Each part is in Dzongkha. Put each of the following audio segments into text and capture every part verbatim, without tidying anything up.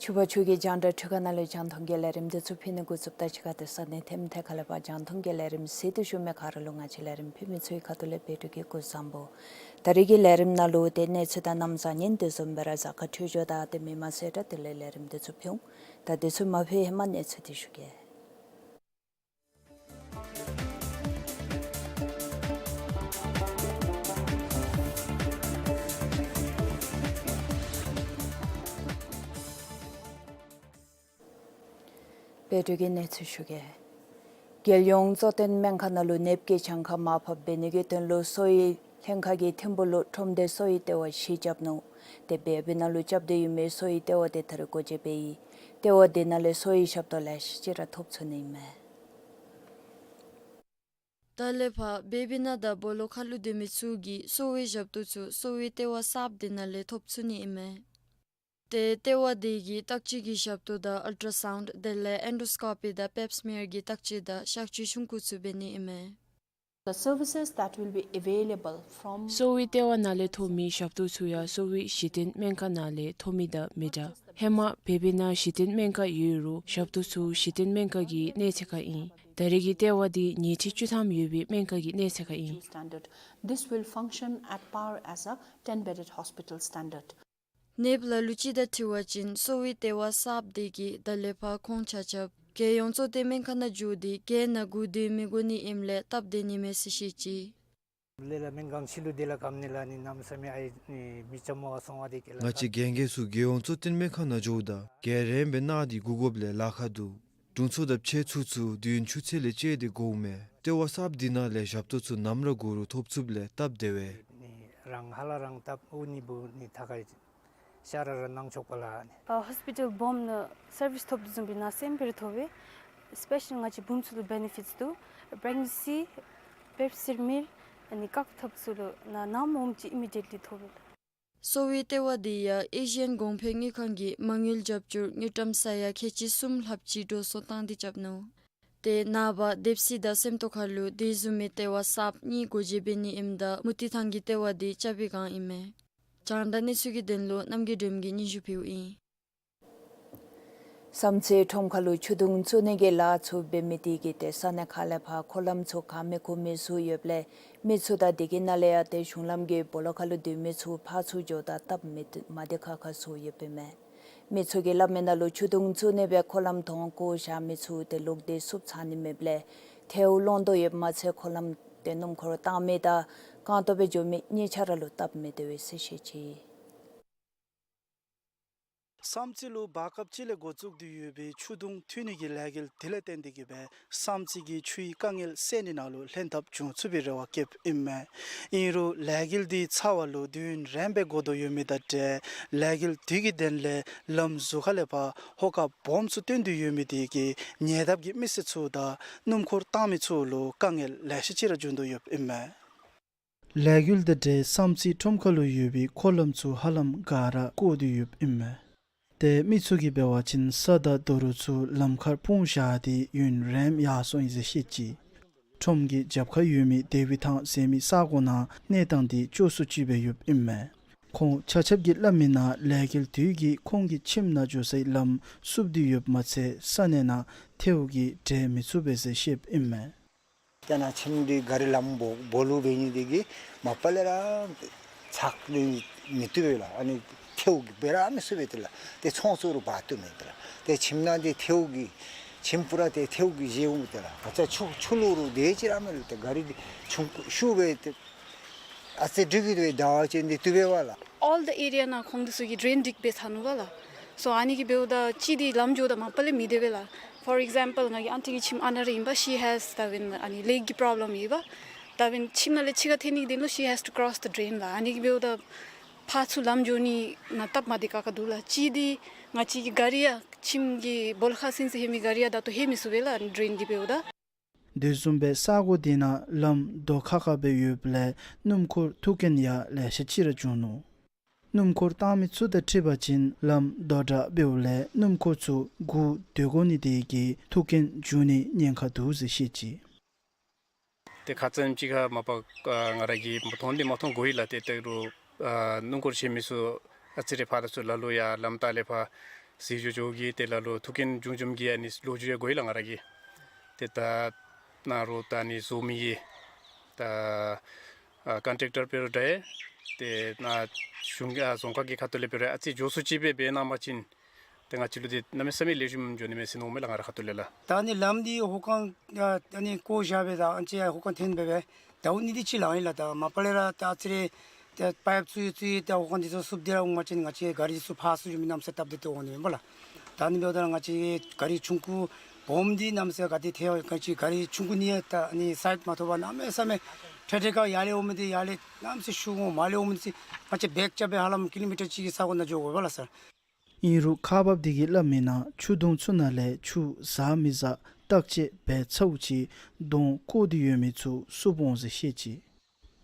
ཕྱུ་པ་ཕྱུགས་ཀྱི་རྒྱང་བསྒྲགས་འཕྲུལ་ཁང་ནང་ལུ་རྒྱང་མཐོང་གི་ལས་རིམ་འདི་ཚུ་ཕུལ་ནི་འགོ་བཙུགསཔ་ད་གཅིག་ཁར་ཏེ་ས་གནས་ཐེམ་ཐེ་ཁ་ལས་ཕར་རྒྱང་མཐོང་གི་ལས་རིམ་གཟིགས་ཏེ་བཞུགས་མི་ག་ར་ལུ་ང་བཅས་ལས་རིམ་ཕུལ་མི་ཚུ་གི་ཁ་ཐུག་ལས་བདེ་སྐྱིད་ཀྱི་སྐུ་གཟུགས་བཟང་པོ། ད་རིས་ཀྱི་ལས་རིམ་ནང་ལུ་ཏེ་གནས་ཚུལ་དང་གནམ་བཟང་ངན་དེ་བཟུམ་སྦེ་ར་གཟའ་སྐར་འཕྲོད་སྦྱོར་དང་དེ་མི་མ་ཚད་དྲག་དེ་ལས་ལས་རིམ་འདི་ཚུ་ཕུལ་འོང་། ད་འདི་ཚུ་མ་ཕུལ་ཧེ་མ་གནས་ཚུལ་འདི་ཞུ་གེ། བོད་དུས་ཀྱི་གནས་ཚུལ་ཞུ་གེ། རྒྱལ་ཡོངས་གཙོ་བསྟེན་སྨན་ཁང་ནང་ལུ་ནདཔ་གི་གྱངས་ཁ་མར་ཕབ་འབད་ནི་གི་དོན་ལུ་གསོ་བའི་ལྷན་ཁག་གིས་ཐིམ་ཕུག་ལུ་ཁྲོམ་སྡེ་གསོ་བའི་ལྟེ་བ་བཞི་རྐྱབ་ནུག། ཏེ་བལ་པོའི་ནང་ལུ་རྐྱབ་སྟེ་ཡོད་མི་གསོ་བའི་ལྟེ་བ་དེ་ད་རིས་སྒོ་འབྱེད་འབད་ཡི། ལྟེ་བ་དེ་ནང་ལས་གསོ་བའི་ཞབས་ཏོག་ལེ་ཤ་ཅིག་ར་ཐོབ་ཚུགས་ནི་ཨིན་མས། ད་ལས་ཕར་བལ་པོའི་ནང་དང་སྦོ་ལོགས་ཁ་ལུ་སྡོད་མི་ཚུ་གིས་གསོ་བའི་ཞབས་ཏོག་ཚུ་གསོ་བའི་ལྟེ་བ་གསརཔ་དེ་ནང་ལས་ཐོབ་ཚུགས་ནི་ཨིན་མས། ཏེ་ལྟེ་བ་དེ་གིས་བརྟག་དཔྱད་ཀྱི་ཞབས་ཏོག་དང་ཨལ་ཊ་སའུནཌ་དེ་ལས་ཨེན་ཌོ་སི་ཀོ་པི་དང་པེབ་སི་མི་ཡར་གྱི་བརྟག་དཔྱད་དང་གཤག་བཅོས་ཆུང་ཀུ་ཚུ་འབད་ནི་ཨིན་མས། The services that will be available from གསོ་བའི་ལྟེ་བ་ནང་ལས་ཐོབ་མི་ཞབས་ཏོག་ཚུ་ཡང་གསོ་བའི་གཞི་རྟེན་སྨན་ཁང་ནང་ལས་ཐོབ་མི་དང་མི་འདྲ། ཧེ་མ་བལ་པོའི་ནང་གཞི་རྟེན་སྨན་ཁང་ཡོད་རུང་ཞབས་ཏོག་ཚུ་གཞི་རྟེན་སྨན་ཁང་གི་གནས་ཚད་ཁར་ཨིན། ད་རིས་ཀྱི་ལྟེ་བ་དེ་ཉལ་ཁྲི་བཅུ་ཐམ་ཡོད་པའི་སྨན་ཁང་གི་གནས་ཚད་ཁར་ཨིན། Standard. This will function at par as a ten bedded hospital standard. ནདཔ་ལ་ལུ་ཅིག་དང་འཁྲིལ་བ་ཅིན་གསོ་བའི་ལྟེ་བ་གསརཔ་དེ་གིས་ད་ལས་ཕར་ཁོང་ཆ་ཁྱབ་རྒྱལ་ཡོངས་གཙོ་བསྟེན་སྨན་ཁང་ནང་འགྱོ་སྟེ་རྒྱལ་ནང་སྒུག་སྡོད་མི་དགོ་ནི་ཨིནམ་ལས་སྟབས་བདེ་ནི་མས་ཟེར་བཤད་ཅི། ལས་ལ་སྨན་ཁང་ཕྱི་ལུ་དེ་ལས་ཀམ་ནི་ལ་ནི་གནམ་མེད་ས་མེད་ཨའི་མི་འཇམ་མོ་སོང་བ་དེ་གི་ལ། ང་བཅས་རྒན་རྒས་ཚུ་རྒྱལ་ཡོངས་གཙོ་བསྟེན་སྨན་ཁང་ནང་འགྱོཝ་ད་རྒྱལ་རིངམོ་སྦེ་གནང་སྟེ་སྒུག་དགོཔ་ལས་ལཱ་ཁག་འདུག། དྲུང་འཚོ་དང་ཕྱག་ཚུ་ཚུ་དུས་ཡུན་ཆུ་ཚོད་ལས་བཅད་དེ་སྒུགཔ་མས། ལྟེ་བ་གསརཔ་དེ་ནང་ལས་ཞབས་ཏོག་ཚུ་ནམ་ར་དགོ་རུང་ཐོབ་ཚུགསཔ་ལས་སྟབས་བདེ་བས། ནི་རང་ཧ་ལ་རང་སྟབས་འུ་ནི་བུ་ནི་ཐ་ཁ་ཤ་ར་ར་གནང་ཆོག་པ་ལ་ནི། ཨ་ཧོས་པི་ཊལ་སྦོམ་ནང་སར་བིསི་ཐོབ་དོ་བཟུམ་སྦེ་ནཱ་སེམས་དཔའ་ར་ཐོབ་པས། སི་པེ་ཤལ་ང་བཅས་བུམོ་ཚུ་ལུ་བེ་ནི་ཕིཊས་འདུག། པྲེག་ནེན་སི་པེབ་སི་མིལ་ཨ་ནི་བཀག་ཐབས་ཚུ་ལུ་ནཱ་ནམ་འོངམ་ཅིག་ཨི་མི་ཌི་ཡེཊ་ལི་ཐོབ་པས། གསོ་བའི་ལྟེ་བ་དེ་ཡང་ཨེ་ཤི་ཡན་གོང་འཕེལ་དངུལ་ཁང་གིས་མ་དངུལ་རྒྱབ་སྐྱོར་དངུལ་ཀྲམ་ས་ཡ་ཁལ་གཅིག་གསུམ་ལྷགཔ་ཅིག་འགྲོ་སོང་བཏང་སྟེ་རྐྱབ་ནུག། ཏེ་ནངས་པ་སྡེབ་སྲིད་དང་སེམས་རྟོགས་ཁ་ལུ་དེ་བཟུམ་མའི་ལྟེ་བ་གསརཔ་གཉིས་སྒོ་འབྱེད་འབད་ནི་ཨིནམ་ད་མུ་ཏིག་ཐང་གི་ལྟེ་བ་དེ་རྐྱབ་པའི་སྒང་ཨིན་མས། རྒྱང་བསྒྲགས་གནས་ཚུལ་གྱི་དོན་ལུ་རྣམ་རྒྱལ་སྒྲོལམ་གིས་སྙན་ཞུ་ཕུལཝ་ཨིན། བསམ་རྩེ་ཁྲོམ་ཁ་ལུ་ཆུ་དུང་བཙུགས་ནི་གི་ལཱ་ཚུ་འབད་མི་དེ་གིས་ཏེ་ས་གནས་ཁག་ལས་ཕར་འཁོར་ལམ་ཚུ་ག་མི་གོ་མི་ཚུ་ཡོདཔ་ལས་མི་ཚུ་དང་དེ་གི་ནང་ལས་ཡང་ཏེ་གཞུང་ལམ་གྱི་སྦོ་ལོགས་ཁ་ལུ་སྡོད་མི་ཚུ་ཕར་ཚུར་འགྱོཝ་ད་སྟབས་མི་བདེ་མ་བདེ་ཁག་ཁ་ཚུ་ཡོདཔ་ཨིན་མས། མི་ཚུ་གིས་སླབ་མི་ནང་ལུ་ཆུ་དུང་བཙུགས་ནི་སྦེ་འཁོར་ལམ་དོང་བརྐོ་བཞག་མི་ཚུ་ཏེ་ལོག་སྟེ་བསུབ་ཚར་ནི་མེདཔ་ལས་ཐལཝ་ལོང་དོ་ཡོདཔ་མ་ཚད་འཁོར་ལམ་ཏེ་སྣུམ་འཁོར་བཏང་མི་དང་རྐང་སྟོང་སྦེ་འགྱོ་མི་གཉིས་ཆ་ར་ལུ་སྟབས་མི་བདེ་བས་ཟེར་བཤད་ཅི། བསམ་རྩེ་ལུ་བར་སྐབས་ཅིག་ལས་འགོ་བཙུགས་ཏེ་ཡོད་པའི་ཆུ་དུང་འཐུ་ནི་གི་ལས་འགུལ་དེ་ལས་བརྟེན་ཏེ་གིས་སྦེ་བསམ་རྩེ་གི་ཆུའི་དཀའ་ངལ་སེལ་ནི་ནང་ལུ་ལྷན་ཐབས་བྱུང་ཚུགས་པའི་རེ་བ་བསྐྱེདཔ་ཨིན་མས། ཨིན་རུང་ལས་འགུལ་དེ་ཚར་བ་ལུ་དུས་ཡུན་རིངམོ་སྦེ་འགོར་དོ་ཡོད་མི་དང་འབྲེལ་ལས་འགུལ་དེ་གི་དོན་ལས་ལམ་ཟུར་ཁ་ལས་ཕར་ཧོ་ཀ་སྦོམ་ཚུ་བཏོན་ཏེ་ཡོད་མི་དེ་གིས་ཉེ་འདབས་ཀྱི་མི་སེར་ཚུ་དང་སྣུམ་འཁོར་བཏང་མི་ཚུ་ལུ་དཀའ་ངལ་ལེ་ཤ་ཅིག་ར་འབྱུང་དོ་ཡོདཔ་ཨིན་མས། ལས་འགུལ་དང་འབྲེལ་བསམ་རྩེ་ཁྲོམ་ཁ་ལུ་ཡོད་པའི་འཁོར་ལམ་ཚུ་ཧ་ལམ་ག་ར་བརྐོ་སྟེ་ཡོདཔ་ཨིན་མས། ཏེ་མི་ཚུ་གིས་འབད་བ་ཅིན་ས་དང་རྡོ་རུག་ཚུ་ལམ་ཁར་སྤུངས་བཞག་སྟེ་ཡུན་རིངམོ་ཡར་སོང་ཡི་ཟེར་བཤད་ཅི། ཁྲོམ་གྱི་རྒྱབ་ཁར་ཡོད་མི་དེ་བི་ཐང་ཟེར་མི་ས་གོ་ནང་གནས་སྟངས་དེ་སྐྱོ་སུ་ཅིག་སྦེ་ཡོདཔ་ཨིན་མས། ཁོང་ཆ་ཁྱབ་ཀྱིས་སླབ་མི་ནང་ལས་འགུལ་དེ་གིས་ཁོང་གི་ཁྱིམ་ནང་འགྱོ་སའི་ལམ་བསུབ་སྟེ་ཡོདཔ་མ་ཚད་ས་གནས་ནང་ཐལཝ་གིས་འགྲོ་མི་ཚུགས་པས་ཟེར་བཤདཔ་ཨིན་མས། ཏེ་ནཱ་ཁྱིམ་འདི་ག་རི་ལམ་སྦོ་སྦོ་ལུགས་འབད་ནི་དེ་གིས་མ་པ་ལས་ར་ཚགས་ནི་མི་བཏུབ་པས་ལགས། ཨ་ནི་ཐལཝ་གིས་འབད་ར་མི་ཚུགས་པས་ཏེ་ལགས། ཏེ་ཚོང་ཚུ་རུང་འབག་བཏུབ་མས་ཏེ་ལགས། ཏེ་ཁྱིམ་ནང་འདི་ཐལཝ་གིས་ཁྱིམ་པུ་ར་ཏེ་ཐལཝ་གིས་བཞེས་འོང་ཏེ་ལགས། ད་ཆ་ཆུ་ཆུ་ལུ་རུང་དེ་ཅིག་ར་མེད་ལགས། ཏེ་ག་རི་འདི་ཆུང་ཀུ་ཤུགས་སྦེ་ཏེ་ཨ་ཙི་འགྲིག་གི་འདུག་པས། ཟླ་བ་ཅིག་འདི་བཏུབ་པས་པ་ལགས། All the area ནང་ཁོང་འདི་ཚུ་གིས་ཌྲེན་ཌིག་འབད་ཚར་ནུག་པ་ལགས། སོ་ཨ་ནི་གིས་འབདཝ་ད་གཅིག་འདི་ལམ་འགྱོཝ་ད་མ་པ་ལས་མི་བདེ་བས་ལགས། For example ང་གི་ཨན་ཊི་གི་ཁྱིམ་ཨ་ནཱ་ར་ཨིན་པ། She has ད་འབདན་ཨ་ནི་ལེག་གི་པོརོབ་ལེམ་ཡོད་པ། ད་འབདན་ཁྱིམ་ནང་ལས་ཕྱི་ཁར་ཐོན་ནི་གི་དོན་ལུ་she has to cross the drain ལགས། ཨ་ནི་གིས་འབདཝ་ད་ཕར་ཚུར་ལམ་འགྱོ་ནི་ནང་སྟབས་མ་བདེ་ཁག་ཁ་འདུག་ལགས། གཅིག་འདི་ང་བཅས་ཀྱི་ག་རི་ཡང་ཁྱིམ་གྱི་སྦོ་ལོགས་ཁར་ཚུན་ཚོད་ལྷོད་མི་ག་རི་ཡང་ད་ལྟོ་ལྷོད་མི་ཚུགས་པས་ལགས། ཨ་ནི་ཌྲེན་གྱིས་འབདཝ་ད། དེ་བཟུམ་སྦེ་ས་གོ་དེ་ནང་ལམ་རྡོ་ཁ་ཁ་སྦེ་ཡོདཔ་ལས་སྣུམ་འཁོར་འཐུ་མཁན་ཡང་ལེ་ཤ་ཅིག་ར་བྱུང་ནུག། སྣུམ་འཁོར་བཏང་མི་ཚུ་དང་འཁྲིལ་བ་ཅིན་ལམ་རྡོ་དྲག་འབདཝ་ལས་སྣུམ་འཁོར་ཚུ་སྒུག་སྡོད་དགོ་ནི་དེ་གིས་འཐུ་མཁན་འབྱུང་ནི་ཉེན་ཁ་འདུག་ཟེར་བཤད་ཅི། ཏེ་ཁ་ཙ་ཅིག་ཁར་མ་པ་ཨ་ང་ར་གིས་མཐོང་འདི་མ་མཐོང་གོ་ཡི་ལགས། ཏེ་ད་རུང་ཨ་སྣུམ་འཁོར་བཞེས་མི་ཚུ་ཨ་ཙི་རེ་ཕར་ཚུར་ལ་ལུ་ཡང་ལམ་ལྟག་ལས་ཕར་ གཟིགས་ཞུ་ཞུ་གི་དེ་ལ་ལུ་ཐུགས་འགན་ཆུང་ཆུང་གི་ཨ་ནི་ལོ་རྒྱུས་ཡང་གོ་ཡི་ལགས་ང་ར་གིས། ཏེ་ད་ནཱ་རོགས་ད་ཨ་ནི་བཟོ་མི་གི་ད་ཨ་ཀོན་ཊེཀ་ཊར་འབད་རུང་འདྲ་ཡི། ཏེ་ནཱ་གཞུང་གི་ཨ་རྫོང་ཁག་གི་ཁ་ཐུག་ལས་འབད་རུང་ཨ་ཙི་མགྱོགས་སུ་ཅིག་སྦེ་འབད་གནང་པ་ཅིན་ཏེ་ང་བཅས་ལུ་ཏེ་གནམ་མེད་ས་མེད་ལེགས་ཤོམ་འགྱོ་ནི་མས་ཟེར་མནོཝ་མས་ལགས་ང་ར་ཁ་ཐུག་ལས་ལགས། ད་ཨ་ནི་ལམ་འདི་ཧོ་ཁང་ཨ་ཨ་ནི་བརྐོ་བཞག་སྦེ་ད་ཨ་ཙི་ཧོ་ཁང་འཐེན་སྦེ་སྦེ་ཟླཝ་གཉིས་དེ་ཅིག་ལང་ཡི་ལགས། ད་མ་པ་ལས་ར་ད་ཨ་ཙི་རེ་ད་པའིཔ་བཙུགས་བཙུགས་ད་ཧོ་ཁང་འདི་ཚུ་བསུབ་སྟེ་ར་འོང་པ་ཅིན་ང་བཅས་གཱ་རི་ཚུ་ཕར་ཚུར་འགྱོ་མི་གནམ་ས་སྟབས་བདེ་ཏོག་ཏོ་འོང་ནི་མས་ལགས། ད་ཨ་ནི་འབདཝ་ད་ང་བཅས་གཱ་རི་ཆུང་ཀུ་སྦོམ་འདི་གནམ་ས་ག་ཏེ་ཐལ་བ་ག་ཅི་གཱ་རི་ཆུང་ཀུ་ནི་ད་ཨ་ནི་སའིཌ་མ་ཐོབ་པར་གནམ་མེད་ས་མེད་ཁྲེ་ཁྲེ་ཁ་ཡར་ལས་འོང་མི་འདི་ཡར་ལས་གནམ་ས་ཤུགས་འོང་མར་ལས་འོང་མི་འདི་ང་བཅས་བེག་རྐྱབ་སྦེ་ཧ་ལམ་ཀི་ལོ་མི་ཊར་གཅིག་གི་ས་གོ་ནང་འགྱོ་དགོ་པས་ལགས་སར། ཨིན་རུང་ཁག་འབགཔ་དེ་གིས་སླབ་མིའི་ནང་ཆུ་དུང་ཚུ་ནང་ལས་ཆུ་ཟག་མི་ཟག་བརྟག་དཔྱད་འབད་ཚརཝ་ཅིག་དོང་བརྐོ་སྟེ་ཡོད་མི་ཚུ་བསུབ་འོང་ཟེར་བཤད་ཅི།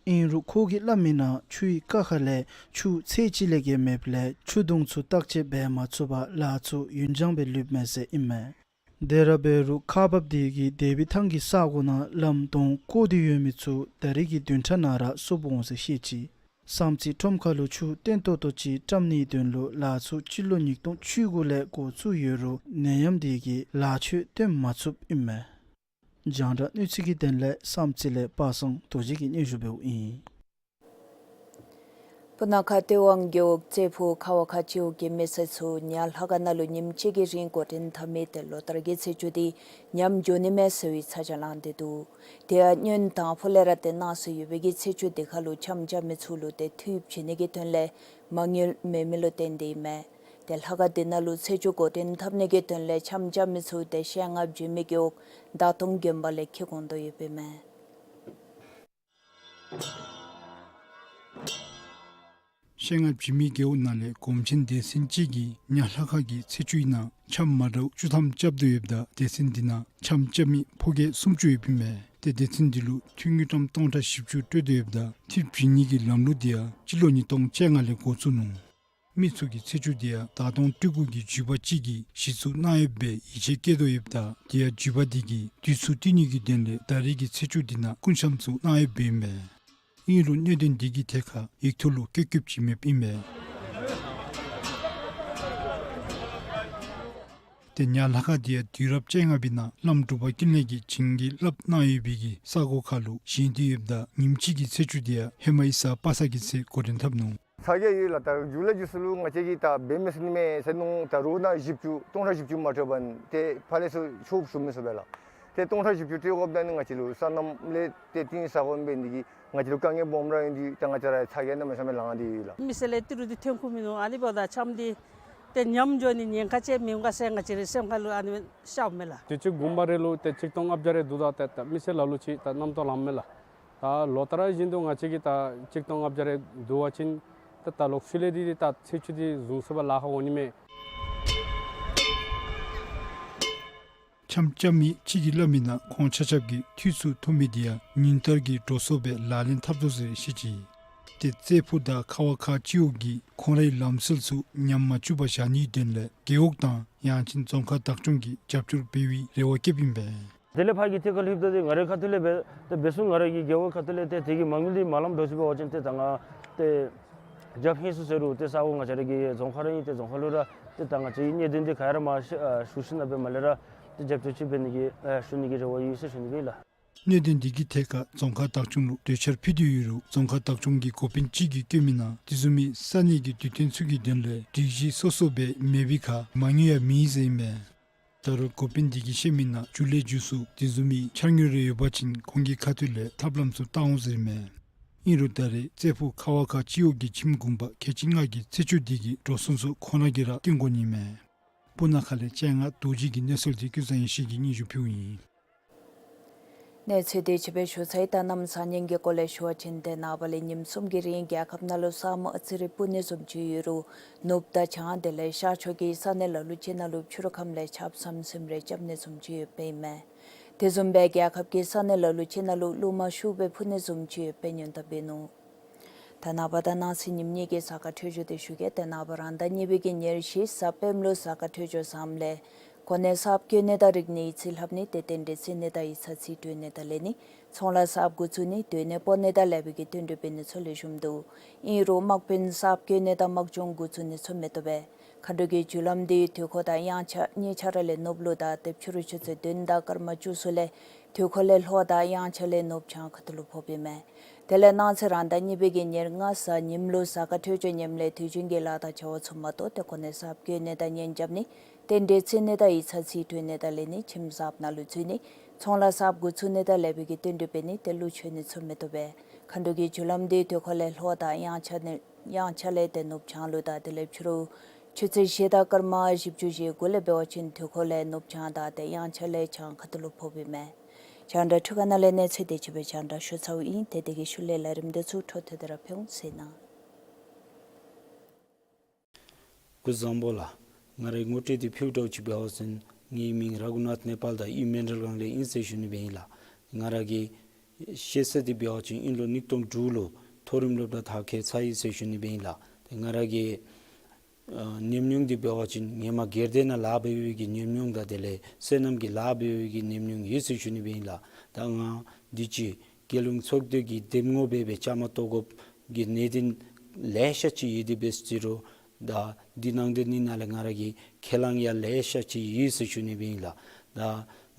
ཨིན་རུང་ཁོ་གིས་སླབ་མིའི་ནང་ཆུའི་ཀ་ཁ་ལས་ཆུ་ཚད་ཅིག་ལས་བརྒལ་མེདཔ་ལས་ཆུ་དུང་ཚུ་བརྟག་དཔྱད་འབད་མ་ཚུགས་པར་ལཱ་ཚུ་ཡུན་འགྱངས་སྦེ་ལུསཔ་མས་ཟེར་ཨིན་མས། དེ་ར་འབད་རུང་ཁག་འབགཔ་དེ་གིས་དེ་བི་ཐང་གི་ས་གོ་ནང་ལམ་དོང་བརྐོ་སྟེ་ཡོད་མི་ཚུ་ད་རིས་ཀྱི་བདུན་ཕྲག་ནང་ར་བསུབ་འོང་ཟེར་བཤད་ཅི། བསམ་རྩེ་ཁྲོམ་ཁ་ལུ་ཆུ་བརྟན་ཏོག་ཏོ་ཅིག་བཀྲམ་ནིའི་དོན་ལུ་ལཱ་ཚུ་སྤྱི་ལོ་ཉིས་སྟོང་བཅུ་དགུ་ལས་འགོ་བཙུགས་ཡོད་རུང་ནད་ཡམས་དེ་གིས་ལཱ་ཚུ་སྟོན་མ་ཚུགསཔ་ཨིན་མས། རྒྱང་བསྒྲགས་གནས་ཚུལ་གྱི་དོན་ལས་བསམ་རྩེ་ལས་པ་སངས་རྡོ་རྗེ་གིས་སྙན་ཞུ་འབདཝ་ཨིན། སྤུ་ན་ཁ་སྟོད་ཝང་རྒེད་འོག་རྩེ་ཕུག་ཁ་བ་ཁ་སྤྱི་འོག་གི་མི་སེར་ཚུ་ཉ་ལྷ་ཁང་ནང་ལུ་ཉིནམ་གཅིག་གི་རིང་འགོ་འདྲེན་འཐབ་མི་ཏེ་ལོ་ལྟར་གྱི་ཚེས་བཅུ་འདི་ཉམས་འགྱོ་ནི་མས་ཟེར་བའི་ཚ་གྱང་ལངས་ཏེ་འདུག། དེ་ཡང་སྔོན་དང་ཕུ་ལས་ར་ཏེ་གནང་སྲོལ་ཡོད་པའི་གི་ཚེས་བཅུ་འདི་ཁར་ལུ་འཆམ་རྐྱབ་མི་ཚུ་ལུ་ཏེ་འཐུས་བྱིན་ནི་གི་དོན་ལས་མ་དངུལ་མེད་མི་ལུ་བརྟེན་ཏེ་ཨིན་མས། ཏེ་ལྷ་ཁང་འདི་ནང་ལུ་ཚེས་བཅུ་འགོ་འདྲེན་འཐབ་ནི་གི་དོན་ལས་འཆམ་རྐྱབ་མི་ཚུ་ཏེ་བཤད་ལྔ་བྱིན་མི་རྒེད་འོག་ད་དུང་དགོན་པ་ལས་འཁྱིད་འོང་དོ་ཡོདཔ་ཨིན་མས། བཤད་ལྔ་བྱིན་མི་རྒེད་འོག་ནང་ལས་སྒོམ་ཆེན་སྡེ་ཚན་ཅིག་གིས་ཉ་ལྷ་ཁང་གི་ཚེས་བཅུ་ཨི་ནང་འཆམ་མ་འདྲཝ་བཅུ་ཐམ་རྐྱབ་དོ་ཡོདཔ་ད་སྡེ་ཚན་འདི་ནང་འཆམ་རྐྱབ་མི་ཕོ་སྐྱེས་སུམ་ཅུ་ཡོདཔ་ཨིན་མས། ཏེ་སྡེ་ཚན་འདི་ལུ་འཐུས་དངུལ་ཀྲམ་སྟོང་ཕྲག་བཞི་བཅུ་སྤྲོད་དོ་ཡོདཔ་ད་འཐུས་བྱིན་ནི་གི་ལམ་ལུགས་འདི་ཡང་སྤྱི་ལོ་ཉིས་སྟོང་བཅོ་ལྔ་ལས་འགོ་བཙུགས་ནུག། མི་ཚུ་གིས་ཚེས་བཅུ་འདི་ཡང་ད་དུང་སྤྲུལ་སྐུ་གི་བརྒྱུད་པ་ཅིག་གིས་གཞི་བཙུགས་གནང་ཡོདཔ་སྦེ་ཡིད་ཆེས་བསྐྱེད་དོ་ཡོདཔ་ད་དེ་ཡང་བརྒྱུད་པ་འདི་གིས་དུས་ཚོད་བསྟུན་ནི་གི་དོན་ལས་ད་རིས་ཀྱི་ཚེས་བཅུ་འདི་ནང་སྐུ་འཆམ་ཚུ་གནང་ཡོདཔ་ཨིན་མས། ཨིན་རུང་གནད་དོན་འདི་གི་ཐད་ཁར་ཡིག་ཐོག་ལུ་བཀོད་བཀོདཔ་ཅིག་མེདཔ་ཨིན་མས། ཏེ་ཉ་ལྷ་ཁང་འདི་ཡང་དུས་རབས་བཅོ་ལྔ་པའི་ནང་བླམ་འབྲུག་པ་ཀུན་ལེགས་ཀྱིས་བྱིན་གྱིས་བརླབས་གནང་ཡོད་པའི་གི་ས་གོ་ཁར་ལུ་བཞེངས་ཏེ་ཡོདཔ་ད་ཉིནམ་གཅིག་གི་ཚེས་བཅུ་འདི་ཡང་ཧེ་མ་ཡི་ས་པ་སངས་ཀྱི་ཚེ་འགོ་འདྲེན་འཐབ་ནུག། ཚ་གྱང་ཡོད་ལགས། ད་མཇུག་ལས་མཇུག་སུ་ལུ་ང་བཅས་ཀྱིས་ད་འབད་མི་ཚུགས་ནི་མས་ཟེར་མནོ། ད་རོགས་ནང་བཞི་བཅུ་སྟོང་ཕྲག་བཞི་བཅུ་མ་སྤྲོད་པར་ཏེ་ཕར་ལས་ཚུར་ཤོག་ཞུ་མི་ཚུགས་པས་ལགས། ཏེ་སྟོང་ཕྲག་བཞི་བཅུ་སྤྲོད་དགོཔ་ད་ནི་ང་བཅས་ལུ་སོ་ནམ་ལས་ཏེ་བརྟེན་ས་གོ་འབད་ནི་འདི་གིས་ང་བཅས་ལུ་དཀའ་ངལ་སྦོམ་ར་ཨིན། འདི་ད་ང་བཅས་ར་ཚ་གྱང་གནམ་མེད་ས་མེད་ལངས་ཏེ་ཡོད་ལགས། མི་སེར་ལས་ཏི་རུ་འདི་ཐོན་ཁུངས་མིན་ནུག། ཨ་ནི་འབདཝ་ད་འཆམ་འདི་ཏེ་ཉམས་འགྱོ་ནི་ཉེན་ཁ་ཅིག་མེད་ག་ཟེར་ང་བཅས་རའི་སེམས་ཁར་ལུ་ཨ་ནི་ཤརཝ་མས་ལགས། དུས་ཅི་གུང་པ་རེ་ལུ་ཏེ་གཅིག་སྟོང་ལྔ་བརྒྱ་རེ་བསྡུ་ད་ཏེ་ད་མི་སེར་ལ་ལུ་ཅིག་ད་རྣམ་རྟོག་ལངམ་མས་ལགས། ད་ལོ་ལྟར་བཞིན་དུ་ང་བཅས་ཀྱིས་ད་གཅིག་སྟོང་ལྔ་བརྒྱ་རེ་བསྡུ་བ་ཅིན་ད་ད་ལོག་ཤུལ་ལས་འདི་ད་ཚེས་བཅུ་འདི་བཟུང་ཚུགས་པར་ལཱ་ཁག་འོང་ནི་མས། འཆམ་རྐྱབ་མི་ཅིག་གིས་སླབ་མིའི་ནང་ཁོང་ཆ་ཁྱབ་ཀྱིས་འཐུས་ཚུ་ཐོབ་མི་འདི་ཡང་ཉུན་ལྟར་གྱི་འགྲོ་སོང་སྦེ་ལག་ལེན་འཐབ་དོ་ཟེར་བཤད་ཅི། ཏེ་རྩེ་ཕུག་དང་ཁ་བ་ཁ་སྤྱི་འོག་གིས་ཁོང་རའི་ལམ་སྲོལ་ཚུ་ཉམས་མ་བཅུག་པར་བཞག་ནིའི་དོན་ལས་རྒེད་འོག་དང་ཡང་ཅིན་རྫོང་ཁག་བདག་སྐྱོང་གིས་རྒྱབ་སྐྱོར་འབད་བའི་རེ་བ་བསྐྱེདཔ་ཨིན་པས། དེ་ལས་ཕར་གྱི་ཐད་ཁར་ལྷོདཔ་ད་ཏེ་ང་རའི་ཁ་ཐུག་ལས་འབད་ཏེ་འབད་ཚུགས། ང་ར་གི་རྒེད་འོག་ཁ་ཐུག་ལས་ཏེ་དེ་གི་མ་དངུལ་འདི་མ་ལངམ་འགྱོ་ཅི་འབད་བ་ཅིན་ཏེ་ད་ང་ཏེ་རྒྱབ་ཧིང་སུ་ཟེར་རུང་ཏེ་ས་གོ་ང་བཅས་ར་གི་རྫོང་ཁག་ར་ཨིན། ཏེ་རྫོང་ཁག་ལུ་ར་ཏེ་ད་ང་བཅས་གནད་དོན་འདི་ག་ར་མ་ཞུ་ཞུ་ཞིནམ་སྦེ་མ་ལས་ར་ཏེ་རྒྱབ་སྐྱོར་ཅིག་འབད་ནི་གི་ཞུ་ནི་གི་རེ་བ་ཡོད་ཟེར་ཞུ་ནི་གི་ལགས། གནད་དོན་འདི་གི་ཐད་ཁར་རྫོང་ཁག་བདག་སྐྱོང་ལུ་གྲོས་འཆར་ཕུལ་ཏེ་ཡོད་རུང་རྫོང་ཁག་བདག་སྐྱོང་གི་འགོ་དཔོན་ཅིག་གིས་བཀོད་མིའི་ནང་དེ་བཟུམ་མའི་ས་གནས་ཀྱི་དུས་སྟོན་ཚུ་གི་དོན་ལས་སྒྲིག་གཞི་སོ་སོ་སྦེ་མེད་པའི་ཁར་མ་དངུལ་ཡང་མེད་ཟེར་ཨིན་མས། ད་རུང་འགོ་དཔོན་འདི་གིས་བཤད་མིའི་ནང་མཇུག་ལས་མཇུག་སུ་དེ་བཟུམ་མའི་འཆར་དངུལ་རེ་ཡོད་པ་ཅིན་ཁོང་གི་ཁ་ཐུག་ལས་ཐབས་ལམ་ཚུ་བལྟ་འོང་ཟེར་ཨིན་མས། ཨིན་རུང་ད་རེས་རྩེ་ཕུག་ཁ་བ་ཁ་སྤྱི་འོག་གི་ཁྱིམ་གུང་པ་ཁལ་གཅིག་ལྔ་གི་ཚེས་བཅུ་འདི་གི་འགྲོ་སོང་ཚུ་ཁོང་ར་གིས་ར་བཏོན་དགོ་ནི་མས། སྤུ་ན་ཁ་ལས་སྤྱན་སྔ་རྡོ་རྗེ་གི་གནས་ཚུལ་འདི་ཀུན་བཟང་ཡེ་ཤེས་ཀྱིས་སྙན་ཞུ་ཕུལཝ་ཨིན། གནས་ཚུལ་འདི་ཅིག་སྦེ་ཞུ་ཚར་ཡི། ད་གནམ་ས་གཉིས་ཀྱི་སྐོར་ལས་ཞུ་བ་ཅིན་ཏེ་ནངས་པ་ལས་ཉིནམ་གསུམ་གྱི་རིང་རྒྱལ་ཁབ་ནང་ལུ་ས་སྨུག་ཨ་ཙི་རེ་སྤུབ་ནི་བཟུམ་ཅིག་ཡོད་རུང་ནུབ་དང་བྱང་དེ་ལས་ཤར་ཕྱོགས་ཀྱི་ས་གནས་ལ་ལུ་ཅིག་ནང་ལུ་ཕྱི་རུ་ཁམས་ལས་ཆརཔ་ཟམ་ཟིམ་རེ་རྐྱབ་ནི་བཟུམ་ཅིག་ཡོདཔ་ཨིན་མས། དེ་བཟུམ་སྦེ་རྒྱལ་ཁབ་ཀྱི་ས་གནས་ལ་ལུ་ཅིག་ནང་ལུ་རླུང་མ་ཤུགས་སྦེ་འཕུ་ནི་བཟུམ་ཅིག་ཡོདཔ་སྦེ་ཉེན་བརྡ་འབད་ནུག། ད་ནངས་པ་དང་གནངས་ཚེ་ཉིནམ་གཉིས་ཀྱི་གཟའ་སྐར་འཕྲོད་སྦྱོར་འདི་ཞུ་གེ། ཏེ་ནངས་པ་རང་ཟླ་གཉིས་པའི་གི་ཉེར་བཞི་གཟའ་སྤེནམ་ལུ་གཟའ་སྐར་འཕྲོད་སྦྱོར་བཟངམ་ལས་གོ་གནས་གསརཔ་བསྐོ་ནི་དང་རིག་གནས་ཡིག་རྩིས་ལྷབ་ནི་ཏེ་རྟེན་འབྲེལ་བརྩི་ནི་དང་ཡིག་ཚང་རྩིས་སྤྲོད་ནི་དང་ལེན་ནི་ཚོང་ལཱ་གསརཔ་འགོ་བཙུགས་ནི་སྡོད་གནས་སྤོ་ནི་དང་ལེགས་པའི་གི་དོན་འགྲུབ་འབད་ནི་ཚུ་ལེགས་ཤོམ་འདུག། ཨིན་རུང་དམག་དཔོན་གསརཔ་བསྐོ་ནི་དང་དམག་སྦྱོང་འགོ་བཙུགས་ནི་ཚུ་མི་བཏུབ་པས། མཁའ་འགྲོ་གི་རྒྱུ་ལམ་འདི་དུས་འཁོར་དང་དབྱངས་འཆར་གཉིས་ཆ་ར་ལས་ནུབ་ལུ་དང་ཏེ་ཕྱི་རུ་ཆུ་ཚོད་བདུན་དང་སྐར་མ་བཅུ་གསུམ་ལས་དུས་འཁོར་ལས་ལྷོ་དང་དབྱངས་འཆར་ལས་ནུབ་བྱང་ཁ་ཐུག་ལུ་ཕོགཔ་ཨིན་མས། དེ་ལས་གནངས་ཚེ་རང་ཟླ་གཉིས་པའི་གི་ཉེར་ལྔ་གཟའ་ཉིམ་ལུ་གཟའ་སྐར་འཕྲོད་སྦྱོར་ངནམ་ལས་དུས་རྒྱུན་གྱི་ལཱ་དང་བྱ་བ་ཚུ་མ་གཏོགས་ཏེ་གོ་གནས་གསརཔ་བསྐོ་ནི་དང་གཉེན་རྐྱབ་ནི་ཏེ་འདྲེ་འཚོལ་ནི་དང་ཡིག་ཚང་རྩིས་སྤྲོད་ནི་དང་ལེན་ནི་ཁྱིམ་གསརཔ་ནང་ལུ་འཛུལ་ནི་ཚོང་ལཱ་གསརཔ་འགོ་བཙུགས་ནི་དང་ལེགས་པའི་གི་བསྟུན་གྲོས་འབད་ནི་ཏེ་ལུ་འཆོལ་ནི་ཚུ་མི་བཏུབ་པས། མཁའ་འགྲོ་གི་རྒྱུ་ལམ་འདི་དུས་འཁོར་ལས་ལྷོ་དང་དབྱངས་འཆར་ནི་དབྱངས་འཆར་ལས་ཏེ་ནུབ་བྱང་ལུ་དང་དེ་ལས་ཕྱི་རུ་ཆུ་ཚོད་བཞི་དང་སྐར་མ་བཞི་བཅུ་ཞེ་དགུ་ལས་འབད་བ་ཅིན་དུས་འཁོར་ལས་ནུབ་བྱང་དང་ཏེ་དབྱངས་འཆར་ལས་བྱང་ཁ་ཐུག་ལུ་ཕོགཔ་ཨིན་མས། རྒྱང་བསྒྲགས་འཕྲུལ་ཁང་ནང་ལས་གནས་ཚུལ་དེ་ཅིག་སྦེ་རྒྱང་བསྒྲགས་ཞུ་ཚརཝ་ཨིན། ཏེ་དེ་གི་ཤུལ་ལས་ལས་རིམ་འདི་ཚུ་འཕྲོ་མཐུད་དེ་ར་ཕུལ་འོང་ཟེར་ཨིན། སྐུ་གཟུགས་བཟང་པོ་ལགས། ང་རའི་ངོ་སྤྲོད་འདི་ཕུལཝ་ད་ཅིག་འབད་བ་ཅིན་ངེའི་མིང་ར་གུ་ནཱཐ་ནེ་པཱལ་དང་ཨིན་མན་ཌལ་སྒང་ལས་ཨིན་ཟེར་ཞུ་ནི་སྦེ་ཨིན་ལགས། ང་ར་གི་ཤེས་ཚད་འདི་འབད་བ་ཅིན་དབྱིན་ལོ་ཉིས་སྟོང་དྲུག་ལུ་མཐོ་རིམ་སློབ་གྲྭ་མཐར་འཁྱོལ་ཚར་ཡི་ཟེར་ཞུ་ནི་སྦེ་ཨིན་ལགས། ཏེ་ང་ར་གི་ཨ་ཉམས་མྱོང་འདི་འབད་བ་ཅིན་ཧེ་མ་སྒེར་སྡེ་ནང་ལཱ་འབད་བའི་གི་ཉམས་མྱོང་དང་དེ་ལས་སོ་ནམ་གྱི་ལཱ་འབད་བའི་གི་ཉམས་མྱོང་ཡོད་ཟེར་ཞུ་ནི་སྦེ་ཨིན་ལགས། ད་ང་འདི་ཅིག་རྒྱལ་ཡོངས་ཚོགས་སྡེ་གི་འདེམས་ངོ་འབད་སྦེ་བཅའ་མར་གཏོགས་དགོཔ་གི་གནད་དོན་ལེ་ཤ་ཅིག་ཡོད་དེ་འབད་ཟེར་རུང་ད་འདི་ནང་དེ་ནི་ནང་ལས་ང་ར་གི་ཁས་བླངས་ཡང་ལེ་ཤ་ཅིག་ཡོད་ཟེར་ཞུ་ནི་སྦེ་ཨིན་ལགས། ད་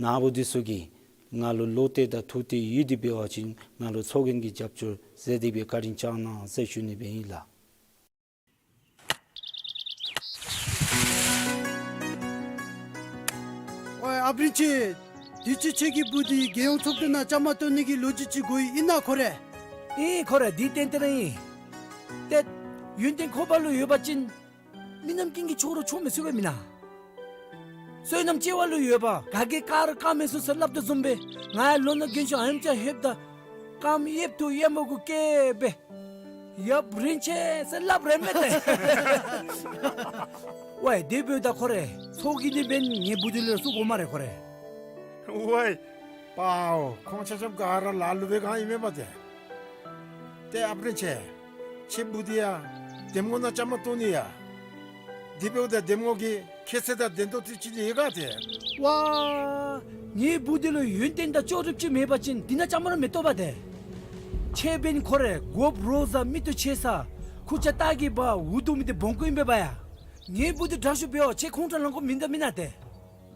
ནཱ་བུ་འདི་ཚུ་གིས་ང་ལུ་བློ་གཏད་དང་ཐུགས་གཏད་ཡོད་དེ་འབད་བ་ཅིན་ང་ལུ་ཚོགས་རྒྱན་གྱི་རྒྱབ་སྐྱོར་མཛད་དེ་འབད་བཀའ་དྲིན་བསྐྱང་གནང་ཟེར་ཞུ་ནི་སྦེ་ཨིན་ལགས། ཝའེ་ཨཔ་རིན་ཆེན། དུས་ཅི་ཁྱོད་ཀྱི་བུ་འདི་རྒྱལ་ཡོངས་ཚོགས་སྡེ་ནང་བཅའ་མར་གཏོགས་ནི་གི་ལོ་རྒྱུས་ཅིག་གོ་ཡི་ཨིན་ན་ཁོ་རེ། ཨིན་ཁོ་རེ་འདི་ཏན་ཏན་ར་ཨིན། ཏེ་ཡོན་ཏན་ཁོ་པ་ལུ་ཡོད་པ་ཅིན་མི་རྣམས་ཀུན་གྱིས་ཆོག་རུང་ཆོག་མི་ཚུགས་པས་མེན་ན། བསོད་ནམས་སྐྱེ་བ་ལུ་ཡོད་པ་ག་གིས་བཀག་རུང་བཀག་མི་ཚུགས་ཟེར་སླབ་དོ་བཟུམ་སྦེ་ང་ཡང་ལོ་ན་རྒན་ཤོས་ཨ་ནེམ་ཅིག་ལྷོདཔ་ད་རྐངམ་གཡསཔ་ཐོག་གཡསམ་པ་གུ་བཀལ་སྦེ་ཡབ་རིན་ཆེན་ཟེར་སླབ་རན་མས་ཏེ། ཝའེ་དེ་འབདཝ་ད་ཁོ་རེ་ཚོགས་རྒྱན་འདི་འབད་ནི་ངེའི་བུ་འདི་ལུ་བཙུགས་དགོ་སྨ་རེ་ཁོ་རེ། ཝའེ་པའོ་ཁོང་ཆ་ཁྱབ་ག་ར་ལ་ལུ་སྦེ་གང་ཨིན་མས་པ་ཏེ། ཏེ་ཨཔ་རིན་ཆེན། ཁྱོད་བུ་འདི་ཡང་འདེམས་ངོ་ནང་བཅའ་མར་གཏོགས་ནི་ཡ། དེ་འབདཝ་ད་འདེམས་ངོ་གི་ཁྱད་ཚད་དང་ལྡན་ཏོག་ཏོ་ཅིག་ཡོད་ག་ཏེ། ཝའེ་ངེའི་བུ་འདི་ལུ་ཡོན་ཏན་དང་ལྕོགས་གྲུབ་ཅིག་མེད་པ་ཅིན་འདི་ནང་བཅའ་མར་མི་གཏོགས་པ་ཏེ། ཁྱོད་འབད་ནི་ཁོ་རེ་མགོ་རོ་བཟའ་མིག་ཏོ་ཆེ་ས་ཁུར་ཆ་ལྟག་གི་བ་འུ་སྡུག་མི་འདི་སྦོམ་ཀུ་ཨིན་པས་པ་ཡ། ངེའི་བུ་འདི་དྲག་ཤོས་འབད་བ་ཁྱོད་ཁོང་ཁྲོ་ལང་དགོཔ་མིན་ད་མེན་ན་ཏེ།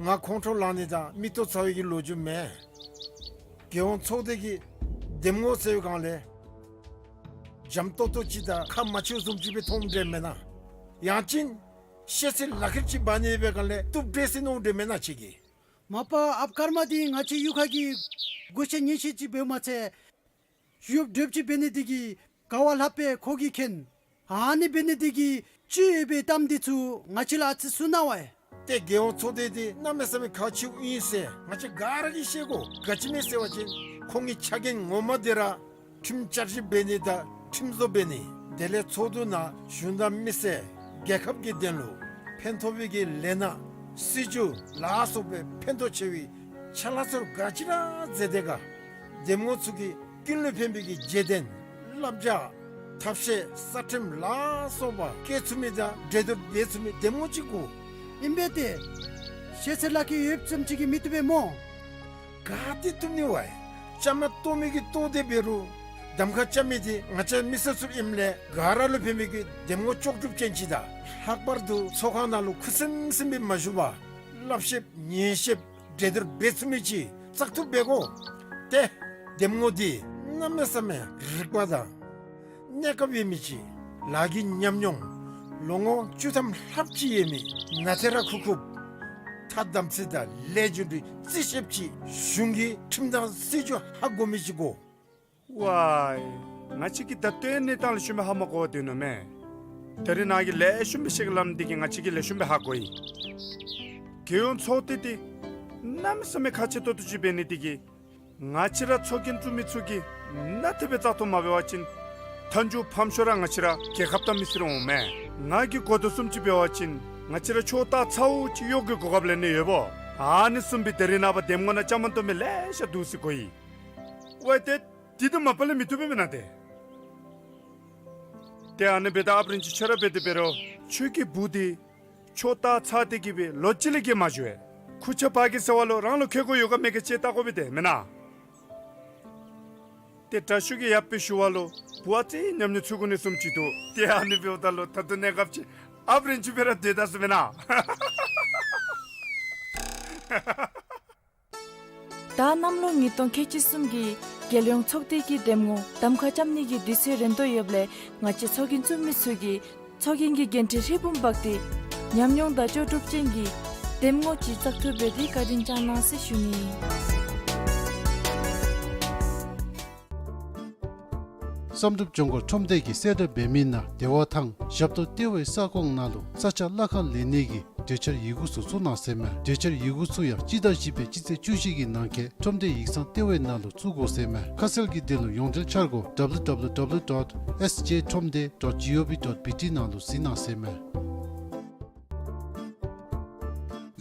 ང་ཁོང་ཁྲོ་ལང་ནི་དང་མིག་ཏོ་ཚ་བའི་གི་ལོ་རྒྱུས་མེད། རྒྱལ་ཡོངས་ཚོགས་སྡེ་གི་འདེམས་ངོ་ཟེར་བའི་སྒང་ལས་འཇམ་ཏོག་ཏོ་ཅིག་དང་ཁ་མ་ཕྱེཝ་བཟུམ་ཅིག་སྦེ་མཐོངམ་འདྲས་མེན་ན། ཡང་ཅིན་ཤེས་ཚད་ལག་ཁྱེར་ཅིག་འབག་ནི་འབད་བའི་སྒང་ལས་བཏུབ་འདྲས་ཟེར་མནོཝ་འདྲས་མེན་ན་ཁྱོད་ཀྱིས། མ་པ་ཨཔ་ཀརྨ་འདི་ང་བཅས་གཡུས་ཁ་གི་སྒོ་ཤེས་ཉེན་ཤེས་ཅིག་འབདཝ་མ་ཚད་ཡོདཔ་འདྲཝ་ཅིག་འབད་ནི་འདི་གིས་ག་བ་ལྷགཔ་སྦེ་ཁོ་གིས་མཁྱེན། ཨ་ནི་འབད་ནི་འདི་གིས་ཅིག་ཡོད་པའི་གཏམ་འདི་ཚུ་ང་བཅས་ལུ་ཨ་ཙི་གསུང་གནང་བས། ཏེ་རྒྱལ་ཡོངས་ཚོགས་སྡེ་འདི་གནམ་མེད་ས་མེད་ཁག་ཆེཝ་ཨིན་ཟེར་ང་བཅས་ག་ར་གིས་ཤེས་དགོ། ག་ཅི་སྨོ་ཟེར་བ་ཅིན་ཁོང་གི་ཕྱག་འགན་ངོ་མ་འདི་ར་ཁྲིམས་བསྐྱར་ཞིབ་འབད་ནི་དང་ཁྲིམས་བཟོ་འབད་ནི། དེ་ལས་ཚོགས་འདུ་ནང་གཞུང་དང་མི་སེར་རྒྱལ་ཁབ་ཀྱི་དོན་ལུ་ཕན་ཐོགས་པའི་གི་ལས་སྣ་སྲིད་བྱུས་ལ་སོགས་པའི་ཕན་ཐོགས་ཆེ་བའི་ཕྱག་ལཱ་ཚུ་ག་ཅི་ར་མཛད་དེ་ག། འདེམས་ངོ་ཚུ་གིས་ཀུན་ལུ་ཕན་པའི་གི་བརྗེད་དོན་བསླབ་བྱ་ཐབས་ཤེས་གསར་ཁྲིམས་ལ་སོགས་པ་བཀལ་ཚུགས་མི་དང་འགྲན་བསྡུར་འབད་ཚུགས་མི་འདེམས་ངོ་ཅིག་དགོ། ཨིན་པས་ཏེ། ཤེས་ཚད་ལག་ཁྱེར་ཡོདཔ་ཙམ་ཅིག་གིས་མི་བཏུབ་པས་སྨོ། ག་ཏེ་བཏུབ་ནི་བས། བཅའ་མར་གཏོགས་མི་གིས་གཏོགས་ཏེ་འབད་རུང་གདམ་ཁ་རྐྱབ་མི་འདི་ང་བཅས་མི་སེར་ཚུ་ཨིནམ་ལས་ག་ར་ལུ་ཕན་པའི་གི་འདེམས་ངོ་ལྕོགས་གྲུབ་ཅན་ཅིག་དང་ལྷག་པར་དུ་ཚོགས་ཁང་ནང་ལུ་ཁུ་སིམ་སིམ་སྦེ་མ་བཞུགས་པར་བསླབ་ཤེསཔ་ཉན་ཤེསཔ་འགྲན་བསྡུར་འབད་ཚུགས་མི་ཅིག་བཙག་འཐུ་འབད་དགོ། ཏེ་འདེམས་ངོ་འདི་གནམ་མེད་ས་མེད་རིག་པ་དང་གནས་སྐབས་ཡོད་མི་ཅིག་ལཱ་གི་ཉམས་མྱོང་ལོ་ངོ་བཅུ་ཐམ་ལྷགཔ་ཅིག་ཡོད་མི་ནཱ་ཐེ་ར་ཁུག་ཁུགཔ་ཐ་དམ་ཚིག་དང་ལས་རྒྱུ་འབྲས་རྩིས་ཞིབ་ཅིག་གཞུང་གི་ཁྲིམས་དང་སྲིད་བྱུས་ཧ་གོ་མི་ཅིག་དགོ། ཝའེ། ང་བཅས་ཀྱིས་ད་ལྟོའི་གནས་སྟངས་ལེགས་ཤོམ་སྦེ་ཧ་མ་གོ་བར་སྡོད་ནུག་མས། ད་རིས་ནཱ་གིས་ལེགས་ཤོམ་སྦེ་བཤད་གནངམ་འདི་གིས་ང་བཅས་ཀྱིས་ལེགས་ཤོམ་སྦེ་ཧ་གོ་ཡི། རྒྱལ་ཡོངས་ཚོགས་སྡེ་འདི་གནམ་མེད་ས་མེད་ཁག་ཆེ་ཏོག་ཏོ་ཅིག་འབད་ནི་འདི་གིས་ང་བཅས་ར་ཚོགས་རྒྱན་དཀྲུག་མི་ཚུ་གིས་ནཱ་ཐེབས་སྦེ་བཙག་འཐུ་མ་འབད་བ་ཅིན་མཐའ་མཇུག་ཕམ་ཤོས་ར་ང་བཅས་ར་རྒྱལ་ཁབ་དང་མི་སེར་འོང་མས། ང་གིས་གོ་དོ་བཟུམ་ཅིག་འབད་བ་ཅིན་ང་བཅས་ར་ཕྱོགས་ལྟ་ཚཝ་ཅིག་གཡོག་གི་གོ་སྐབས་ལེན་ནི་ཡོདཔ་འོང་། ཨ་ནི་བཟུམ་སྦེ་ད་རིས་ནངས་པ་འདེམས་ངོ་ནང་བཅའ་མར་གཏོགས་མི་ལེ་ཤ་འདུག་ཟེར་གོ་ཡི། ཝའེ་ཏེ་འདི་དང་མ་པ་ལས་མི་བཏུབ་པས་མེན་ན་ཏེ། ཏེ་ཨ་ནི་འབདཝ་ད་ཨཔ་རིན་ཆེན་ཁྱོད་ར་འབད་དེ་འབད་རུང་ཁྱོད་ཀྱི་བུ་འདི་ཕྱོགས་ལྟ་ཚ་སྟེ་གི་སྦེ་ལོ་གཅིག་ལས་བརྒལ་མ་བཞུགས་པས། ཁུར་ཆ་འབག་གེ་ཟེར་བ་ལུ་རང་ལུ་ཁེ་ཀོ་ཡོད་ག་མེད་ག་དཔྱད་བལྟ་དགོ་པས་ཏེ་མེན་ན། ཏེ་དྲག་ཤོས་ཀྱི་ཡབ་སྦེ་ཞུ་བ་ལུ་བུ་ཨ་ཙི་ཉམས་མྱོང་ཚུད་དགོ་ནི་བཟུམ་ཅིག་འདུག། ཏེ་ཨ་ནི་འབདཝ་ད་ལུ་ད་ལྟོ་གནས་སྐབས་ཅིག་ ཨཔ་རིན་ཆུ་སྦེ་ར་སྡོད་ད་ཟེར་མེན་ན། ད་གནམ་ལོ་ཉིས་སྟོང་ཁལ་གཅིག་གསུམ་གྱི་རྒྱལ་ཡོངས་ཚོགས་སྡེ་གི་འདེམས་ངོ་གདམ་ཁ་རྐྱབ་ནི་གི་དུས་ཚོད་རན་དོ་ཡོདཔ་ལས་ང་བཅས་ཚོགས་རྒྱན་བཙུགས་མི་ཚུ་གིས་ཚོགས་རྒྱན་གྱི་འགན་འཁྲི་ཧྲིལ་བུམ་འབག་སྟེ་ཉམས་མྱོང་དང་ལྕོགས་གྲུབ་ཅན་གྱི་འདེམས་ངོ་ཅིག་བཙག་འཐུ་འབད་དེ་བཀའ་དྲིན་བསྐྱང་གནང་ཟེར་ཞུ་ནི་ཨིན། བསམ་གྲུབ་ལྗོངས་མཁར་ཁྲོམ་སྡེ་གིས་གསལ་བསྒྲགས་འབད་མི་ནང་བདེ་བ་ཐང་ཞབས་ཏོག་ལྟེ་བའི་ས་ཁོངས་ནང་ལུ་ས་ཆ་གླ་ཁར་ལེན་ནི་གི་གྲོས་འཆར་ཡི་གུ་ཚུ་བཙུགས་གནང་ཟེར་མས། གྲོས་འཆར་ཡི་གུ་ཚུ་ཡང་སྤྱི་ཟླ་བཞི་པའི་སྤྱི་ཚེས་བཅུ་བཞི་གི་ནང་འཁོད་ཁྲོམ་སྡེ་ཡིག་ཚང་ལྟེ་བའི་ནང་ལུ་བཙུགས་དགོ་ཟེར་མས། ཁ་གསལ་གྱི་དོན་ལུ་ཡོངས་འབྲེལ་འཆར་སྒོ་W W W dot S J ཁྲོམ་སྡེ་dot G O V dot B T ནང་ལུ་གཟིགས་གནང་ཟེར་མས།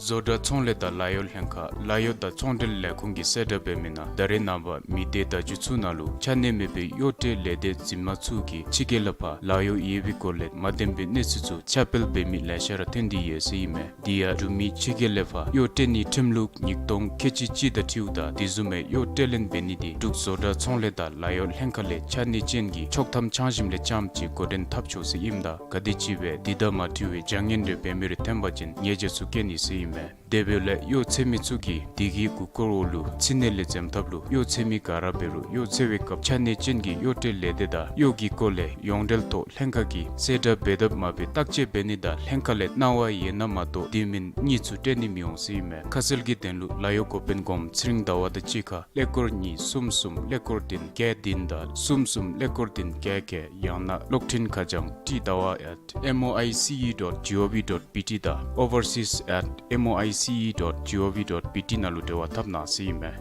བཟོ་གྲྭ་ཚོང་ལས་དང་ལཱ་གཡོག་ལྷན་ཁག་ལཱ་གཡོག་དང་ཚོང་འབྲེལ་ལས་ཁུངས་ཀྱིས་གསལ་བསྒྲགས་འབད་མི་ནང་ད་རེས་ནངས་པ་མི་སྡེ་བརྡ་བརྒྱུད་ཚུ་ནང་ལུ་ཆ་གནས་མེད་པའི་གཡོག་ཁྲལ་ལས་སྡེ་འཛིན་མ་ཚུ་གིས་ཕྱི་རྒྱལ་ལས་ཕར་ལཱ་གཡོག་ཡོད་པའི་སྐོར་ལས་མ་བདེན་པའི་གནས་ཚུལ་ཚུ་ཁྱབ་སྤེལ་འབད་མི་ལེ་ཤ་ར་ཐོན་ཏེ་ཡོད་ཟེར་ཨིན་མས། དེ་ཡང་འབྲུག་མི་ཕྱི་རྒྱལ་ལས་ཕར་གཡོག་སྤྲོད་ནིའི་ཁྲིམས་ལུགས་ཉིས་སྟོང་ཁལ་གཅིག་གཅིག་དང་འཁྲིལཝ་ད་དེ་བཟུམ་མའི་གཡོག་སྤྲོད་ལེན་འབད་ནི་དེ་འབྲུག་བཟོ་གྲྭ་ཚོང་ལས་དང་ལཱ་གཡོག་ལྷན་ཁག་ལས་ཆ་གནས་ཅན་གྱི་ཆོག་ཐམ་འཆང་ཞིནམ་ལས་རྐྱངམ་ཅིག་འགོ་འདྲེན་འཐབ་ཆོག་ཟེར་ཨིནམ་ད་ག་དེམ་ཅིག་སྦེ་དེ་དང་མ་འཁྲིལ་བའི་བྱ་ངན་རེ་འབད་མི་རེ་ཐོན་པ་ཅིན་ཉེས་བྱ་ཚུ་བཀལ་ནི་ཟེར་ཨིན་མས། དེ་འབདཝ་ལས་གཡོག་ཚད་མི་ཚུ་གིས་དེ་གི་མགུ་སྐོར་འོག་ལུ་ཚིག་སྣེ་ལས་འཛེམ་ཐབས་ལུ་གཡོག་ཚད་མི་ག་ར་འབད་རུང་གཡོག་འཚོལ་བའི་སྐབས་ཆ་གནས་ཅན་གྱི་གཡོག་སྤྲོད་ལས་སྡེ་དང་གཡོག་གི་སྐོར་ལས་ཡོངས་འབྲེལ་ཐོག་ལྷན་ཁག་གིས་གསལ་བསྒྲགས་འབད་དཔ་མ་འབད་བརྟག་དཔྱད་འབད་ནི་དང་ལྷན་ཁག་ལས་གནང་བ་ཡོད་ན་མ་གཏོགས་དེ་མིན་གཉིས་ཚུ་སྤྲོད་ནི་མི་འོང་ཟེར་ཨིན་མས། ཁ་གསལ་གྱི་དོན་ལུ་ལཱ་གཡོག་འགོ་དཔོན་སྒོམ་ཚེ་རིང་ཟླ་བ་དང་གཅིག་ཁར་ཀླད་ཀོར་གཉིས་གསུམ་གསུམ་ཀླད་ཀོར་བདུན་བརྒྱད་བདུན་དང་གསུམ་གསུམ་ཀླད་ཀོར་བདུན་བརྒྱད་བརྒྱད། ཡང་ན་གློག་འཕྲིན་ཁ་བྱང་ཊི་ཟླ་བ་at M O I C E dot G O V dot B T དང་overseas at M O I C E dot G O V dot B T ནང་ལུ་འབྲེལ་བ་འཐབ་གནང་ཟེར་ཨིན་མས།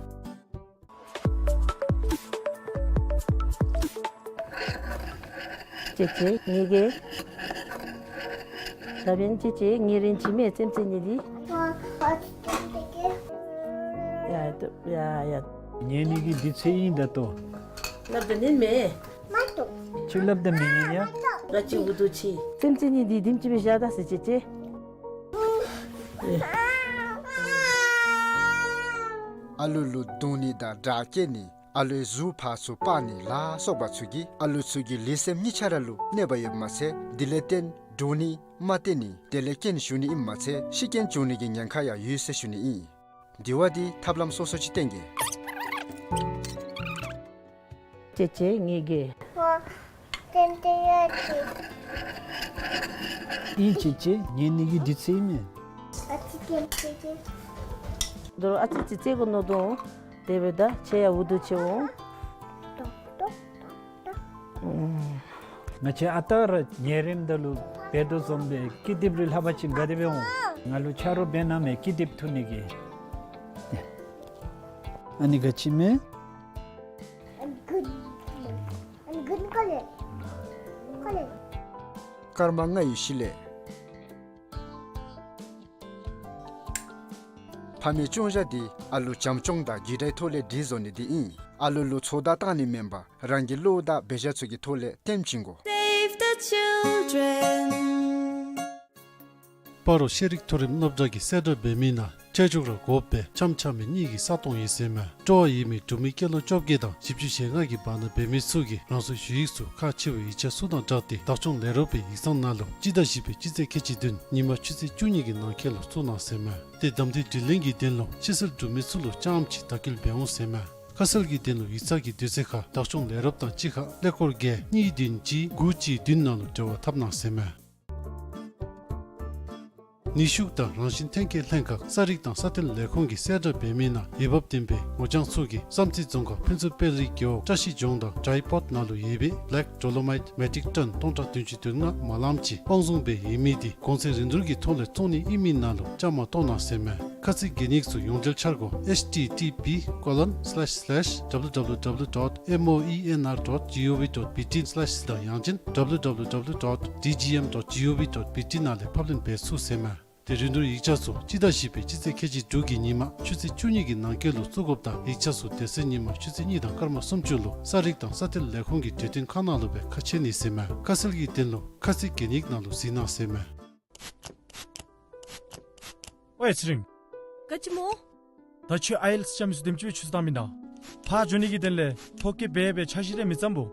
ཅེ་ཅེ་ངེ་གི། ད་འབདན་ཅེ་ཅེ་ངེ་རན་ཅི་མས་རྩེདམོ་རྩེ་ནི་འདི། ཡ་ཡ་ཡ། ཉལ་ནི་གི་དུས་ཚོད་ཨིན་ད་ལྟོ། སླབ་ད་ཉན་མས། མ་ཏོ། ཅིག་སླབ་ད་མི་ཉན་ཡ། ང་ཅིག་འུ་སྡུག་ཅིག། རྩེདམོ་རྩེ་ནི་འདི་དེམ་ཅིག་སྦེ་བཞག་ད་ཟེར་ཅེ་ཅེ། ཨ་ལུ་ལུ་རྡུང་ནི་དང་དྲག་སྐྱེད་ནི་ཨ་ལུའི་གཟུགས་ཕར་ཚུར་སྤར་ནི་ལ་སོགས་པ་ཚུ་གིས་ཨ་ལུ་ཚུ་གི་ལུས་སེམས་གཉིས་ཆ་ར་ལུ་གནོད་པ་ཡོདཔ་མ་ཚད་དེ་ལས་བརྟེན་འདྲོག་ནི་རྨ་བཏོན་ནི་དེ་ལས་རྐྱེན་ཞུགས་ནི་ཨིནམ་མ་ཚད་ཤི་རྐྱེན་བྱུང་ནི་གི་ཉེན་ཁ་ཡང་ཡོད་ཟེར་ཞུ་ནི་ཨིན། དེ་བ་འདི་ཐབས་ལམ་སོ་སོ་ཅིག་བསྟེན་གེ། ཅེ་ཅེ་ངེ་གི། ཨིན་ཅེ་ཅེ་ཉལ་ནི་གི་དུས་ཚོད་ཨིན་མས། ད་རུང་ཨ་ཙི་ཙི་རྩེ་དགོ་མནོ་དོ། དེ་འབདཝ་ད་ཁྱེད་ཡང་འུ་སྡུག་ཅིག་འོང་། ང་བཅས་ཨ་རྟག་ར་ཉལ་རནམ་ད་ལུ་འབད་དོ་བཟུམ་སྦེ་ཀི་དེབ་རེ་ལྷག་པ་ཅིན་ག་དེ་སྦེ་འོང་། ང་ལུ་ཆ་རོགས་འབད་གནང་མས་ཀི་དེབ་འཐུ་ནི་གི། ཨ་ནི་ག་ཅི་མས། སྐར་མ་ལྔའི་གཞི་ལས། ཕ་མའི་ཅུང་ཞ་འདི་ཨ་ལུ་བྱམས་སྐྱོང་དང་རྒྱུ་འབྲས་ཐོག་ལས་སྒྲིག་བཟོ་ནི་འདི་ཨིན། ཨ་ལུ་ལུ་ཚོད་ལྟ་བཏང་ནི་མེན་པར་རང་གི་བློ་དང་འབད་བཞག་ཚུ་གི་ཐོག་ལས་སྟོན་བྱིན་དགོ། Save the children. སྤ་རོ་ཤེས་རིག་མཐོ་རིམ་སློབ་གྲྭ་གིས་གསལ་བསྒྲགས་འབད་མི་ནང་ཁྲལ་འཇུག་ར་དགོ་པའི་འཆམ་འཆམ་མི་གཉིས་ཀྱི་ས་སྟོང་ཡོད་ཟེར་མས། སྤྲོ་བ་ཡོད་མི་འབྲུག་མི་སྐྱེས་ལོ་བཅོ་བརྒྱད་དང་བཞི་བཅུ་ཞེ་ལྔ་གི་བར་ན་འབད་མི་ཚུ་གིས་རང་སོའི་ཞུ་ཡིག་ཚུ་ཁག་ཆེ་བའི་ཡིག་ཆ་ཚུ་དང་སྦྲགས་ཏེ་བདག་སྐྱོང་ལས་རོགས་པའི་ཡིག་ཚང་ནང་ལུ་སྤྱི་ཟླ་བཞི་པའི་སྤྱི་ཚེས་ཁལ་གཅིག་བདུན་ཉིན་མ་ཆུ་ཚོད་བཅུ་གཉིས་ཀྱི་ནང་འཁོད་ལུ་བཙུགས་གནང་ཟེར་མས། ཏེ་གདམ་འཐུའི་དྲི་ལན་གྱི་དོན་ལུ་ཕྱི་སེལ་འབྲུག་མི་ཚུ་ལུ་རྐྱངམ་ཅིག་དྭགས་ཀྱིལ་འབད་འོང་ཟེར་མས། ཁ་གསལ་གྱི་དོན་ལུ་ཡིག་ཚང་གི་དུས་ཚོད་ཁར་བདག་སྐྱོང་ལས་རོགསཔ་དང་གཅིག་ཁར་ཀླད་ཀོར་བརྒྱད་གཉིས་བདུན་གཅིག་དགུ་གཅིག་བདུན་ནང་ལུ་འབྲེལ་བ་འཐབ་གནང་ཟེར་མས། ནུས་ཤུགས་དང་རང་བཞིན་ཐོན་སྐྱེད་ལྷན་ཁག་ས་རིག་དང་ས་མཐོའི་ལས་ཁུངས་ཀྱིས་གསལ་བསྒྲགས་འབད་མི་ནང་འོས་འབབ་ལྡན་པའི་ངོ་རྐྱང་ཚུ་གིས་བསམ་རྩེ་རྫོང་ཁག་ཕུན་ཚོགས་དཔལ་རི་རྒེད་འོག་བཀྲ་ཤིས་ལྗོངས་དང་ཌའི་པོརཊ་ནང་ལུ་ཡོད་པའི་བེ་ལེཀ་ཌོ་ལོ་མའིཊ་མེ་ཊིག་ཊོན་སྟོང་ཕྲག་བདུན་ཅུ་དོན་ལྔ་མ་ལངམ་ཅིག་དབང་བཟུང་འབད་ཡོད་མི་འདི་གོང་ཚད་རིན་བསྡུར་གྱི་ཐོག་ལས་བཙོང་ནི་ཨིན་མི་ནང་ལུ་བཅའ་མར་གཏོགས་གནང་ཟེར་མས། ཁ་ཚིག་གན་ཡིག་ཚུ་ཡོངས་འབྲེལ་འཆར་སྒོ་H T T P colon slash slash W W W dot moenr dot gov dot B T slash དང་ཡང་ཅིན་W W W dot D G M dot gov dot B T ནང་ལས་ཕབ་ལེན་འབད་ཚུགས་ཟེར་མས། ཏེ་རིན་བསྡུར་ཡིག་ཆ་ཚུ་སྤྱི་ཟླ་བཞི་པའི་སྤྱི་ཚེས་ཁལ་གཅིག་དྲུག་གི་ཉིན་མ་ཆུ་ཚོད་བཅུ་གཉིས་ཀྱི་ནང་འཁོད་ལུ་བཙུགས་དགོཔ་དང་ཡིག་ཆ་ཚུ་དེ་ཚེ་ཉིན་མ་ཆུ་ཚོད་གཉིས་དང་སྐར་མ་སུམ་ཅུ་ལུ་ས་རིག་དང་ས་མཐོའི་ལས་ཁུངས་ཀྱི་གྲོས་སྟོན་ཁང་ནང་ལུ་སྦེ་ཁ་ཕྱེ་ནི་ཟེར་མས། ཁ་གསལ་གྱི་དོན་ལུ་ཁ་ཚིག་གན་ཡིག་ནང་ལུ་གཟིགས་གནང་ཟེར་མས། ཝའེ་ཚེ་རིང་། ག་ཅི་སྨོ། ད་ཁྱོད་ཨའི་ཨེལ་ཊི་ཨེས་རྐྱབ་མི་ཚུ་དེམ་ཅིག་སྦེ་ཆུ་ཚོད་བཏང་མི་ནུག། ཕར་འགྱོ་ནི་གི་དོན་ལས་ཐོ་བཀོད་འབད་འབད་འཆར་གཞི་རེ་མི་བརྩམ་སྨོ།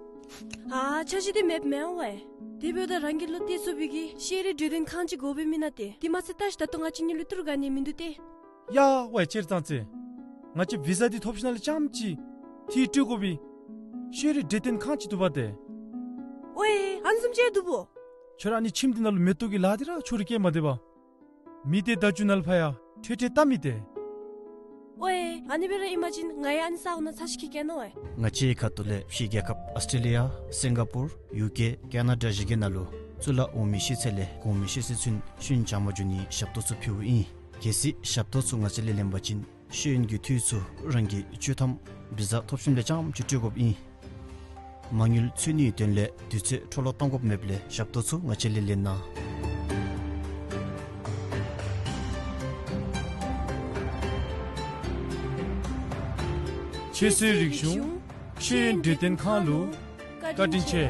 ཨ་འཆར་གཞི་འདི་མེདཔ་མེན་ཝའེ། དེ་འབདཝ་ད་རང་གི་བློ་གཏད་ཚུགས་པའི་གི་ཤེས་རིག་འབྲེལ་ལྡན་ཁང་ཅིག་དགོ་པས་མེན་ན། ཏེ་དེ་མ་ཚད་ད་ཅི་ད་ལྟོ་ང་བཅས་གཉིས་ལུ་ཏི་རུ་ག་ནི་མིན་འདུག་སྟེ། ཡ་ཝའེ་ཅེར་ཙང་ཙེ། ང་བཅས་བི་ཟ་འདི་ཐོབ་ཞིནམ་ལས་རྐྱངམ་ཅིག་ཏི་རུ་སྤྲོད་དགོ་པའི་ཤེས་རིག་འབྲེལ་ལྡན་ཁང་ཅིག་འདུག་པ་ཏེ། ཝའེ་ཨ་ནི་བཟུམ་ཅིག་འདུག་པོ། ཁྱོད་ར་ཨ་ནི་ཁྱིམ་འདི་ནང་ལུ་མེ་ཏོག་གི་ལཱ་འདི་ར་ཁྱོད་ར་སྐྱེལ་མ་སྡོད་པར་མི་སྡེ་བརྡ་བརྒྱུད་ནང་ལུ་ཕར་ཡང་ཐོས་ཐོས་བལྟ་མི་སྡོད། ཝའེ་ཨ་ནི་སྦེ་ར་ཨིན་པ་ཅིན་ང་ཡང་ཨ་ནི་ས་འོག་ནང་ཚར་ཅིག་འཁྱིད་གེ་ནོ་ཝའེ། ང་བཅས་ཁ་ཐུག་ལས་ཕྱི་རྒྱལ་ཁབ་ཨཱོས་ཊྲེ་ལི་ཡ་སིང་ག་པུར་ཡུ་ཀེ་ཀེ་ན་ཌ་བཞི་གི་ནང་ལུ་གཙུག་ལག་འོག་མའི་ཤེས་ཚད་ལས་གོང་མའི་ཤེས་ཚད་ཚུན་ཤེས་ཡོན་སྦྱང་བར་འགྱོ་ནིའི་ཞབས་ཏོག་ཚུ་ཕུལཝ་ཨིན། གལ་སྲིད་ཞབས་ཏོག་ཚུ་ང་བཅས་ལས་ལེན་པ་ཅིན་ཤེས་ཡོན་གྱི་འཐུས་ཚུ་རང་གིས་ཆོག་ཐམ་བི་ཟ་ཐོབ་ཞིནམ་ལས་རྐྱངམ་ཅིག་སྤྲོད་དགོཔ་ཨིན། མ་དངུལ་འཚོལ་ནིའི་དོན་ལས་དུས་ཚོད་འཕྲོ་བརླག་གཏང་དགོཔ་མེདཔ་ལས་ཞབས་ཏོག་ཚུ་ང་བཅས་ལས་ལེན་གནང་། ཁྱེད་ཚུའི་རིག་གཞུང་ཤེས་ཡོན་འབྲེལ་ལྡན་ཁང་ལུ་བཀའ་དྲིན་ཆེ།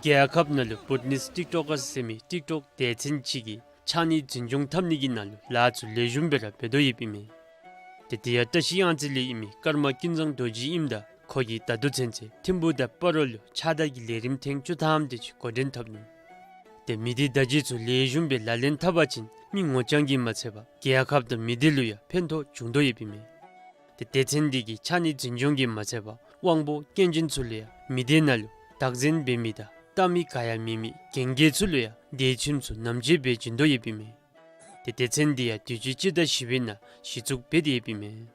རྒྱལ་ཁབ་ནང་ལུ་བུ་ཊ་ནིས་ཊིཀ་ཊོཀ་ཀར་ཟེར་མི་ཊིཀ་ཊོཀ་སྡེ་ཚན་ཅིག་གིས་ཕྱགས་སྙིགས་འཛིན་སྐྱོང་འཐབ་ནི་གི་ནང་ལུ་ལཱ་ཚུ་ལེགས་ཤོམ་སྦེ་ར་འབད་དོ་ཡོདཔ་ཨིན་མས། ཏེ་དེ་ཡང་བཀྲ་ཤིས་གཡང་རྩེ་ལས་ཨིན་མི་ཀརྨ་ཀུན་བཟང་རྡོ་རྗེ་ཨིནམ་ད་ཁོ་གིས་ད་ལྟོ་ཚུན་ཚོད་ཐིམ་ཕུག་དང་སྤ་རོ་ལུ་ཕྱགས་བདར་གྱི་ལས་རིམ་ཐེངས་བཅུ་ཐམ་དེ་ཅིག་འགོ་འདྲེན་འཐབ་ནུག། ཏེ་མི་སྡེ་བརྡ་བརྒྱུད་ཚུ་ལེགས་ཤོམ་སྦེ་ལག་ལེན་འཐབ་པ་ཅིན་མི་ངོ་རྐྱང་གིས་མ་ཚད་པར་རྒྱལ་ཁབ་དང་མི་སྡེ་ལུ་ཡང་ཕན་ཐོགས་འབྱུང་དོ་ཡོདཔ་ཨིན་མས། ཏེ་སྡེ་ཚན་འདི་གིས་ཕྱགས་སྙིགས་འཛིན་སྐྱོང་གིས་མ་ཚད་པར་དབང་པོ་སྐྱོན་ཅན་ཚུ་ལུ་ཡང་མི་སྡེ་ནང་ལུ་བདག་འཛིན་འབད་མི་དང་ལྟ་མི་ག་ཡང་མེད་མི་རྒན་རྒས་ཚུ་ལུ་ཡང་བདེ་ཁྱིམ་ཚུ་ནམ་འཇལ་འབད་བྱིན་དོ་ཡོདཔ་ཨིན་མས། ཏེ་སྡེ་ཚན་འདི་ཡང་དུས་ཅི་སྤྱི་ཟླ་བཞི་པའི་ནང་གཞི་བཙུགས་འབད་དེ་ཡོདཔ་ཨིན་མས།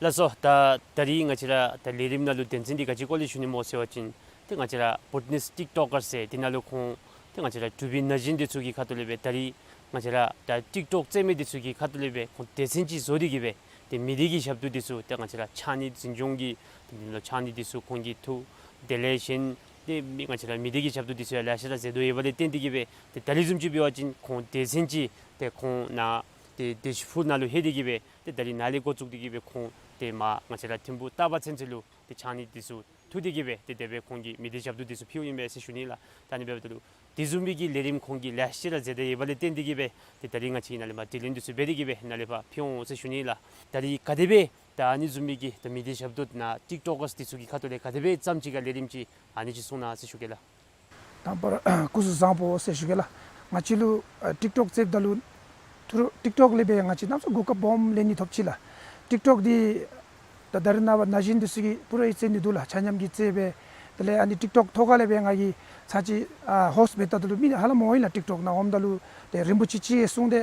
ལགས་སོ། ད་ད་རིས་ང་བཅས་ར་ད་ལས་རིམ་ནང་ལུ་དོན་ཚན་འདི་ག་ཅི་སྐོར་ལས་ཞུ་ནི་སྨོ་ཟེར་བ་ཅིན་ཏེ་ང་བཅས་ར་བུ་ཊ་ནིས་ཊིཀ་ཊོཀ་ཀར་ཟེར་འདི་ནང་ལུ་ཁོང་ཏེ་ང་བཅས་ར་འབྲུག་པའི་ན་གཞོན་འདི་ཚུ་གི་ཁ་ཐུག་ལས་སྦེ་ད་རིས་ང་བཅས་ར་ད་ཊིཀ་ཊོཀ་རྩེད་མི་འདི་ཚུ་གི་ཁ་ཐུག་ལས་སྦེ་ཁོང་སྡེ་ཚན་ཅིག་བཟོ་སྟེ་གི་སྦེ་ཏེ་མི་སྡེ་གི་ཞབས་ཏོག་འདི་ཚུ་ཏེ་ང་བཅས་ར་ཕྱགས་སྙིགས་འཛིན་སྐྱོང་གི་ཏེ་འདི་ལུ་ཕྱགས་སྙིགས་འདི་ཚུ་ཁོང་གིས་འཐུ། དེ་ལས་གཞན་ཏེ་མི་ང་བཅས་ར་མི་སྡེ་གི་ཞབས་ཏོག་འདི་ཚུ་ཡང་ལེ་ཤ་ར་མཛད་དོ་ཡོདཔ་ལས་བརྟེན་ཏེ་གི་སྦེ་ཏེ་ད་རིས་བཟུམ་ཅིག་འབད་བ་ཅིན་ཁོང་སྡེ་ཚན་ཅིག་ཏེ་ཁོང་ནཱ་ཏེ་བདེ་ཆེན་ཕུག་ནང་ལུ་ལྷོད་དེ་གི་སྦེ་ཏེ་ད་རིས་ནཱ་ལས་འགོ་བཙུགས་ཏེ་གི་སྦེ་ཁོང་ཏེ་མར་ང་བཅས་ར་ཐིམ་ཕུག་སྟག་པ་ཚུན་ཚོད་ལུ་ཏེ་ཕྱགས་སྙིགས་འདི་ཚུ་འཐུ་སྟེ་གི་སྦེ་ཏེ་དེ་སྦེ་ཁོང་གིས་མི་སྡེ་ཞབས་ཏོག་འདི་ཚུ་ཕུལཝ་ཨིན་པས་ཟེར་ཞུ་ནི་ལགས། ད་ཨ་ནི་འབདཝ་ད་ལུ་དེ་བཟུམ་མའི་གི་ལས་རིམ་ཁོང་གིས་ལེ་ཤ་ར་མཛད་དེ་ཡོདཔ་ལས་བརྟེན་ཏེ་གི་སྦེ་ཏེ་ད་རིས་ང་བཅས་ནཱ་ལས་མར་དྲི་ལན་འདི་ཚུ་འབད་དེ་གི་སྦེ་ནཱ་ལས་ཕར་ཕུལ་འོང་ཟེར་ཞུ་ནི་ལགས། ད་རིས་ག་དེ་སྦེ་ད་ཨ་ནི་བཟུམ་མའི་གི་ད་མི་སྡེ་ཞབས་ཏོག་ནཱ་ཊིཀ་ཊོཀ་ཀར་འདི་ཚུ་གི་ཁ་ཐུག་ལས་ག་དེ་སྦེ་བརྩམས་ཅི་ག་ལས་རིམ་ཅིག་ཨ་ནི་ཅིག་གསུང་གནང་ཟེར་ཞུ་གེ་ལགས། དང་པ་ར་སྐུ་གཟུགས་བཟང་པོ་ཟེར་ཞུ་གེ་ལགས། ང་བཅས་ལུ་ཨ་ཊིཀ་ཊོཀ་རྩེདཔ་ད་ལུ་ཐུ་རུ་ཊིཀ་ཊོཀ་ལས་སྦེ་ང་བཅས་གནམ་མེད་ས་མེད་གོ་སྐབས་སྦོམ་ལེན་ནི་ཐོབ་ཅི་ལགས། ཊིཀ་ཊོཀ་འདི་ད་ད་རེས་ནངས་པ་ན་གཞོན་འདི་ཚུ་གིས་པུ་ར་ཡང་རྩེད་ནི་འདུག་ལགས། ཆ་མཉམ་གྱིས་རྩེད་སྦེ་དེ་ལས་ཨ་ནི་ཊིཀ་ཊོཀ་ཐོག་ཁ་ལས་སྦེ་ང་གིས་ཚར་ཅིག་ཨ་ཧོསཊ་འབད་ད་ལུ་མི་ཧ་ལམ་འོང་ཡི་ལགས། ཊིཀ་ཊོཀ་ནང་འོངམ་ད་ལུ་ཏེ་རིན་པོ་ཆེ་ཅིག་གིས་གསུངས་ཏེ་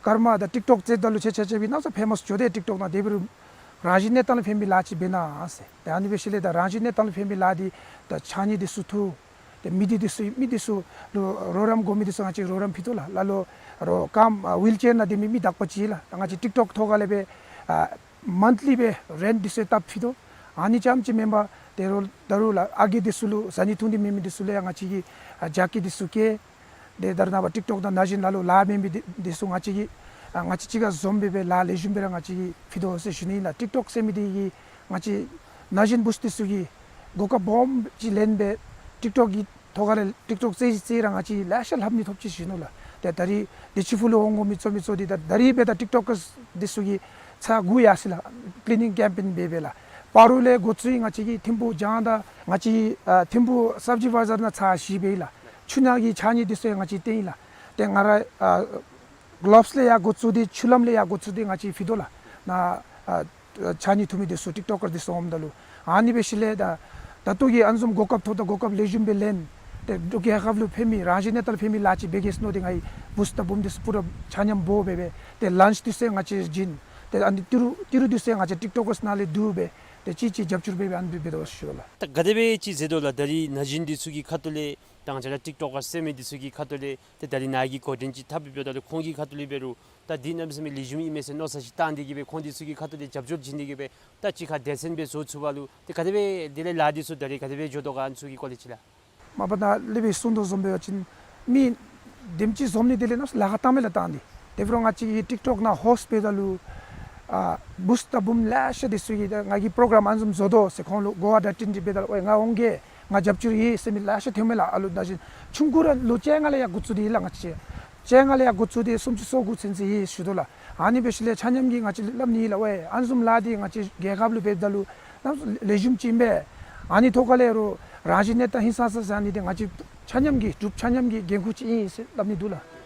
ཀརྨ་ད་ཊིཀ་ཊོཀ་རྩེདཔ་ད་ལུ་ཁྱེད་ཆ་ཁྱབ་ཀྱིས་གནམ་མེད་ས་མེད་ཕེ་མཱསི་འགྱོ་དེས་ཊིཀ་ཊོཀ་ནང་དེ་འབད་རུང་རང་བཞིན་གནས་སྟངས་ལུ་ཕན་པའི་ལཱ་ཅིག་འབད་གནང་ཟེར། ཏེ་ཨ་ནི་འབད་ཞིནམ་ལས་ད་རང་བཞིན་གནས་སྟངས་ལུ་ཕན་པའི་ལཱ་འདི་ད་ཕྱགས་སྙིགས་འདི་ཚུ་འཐུ། ཏེ་མི་སྡེ་འདི་ཚུ་མི་སྡེ་འདི་ཚུ་ལུ་རོགས་རམ་དགོ་མི་འདི་ཚུ་ང་བཅས་རོགས་རམ་ཕུལ་དོ་ལགས། ལ་ལུ་རོགས་ཀམ་ཨ་ཝིལ་ཅེར་ནང་སྡོད་མི་མི་དག་པ་ཅིག་ལགས། ད་ང་བཅས་ཊིཀ་ཊོཀ་ཐོག་ཁ་ལས་སྦེ་ཨ་མཱནཐ་ལི་སྦེ་རེནཊ་འདི་ཚུ་བཏབ་ཕུལ་དོ། ཨ་ནི་རྐྱངམ་ཅིག་མེན་པར་ད་རུང་ད་རུང་ལགས་ཨ་རྒས་འདི་ཚུ་ལུ་བཟའ་ནི་འཐུང་ནི་མེད་མི་འདི་ཚུ་ལུ་ཡང་ང་བཅས་ཀྱིས་ཨ་ཇ་ཀེཊ་འདི་ཚུ་བཀལ། ཏེ་ད་རེས་ནངས་པ་ཊིཀ་ཊོཀ་དང་ན་གཞོན་ལ་ལུ་ལཱ་མེད་མི་འདི་འདི་ཚུ་ང་བཅས་ཀྱིས་ཨ་ང་བཅས་གཅིག་ཁར་འཛོམས་སྦེ་སྦེ་ལཱ་ལེགས་ཤོམ་སྦེ་ར་ང་བཅས་ཀྱིས་ཕུལ་དོ་ཟེར་ཞུ་ནི་ཨིན་ལགས། ཊིཀ་ཊོཀ་ཟེར་མི་འདི་གིས་ང་བཅས་ན་གཞོན་བུཚ་འདི་ཚུ་གིས་གོ་སྐབས་སྦོམ་ཅིག་ལེན་སྦེ་ཊིཀ་ཊོཀ་གི་ཐོག་ཁ་ལས་ཊིཀ་ཊོཀ་རྩེད་རྩེད་ར་ང་བཅས་ལེ་ཤ་ལྷབ་ནི་ཐོབ་ཅི་ཞུ་ནུག་ལགས། ཏེ་ད་རིས་བདེ་ཆེན་ཕུག་ལུ་འོང་དགོ་མི་གཙོ་མི་གཙོ་འདི་ད་ད་རིས་སྦེ་ད་ཊིཀ་ཊོཀ་ཀར་འདི་ཚུ་གིས་ཚར་དགུ་ཡར་སོ་ཡི་ལགས། ཀི་ལི་ནིང་ཀེམ་པེན་འབད་སྦེ་ལགས། སྤ་རོ་ལས་འགོ་བཙུགས་ཡི། ང་བཅས་ཀྱི་ཐིམ་ཕུག་རྒྱང་མཐོང་ང་བཅས་ཨ་ཐིམ་ཕུག་སབ་ཇི་བ་ཛར་ནང་ཚར་བཞི་འབད་ཡི་ལགས། ཆུ་ནང་གི་ཕྱགས་སྙིགས་འདི་ཚུ་ཡང་ང་བཅས་བཏོན་ཡི་ལགས། ཏེ་ང་ར་ཨ་གློབས་ལས་ཡང་འགོ་བཙུགས་ཏེ་ཆུ་ལམ་ལས་ཡང་འགོ་བཙུགས་ཏེ་ང་བཅས་ཕུལ་དོ་ལགས། ནཱ་ཨ་ཕྱགས་སྙིགས་འཐུ་མི་འདི་ཚུ་ཊིཀ་ཊོཀ་ཀར་འདི་ཚུ་འོངམ་ད་ལུ་ཨ་ནི་འབད་ཞིནམ་ལས་ད་ད་ལྟོ་གི་ཨ་ནི་བཟུམ་གོ་སྐབས་ཐོབ་ད་གོ་སྐབས་ལེགས་ཤོམ་སྦེ་ལེན། ཏེ་འབྲུག་རྒྱལ་ཁབ་ལུ་ཕན་མི་རང་བཞིན་གནས་སྟངས་ལུ་ཕན་མི་ལཱ་ཅིག་འབད་གེ་ཟེར་མནོ་སྟེ་ང་གིས་བུཚ་དང་བུམོ་འདི་ཚུ་པུ་ར་ཆ་མཉམ་འབོ་སྦེ་སྦེ་ཏེ་ལཱནཆ་འདི་ཚུ་ཡང་ང་བཅས་བྱིན། ཏེ་ཨ་ནི་ཏི་རུ་ཏི་རུ་འདི་ཚུ་ཡང་ང་བཅས་ཊིཀ་ཊོཀ་ཀར་ནང་ལས་བསྡུ་སྦེ་ ཏེ་ཅིག་ཅིག་རྒྱབ་སྐྱོར་འབད་སྦེ་ཨ་ནི་སྦེ་འབད་དོ་ཟེར་ཞུ་དོ་ལགས། ད་ག་དེ་སྦེ་ཅིག་ཟེར་དོ་ལགས། ད་རིས་ན་གཞོན་འདི་ཚུ་གི་ཁ་ཐུག་ལས་ད་ང་བཅས་ར་ཊིཀ་ཊོཀ་ཀར་ཟེར་མི་འདི་ཚུ་གི་ཁ་ཐུག་ལས་ཏེ་ད་རིས་ནཱ་གི་འགོ་འདྲེན་ཅིག་འཐབ་སྦེ་འབདཝ་ད་ལུ་ཁོང་གི་ཁ་ཐུག་ལས་འབད་རུང་ད་འདི་གནམ་མེད་ས་མེད་ལེགས་ཤོམ་ཨིན་མས་ཟེར་མནོ་བསམ་ཅིག་བཏང་སྟེ་གི་སྦེ་ཁོང་འདི་ཚུ་གི་ཁ་ཐུག་ལས་རྒྱབ་སྐྱོར་བྱིན་ཏེ་གི་སྦེ་ད་ཅིག་ཁར་སྡེ་ཚན་སྦེ་བཟོ་ཚུགས་པ་ལུ་ཏེ་ག་དེ་སྦེ་དེ་ལས་ལཱ་འདི་ཚུ་ད་རིས་ག་དེ་སྦེ་འགྱོ་དོ་ག་ཨ་ནི་ཚུ་གི་སྐོར་ལས་ཅིག་ལགས། མ་པ་ད་ལེགས་སྦེ་གསུངས་དོ་བཟུམ་འབད་བ་ཅིན་མི་དེམ་ཅིག་འཛོམས་ནི་དེ་ལས་གནམ་མེད་ས་མེད་ལཱ་ཁག་བཏང་མས་ལགས་བཏང་སྟེ། དེ་འབད་རུང་ང་བཅས་ཀྱིས་ཊིཀ་ཊོཀ་ནང་ཧོསཊ་འབདཝ་ད་ལུ་ཨ་བུཚ་དང་བུམོ་ལེ་ཤ་འདི་ཚུ་གིས་ད་ང་གིས་པྲོ་གྲམ་ཨ་ནི་བཟུམ་བཟོ་དོ་ཟེར་ཁོང་ལུ་གོ་བ་བརྡ་སྤྲོད་ནི་འབདཝ་ད་ལུ་ཨོའི་ང་འོང་གེ་ང་རྒྱབ་སྐྱོར་ཡོད་ཟེར་མི་ལེ་ཤ་ཐོནམ་མས་ལགས། ཨ་ལུ་ད་ཅི་ཆུང་ཀུ་ར་ལོ་བཅོ་ལྔ་ལས་ཡར་འགོ་བཙུགས་ཏེ་ཨིན་ལགས། ང་བཅས་བཅོ་ལྔ་ལས་ཡར་འགོ་བཙུགས་ཏེ་སུམ་ཅུ་སོ་དགུ་ཚུན་ཚོད་ཡོད་ཟེར་ཞུ་དོ་ལགས། ཨ་ནི་འབད་ཞིནམ་ལས་ཆ་མཉམ་གྱིས་ང་བཅས་ལུ་སླབ་ནི་ཨིན་ལགས། ཨོའི་ཨ་ནི་བཟུམ་ལཱ་འདི་ང་བཅས་རྒྱལ་ཁབ་ལུ་འབདཝ་ད་ལུ་གནམ་མེད་ས་མེད་ལེགས་ཤོམ་ཅིག་ཨིན་པས། ཨ་ནི་ཐོག་ཁ་ལས་རུང་རང་བཞིན་གནས་སྟངས་ཧིང་སངས་ས་ཟེར་ཨ་ནི་འདི་ང་བཅས་ཆ་མཉམ་གྱིས་འབྲུགཔ་ཆ་མཉམ་གྱི་འགན་ཁུར་ཅིག་ཨིན་ཟེར་སླབ་ནི་འདུག་ལགས།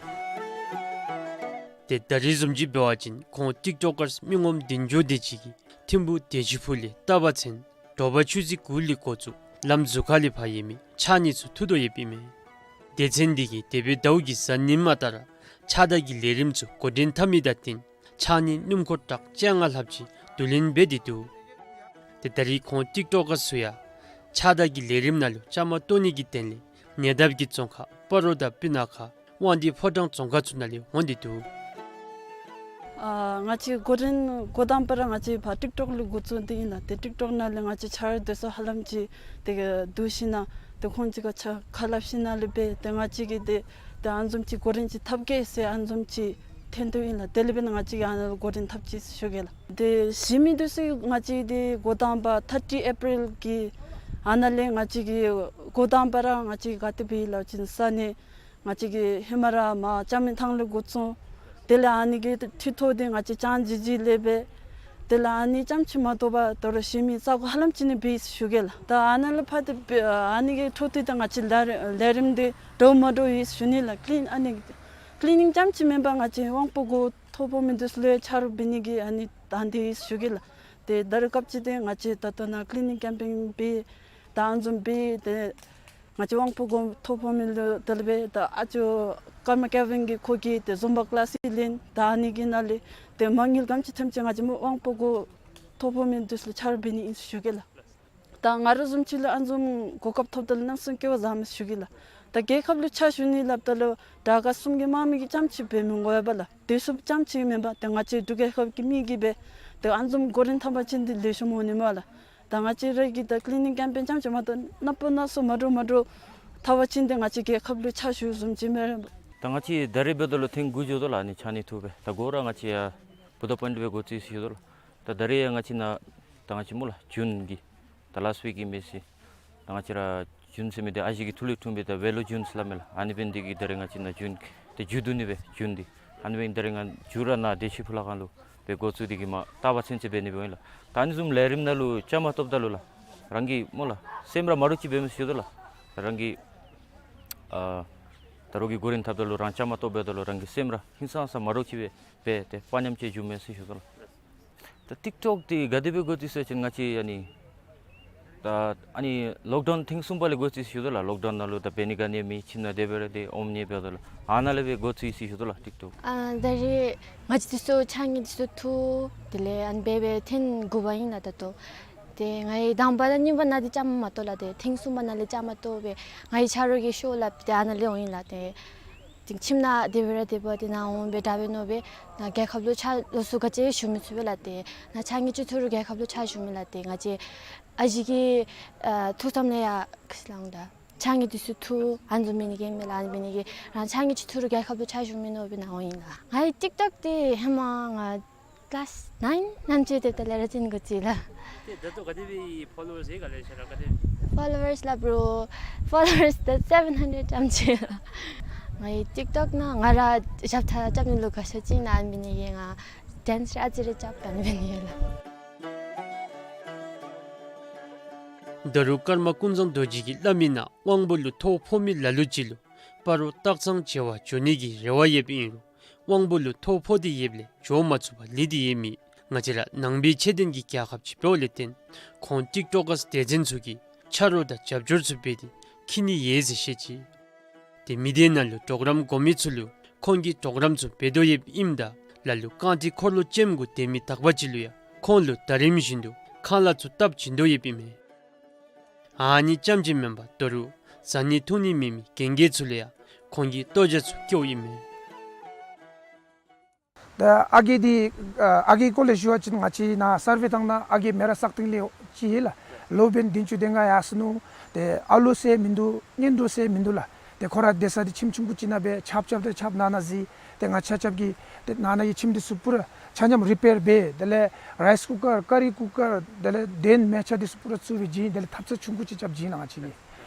ཏེ་ད་རིས་བཟུམ་ཅིག་འབད་བ་ཅིན་ཁོང་ཊིཀ་ཊོཀ་ཀར་མི་ངོམ་བདུན་བརྒྱ་དེ་ཅིག་གིས་ཐིམ་ཕུག་བདེ་ཆེན་ཕུག་ལས་རྟ་བ་ཚན་དྲོ་པ་ཆུ་ཚོད་དགུ་ལས་འགོ་བཙུགས་ལམ་ཟུར་ཁ་ལས་ཕར་ཡོད་མི་ཕྱགས་སྙིགས་ཚུ་འཐུ་དོ་ཡོདཔ་ཨིན་མས། སྡེ་ཚན་འདི་གིས་འདས་པའི་ཟླཝ་གི་གཟའ་ཉིམ་མ་ལྟར་ཕྱགས་བདར་གྱི་ལས་རིམ་ཚུ་འགོ་འདྲེན་འཐབ་མི་དང་བསྟུན་ཕྱགས་སྙིགས་སྣུམ་འཁོར་ཊག་བཅོ་ལྔ་ལྷགཔ་ཅིག་བསྡུ་ལེན་འབད་དེ་འདུག། ཏེ་ད་རིས་ཁོང་ཊིཀ་ཊོཀ་ཀར་ཚུ་ཡང་ཕྱགས་བདར་གྱི་ལས་རིམ་ནང་ལུ་བཅའ་མར་གཏོགས་ནི་གི་དོན་ལས་ཉེ་འདབས་ཀྱི་རྫོང་ཁག་སྤ་རོ་དང་སྤུ་ན་ཁ་དབང་འདུས་ཕོ་བྲང་རྫོང་ཁག་ཚུ་ནང་ལས་འོང་སྟེ་འདུག། ཨ་ང་བཅས་འགོ་འདྲེན་འགོ་དང་པ་ར་ང་བཅས་ཕར་ཊིཀ་ཊོཀ་ལུ་འགོ་བཙུགས་ཏེ་ཨིན་ལགས། ཏེ་ཊིཀ་ཊོཀ་ནང་ལས་ང་བཅས་ཆ་རོགས་དེ་ཚུ་ཧ་ལམ་ཅིག་ཏེ་བསྡུ་ཞིན་ན་ཏེ་ཁོང་ཅིག་ཁར་ཆ་ཁ་སླབ་ཞིན་ན་ལས་འབད་ཏེ་ང་བཅས་ཀྱིས་ཏེ་ཏེ་ཨ་ནི་བཟུམ་ཅིག་འགོ་འདྲེན་ཅིག་འཐབ་གེ་ཟེར་ཨ་ནི་བཟུམ་ཅིག་ཐོན་དོ་ཨིན་ལགས། དེ་ལས་འབད་ང་བཅས་ཀྱིས་ཨ་ནཱ་འགོ་འདྲེན་འཐབ་ཅི་ཟེར་ཞུ་གེ་ལགས། ཏེ་གཞི་མི་དེ་ཚུ་ང་བཅས་ཏེ་འགོ་དང་པ་ཐར་ཊི་ཨེ་པི་རིལ་གྱི་ཨ་ནཱ་ལས་ང་བཅས་ཀྱིས་འགོ་དང་པ་ར་ང་བཅས་ག་དེ་འབད་ཡི་ལགས་ཅིན་ས་གནས་ང་བཅས་ཀྱིས་ཧེ་མ་ར་མར་ལྕམ་མི་ཐང་ལས་འགོ་བཙུགས། དེ་ལས་ཨ་ནི་གི་ཐུགས་ཐོག་འདི་ང་བཅས་ཅང་ཇི་ཇི་ལས་འབད། དེ་ལས་ཨ་ནི་ཙམ་ཅིག་མ་གཏོགས་པ་ད་རུང་གཞན་མི་ས་གོ་ཧ་ལམ་ཅིག་ནང་འབད་ཡི་ཟེར་ཞུ་གེ་ལགས། ད་ཨ་ནཱ་ལས་ཕར་ཏེ་འབད་ཨ་ནི་གི་འཕྲོ་མཐུད་དེ་ང་བཅས་ལས་ལས་རིམ་འདི་འདྲཝ་མ་འདྲཝ་ཡོད་ཟེར་ཞུ་ནི་ལགས། ཀི་ལིན་ཨ་ནི་ཀི་ལི་ནིང་ཙམ་ཅིག་མེན་པར་ང་བཅས་དབང་པོ་གོ་ཐོ་ཕོག་མི་དེ་ཚུ་ལུ་ཡང་ཆ་རོགས་འབད་ནི་གི་ཨ་ནི་དང་འདོད་ཡོད་ཟེར་ཞུ་གེ་ལགས། ཏེ་ད་རུང་སྐབས་ཅིག་ཏེ་ང་བཅས་ད་ལྟོ་ནཱ་ཀི་ལི་ནིང་ཀེམ་པེན་འབད་ད་ཨ་ནི་བཟུམ་འབད་དེ་ང་བཅས་དབང་པོ་གོ་ཐོ་ཕོག་མི་ལུ་དེ་ལས་འབད་ད་ཨ་ཅོ་ཀརྨ་ཀེ་ཝིན་གྱིས་ཁོ་གིས་ཏེ་ཛུམ་བ་ཀི་ལཱསི་ལེན། ད་ཨ་ནི་གི་ནང་ལས་ཏེ་མ་དངུལ་ག་དེམ་ཅིག་ཐོནམ་ཅིག་ང་བཅས་མོ་དབང་པོ་གོ་ཐོ་ཕོག་མི་དེ་ཚུ་ལུ་ཆ་རོགས་འབད་ནི་ཨིན་ཟེར་ཞུ་གེ་ལགས། ད་ང་ར་བཟུམ་ཅིག་ལུ་ཨ་ནི་བཟུམ་གོ་སྐབས་ཐོབ་ད་ལུ་གནམ་མེད་ས་མེད་སྐལ་བ་བཟང་མས་ཟེར་ཞུ་གེ་ལགས། ད་རྒྱལ་ཁབ་ལུ་ཕྱག་ཞུ་ནི་སླབ་ད་ལུ་དྲག་ཁག་གསུམ་གྱི་དམག་མི་གིས་ཙམ་ཅིག་འབད་མི་དགོ་པས་ལགས། དེ་ཚུ་ཙམ་ཅིག་མེན་པར་ཏེ་ང་བཅས་འབྲུག་རྒྱལ་ཁབ་ཀྱི་མི་གིས་འབད་ཏེ་ཨ་ནི་བཟུམ་འགོ་འདྲེན་འཐབ་པ་ཅིན་ཏེ་ལེགས་ཤོམ་འོང་ནི་མས་ལགས། ད་ང་བཅས་ར་གི་ད་ཀི་ལི་ནིང་ཀེམ་པེན་ཙམ་ཅིག་མ་གཏོགས་ནག་པོ་ནག་སོ་མ་འདྲཝ་མ་འདྲཝ་འཐབ་པ་ཅིན་ཏེ་ང་བཅས་རྒྱལ་ཁབ་ལུ་ཕྱག་ཞུ་བཟུམ་ཅིག་མས། ད་ང་བཅས་ད་རིས་འབདཝ་ད་ལུ་ཐེངས་དགུ་འགྱོ་དོ་ལགས། ཨ་ནི་ཕྱགས་སྙིགས་འཐུ་སྦེ་ད་འགོ་ར་ང་བཅས་ཡར་བུདྡྷ་པཱིནཊ་སྦེ་འགོ་བཙུགས་ཡི་ཟེར་ཞུ་དོ་ལགས། ད་ད་རིས་ཡང་ང་བཅས་ནཱ་ད་ང་བཅས་མོ་ལགས་ཇུན་གྱི་ད་ལཱསཊ་ཝིཀ་ཨིན་མས་ཟེར། ད་ང་བཅས་ར་ཇུན་ཟེར་མི་འདི་ཨ་ཞེ་གི་ཐུགས་ལས་འཁྲུངས་སྦེ་ད་བེ་ལོ་ཇུན་ཟེར་སླབ་མས་ལགས། ཨ་ནི་འབད་ནི་འདི་གིས་ད་རིས་ང་བཅས་ནཱ་ཇུན་ཏེ་མཇུག་བསྡུ་ནི་སྦེ་ཇུན་འདི་ཨ་ནི་འབད་ནི་ད་རིས་ང་མཇུག་ར་ནཱ་བདེ་ཆེན་ཕུག་ལྷ་ཁང་ལུ་སྦེ་འགོ་བཙུགས་ཏེ་གི་མར་རྟ་བ་ཚུན་ཚོད་འབད་ནི་སྦེ་ཨིན་ལགས། ད་ཨ་ནི་བཟུམ་ལས་རིམ་ནང་ལུ་བཅའ་མར་གཏོགསཔ་ད་ལུ་ལགས་རང་གི་མོ་ལགས་སེམས་ར་མ་འདྲཝ་ཅིག་འབད་མས་ཟེར་ཞུ་དོ་ལགས། རང་གི་ཨ་ད་རུང་གི་འགོ་འདྲེན་འཐབ་ད་ལུ་རང་བཅའ་མར་གཏོགསཔ་ད་ལུ་རང་གི་སེམས་ར་ཧིང་སངས་ས་མ་འདྲཝ་ཅིག་སྦེ་འབད་དེ་དཔའ་ཉམས་ཅིག་བྱུང་མས་ཟེར་ཞུ་དོ་ལགས། ད་ཊིཀ་ཊོཀ་འདི་ག་དེ་སྦེ་འགོ་བཙུགས་ཟེར་བ་ཅིན་ང་བཅས་ཨ་ནི་ད་ཨ་ནི་ལོག་ཌའུན་ཐེངས་གསུམ་པ་ལས་འགོ་བཙུགས་ཟེར་ཞུ་དོ་ལགས། ལོག་ཌའུན་ནང་ལུ་ད་འབད་ནི་ག་ནི་མེད། ཁྱིམ་ནང་དེ་སྦེ་ར་ཏེ་འོང་ནི་འབདཝ་ད་ལུ་ཨ་ནཱ་ལས་སྦེ་འགོ་བཙུགས་ཡི་ཟེར་ཞུ་དོ་ལགས་ཊིཀ་ཊོཀ། ཨ་ད་རིས་ང་བཅས་འདི་ཚུ་ཕྱགས་སྙིགས་འདི་ཚུ་འཐུ་དེ་ལས་ཨ་ནི་འབད་འབད་ཐེངས་དགུ་པ་ཨིན་ལགས་ད་ལྟོ། ཏེ་ང་གིས་དང་པ་དང་གཉིས་པ་ནང་འདི་བཅའ་མར་མ་གཏོགས་ལགས། ཏེ་ཐེངས་གསུམ་པ་ནང་ལས་བཅའ་མར་གཏོགས་སྦེ་ང་གི་ཆ་རོགས་ཀྱིས་ཤོག་སླབ་སྟེ་ཨ་ནཱ་ལས་འོང་ཡི་ལགས། ཏེ་ཏེ་ཁྱིམ་ནང་དེ་སྦེ་ར་དེ་སྦེ་ཏེ་ནཱ་འོང་སྦེ་དྲག་པས་མནོ་སྦེ་ནཱ་རྒྱལ་ཁབ་ལུ་ཕྱག་ལོགས་སུ་ག་ཅི་ཞུ་མི་ཚུགས་པས་ལགས། ཏེ་ནཱ་ཕྱགས་སྙིགས་ཅིག་འཐུ་རུང་རྒྱལ་ཁབ་ལུ་ཕྱག་ཞུ་མི་ལགས། ཏེ་ང་བཅས་ཨ་ཞེ་གི་ཨ་ཐུགས་བསམ་ལས་ཡར་ཁ་ལང་ད་ཕྱགས་སྙིགས་འདི་ཚུ་འཐུ་ཨ་ནི་བཟུམ་འབད་ནི་གི་མེད་ལགས། ཨ་ནི་འབད་ནི་གིས་རང་ཕྱགས་སྙིགས་ཅིག་འཐུ་རུང་རྒྱལ་ཁབ་ལུ་ཕྱག་ཞུ་མི་མནོ་སྦེ་ནཱ་འོང་ཡི་ལགས། ང་གི་ཊིཀ་ཊོཀ་འདི་ཧེ་མ་ང་ཀི་ལཱསི་ནའིན་ནང་ཚུད་དེ་ད་ལས་ར་ཅིག་འགོ་བཙུགས་ལགས། ཏེ་ད་ལྟོ་ག་དེ་སྦེ་ཕོ་ལོ་ཝརསི་ག་ལས་ཤར་ག་དེ་ཕོ་ལོ་ཝརསི་སླབ་རུང་ཕོ་ལོ་ཝརསི་ད་སེ་བེན་ཧན་ཌེཌ་ཙམ་ཅིག་ལགས། ང་གི་ཊིཀ་ཊོཀ་ནང་ང་ར་ཞབས་ཁྲ་རྐྱབ་ནི་ལུ་དགའ་ཤོས་ཅིག་ཨིན་ལགས། ཨ་ནི་འབད་ནི་གིས་ང་ཌེནསི་ར་ཨ་ཙི་རེ་རྐྱབ་ཨ་ནི་འབད་ནི་ཨིན་ལགས། ད་རུང་ཀརྨ་ཀུན་བཟང་རྡོ་རྗེ་གིས་སླབ་མི་ནང་དབང་པོ་ལུ་ཐོ་ཕོག་མི་ལ་ལུ་ཅིག་ལུ་སྤ་རོ་སྟག་ཚང་བྱེ་བ་འགྱོ་ནི་གི་རེ་བ་ཡོདཔ་ཨིན་རུང་དབང་པོ་ལུ་ཐོ་ཕོག་སྟེ་ཡོདཔ་ལས་འགྱོ་མ་ཚུགས་པར་ལུས་ཏེ་ཡོད་མི་ང་བཅས་ར་ནང་པའི་ཆོས་ལྡན་གྱི་རྒྱལ་ཁབ་ཅིག་འབདཝ་ལས་བརྟེན་ཁོང་ཊིཀ་ཊོཀ་ཀར་སྡེ་ཚན་ཚུ་གིས་ཆ་རོགས་དང་རྒྱབ་སྐྱོར་ཚུ་འབད་དེ་འཁྱིད་ནི་ཡོད་ཟེར་བཤད་ཅི། ཏེ་མི་སྡེ་ནང་ལུ་གྲོགས་རམ་དགོ་མི་ཚུ་ལུ་ཁོང་གིས་གྲོགས་རམ་ཚུ་འབད་དོ་ཡོདཔ་ཨིནམ་ད་ལ་ལུ་རྐང་ཐིག་འཁོར་ལོ་ཅན་གུ་སྡོད་མི་དག་པ་ཅིག་ལུ་ཡང་ཁོང་ལུ་ཟླ་རིམ་བཞིན་དུ་ ཁ་ལ་ཚུ་སྟབས་བྱིན་དོ་ཡོདཔ་ཨིན་མས། ཨ་ནི་ཙམ་ཅིག་མེན་པར་ད་རུང་བཟའ་ནི་འཐུང་ནི་མེད་མི་རྒན་རྒས་ཚུ་ལུ་ཡང་ཁོང་གིས་ལྟོ་ཇ་ཚུ་བཀོཝ་ཨིན་མས། ད་ཨ་རྒས་འདི་ཨ་རྒས་སྐོར་ལས་ཞུ་བ་ཅིན་ང་བཅས་ནཱ་སར་ཝེ་བཏང་ན་ཨ་རྒས་མེ་ར་སག་སྟེང་ལས་ཅིག་ཡོད་ལགས། ལོ་འབདན་བདུན་ཅུ་དོན་ལྔ་ཡར་སོ་ནུག། ཏེ་ཨ་ལོ་ཟེར་མིན་འདུག། གཉེན་གྲོགས་ཟེར་མིན་འདུག་ལགས། ཏེ་ཁོ་ར་སྡོད་ས་འདི་ཁྱིམ་ཆུང་ཀུ་ཅིག་ནང་སྦེ་ཆརཔ་རྐྱབ་སྟེ་ཆརཔ་ནང་ན་བཞག། ཏེ་ང་ཆ་ཁྱབ་ཀྱིས་ཏེ་ནང་ན་གི་ཁྱིམ་འདི་ཚུ་པུ་ར་ཆ་མཉམ་རི་པེར་འབད། དེ་ལས་རའིསི་ཀུ་ཀར་ཀ་རི་ཀུ་ཀར་དེ་ལས་གདན་མལ་ཆ་འདི་ཚུ་པུ་ར་བཙུགས་སྦེ་བྱིན། དེ་ལས་ཐབ་ཚང་ཆུང་ཀུ་ཅིག་རྐྱབ་བྱིན་ལགས་ང་བཅས་ཀྱིས།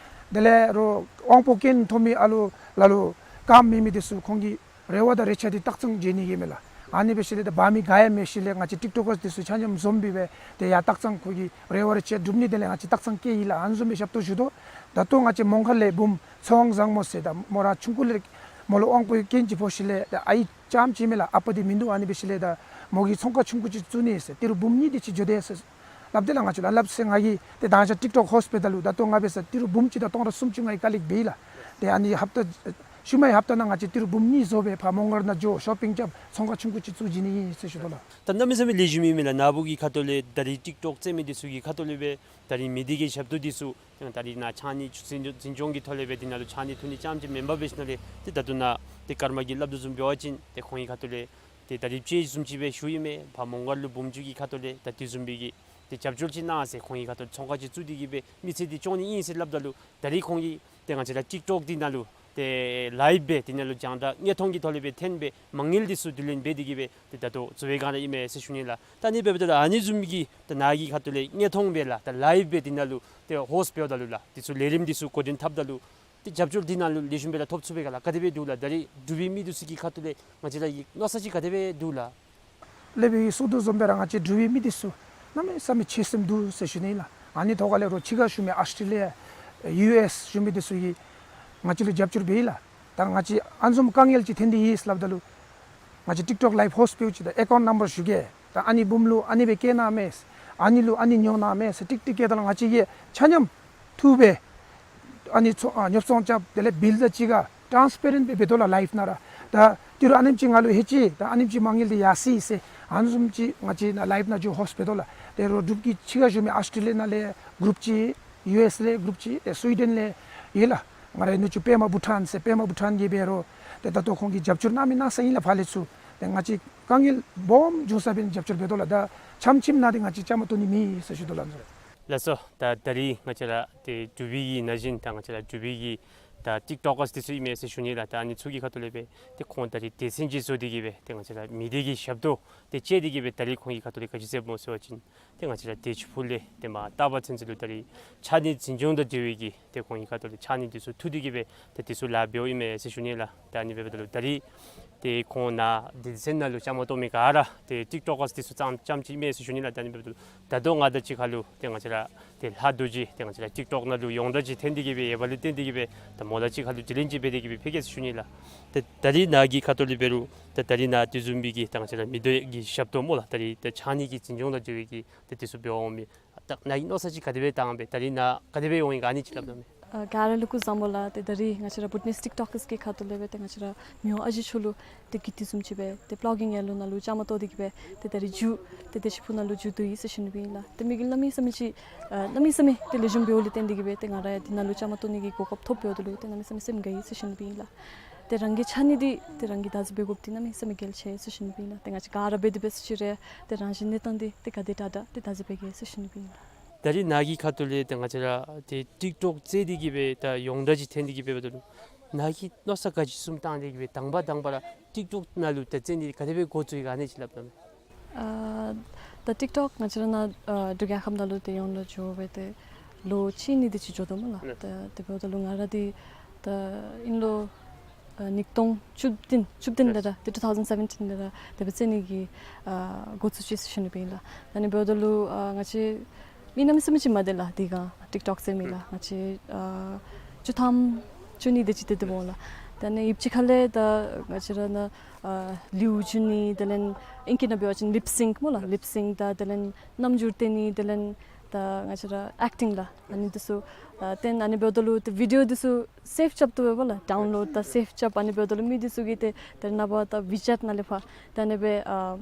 དེ་ལས་རོགས་དབང་པོ་སྐྱོན་ཐོབ་མི་ཨ་ལོ་ལ་ལུ་རྐངམ་མེད་མི་འདི་ཚུ་ཁོང་གི་རེ་བ་དང་རེ་ཆ་འདི་སྟག་ཚང་བྱིན་ནི་གི་མས་ལགས། ཨ་ནི་འབད་ཞིནམ་ལས་ད་འབག་མི་ག་ཡང་མེད་ཞིནམ་ལས་ང་བཅས་ཊིཀ་ཊོཀ་ཀརསི་འདི་ཚུ་ཆ་མཉམ་འཛོམས་སྦེ་སྦེ་ཏེ་ཡར་སྟག་ཚང་ཁོང་གི་རེ་བ་རེ་ཆ་སྒྲུབ་ནི་དེ་ལས་ང་བཅས་སྟག་ཚང་བསྐྱལ་ཡི་ལགས། ཨ་ནི་བཟུམ་སྦེ་ཞབས་ཏོག་ཞུ་དོ། ད་ལྟོ་ང་བཅས་མོང་སྒར་ལས་བུམོ་ཚེ་དབང་བཟང་མོ་ཟེར་ད་མོ་ར་ཆུང་ཀུ་ལས་མོ་ལུ་དབང་པོའི་སྐྱོན་ཅིག་ཕོག་ཞིནམ་ལས་ད་ཨའི་རྐྱངམ་ཅིག་མས་ལགས། ཨ་པ་འདི་མིན་འདུག། ཨ་ནི་འབད་ཞིནམ་ལས་ད་མོ་གིས་ཚོང་ཁང་ཆུང་ཀུ་ཅིག་བཙུགས་ནི་ཟེར་ཏི་རུ་འབུམ་གཉིས་དེ་ཅིག་འགྱོ་དེས་ཟེར་སླབ་དེས་ལགས། ང་བཅས་ལུ་སླབ་ཟེར་ང་གིས་ཏེ་ད་ང་བཅས་ཊིཀ་ཊོཀ་ཧོསཊ་འབད་ད་ལུ་ད་ལྟོ་ང་འབད་ས་ཏི་རུ་འབུམ་གཅིག་དང་སྟོང་ཕྲག་སུམ་ཅུ་ང་གིས་ཀ་ལེཀཊ་འབད་ཡི་ལགས། ཏེ་ཨ་ནི་ཧབ་ཏ་ཤུལ་མའི་ཧབ་ཏ་ནང་ང་བཅས་ཏི་རུ་འབུམ་གཉིས་བཟོ་སྦེ་ཕར་མོང་སྒར་ནང་འགྱོ་ཤོ་པིང་རྐྱབ་ཚོང་ཁང་ཆུང་ཀུ་ཅིག་བཙུགས་བྱིན་ནི་ཨིན་ཟེར་ཞུ་དོ་ལགས། ད་གནམ་མེད་ས་མེད་ལེགས་ཤོམ་ཨིན་མས་ལགས། ནཱ་བུ་གི་ཁ་ཐུག་ལས་ད་རིས་ཊིཀ་ཊོཀ་རྩེད་མི་འདི་ཚུ་གི་ཁ་ཐུག་ལས་སྦེ་ད་རིས་མི་སྡེ་གི་ཞབས་ཏོག་འདི་ཚུ་ད་རིས་ནཱ་ཕྱགས་སྙིགས་འཛིན་སྐྱོང་འཛིན་སྐྱོང་གི་ཐོག་ལས་སྦེ་འདི་ནང་ལུ་ཕྱགས་སྙིགས་འཐུ་ནི་རྐྱངམ་ཅིག་མེན་པར་འབད་ཞིནམ་ལས་ཏེ་ད་ལྟོ་ནཱ་ཏེ་ཀརྨ་གིས་སླབ་དོ་བཟུམ་འབད་བ་ཅིན་ཏེ་ཁོང་གི་ཁ་ཐུག་ལས་ཏེ་ད་རིས་ཅིག་བཟུམ་ཅིག་སྦེ་ཞུ་ཡི་མས། ཕར་མོང་སྒར་ལུ་འབུམ་ཅིག་གི་ཁ་ཐུག་ལས་ད་དེ་བཟུམ་སྦེ་གི་ཏེ་རྒྱབ་སྐྱོར་ཅིག་གནང་ཟེར་ཁོང་གི་ཁ་ཐུག་ཚོང་ཁང་ཅིག་བཙུགས་ཏེ་གི་སྦེ་མི་ཚེ་འདི་སྐྱོང་ནི་ཨིན་ཟེར་སླབ་ད་ལུ་ད་རིས་ཁོང་གིས་ཏེ་ང་བཅས་ར་ཊིཀ་ཊོཀ་འདི་ནང་ལུ་ཏེ་ལའིབ་སྦེ་འདི་ནང་ལུ་རྒྱང་བསྒྲགས་དངོས་མཐོང་གི་ཐོག་ལས་སྦེ་འཐོན་སྦེ་མ་དངུལ་འདི་ཚུ་བསྡུ་ལེན་འབད་དེ་གི་སྦེ་ཏེ་ད་ལྟོ་འཚོ་བའི་སྒང་ར་ཨིན་མས་ཟེར་ཞུ་ནི་ལགས། ད་ཨ་ནི་འབདཝ་ད་ལུ་ཨ་ནི་བཟུམ་གྱི་ད་ནཱ་གི་ཁ་ཐུག་ལས་དངོས་མཐོང་སྦེ་ལགས་ད་ལའིབ་སྦེ་འདི་ནང་ལུ་ཏེ་ཧོསཊ་འབདཝ་ད་ལུ་ལགས་འདི་ཚུ་ལས་རིམ་འདི་ཚུ་འགོ་འདྲེན་འཐབ་ད་ལུ་ཏེ་རྒྱབ་སྐྱོར་འདི་ནང་ལུ་ལེགས་ཤོམ་སྦེ་ར་ཐོབ་ཚུགས་པས་ག་ལགས། ག་དེ་སྦེ་འདུག་ལགས། ད་རིས་འབྲུག་པའི་མི་འདི་ཚུ་གི་ཁ་ཐུག་ལས་ང་བཅས་ར་གི་མནོ་བསམ་ཅིག་ག་དེ་སྦེ་འདུག་ལགས། སླབ་པའི་གི་ཚུལ་དུ་བཟུམ་སྦེ་ར་ང་བཅས་འབྲུག་པའི་མི་འདི་ཚུ་གནམ་མེད་ས་མེད་ཆོས་སེམས་འདུག་ཟེར་ཞུ་ནི་ལགས། ཨ་ནི་ཐོག་ཁ་ལས་རོགས་ཕྱི་ཁར་བཞུགས་མི་ཨཱོས་ཊྲེ་ལི་ཡ་ཡུ་ཨེསི་བཞུགས་མི་འདི་ཚུ་གིས་ང་བཅས་ལུ་རྒྱབ་སྐྱོར་འབད་ཡི་ལགས། ད་ང་བཅས་ཨ་ནི་བཟུམ་དཀའ་ངལ་ཅིག་ཐོན་ཏེ་ཡོད་ཟེར་སླབ་ད་ལུ་ང་བཅས་ཊིཀ་ཊོཀ་ལའིབ་ཧོསཊ་འབདཝ་ཅིག་ད་ཨེ་ཀའུནཊ་ནམ་བར་ཞུ་གེ། ད་ཨ་ནི་འབུམ་ལུ་ཨ་ནི་སྦེ་བཀལ་གནང་མས། ཨ་ནི་ལུ་ཨ་ནི་ཉོ་གནང་མས་ཟེར་ཏིག་ཏིག་བཀལ་ད་ལུ་ང་བཅས་ཀྱིས་ཆ་མཉམ་འཐུ་སྦེ་ཨ་ནི་ཚོ་ཨ་ཉོ་ཚོང་རྐྱབ་དེ་ལས་བིལ་དང་གཅིག་ཁར་ཊཱནསི་པེ་རེནཊ་སྦེ་འབད་དོ་ལགས། ལའིབ་ནང་ར་ད་ཏི་རུ་ཨ་ནེམ་ཅིག་ང་ལུ་ལྷོད་ཅི། ད་ཨ་ནེམ་ཅིག་མ་དངུལ་འདི་ཡར་སོ་ཡི་ཟེར་ཨ་ནི་བཟུམ་ཅིག་ང་བཅས་ནཱ་ལའིབ་ནང་འགྱོ་ཧོསཊ་འབད་དོ་ལགས། ཏེ་རོགས་འབྲུག་གི་ཕྱི་ཁར་བཞུགས་མི་ཨཱོས་ཊྲེ་ལི་ཡ་ནང་ལས་གུ་རུབ་ཅིག་ཡུ་ཨེསི་ལས་གུ་རུབ་ཅིག་ཏེ་སུའི་ཌེན་ལས་ཡོད་ལགས། ང་རའི་ནུ་གཅུང་པདྨ་བྷུ་ཊཱན་ཟེར་པདྨ་བྷུ་ཊཱན་གྱིས་འབད་རུང་ཏེ་ད་ལྟོ་ཁོང་གིས་རྒྱབ་སྐྱོར་གནང་མི་གནང་ས་ཨིན་ལགས་ཕར་ལས་ཚུར། ཏེ་ང་བཅས་དཀའ་ངལ་སྦོམ་བྱུང་ས་འབད་ནི་རྒྱབ་སྐྱོར་འབད་དོ་ལགས། ད་ཆམ་ཆིམ་ནང་འདི་ང་བཅས་བཅའ་མར་གཏོགས་ནི་མེད་ཟེར་ཞུ་དོ་ལགས། ལགས་སོ། ད་ད་རིས་ང་བཅས་ར་ཏེ་འབྲུག་པའི་གི་ན་གཞོན་ད་ང་བཅས་ར་འབྲུག་པའི་གི་ད་ཊིཀ་ཊོཀ་ཀརསི་འདི་ཚུ་ཨིན་མས་ཟེར་ཞུ་ནི་ལགས། ད་ཨ་ནི་ཚུ་གི་ཁ་ཐུག་ལས་སྦེ་ཏེ་ཁོང་ད་རིས་སྡེ་ཚན་ཅིག་བཟོ་སྟེ་གི་སྦེ་ཏེ་ང་བཅས་ར་མི་སྡེ་གི་ཞབས་ཏོག་ཏེ་སྤྱོད་དེ་གི་སྦེ་ད་རིས་ཁོང་གི་ཁ་ཐུག་ལས་ག་ཅི་ཟེར་སྨོ་ཟེར་བ་ཅིན་ཏེ་ང་བཅས་ར་བདེ་ཆེན་ཕུག་ལས་ཏེ་མར་སྟག་པ་ཚུན་ཚོད་ལུ་ད་རིས་ཕྱགས་སྙིགས་འཛིན་སྐྱོང་དང་འབྲེལ་བའི་གི་ཏེ་ཁོང་གི་ཁ་ཐུག་ལས་ཕྱགས་སྙིགས་འདི་ཚུ་འཐུ་སྟེ་གི་སྦེ་ཏེ་འདི་ཚུ་ལཱ་འབདཝ་ཨིན་མས་ཟེར་ཞུ་ནི་ལགས། ད་ཨ་ནི་འབདཝ་ད་ལུ་ད་རིས་ཏེ་ཁོང་ནཱ་སྡེ་ཚན་ནང་ལུ་བཅའ་མར་གཏོགས་མི་ག་ར་ཏེ་ཊིཀ་ཊོཀ་ཀརསི་འདི་ཚུ་ཙམ་ཙམ་ཅིག་ཨིན་མས་ཟེར་ཞུ་ནི་ལགས། ད་ཨ་ནི་འབདཝ་ད་ལུ་ད་ལྟོ་ང་དང་གཅིག་ཁར་ལུ་ཏེ་ང་བཅས་ར་ཏེ་ལྷ་རྡོ་རྗེ་ཏེ་ང་བཅས་ར་ཊིཀ་ཊོཀ་ནང་ལུ་ཡོངས་གྲགས་ཅིག་ཐོན་ཏེ་གི་སྦེ་ཡོདཔ་ལུ་བརྟེན་ཏེ་གི་སྦེ་ད་མོ་དང་གཅིག་ཁར་ལུ་དྲི་ལན་ཅིག་འབད་དེ་གི་སྦེ་ཕུལ་གེ་ཟེར་ཞུ་ནི་ལགས། ཏེ་ད་རིས་ནཱ་གི་ཁ་ཐུག་ལས་འབད་རུང་ཏེ་ད་རིས་ནཱ་དེ་བཟུམ་སྦེ་གི་ད་ང་བཅས་ར་མི་སྡེ་གི་ཞབས་ཏོག་སྨོ་ལགས། ད་རིས་ད་ཕྱགས་སྙིགས་ཀྱི་འཛིན་སྐྱོང་དང་འབྲེལ་བའི་གི་ཏེ་འདི་ཚུ་འབད་འོང་མི་ད་ནཱ་གི་མནོ་བསམ་ཅིག་ག་དེ་སྦེ་བཏང་སྦེ་ད་རིས་ནཱ་ག་དེ་སྦེ་འོང་ཡི་ག་ཨ་ནི་ཅིག་སླབ་ད་མས། ཨ་ག་ར་ལུ་སྐུ་གཟུགས་བཟང་པོ་ལགས། ཏེ་ད་རིས་ང་བཅས་ར་བུ་ཊི་ནེསི་ཊིཀ་ཊོཀ་ཀརསི་གི་ཁ་ཐུག་ལས་སྦེ་ཏེ་ང་བཅས་ར་མི་དབང་ཨ་ཞེ་མཆོག་ལུ་ཏེ་གི་དེ་བཟུམ་ཅིག་སྦེ་ཏེ་པློ་གིང་ཡར་ལུ་ནཱ་ལུ་བཅའ་མར་གཏོགས་ཏེ་གི་སྦེ་ཏེ་ད་རིས་མཇུག་ཏེ་བདེ་ཆེན་ཕུག་ནང་ལུ་མཇུག་བསྡུ་ཡི་ཟེར་ཞུ་ནི་སྦེ་ཨིན་ལགས། ཏེ་མི་གིས་གནམ་མེད་ས་མེད་ཅིག་ཨ་གནམ་མེད་ས་མེད་ཏེ་ལེགས་ཤོམ་འབདཝ་ལས་བརྟེན་ཏེ་གི་སྦེ་ཏེ་ང་ར་ཡང་འདི་ནང་ལུ་བཅའ་མར་གཏོགས་ནི་གི་གོ་སྐབས་ཐོབ་ཡོད་དོ་ལུ་ཏེ་གནམ་མེད་ས་མེད་སེམས་དགའ་ཡི་ཟེར་ཞུ་ནི་སྦེ་ཨིན་ལགས། ཏེ་རང་གི་ཕྱགས་སྙིགས་འདི་ཏེ་རང་གིས་བདག་འཛིན་འབད་དགོཔ་འདི་གནམ་མེད་ས་མེད་གལ་ཆེ་ཟེར་ཞུ་ནི་སྦེ་ཨིན་ལགས། ཏེ་ང་བཅས་ག་ར་འབད་དེ་འབད་ས་ཅིག་ར་ཏེ་རང་བཞིན་གནས་སྟངས་འདི་ཏེ་ག་དེ་དྲག་དྲག་ཏེ་བདག་འཛིན་འབད་གེ་ཟེར་ཞུ་ནི་སྦེ་ཨིན་ལགས། ད་རིས་ནཱ་གི་ཁ་ཐུག་ལས་ཏེ་ང་བཅས་ར་ཏེ་ཊིཀ་ཊོཀ་རྩེད་དེ་གི་སྦེ་ད་ཡོངས་གྲགས་ཅིག་ཐོན་ཏེ་གི་སྦེ་འབདཝ་ད་ལུ་ནཱ་གིས་མནོ་བསམ་ག་ཅི་བཟུམ་བཏང་སྟེ་གི་སྦེ་དང་པ་དང་པ་ར་ཊིཀ་ཊོཀ་ནང་ལུ་ད་རྩེད་ནི་འདི་ག་དེ་སྦེ་འགོ་བཙུགས་ཡི་ག་ཨ་ནི་ཅིག་སླབ་ད་མས། ཨ་ད་ཊིཀ་ཊོཀ་ང་བཅས་ར་ནཱ་ཨ་འབྲུག་རྒྱལ་ཁབ་ནང་ལུ་ཏེ་ཡོངས་གྲགས་འགྱོ་སྦེ་ཏེ་ལོ་གཅིག་གཉིས་དེ་ཅིག་འགྱོ་དོ་སྨོ་ལགས། ལགས། ཏེ་དེ་འབདཝ་ད་ལུ་ང་ར་འདི་ད་ཨིན་ལོ་ཨ་ཉིས་སྟོང་བཅུ་བདུན་བཅུ་བདུན་ལས་ར་ཏེ་ཊུ་ཐའུ་ཟེན་སེ་བེན་ཊིན་ལས་ར་དེ་སྦེ་རྩེད་ནི་གི་ཨ་འགོ་བཙུགས་ཅི་ཟེར་ཞུ་ནི་སྦེ་ཨིན་ལགས། ད་ཨ་ནི་འབདཝ་ད་ལུ་ཨ་ང་བཅས་མི་གནམ་མེད་ས་མེད་ཅིག་མ་སྡོད་ལགས། དེ་སྒང་ཊིཀ་ཊོཀ་རྩེད་མི་ལགས། ང་བཅས་ཨ་བཅུ་ཐམ་བཅུ་གཉིས་དེ་ཅིག་སྡོད་དོ་སྨོ་ལགས། ད་ཨ་ནི་ཡུདཔ་ཅིག་ཁ་ལས་ད་ང་བཅས་ར་ནཱ་ཨ་ལེའུ་བསྒྱུར་ནི་དེ་ལས་ཨིང་སྐད་ནང་འབད་བ་ཅིན་ལིབ་སིང་ཀི་སྨོ་ལགས། ལིབ་སིང་ཀི་དང་དེ་ལས་རྣམ་འགྱུར་སྟོན་ནི་དེ་ལས་ད་ང་བཅས་ར་ཨེཀ་ཊིང་ལགས། ཨ་ནི་འདི་ཚུ་ཨ་སྟོན། ཨ་ནི་འབདཝ་ད་ལུ་ཏེ་བི་ཌི་ཡོ་འདི་ཚུ་སེབ་རྐྱབ་དོ་སྦེ་ལགས། ཌའུན་ལོཌ་དང་སེབ་རྐྱབ། ཨ་ནི་འབདཝ་ད་ལུ་མི་འདི་ཚུ་གིས་ཏེ་ཏེ་ནངས་པ་ད་ཝི་ཅེཊ་ནང་ལས་ཕར་ད་ཨ་ནི་སྦེ་ཨ་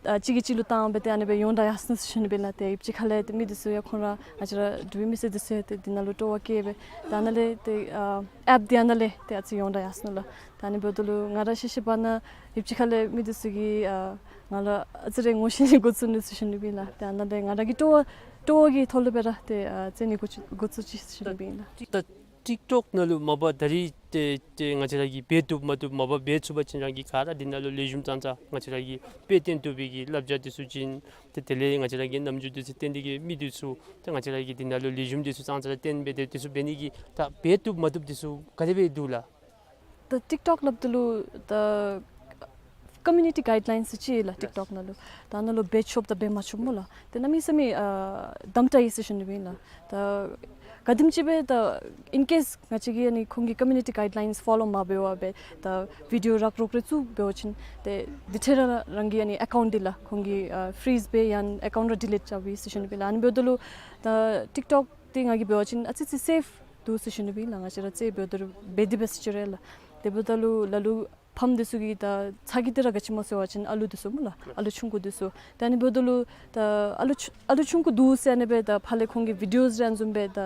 ཨ་གཅིག་གིས་གཅིག་ལུ་བཏང་སྦེ་ཏེ་ཨ་ནི་སྦེ་ཡོངས་གྲགས་ཡར་སོ་ནུག་ཟེར་ཞུ་ནི་སྦེ་ཨིན་ལགས། ཏེ་ཡུདཔ་ཅིག་ཁ་ལས་ཏེ་མི་འདི་ཚུ་ཡང་ཁོང་ར་ང་བཅས་ར་འབྲུག་པའི་མི་སེར་འདི་ཚུ་ཡང་ཏེ་འདི་ནང་ལུ་སྤྲོ་བ་བསྐྱེད་སྦེ་ཏེ་ཨ་ནཱ་ལས་ཏེ་ཨ་ཨེཔ་འདི་ཨ་ནཱ་ལས་ཏེ་ཨ་ཙི་ཡོངས་གྲགས་ཡར་སོ་ནུག་ལགས། ད་ཨ་ནི་འབདཝ་ད་ལུ་ང་ར་ཤེས་ཤེས་པ་ན་ཡུདཔ་ཅིག་ཁ་ལས་མི་འདི་ཚུ་གིས་ཨ་ང་ལུ་ཨ་ཙི་རེ་ངོ་ཤེས་ནི་འགོ་བཙུགས་ནུག་ཟེར་ཞུ་ནི་སྦེ་ཨིན་ལགས། ཏེ་ཨ་ནཱ་ལས་ང་ར་གི་སྤྲོ་བ་སྤྲོ་བ་གི་ཐོག་ལས་སྦེ་ར་ཏེ་ཨ་རྩེད་ནི་འགོ་བཙུགས་འགོ་བཙུགས་ཅི་ཟེར་ཞུ་ནི་སྦེ་ཨིན་ལགས། ད་ཊིཀ་ཊོཀ་ནང་ལུ་མ་པ་ད་རིས་ཏེ་ཏེ་ང་བཅས་ར་གིས་འབད་བཏུབ་མ་བཏུབ་མ་པ་འབད་ཚུགས་པ་ཅིན་རང་གིས་ག་ར་འདི་ནང་ལུ་ལེགས་ཤོམ་ཙང་ཙང་ང་བཅས་ར་གིས་དཔེ་སྟོན་བཏུབ་པའི་གི་བསླབ་བྱ་འདི་ཚུ་བྱིན། ཏེ་དེ་ལས་ང་བཅས་ར་གི་རྣམ་འགྱུར་འདི་ཚུ་བསྟན་ཏེ་གིས་མི་འདི་ཚུ་ཏེ་ང་བཅས་ར་གིས་འདི་ནང་ལུ་ལེགས་ཤོམ་འདི་ཚུ་ཙང་ཙང་ར་བསྟན་སྦེ་ཏེ་འདི་ཚུ་འབད་ནི་གི་ད་འབད་བཏུབ་མ་བཏུབ་འདི་ཚུ་ག་དེ་སྦེ་འདུག་ལགས། ད་ཊིཀ་ཊོཀ་སླབ་ད་ལུ་ད་ཀོ་མིའུ་ནི་ཊི་གའིཌ་ལའིནསི་ཅིག་ཡོད་ལགས། ཊིཀ་ཊོཀ་ནང་ལུ་ད་ནང་ལུ་འབད་ཆོགཔ་དང་འབད་མ་ཆོགཔ་སྨོ་ལགས། ཏེ་གནམ་མེད་ས་མེད་ཨ་དམ་དྲག་ཡོད་ཟེར་ཞུ་ནི་སྦེ་ཨིན་ལགས། ད་ག་དེམ་ཅིག་སྦེ་ད་ཨིན་ཀེསི་ང་བཅས་ཀྱིས་ཨ་ནི་ཁོང་གི་ཀོ་མིའུ་ནི་ཊི་གའིཌ་ལའིནསི་ཕོ་ལོ་མ་འབད་བར་སྦེ་ད་བི་ཌིའོ་རག་རོག་རེ་བཙུགས་འབད་བ་ཅིན་ཏེ་དེ་འཕྲལ་ར་རང་གི་ཨ་ནི་ཨེ་ཀའུནཊ་འདི་ལགས་ཁོང་གིས་ཨ་ཕི་རིཛ་འབད་ཡང་ཨེ་ཀའུནཊ་ར་ཌི་ལིཊ་རྐྱབ་པས་ཟེར་ཞུ་ནི་སྦེ་ཨིན་ལགས། ཨ་ནི་འབདཝ་ད་ལུ་ད་ཊིཀ་ཊོཀ་འདི་ང་གིས་འབད་བ་ཅིན་ཨ་ཙི་ཙི་སེཕ་འདུག་ཟེར་ཞུ་ནི་སྦེ་ཨིན་ལགས། ང་བཅས་ར་རྩེད་འབདཝ་ད་ལུ་འབད་དེ་འབད་ས་ཅིག་རེ་ལགས། དེ་འབདཝ་ད་ལུ་ལ་ལུ་ཕམ་འདི་ཚུ་གིས་ད་ཚ་གྱང་འདི་ར་ག་ཅི་སྨོ་ཟེར་བ་ཅིན་ཨ་ལུ་འདི་ཚུ་སྨོ་ལགས། ཨ་ལུ་ཆུང་ཀུ་འདི་ཚུ། ད་ཨ་ནི་འབདཝ་ད་ལུ་ད་ཨ་ལུ་ཆུ་ཨ་ལུ་ཆུང་ཀུ་འདུག་ཟེར་ཨ་ནི་སྦེ་ད་ཕར་ལས་ཁོང་གི་བི་ཌིའོ་རེ་ཨ་ནི་བཟུམ་སྦེ་ད་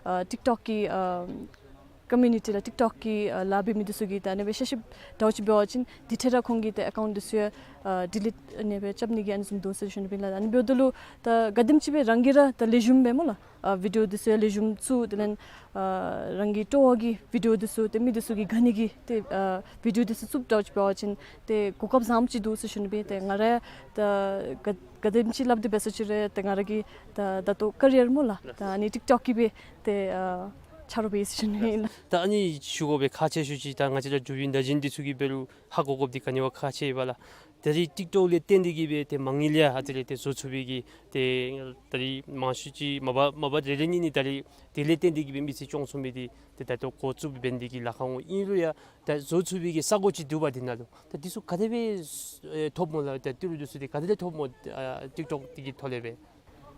ཨ་ཊིཀ་ཊོཀ་གི་ཨ་ཀོ་མིའུ་ནི་ཊི་ལགས་ཊིཀ་ཊོཀ་གི་ཨ་ལཱ་འབད་མི་འདི་ཚུ་གིས་ད་ཨ་ནི་སྦེ་ཤེས་ཤེསཔ་འདྲཝ་ཅིག་འབད་བ་ཅིན་དེ་འཕྲལ་ར་ཁོང་གི་ད་ཨེ་ཀའུནཊ་འདི་ཚུ་ཡང་ཨ་ཌི་ལིཊ་ཨ་ནི་སྦེ་རྐྱབ་ནི་གི་ཨ་ནི་བཟུམ་འདུག་ཟེར་ཞུ་ནི་སྦེ་ཨིན་ལགས། ཨ་ནི་འབདཝ་ད་ལུ་ད་ག་དེམ་ཅིག་སྦེ་རང་གིས་ར་ད་ལེགས་ཤོམ་སྦེ་སྨོ་ལགས། ཨ་བི་ཌིའོ་འདི་ཚུ་ཡང་ལེགས་ཤོམ་བཙུགས། དེ་ལས་ཨ་རང་གི་སྤྲོ་བ་གི་བི་ཌིའོ་འདི་ཚུ་ཏེ་མི་འདི་ཚུ་གིས་དགའ་ནི་གི་ཏེ་ཨ་བི་ཌིའོ་འདི་ཚུ་བཙུགསཔ་འདྲཝ་ཅིག་འབད་བ་ཅིན་ཏེ་གོ་སྐབས་བཟངམ་ཅིག་འདུག་ཟེར་ཞུ་ནི་སྦེ། ཏེ་ང་ར་ད་ག་ག་དེམ་ཅིག་སླབ་སྟེ་འབད་ས་ཅིག་རེ་ཏེ་ང་ར་གི་ད་ད་ལྟོ་ཀེ་རི་ཡར་སྨོ་ལགས་ད་ཨ་ནི་ཊིཀ་ཊོཀ་གིས་སྦེ་ཏེ་ཨ་ཆ་རོགས་འབད་ཟེར་ཞུ་ནི་ཨིན་ལགས། ད་ཨ་ནི་ཞུ་དགོ་པའི་ཁག་ཆེ་ཤོས་ཅིག་ད་ང་བཅས་ར་འབྲུག་པའི་ན་གཞོན་འདི་ཚུ་གིས་འབད་རུང་ཧ་གོ་དགོཔ་འདི་ག་ནི་བ་ཁག་ཆེ་ཡོད་པ་ལགས། ད་རིས་ཊིཀ་ཊོཀ་ལས་བརྟེན་ཏེ་གིས་སྦེ་ཏེ་མ་དངུལ་ཡང་ཨ་ཙི་རེ་ཏེ་བཟོ་ཚུགས་པའི་གི་ཏེ་ད་རིས་མང་ཤོས་ཅིག་མ་པ་མ་པ་རེ་རེ་གཉིས་གཉིས་ད་རིས་དེ་ལས་བརྟེན་ཏེ་གིས་སྦེ་མི་ཚེ་སྐྱོང་ཚུགས་མི་འདི་ཏེ་ད་ལྟོ་འགོ་བཙུགས་འབད་ནི་འདི་གིས་ལཱ་ཁག་འོང་། ཨིན་རུང་ཡང་ད་བཟོ་ཚུགས་པའི་གི་ས་གོ་ཅིག་འདུག་པ། འདི་ནང་ལུ་ད་འདི་ཚུ་ག་དེ་སྦེ་ཨེ་ཐོབ་སྨོ་ལགས། ད་ཏི་རུ་འདི་ཚུ་འདི་ག་དེ་ལས་ཐོབ་སྨོ། ཨ་ཊིཀ་ཊོཀ་འདི་གི་ཐོག་ལས་སྦེ།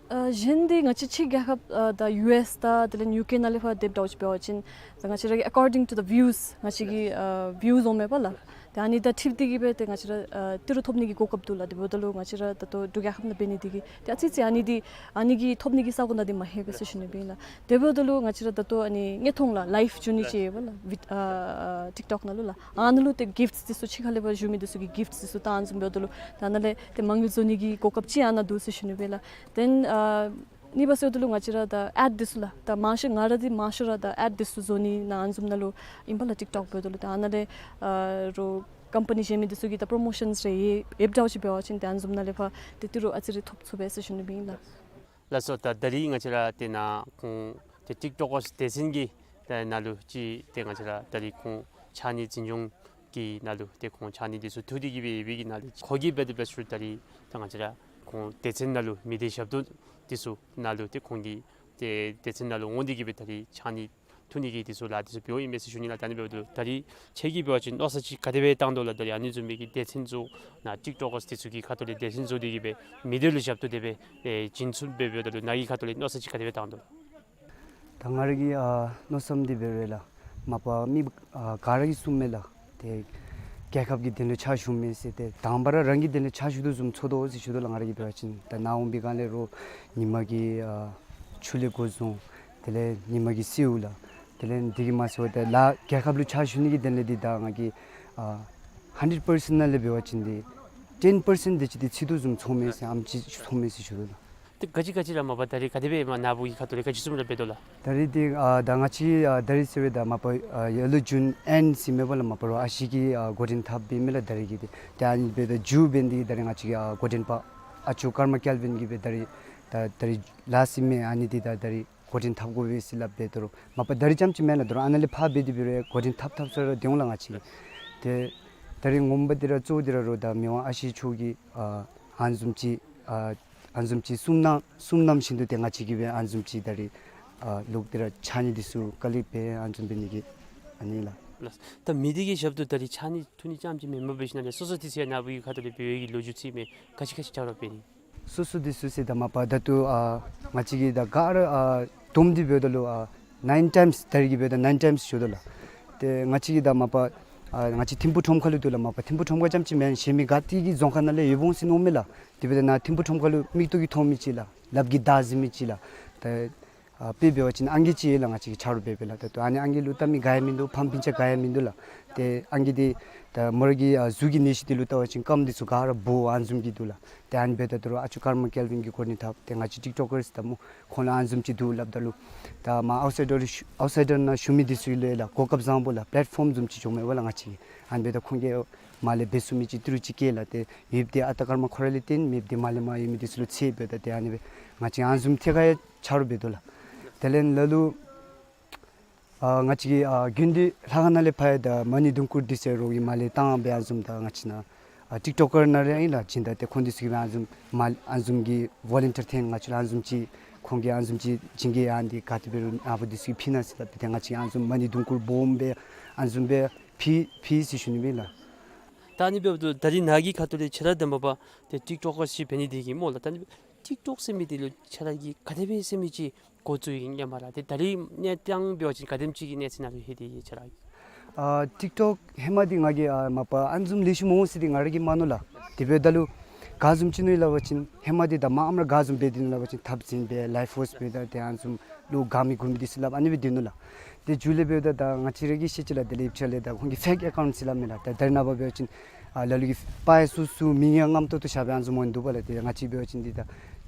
ཨ་གཞན་འདི་ང་བཅས་ཕྱི་རྒྱལ་ཁབ་ཨ་ད་ཡུ་ཨེསི་དང་དེ་ལས་ཡུ་ཀེ་ནང་ལས་ཕར་དེ་འདྲཝ་ཅིག་འབད་བ་ཅིན་ད་ང་བཅས་ར་གི་according to the views ང་བཅས་ཀྱི་ཨ་བིའུསི་འོང་མས་པ་ལགས། ད་ཨ་ནི་དང་འཁྲིལ་ཏེ་གིས་སྦེ་ཏེ་ང་བཅས་ར་ཨ་ཏི་རུ་ཐོབ་ནི་གི་གོ་སྐབས་འདུག་ལགས། དེ་འབདཝ་ད་ལུ་ང་བཅས་ར་ད་ལྟོ་འབྲུག་རྒྱལ་ཁབ་ནང་འབད་ནི་འདི་གིས་ཏེ་ཨ་ཙི་ཙི་ཨ་ནི་འདི་ཨ་ནི་གི་ཐོབ་ནི་གི་ས་གོ་ནང་འདི་མ་ལྷོད་པས་ཟེར་ཞུ་ནི་སྦེ་ཨིན་ལགས། དེ་འབདཝ་ད་ལུ་ང་བཅས་ར་ད་ལྟོ་ཨ་ནི་དངོས་མཐོང་ལགས་ལའིབ་བྱུང་ནི་ཅིག་ཡོད་པ་ལགས། བི་ཨ་ཨ་ཊིཀ་ཊོཀ་ནང་ལུ་ལགས། ཨ་ནཱ་ལུ་ཏེ་གིཕཊསི་འདི་ཚུ་ཕྱི་ཁ་ལས་ཕར་བཞུགས་མི་འདི་ཚུ་གིས་གིཕཊསི་འདི་ཚུ་བཏང་བཟུམ་འབདཝ་ད་ལུ་ད་ནཱ་ལས་ཏེ་མ་དངུལ་བཟོ་ནི་གི་གོ་སྐབས་ཅིག་ཨ་ནཱ་འདུག་ཟེར་ཞུ་ནི་སྦེ་ལགས། དེ་ལས་ཨ་གཉིས་པ་ཟེརཝ་ད་ལུ་ང་བཅས་ར་ད་ཨེཌ་འདི་ཚུ་ལགས། ད་མང་ཤོས་ང་ར་འདི་མང་ཤོས་ར་ད་ཨེཌ་འདི་ཚུ་བཟོ་ནི་ནང་ཨ་ནི་བཟུམ་ནང་ལུ་ཨིན་པ་ལགས། ཊིཀ་ཊོཀ་འབདཝ་ད་ལུ་ད་ཨ་ནཱ་ལས་ཨ་རོགས་ཀམ་པ་ནི་གཞན་མི་འདི་ཚུ་གིས་ད་པོརོ་མོ་ཤཱནསི་རེ་ཡོད་ཡོདཔ་འདྲཝ་ཅིག་འབད་བ་ཅིན་ཏེ་ཨ་ནི་བཟུམ་ནང་ལས་ཕར་ཏེ་ཏི་རུ་ཨ་ཙི་རེ་ཐོབ་ཚུགས་པས་ཟེར་ཞུ་ནི་སྦེ་ཨིན་ལགས། ལགས་སོ། ད་ད་རིས་ང་བཅས་ར་ཏེ་ནཱ་ཁོང་ཏེ་ཊིཀ་ཊོཀ་ཀརསི་སྡེ་ཚན་གྱི་ད་ནང་ལུ་ཅིག་ཏེ་ང་བཅས་ར་ད་རིས་ཁོང་ཕྱགས་སྙིགས་འཛིན་སྐྱོང་གི་ནང་ལུ་ཏེ་ཁོང་ཕྱགས་སྙིགས་འདི་ཚུ་འཐུ་སྟེ་གིས་སྦེ་ཡོད་པའི་གི་ནང་ལས་ཁོ་གིས་འབད་དེ་འབད་ཚུ་ད་རིས་ད་ང་བཅས་ར་ཁོང་སྡེ་ཚན་ནང་ལུ་མི་སྡེ་ཞབས་ཏོག་འདི་ཚུ་ནང་ལུ་ཏེ་ཁོང་གིས་ཏེ་སྡེ་ཚན་ནང་ལུ་འོང་སྟེ་གིས་སྦེ་ད་རིས་ཕྱགས་སྙིགས་འཐུ་ནི་གི་འདི་ཚུ་ལཱ་འདི་ཚུ་འབདཝ་ཨིན་མས་ཟེར་ཞུ་ནི་ལགས། ད་ཨ་ནི་འབདཝ་ད་ད་རིས་ཁྱོད་ཀྱིས་འབད་བ་ཅིན་མནོ་བསམ་ཅིག་ག་དེ་སྦེ་བཏང་དོ་ལགས། ད་རིས་ཨ་ནི་བཟུམ་མའི་གི་སྡེ་ཚན་ཚུ་ནཱ་ཊིཀ་ཊོཀ་ཀརསི་འདི་ཚུ་གི་ཁ་ཐུག་ལས་སྡེ་ཚན་བཟོ་སྟེ་གིས་སྦེ་མི་སྡེ་ལུ་ཞབས་ཏོག་དེ་སྦེ་ཨེ་བྱིན་ཚུགསཔ་སྦེ་འབདཝ་ད་ལུ་ནཱ་གི་ཁ་ཐུག་ལས་མནོ་བསམ་ཅིག་ག་དེ་སྦེ་བཏང་དོ་ལགས། ད་ང་ར་གི་ཨ་མནོ་བསམ་འདི་འབད་རུང་ལགས། མ་པ་མི་ཨ་ག་ར་གིས་གསུངམ་མས་ལགས། ཏེ་རྒྱལ་ཁབ་ཀྱི་དོན་ལུ་ཕྱག་ཞུཝ་མས་ཟེར། ཏེ་དང་པ་ར་རང་གི་དོན་ལུ་ཕྱག་ཞུ་དོ་བཟུམ་ཚོར་དོ་ཟེར་ཞུ་དོ་ལགས། ང་ར་གིས་འབད་བ་ཅིན་ད་ནཱ་འོང་པའི་སྒང་ལས་རོགས་ཉིན་མ་གི་ཨ་ཆུ་ལས་འགོ་བཟུང་དེ་ལས་ཉིན་མ་གི་སེརཝ་ལགས། དེ་ལས་འདི་གིས་མ་ཚད་པར་ད་ལཱ་རྒྱལ་ཁབ་ལུ་ཕྱག་ཞུ་ནི་གི་དོན་ལས་འདི་ད་ང་གིས་ཨ་ཧན་ཌེཌ་པར་སེནཊ་ནང་ལས་འབད་བ་ཅིན་འདི་ཊེན་པར་སེནཊ་དེ་ཅིག་འདི་ཚུད་དོ་བཟུམ་ཚོརཝ་མས་ཟེར། ཨ་ནེམ་ཅིག་ཚོརཝ་མས་ཟེར་ཞུ་དོ་ལགས། ཏེ་ག་ཅི་ག་ཅི་ར་མ་པ་ད་རིས་ག་དེ་སྦེ་མར་ནཱ་བུ་གི་ཁ་ཐུག་ལས་ག་ཅི་བཟུམ་ར་འབད་དོ་ལགས། ད་རིས་འདི་ཨ་ད་ང་བཅས་ཨ་ད་རིས་ཟེར་བའི་ད་མ་པ་ཨ་ཡར་ལུ་ཇུན་ཨེནཌ་ཟེར་མས་པ་ལགས། མ་པ་རོགས་ཨ་ཞེ་གི་ཨ་འགོ་འདྲེན་འཐབ་སྦེ་མས་ལགས་ད་རིས་ཀྱི་འདི། ཏེ་ཨ་ནི་འབདཝ་ད་མཇུག་འབད་ནི་འདི་གིས་ད་རིས་ང་བཅས་ཀྱི་ཨ་འགོ་འདྲེན་པ་ཨ་ཅོ་ཀརྨ་ཀེལ་བིན་གྱིས་སྦེ་ད་རིས་ད་ད་རིས་ལཱ་ཟེར་མི་ཨ་ནི་འདི་ད་ད་རིས་འགོ་འདྲེན་འཐབ་དགོ་པས་ཟེར་སླབ་སྦེ་ད་རུང་མ་པ་ད་རིས་རྐྱངམ་ཅིག་མེན་ལགས། ད་རུང་ཨ་ནཱ་ལས་ཕར་འབད་དེ་འབད་རུང་འགོ་འདྲེན་འཐབ་འཐབ་ས་ར་སྡོད་འོང་ལགས་ང་བཅས། ཏེ་ད་རིས་ངོ་མ་འདི་ར་གཙོ་བོ་འདི་ར་རོགས་ད་མི་དབང་ཨ་ཞེ་མཆོག་གིས་ཨ་ཨ་ནི་བཟུམ་ཅིག་ཨ་ཨ་ནི་བཟུམ་ཅིག་གསུང་གནང་གསུང་གནང་བཞིན་དུ་ཏེ་ང་བཅས་ཀྱིས་སྦེ་ཨ་ནི་བཟུམ་ཅིག་ད་རིས་ཨ་ལོག་སྟེ་ར་ཕྱགས་སྙིགས་འདི་ཚུ་ཀ་ལེཀཊ་འབད་ཨ་ནི་བཟུམ་འབད་ནི་གི་ཨ་ནི་ལགས། ལགས། ད་མི་སྡེ་གི་ཞབས་ཏོག་ད་རིས་ཕྱགས་སྙིགས་འཐུ་ནི་རྐྱངམ་ཅིག་མེན་པར་འབད་ཞིནམ་ལས་སོ་སོ་འདི་ཚུ་ཡང་ནཱ་བུ་གི་ཁ་ཐུག་ལས་འབད་བའི་གི་ལོ་རྒྱུས་ཅིག་མས། ག་ཅི་ག་ཅི་ཆ་རོགས་འབད་ནི། སོ་སོ་འདི་ཚུ་ཟེར་ད་མ་པ་ད་ལྟོ་ཨ་ང་བཅས་ཀྱིས་ད་ག་ར་ཨ་བསྡོམས་ཏེ་འབདཝ་ད་ལུ་ཨ་ནའིན་ཊའིམསི་ད་རིས་ཀྱི་འབདཝ་ད་ནའིན་ཊའིམསི་ཞུ་དོ་ལགས། ཏེ་ང་བཅས་ཀྱིས་ད་མ་པ་ ཨ་ང་བཅས་ཐིམ་ཕུ་ཁྲོམ་ཁ་ལུ་འདུག་ལགས། མ་པ་ཐིམ་ཕུ་ཁྲོམ་ཁ་རྐྱངམ་ཅིག་མེན། གཞན་མི་ག་ཏེ་གི་རྫོང་ཁག་ནང་ལས་ཡོདཔ་འོང་ཟེར་མནོཝ་མས་ལགས། དེ་འབདཝ་ད་ནཱ་ཐིམ་ཕུ་ཁྲོམ་ཁ་ལུ་མིག་ཏོ་གིས་མཐོང་མི་ཅིག་ལགས། ལགཔ་གིས་བདའ་གཟིགས་མི་ཅིག་ལགས། ད་ཨ་དཔེ་འབད་བ་ཅིན་ཨང་རྒས་ཅིག་ཡོད་ལགས། ང་བཅས་ཀྱི་ཆ་རོགས་འབད་བའི་ལགས། ད་ལྟོ་ཨ་ནི་ཨང་རྒས་ལུ་བལྟ་མི་ག་ཡང་མིན་འདུག། ཕམ་སྤུན་ཆ་ག་ཡང་མིན་འདུག་ལགས། ཏེ་ཨང་རྒས་འདི་ད་མོ་ར་གི་ཨ་གཟུགས་ཀྱི་གནས་ཤུལ་འདི་ལུ་བལྟ་བ་ཅིན་རྐངམ་འདི་ཚུ་ག་ར་སྦོམ་ཨ་ནི་བཟུམ་གྱི་འདུག་ལགས། ཏེ་ཨ་ནི་འབདཝ་ད་ད་རུང་ཨ་ཅོ་ཀརྨ་ཀེལ་ཝིན་གྱིས་འགོ་འདྲེན་འཐབ་སྟེ་ང་བཅས་ཊིཀ་ཊོཀ་ཀརསི་དང་མོ་ཁོང་ལུ་ཨ་ནི་བཟུམ་ཅིག་འདུག་སླབ་ད་ལུ། ད་མར་ཨའུཊ་སའིཌར་ལུ་ཞུ་ཨའུཊ་སའིཌར་ནང་ཞུ་མི་འདི་ཚུ་ལུ་ཡང་ལགས་གོ་སྐབས་བཟང་པོ་ལགས། པེ་ལེཊ་ཕོརམ་བཟུམ་ཅིག་བྱུངམ་མས་པ་ལགས། ང་བཅས་ཀྱི་ཨ་ནི་འབདཝ་ད་ཁོང་གིས་མར་ལས་འབད་ཚུགས་མི་ཅིག་ཏི་རུ་ཅིག་བསྐྱལ་ལགས། ཏེ་ཡོདཔ་འདི་ཨ་སྟག་ཀརྨ་ཁོ་ར་ལས་བརྟེན་མེདཔ་འདི་མར་ལས་མར་ཡོད་མི་འདི་ཚུ་ལུ་འཚོལ་འབདཝ་ད་ཏེ་ཨ་ནི་སྦེ་ང་བཅས་ཨ་ནི་བཟུམ་ཐད་ཁར་ཡང་ཆ་རོགས་འབད་དོ་ལགས། དེ་ལས་ལ་ལུ་ཨ་ང་བཅས་ཀྱི་ཨ་དགོན་སྡེ་ལྷ་ཁང་ནང་ལས་ཕར་ཡང་ད་མ་ཎི་དུང་དཀར་འདི་ཚུ་རོགས་ཀྱིས་མར་ལས་བཏང་སྦེ་ཨ་ནི་བཟུམ་ད་ང་བཅས་ནཱ་ཨ་ཊིཀ་ཊོཀ་ཀར་ནང་ར་ཨིན་ལགས། ཅིག་ད་ཏེ་ཁོང་འདི་ཚུ་གིས་ཨ་ནི་བཟུམ་མར་ཨ་ནི་བཟུམ་གྱི་ཝོ་ལན་ཊིར་འཐོན་ང་བཅས་ལུ་ཨ་ནི་བཟུམ་ཅིག་ཁོང་གིས་ཨ་ནི་བཟུམ་ཅིག་བྱིན་གེ་ཨ་ནི་འདི་ག་དེ་འབད་རུང་ཨ་བུ་འདི་ཚུ་གིས་ཕུལ་གནང་ཟེར་སླབ་སྟེ་ཏེ་ང་བཅས་ཨ་ནི་བཟུམ་མ་ཎི་དུང་དཀར་སྦོམ་སྦེ་ཨ་ནི་བཟུམ་སྦེ་ཕུལ་ཕུལ་ཟེར་ཞུ་ནི་མས་ལགས། ད་ཨ་ནི་འབདཝ་ད་ད་རིས་ནཱ་གི་ཁ་ཐུག་ལས་ཁྱོད་ར་དང་མ་པ་ཏེ་ཊིཀ་ཊོཀ་ཀར་ཅིག་འབད་ནི་འདི་གིས་སྨོ་ལགས། ད་ཨ་ནི་ཊིཀ་ཊོཀ་ཟེར་མི་འདི་ལུ་ཁྱོད་ར་གིས་ག་དེ་སྦེ་ཟེར་མི་ཅིག་འགོ་བཙུགས་ཡི་སྙམ་པ་ལགས། ཏེ་ད་རིས་གནས་སྟངས་འབད་བ་ཅིན་ག་དེམ་ཅིག་གི་གནས་ཚད་ནང་ལུ་ལྷོད་དེ་ཡོད་ཁྱོད་ར་གིས། ཨ་ཊིཀ་ཊོཀ་ཧེ་མ་འདི་ང་གིས་ཨ་མ་པ་ཨ་ནི་བཟུམ་ལེགས་ཤོམ་འོང་ཟེར་འདི་ང་ར་གིས་མ་མནོ་ལགས། དེ་འབདཝ་ད་ལུ་ག་བཟུམ་ཅིག་མནོ་ཡི་ལབ་པ་ཅིན་ཧེ་མ་འདི་ད་མངམ་ར་ག་བཟུམ་སྦེ་སྡོད་ནུག་ལབ་པ་ཅིན་འཐབ་འཛིང་སྦེ་ལའིབ་ཧོསཊ་སྦེ་ད་ཏེ་ཨ་ནི་བཟུམ་ལུ་དགའ་མི་དགོ་མི་འདི་ཚུ་སླབ་ཨ་ནི་སྦེ་སྡོད་ནུག་ལགས། ཏེ་མཇུག་ལས་འབདཝ་ད་ད་ང་བཅས་ར་གིས་ཤེས་ཅི་ལགས། དེ་ལས་ཡུདཔ་ཅིག་ལས་ད་ཁོང་གིས་ཕེཀ་ཨེ་ཀའུནཊ་ཟེར་སླབ་མས་ལགས། ད་ད་རེས་ནངས་པ་འབད་བ་ཅིན་ཨ་ལ་ལུ་གིས་པར་ཡང་སོ་སོ་མིང་ཡང་རྔམ་ཏོག་ཏོ་བཞག་སྦེ་ཨ་ནི་བཟུམ་འོང་ནི་འདུག་པ་ལགས། ཏེ་ང་བཅས་འབད་བ་ཅིན་འདི་ད་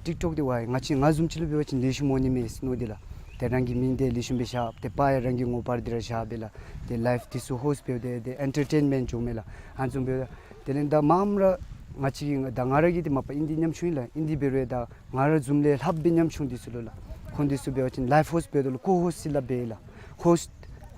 ཊིཀ་ཊོཀ་འདི་ཝའི་ང་བཅས་ང་བཟུམ་ཅིག་ལུ་འབད་བ་ཅིན་ལེགས་ཤོམ་འོང་ནི་མས་ཟེར་མནོ་སྟེ་ལགས། ཏེ་རང་གི་མིང་འདི་ལེགས་ཤོམ་སྦེ་བཞག་སྟེ་པར་ཡང་རང་གི་ངོ་པར་འདི་ར་བཞག་སྦེ་ལགས། ཏེ་ལའིབ་འདི་ཚུ་ཧོསཊ་འབདཝ་ད་ཏེ་ཨེན་ཊར་ཊེན་མེནཊ་འགྱོཝ་མས་ལགས། ཨ་ནི་བཟུམ་འབདཝ་ད་དེ་ལས་ད་མངམ་ར་ང་བཅས་ཀྱིས་ད་ང་ར་གིས་ཏེ་མ་པ་ཨིན་ཏེ་ཉམ་ཆུང་ཨིན་ལགས། ཨིན་ཏེ་འབད་རུང་ད་ང་ར་བཟུམ་ལས་ལྷགཔ་སྦེ་ཉམ་ཆུང་འདི་ཚུ་ལུ་ལགས་ཁོང་འདི་ཚུ་འབད་བ་ཅིན་ལའིབ་ཧོསཊ་འབདཝ་ད་ལུ་ཀོ་ཧོསཊ་ཟེར་སླབ་སྦེ་ལགས། ཧོསཊ་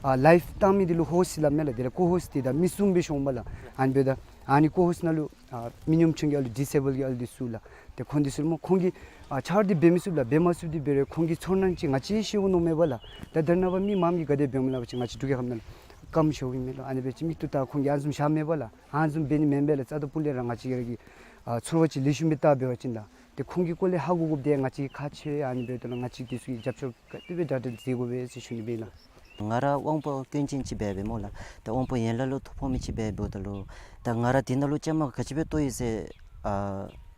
ཨ་ལའིབ་བཏང་མི་འདི་ལུ་ཧོསཊ་ཟེར་སླབ་མས་ལགས། དེ་ལས་ཀོ་ཧོསཊ་འདི་ད་མི་གསུམ་སྦེ་ཤོང་པ་ལགས། ཨ་ནི་འབདཝ་ད་ཨ་ནི་ཀོ་ཧོསཊ་ནང་ལུ་ཨ་མི་ཉམ་ཆུང་གི་ཨ་ལུ་ཌིས་ཨེ་བཱལཌ་གི་ཨ་ལུ་འདི་ཚུ་ལགས། ཏེ་ཁོང་འདི་ཚུ་ལུ་སྨོ་ཁོང་གིས་ཨ་ཆ་རོགས་འདི་འབད་མི་ཚུགས་ལགས། འབད་མ་ཚུགས་ཏེ་འབད་རུང་ཁོང་གི་ཚོར་སྣང་ཅིག་ང་བཅས་ཤེས་འོང་མནོཝ་མས་པ་ལགས། ད་ད་རེས་ནངས་པ་མི་མངམ་གིས་ག་དེ་འབདཝ་སྨོ་ལབ་པ་ཅིན་ང་བཅས་འབྲུག་རྒྱལ་ཁབ་ནང་ལུ་ཀམ་ཤོར་ཨིན་མས་ལགས། ཨ་ནི་འབད་བ་ཅིན་མིག་ཏོ་ད་ཁོང་གིས་ཨ་ནི་བཟུམ་བཞག་མེད་པ་ལགས། ཨ་ནི་བཟུམ་འབད་ནི་མེན་པས་ལགས། རྩ་དང་སྤུ་ལས་ར་ང་བཅས་ར་གིས་ཨ་ཚོར་བ་ཅིག་ལེགས་ཤོམ་སྦེ་བལྟ་འབད་བ་ཅིན་ལགས། ཏེ་ཁོང་གི་སྐོར་ལས་ཧ་གོ་དགོཔ་འདི་ང་བཅས་ཁག་ཆེ། ཨ་ནི་འབདཝ་ད་ལུ་ང་བཅས་འདི་ཚུ་གིས་རྒྱབ་སྐྱོར་ག་དེ་སྦེ་དྲག་དྲག་མཛད་དགོ་པས་ཟེར་ཞུ་ནི་སྦེ་ལགས། ང་ར་དབང་པོ་སྐྱོན་ཅན་ཅིག་འབད་འབདཝ་སྨོ་ལགས། ཏེ་དབང་པོ་ཡན་ལག་ལུ་ཐོ་ཕོག་མི་ཅིག་འབད་འབདཝ་ད་ལུ་ད་ང་ར་འདི་ནང་ལུ་བཅའ་མར་ག་ཅི་སྦེ་གཏོགས་ཡི་ཟེར་ཨ་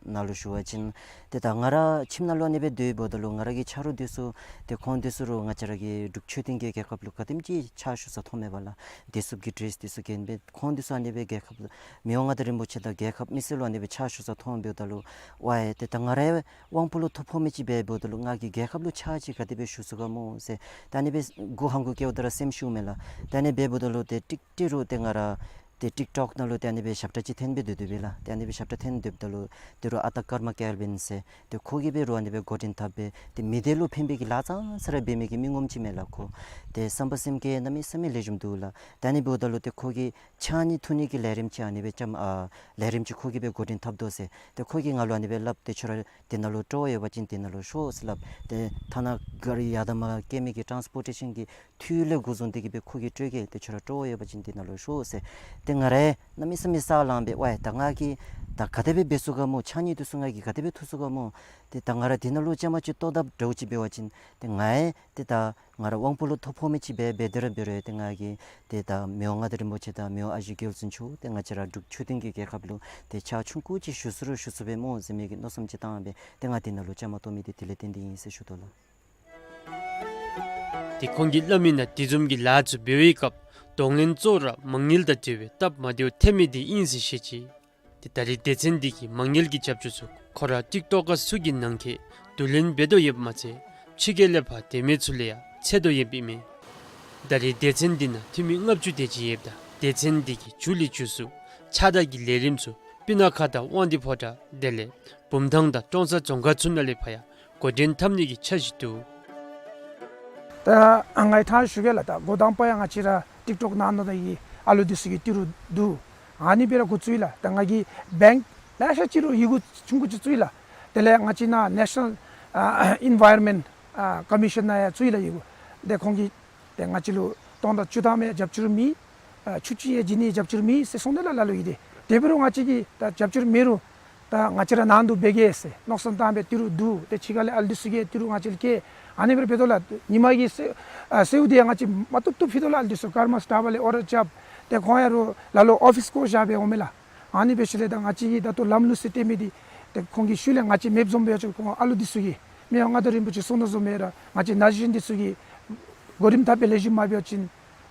ནཱ་ལུ་ཞུ་བ་ཅིན་ཏེ་ད་ང་ར་ཁྱིམ་ནང་ལུ་ཨ་ནི་སྦེ་སྡོད་འབདཝ་ད་ལུ་ང་ར་གི་ཆ་རོགས་འདི་ཚུ་ཏེ་ཁོང་འདི་ཚུ་རུང་ང་བཅས་ར་གི་འབྲུག་ཆོས་ལྡན་གྱི་རྒྱལ་ཁབ་ལུ་ག་དེམ་ཅིག་ཕྱག་ཞུ་ས་མཐོངམ་མས་པ་ལགས། བདེ་སྲུངཔ་གི་ཌི་རེསི་འདི་ཚུ་གྱོན་སྦེ་ཁོང་འདི་ཚུ་ཨ་ནི་སྦེ་རྒྱལ་ཁབ་མི་དབང་མངའ་བདག་རིན་པོ་ཆེ་དང་རྒྱལ་ཁབ་མི་སེར་ལུ་ཨ་ནི་སྦེ་ཕྱག་ཞུ་ས་མཐོངམ་འབདཝ་ད་ལུ་ཝའི་ཏེ་ད་ང་ར་དབང་པོ་ལུ་ཐོ་ཕོག་མི་ཅིག་འབད་འབདཝ་ད་ལུ་ང་གིས་རྒྱལ་ཁབ་ལུ་ཕྱག་ཅིག་ག་དེ་སྦེ་ཞུ་ཚུགས་ག་སྨོ་ཟེར་ད་ཨ་ནི་སྦེ་མགུ་ཧང་གུ་བཀལཝ་ད་ར་སེམས་ཤོརཝ་མས་ལགས། ད་ཨ་ནི་འབད་འབདཝ་ད་ལུ་ཏེ་ཀྲིག་ཀྲི་རུང་ཏེ་ང་ར་ཏེ་ཊིཀ་ཊོཀ་ནང་ལུ་ཏེ་ཨ་ནི་སྦེ་ཞབས་ཁྲ་ཅིག་འཐོན་སྦེ་སྡོད་དོ་པས་ལགས། ཏེ་ཨ་ནི་སྦེ་ཞབས་ཁྲ་འཐོན་སྡོདཔ་ད་ལུ་ཏེ་རུང་ཨ་སྟག་ཀརྨ་ཀེལ་ཝིན་ཟེར་ཏེ་ཁོ་གིས་འབད་རུང་ཨ་ནི་སྦེ་འགོ་འདྲེན་འཐབ་སྦེ་ཏེ་མི་སྡེ་ལུ་ཕན་པའི་གི་ལཱ་ཙང་ཙ་ར་འབད་མི་གི་མི་ངོམ་ཅིག་མས་ལགས། ཁོ་ཏེ་བསམ་པ་སེམས་བསྐྱེད་གནམ་མེད་ས་མེད་ལེགས་ཤོམ་འདུག་ལགས། ཏེ་ཨ་ནི་འབདཝ་ད་ལུ་ཏེ་ཁོ་གིས་ཕྱགས་སྙིགས་འཐུ་ནི་གི་ལས་རིམ་ཅིག་ཨ་ནི་སྦེ་ཅམ་ཨ་ལས་རིམ་ཅིག་ཁོ་གིས་འབད་འགོ་འདྲེན་འཐབ་དོ་ཟེར་ཏེ་ཁོ་གིས་ང་ལུ་ཨ་ནི་སྦེ་སླབ་སྟེ་ཁྱོད་ར་དེ་ནང་ལུ་སྤྲོ་བ་ཡོད་པ་ཅིན་དེ་ནང་ལུ་ཤོག་ཟེར་སླབ། ཏེ་ཐ་ན་གཱ་རི་ཡར་དང་མར་བསྐྱལ་མི་གི་ཊཱནསི་པོར་ཊེ་ཤཱན་གྱི་འཐུས་ལས་འགོ་བཟུང་སྟེ་གིས་སྦེ་ཁོ་གིས་སྤྲོད་གེ། ཏེ་ཁྱོད་ར་སྤྲོ་བ་ཡོད་པ་ཅིན་དེ་ནང་ལུ་ཤོག་ཟེར། ཏེ་ང་ར་གནམ་མེད་ས་མེད་ཚ་ལངས་སྦེ་ཝའི་ད་ང་གིས་ད་ག་དེ་སྦེ་འབད་ཚུགས་ག་སྨོ། ཕྱགས་སྙིགས་འདི་ཚུ་ང་གིས་ག་དེ་སྦེ་འཐུ་ཚུགས་ག་སྨོ། ཏེ་ད་ང་ར་དེ་ནང་ལུ་བཅའ་མར་ཅིག་གཏོགས་དཔ་འདྲཝ་ཅིག་འབད་བ་ཅིན་ཏེ་ང་ཏེ་ད་ང་ར་དབང་པོ་ལུ་ཐོ་ཕོག་མི་ཅིག་འབད་འབད་དེ་ར་འབད་རུང་ཏེ་ང་གིས་ཏེ་ད་མི་དབང་མངའ་བདག་རིན་པོ་ཆེ་དང་མི་དབང་ཨ་ཞེ་རྒྱལ་བཙུན་མཆོག་ཏེ་ང་བཅས་ར་འབྲུག་ཆོས་ལྡན་གྱི་རྒྱལ་ཁབ་ལུ་ཏེ་ཕྱག་ཆུང་ཀུ་ཅིག་ཞུ་ཚུགས་རུང་ཞུ་ཚུགས་པས་སྨོ་ཟེར་མི་གི་མནོ་བསམ་ཅིག་བཏང་སྦེ་ཏེ་ང་དེ་ནང་ལུ་བཅའ་མར་གཏོགས་མི་འདི་དེ་ལས་བརྟེན་ཏེ་ཨིན་ཟེར་ཞུ་དོ་ལགས། ཏེ་ཁོང་གིས་སླབ་མི་ནང་དེ་བཟུམ་གྱི་ལཱ་ཚུ་འབད་བའི་སྐབས་གདོང་ལེན་གཙོ་བོ་ར་མ་དངུལ་དང་འབྲེལ་བའི་སྟབས་མ་བདེཝ་ཐོན་མི་འདི་ཨིན་ཟེར་བཤད་ཅི། ཏེ་ད་རེས་སྡེ་ཚན་འདི་གིས་མ་དངུལ་གྱི་རྒྱབ་སྐྱོར་ཚུ་ཁོང་ར་ཊིཀ་ཊོཀ་ཀར་ཚུ་གི་ནང་འཁོད་བསྡུ་ལེན་འབད་དོ་ཡོདཔ་མ་ཚད་ཕྱི་རྒྱལ་ལས་ཕར་སྡོད་མི་ཚུ་ལུ་ཡང་འཚོལ་དོ་ཡོདཔ་ཨིན་མས། ད་རེས་སྡེ་ཚན་འདི་ནང་འཐུས་མི་ལྔ་བཅུ་དེ་ཅིག་ཡོདཔ་ད་སྡེ་ཚན་འདི་གིས་མཇུག་ལས་མཇུག་སུ་ཕྱགས་བདའ་གི་ལས་རིམ་ཚུ་སྤུ་ན་ཁ་དང་དབང་འདུས་ཕོ་བྲང་དེ་ལས་བུམ་ཐང་དང་ཀྲོང་གསར་རྫོང་ཁག་ཚུ་ནང་ལས་ཕར་ཡང་འགོ་འདྲེན་འཐབ་ནི་གི་འཆར་གཞི་འདུག། ད་ང་གིས་ཐང་ཞུ་གེ་ལགས། ད་འགོ་དང་པ་ཡང་ང་བཅས་ར་ཊིཀ་ཊོཀ་ནང་ན་ད་གི་ཨ་ལུ་འདི་ཚུ་གི་ཏི་རུ་བསྡུ་ཨ་ནི་སྦེ་ར་འགོ་བཙུགས་ཡི་ལགས། ད་ང་གིས་བེངཀ་ལེ་ཤ་ཅིག་ལུ་ཡི་གུ་ཆུང་ཀུ་ཅིག་བཙུགས་ཡི་ལགས། དེ་ལས་ང་བཅས་ནཱ་ནེ་ཤ་ནཱལ་ཨ་ཨེན་བཱའི་རོན་མེནཊ་ཨ་ཀོ་མི་ཤཱན་ནང་ཡང་བཙུགས་ཡི་ལགས་ཡི་གུ། ཏེ་ཁོང་གིས་ཏེ་ང་བཅས་ལུ་སྟོང་དང་བཅུ་ཐམ་ཡང་རྒྱབ་སྐྱོར་མེད། ཨ་ཆུ་ཅིག་ཡང་བྱིན་ནི་རྒྱབ་སྐྱོར་མེད་ཟེར་གསུངས་ཏེ་ལགས་ལ་ལུ་ཡི་ཏེ། དེ་འབད་རུང་ང་བཅས་ཀྱིས་ད་རྒྱབ་སྐྱོར་མེད་རུང་ད་ང་བཅས་ར་ནང་དུ་འབད་གེ་ཟེར་མནོ་བསམ་བཏང་སྦེ་ཏི་རུ་བསྡུ། ཏེ་ཕྱི་ཁ་ལས་ཨ་ལུ་འདི་ཚུ་གིས་ཏི་རུ་ང་བཅས་ལུ་བསྐྱལ། ཨ་ནི་སྦེ་ར་འབད་དོ་ལགས། ཉིན་མ་གི་སེར་ཨ་སེརཝ་འདི་ཡང་ང་བཅས་མ་བཏུབ་བཏུབ་ཕུལ་དོ་ལགས། ཨ་ལུ་འདི་ཚུ་ཀརྨ་སི་ཌ་བ་ལས་ཨོར་ཌར་རྐྱབ། ཏེ་ ཏེ་ཁོང་ཡང་རོགས་ལ་ལོ་ཨོ་ཕིས་སྐོར་བཞག་སྦེ་འོང་མས་ལགས། ཨ་ནི་འབད་ཞིནམ་ལས་ད་ང་བཅས་ཀྱིས་ད་ལྟོ་ལམ་ལུགས་ཟེར་སྟོན་མི་འདི་ཏེ་ཁོང་གི་ཤུལ་ལས་ང་བཅས་མེདཔ་བཟུམ་སྦེ་ཅིག་ཁོང་ཨ་ལུ་འདི་ཚུ་གིས་མི་དབང་མངའ་བདག་རིན་པོ་ཆེ་གསུང་དོ་བཟུམ་སྦེ་ར་ང་བཅས་ན་གཞོན་འདི་ཚུ་གིས་གོ་རིམ་བཏབ་སྦེ་ལེགས་ཤོམ་མ་འབད་བ་ཅིན་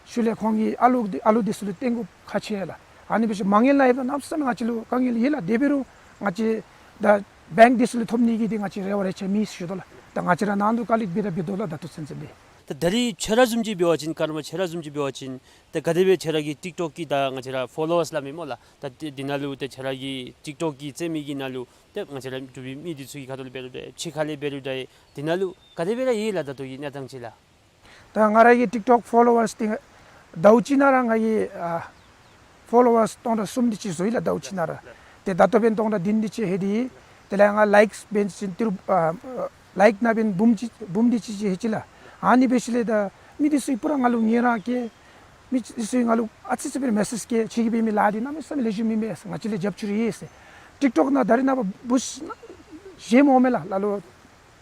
ཤུལ་ལས་ཁོང་གིས་ཨ་ལུ་འདི་ཨ་ལུ་འདི་ཚུ་ལུ་སྟོན་དགོཔ་ཁག་ཆེ་ལགས། ཨ་ནི་འབད་ཞིནམ་མ་དངུལ་ནང་ཡོདཔ་ད་གནམ་མེད་ས་མེད་ང་བཅས་ལུ་དཀའ་ངལ་ཡོད་ལགས། དེ་འབད་རུང་ང་བཅས་ད་བེངཀ་འདི་ཚུ་ལས་ཐོབ་ནི་གི་འདི་ང་བཅས་རེ་བ་རེ་ཆེ་མེད་ཟེར་ཞུ་དོ་ལགས། ད་ང་བཅས་ར་ནང་དུ་དཀའ་ལས་འབད་ར་འབད་དོ་ལགས། ད་ལྟོ་ཚུན་ཚོད་འབད། ད་ད་རིས་ཁྱོད་ར་བཟུམ་ཅིག་འབད་བ་ཅིན་ཀརྨ་ཁྱོད་ར་བཟུམ་ཅིག་འབད་བ་ཅིན་ད་ག་དེ་སྦེ་ཁྱོད་ར་གི་ཊིཀ་ཊོཀ་གི་ད་ང་བཅས་ར་ཕོ་ལོ་ཝརསི་སླབ་མི་སྨོ་ལགས། ད་འདི་འདི་ནང་ལུ་ད་ཁྱོད་ར་གི་ཊིཀ་ཊོཀ་གི་རྩེད་མི་གི་ནང་ལུ་ད་ང་བཅས་ར་འབྲུག་པའི་མི་འདི་ཚུ་གི་ཁ་ཐུག་ལས་འབད་རུང་འདྲ་ཕྱི་ཁ་ལས་འབད་རུང་འདྲ་འདི་ནང་ལུ་ག་དེ་སྦེ་ར་ཡོད་ལགས། ད་ལྟོ་གི་གནས་སྟངས་ཅིག་ལགས། ད་ང་ར་གི་ཊིཀ་ཊོཀ་ཕོ་ལོ་ཝརསི་འདི་ཟླཝ་གཅིག་ནང་ར་ང་གི་ཨ་ཕོ་ལོ་ཝརསི་སྟོང་ཕྲག་གསུམ་དེ་ཅིག་བཟོ་ཡི་ལགས། ཟླཝ་གཅིག་ནང་ར། ཏེ་ད་ལྟོ་འབདན་སྟོང་ཕྲག་བདུན་དེ་ཅིག་ལྷོད་དེ་ཡོད། དེ་ལས་ང་ལའིཀསི་འབད་བ་ཅིན་ཏི་རུ་ཨ་ལའིཀ་ནང་འབདན་འབུམ་གཅིག་འབུམ་དེ་ཅིག་ཅིག་ལྷོད་ཅི་ལགས། ཨ་ནི་འབད་ཞིནམ་ལས་ད་མི་འདི་ཚུ་གིས་པུ་ར་ང་ལུ་ངལ་རངས་བསྐྱེད། མི་འདི་ཚུ་གིས་ང་ལུ་ཨ་ཙི་ཙི་སྦེ་མེ་སེཇ་བསྐྱལ། ཁྱོད་ཀྱིས་འབད་མི་ལཱ་འདི་གནམ་མེད་ས་མེད་ལེགས་ཤོམ་ཨིན་པས། ང་བཅས་ལས་རྒྱབ་སྐྱོར་ཡོད་ཟེར། ཊིཀ་ཊོཀ་ནང་ད་རིས་ནངས་པ་བུཚ་གཞན་མི་འོང་མས་ལགས། ལ་ལོ་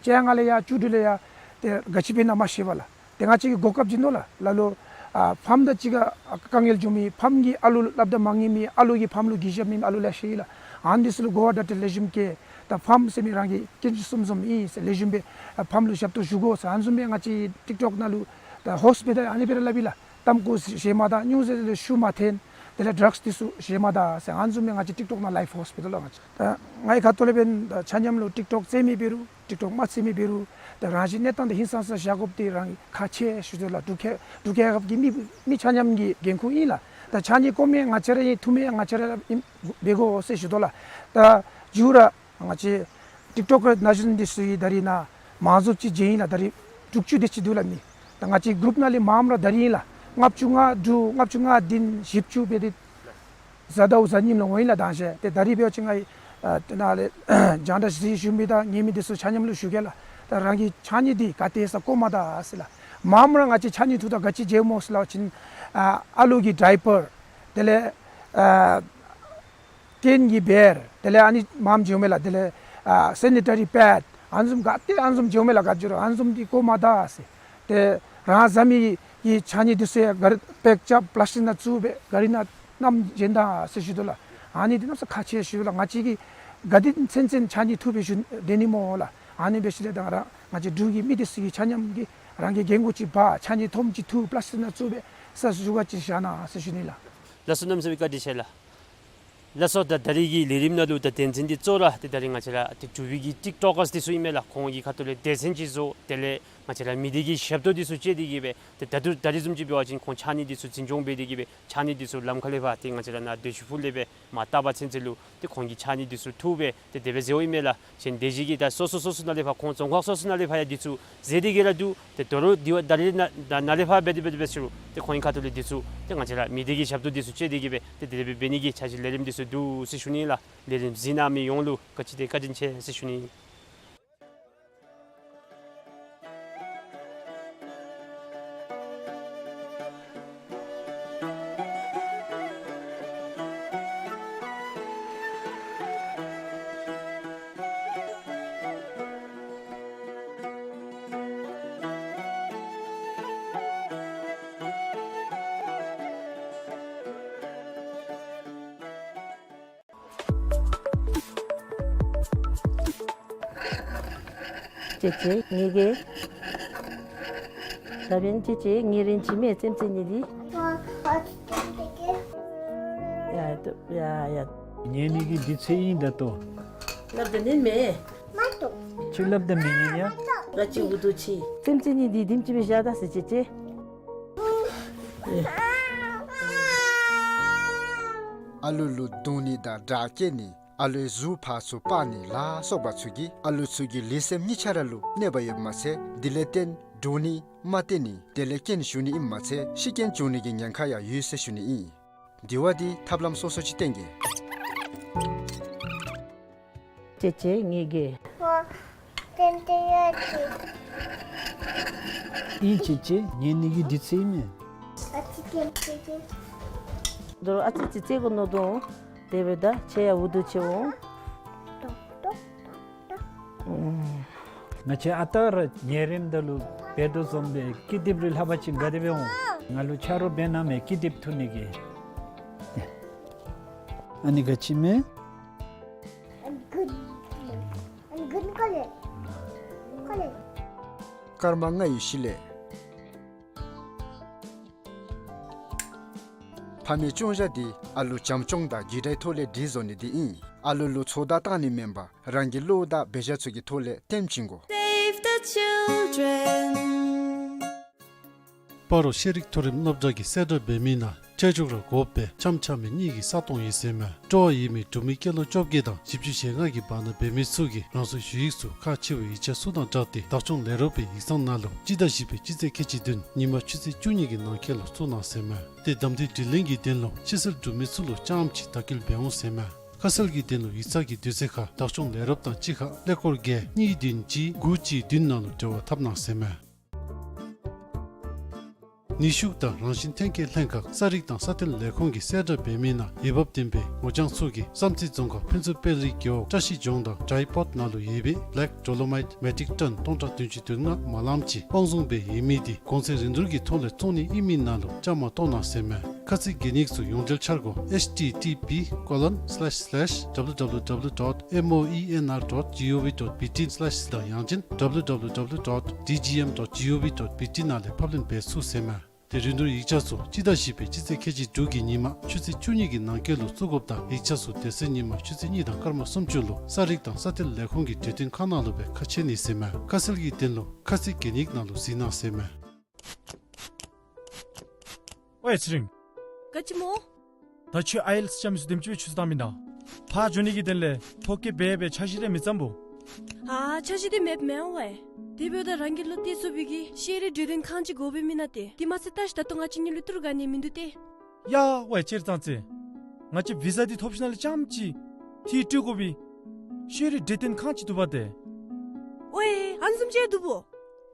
བཅོ་ལྔ་ལས་ཡར་བཅུ་དྲུག་ལས་ཡར་ཏེ་ག་ཅི་འབད་ན་མ་ཤེས་པས་ལགས། ཏེ་ང་བཅས་ཀྱིས་གོ་སྐབས་བྱིན་དོ་ལགས། ལ་ལོ་ཨ་ཕམ་དང་གཅིག་ཁར་དཀའ་ངལ་བྱུང་མི་ཕམ་གྱི་ཨ་ལུ་སླབ་ད་མ་ཉན་མི་ཨ་ལུ་གིས་ཕམ་ལུ་གུས་ཞབས་མེད་མི་ཨ་ལུ་ལེ་ཤ་ཡོད་ལགས། ཨ་ནི་འདི་ཚུ་ལུ་གོ་བ་བརྡ་སྤྲོད་ལེགས་ཤོམ་བསྐྱལ། ད་ཕམ་ཟེར་མི་རང་གི་སྐྱོན་ཅིག་གསུམ་གསུམ་ཨིན་ཟེར། ལེགས་ཤོམ་སྦེ་ཨ་ཕམ་ལུ་ཞབས་ཏོག་ཞུ་དགོ་ཟེར། ཨ་ནི་བཟུམ་སྦེ་ང་བཅས་ཊིཀ་ཊོཀ་ནང་ལུ་ད་ཧོསཊ་འབད་ད་ཨ་ནི་སྦེ་ར་སླབ་ཨིན་ལགས། གཏམ་གོ་བཞེས་མ་ད། སྨྱོ་རྫས་ལུ་ཤུགས་མ་འཐེན། དེ་ལས་ཌྲགསི་འདི་ཚུ་བཞེས་མ་ད་ཟེར། ཨ་ནི་བཟུམ་སྦེ་ང་བཅས་ཊིཀ་ཊོཀ་ནང་ལའིབ་ཧོསཊ་འབད་དོ་ལགས། ང་བཅས་ད་ངེའི་ཁ་ཐུག་ལས་འབདན་ད་ཆ་མཉམ་ལུ་ཊིཀ་ཊོཀ་རྩེད་མི་འབད་རུང་ཊིཀ་ཊོཀ་མ་རྩེད་མི་འབད་རུང་ད་རང་བཞིན་གནས་སྟངས་འདི་ཧིང་སངས་ས་བཞག་དགོཔ་འདི་རང་གི་ཁག་ཆེ་ཟེར་ཞུ་དོ་ལགས། འབྲུག་རྒྱལ་འབྲུག་རྒྱལ་ཁབ་ཀྱི་མི་མི་ཆ་མཉམ་གྱི་འགན་ཁུར་ཨིན་ལགས། ད་ཕྱགས་སྙིགས་བཀོ་མི་ང་བཅས་ར་ཨིན། འཐུ་མི་ང་བཅས་ར་ཨིན། འབད་དགོ་ཟེར་ཞུ་དོ་ལགས། ད་མཇུག་ར་ང་བཅས་ཊིཀ་ཊོཀ་ཀར་ན་གཞོན་འདི་ཚུ་གིས་ད་རིས་ནཱ་མང་རྫོང་ཅིག་བྱིན་ཡི་ལགས། ད་རིས་དྲུག་ཅུ་དེ་ཅིག་འདུག་ལགས་མི། ད་ང་བཅས་གུ་རུབ་ནང་ལས་མངམ་ར་ད་རིས་ཨིན་ལགས། ལྔ་བཅུ་ང་དྲུག་ལྔ་བཅུ་ང་བདུན་བཞི་བཅུ་འབད་དེ་གཟའ་ཟླཝ་གཟའ་ཉིམ་ལུ་འོང་ཡི་ལགས། ད་ཤེས་ཏེ་ད་རིས་འབད་བ་ཅིན་ང་གིས་ཨ་དེ་ནང་ལས་རྒྱང་བསྒྲགས་གཟིགས་བཞུགས་མི་དང་ཉན་མི་འདི་ཚུ་ཆ་མཉམ་ལུ་ཞུ་གེ་ལགས། ད་རང་གི་ཕྱགས་སྙིགས་འདི་ག་ཏེ་ས་བཀོ་མ་ད་ཟེར་ལགས། མངམ་ར་ང་བཅས་ཕྱགས་སྙིགས་འཐུ་ད་ག་ཅི་བྱེཝ་སྨོ་ཟེར་སླབ་པ་ཅིན་ཨ་ཨ་ལུ་གི་ཌའི་པར་དེ་ལས་ཨ་སྐྱེན་གྱི་བེར་དེ་ལས་ཨ་ནི་མངམ་བྱེཝ་མས་ལགས། དེ་ལས་ཨ་སེ་ནི་ཊ་རི་པེཌ་ཨ་ནི་བཟུམ་ག་ཏེ་ཨ་ནི་བཟུམ་བྱེཝ་མས་ལགས། ག་ཅི་རུང་ཨ་ནི་བཟུམ་འདི་བཀོ་མ་ད་ཟེར། ཏེ་རང་བཟའ་མི་གི་ཕྱགས་སྙིགས་འདི་ཚུ་ཡང་གཱ་རི་པེཀ་རྐྱབ་པི་ལཱསི་ཊིཀ་ནང་བཙུགས་སྦེ་གཱ་རི་ནང་བསྣམས་བྱོན་ད་ཟེར་ཞུ་དོ་ལགས། ཨ་ནི་འདི་གནམ་མེད་ས་མེད་ཁག་ཆེ་ཟེར་ཞུ་དོ་ལགས། ང་བཅས་ཀྱིས་ག་དེ་ཚུན་ཚོད་ཕྱགས་སྙིགས་འཐུ་སྦེ་བཞུགས་སྡོད་ནི་སྨོ་ལགས། ཨ་ནི་འབད་ཞིནམ་ལས་ད་ར་ང་བཅས་འབྲུག་གི་མི་འདི་ཚུ་གིས་ཆ་མཉམ་གྱིས་རང་གི་རྒྱན་གོས་ཅིག་འབག་ཕྱགས་སྙིགས་ཐོམ་ཅིག་འཐུ་པི་ལཱསི་ཊིཀ་ནང་བཙུགས་སྦེ་ས་ཞུ་ག་ཅིག་བཞག་གནང་ཟེར་ཞུ་ནི་ལགས། ལགས་སོ། གནམ་མེད་ས་མེད་བཀའ་དྲིན་ཆེ་ལགས། ལགས་སོ། ད་ད་རིས་ཀྱི་ལས་རིམ་ནང་ལུ་ད་དོན་ཚན་འདི་གཙོ་བོ་ར་ཏེ་ད་རིས་ང་བཅས་ར་ཏེ་འབྲུག་པའི་གི་ཊིཀ་ཊོཀ་ཀརསི་འདི་ཚུ་ཨིན་མས་ལགས། ཁོང་གི་ཁ་ཐུག་ལས་སྡེ་ཚན་ཅིག་བཟོ། དེ་ལས་ང་བཅས་ར་མི་སྡེ་གི་ཞབས་ཏོག་འདི་ཚུ་སྤྱོད་དེ་གིས་སྦེ་ཏེ་ད་ལྟོ་ད་རིས་བཟུམ་ཅིག་འབད་བ་ཅིན་ཁོང་ཕྱགས་སྙིགས་འདི་ཚུ་འཛིན་སྐྱོང་འབད་དེ་གིས་སྦེ་ཕྱགས་སྙིགས་འདི་ཚུ་ལམ་ཁ་ལས་ཕར་ཏེ་ང་བཅས་ར་ནཱ་སྡོད་ཤུལ་ཕུག་ལས་སྦེ་མར་བཏབ་པ་ཚུན་ཚོད་ལུ་ཏེ་ཁོང་གིས་ཕྱགས་སྙིགས་འདི་ཚུ་འཐུ་སྦེ་ཏེ་དེ་སྦེ་བཟོཝ་ཨིན་མས་ལགས། གཞན་སྡེ་བཞི་གི་ད་སོ་སོ་སོ་སོ་ནང་ལས་ཕར་ཁོང་རྫོང་ཁག་སོ་སོ་ནང་ལས་ཕར་ཡང་འདི་ཚུ་བཟོ་སྟེ་གིས་ར་འདུག། ཏེ་དོ་རུང་འདི་བ་ད་རིས་ནཱ་ནཱ་ལས་ཕར་འབད་དེ་འབད་དེ་འབད་ཞུ་རུང་ཏེ་ཁོང་གི་ཁ་ཐུག་ལས་འདི་ཚུ་ཏེ་ང་བཅས་ར་མི་སྡེ་གི་ཞབས་ཏོག་འདི་ཚུ་སྤྱོད་དེ་གིས་སྦེ་ཏེ་དེ་སྦེ་འབད་ནི་གི་འཆར་གཞི་ལས་རིམ་འདི་ཚུ་འདུག་ཟེར་ཞུ་ནི་ལགས། ལས་རིམ་གཟིགས་གནང་མི་ཡོངས་ལུ་ག་ཅི་དེ་བཀའ་དྲིན་ཆེ་ཟེར་ཞུ་ནི། ཅེ་ཅེ་ངེ་གི། ད་འབདན་ཅེ་ཅེ་ངེ་རེན་ཅི་མེད་རྩེདམོ་རྩེ་ནི་འདི། ཡ་ཡ་ཡ། ཉན་ནི་གི་འདི་ཚེ་ཨིན་ད་ལྟོ། སླབ་ད་ཉན་མས། ཅིག་སླབ་ད་མི་ཉན་ཡ། ར་ཅིག་འུ་དུ་ཅིག། རྩེདམོ་རྩེ་ནི་འདི་དེམ་ཅིག་སྦེ་བཞག་ད་ཟེར་ཅེ་ཅེ། ཨ་ལུ་ལུ་བརྡུང་ནི་དང་དྲག་སྐྱེད་ནི། ཨ་ལུའི་གཟུགས་ཕར་ཚུར་སྤར་ནི་ལ་སོགས་པ་ཚུ་གིས་ཨ་ལུ་ཚུ་གི་ལུས་སེམས་གཉིས་ཆ་ར་ལུ་གནོད་པ་ཡོདཔ་མ་ཚད་དེ་ལས་བརྟེན་འདྲོག་ནི་དམའ་བརྟན་ནི་དེ་ལས་སྐྱོན་ཞུགས་ནི་ཨིནམ་མ་ཚད་ཤི་རྐྱེན་བྱུང་ནི་གི་ཉེན་ཁ་ཡང་ཡོད་ཟེར་ཞུ་ནི་ཨིན། དེ་བ་འདི་ཐབས་ལམ་སོ་སོ་ཅིག་བསྟེན་གེ། ཅེ་ཅེ་ངེ་གི། ཨོ། ཏན་ཏན་ཡོད་ཀྱི། ཨིན་ཅེ་ཅེ་ཉན་ནི་གི་འདི་ཚེ་ཨིན་མས། ཨ་ཙི་ཏན་ཏན་ཏན། དོ་རུང་ཨ་ཙི་ཙི་རྩེ་དགོ་མནོ་དོ། དེ་སྦེ་ད་ཁྱེད་ཡང་འུ་དུ་ཅིག་འོང་། ཏོག་ཏོག་ཏོག་ཏོག། ཨུམ། ང་བཅས་ཨ་རྟག་ར་ཉལ་རནམ་ད་ལུ་འབད་དོ་བཟུམ་སྦེ་ཀི་དེབ་རེ་ལྷག་པ་ཅིན་ག་དེ་སྦེ་འོང་། ང་ལུ་ཆ་རོགས་འབད་གནང་མས་ཀི་དེབ་འཐུ་ནི་གི། ཨ་ནི་ག་ཅི་མས། And good, and good color. Color. སྐར་མ་ལྔ་ཡི་ཤུལ་ལས། ཕ་མའི་སྐྱོང་བཞག་འདི་ཨ་ལུ་བྱམས་སྐྱོང་དང་རྒྱུད་དྲའི་ཐོག་ལས་སྒྲིག་བཟོ་ནི་འདི་ཨིན། ཨ་ལུ་ལུ་ཚོད་ལྟ་བཏང་ནི་མེན་པར་རང་གི་བློ་དང་འབད་བཞག་ཚུ་གི་ཐོག་ལས་སྟོན་བྱིན་དགོ། Save the Children. སྤ་རོ་ཤེས་རིག་མཐོ་རིམ་སློབ་གྲྭ་གིས་གསལ་བསྒྲགས་འབད་མི་ནང་ཁྲལ་འཇོག་ར་དགོ་པའི་ཆམ་ཆ་མི་གཉིས་ཀྱི་ས་སྟོང་ཡོད་ཟེར་མས། སྤྲོ་བ་ཡོད་མི་འབྲུག་མི་སྐྱེས་ལོ་བཅོ་བརྒྱད་དང་བཞི་བཅུ་ཞེ་ལྔ་གི་བར་ན་འབད་མི་ཚུ་གིས་རང་སོའི་ཞུ་ཡིག་ཚུ་ཁག་ཆེ་བའི་ཡིག་ཆ་ཚུ་དང་སྦྲགས་ཏེ་བདག་སྐྱོང་ལས་རོགས་པའི་ཡིག་ཚང་ནང་ལུ་སྤྱི་ཟླ་བཞི་པའི་སྤྱི་ཚེས་ཁལ་གཅིག་བདུན་ཉིན་མ་ཆུ་ཚོད་བཅུ་གཉིས་ཀྱི་ནང་འཁོད་ལུ་བཙུགས་གནང་ཟེར་མས། ཏེ་གདམ་འཐུའི་དྲི་ལན་གྱི་དོན་ལུ་ཕྱི་སེལ་འབྲུག་མི་ཚུ་ལུ་རྐྱངམ་ཅིག་དག་སྐྱེལ་འབད་འོང་ཟེར་མས། ཁ་གསལ་གྱི་དོན་ལུ་ཡིག་ཚང་གི་དུས་ཚོད་ཁར་བདག་སྐྱོང་ལས་རོགས་དང་གཅིག་ཁར་ཀླད་ཀོར་བརྒྱད་གཉིས་བདུན་གཅིག་དགུ་གཅིག་བདུན་ནང་ལུ་འབྲེལ་བ་འཐབ་གནང་ཟེར་མས། ནུས་ཤུགས་དང་རང་བཞིན་ཐོན་སྐྱེད་ལྷན་ཁག་ས་རིག་དང་ས་མཐོའི་ལས་ཁུངས་ཀྱིས་གསལ་བསྒྲགས་འབད་མི་ནང་འོས་འབབ་ལྡན་པའི་ངོ་རྐྱང་ཚུ་གིས་བསམ་རྩེ་རྫོང་ཁག་ཕུན་ཚོགས་དཔལ་རིའི་རྒེད་འོག་བཀྲ་ཤིས་ལྗོངས་དང་ཌའི་པོརཊ་ནང་ལུ་ཡོད་པའི་བེ་ལེཀ་ཌོ་ལོ་མའིཊ་མེ་ཊིག་ཊོན་སྟོང་ཕྲག་བདུན་ཅུ་དོན་ལྔ་མ་ལངམ་ཅིག་དབང་བཟུང་འབད་ཡོད་མི་འདི་གོང་ཚད་རིན་བསྡུར་གྱི་ཐོག་ལས་བཙོང་ནི་ཨིན་མི་ནང་ལུ་བཅའ་མར་གཏོགས་གནང་ཟེར་མས། ཁ་ཚིག་གན་ཡིག་ཚུ་ཡོངས་འབྲེལ་འཆར་སྒོ་ཨེཆ་ཊི་ཊི་པི་ཀོ་ལོན་སི་ལེཤ་སི་ལེཤ་ཌབ་ལུ་ཌབ་ལུ་ཌབ་ལུ་ཌོཊ་མོ་ཨི་ཨེན་ཨར་ཌོཊ་ཇི་ཨོ་ཝི་ཌོཊ་བི་ཊི་སི་ལེཤ་སི་དང་ཡང་ཅིན་ཌབ་ལུ་ཌབ་ལུ་ཌབ་ལུ་ཌོཊ་ཌི་ཇི་ཨེམ་ཌོཊ་ཇི་ཨོ་ཝི་ཌོཊ་བི་ཊི་ནང་ལས་ཕབ་ལེན་འབད་ཚུགས་ཟེར་མས། ཏེ་རིན་བསྡུར་ཡིག་ཆ་ཚུ་སྤྱི་ཟླ་བཞི་པའི་སྤྱི་ཚེས་ཁལ་གཅིག་དྲུག་གི་ཉིན་མ་ཆུ་ཚོད་བཅུ་གཉིས་ཀྱི་ནང་འཁོད་ལུ་བཙུགས་དགོཔ་དང་ཡིག་ཆ་ཚུ་དེ་ཚེ་ཉིན་མ་ཆུ་ཚོད་གཉིས་དང་སྐར་མ་སུམ་ཅུ་ལུ་ས་རིག་དང་ས་མཐོའི་ལས་ཁུངས་ཀྱི་གྲོས་སྟོན་ཁང་ནང་ལུ་སྦེ་ཁ་ཕྱེ་ནི་ཟེར་མས། ཁ་གསལ་གྱི་དོན་ལུ་ཁ་ཚིག་གན་ཡིག་ནང་ལུ་གཟིགས་གནང་ཟེར་མས། ཝའེ་ཚེ་རིང་། ག་ཅི་སྨོ། ད་ཁྱོད་ཨའི་ཨེལ་ཊི་ཨེསི་རྐྱབ་མི་ཚུ་དེམ་ཅིག་སྦེ་ཆུ་ཚོད་བཏང་མེན་ན། ཕར་འགྱོ་ནི་གི་དོན་ལས་ཐོ་བཀོད་འབད་འབད་འཆར་གཞི་རེ་མི་བརྩམ་སྨོ། ཨ་འཆར་གཞི་འདི་མེདཔ་མེན་ཝའེ། དེ་འབདཝ་ད་རང་གི་བློ་གཏད་ཚུགས་པའི་གི་ཤེས་རིག་གྲོས་སྟོན་ཁང་ཅིག་དགོ་པས་མེན་ན་ཏེ། དེ་མ་ཚད་ད་ཅི་ད་ལྟོ་ང་བཅས་གཉིས་ལུ་ཏི་རུ་ག་ནི་མིན་འདུག་ཏེ། ཡ་ཝའེ་ཅེར་ཙང་ཙེ། ང་བཅས་བི་ཟ་འདི་ཐོབ་ཞིནམ་ལས་རྐྱངམ་ཅིག་ཏི་རུ་སྤྲོད་དགོ་པའི་ཤེས་རིག་གྲོས་སྟོན་ཁང་ཅིག་འདུག་པ་ཏེ། ཝའེ་ཨ་ནི་བཟུམ་ཅིག་འདུག་སྨོ།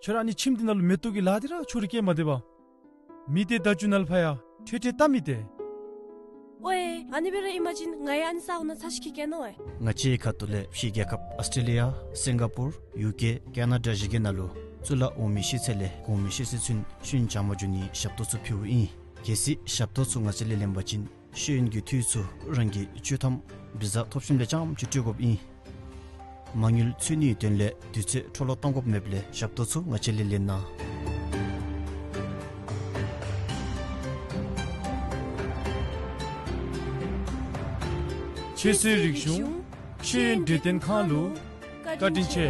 ཁྱོད་ར་ཨ་ནི་ཁྱིམ་འདི་ནང་ལུ་མེ་ཏོག་གི་ལཱ་འདི་ར་ཕྱོགས་རིས་བཀལ་མ་སྡོད་པར། མི་སྡེ་བརྡ་བརྒྱུད་ནང་ལུ་ཕར་ཡང་ཁྲོལ་ཁྲོལ་བལྟ་མི་ཏེ། ཝའེ་ཨ་ནི་སྦེ་ར་ཨིན་པ་ཅིན་ང་ཡང་ཨ་ནི་ས་གོ་ནང་ཚར་ཅིག་འཁྱིད་གེ་ནོ་ཝའེ། ང་བཅས་ཁ་ཐུག་ལས་ཕྱི་རྒྱལ་ཁབ་ཨཱོས་ཊྲེ་ལི་ཡ་སིང་ག་པུར་ཡུ་ཀེ་ཀེ་ན་ཌ་བཞི་གི་ནང་ལུ་གཙུག་ལག་འོག་མའི་ཤེས་ཚད་ལས་གོང་མའི་ཤེས་ཚད་ཚུན་ཤེས་ཡོན་སྦྱང་བར་འགྱོ་ནིའི་ཞབས་ཏོག་ཚུ་ཕུལཝ་ཨིན། གལ་སྲིད་ཞབས་ཏོག་ཚུ་ང་བཅས་ལས་ལེན་པ་ཅིན་ཤེས་ཡོན་གྱི་འཐུས་ཚུ་རང་གི་ཆོག་ཐམ་བི་ཟ་ཐོབ་ཞིནམ་ལས་རྐྱངམ་ཅིག་སྤྲོད་དགོཔ་ཨིན། མ་དངུལ་འཚོལ་ནིའི་དོན་ལས་དུས་ཚོད་འཕྲོ་བརླག་གཏང་དགོཔ་མེདཔ་ལས་ཞབས་ཏོག་ཚུ་ང་བཅས་ལས་ལེན་གནང་། ཁྱེད་ཚུའི་རིག་གཞུང་ཤེས་ཡོན་གྲོས་སྟོན་ཁང་ལུ་བཀའ་དྲིན་ཆེ།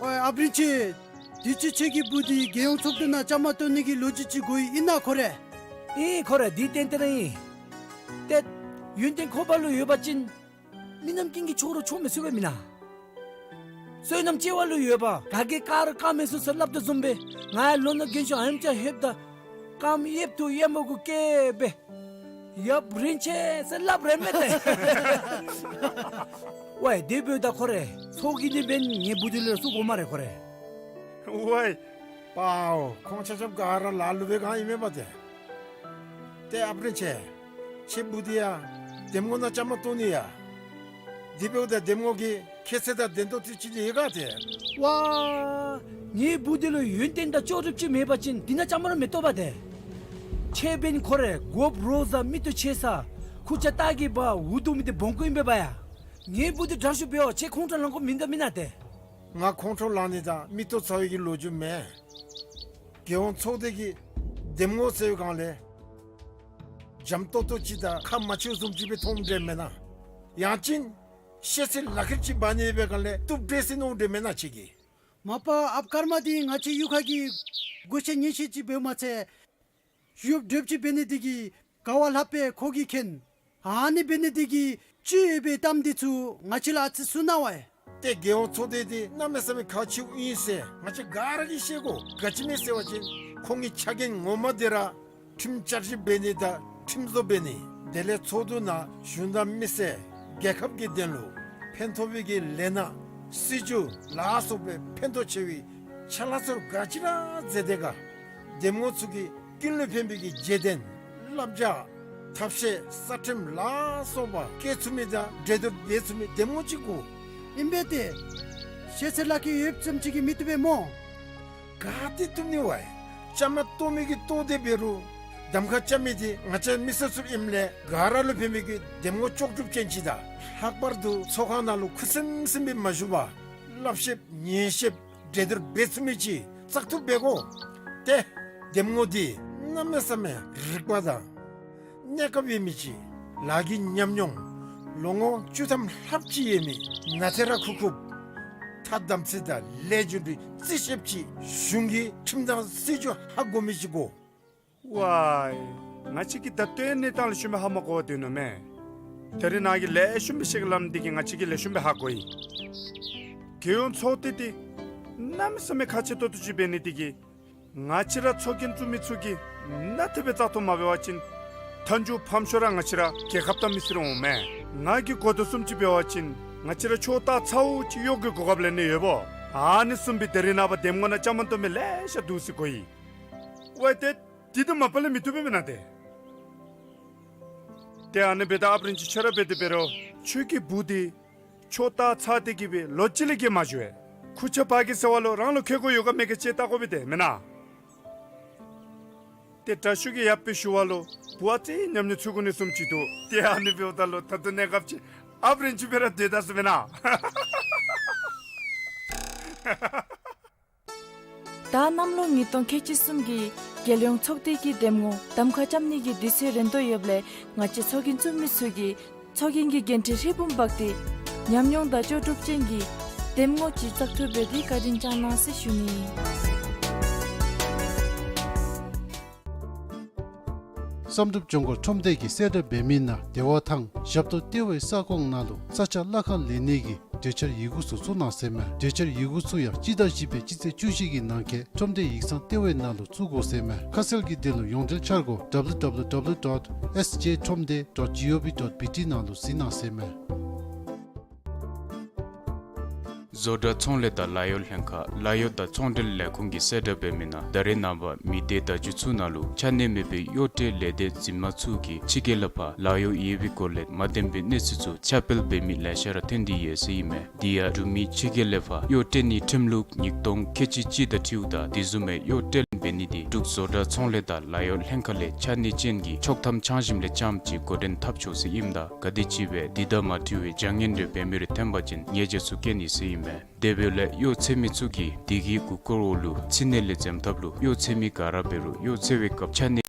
ཨོའི་ཨཔ་རིན་ཆེན། དུས་ཅི་ཁྱོད་ཀྱི་བུ་འདི་རྒྱལ་ཡོངས་ཚོགས་འདུ་ནང་བཅའ་མར་གཏོགས་ནི་གི་ལོ་རྒྱུས་ཅིག་གོ་ཡི་ཨིན་ན་ཁོ་རེ། ཨིན་ཁོ་རེ་འདི་ཏན་ཏན་ར་ཨིན། ཏེ་ཡོན་ཏན་ཁོ་པ་ལུ་ཡོད་པ་ཅིན་མི་རྣམས་ཀུན་གྱིས་ཆོག་རུང་ཆོག་མི་ཚུགས་པས་མེན་ན། བསོད་ནམས་ཆེ་བ་ལུ་ཡོད་པ་ག་གིས་བཀག་རུང་བཀག་མི་ཚུགས་ཟེར་སླབ་དོ་བཟུམ་སྦེ་ང་ཡང་ལོ་ན་རྒན་ཤོས་ཨ་ནེམ་ཅིག་ལྷོདཔ་ད་རྐངམ་གཡསཔ་ཐུག་གཡསམ་པོ་གུ་བཀལ་སྦེ་ཡབ་རིན་ཆེན་ཟེར་སླབ་རན་མས་ཏེ། ཝའི་དེ་འབདཝ་ད་ཁོ་རེ་ཚོགས་ཀྱི་འདི་འབདན་ངེའི་བུ་འདི་ལུ་ཚུགས་དགོ་སྨ་རེ་ཁོ་རེ། ཝའི་པའོ་ཁོང་ཆ་ཁྱབ་ག་ར་ལ་ལུ་སྦེ་གང་ཨིན་མས་པ་ཏེ། ཏེ་ཨཔ་རིན་ཆེན། ཁྱོད་བུ་འདི་ཡང་འདེམས་ངོ་ནང་བཅའ་མར་གཏོགས་ནི་ཡ། དེ་འབདཝ་ད་འདེམས་ངོ་གི་ཁྱད་ཚད་དང་ལྡན་ཏོག་ཏོ་ཅིག་ཡོད་ག་ཏེ། ཝའི་ངེའི་བུ་འདི་ལུ་ཡོན་ཏན་དང་ལྕོགས་གྲུབ་ཅིག་མེད་པ་ཅིན་འདི་ནང་བཅའ་མར་མི་གཏོགས་པ་ཏེ། ཁྱོད་འབདན་ཁོ་རེ་གོཔ་རོ་ཟ་མིག་ཏོ་ཆེ་ས་ཁུར་ཆ་ལྟག་གི་བ་འུ་སྡུག་མི་འདི་སྦོམ་ཀུ་ཨིན་པས་པ་ཡ། ངེའི་བུ་འདི་དྲག་ཤོས་འབདཝ་ཁྱོད་ཁོང་ཁྲོ་ལང་དགོཔ་མིན་འདུག་མེན་ན་ཏེ། ང་ཁོང་ཁྲོ་ལང་ནི་དང་མིག་ཏོ་ཚ་བའི་གི་ལོ་རྒྱུས་མེན། རྒྱལ་ཡོངས་ཚོགས་སྡེ་གི་འདེམས་ངོ་ཟེར་བའི་སྒང་ལས་འཇམ་ཏོག་ཏོ་ཅིག་དང་ཁ་མ་ཕྱེཝ་བཟུམ་ཅིག་སྦེ་མཐོངམ་འདྲས་མེན་ན། ཡང་ཅིན་ཤེས་ཚད་ལག་ཁྱེར་ཅིག་འབག་ནི་ཡོད་པའི་སྒང་ལས་བཏུབ་འདྲས་ཟེར་མནོཝ་འདྲས་མེན་ན་ཁྱོད་ཀྱིས། མ་པ་ཨཔ་ཀརྨ་འདི་ང་བཅས་གཡུས་ཁ་གི་གོ་ཆ་ཉན་ཤེས་ཅིག་འབདཝ་མ་ཚད་ཡོདཔ་འདྲཝ་ཅིག་འབད་ནི་འདི་གིས་ག་བ་ལྷགཔ་སྦེ་ཁོ་གིས་མཁྱེན། ཨ་ནི་འབད་ནི་འདི་གིས་ཅིག་ཡོད་པའི་གཏམ་འདི་ཚུ་ང་བཅས་ལུ་ཨ་ཙི་གསུང་གནང་ཝའི། ཏེ་རྒྱལ་ཡོངས་ཚོགས་སྡེ་འདི་གནམ་མེད་ས་མེད་ཁག་ཆེཝ་ཨིན་ཟེར་ང་བཅས་ག་ར་གིས་ཤེས་དགོ། ག་ཅི་སྨོ་ཟེར་བ་ཅིན་ཁོང་གི་ཕྱག་འགན་ངོ་མ་འདི་ར་ཁྲིམས་བསྐྱར་ཞིབ་འབད་ནི་དང་ཁྲིམས་བཟོ་འབད་ནི། དེ་ལས་ཚོགས་འདུ་ནང་གཞུང་དང་མི་སེར་རྒྱལ་ཁབ་ཀྱི་དོན་ལུ་ཕན་ཐོགས་པའི་གི་ལས་སྣ་སྲིད་བྱུས་ལ་སོགས་པའི་ཕན་ཐོགས་ཆེ་བའི་ཕྱག་ལཱ་ཚུ་ག་ཅི་ར་མཛད་དེ་ག། འདེམས་ངོ་ཚུ་གིས་ཀུན་ལུ་ཕན་པའི་གི་བརྗེ་དོན་བསླབ་བྱ་ཐབས་ཤེས་གསར་ཁྲིམས་ལ་སོགས་པ་བཀལ་ཚུགས་མི་དང་འབྲེལ་གཏོགས་འབད་ཚུགས་མི་འདེམས་ངོ་ཅིག་དགོ། ཨིན་པས་ཏེ། ཤེས་ཚད་ལག་ཁྱེར་ཡོདཔ་ཙམ་ཅིག་གིས་མི་བཏུབ་པས་སྨོ། ག་ཏེ་བཏུབ་ནི་བ་ཡི། བཅའ་མར་གཏོགས་མི་གིས་གཏོགས་དེ་འབད་རུང་གདམ་ཁ་རྐྱབ་མི་འདི་ང་བཅས་མི་སེར་ཚུ་ཨིནམ་ལས་ག་ར་ལུ་ཕན་མི་གི་འདེམས་ངོ་ལྕོགས་གྲུབ་ཅན་ཅིག་དང་ལྷག་པར་དུ་ཚོགས་ཁང་ནང་ལུ་ཁུ་སིམ་སིམ་སྦེ་མ་བཞུགས་པར་བསླབ་ཤེསཔ་ཉན་ཤེསཔ་འགྲན་བསྡུར་འབད་ཚུགས་མི་ཅིག་བཙག་འཐུ་འབད་དགོ། ཏེ་འདེམས་ངོ་འདི་གནམ་མེད་ས་མེད་རིག་པ་དང་གནས་སྐབས་ཡོད་མི་ཅིག་ལཱ་གི་ཉམས་མྱོང་ལོ་ངོ་བཅུ་ཐམ་ལྷགཔ་ཅིག་ཡོད་མི་ནཱ་ཐེ་ར་ཁུག་ཁུགཔ་ཐ་དམ་ཚིག་དང་ལས་རྒྱུ་འབྲས་རྩིས་ཤེསཔ་ཅིག་གཞུང་གི་ཁྲིམས་དང་སྲིད་བྱུས་ཧ་གོ་མི་ཅིག་དགོ། ཝའི། ང་བཅས་ཀྱིས་ད་ལྟོའི་གནས་སྟངས་ལུ་ཤུལ་མ་ཧ་མ་གོ་བར་སྡོད་ནུག་མས། ད་རིས་ནཱ་གིས་ལེགས་ཤོམ་སྦེ་བཤད་གེ་སླབ་ནི་འདི་གིས་ང་བཅས་ཀྱིས་ལེགས་ཤོམ་སྦེ་ཧ་གོ་ཡི། རྒྱལ་ཡོངས་ཚོགས་སྡེ་འདི་གནམ་མེད་ས་མེད་ཁག་ཆེ་ཏོག་ཏོ་ཅིག་འབད་ནི་འདི་གིས་ང་བཅས་ར་ཚོགས་རྒྱན་བཙུགས་མི་ཚུ་གིས་ནཱ་ཐེབས་སྦེ་བཙག་འཐུ་མ་འབད་བ་ཅིན་མཐའ་མཇུག་ཕམ་ཤོས་ར་ང་བཅས་ར་རྒྱལ་ཁབ་དང་མི་སེར་འོང་མས། ང་གིས་གོ་དོ་བཟུམ་ཅིག་འབད་བ་ཅིན་ང་བཅས་ར་ཕྱོགས་ཏ་ཚཝ་ཅིག་གཡོག་གི་གོ་སྐབས་ལེན་ནི་ཡོདཔ་འོང་། ཨ་ནི་བཟུམ་སྦེ་ད་རིས་ནངས་པ་འདེམས་ངོ་ནང་བཅའ་མར་གཏོགས་མི་ལེ་ཤ་འདུག་ཟེར་གོ་ཡི། ཝའི་ཏེ། འདི་དང་མ་པ་ལས་མི་བཏུབ་པས་མེན་ན་ཏེ། ཏེ་ཨ་ནི་འབདཝ་ད་ཨཔ་རིན་ཆེན་ཁྱོད་ར་འབད་དེ་འབད་རུང་ཁྱོད་ཀྱི་བུ་འདི་ཕྱོགས་ཏ་ཚཝ་དེ་གིས་སྦེ་ལོ་གཅིག་ལས་བརྒལ་མ་བཞུགས་པས། ཁུར་ཆ་ཕར་གྱི་ཟེར་བ་ལུ་རང་ལུ་ཁེ་ཀོ་ཡོད་ག་མེད་ག་ཅིག་བལྟ་དགོ་པས་ཏེ་མེན་ན། ཏེ་དྲག་ཤོས་ཀྱིས་ཡར་སྦེ་ཞུ་བ་ལུ་བུ་ཨ་ཙི་ཉམས་མྱོང་ཚུད་དགོ་ནི་བཟུམ་ཅིག་འདུག། ཏེ་ཨ་ནི་འབདཝ་ད་ལུ་ད་ལྟོ་གནས་སྐབས་ཅིག་ཨཔ་རིན་ཆེན་སྦེ་ར་སྡོད་ད་ཟེར་མེན་ན། ད་གནམ་ལོ་ཉིས་སྟོང་ཁལ་གཅིག་གསུམ་གྱི་རྒྱལ་ཡོངས་ཚོགས་སྡེ་གི་འདེམས་ངོ་གདམ་ཁ་རྐྱབ་ནི་གི་དུས་ཚོད་རན་དོ་ཡོདཔ་ལས་ང་བཅས་ཚོགས་རྒྱན་བཙུགས་མི་ཚུ་གིས་ཚོགས་རྒྱན་གྱི་འགན་འཁྲི་ཧྲིལ་བུམ་འབག་སྟེ་ཉམས་མྱོང་དང་ལྕོགས་གྲུབ་ཅན་གྱི་འདེམས་ངོ་ཅིག་བཙག་འཐུ་འབད་དེ་བཀའ་དྲིན་བསྐྱང་གནང་ཟེར་ཞུ་ནི། བསམ་གྲུབ་ལྗོངས་མཁར་ཁྲོམ་སྡེ་གིས་གསལ་བསྒྲགས་འབད་མི་ནང་བདེ་བ་ཐང་ཞབས་ཏོག་ལྟེ་བའི་ས་ཁོངས་ནང་ལུ་ས་ཆ་གླ་ཁར་ལེན་ནི་གི་གྲོས་འཆར་ཡི་གུ་ཚུ་བཙུགས་གནང་ཟེར་མས། གྲོས་འཆར་ཡི་གུ་ཚུ་ཡང་སྤྱི་ཟླ་བཞི་པའི་སྤྱི་ཚེས་བཅུ་བཞི་གི་ནང་འཁོད་ཁྲོམ་སྡེ་ཡིག་ཚང་ལྟེ་བའི་ནང་ལུ་བཙུགས་དགོ་ཟེར་མས། ཁ་གསལ་གྱི་དོན་ལུ་ཡོངས་འབྲེལ་འཆར་སྒོ་W W W dot S J Thromde dot G O V dot B T ནང་ལུ་གཟིགས་གནང་ཟེར་མས། བཟོ་གྲྭ་ཚོང་ལས་དང་ལཱ་གཡོག་ལྷན་ཁག་ལཱ་གཡོག་དང་ཚོང་འབྲེལ་ལས་ཁུངས་ཀྱིས་གསལ་བསྒྲགས་འབད་མི་ནང་ད་རེས་ནངས་པ་མི་སྡེ་བརྡ་བརྒྱུད་ཚུ་ནང་ལུ་ཆ་གནས་མེད་པའི་གཡོག་ཁྲལ་ལས་སྡེ་འཛིན་མ་ཚུ་གིས་ཕྱི་རྒྱལ་ལས་ཕར་ལཱ་གཡོག་ཡོད་པའི་སྐོར་ལས་མ་བདེན་པའི་གནས་ཚུལ་ཚུ་ཁྱབ་སྤེལ་འབད་མི་ལེ་ཤ་ར་ཐོན་ཏེ་ཡོད་ཟེར་ཨིན་མས། དེ་ཡང་འབྲུག་མི་ཕྱི་རྒྱལ་ལས་ཕར་གཡོག་སྤྲོད་ནིའི་ཁྲིམས་ལུགས་ཉིས་སྟོང་ཁལ་གཅིག་གཅིག་དང་འཁྲིལཝ་ད་དེ་བཟུམ་མའི་གཡོག་སྤྲོད་འབད་ནི་དེ་འབྲུག་བཟོ་གྲྭ་ཚོང་ལས་དང་ལཱ་གཡོག་ལྷན་ཁག་ལས་ཆ་གནས་ཅན་གྱི་ཆོག་ཐམ་འཆང་ཞིནམ་ལས་རྐྱངམ་ཅིག་འགོ་འདྲེན་འཐབ་ཆོག་ཟེར་ཨིནམ་ད་ག་དེམ་ཅིག་སྦེ་དེ་དང་མ་འཁྲིལ་བའི་བྱ་ངན་རེ་འབད་མི་རེ་ཐོན་པ་ཅིན་ཉེས་བྱ་ཚུ་བཀལ་ནི་ཟེར་ཨིན་མས། དེ་འབདཝ་ལས་གཡོག་འཚོལ་མི་ཚུ་གིས་དེ་གི་གུ་སྐོར་འོག་ལུ་ཕྱི་ནང་ལས་འཛེམ་ཐབས་ལུ་གཡོག་འཚོལ་མི་ག་ར་འབད་རུང་གཡོག་འཚོལ་བའི་སྐབས་ཆ་གནས།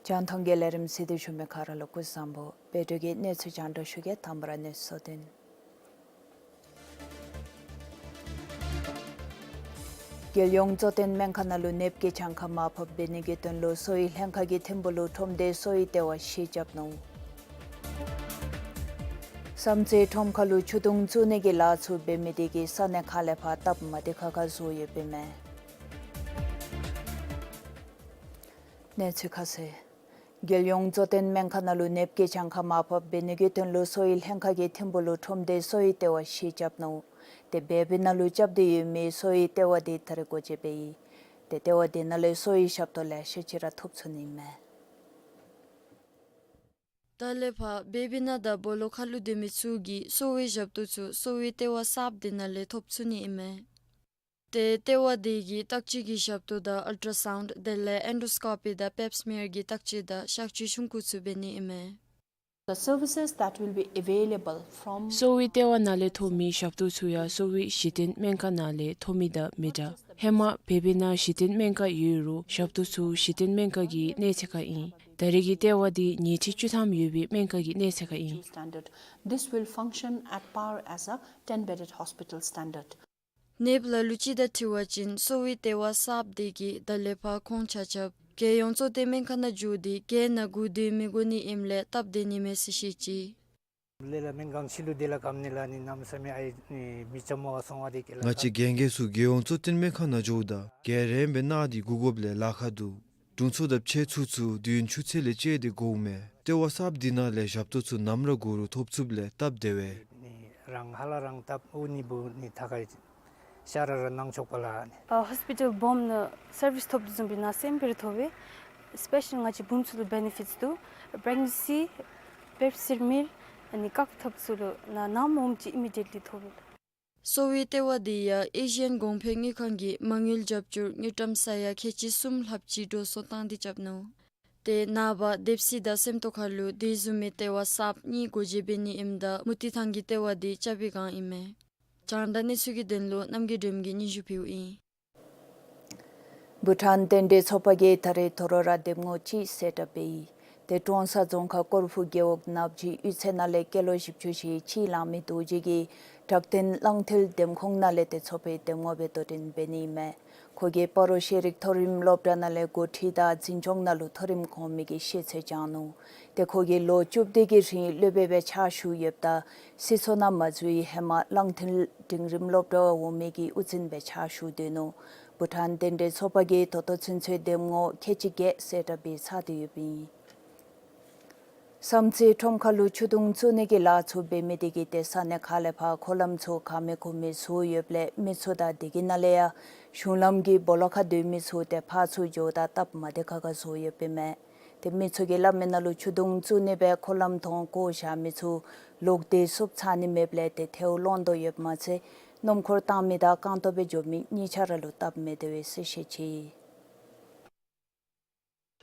རྒྱང་མཐོང་གི་ལས་རིམ་གཟིགས་ཏེ་བཞུགས་མི་ག་ར་ལུ་སྐུ་གཟུགས་བཟང་པོ། འབད་འབྲས་ཀྱི་གནས་ཚུལ་རྒྱང་བསྒྲགས་ཞུ་གེ། དང་པ་ར་གནས་ཚུལ་བསྡུ་ནི། རྒྱལ་ཡོངས་གཙོ་བསྟེན་སྨན་ཁང་ནང་ལུ་ནདཔ་གི་གྱངས་ཁ་མར་ཕབ་འབད་ནི་གི་དོན་ལུ་གསོ་བའི་ལྷན་ཁག་གིས་ཐིམ་ཕུག་ལུ་ཁྲོམ་སྡེའི་གསོ་བའི་ལྟེ་བ་གཞི་རྐྱབ་ནུག། བསམ་རྩེ་ཁྲོམ་ཁ་ལུ་ཆུ་དུང་བཙུགས་ནི་གི་ལཱ་ཚུ་འབད་མི་དེ་གིས་ས་གནས་ཁག་ལས་ཕར་སྟབས་མ་བདེ་ཁག་ཁ་བཟོ་ཡོདཔ་ཨིན་མས། གནས་ཚུལ་ཁ་གསལ། རྒྱལ་ཡོངས་གཙོ་བསྟེན་སྨན་ཁང་ནང་ལུ་ནདཔ་གི་གྱངས་ཁ་མར་ཕབ་འབད་ནི་གི་དོན་ལུ་གསོ་བའི་ལྷན་ཁག་གིས་ཐིམ་ཕུག་ལུ་ཁྲོམ་སྡེའི་གསོ་བའི་ལྟེ་བ་གཞི་རྐྱབ་ནུག། ཏེ་བལ་པོའི་ནང་ལུ་རྐྱབ་སྟེ་ཡོད་མི་གསོ་བའི་ལྟེ་བ་དེ་ད་རེས་སྒོ་འབྱེད་འབད་ཡི། ཏེ་ལྟེ་བ་དེ་ནང་ལས་གསོ་བའི་ཞབས་ཏོག་ལེ་ཤ་ཅིག་ར་ཐོབ་ཚུགས་ནི་ཨིན་མས། ད་ལས་ཕར་བལ་པོའི་ནང་དང་སྦོ་ལོགས་ཁ་ལུ་སྡོད་མི་ཚུ་གིས་གསོ་བའི་ཞབས་ཏོག་ཚུ་གསོ་བའི་ལྟེ་བ་གསརཔ་དེ་ནང་ལས་ཐོབ་ཚུགས་ནི་ཨིན་མས། ཏེ་ལྟེ་བ་དེ་གིས་བརྟག་དཔྱད་ཀྱི་ཞབས་ཏོག་དང་ཨལ་ཊ་སའུནཌ་དེ་ལས་ཨེན་ཌོ་སི་ཀོ་པི་དང་པེབ་སི་མེར་གྱི་བརྟག་དཔྱད་དང་གཤག་བཅོས་ཆུང་ཀུ་ཚུ་འབད་ནི་ཨིན་མས། The services that will be available from གསོ་བའི་ལྟེ་བ་ནང་ལས་ཐོབ་མི་ཞབས་ཏོག་ཚུ་ཡང་གསོ་བའི་གཞི་རྟེན་སྨན་ཁང་ནང་ལས་ཐོབ་མི་དང་མི་འདྲ། ཧེ་མ་བལ་པོའི་ནང་གཞི་རྟེན་སྨན་ཁང་ཡོད་རུང་ཞབས་ཏོག་ཚུ་གཞི་རྟེན་སྨན་ཁང་གི་གནས་ཚད་ཁར་ཨིན། ད་རེས་ཀྱི་ལྟེ་བ་འདི་ཉལ་ཁྲི་བཅུ་ཐམ་ཡོད་པའི་སྨན་ཁང་གི་གནས་ཚད་ཁར་ཨིན། Standard. This will function at par as a ten bedded hospital standard. ནདཔ་ལ་ལུ་ཅིག་དང་འཁྲིལ་བ་ཅིན་གསོ་བའི་ལྟེ་བ་གསརཔ་དེ་གིས་ད་ལས་ཕར་ཁོང་ཆ་ཁྱབ་རྒྱལ་ཡོངས་གཙོ་བསྟེན་སྨན་ཁང་ནང་འགྱོ་སྟེ་རྒྱལ་ནང་སྒུག་སྡོད་མི་དགོ་ནི་ཨིནམ་ལས་སྟབས་བདེ་ནི་མས་ཟེར་བཤད་ཅི། ལས་ལ་སྨན་ཁང་ཕྱི་ལུ་དེ་ལས་ཀམ་ནི་ལ་ནི་གནམ་མེད་ས་མེད་ཨའི་མི་འཇམ་མོ་ག་སོང་བ་དེ་གི་ལ། ང་བཅས་རྒན་རྒས་ཚུ་རྒྱལ་ཡོངས་གཙོ་བསྟེན་སྨན་ཁང་ནང་འགྱོཝ་ད་རྒྱལ་རིངམོ་སྦེ་གནང་སྟེ་སྒུག་དགོཔ་ལས་ལཱ་ཁག་འདུག། དྲུང་འཚོ་དང་ཕྱག་ཚུ་ཚུ་དུས་ཡུན་ཆུ་ཚོད་ལས་བཅད་དེ་སྒུགཔ་མས། ལྟེ་བ་གསརཔ་འདི་ནང་ལས་ཞབས་ཏོག་ཚུ་ནམ་ར་དགོ་རུང་ཐོབ་ཚུགསཔ་ལས་སྟབས་བདེ་བས། ནི་རང་ཧ་ལ་རང་སྟབས་འུ་ནི་བུ་ནི་ཐ་ཁ་ཡི་ ཤ་ར་ར་གནང་ཆོག་པ་ལགས། ཨ་ཧོས་པི་ཊལ་སྦོམ་ནང་སར་བིསི་ཐོབ་དོ་བཟུམ་སྦེ་ནཱ་སེམས་དཔའ་ར་ཐོབ་པས། སི་པེ་ཤལ་ང་བཅས་བུམོ་ཚུ་ལུ་བེ་ནི་ཕིཊསི་འདུག། པྲེག་ནེན་སི་པེབ་སི་མིལ་ཨ་ནི་བཀག་ཐབས་ཚུ་ལུ་ནཱ་ནམ་འོངམ་ཅིག་ཨི་མི་ཌི་ཡེཊ་ལི་ཐོབ་ཡོད། གསོ་བའི་ལྟེ་བ་འདི་ཡང་ཨེ་ཤི་ཡན་གོང་འཕེལ་དངུལ་ཁང་གིས་མ་དངུལ་རྒྱབ་སྐྱོར་དངུལ་ཀྲམ་ས་ཡ་ཁལ་གཅིག་གསུམ་ལྷགཔ་ཅིག་འགྲོ་སོང་བཏང་སྟེ་རྐྱབ་ནུག། ཏེ་ནངས་པ་དེབ་སི་དང་སེམས་རྟོགས་ཁ་ལུ་དེ་བཟུམ་མའི་ལྟེ་བ་གསརཔ་གཉིས་སྒོ་འབྱེད་འབད་ནི་ཨིནམ་ད་མུ་སྟེགས་ཐང་གི་ལྟེ་བ་འདི་རྐྱབ་པའི་བསྒང་ཨིན་མས། རྒྱང་བསྒྲགས་གནས་ཚུལ་གྱི་དོན་ལུ་རྣམ་རྒྱལ་སྒྲོལམ་གིས་སྙན་ཞུ་ཕུལཝ་ཨིན། བྷུ་ཊཱན་རྟེན་འབྲེལ་ཚོགས་པ་གིས་ད་རེས་ཐོ་རོ་ར་འདེམས་ངོ་ཅིག་གསལ་བསྒྲགས་འབད་ཡི། ཏེ་ཀྲོང་གསར་རྫོང་ཁག་སྐོར་ཕུ་རྒེད་འོག་ནབ་ཇི་གཡུས་ཚན་ནང་ལས་སྐྱེས་ལོ་བཞི་བཅུ་ཞེ་གཅིག་ལང་མི་རྡོ་རྗེ་གིས་བྲག་སྟེང་གླང་མཐིལ་འདེམས་ཁོངས་ནང་ལས་ཏེ་ཚོགས་པའི་འདེམས་ངོ་སྦེ་དོ་འགྲན་འབད་ནི་ཨིན་མས། ཁོ་གིས་སྤ་རོ་ཤེས་རིག་མཐོ་རིམ་སློབ་གྲྭ་ནང་ལས་འགོ་ཁྲིད་དང་འཛིན་སྐྱོང་ནང་ལུ་མཐོ་རིམ་གོང་མའི་གི་ཤེས་ཚད་སྦྱངས་ནུག། ཏེ་ཁོ་གིས་ལོ་བཅུ་བདུན་གྱི་རིང་སློབ་དཔོན་སྦེ་ཕྱག་ཞུ་ཡོདཔ་ད་སྲིད་ཚོགས་ནང་མ་འཛུལ་བའི་ཧེ་མ་གླང་མཐིལ་འབྲིང་རིམ་སློབ་གྲྭ་འོག་མའི་གི་དབུ་འཛིན་སྦེ་ཕྱག་ཞུ་སྡོད་ནུག། བྷུ་ཊཱན་རྟེན་འབྲེལ་ཚོགས་པ་གིས་ད་ལྟོ་ཚུན་ཚོད་འདེམས་ངོ་ཁལ་གཅིག་བརྒྱད་གསལ་བསྒྲགས་འབད་ཚར་ཏེ་ཡོདཔ་ཨིན། བསམ་རྩེ་ཁྲོམ་ཁ་ལུ་ཆུ་དུང་བཙུགས་ནི་གི་ལཱ་ཚུ་འབད་མི་དེ་གིས་ཏེ་ས་གནས་ཁག་ལས་ཕར་འཁོར་ལམ་ཚུ་ག་མེད་གུ་མེད་བཟོ་ཡོདཔ་ལས་མི་ཚུ་དང་དེ་གི་ནང་ལས་ཡང་གཞུང་ལམ་གྱི་སྦོ་ལོགས་ཁར་སྡོད་མི་ཚུ་ཏེ་ཕར་ཚུར་འགྱོཝ་ད་སྟབས་མ་བདེ་ཁག་ཁ་བཟོ་ཡོདཔ་ཨིན་མས། ཏེ་མི་ཚུ་གིས་སླབ་མི་ནང་ལུ་ཆུ་དུང་བཙུགས་ནི་སྦེ་འཁོར་ལམ་དོང་བརྐོ་བཞག་མི་ཚུ་ལོག་སྟེ་བསུབ་ཚར་ནི་མེདཔ་ལས་ཏེ་ཐལཝ་ལོང་དོ་ཡོདཔ་མ་ཚད་སྣུམ་འཁོར་བཏང་མི་དང་རྐང་སྟོང་སྦེ་འགྱོ་མི་གཉིས་ཆ་ར་ལུ་སྟབས་མི་བདེ་བས་ཟེར་བཤད་ཅི།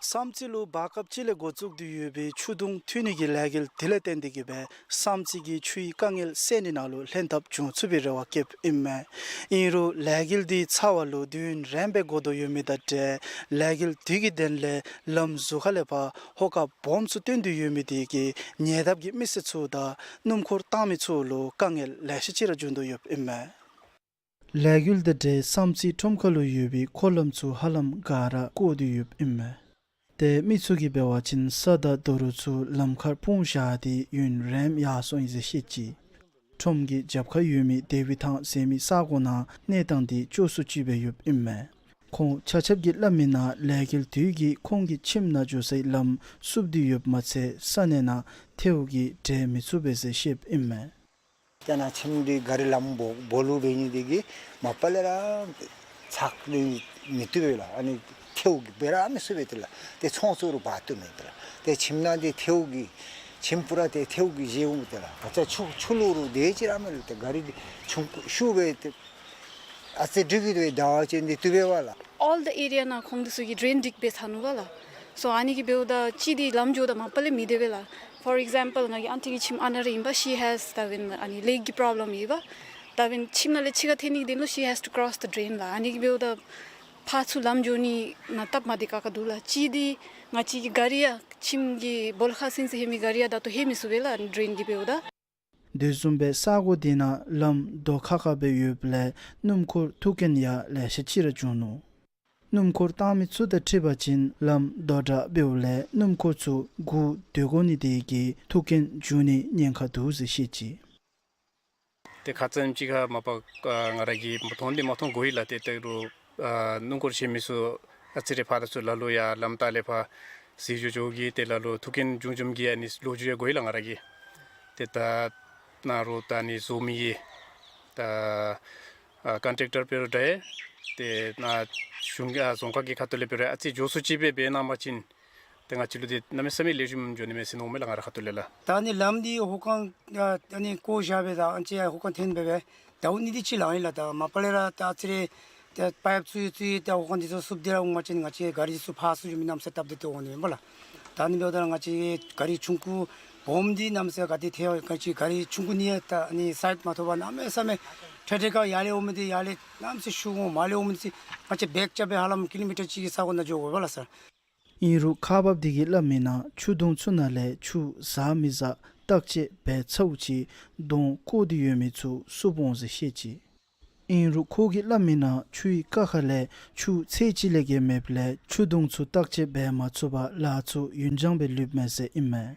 བསམ་རྩེ་ལུ་བར་སྐབས་ཅིག་ལས་འགོ་བཙུགས་ཏེ་ཡོད་པའི་ཆུ་དུང་འཐུ་ནི་གི་ལས་འགུལ་དེ་ལས་བརྟེན་ཏེ་གིས་སྦེ་བསམ་རྩེ་གི་ཆུའི་དཀའ་ངལ་སེལ་ནི་ནང་ལུ་ལྷན་ཐབས་འབྱུང་ཚུགས་པའི་རེ་བ་བསྐྱེདཔ་ཨིན་མས། ཨིན་རུང་ལས་འགུལ་འདི་ཚར་བ་ལུ་དུས་ཡུན་རིངམོ་སྦེ་འགོར་དོ་ཡོད་མི་དང་འབྲེལ་ལས་འགུལ་དེ་གི་དོན་ལས་ལམ་ཟུར་ཁ་ལས་ཕར་ཧོ་ཀ་སྦོམ་ཚུ་བཏོན་ཏེ་ཡོད་མི་དེ་གིས་ཉེ་འདབས་ཀྱི་མི་སེར་ཚུ་དང་སྣུམ་འཁོར་བཏང་མི་ཚུ་ལུ་དཀའ་ངལ་ལེ་ཤ་ཅིག་ར་འབྱུང་དོ་ཡོདཔ་ཨིན་མས། ལས་འགུལ་དང་འབྲེལ་བསམ་རྩེ་ཁྲོམ་ཁ་ལུ་ཡོད་པའི་འཁོར་ལམ་ཚུ་ཧ་ལམ་ག་ར་བརྐོ་སྟེ་ཡོདཔ་ཨིན་མས། ཏེ་མི་ཚུ་གིས་འབད་བ་ཅིན་ས་དང་རྡོ་རུག་ཚུ་ལམ་ཁར་སྤུངས་བཞག་སྟེ་ཡུན་རིངམོ་ཡར་སོང་ཡི་ཟེར་བཤད་ཅི། ཁྲོམ་གྱི་རྒྱབ་ཁར་ཡོད་མི་དེ་བི་ཐང་ཟེར་མི་ས་གོ་ནང་གནས་སྟངས་འདི་སྐྱོ་སུ་ཅིག་སྦེ་ཡོདཔ་ཨིན་མས། ཁོང་ཆ་ཁྱབ་ཀྱིས་སླབ་མི་ནང་ལས་འགུལ་དེ་གིས་ཁོང་གི་ཁྱིམ་ནང་འགྱོ་སའི་ལམ་བསུབ་སྟེ་ཡོདཔ་མ་ཚད་ས་གནས་ནང་ཐལཝ་གིས་འགྲོ་མི་ཚུགས་པས་ཟེར་བཤདཔ་ཨིན་མས། ཏེ་ནཱ་ཁྱིམ་འདི་ག་རི་ལམ་སྦོ་སྦོ་ལུགས་འབད་ནི་དེ་གིས་མ་པ་ལས་ར་ཚགས་ནི་མི་བཏུབ་པས་ལགས། ཨ་ནི་ཐལཝ་གིས་འབད་ར་མི་ཚུགས་པས་ཏེ་ལགས། ཏེ་ཚོང་ཚུ་རུང་འབག་བཏུབ་མེད་ཏེ་ལགས། ཏེ་ཁྱིམ་ནང་འདི་ཐལཝ་གིས་ཁྱིམ་པུ་ར་ཏེ་ཐལཝ་གིས་བཞེས་འོང་ཏེ་ལགས། ད་ཆ་ཆུ་ཆུ་ལུ་རུང་དེ་ཅིག་ར་མེད་ལགས། ཏེ་ག་རི་འདི་ཆུང་ཀུ་ཤུགས་སྦེ་ཏེ་ཨ་ཙི་འགྲིག་གི་འདུག་པས། ཟླ་བ་ཅིག་འདི་བཏུབ་པས་པ་ལགས། All the area ནང་ཁོང་འདི་ཚུ་གིས་ཌྲེན་སྒྲིག་འབད་ཚར་ནུག་པ་ལགས། སོ་ཨ་ནི་གིས་འབདཝ་ད་གཅིག་འདི་ལམ་འགྱོཝ་ད་མ་པ་ལས་མི་བདེ་བས་ལགས། For example ང་གི་ཨན་ཊི་གི་ཁྱིམ་ཨ་ནཱ་ར་ཨིན་པ། She has ད་འབདན་ཨ་ནི་ལེག་གི་པྲོབ་ལེམ་ཡོད་པ། ད་འབདན་ཁྱིམ་ནང་ལས་ཕྱི་ཁར་ཐོན་ནི་གི་དོན་ལུ་she has to cross the drain ལགས། ཨ་ནི་གིས་འབདཝ་ད་ཕར་ཚུར་ལམ་འགྱོ་ནི་ནང་སྟབས་མ་བདེ་ཁག་ཁ་འདུག་ལགས། གཅིག་འདི་ང་བཅས་ཀྱི་ག་རི་ཡང་ཁྱིམ་གྱི་སྦོ་ལོགས་ཁར་སིང་སིང་ལྷོད་མི་ག་རི་ཡང་ད་ལྟོ་ལྷོད་མི་ཚུགས་པས་ལགས། ཨ་ནི་ཌྲེན་གྱིས་འབདཝ་ད། དེ་བཟུམ་སྦེ་ས་གོ་དེ་ནང་ལམ་རྡོ་ཁ་ཁ་སྦེ་ཡོདཔ་ལས་སྣུམ་འཁོར་ཐུག་རྐྱེན་ཡང་ལེ་ཤ་ཅིག་ར་བྱུང་ནུག། སྣུམ་འཁོར་བཏང་མི་ཚུ་དང་འཁྲིལ་བ་ཅིན་ལམ་རྡོག་དྲགས་འབདཝ་ལས་སྣུམ་འཁོར་ཚུ་སྒུག་སྡོད་དགོ་ནི་དེ་གིས་ཐུག་རྐྱེན་འབྱུང་ནིའི་ཉེན་ཁ་འདུག་ཟེར་བཤད་ཅི། ཏེ་ཁ་ཙ་ཅིག་ཁར་མ་པ་ང་ར་གིས་མཐོང་འདི་མ་མཐོང་གོ་ཡི་ལགས། ཏེ་ད་རུང་ཨ་སྣུམ་འཁོར་བཞེས་མི་ཚུ་ཨ་ཙི་རེ་ཕར་དང་ཚུར་ལ་ལུ་ཡར་ལམ་ལྟག་ལས་ཕར་ཟིལ་འཇུ་འགྱོ་གི་ཏེ་ལ་ལུ་ཐུག་རྐྱེན་འབྱུང་འབྱུངམ་གི་ཨ་ནི་ལོ་རྒྱུས་ཡང་གོ་ཡི་ལགས་ང་ར་གིས། ཏེ་ད་ནཱ་རོ་ད་ཨ་ནི་བཟོ་མི་གིས་ད་ཨ་ཀོན་ཊེཀ་ཊར་འབད་རུང་འདྲ་ཡི། ཏེ་ནཱ་གཞུང་གི་ཨ་རྫོང་ཁག་གི་ཁ་ཐུག་ལས་འབད་རུང་ཨ་ཙི་མགྱོགས་སུ་ཅིག་སྦེ་འབད་གནང་པ་ཅིན་ཏེ་ང་བཅས་ལུ་འདི་གནམ་མེད་ས་མེད་ལེགས་ཤོམ་འགྱོ་ནི་མས་ཟེར་མནོཝ་མས་ལགས་ང་ར་ཁ་ཐུག་ལས་ལགས། ད་ཨ་ནི་ལམ་འདི་ཧོ་ཀང་ཨ་ཨ་ནི་བརྐོ་བཞག་སྦེ་ད་ཨ་ཙི་ཧོ་ཀང་འཐེན་སྦེ་སྦེ་ཟླཝ་གཉིས་དེ་ཅིག་ལང་ཡི་ལགས། ད་མ་པ་ལས་ར་ད་ཨ་ཙི་རེ་ད་པའིཔ་ཚུ་ཡོད་ཚུ་ཡོད། ད་ཧོ་ཀང་འདི་ཚུ་བསུབ་སྟེ་ར་འོང་པ་ཅིན་ང་བཅས་ག་རི་འདི་ཚུ་ཕར་ཚུར་འགྱོ་མི་གནམ་མེད་ས་མེད་སྟབས་བདེ་ཏོག་ཏོ་འོང་ནི་མས་པ་ལགས། ད་ཨ་ནི་འབདཝ་ད་ང་བཅས་ག་རི་ཆུང་ཀུ་སྦོམ་འདི་གནམ་མེད་ས་མེད་ག་ཏེ་ཐལ་བ་ག་ཅི་ག་རི་ཆུང་ཀུ་ནི་ཡང་ད་ཨ་ནི་སའིཌ་མ་ཐོབ་པར་གནམ་མེད་ས་མེད་ཁྲེ་ཁྲེ་ཁ་ཡར་ལས་འོང་མི་འདི་ཡར་ལས་གནམ་མེད་ས་མེད་ཤུགས་འོང་། མར་ལས་འོང་མི་འདི་ང་བཅས་བེག་རྐྱབ་སྦེ་ཧ་ལམ་ཀི་ལོ་མི་ཊར་གཅིག་གི་ས་གོ་ནང་འགྱོ་དགོ་པས་ལགས་སར། ཨིན་རུང་ཁག་འབགཔ་དེ་གིས་སླབ་མི་ནང་ཆུ་དུང་ཚུ་ནང་ལས་ཆུ་ཟག་མི་ཟག་བརྟག་དཔྱད་འབད་ཚརཝ་ཅིག་དོང་བརྐོ་སྟེ་ཡོད་མི་ཚུ་བསུབ་འོང་ཟེར་བཤད་ཅི། ཨིན་རུང་ཁོ་གིས་སླབ་མི་ནང་ཆུའི་ཀ་ཁ་ལས་ཆུ་ཚད་ཅིག་ལས་བརྒལ་མེདཔ་ལས་ཆུ་དུང་ཚུ་བརྟག་དཔྱད་འབད་མ་ཚུགས་པར་ལཱ་ཚུ་ཡུན་འགྱངས་སྦེ་ལུསཔ་མས་ཟེར་ཨིན་མས།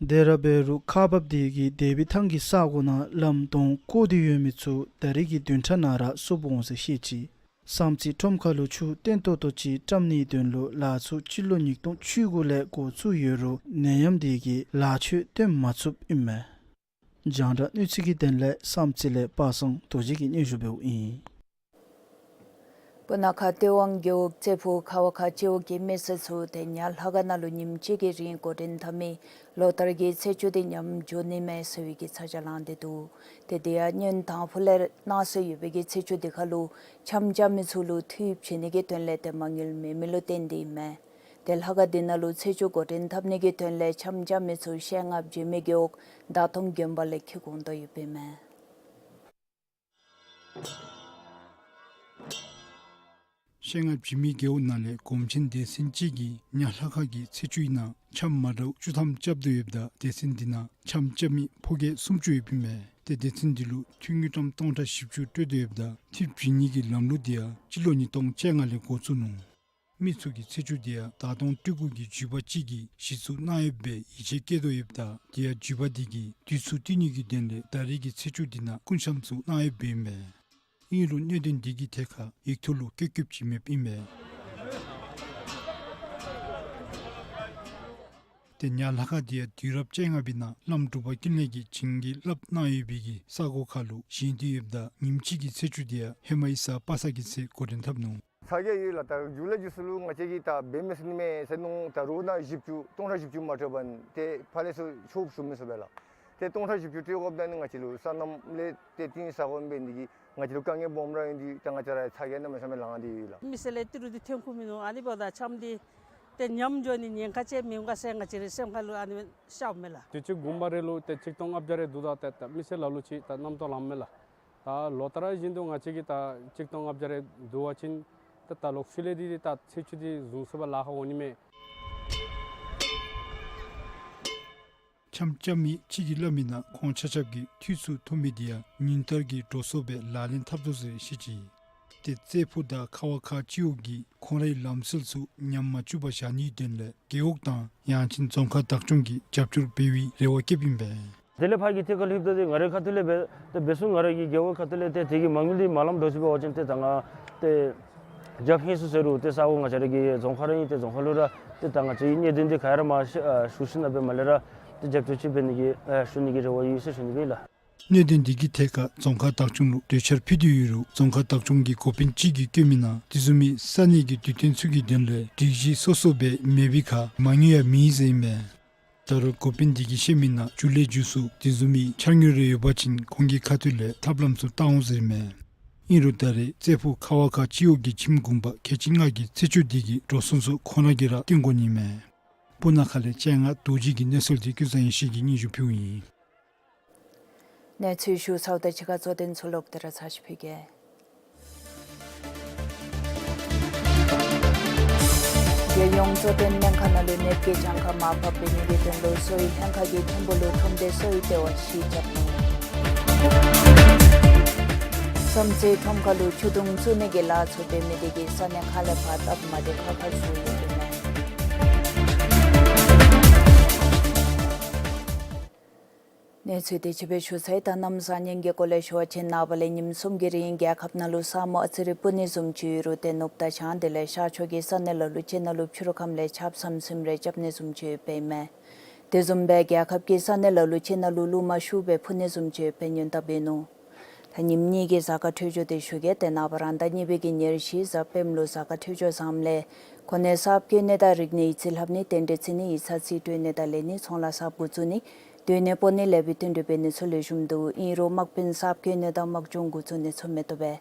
དེ་ར་འབད་རུང་ཁག་འབགཔ་དེ་གིས་དེ་བི་ཐང་གི་ས་གོ་ནང་ལམ་དོང་བརྐོ་སྟེ་ཡོད་མི་ཚུ་ད་རིས་ཀྱི་བདུན་ཕྲག་ནང་ར་བསུབ་འོང་ཟེར་བཤད་ཅི། བསམ་རྩེ་ཁྲོམ་ཁ་ལུ་ཆུ་བརྟན་ཏོག་ཏོ་ཅིག་བཀྲམ་ནིའི་དོན་ལུ་ལཱ་ཚུ་སྤྱི་ལོ་ཉིས་སྟོང་བཅུ་དགུ་ལས་འགོ་བཙུགས་ཡོད་རུང་ནད་ཡམས་དེ་གིས་ལཱ་ཚུ་སྟོན་མ་ཚུགསཔ་ཨིན་མས། རྒྱང་བསྒྲགས་གནས་ཚུལ་གྱི་དོན་ལས་བསམ་རྩེ་ལས་པ་སངས་རྡོ་རྗེ་གིས་སྙན་ཞུ་འབདཝ་ཨིན། སྤུ་ན་ཁ་སྟོད་ཝང་རྒེད་འོག་རྩེ་ཕུག་ཁ་བ་ཁ་སྤྱི་འོག་གི་མི་སེར་ཚུ་ཏེ་ཉ་ལྷ་ཁང་ནང་ལུ་ཉིནམ་གཅིག་གི་རིང་འགོ་འདྲེན་འཐབ་མི་ལོ་ལྟར་གྱི་ཚེས་བཅུ་འདི་ཉམས་འགྱོ་ནི་མས་ཟེར་བའི་གི་ཚ་གྱང་ལངས་ཏེ་འདུག། ཏེ་དེ་ཡང་ཉིནམ་དང་པོ་ལས་གནང་སྲོལ་ཡོད་པའི་གི་ཚེས་བཅུ་འདི་ཁར་ལུ་འཆམ་རྐྱབ་མི་ཚུ་ལུ་འཐུས་བྱིན་ནི་གི་དོན་ལས་ཏེ་མ་དངུལ་མེད་མི་ལུ་བརྟེན་ཏེ་ཨིན་མས། ཏེ་ལྷ་ཁང་འདི་ནང་ལུ་ཚེས་བཅུ་འགོ་འདྲེན་འཐབ་ནི་གི་དོན་ལས་འཆམ་རྐྱབ་མི་ཚུ་ཤེལ་རྔ་བྱེ་མའི་རྒེད་འོག་ད་དུང་དགོན་པ་ལས་འཁྱིད་འོང་དོ་ཡོདཔ་ཨིན་མས། ཤེལ་རྔ་བྱེ་མའི་རྒེད་འོག་ནང་ལས་སྒོམ་ཆེན་སྡེ་ཚན་ཅིག་གིས་ཉ་ལྷ་ཁང་གི་ཚེས་བཅུའི་ནང་འཆམ་མ་འདྲཝ་བཅུ་ཐམ་རྐྱབ་དོ་ཡོདཔ་ད་སྡེ་ཚན་འདི་ནང་འཆམ་རྐྱབ་མི་ཕོ་སྐྱེས་སུམ་ཅུ་ཡོདཔ་ཨིན་མས། ཏེ་སྡེ་ཚན་འདི་ལུ་འཐུས་དངུལ་ཀྲམ་སྟོང་ཕྲག་བཞི་བཅུ་སྤྲོད་དོ་ཡོདཔ་ད་འཐུས་བྱིན་ནི་གི་ལམ་ལུགས་འདི་ཡང་སྤྱི་ལོ་ཉིས་སྟོང་བཅོ་ལྔ་ལས་འགོ་བཙུགས་ནུག། མི་ཚུ་གིས་ཚེས་བཅུ་འདི་ཡང་ད་དུང་སྤྲུལ་སྐུ་གི་བརྒྱུད་པ་ཅིག་གིས་གཞི་བཙུགས་གནང་ཡོདཔ་སྦེ་ཡིད་ཆེས་བསྐྱེད་དོ་ཡོདཔ་ད་དེ་ཡང་བརྒྱུད་པ་འདི་གིས་དུས་ཚོད་བསྟུན་ནི་གི་དོན་ལས་ད་རེས་ཀྱི་ཚེས་བཅུ་འདི་ནང་སྐུ་འཆམ་ཚུ་གནང་ཡོདཔ་ཨིན་མས། ཨིན་རུང་གནད་དོན་འདི་གི་ཐད་ཁར་ཡིག་ཐོག་ལུ་བཀོད་བཀོདཔ་ཅིག་མེདཔ་ཨིན་མས། ཏེ་ཉ་ལྷ་ཁང་འདི་ཡང་དུས་རབས་བཅོ་ལྔ་པའི་ནང་བླམ་འབྲུག་པ་ཀུན་ལེགས་ཀྱིས་བྱིན་གྱིས་བརླབས་གནང་ཡོད་པའི་གི་ས་གོ་ཁར་ལུ་བཞེངས་ཏེ་ཡོདཔ་ད་ཉིནམ་གཅིག་གི་ཚེས་བཅུ་འདི་ཡང་ཧེ་མ་ཡི་གཟའ་པ་སངས་ཀྱི་ཚེ་འགོ་འདྲེན་འཐབ་ནུག། ཚ་གྱང་ཡོད་ལགས། ད་མཇུག་ལས་མཇུག་སུ་ལུ་ང་བཅས་ཀྱིས་ད་འབད་མི་ཚུགས་ནི་མས་ཟེར་མནོ། ད་རོགས་ནང་བཞི་བཅུ་སྟོང་ཕྲག་བཞི་བཅུ་མ་སྤྲོད་པར་ཏེ་ཕར་ལས་ཚུར་ཆོགཔ་ཞུ་མི་ཚུགས་པས་ལགས། ཏེ་སྟོང་ཕྲག་བཞི་བཅུ་སྤྲོད་དགོཔ་ད་ནི་ང་བཅས་ལུ་སོ་ནམ་ལས་ཏེ་བརྟེན་ས་གོ་འབད་ནི་འདི་གིས་ང་བཅས་ལུ་དཀའ་ངལ་སྦོམ་ར་ཨིན། ཏེ་ད་ང་བཅས་ར་ཚ་གྱང་གནམ་མེད་ས་མེད་ལངས་ཏེ་ཡོད་ལགས། མི་སེར་ལས་ཏི་རུ་འདི་ཐོན་ཁུངས་མིན་ནུག། ཨ་ནི་འབདཝ་ད་འཆམ་འདི་ཏེ་ཉམས་འགྱོ་ནི་ཉེན་ཁ་ཅིག་མེདཔ་ག་ཟེར་ང་བཅས་རའི་སེམས་ཁར་ལུ་ཨ་ནི་ཤརཝ་མས་ལགས། དུས་ཅི་གུང་པ་རེ་ལུ་ཏེ་ཆིག་སྟོང་ལྔ་བརྒྱ་རེ་བསྡུ་ད་ཏེ་ད་མི་སེར་ལ་ལུ་ཅིག་ད་རྣམ་རྟོག་ལངམ་མས་ལགས། ད་ལོ་ལྟར་བཞིན་དུ་ང་བཅས་ཀྱིས་ད་ཆིག་སྟོང་ལྔ་བརྒྱ་རེ་བསྡུ་བ་ཅིན་ད་ད་ལོག་ཤུལ་ལས་འདི་ད་ཚེས་བཅུ་འདི་བཟུང་ཚུགས་པར་ལཱ་ཁག་འོང་ནི་མས། འཆམ་རྐྱབ་མི་ཅིག་གིས་སླབ་མི་ནང་ཁོང་ཆ་ཁྱབ་ཀྱིས་འཐུས་ཚུ་ཐོབ་མི་འདི་ཡང་ཉིན་ལྟར་གྱི་འགྲོ་སོང་སྦེ་ལག་ལེན་འཐབ་དོ་ཟེར་བཤད་ཅི། ཏེ་རྩེ་ཕུག་དང་ཁ་བ་ཁ་སྤྱི་འོག་གིས་ཁོང་རའི་ལམ་སྲོལ་ཚུ་ཉམས་མ་བཅུག་པར་བཞག་ནིའི་དོན་ལས་རྒེད་འོག་དང་ཡང་ཅིན་རྫོང་ཁག་བདག་སྐྱོང་གིས་རྒྱབ་སྐྱོར་འབད་བའི་རེ་བ་བསྐྱེདཔ་ཨིན་པས། དེ་ལས་ཕར་གྱི་ཐད་ཁར་ལྷོདཔ་ད་ཏེ་ང་རའི་ཁ་ཐུག་ལས་འབད་ཏེ་འབད་ཚུགས། ང་རའི་གི་རྒེད་འོག་ཁ་ཐུག་ལས་ཏེ་དེ་གི་མ་དངུལ་འདི་མ་ལངམ་འགྱོ་ཅི་འབད་བ་ཅིན་ཏེ་ད་ང་ཏེ་རྒྱབ་ཧིང་སུ་ཟེར་རུང་ཏེ་ས་གོ་ང་བཅས་རའི་གི་རྫོང་ཁག་ར་ཨིན། ཏེ་རྫོང་ཁག་ལུ་ར་ཏེ་ད་ང་བཅས་ཀྱིས་གནད་དོན་འདི་ག་ཡ་ར་མ་ཤེས་ཨ་ཞུ་ཞིནམ་སྦེ་མ་ལས་ར་ཏེ་རྒྱབ་སྐྱོར་ཅིག་འབད་ནི་གི་ཨ་ཞུ་ནི་གི་རེ་བ་ཡོད་ཟེར་ཞུ་ནི་ཨིན་ལགས། གནད་དོན་འདི་གི་ཐད་ཁར་རྫོང་ཁག་བདག་སྐྱོང་ལུ་གྲོས་འཆར་ཕུལ་ཏེ་ཡོད་རུང་རྫོང་ཁག་བདག་སྐྱོང་གི་འགོ་དཔོན་ཅིག་གིས་བཀོད་མི་ནང་དེ་བཟུམ་མའི་ས་གནས་ཀྱི་དུས་སྟོན་ཚུ་གི་དོན་ལས་སྒྲིག་གཞི་སོ་སོ་སྦེ་མེད་པའི་ཁར་མ་དངུལ་ཡང་མེད་ཟེར་ཨིན་མས། ད་རུང་འགོ་དཔོན་འདི་གིས་བཤད་མི་ནང་མཇུག་ལས་མཇུག་སུ་དེ་བཟུམ་མའི་འཆར་དངུལ་རེ་ཡོད་པ་ཅིན་ཁོང་གི་ཁ་ཐུག་ལས་ཐབས་ལམ་ཚུ་བལྟ་འོང་ཟེར་ཨིན་མས། ཨིན་རུང་ད་རེས་རྩེ་ཕུག་ཁ་བ་ཁ་སྤྱི་འོག་གི་ཁྱིམ་གུང་པ་ཁལ་གཅིག་ལྔ་གི་ཚེས་བཅུ་འདི་གི་འགྲོ་སོང་ཚུ་ཁོང་ར་གིས་ར་བཏོན་དགོ་ནི་མས། སྤུ་ན་ཁ་ལས་ལྕང་ང་རྡོ་རྗེ་གི་གནས་ཚུལ་འདི་ཀུན་བཟང་ཡེ་ཤེས་ཀྱིས་སྙན་ཞུ་ཕུལཝ་ཨིན། གནས་ཚུལ་ཞུ་ཚརཝ་ད་ཕྱི་ཁར་གཙོ་དོན་ཚུ་ལོག་སྟེ་ར་ཚར་ཅིག་ཕུལ་གེ། རྒྱལ་ཡོངས་གཙོ་བསྟེན་སྨན་ཁང་ནང་ལུ་ནདཔ་གི་གྱངས་ཁ་མར་ཕབ་འབད་ནི་གི་དོན་ལུ་གསོ་བའི་ལྷན་ཁག་གིས་ཐིམ་ཕུག་ལུ་ཁྲོམ་སྡེ་གསོ་བའི་ལྟེ་བ་གཞི་བཞག་ནུག། བསམ་རྩེ་ཁྲོམ་ཁ་ལུ་ཆུ་དུང་བཙུགས་ནི་གི་ལཱ་ཚུ་འབད་མི་དེ་གིས་ས་གནས་ཁག་ལས་ཕར་སྟབས་མ་བདེ་ཁག་ཁར་ཚུད་ཡོདཔ་ཨིན་མས། གནས་ཚུལ་དེ་ཅིག་སྦེ་ཞུ་ཚར་ཡི། ད་གནམ་བཟང་ངན་གྱི་སྐོར་ལས་ཞུ་བ་ཅིན་ནངས་པ་ལས་ཉིནམ་གསུམ་གྱི་རིང་རྒྱལ་ཁབ་ནང་ལུ་ས་སྨུག་ཨ་ཙི་རེ་སྤུབ་ནི་བཟུམ་ཅིག་ཡོད་རུང་ཏེ་ནུབ་དང་བྱང་དེ་ལས་ཤར་ཕྱོགས་ཀྱི་ས་གནས་ལ་ལུ་ཅིག་ནང་ལུ་ཕྱི་རུ་ཁམས་ལས་ཆརཔ་ཟམ་ཟིམ་རེ་རྐྱབ་ནི་བཟུམ་ཅིག་ཡོདཔ་ཨིན་མས། དེ་བཟུམ་སྦེ་རྒྱལ་ཁབ་ཀྱི་ས་གནས་ལ་ལུ་ཅིག་ནང་ལུ་རླུང་མ་ཤུགས་སྦེ་འཕུ་ནི་བཟུམ་ཅིག་ཡོདཔ་སྦེ་ཉེན་བརྡ་འབད་ནུག། ད་ཉིནམ་གཉིས་ཀྱི་གཟའ་སྐར་འཕྲོད་སྦྱོར་དེ་ཞུ་གེ། ཏེ་ནངས་པ་རང་ཟླ་གཉིས་པའི་གི་ཉེར་བཞི་གཟའ་སྤེནམ་ལུ་གཟའ་སྐར་འཕྲོད་སྦྱོར་བཟངམ་ལས་གོ་གནས་གསརཔ་བཀོད་ནི་དང་རིག་གནས་ཡིག་རྩིས་ལྷབ་ནི་རྟེན་འབྲེལ་བརྩི་ནི་ཡིག་ཚང་རྩིས་སྤྲོད་ནི་དང་ལེན་ནི་ཚོང་ལཱ་གསརཔ་འགོ་བཙུགས་ནི་སྡོད་གནས་སྤོ་ནི་ལེགས་པའི་བསྟུན་གྲོས་འབད་ནི་ཚུ་ལེགས་ཤོམ་འདུག། ཨིན་རུང་དམག་དཔོན་གསརཔ་བཀོད་ནི་དང་དམག་སྦྱོང་འགོ་བཙུགས་ནི་ཚུ་མི་བཏུབ་པས།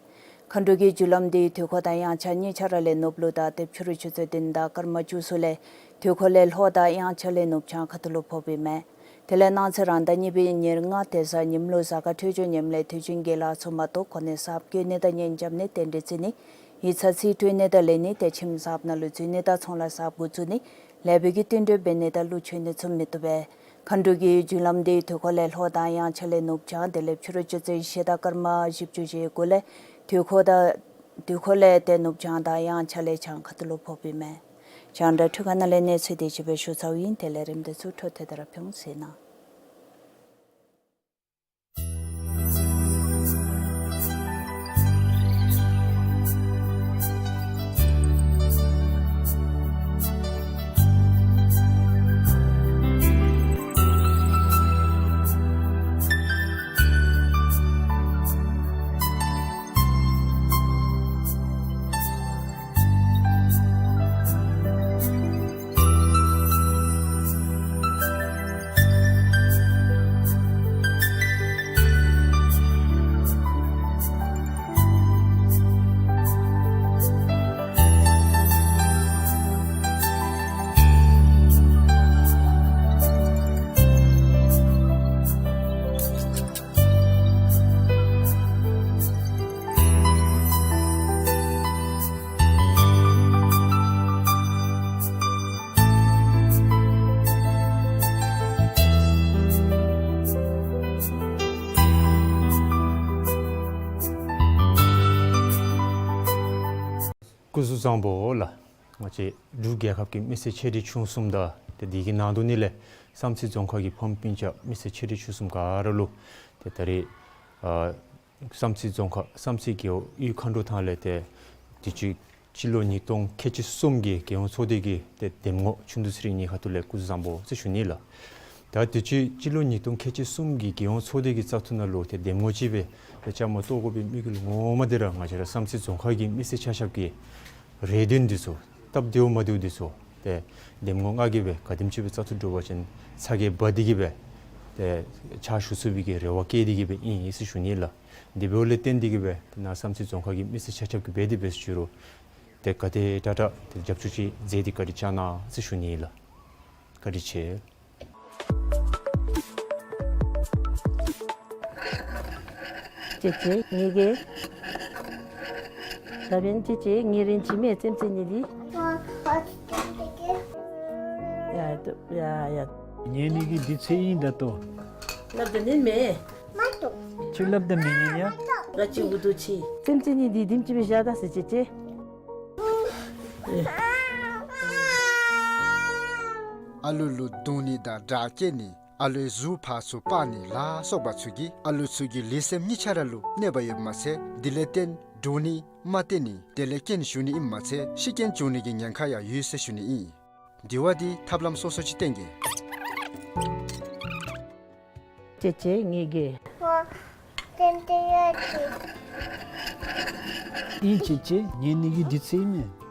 མཁའ་འགྲོ་གི་རྒྱུ་ལམ་འདི་དུས་འཁོར་དང་དབྱངས་འཆར་གཉིས་ཆ་ར་ལས་ནུབ་ལུ་དང་ཏེ་ཕྱི་རུ་ཆུ་ཚོད་བདུན་དང་སྐར་མ་བཅུ་གསུམ་ལས་དུས་འཁོར་ལས་ལྷོ་དང་དབྱངས་འཆར་ལས་ནུབ་བྱང་ཁ་ཐུག་ལུ་ཕོགཔ་ཨིན་མས། དེ་ལས་གནངས་ཚེ་རང་ཟླ་གཉིས་པའི་ཉེར་ལྔ་ཏེ་གཟའ་ཉིམ་ལུ་གཟའ་སྐར་འཕྲོད་སྦྱོར་ཉམས་ལས་དུས་རྒྱུན་གྱི་ལཱ་ཚུ་མ་གཏོགས་གོ་གནས་གསརཔ་བཀོད་ནི་དང་གཉེན་རྐྱབ་ནི་རྟེན་འབྲེལ་བརྩི་ནི་ཡིག་ཚང་རྩིས་སྤྲོད་ནི་དང་ལེན་ནི་ཏེ་ཁྱིམ་གསརཔ་ནང་ལུ་འཛུལ་ནི་དང་ཚོང་ལཱ་གསརཔ་འགོ་བཙུགས་ནི་ལེགས་པའི་གི་བསྟུན་གྲོས་འབད་ནི་དང་གླུ་མཆོད་ནི་ཚུ་མི་བཏུབ་པས། མཁའ་འགྲོ་གི་རྒྱུ་ལམ་འདི་དུས་འཁོར་ལས་ལྷོ་དང་དབྱངས་འཆར་ལས་ནུབ་བྱང་དེ་ལས་ཕྱི་རུ་ཆུ་ཚོད་བཞི་དང་སྐར་མ་བཞི་བཅུ་ཞེ་དགུ་ལས་དུས་འཁོར་དང་དུས་འཁོར་ལས་ཏེ་ནུབ་བྱང་དང་དབྱངས་འཆར་ལས་བྱང་ཁ་ཐུག་ལུ་ཕོགཔ་ཨིན་མས། རྒྱང་བསྒྲགས་འཕྲུལ་ཁང་ནང་ལས་གནས་ཚུལ་དེ་ཅིག་སྦེ་ཞུ་ཚརཝ་ཨིན། དེ་ལས་རིམ་དེ་ཚུ་འཕྲོ་མཐུད་དེ་ར་ཕུལ་འོང་ཟེར་ཨིན། བཟང་པོ་ལགས། ང་བཅས་འབྲུག་རྒྱལ་ཁབ་ཀྱི་མི་སེར་ཆེ་འབྲིང་ཆུང་གསུམ་དང་ཏེ་དེ་གི་ནང་དོན་ནི་ལས་བསམ་རྩེ་རྫོང་ཁག་གི་ཕམ་སྤུན་ཆ་མི་སེར་ཆེ་འབྲིང་ཆུང་གསུམ་ག་ར་ལུ་ཏེ་ད་རེས་ཨ་བསམ་རྩེ་རྫོང་ཁག་བསམ་རྩེ་རྒེད་འོག་ཡུལ་མཁའ་འགྲོ་ཐང་ལས་ཏེ་དུས་ཅི་སྤྱི་ལོ་ཉིས་སྟོང་ཁལ་གཅིག་གསུམ་གྱི་རྒྱལ་ཡོངས་ཚོགས་སྡེ་གི་ཏེ་འདེམས་ངོ་ཆུང་དུས་ཚོད་རིང་ཉེ་ཁ་ཐུག་ལས་སྐུ་གཟུགས་བཟང་པོ་ཟེར་ཞུ་ནི་ལགས། ད་དུས་ཅི་སྤྱི་ལོ་ཉིས་སྟོང་ཁལ་གཅིག་གསུམ་གྱི་རྒྱལ་ཡོངས་ཚོགས་སྡེ་གི་བཙག་འཐུ་ནང་ལུ་ཏེ་འདེམས་ངོ་ཅིག་སྦེ་ཏེ་བཅའ་མར་གཏོགས་དགོ་པའི་དམིགས་ཡུལ་ངོ་མ་འདི་ར་ང་བཅས་ར་བསམ་རྩེ་རྫོང་ཁག་གི་མི་སེར་ཆ་ཁྱབ་ཀྱི་རེ་འདུན་འདི་ཚུ་སྟབས་བདེཝ་མ་བདེཝ་འདི་ཚུ་ཏེ་འདེམས་ངོ་ལྔ་གིས་སྦེ་ག་དེམ་ཅིག་སྦེ་བཙག་འཐུ་གྲུབ་པ་ཅིན་ཚ་གྱང་འབག་སྟེ་གིས་སྦེ་ཏེ་ཕྱག་ཞུ་ཚུགས་པའི་གི་རེ་བ་བསྐྱེད་དེ་གིས་སྦེ་ཨིན་ཟེར་ཞུ་ནི་ལགས། དེ་འབདཝ་ལས་བརྟེན་ཏེ་གིས་སྦེ་ཏེ་ནཱ་བསམ་རྩེ་རྫོང་ཁག་གི་མི་སེར་ཆ་ཁྱབ་ཀྱིས་འབད་དེ་འབད་ཟེར་ཞུ་རུང་ཏེ་ག་དེ་དྲག་དྲག་ཏེ་རྒྱབ་སྐྱོར་ཅིག་མཛད་དེ་བཀའ་དྲིན་བསྐྱང་གནང་ཟེར་ཞུ་ནི་ལགས། བཀའ་དྲིན་ཆེ། ཅེ་ཅེ་ངེ་གི། ད་འབདན་ཅེ་ཅེ་ངེ་རེན་ཅིག་མས་ཙེམ་ཙེ་ནི་འདི། ཡ་ཡ་ཡ། ངེ་ནི་གི་འདི་ཚེ་ཨིན་ད་ལྟོ། སླབ་ད་ནི་མེན། མ་གཏོགས། ཁྱོད་སླབ་ད་མི་ཉན་ཡ། ར་ཅི་འུ་དུ་ཆི། ཙེམ་ཙེ་ནི་འདི་དེམ་ཅིག་སྦེ་བཞག་ད་ཟེར་ཅེ་ཅེ། ཨ་ལུ་ལུ་རྡུང་ནི་དང་དྲག་སྐྱེད་ནི་ཨ་ལུའི་གཟུགས་ཕར་ཚུར་སྤར་ནི་ལ་སོགས་པ་ཚུ་གིས་ཨ་ལུ་ཚུ་གི་ལུས་སེམས་གཉིས་ཆ་ར་ལུ་གནོད་པ་ཡོདཔ་མ་ཚད་དེ་ལས་བརྟེན་འདྲོག་ནི་མ་བརྟན་ནི་དེ་ལས་རྐྱེན་ཞུགས་ནི་ཨིནམ་མ་ཚད་ཤི་རྐྱེན་བྱུང་ནི་གི་ཉེན་ཁ་ཡང་ཡོད་ཟེར་ཞུ་ནི་ཨིན། དེ་བ་འདི་ཐབས་ལམ་སོ་སོ་ཅིག་བསྟེན་གེ། ཅེ་ཅེ་ངེ་གི། ཨིན་ཅེ་ཅེ་ངེ་ནི་གི་འདི་ཚེ་ཨིན་མས།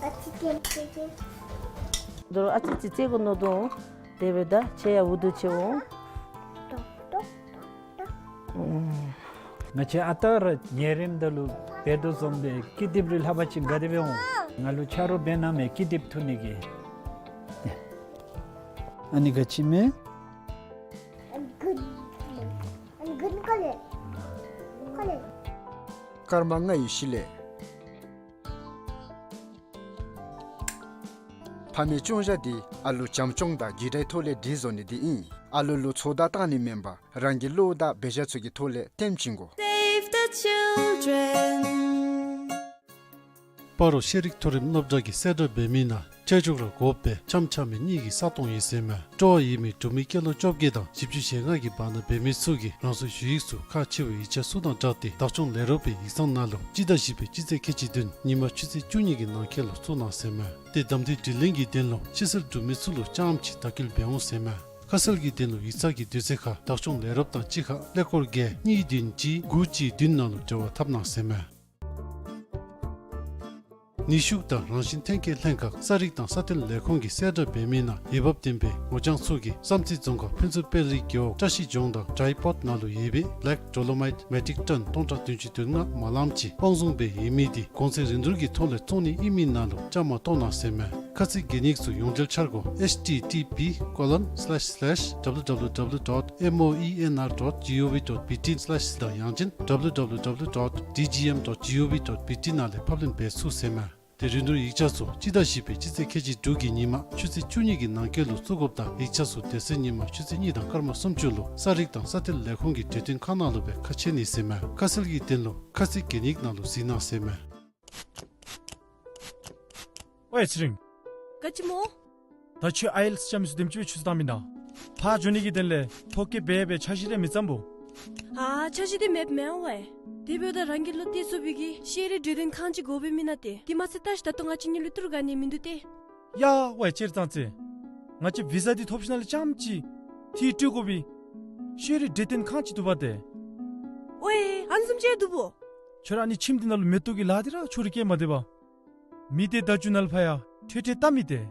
ཨ་ཙི་ཙི་ཙི་ཙི། དོ་རུང་ཨ་ཙི་ཙི་ཙི་གོ་ནོ་དོ། དེ་སྦེ་ད་ཁྱེད་ཡང་འུ་དུ་ཆེ་འོང་། ང་བཅས་ཨ་རྟག་ར་ཉལ་རནམ་ད་ལུ་འབད་དོ་བཟུམ་སྦེ་ཀི་དེབ་རེ་ལྷག་པ་ཅིན་དགའ་སྟེ་སྦེ་འོང་། ང་ལུ་ཆ་རོགས་འབད་གནང་མས་ཀི་དེབ་འཐུ་ནི་གི། ཨ་ནི་ག་ཅི་མས། སྐར་མ་ལྔའི་གཞི་ལས། ཕ་མའི་སྐྱོང་བཞག་འདི་ཨ་ལུ་བྱམས་སྐྱོང་དང་རྒྱུད་དྲའི་ཐོག་ལས་སྒྲིག་བཟོ་ནི་འདི་ཨིན། ཨ་ལུ་ལུ་ཚོད་ལྟ་བཏང་ནི་མེན་པར་རང་གི་བློ་དང་འབད་བཞག་ཚུ་གི་ཐོག་ལས་སྟོན་བྱིན་དགོ། Save the children. སྤ་རོ་ཤེས་རིག་མཐོ་རིམ་སློབ་གྲྭ་གིས་གསལ་བསྒྲགས་འབད་མི་ནང་ཁྲལ་འཇོག་ར་དགོ་པའི་ཆམ་ཆ་མི་གཉིས་ཀྱི་ས་སྟོང་ཡོད་ཟེར་མས། སྤྲོ་བ་ཡོད་མི་འབྲུག་མི་སྐྱེས་ལོ་བཅོ་བརྒྱད་དང་བཞི་བཅུ་ཞེ་ལྔ་གི་བར་ན་འབད་མི་ཚུ་གིས་རང་སོའི་ཞུ་ཡིག་ཚུ་ཁག་ཆེ་བའི་ཡིག་ཆ་ཚུ་དང་སྦྲགས་ཏེ་བདག་སྐྱོང་ལས་རོགས་པའི་ཡིག་ཚང་ནང་ལུ་སྤྱི་ཟླ་བཞི་པའི་སྤྱི་ཚེས་ཁལ་གཅིག་བདུན་ཉིན་མ་ཆུ་ཚོད་བཅུ་གཉིས་ཀྱི་ནང་འཁོད་ལུ་བཙུགས་གནང་ཟེར་མས། ཏེ་གདམ་འཐུའི་དྲི་ལན་གྱི་དོན་ལུ་ཕྱི་གསལ་འབྲུག་མི་ཚུ་ལུ་རྐྱངམ་ཅིག་དང་འཁྲིལ་འབད་འོང་ཟེར་མས། ཁ་གསལ་གྱི་དོན་ལུ་ཡིག་ཚང་གི་དུས་ཚོད་ཁར་བདག་སྐྱོང་ལས་རོགས་དང་གཅིག་ཁར་ཀླད་ཀོར་བརྒྱད་གཉིས་བདུན་གཅིག་དགུ་གཅིག་བདུན་ནང་ལུ་འབྲེལ་བ་འཐབ་གནང་ཟེར་མས། ནུས་ཤུགས་དང་རང་བཞིན་ཐོན་སྐྱེད་ལྷན་ཁག་ས་རིག་དང་ས་མཐོའི་ལས་ཁུངས་ཀྱིས་གསལ་བསྒྲགས་འབད་མི་ནང་འོས་འབབ་ལྡན་པའི་ངོ་རྐྱང་ཚུ་གིས་བསམ་རྩེ་རྫོང་ཁག་ཕུན་ཚོགས་དཔལ་རི་རྒེད་འོག་བཀྲ་ཤིས་ལྗོངས་དང་ཌའི་པོརཊ་ནང་ལུ་ཡོད་པའི་Black Dolomite Metric Ton སྟོང་ཕྲག་བདུན་ཅུ་དོན་ལྔ་མ་ལངམ་ཅིག་དབང་བཟུང་འབད་ཡོད་མི་འདི་གོང་ཚད་རིན་བསྡུར་གྱི་ཐོག་ལས་བཙོང་ནི་ཨིན་མི་ནང་ལུ་བཅའ་མར་གཏོགས་གནང་ཟེར་མས། ཁ་ཚིག་གན་ཡིག་ཚུ་ཡོངས་འབྲེལ་འཆར་སྒོ་H T T P colon slash slash W W W dot moenr dot gov dot B T slash དང་ཡང་ཅིན་W W W dot D G M dot gov dot B T ནང་ལས་ཕབ་ལེན་འབད་ཚུགས་ཟེར་མས། ཏེ་རིན་བསྡུར་ཡིག་ཆ་ཚུ་སྤྱི་ཟླ་བཞི་པའི་སྤྱི་ཚེས་ཁལ་གཅིག་དྲུག་གི་ཉིན་མ་ཆུ་ཚོད་བཅུ་གཉིས་ཀྱི་ནང་འཁོད་ལུ་བཙུགས་དགོཔ་དང་ཡིག་ཆ་ཚུ་དེ་ཚེ་ཉིན་མ་ཆུ་ཚོད་གཉིས་དང་སྐར་མ་སུམ་ཅུ་ལུ་ས་རིག་དང་ས་མཐོའི་ལས་ཁུངས་ཀྱི་གྲོས་སྟོན་ཁང་ནང་ལུ་སྦེ་ཁ་ཕྱེ་ནི་ཟེར་མས། ཁ་གསལ་གྱི་དོན་ལུ་ཁ་ཚིག་གན་ཡིག་ནང་ལུ་གཟིགས་གནང་ཟེར་མས། ཨོའེ་ཚེ་རིང་། ག་ཅི་སྨོ། ད་ཁྱོད་ཨའི་ཨེལ་ཊི་ཨེསི་རྐྱབ་མི་ཚུ་དེམ་ཅིག་སྦེ་ཆུ་ཚོད་བཏང་མི་ད། ཕར་འགྱོ་ནི་གི་དོན་ལས་ཐོ་བཀོད་འབད་བའི་འཆར་གཞི་རེ་མི་བརྩམ་སྨོ། ཨ་འཆར་གཞི་འདི་མེདཔ་མེན་ཨོའེ། དེ་འབདཝ་ད་རང་གི་བློ་གཏད་ཚུགས་པའི་གི་ཤེས་རིག་གྲོས་སྟོན་ཁང་ཅིག་དགོ་པས་མེན་ན་ཏེ། དེ་མ་ཚད་ད་ལྟོ་ང་བཅས་གཉིས་ལུ་ཏི་རུ་ག་ནི་མིན་འདུག་ཏེ། ཡ་ཝའེ་ཅེར་ཙང་ཙེ། ང་བཅས་བི་ཟ་འདི་ཐོབ་ཞིནམ་ལས་རྐྱངམ་ཅིག་ཏི་རུ་སྤྲོད་དགོ་པའི་ཤེས་རིག་གྲོས་སྟོན་ཁང་ཅིག་འདུག་པ་ཏེ། ཨོའེ་ཨ་ནི་བཟུམ་ཅིག་འདུག་སྨོ། ཁྱོད་ར་ཨ་ནི་ཁྱིམ་འདི་ནང་ལུ་མེ་ཏོག་གི་ལཱ་འདི་ར་ཁྱོད་ར་སྐྱེལ་མ་སྡོད་པར། མི་སྡེ་བརྡ་བརྒྱུད་ནང་ལུ་ཕར་ཡང་ཁྲལ་ཁྲལ་བལྟ་མི་ཏེ།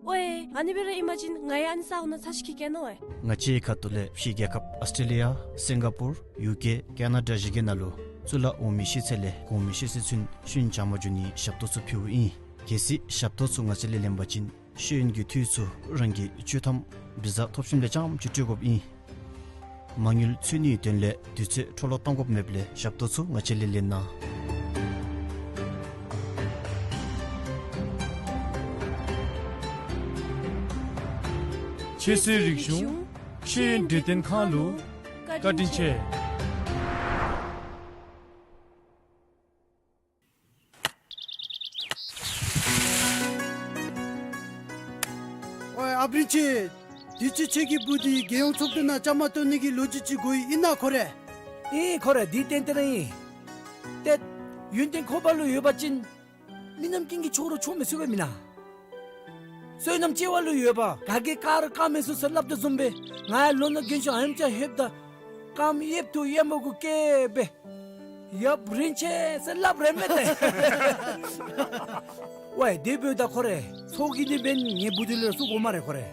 ཨོའེ་ཨ་ནི་སྦེ་ར་ཨིན་པ་ཅིན་ང་ཡང་ཨ་ནི་ས་འོག་ནང་ཚར་ཅིག་ཁྱིད་གེ་ནོ་ཨོའེ། ང་བཅས་ཁ་ཐུག་ལས་ཕྱི་རྒྱལ་ཁབ་ཨཱོས་ཊྲེ་ལི་ཡ་སིང་ག་པུར་ཡུ་ཀེ་ཀེ་ན་ཌ་བཞི་གི་ནང་ལུ་གཙུག་ལག་འོག་མའི་ཤེས་ཚད་ལས་གོང་མའི་ཤེས་ཚད་ཚུན་ཤེས་ཡོན་སྦྱང་བར་འགྱོ་ནིའི་ཞབས་ཏོག་ཚུ་ཕུལཝ་ཨིན། གལ་སྲིད་ཞབས་ཏོག་ཚུ་ང་བཅས་ལས་ལེན་པ་ཅིན་ཤེས་ཡོན་གྱི་འཐུས་ཚུ་རང་གི་སྤྱོད་ཐམ་བི་ཟ་ཐོབ་ཞིནམ་ལས་རྐྱངམ་ཅིག་སྤྲོད་དགོཔ་ཨིན། མ་དངུལ་འཚོལ་ནིའི་དོན་ལས་དུས་ཚོད་འཕྲོ་བརླག་གཏང་དགོཔ་མེདཔ་ལས་ཞབས་ཏོག་ཚུ་ང་བཅས་ལས་ལེན་གནང་། ཆོས་སྲིད་རིག་གཞུང་ཤེས་ཡོན་གྲོས་སྟོན་ཁང་ལུ་བཀའ་དྲིན་ཆེ། ཨ་པ་རིན་ཆེན། དུས་ཅི་ཁྱོད་ཀྱི་བུ་འདི་རྒྱལ་ཡོངས་ཚོགས་སྡེ་ནང་བཅའ་མར་གཏོགས་ནི་གི་ལོ་རྒྱུས་ཅིག་གོ་ཡི་ཨིན་ན་ཁོ་རེ། ཨིན་ཁོ་རེ་འདི་ཏན་ཏན་ར་ཨིན། ཏེ་ཡོན་ཏན་ཁོ་པ་ལུ་ཡོད་པ་ཅིན་མི་རྣམས་ཀུན་གྱིས་ཁྱོད་ར་ཆོག་མི་ཚུགས་པས་མེན་ན། བསོད་ནམས་ཆེ་བ་ལུ་ཡོད་པ་ག་གིས་བཀག་ར་བཀག་མི་ཚུགས་ཟེར་སླབ་དོ་བཟུམ་སྦེ་ང་ཡང་ལོ་ན་རྒན་ཤོས་ཨ་ནེམ་ཅིག་ལྷོདཔ་ད་རྐངམ་གཡསཔ་ཐུག་གཡསཔ་མ་གུ་བཀལ་སྦེ་ཡབ་རིན་ཆེན་ཟེར་སླབ་རན་མས་ཏེ། ཝའེ་དེ་འབདཝ་ད་ཁོ་རེ་ཚོགས་ཀྱི་ནི་འབདན་ངེའི་བུ་འདི་ལུ་ཚུར་དགོ་སྨ་རེ་ཁོ་རེ།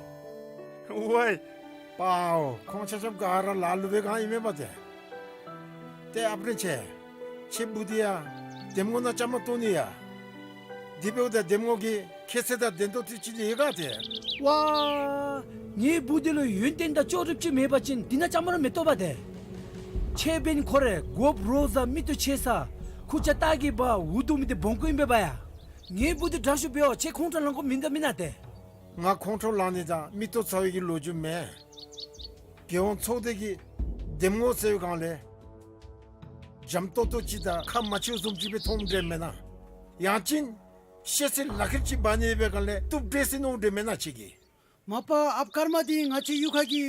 ཝའེ་པའོ་ཁོང་ཆ་ཁྱབ་ག་ར་ལ་ལུ་སྦེ་གང་ཨིན་མས་པ་ཏེ། ཏེ་ཨ་པ་རིན་ཆེན། ཁྱོད་བུ་འདི་ཡང་འདེམས་ངོ་ནང་བཅའ་མར་གཏོགས་ནི་ཡ། དེ་འབདཝ་ད་འདེམས་ངོ་གི་ཁྱད་ཚད་དང་ལྡན་ཏོག་ཏོ་ཅིག་ཡོད་ག་ཏེ། ཝའེ་ངེའི་བུ་འདི་ལུ་ཡོན་ཏན་དང་ལྕོགས་གྲུབ་ཅིག་མེད་པ་ཅིན་འདི་ནང་བཅའ་མར་མི་གཏོགས་པ་ཏེ། ཁྱོད་འབདན་ཁོ་རེ་གོཔ་རོ་བཟའ་མིག་ཏོ་ཆེ་ས་ཁུར་ཆ་སྟག་གི་བ་འུ་སྡུག་མི་འདི་སྦོམ་ཀུ་ཨིན་པས་པ་ཡ། ངེའི་བུ་འདི་དྲག་ཤོས་འབདཝ་ཁྱོད་ཁོང་ཁྲོ་ལང་དགོཔ་མིན་ད་མེན་ན་ཏེ། ང་ཁོང་ཁྲོ་ལང་ནི་དང་མིག་ཏོ་ཚ་བའི་གི་ལོ་རྒྱུས་མེན། རྒྱལ་ཡོངས་ཚོགས་སྡེ་གི་འདེམས་ངོ་ཟེར་བའི་སྒང་ལས་འཇམ་ཏོག་ཏོ་ཅིག་དང་ཁ་མ་ཆེཝ་བཟུམ་ཅིག་སྦེ་མཐོངམ་འདྲས་མེན་ན། ཡང་ཅིན་ཤེས་ཚད་ལག་ཁྱེར་ཅིག་འབག་ནི་ཡོད་པའི་སྒང་ལས་བཏུབ་འདྲས་ཟེར་མནོཝ་འདྲས་མེན་ན་ཁྱོད་ཀྱིས། མ་པ་ཨཔ་ཀརྨ་འདི་ང་བཅས་གཡུས་ཁ་གི་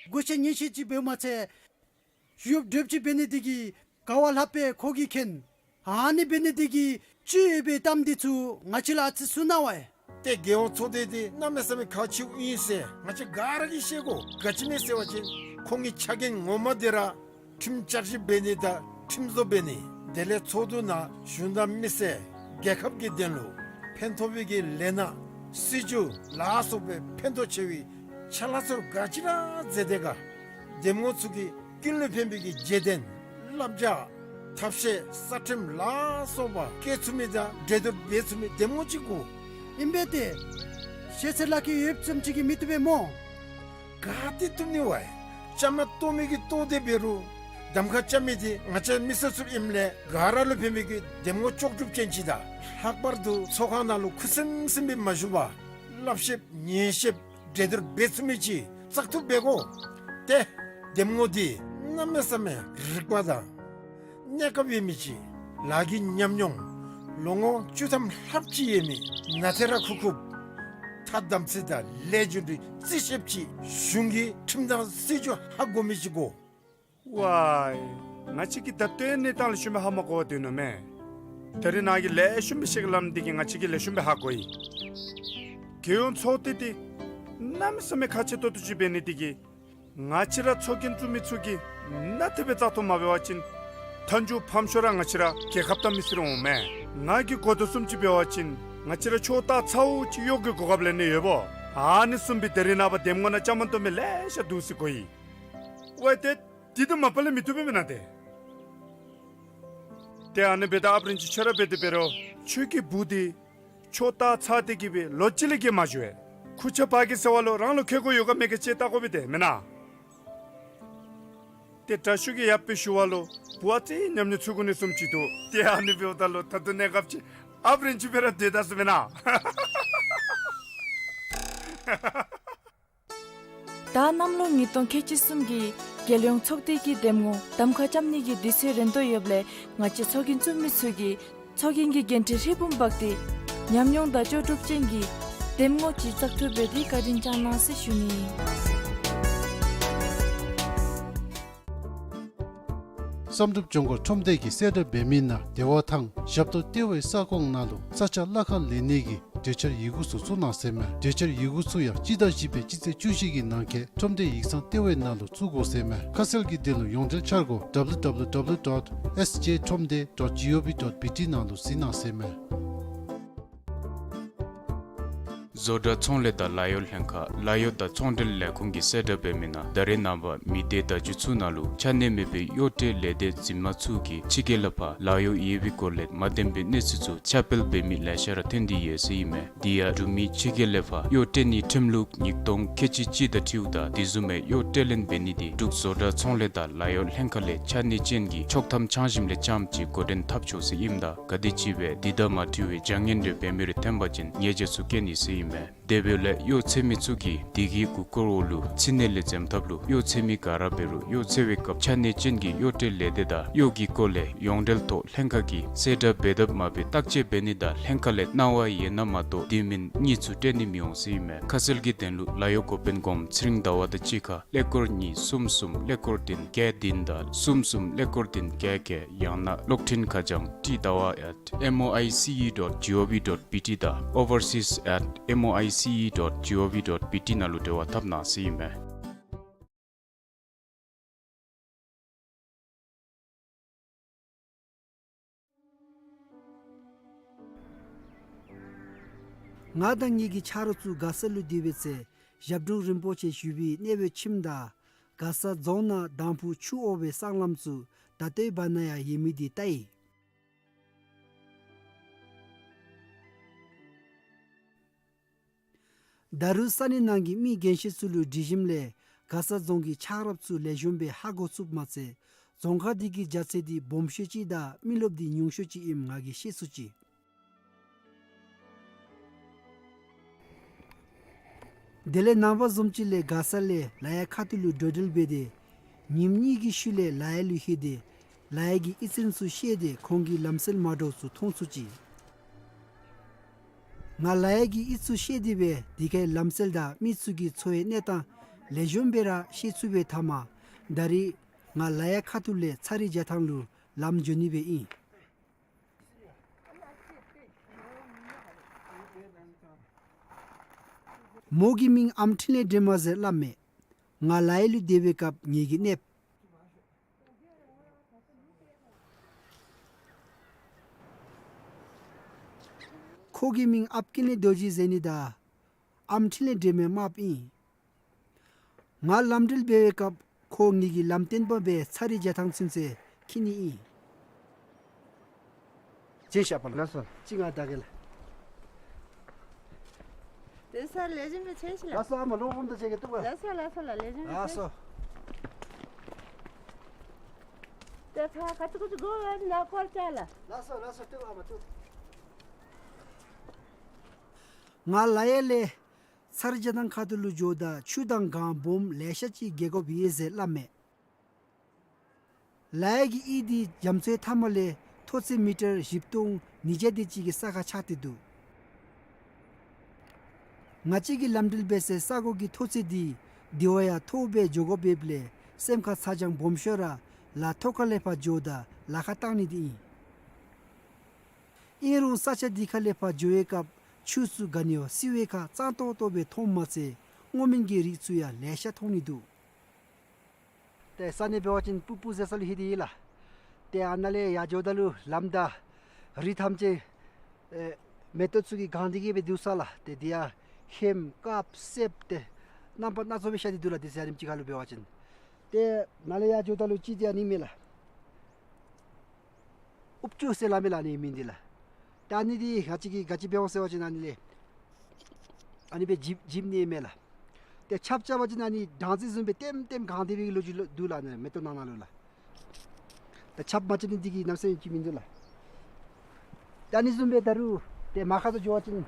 བགོ་བཤའ་ཉན་ཤེས་ཅིག་འབདཝ་མ་ཚད་ཞུ་གཡོགཔ་འདྲཝ་ཅིག་འབད་ནི་འདི་གིས་ག་བ་ལྷགཔ་སྦེ་ཁོ་གིས་མཁྱེན། ཨ་ནི་འབད་ནི་འདི་གིས་ཅིག་ཡོད་པའི་གཏམ་འདི་ཚུ་ང་བཅས་ལུ་ཨ་ཙི་གསུང་གནང་ཝའེ། ཏེ་རྒྱལ་ཡོངས་ཚོགས་སྡེ་འདི་གནམ་མེད་ས་མེད་ཁག་ཆེཝ་ཨིན་ཟེར་ང་བཅས་ག་ར་གིས་ཤེས་དགོ། ག་ཅི་སྨོ་ཟེར་བ་ཅིན་ཁོང་གི་ཕྱག་འགན་ངོ་མ་འདི་ར་ཁྲིམས་བསྐྱར་ཞིབ་འབད་ནི་དང་ཁྲིམས་བཟོ་འབད་ནི། དེ་ལས་ཚོགས་འདུ་ནང་གཞུང་དང་མི་སེར་རྒྱལ་ཁབ་ཀྱི་དོན་ལུ་ཕན་ཐོགས་པའི་གི་ལས་སྣ་སྲིད་བྱུས་ལ་སོགས་པའི་ཕན་ཐོགས་ཆེ་བའི་ཕྱག་ལཱ་ཚུ་ག་ཅི་ར་མཛད་དེ་ག། འདེམས་ངོ་ཚུ་གིས་ཀུན་ལས་ཕན་པའི་གི་རྗེས་དྲན་བསླབ་བྱ་ཐབས་ཤེས་གསར་ཁྲིམས་ལ་སོགས་པ་བཀལ་ཚུགས་མི་དང་འགྲན་བསྡུར་འབད་ཚུགས་མི་འདེམས་ངོ་ཅིག་དགོ། ཨིན་པས་ཏེ། ཤེས་ཚད་ལག་ཁྱེར་ཡོདཔ་ཙམ་ཅིག་གིས་མི་བཏུབ་པས་སྨོ། ག་ཏེ་བཏུབ་ནི་ཝའེ། བཅའ་མར་གཏོགས་མི་གི་གཏོགས་དེ་འབད་རུང་གདམ་ཁ་རྐྱབ་མི་འདི་ང་བཅས་མི་སེར་ཚུ་ཨིནམ་ལས་ག་ར་ལུ་ཕན་མི་གི་འདེམས་ངོ་ལྕོགས་གྲུབ་ཅན་ཅིག་དང་ལྷག་པར་དུ་ཚོགས་ཁང་ནང་ལུ་ཁུ་སིམ་སིམ་སྦེ་མ་བཞུགས་པར་བསླབ་གཞིཔ་ཉན་གཞིཔ་འགྲན་བསྡུར་འབད་ཚུགས་མི་ཅིག་བཙག་འཐུ་འབད་དགོ། ཏེ་འདེམས་ངོ་འདི་གནམ་མེད་ས་མེད་རིག་པ་དང་གནས་སྐབས་ཡོད་མི་ཅིག་ལཱ་གི་ཉམས་མྱོང་ལོ་ངོ་བཅུ་ཐམ་ལྷགཔ་ཅིག་ཡོད་མི་ནཱ་ཐེ་ར་ཁུག་ཁུགཔ་ཐ་དམ་ཚིག་དང་ལས་རྒྱུ་འབྲས་རྩིས་ཤེསཔ་ཅིག་གཞུང་གི་ཁྲིམས་དང་སྲིད་བྱུས་ཧ་གོ་མི་ཅིག་དགོ། ཝའེ། ང་བཅས་ཀྱིས་ད་ལྟོའི་གནས་སྟངས་ལུ་ཤུལ་མ་ཧ་མ་གོ་བར་སྡོད་ནུག་མས། ད་རིས་ནཱ་གིས་ལེགས་ཤོམ་སྦེ་བཤད་གེ་སླབ་མི་འདི་གིས་ང་བཅས་ཀྱིས་ལེགས་ཤོམ་སྦེ་ཧ་གོ་ཡི། རྒྱལ་ཡོངས་ཚོགས་སྡེ་འདི་གནམ་མེད་ས་མེད་ཁག་ཆེ་ཏོག་ཏོ་ཅིག་འབད་ནི་འདི་གིས་ང་བཅས་ར་ཚོགས་རྒྱན་བཙུགས་མི་ཚུ་གིས་ནཱ་དེ་སྦེ་བཙག་འཐུ་མ་འབད་བ་ཅིན་མཐའ་མཇུག་ཕམ་ཤོས་ར་ང་བཅས་ར་རྒྱལ་ཁབ་དང་མི་སེར་འོང་མས། ང་གིས་གོ་དོ་བཟུམ་ཅིག་འབད་བ་ཅིན་ང་བཅས་ར་ཕྱོགས་ལྟ་ཚཝ་ཅིག་གཡོག་གི་གོ་སྐབས་ལེན་ནི་ཡོདཔ་འོང་། ཨ་ནི་བཟུམ་སྦེ་ད་རིས་ནངས་པ་འདེམས་ངོ་ནང་བཅའ་མར་གཏོགས་མི་ལེ་ཤ་འདུག་ཟེར་གོ་ཡི། ཝའེ་ཏེ། འདི་དང་མ་པ་ལས་མི་བཏུབ་པས་མེན་ན་ཏེ། ཏེ་ཨ་ནི་འབདཝ་ད་ཨཔ་རིན་ཆེན་ཁྱོད་ར་འབད་དེ་འབད་རུང་ཁྱོད་ཀྱི་བུ་འདི་ཕྱོགས་ལྟ་ཚཝ་དེ་གིས་སྦེ་ལོ་གཅིག་ལས་བརྒལ་མ་བཞུགས་པས། ཁུར་ཆ་འབག་གེ་ཟེར་བ་ལུ་རང་ལུ་ཁེ་ཀོ་ཡོད་ག་མེད་ག་ཅིག་བལྟ་དགོ་པས་ཏེ་མེན་ན། ཏེ་དྲག་ཤོས་ཀྱིས་ཡར་སྦེ་ཞུ་བ་ལུ་བུ་ཨ་ཙི་ཉམས་མྱོང་ཚུད་དགོ་ནི་བཟུམ་ཅིག་འདུག། ཏེ་ཨ་ནི་འབདཝ་ད་ལུ་ད་ལྟོ་གནས་སྐབས་ཅིག་ཨཔ་རིན་ཆེན་སྦེ་ར་སྡོད་ད་ཟེར་མེན་ན། ད་གནམ་ལོ་ཉིས་སྟོང་ཁལ་གཅིག་གསུམ་གྱི་རྒྱལ་ཡོངས་ཚོགས་སྡེ་གི་འདེམས་ངོ་གདམ་ཁ་རྐྱབ་ནི་གི་དུས་ཚོད་རན་དོ་ཡོདཔ་ལས་ང་བཅས་ཚོགས་རྒྱན་བཙུགས་མི་ཚུ་གིས་ཚོགས་རྒྱན་གྱི་འགན་འཁྲི་ཧྲིལ་བུམ་འབག་སྟེ་ཉམས་མྱོང་དང་ལྕོགས་གྲུབ་ཅན་གྱི་འདེམས་ངོ་ཅིག་བཙག་འཐུ་འབད་དེ་བཀའ་དྲིན་བསྐྱང་གནང་ཟེར་ཞུ་ནི། བསམ་གྲུབ་ལྗོངས་མཁར་ཁྲོམ་སྡེ་གིས་གསལ་བསྒྲགས་འབད་མི་ནང་བདེ་བ་ཐང་ཞབས་ཏོག་ལྟེ་བའི་ས་ཁོངས་ནང་ལུ་ས་ཆ་གླ་ཁར་ལེན་ནི་གི་གྲོས་འཆར་ཡི་གུ་ཚུ་བཙུགས་གནང་ཟེར་མས། གྲོས་འཆར་ཡི་གུ་ཚུ་ཡང་སྤྱི་ཟླ་བཞི་པའི་སྤྱི་ཚེས་བཅུ་བཞི་གི་ནང་འཁོད་ཁྲོམ་སྡེ་ཡིག་ཚང་ལྟེ་བའི་ནང་ལུ་བཙུགས་དགོ་ཟེར་མས། ཁ་གསལ་གྱི་དོན་ལུ་ཡོངས་འབྲེལ་འཆར་སྒོ་W W W dot S J Thromde dot G O V dot B T ནང་ལུ་གཟིགས་གནང་ཟེར་མས། བཟོ་གྲྭ་ཚོང་ལས་དང་ལཱ་གཡོག་ལྷན་ཁག་ལཱ་གཡོག་དང་ཚོང་འབྲེལ་ལས་ཁུངས་ཀྱིས་གསལ་བསྒྲགས་འབད་མི་ནང་ད་རིས་ནངས་པ་མི་སྡེ་བརྡ་བརྒྱུད་ཚུ་ནང་ལུ་ཆ་གནས་མེད་པའི་གཡོག་སྤྲོད་ལས་སྡེ་འཛིན་མ་ཚུ་གིས་ཕྱི་རྒྱལ་ལས་ཕར་ལཱ་གཡོག་ཡོད་པའི་སྐོར་ལས་མ་བདེན་པའི་གནས་ཚུལ་ཚུ་ཁྱབ་སྤེལ་འབད་མི་ལེ་ཤ་ར་ཐོན་ཏེ་ཡོད་ཟེར་ཨིན་མས། དེ་ཡང་འབྲུག་མི་ཕྱི་རྒྱལ་ལས་ཕར་གཡོག་སྤྲོད་ནིའི་ཁྲིམས་ལུགས་ཉིས་སྟོང་ཁལ་གཅིག་གཅིག་དང་འཁྲིལཝ་ད་དེ་བཟུམ་མའི་གཡོག་སྤྲོད་ལེན་འབད་ནི་དེ་འབྲུག་བཟོ་གྲྭ་ཚོང་ལས་དང་ལཱ་གཡོག་ལྷན་ཁག་ལས་ཆ་གནས་ཅན་གྱི་ཆོག་ཐམ་འཆང་ཞིནམ་ལས་རྐྱངམ་ཅིག་འགོ་འདྲེན་འཐབ་ཆོག་ཟེར་ཨིནམ་ད་ག་དེམ་ཅིག་སྦེ་དེ་དང་མ་འཁྲིལ་བའི་བྱ་ངན་རེ་འབད་མི་རེ་ཐོན་པ་ཅིན་ཉེས་བྱ་ཚུ་བཀལ་ནི་ཟེར་ཨིན། མས། དེ་འབདཝ་ལས་གཡོག་འཚོལ་མི་ཚུ་གིས་དེ་གི་གུར་སྐོར་འོག་ལུ་ཕྱི་ནང་ལས་འཛེམ་ཐབས་ལུ་གཡོག་འཚོལ་མི་ག་ར་འབད་རུང་གཡོག་འཚོལ་བའི་སྐབས་ཆ་གནས་ཅན་གྱི་གཡོག་བྲལ་ལས་སྡེ་དང་གཡོག་གི་སྐོར་ལས་ཡོངས་འབྲེལ་ཐོག་ལྷན་ཁག་གིས་གསལ་བསྒྲགས་འབད་དཔ་མ་འབད་བརྟག་དཔྱད་འབད་ནི་དང་ལྷན་ཁག་ལས་གནང་བ་ཡོད་ན་མ་གཏོགས་དེ་མིན་གཉིས་ཚུ་སྤྲོད་ནི་མི་འོང་ཟེར་ཨིན་མས། ཁ་གསལ་གྱི་དོན་ལུ་ལཱ་གཡོག་འགོ་དཔོན་གོངམ་ཚེ་རིང་ཟླ་བ་དང་གཅིག་ཁར་ཀླད་ཀོར་གཉིས་གསུམ་གསུམ་ཀླད་ཀོར་བདུན་བརྒྱད་བདུན་དང་གསུམ་གསུམ་ཀླད་ཀོར་བདུན་བརྒྱད་བརྒྱད། ཡང་ན་གློག་འཕྲིན་ཁ་བྱང་ཊི་ཟླ་བ་at M O I C E dot G O V dot B T དང་overseas at M O I C E dot G O V dot B T ནང་ལུ་འབྲེལ་བ་འཐབ་གནང་ཟེར་ཨིན་མས། ང་དང་ངེ་གི་ཆ་རོགས་ཚུ་མགར་ས་ལུ་སྡོད་པའི་ཚེ་ཞབས་དྲུང་རིན་པོ་ཆེ་བཞུགས་པའི་གནས་པའི་ཁྱིམ་དང་མགར་ས་རྫོང་ནང་དང་ཕུ་ཆུ་འོ་བའི་སྲང་ལམ་ཚུ་ད་ལྟོའི་བར་ན་ཡང་ཡོད་མི་འདི་བལྟ་ཡི། ད་རུང་ས་གནས་ནང་གི་མི་རྒན་ཤོས་ཚུ་ལུ་དྲི་ཞིནམ་ལས་མགར་ས་རྫོང་གི་ཆགས་རབས་ཚུ་ལེགས་ཤོམ་སྦེ་ཧ་གོ་ཚུགསཔ་མ་ཚད་རྫོང་ཁག་འདི་གི་རྒྱ་ཚད་འདི་སྦོམ་ཤོས་ཅིག་དང་མི་རློབས་འདི་ཉུང་ཤོས་ཅིག་ཨིནམ་ང་གིས་ཤེས་ཚུགས་ཅི། དེ་ལས་ནངས་པ་བཟུམ་ཅིག་ལས་མགར་ས་ལས་ལ་ཡ་ཁ་ཐུག་ལུ་འགྲོ་འགྲུལ་འབད་དེ་ཉིནམ་གཉིས་ཀྱི་ཤུལ་ལས་ལ་ཡ་ལུ་ལྷོད་དེ་ལ་ཡ་གི་གཡུས་ཚན་ཚུ་ཤེས་ཏེ་ཁོང་གི་ལམ་སྲོལ་མ་འདྲཝ་ཚུ་མཐོང་ཚུགས་ཅི། ང་ལ་ཡ་གི་གཡུས་ཚུ་ཤེས་ཏེ་སྦེ་དེ་ཁའི་ལམ་སྲོལ་དང་མི་ཚུ་གི་འཚོ་བའི་གནས་སྟངས་ལེགས་ཤོམ་སྦེ་ར་ཤེས་ཚུགས་པའི་མཐའ་མ་ད་རིས་ང་ལ་ཡ་ཁ་ཐུག་ལས་ཚ་རི་རྒྱ་ཐང་ལུ་ལམ་འགྱོ་ནི་སྦེ་ཨིན། མོ་གི་མིང་ཨམ་འཕྲིན་ལས་སྒྲོལ་མ་ཟེར་སླབ་མས། ང་ལ་ཡ་ལུ་སྡོད་པའི་སྐབས་ངེ་གི་གནསཔ། ཁོ་གི་མིང་ཨཔ་ཀི་ནི་རྡོ་རྗེ་ཟེར་ནི་དང་ཨམ་འཕྲིན་ལས་སྒྲོལ་མའི་རྨགཔ་ཨིན། ང་ལམ་འགྲུལ་འབད་བའི་སྐབས་ཁོ་ངེ་གི་ལམ་སྟོན་པ་སྦེ་ཚ་རི་རྒྱ་ཐང་ཚུན་ཚོད་འཁྱིད་ནི་ཨིན། ཅིག་ཤ་པ་ལ། ལགས་སོ། ཅིག་ང་བདའ་གེ་ལགས། དེ་ས་ལེགས་ཤོམ་སྦེ་ཆེ་ཤི་ལགས། ལགས་སོ། ཨ་མ་ལོ་འོང་དུ་ཆེ་གེ་ཏུ་བ། ལགས་སོ་ལགས་སོ་ལགས། ལེགས་ཤོམ་སྦེ་ཆེ། ལགས་སོ། དེ་ཚ་ཁ་ཐུག་ཁུ་ཚུ་གོ་བ་ན་སྐོར་ཅ་ལགས། ལགས་སོ་ལགས་སོ། ཏུ་ཨ་མ་ཏུ། ང་ལ་ཡ་ལས་ཚ་རི་རྒྱ་ཐང་ཁ་ཐུག་ལུ་འགྱོཝ་ད་ཆུ་དང་གངས་སྦོམ་ལེ་ཤ་ཅིག་རྒལ་དགོཔ་ཡོད་ཟེར་སླབ་མས། ལ་ཡ་གི་གཡུས་འདི་རྒྱ་མཚོའི་མཐའ་མ་ལས་མཐོ་ཚད་མི་ཊར་བཞི་སྟོང་ཉིས་བརྒྱ་དེ་ཅིག་གི་ས་ཁར་ཆགས་ཏེ་འདུག། ང་བཅས་ཀྱིས་ལམ་འགྲུལ་འབད་སའི་ས་གོ་གི་མཐོ་ཚད་འདི་དེ་བ་ཡང་མཐོ་སྦེ་འགྱོ་དགོཔ་འབདཝ་ལས་སེམས་ཁར་ཚ་གྱང་སྦོམ་ཤོས་ར་ལ་མཐོ་ཁ་ལས་ཕར་འགྱོཝ་ད་ལ་ཁར་བཏང་ནི་འདི་ཨིན། ཨིན་རུང་ས་ཆ་འདི་ཁ་ལས་ཕར་འགྱོ་བའི་སྐབས་ཆུ་ཚུ་ག་ནི་བ་བསིལ་བའི་ཁར་གཙང་ཏོག་ཏོ་སྦེ་མཐོངམ་མ་ཚད་སྔོ་སྨན་གྱི་རིགས་ཚུ་ཡང་ལེ་ཤ་མཐོང་ནི་འདུག། ཏེ་ས་གནས་འབད་བ་ཅིན་སྤུ་སྤུ་ཟེར་ས་ལུ་ལྷོད་དེ་ཡོད་ལགས། ཏེ་ཨ་ནཱ་ལས་ཡར་འགྱོཝ་ད་ལུ་ལམ་བདའ་རི་ཐམས་ཅད་ཨེ་མེ་ཏོག་ཚུ་གིས་གང་སྟེ་གི་སྦེ་འདུག་ས་ལགས། ཏེ་འདི་ཡང་ཧེམ་དཀརཔོ་སེརཔོ་ཏེ་རྣམ་པ་སྣ་ཚོགས་སྦེ་ཤར་ཏེ་འདུག་ལགས། ཏེ་ས་གནས་ཅིག་ཁ་ལུ་འབད་བ་ཅིན་ཏེ་ནཱ་ལས་ཡར་འགྱོཝ་ད་ལུ་ཅིག་ཏེ་ཨ་ནི་མས་ལགས། ཨུབ་ཅུ་ཟེར་སླབ་མས་ལགས་ཨ་ནི་མིང་འདི་ལགས། ད་ཨ་ནི་འདི་ང་བཅས་ཀྱིས་ག་ཅི་འབད་འོང་ཟེར་བ་ཅིན་ཨ་ནི་ལས་ཨ་ནི་སྦེ་འཇིབ་འཇིབ་ནི་མས་ལགས། ཏེ་ཆརཔ་རྐྱབ་པ་ཅིན་ཨ་ནི་སྦྲང་རྩི་བཟུམ་སྦེ་ལྟེམ་ལྟེམ་གང་སྟེ་སྦེ་གི་ལོ་རྒྱུས་ལོ་འདུག་ལགས། ཨ་ནི་མེ་ཏོག་ནང་ན་ལུ་ལགས། ད་ཆརཔ་མ་རྐྱབ་ནི་འདི་གིས་གནམ་མེད་ས་མེད་ཅིག་མིན་འདུག་ལགས། ད་ཨ་ནི་བཟུམ་སྦེ་ད་རུང་ཏེ་མར་ཁ་ཐུག་འགྱོ་བ་ཅིན་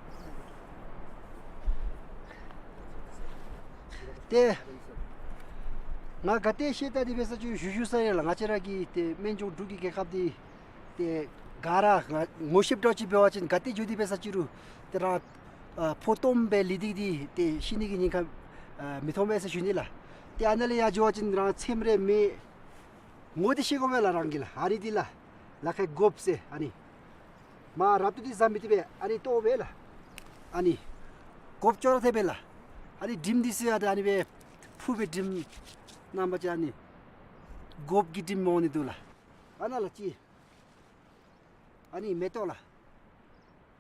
ཏེ་ང་ག་ཏེ་ཤེས་ད་འདི་འབད་ས་ཅིག་རུང་ཞུ་ཞུ་ས་ཡོད་ལགས། ང་བཅས་ར་གི་ཏེ་སྨན་ལྗོངས་འབྲུག་གི་རྒྱལ་ཁབ་འདི་ཏེ་ག་ར་ང་ངོ་ཤེསཔ་འདྲཝ་ཅིག་འབད་བ་ཅིན་ག་ཏེ་འགྱོ་སྟེ་འབད་ས་ཅིག་རུང་ཏེ་རང་ཨ་ཕོ་སྟོངམ་སྦེ་ལུས་ཏེ་གི་འདི་ཏེ་ཤི་ནི་གི་ཉེན་ཁ་ཨ་མི་མཐོང་པས་ཟེར་ཞུ་ནི་ལགས། ཏེ་ཨ་ནཱ་ལས་ཡར་འགྱོ་བ་ཅིན་རང་ཚེམས་རེ་མེད། ངོ་འདི་ཤེས་དགོ་པས་ལགས་རང་གིས་ལགས། ཨ་ནི་འདི་ལགས་ལ་ཁའི་སྒོགཔ་ཟེར་ཨ་ནི། མར་རབ་ཏུ་འདི་ཟ་མི་བཏུབ་པས། ཨ་ནི་ལྟོཝ་སྦེ་ལགས། ཨ་ནི་སྒོགཔ་ཅོག་ར་འཐདཔ་སྦེ་ལགས། ཨ་ནི་དྲིམ་འདི་ཟེར་ཡང་ཏེ་ཨ་ནི་སྦེ་ཕུག་སྦེ་དྲིམ་རྣམ་པ་ཅིག་ཨ་ནི་སྒོགཔ་གི་དྲིམ་འོང་ནི་འདུག་ལགས། ཨ་ནཱ་ལགས་ཅིག་ཨ་ནི་མེ་ཏོག་ལགས།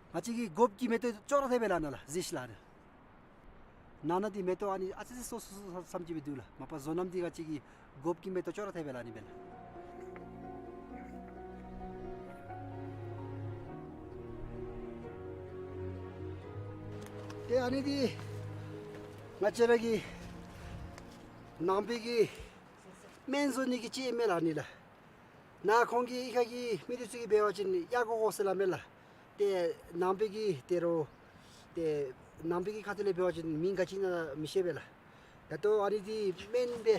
ང་བཅས་ཀྱི་སྒོགཔ་གི་མེ་ཏོག་ཅོག་ར་འཐདཔ་སྦེ་ལགས་ནཱ་ལགས་ཟེར་ཤི་ལགས། ནང་ན་འདི་མེ་ཏོག་ཨ་ནི་ཨ་ཙི་ཙི་སོ་སོ་སོ་སོ་བསམ་ཅིག་སྦེ་འདུག་ལགས། མ་པ་བཟོ་རྣམ་འདི་ང་བཅས་ཀྱི་སྒོགཔ་གི་མེ་ཏོག་ཅོག་ར་འཐདཔ་སྦེ་ལགས་ཨ་ནི་སྦེ་ལགས། ཏེ་ཨ་ནི་འདི་ང་བཅས་ར་གི་ནང་པའི་གི་སྨན་བཟོ་ནི་གི་ཅིག་མས་ལགས་ཨ་ནི་ལགས། ནཱ་ཁོང་གིས་གཡུས་ཁ་གི་མི་འདི་ཚུ་གིས་འབད་བ་ཅིན་གཡའ་སྒོག་སྒོག་ཟེར་སླབ་མས་ལགས། ཏེ་ནང་པའི་གི་ཏེ་རོགས་ཏེ་ ནང་པའི་གི་ཁ་ཐུག་ལས་འབད་བ་ཅིན་མིང་ག་ཅི་ཨིན་ན་མི་ཤེས་པས་ལགས། ད་ལྟོ་ཨ་ནི་འདི་སྨན་སྦེ་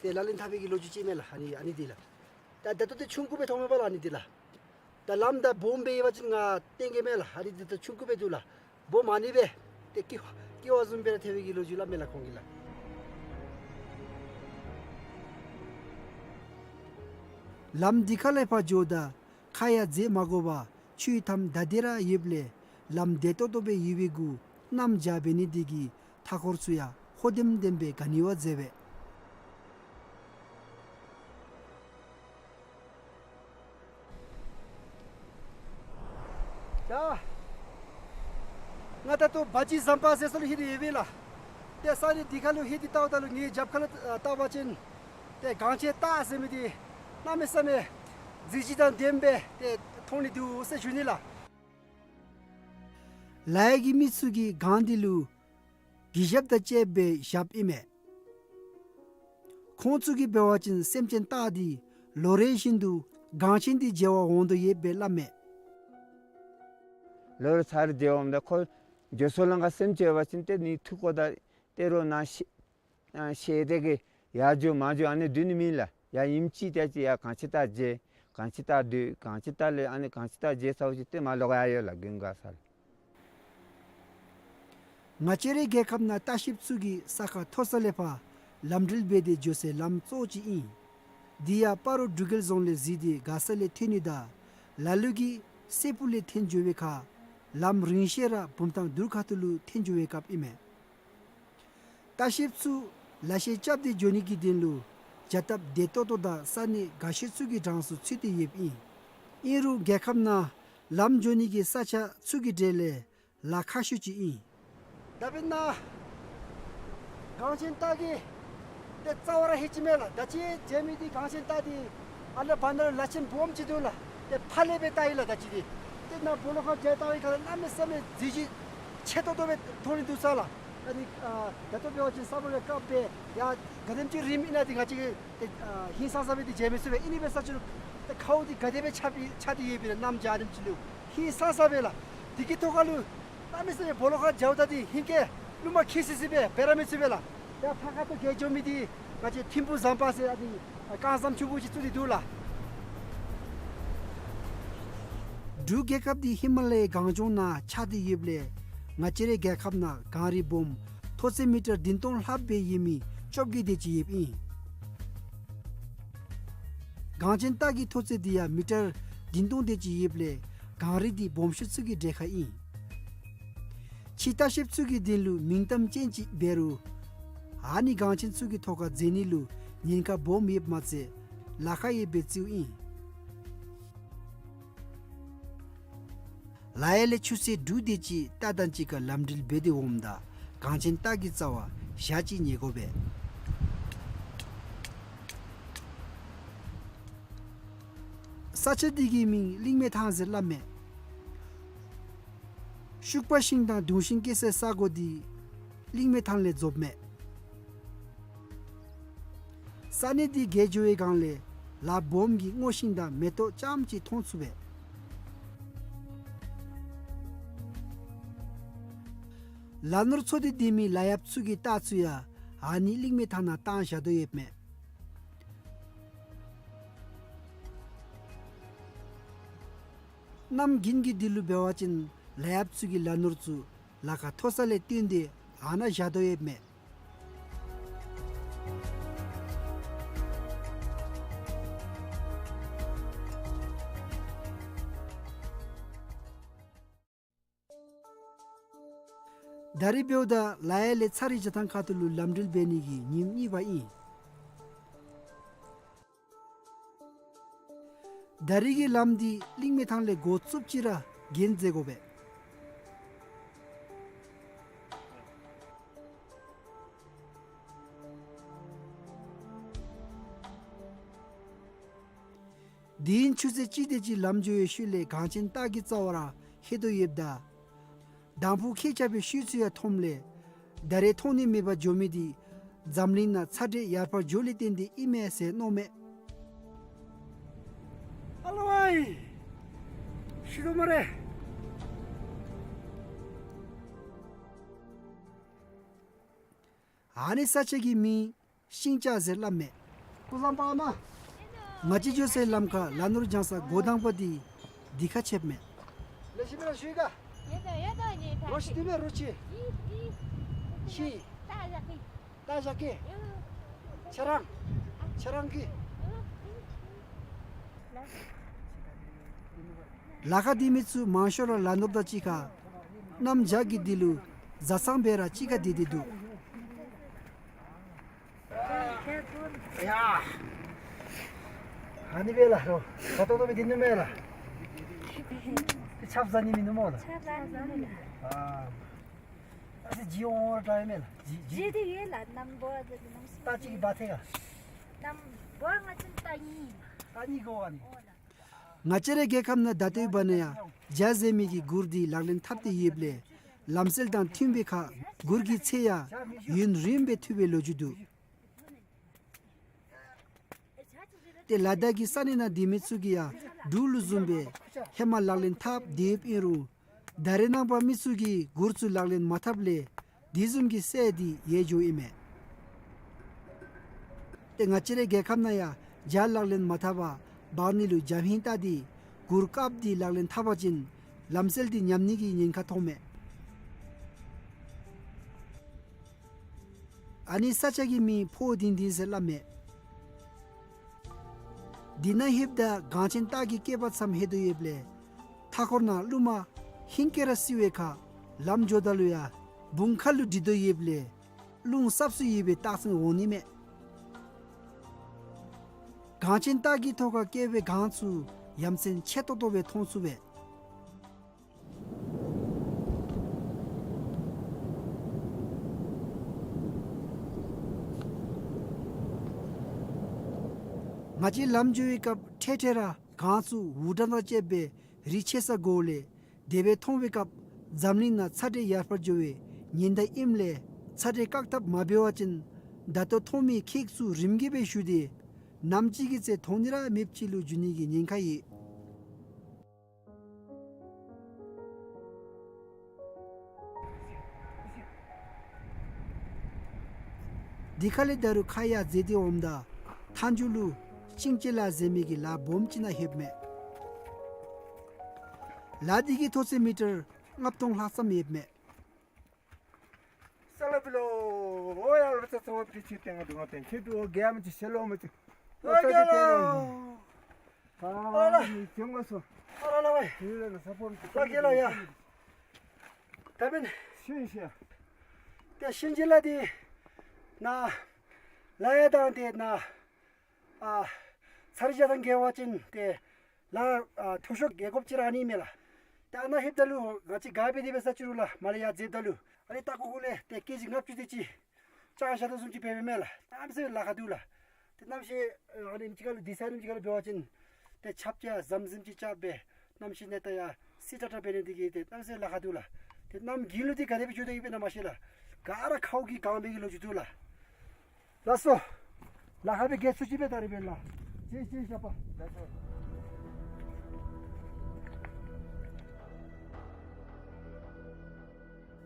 ཏེ་ལག་ལེན་འཐབ་པའི་གི་ལོ་རྒྱུས་ཅིག་མས་ལགས། ཨ་ནི་ཨ་ནི་འདི་ལགས། ད་ད་ལྟོ་འདི་ཆུང་ཀུ་སྦེ་མཐོངམ་མས་པ་ལགས་ཨ་ནི་འདི་ལགས། ད་ལམ་དང་སྦོམ་སྦེ་ཡོད་པ་ཅིན་ང་སྟོན་གེ་མས་ལགས། ཨ་ནི་འདི་ད་ཆུང་ཀུ་སྦེ་འདུག་ལགས། སྦོམ་ཨ་ནི་སྦེ་ཏེ་ཀི་ཀི་བ་བཟུམ་སྦེ་ར་ཐལ་བའི་གི་ལོ་རྒྱུས་སླབ་མས་ལགས་ཁོང་གིས་ལགས། ལམ་འདི་ཁ་ལས་ཕར་འགྱོཝ་ད་ཁ་ཡང་འཛེག་མ་དགོ་པར་ཆུའི་མཐའམ་བདའ་སྟེ་ར་ཡོདཔ་ལས་ལམ་བདེ་ཏོག་ཏོ་སྦེ་ཡོད་པའི་གུ་གནམ་བྱཱར་འབད་ནི་འདི་གིས་མཐའ་འཁོར་ཚུ་ཡང་ཧོ་ལྡེམ་ལྡེམ་སྦེ་ག་ནི་བ་མཛེས་པས། ཡ། ང་ད་ལྟོ་བ་ཇི་ཟམ་པ་ཟེར་ས་ལུ་ལྷོད་དེ་ཡོད་པས་ལགས། ཏེ་ས་གནས་འདི་ཁ་ལུ་ལྷོད་དེ་བལྟཝ་ད་ལུ་ངེའི་རྒྱབ་ཁ་ལུ་ཨ་བལྟ་བ་ཅིན་ཏེ་གངས་ཅན་སྟག་ཟེར་མི་འདི་གནམ་མེད་ས་མེད་མཛེས་བརྗིད་དང་ལྡནམ་སྦེ་ཏེ་མཐོང་ནི་འདུག་ཟེར་ཞུ་ནི་ལགས། ལ་ཡུལ་གྱི་མི་ཚུ་གིས་གངས་འདི་ལུ་གུས་ཞབས་དང་བཅསཔ་སྦེ་བཞགཔ་ཨིན་མས། ཁོང་ཚུ་གིས་འབད་བ་ཅིན་སེམས་ཅན་སྟག་འདི་ལོ་རེ་བཞིན་དུ་གངས་ཅན་འདི་མཇལ་བར་འོང་དོ་ཡོདཔ་སྦེ་སླབ་མས། ལོ་རེ་ཚར་རེ་མཇལ་འོངམ་ད་ཁོ་འགྱོ་སོང་ལས་ང་སེམས་ཅན་ཡོད་པ་ཅིན་ཏེ་ནི་འཐུ་དགོ་ད་ཏེ་རོགས་ནཱ་ཤེད་ཨ་ཤེད་དེ་གིས་ཡར་འགྱོ་མར་འགྱོ་ཨ་ནི་སྡོད་ནི་མེན་ལགས། ཡར་ཉིནམ་གཅིག་ཏེ་ཅིག་ཡར་གངས་ཅན་སྟག་མཇལ། གངས་ཅན་སྟག་སྡོད། གངས་ཅན་སྟག་ལས་ཨ་ནི་གངས་ཅན་སྟག་མཇལ་ཚརཝ་ཅིག་ཏེ་མར་ལོག་ཡར་ཡོད་ལགས་དགུན་ཁ་ས་ལུ། ང་བཅས་རའི་རྒྱལ་ཁབ་ནང་ལྟ་བཤལཔ་ཚུ་གིས་ས་ཁ་མཐོ་ས་ལས་ཕར་ལམ་འགྲུལ་འབད་དེ་འགྱོ་སའི་ལམ་གཙོ་བོ་ཅིག་ཨིན། འདི་ཡང་སྤ་རོ་འབྲུག་རྒྱལ་རྫོང་ལས་གཟིགས་ཏེ་མགར་ས་ལས་ཐོན་ནི་དང་ལ་ལུ་གིས་སྲས་ཕུག་ལས་ཐོན་འགྱོ་བའི་ཁར་ལམ་རིང་ཤོས་ར་བུམ་ཐང་དུར་ཁ་ཐུག་ལུ་ཐོན་འགྱོ་བའི་སྐབས་ཨིན་མས། ལྟ་བཤལཔ་ཚུ་ལ་ཤས་རྐྱབ་སྟེ་འགྱོ་ནི་གི་དོན་ལུ་བྱ་སྟབས་བདེ་ཏོག་ཏོ་དང་ས་གནས་དགའ་ཤོས་ཚུ་གི་གྲངས་སུ་ཚུད་དེ་ཡོདཔ་ཨིན། ཨིན་རུང་རྒྱལ་ཁབ་ནང་ལམ་འགྱོ་ནི་གི་ས་ཆ་ཚུ་གི་གྲས་ལས་ལ་ཁག་ཤོས་ཅིག་ཨིན། ད་འབདན་ན་གངས་ཅན་སྟག་གི་ཏེ་རྩ་བ་ར་ལྷོད་ཅི་མས་ལགས། ད་ཅི་མཇལ་མི་འདི་གངས་ཅན་སྟག་འདི་ཨ་ལ་བར་ན་ལ་ཆེན་སྦོམ་ཅིག་འདུག་ལགས། ཏེ་ཕར་ལས་སྦེ་བལྟ་ཡི་ལགས། ད་ཅི་འདི་ཏེ་ནཱ་སྦོ་ལོགས་ཁར་མཇལ་བལྟ་བའི་ཁར་གནམ་མེད་ས་མེད་མཛེས་བརྗིད་ཆེ་ཏོག་ཏོ་སྦེ་མཐོང་ནི་འདུག་ས་ལགས། ཨ་ནི་ཨ་ད་ལྟོ་འབད་བ་ཅིན་ས་སྦོ་ལས་བཀབ་སྦེ་ཡར་ག་དེམ་ཅིག་རིངམ་ཨིན་ན་འདི་ང་བཅས་ཀྱིས་ཨ་ཧིང་སངས་ས་སྦེ་འདི་མཇལ་མི་ཚུགས་པས། ཨིན་ནི་འབད་ས་ཅི་རུང་ཏེ་ཁཝ་འདི་ག་དེ་སྦེ་ཆགས་པའི་ཆགས་ཏེ་ཡོདཔ་ཨིན་ན་གནམ་བྱཱར་རིངམ་ཅིག་ལུ་ཧིང་སངས་ས་སྦེ་ལགས། འདི་གི་ཐོག་ཁ་ལུ་གནམ་མེད་ས་མེད་སྦོ་ལོགས་ཁར་མཇལཝ་ད་འདི་ཧིང་གིས་རླུང་མ་ཁྱེར་སི་སི་སྦེ་འབད་ར་མི་ཚུགས་པས་ལགས། ཡར་ཕར་ཁ་ཐུག་བརྒལ་འགྱོ་མི་འདི་ང་བཅས་ཐིམ་ཕུག་ཟམ་པ་ཟེར་ཨ་ནི་རྐང་ཟམ་ཆུང་ཀུ་ཅིག་བཙུགས་ཏེ་འདུག་ལགས། འབྲུག་རྒྱལ་ཁབ་འདི་ཧི་མ་ལ་ཡའི་གངས་ལྗོངས་ནང་ཆགས་ཏེ་ཡོདཔ་ལས་ང་བཅས་རའི་རྒྱལ་ཁབ་ནང་གངས་རི་སྦོམ་མཐོ་ཚད་མི་ཊར་བདུན་སྟོང་ལྷགཔ་སྦེ་ཡོད་མི་བཅོ་བརྒྱད་དེ་ཅིག་ཡོདཔ་ཨིན། གངས་ཅན་སྟག་གི་མཐོ་ཚད་འདི་ཡང་མི་ཊར་བདུན་སྟོང་དེ་ཅིག་ཡོདཔ་ལས་གངས་རི་འདི་སྦོམ་ཤོས་ཚུ་གི་གྲས་ཁར་ཨིན། ཕྱི་ལྟ་བཤལཔ་ཚུ་གི་དོན་ལུ་མིང་གཏམ་ཅན་ཅིག་འབད་རུང་ཨ་ནི་གངས་ཅན་ཚུ་གི་ཐོག་ཁར་འཛེགས་ནི་ལུ་ཉེན་ཁ་སྦོམ་ཡོདཔ་མ་ཚད་ལཱ་ཁག་ཡོདཔ་སྦེ་བརྩིཝ་ཨིན། ལ་ཡུལ་ལས་ཆུ་ཚོད་དྲུག་དེ་ཅིག་རྟ་དང་གཅིག་ཁར་ལམ་འགྲུལ་འབད་དེ་འོངམ་ད་གངས་ཅན་སྟག་གི་རྩ་བར་ཞག་གཅིག་ཉལ་དགོ་པས། ས་ཆ་འདི་གི་མིང་གླིང་མེ་ཐང་ཟེར་སླབ་མས། ཤུག་པ་ཤིང་དང་དུང་ཤིང་སྐྱེ་སའི་ས་གོ་འདི་གླིང་མེ་ཐང་ལས་རྫོགསཔ་མས། ས་གནས་འདི་བརྒལ་འགྱོ་བའི་སྒང་ལས་ལ་སྦོམ་གྱི་སྔོ་ཤིང་དང་མེ་ཏོག་ཙམ་ཅིག་མཐོང་ཚུགས་པས། ལ་ནོར་འཚོ་སྟེ་སྡོད་མི་ལ་ཡབ་ཚུ་གི་རྟ་ཚུ་ཡང་ཨ་ནི་གླིང་མེ་ཐང་ནང་བཏང་བཞག་དོ་ཡོདཔ་མས། གནམ་དགུན་གྱི་དུས་ལུ་འབད་བ་ཅིན་ལ་ཡབ་ཚུ་གི་ལ་ནོར་ཚུ་ལ་ཁ་མཐོ་ས་ལས་བཏོན་ཏེ་ཨ་ནཱ་བཞག་དོ་ཡོདཔ་མས། ད་རིས་འབདཝ་ད་ལ་ཡུལ་ལས་ཚ་རི་རྒྱ་ཐང་ཁ་ཐུག་ལུ་ལམ་འགྲུལ་འབད་ནི་གི་ཉིནམ་གཉིས་པ་ཨིན། ད་རིས་ཀྱི་ལམ་འདི་གླིང་མེ་ཐང་ལས་འགོ་བཙུགསཔ་ཅིག་ར་གྱོན་མཛད་དགོ་པས། དུས་ཡུན་ཆུ་ཚོད་གཅིག་དེ་ཅིག་ལམ་འགྱོ་བའི་ཤུལ་ལས་གངས་ཅན་སྟག་གི་རྩ་བར་ལྷོད་དོ་ཡོདཔ་ད། དང་ཕུ་ཁྱེག་ཆགས་པའི་ཤུལ་ཚུ་ཡང་མཐོངམ་ལས་ད་རེས་མཐོང་ནི་མེད་པར་འགྱོ་མི་འདི་འཛམ་གླིང་ནང་ཚ་དྲོད་ཡར་འཕར་འགྱོ་ལས་བརྟེན་ཏེ་ཨིན་མས་ཟེར་མནོཝ་མས། ཨ་ལོ་ཝའི། ཤི་དོ་སྨ་རེ། ཨ་ནི་ས་ཆ་གི་མིང་ཤིང་ལྕགས་ཟེར་སླབ་མས། སྐུ་གཟུགས་བཟང་པ་མ། ང་བཅས་འགྱོ་སའི་ལམ་ཁར་ལ་ནོར་བྱང་ས་འགོ་དང་པ་འདི་འདི་ཁར་ཆགསཔ་མས། ལེགས་ཤོམ་ར་ཞུ་ག། ཡོད་དོ་ཡོད་དོ་ཉེ་ཐག་རོ་ཤི་དུ་མེ་རོ་ཆི། ཤི། ད་ཞག་གི། ད་ཞག་གི། ཁྱེད་རང་། ཁྱེད་རང་གི། ལ་ཁར་སྡོད་མི་ཚུ་མང་ཤོས་ར་ལ་ནོར་དང་གཅིག་ཁར། གནམ་བྱཱར་གྱི་དུས་ལུ་བཟའ་ཚང་སྦེ་ར་གཅིག་ཁར་སྡོད་དེ་འདུག། ཡ། ཨ་ནི་སྦེ་ལགས་རོ། ཁ་ཏོག་ཏོ་སྦེ་སྡོད་ནི་མེན་ལགས། ཏེ་ཆབ་ཟ་ནི་མིན་ནུག་སྨོ་ལགས། ཆབ་ཟ་ནི་མིན་ལགས། ཨ། ཨ་ཙི་ཇི་འོང་འོང་ར་ཡོད་མེན་ལགས། ཇི་ཇི། ཇི་འདི་ཡོད་ལགས། གནམ་སྦོ་ར་འདི་གནམ་སྲིན། རྟ་གཅིག་གིས་འབག་ཐལ་ག། གནམ་སྦོ་ར་ང་བཅས་རྟ་གཉིས། རྟ་གཉིས་དགོ་ཨ་ནི། ཨོ་ལགས། ང་བཅས་རའི་རྒྱལ་ཁབ་ནང་ད་ལྟོའི་བར་ན་ཡང་ཇ་ཟེར་མི་གི་གུར་འདི་ལག་ལེན་འཐབ་སྟེ་ཡོདཔ་ལས། ལམ་སྲོལ་དང་མཐུན་པའི་ཁར་གུར་གྱི་ཚད་ཡང་ཡུན་རིངམོ་སྦེ་ཐུབ་པའི་ལོ་རྒྱུས་འདུག། ཏེ་ལ་དྭགས་ཀྱི་ས་གནས་ནང་སྡོད་མི་ཚུ་གིས་ཡང་འབྲུག་ལུ་བཟུམ་སྦེ་ཧེ་མ་ལག་ལེན་འཐབ་སྡོདཔ་ཨིན་རུང་། ད་རེས་ནངས་པ་མི་ཚུ་གིས་གུར་ཚུ་ལག་ལེན་མ་འཐབ་ལས། དེ་བཟུམ་གྱི་སྲོལ་འདི་ཡལ་འགྱོཝ་ཨིན་མས། ཏེ་ང་བཅས་རའི་རྒྱལ་ཁབ་ནང་ཡང་ཇ་ལག་ལེན་མ་འཐབ་པར་འབག་ནི་ལུ་ཇ་ཧིང་བཏགས་ཏེ་གུར་དཀརཔོ་འདི་ལག་ལེན་འཐབ་པ་ཅིན་ལམ་སྲོལ་འདི་ཉམས་ནི་གི་ཉེན་ཁ་མཐོངམ་མས། ཨ་ནི་ས་ཆ་གི་མིང་ཕོ་ལྡིང་ལྡིང་ཟེར་སླབ་མས། འདི་ནང་ལྷོདཔ་ད་གངས་ཅན་སྟག་གི་སྐེད་པ་ཙམ་ལྷོད་དོ་ཡོདཔ་ལས། མཐའ་འཁོར་ནང་རླུང་མ་ཧིང་སྐད་ར་བསིལ་བའི་ཁར་ལམ་འགྱོཝ་ད་ལུ་ཡང་བུང་ཁ་ལུ་དྲིལ་དོ་ཡོདཔ་ལས། རླུང་སྲབ་སུ་ཡོད་པའི་རྟགས་མཚན་འོང་ནི་མས། གངས་ཅན་སྟག་གི་ཐོག་ཁར་བཀལ་བའི་གངས་ཚུ་ཡ་མཚན་ཆེ་ཏོག་ཏོ་སྦེ་མཐོང་ཚུགས་པས། ང་བཅས་ལམ་འགྱོ་བའི་སྐབས་འཕྲལ་འཕྲལ་ར་གངས་ཚུ་འུར་སྒྲ་དང་བཅསཔ་སྦེ་རིག་ཆེ་ས་གོཝ་ལས། དེ་སྦེ་མཐོང་བའི་སྐབས་འཛམ་གླིང་ནང་ཚ་དྲོད་ཡར་འཕར་འགྱོ་བའི་ཉིན་ཟླ་ཨིནམ་ལས་ཚ་དྲོད་བཀག་ཐབས་མ་འབད་བ་ཅིན་ད་ལྟོ་མཐོང་མི་ཁྱེགས་ཚུ་རིམ་གྱིས་སྦེ་ཞུ་སྟེ་ནམ་ཅིག་གི་ཚེ་མཐོང་ནི་ར་མེདཔ་ཅིག་ལུ་འགྱུར་ནི་གི་ཉེན་ཁ་ཡོད། དེ་ཁ་ལས་ད་རུང་ཁ་ཡར་འཛེགས་ཏེ་འོངམ་ད་མཐའ་མཇུག་ལུ་ཤིང་བྱི་ལ་ཟེར་མི་གི་ལ་སྦོམ་ཅིག་ནང་ལྷོདཔ་མས། ལ་འདི་གི་མཐོ་ཚད་མི་ཊར་ལྔ་སྟོང་ལྷག་ཙམ་ཡོདཔ་མས། ས་ལ་བི་ལོ། ཨོ་ཡ་ལ་ཚ་ཚ་བ་ཕི་ཆི་ཏེ་ང་དུ་ང་ཏེ་ཁྱེད་དུ་ཨོ་རྒྱལ་མི་ཅིག་ཤེ་ལོ་མི་ཅིག། ཨོ་རྒྱལ་ལོ། ཨ་ལ། ཨ་ལ་ལ་བའི། ཨོ་རྒྱལ་ལོ་ཡ། ད་མེན། ཤིང་ཤིང་། ཏེ་ཤིང་བྱི་ལ་འདི་ནཱ་ལ་ཡ་དང་ཏེ་ནཱ་ཨ་ཚར་ཇ་དང་འགལ་བ་ཅིན་ཏེ་ལ་ཨ་མཐོ་ཤོས་རྒལ་དགོཔ་ཅིག་ར་ཨ་ནི་མས་ལགས། ཏེ་ཨ་ནཱ་ལྷོདཔ་ད་ལུ་ང་བཅས་ག་སྦེ་དེ་སྦེ་ས་ཅིག་རུང་ལགས་མར་ལས་ཡར་འཛེགསཔ་ད་ལུ་ཨ་ནི་ལྟག་ཀོ་ཀོ་ལས་ཏེ་ཀེ་ཇི་ལྔ་བཅུ་དེ་ཅིག་ཅ་ཆས་དོ་བཟུམ་ཅིག་འབད་འབདཝ་མས་ལགས། གནམ་མེད་ས་མེད་ལཱ་ཁག་འདུག་ལགས། ཏེ་གནམ་གཤིས་ཨ་ནེམ་ཅིག་ཁར་ལུ་དུས་ཚོད་ཨ་ནེམ་ཅིག་ཁར་ལུ་འབད་བ་ཅིན་ཏེ་ཆརཔ་ཅིག་ཡང་ཟམ་ཟིམ་ཅིག་རྐྱབ་སྦེ་གནམ་གཤིས་གནས་སྟངས་ཡང་སི་ཏ་ཏ་འབད་ནི་དེ་གིས་ཏེ་གནམ་མེད་ས་མེད་ལཱ་ཁག་འདུག་ལགས། ཏེ་གནམ་དགུན་ལུ་འདི་ག་དེ་སྦེ་འགྱོ་དོ་ཡོདཔ་ཨིན་ན་མ་ཤེས་ལགས། ག་ར་ཁཝ་གིས་གང་བའི་གི་ལོ་རྒྱུས་འདུག་ལགས། ལགས་སོ། ལཱ་ཁག་སྦེ་རྒྱལ་ཚུགས་ཅི་སྦེ་ད་རིས་འབད་ལགས། ཅིག་ཅིག་ཞབས་པ། ལགས་སོ།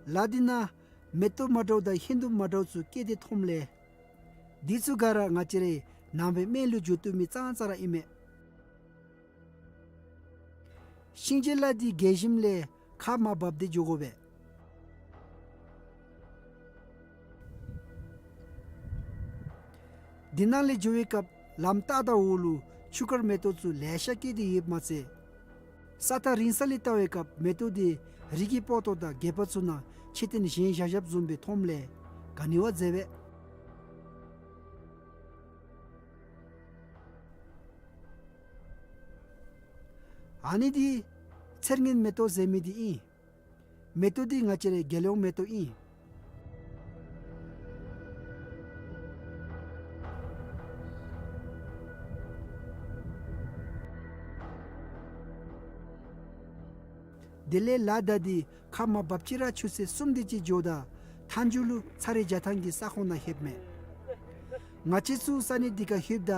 ལ་འདི་ནང་མེ་ཏོག་མ་འདྲཝ་དང་ཧིང་སྡུམ་མ་འདྲཝ་ཚུ་སྐྱེས་ཏེ་མཐོངམ་ལས། འདི་ཚུ་ག་ར་ང་བཅས་རའི་ནང་པའི་སྨན་ལུ་འགྱོ་བཏུབ་མི་ཙང་ཙང་ར་ཨིན་མས། ཤིང་བྱི་ལ་འདི་རྒལ་ཞིནམ་ལས་ཁ་མར་འབབ་སྟེ་འགྱོ་དགོ་པས། འདི་ནང་ལས་འགྱོ་བའི་སྐབས་ལམ་ལྟག་དང་འོག་ལུ་ཆུ་དཀར་མེ་ཏོག་ཚུ་ལེ་ཤ་སྐྱེས་ཏེ་ཡོདཔ་མ་ཚད། ས་ཐག་རིང་ས་ལས་བལྟ་བའི་སྐབས་མེ་ཏོག་འདི་རི་གི་སྤོ་ཏོ་དང་སྒལ་པ་ཚུ་ནང་ཕྱེད་བཏོན་བཞེངས་བཞག་བཞགཔ་བཟུམ་སྦེ་མཐོངམ་ལས་ག་ནི་བ་མཛེས་པས། ཨ་ནི་འདི་ཚེར་ངན་མེ་ཏོག་ཟེར་མི་འདི་ཨིན། མེ་ཏོག་འདི་ང་བཅས་རའི་རྒྱལ་ཡོངས་མེ་ཏོག་ཨིན། དེ་ལས་ལ་མདའ་འདི་ཁ་མར་འབབ་ཅི་ར་ཆུ་ཚོད་གསུམ་དེ་ཅིག་འགྱོཝ་ད་མཐའ་མཇུག་ལུ་ཚ་རེ་རྒྱ་ཐང་གི་ས་ཁོངས་ནང་ལྷོདཔ་མས། ང་བཅས་ཚུ་ས་གནས་འདི་ཁར་ལྷོདཔ་ད་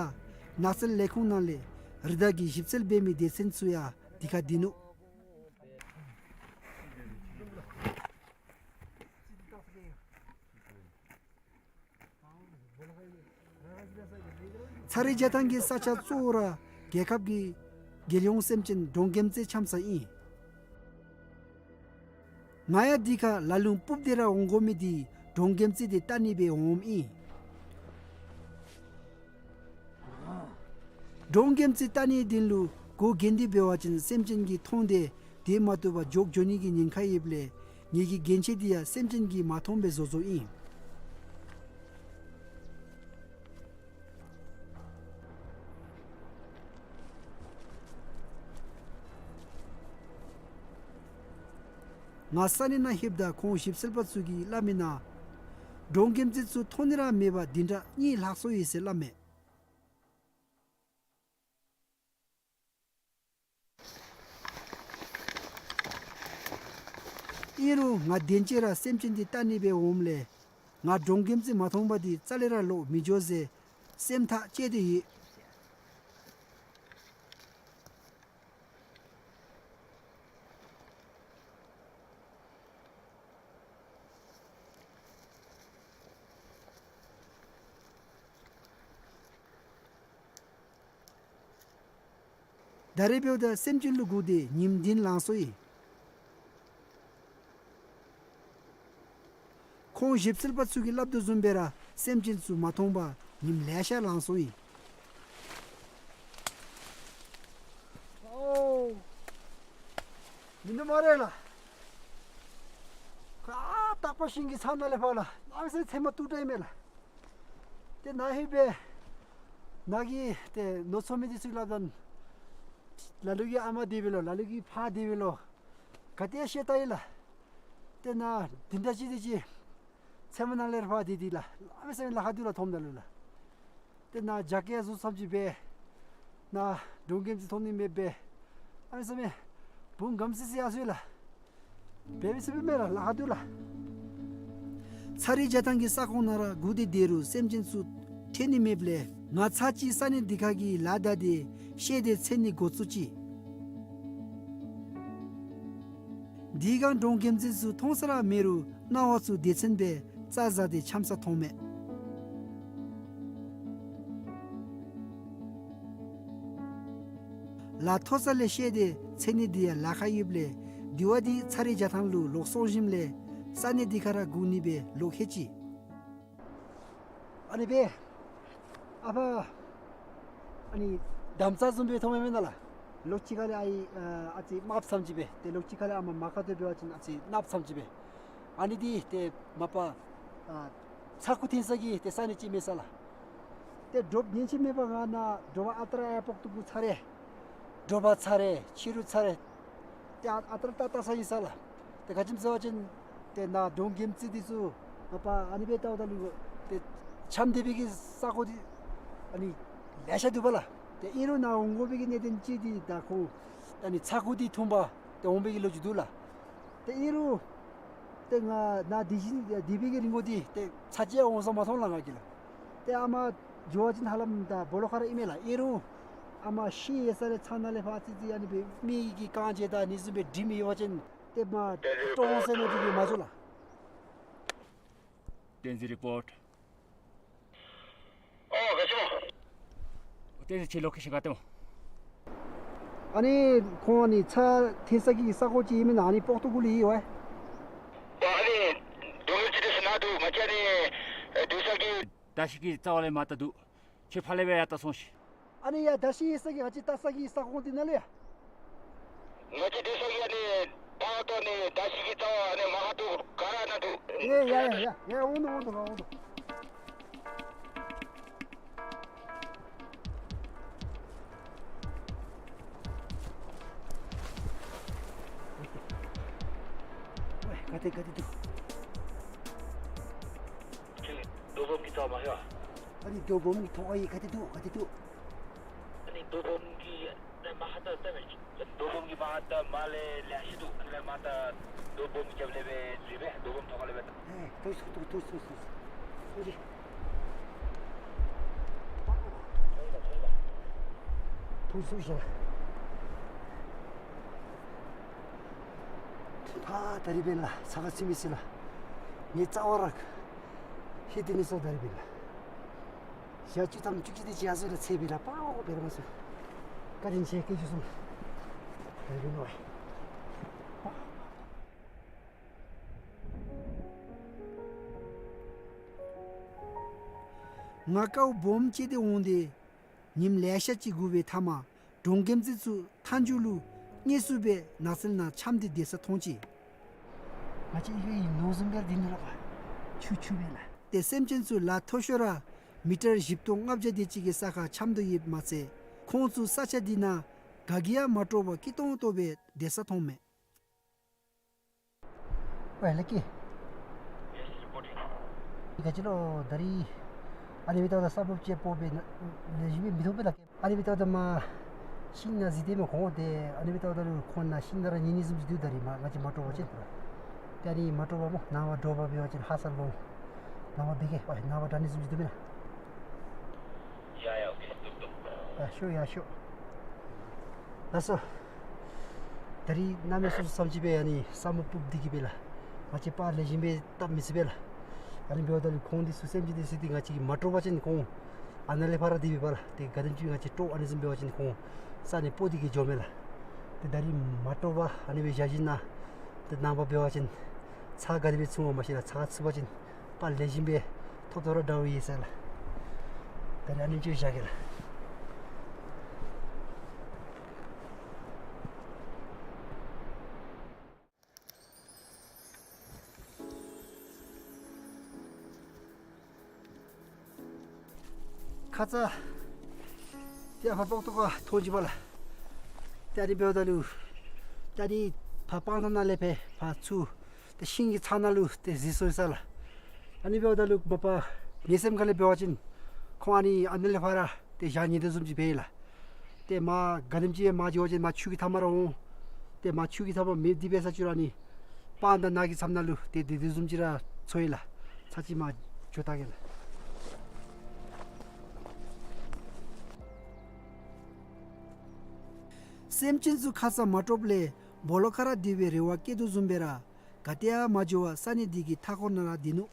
ནགས་ཚལ་ལས་ཁུངས་ནང་ལས་རི་དྭགས་ཀྱི་ཞིབ་འཚོལ་འབད་མི་སྡེ་ཚན་ཚུ་ཡང་འདི་ཁར་སྡོད་ནུག། ཚ་རེ་རྒྱ་ཐང་གི་ས་ཆ་གཙོ་བོ་ར་རྒྱལ་ཁབ་ཀྱི་རྒྱལ་ཡོངས་སེམས་ཅན་འབྲོང་རྒྱལ་མཚན་འཁྱམས་ས་ཨིན། ང་ཡང་འདི་ཁར་ལ་ལུ་སྤུབས་ཏེ་ར་འོང་དགོ་མི་འདི་འབྲོང་རྒྱལ་མཚན་འདི་བལྟ་ནི་སྦེ་འོངམ་ཨིན། འབྲོང་རྒྱལ་མཚན་བལྟ་ནི་འདི་ལུ་གོ་གན་འདི་འབད་བ་ཅིན་སེམས་ཅན་གྱིས་མཐོང་སྟེ་དེ་མ་བཏུབ་པར་འཇོག་འགྱོ་ནི་གི་ཉེན་ཁ་ཡོདཔ་ལས་ངེ་གི་གན་ཆས་འདི་ཡང་སེམས་ཅན་གྱིས་མ་མཐོངམ་སྦེ་བཟོ་བཟོཝ་ཨིན། ང་ས་གནས་ནང་ལྷོདཔ་ད་ཁོང་ཞིབ་འཚོལ་པ་ཚུ་གིས་སླབ་མིའི་ནང་འབྲོང་རྒྱལ་མཚན་ཚུ་མཐོང་ནི་ར་མེད་པར་བདུན་ཕྲག་གཉིས་ལྷག་སོ་ཡི་ཟེར་སླབ་མས། ཨིན་རུང་ང་དེམ་ཅིག་ར་སེམས་ཅན་འདི་བལྟ་ནི་སྦེ་འོངམ་ལས་ང་འབྲོང་རྒྱལ་མཚན་མ་མཐོང་པ་འདི་རྩ་ལས་ར་ལོག་མི་འགྱོ་ཟེར་སེམས་ཐག་བཅད་དེ་ཡོད། ད་རེས་འབདཝ་ད་སེམས་ཅན་ལུ་སྒུག་སྟེ་ཉིནམ་བདུན་ལང་སོ་ཡི། ཁོང་ཞིབ་འཚོལ་པ་ཚུ་གིས་སླབ་དོ་བཟུམ་སྦེ་ར་སེམས་ཅན་ཚུ་མ་མཐོང་པར་ཉིནམ་ལེ་ཤ་ལང་སོ་ཡི། ཨོ། མིན་འདུག་སྨ་རེ་ལགས། ཁ་ཨ་སྟག་པ་ཤིང་གི་ཚང་ནང་ལས་ཕར་ལགས། ཨ་ཙི་ཚེར་མ་སྟུག་དྲགས་ཨིན་མས་ལགས། ཏེ་ནཱ་ལྷོད་སྦེ་ནཱ་གི་ཏེ་ནོར་འཚོ་མི་འདི་ཚུ་སླབ་ད་ལ་ལུ་གིས་ཨ་མ་འདི་འབད་ལོ། ལ་ལུ་གིས་ཕ་འདི་འབད་ལོ། ག་ཏེ་ཤེས་ད་ཡི་ལགས། ཏེ་ནཱ་བདུན་ཕྲག་གཅིག་དེ་ཅིག་ཚེར་མ་ནང་ལས་ཕར་འདི་འདི་ལགས། ཨ་མི་སེམས་ལཱ་ཁག་འདུག་ལགས། མཐོངམ་ད་ལུ་ལགས། ཏེ་ནཱ་རྒྱ་སྐྱེགས་བཟོ་ཙམ་ཅིག་འབད། ནཱ་འབྲོང་རྒྱལ་མཚན་མཐོང་ནི་མེདཔ་འབད། ཨ་མི་སེམས་བུམོ་སྒམ་སི་སི་ཡར་སོ་ཡི་ལགས། འབད་མི་ཚུགས་པས་མེན་ལགས། ལཱ་ཁག་འདུག་ལགས། ཚ་རེ་རྒྱ་ཐང་གི་ས་ཁོངས་ནང་ར་སྒུག་སྟེ་སྡོད་རུང་སེམས་ཅན་ཚུ་འཕྲད་ནི་མེདཔ་ལས་ང་ཚར་གཅིག་ས་གནས་འདི་ཁ་གི་ལཱ་བདའ་སྟེ་བཤལ་ཏེ་འཚོལ་ནི་འགོ་བཙུགས་ཅི། དེ་སྒང་འབྲོང་རྒྱལ་མཚན་ཚུ་མཐོང་ས་ར་མེད་རུང་སྣང་བ་ཚུ་སྡེ་ཚན་སྦེ་རྩྭ་ཟ་སྟེ་འཁྱམས་ས་མཐོང་མས། ལཱ་མཐོ་ས་ལས་བཤལ་ཏེ་འཚོལ་ནི་འདི་ཡང་ལཱ་ཁག་ཡོདཔ་ལས་དེ་བ་འདི་ཚ་རེ་རྒྱ་ཐང་ལུ་ལོག་སོང་ཞིནམ་ལས་ས་གནས་འདི་ཁར་ར་སྒུག་ནི་སྦེ་ལོག་ལྷོད་ཅི། ཨ་ནི་སྦེ་ཨ་ཕར་ཨ་ནི་དམ་རྩྭ་བཟུམ་སྦེ་མཐོངམ་མས་མེན་ན་ལགས། ལོགས་ཅིག་ཁ་ལས་ཨའི་ཨ་ཨ་ཙི་དམརཔོ་ཙམ་ཅིག་སྦེ་ཏེ་ལོགས་ཅིག་ཁ་ལས་ཨ་མ་མ་ཁ་ཏོ་འབད་བ་ཅིན་ཨ་ཙི་གནགཔོ་ཙམ་ཅིག་སྦེ། ཨ་ནི་འདི་ཏེ་མ་པ་ཨ་ཚ་ཁུ་འཐེན་ས་གི་ཏེ་ས་གནས་ཅིག་མས་ས་ལགས། ཏེ་དྲོཔ་ཉིནམ་གཅིག་མེད་པར་ང་ནཱ་དྲོ་པ་ཨ་རྟག་ར་ཨའི་སྤོག་ཏོ་གུ་ཚར་རེ། དྲོ་པ་ཚར་རེ་ཕྱི་རུ་ཚར་རེ། ཏེ་ཨ་ཨ་རྟག་ར་ལྟ་ལྟ་ས་ཨིན་ས་ལགས། ཏེ་ག་ཅི་སྨོ་ཟེར་བ་ཅིན་ཏེ་ནཱ་འབྲོང་རྒྱལ་མཚན་འདི་ཚུ་མ་པ་ཨ་ནི་སྦེ་ལྟཝ་ད་ལུ་ཏེ་འཁྱམས་སྡོད་པའི་གི་ས་གོ་འདི་ཨ་ནི་ལེ་ཤ་འདུག་པ་ལགས། ཏེ་ཨིན་རུང་ནཱ་འོང་དགོ་པའི་གི་གནད་དོན་ཅིག་འདི་ད་ཁོང་ཨ་ནི་ཚ་ཁུ་འདི་འཐུང་པར་ཏེ་འོང་པའི་གི་ལོ་རྒྱུས་འདུག་ལགས། ཏེ་ཨིན་རུང་ཏེ་ང་ནཱ་སྡོད་བཞིན་སྡོད་པའི་གི་རིང་གོ་འདི་ཏེ་ཚར་གཅིག་འོང་ས་མ་མཐོང་ལགས་ང་གིས་ལགས། ཏེ་ཨ་མ་འགྱོ་བ་ཅིན་ཧ་ལམ་ད་སྦོ་ལོགས་ཁར་ཨིན་མས་ལགས། ཨིན་རུང་ཨ་མ་ཤི་ཡི་ས་ལས་ཚང་ནང་ལས་ཕར་ཨ་ཙི་ཙི་ཨ་ནི་སྦེ་མི་གི་རྐང་རྗེས་དང་ཨ་ནི་བཟུམ་སྦེ་འགྲིམ་ཡོད་པ་ཅིན་ཏེ་མ་སྤྲོ་འོང་ཟེར་མི་འདི་གིས་མ་འགྱོ་ལགས། བསྟན་འཛིན་རི་པོརཊ། ཨོ་ག་ཅི་སྨོ། བསྟན་འཛིན་ཁྱོད་ལོ་ཀེ་ཤན་ག་ཏེ་སྨོ། ཨ་ནི་ཁོང་ཨ་ནི་ཚ་འཐེན་ས་གི་ས་གོ་ཅིག་ཨིན་མས་ན། ཨ་ནི་སྤོག་ཏོ་གུ་ལུ་ཡོད་པས། ཨ་ནི་འབྲོང་རྒྱལ་མཚན་འདི་ནཱ་འདུག། ང་བཅས་ཨ་ནི་སྡོད་ས་གི་ད་ཤི་གི་རྩ་བ་ལས་མར་ལྟ་འདུག། ཁྱོད་ཕར་ལས་སྦེ་ཡར་ལྟ་སོང་ཤིག། ཨ་ནི་ཡ་ད་ཤི་ཡི་ས་གི་ང་བཅས་ལྟ་ས་གི་ས་གོ་འདི་ནང་ལུ་ཡ། ང་བཅས་སྡོད་ས་གི་ཨ་ནི་ད་ལྟོ་ནི་ད་ཤི་གི་རྩ་བ་ཨ་ནི་མར་ཁ་ཐུག་ག་ར་ནཱ་འདུག། ཡ་ཡ་ཡ་ཡ་འོང་དོ་འོང་དོ་འོང་དོ། ཝའི་ག་ཏེ་ག་ཏེ་འདུག། རྡོ་སྦོམ་གྱི་རྩ་བ་མ་ཤེས་པ། ཨ་ནི་རྡོ་སྦོམ་གྱི་ཐོག་ཁར་ག་ཏེ་འདུག་ག་ཏེ་འདུག། ཨ་ནི་རྡོ་སྦོམ་གྱི་ཨ་ནི་མར་ཁ་ལྟ་ལྟ་མས། རྡོ་སྦོམ་གྱི་མར་ཁ་ལྟ་མར་ལས་ལེ་ཤ་འདུག། ཨ་ནི་མར་ལྟ་རྡོ་སྦོམ་གྱི་རྒྱབ་ལས་སྦེ་ལུས་པས། རྡོ་སྦོམ་ཐོག་ཁ་ལས་སྦེ་ལྟ། ཨེ་ཐུག་སོང་ཐུག་སོང་ཐུག་སོང་ཐུག་སོང་། ཐུག་སོང་ཤིག། ད་ད་རིས་འབདན་ལགས་ཚ་ཁ་ཚུད་མི་ཚུགས་ལགས། ངེའི་རྩ་བ་ར་ལྷོད་དེ་མི་ཚུགས། ད་རིས་འབདན་ལགས། ཞག་བཅུ་ཐམ་བཅུ་གཅིག་དེ་ཅིག་ཡར་སོང་ལགས། ཚེ་འཕེལ་ལགས་པཱ་འོ་འབད་ར་མ་སོང་། བཀའ་དྲིན་ཆེ་སྐྱེས་མཆོག་གསུམ། དེ་རིང་ནོ། ང་ཀའུ་སྦོམ་ཅིག་དེ་འོང་སྟེ་ཉིནམ་ལེ་ཤ་ཅིག་སྒུག་པའི་མཐའ་མར་འབྲོང་རྒྱལ་མཚན་ཚུ་མཐའ་མཇུག་ལུ་དངོས་སུ་སྦེ་ནགས་ཚལ་ནང་འཁྱམས་ཏེ་སྡོད་ས་མཐོང་ཅི། ང་བཅས་ཨི་ཁའི་ནོར་བཟུམ་སྦེ་སྡོད་ནུག་ལགས་པ། ཆུ་ཆུ་སྦེ་ལགས། ཏེ་སེམས་ཅན་ཚུ་ལ་མཐོ་ཤོས་ར་མི་ཊར་བཞི་སྟོང་ལྔ་བརྒྱ་དེ་ཅིག་གི་ས་ཁར་འཁྱམས་དོ་ཡོདཔ་མ་ཚད་ཁོང་ཚུ་ས་ཆ་འདི་ནང་ག་གིས་ཡང་མ་དཀྲོགས་པར་སྐྱིད་ཏོང་ཏོ་སྦེ་སྡོད་ས་མཐོང་མས། ཝའི་ལགས་ཀྱིས། ག་ཅི་ལོ་ད་རིས་ཨ་ནི་སྦེ་ལྟཝ་ད་ས་བབ་ཅིག་སྤོ་སྦེ་ལེགས་ཤོམ་སྦེ་མི་མཐོང་པས་ལགས། ཨ་ནི་སྦེ་ལྟཝ་ད་མར་ཤིང་ནང་འཛུལ་སྡོད་མི་ཁོང་ཏེ་ཨ་ནི་སྦེ་ལྟཝ་ད་ལུ་ཁོང་ནང་ཤིང་ནང་ར་ཉལ་ནི་བཟུམ་ཅིག་འདུག། ད་རིས་མར་ང་བཅས་མ་དཀྲོགས་པ་ཅིན་ཏེ་ཨ་ནི་མ་དཀྲོགས་པར་སྨོ་ནངས་པ་དྲོ་པ་འབད་བ་ཅིན་ཧ་སག་ལོང་ནངས་པ་འབད་གེ། ཝའི་ནངས་པ་དྲག་ནི་བཟུམ་ཅིག་འདུག་མེན་ན། ཡ་ཡ་ཨོ་ཀེ་ཏོག་ཏོ། ཡ་ཤོག་ཡ་ཤོག། ལགས་སོ། ད་རིས་གནམ་མེད་ས་མེད་བསམ་ཅིག་སྦེ་ཨ་ནི་ས་སྨུག་སྤུབས་ཏེ་གི་སྦེ་ལགས། ང་བཅས་པར་ལེགས་ཤོམ་སྦེ་བལྟ་མི་ཚུགས་པས་ལགས། ཨ་ནི་འབདཝ་ད་ལུ་ཁོང་འདི་ཚུ་སེམས་ཅན་འདི་ཚུ་འདི་ང་བཅས་ཀྱིས་མ་དཀྲོགས་པ་ཅིན་ཁོང་ཨ་ནཱ་ལས་ཕར་ར་སྡོད་པས་པ་ལགས། ཏེ་ག་དེམ་ཅིག་ང་བཅས་དཀྲོག་ཨ་ནི་བཟུམ་འབད་བ་ཅིན་ཁོང་ས་ནང་སྤོ་སྟེ་གི་འགྱོཝ་མས་ལགས། ཏེ་ད་རིས་མ་དཀྲོགས་པར་ཨ་ནི་སྦེ་བཞག་ཞིནམ་ལས་ཏེ་ནངས་པ་འབད་བ་ཅིན་ཚར་ག་དེ་སྦེ་ཚུད་འོང་མ་ཤེས་ལགས། ཚར་ཚུད་པ་ཅིན་པར་ལེགས་ཤོམ་སྦེ་ཐོབ་ཐོབ་ར་འདྲཝ་ཨིན་ཟེར་ལགས། ད་རིས་ཨ་ནེམ་ཅིག་བཞག་གེ་ལགས། ཁ་ཙ་ཏེ་ཕར་སྤོག་ཏོ་ཁར་མཐོང་ཅི་པ་ལགས། ཏེ་ཨ་ནི་འབདཝ་ད་ལུ་ཏེ་ཨ་ནི་ཕར་སྤང་ཐང་ནང་ལས་ཕར་ཕར་ཚུར་ཏེ་ཤིང་གི་ཚང་ནང་ལུ་ཏེ་འཛུལ་སོ་ཡི་ས་ལགས། ཨ་ནི་འབདཝ་ད་ལུ་མ་པ་ངེའི་སེམས་ཁ་ལས་འབད་བ་ཅིན་ཁོང་ཨ་ནི་ཨ་ནི་ལས་ཕར་ར་ཏེ་བཞག་ནི་དོ་བཟུམ་ཅིག་འབད་ཡི་ལགས། ཏེ་མར་ག་དེམ་ཅིག་མར་འགྱོ་བ་ཅིན་མར་ཆུ་གི་མཐའ་མར་ར་འོང་། ཏེ་མར་ཆུ་གི་མཐའ་མར་མེདཔ་འདི་འབད་ས་ཅིག་ར་ཨ་ནི་སྤང་དང་ནགས་ཀྱི་མཚམས་ནང་ལུ་ཏེ་སྡོད་དོ་བཟུམ་ཅིག་ར་ཚོར་ཡི་ལགས། ཚར་ཅིག་མར་འགྱོ་བལྟ་གེ་ལགས། སེམས་ཅན་ཚུ་ཁ་ཙ་མ་དཀྲོགསཔ་ལས་སྦོ་ལོགས་ཁར་ར་སྡོད་པའི་རེ་བ་བསྐྱེད་དོ་བཟུམ་སྦེ་ར་ག་ཏེ་ཡང་མ་འགྱོ་བར་ས་གནས་འདི་གི་མཐའ་འཁོར་ནང་ར་སྡོད་ནུག།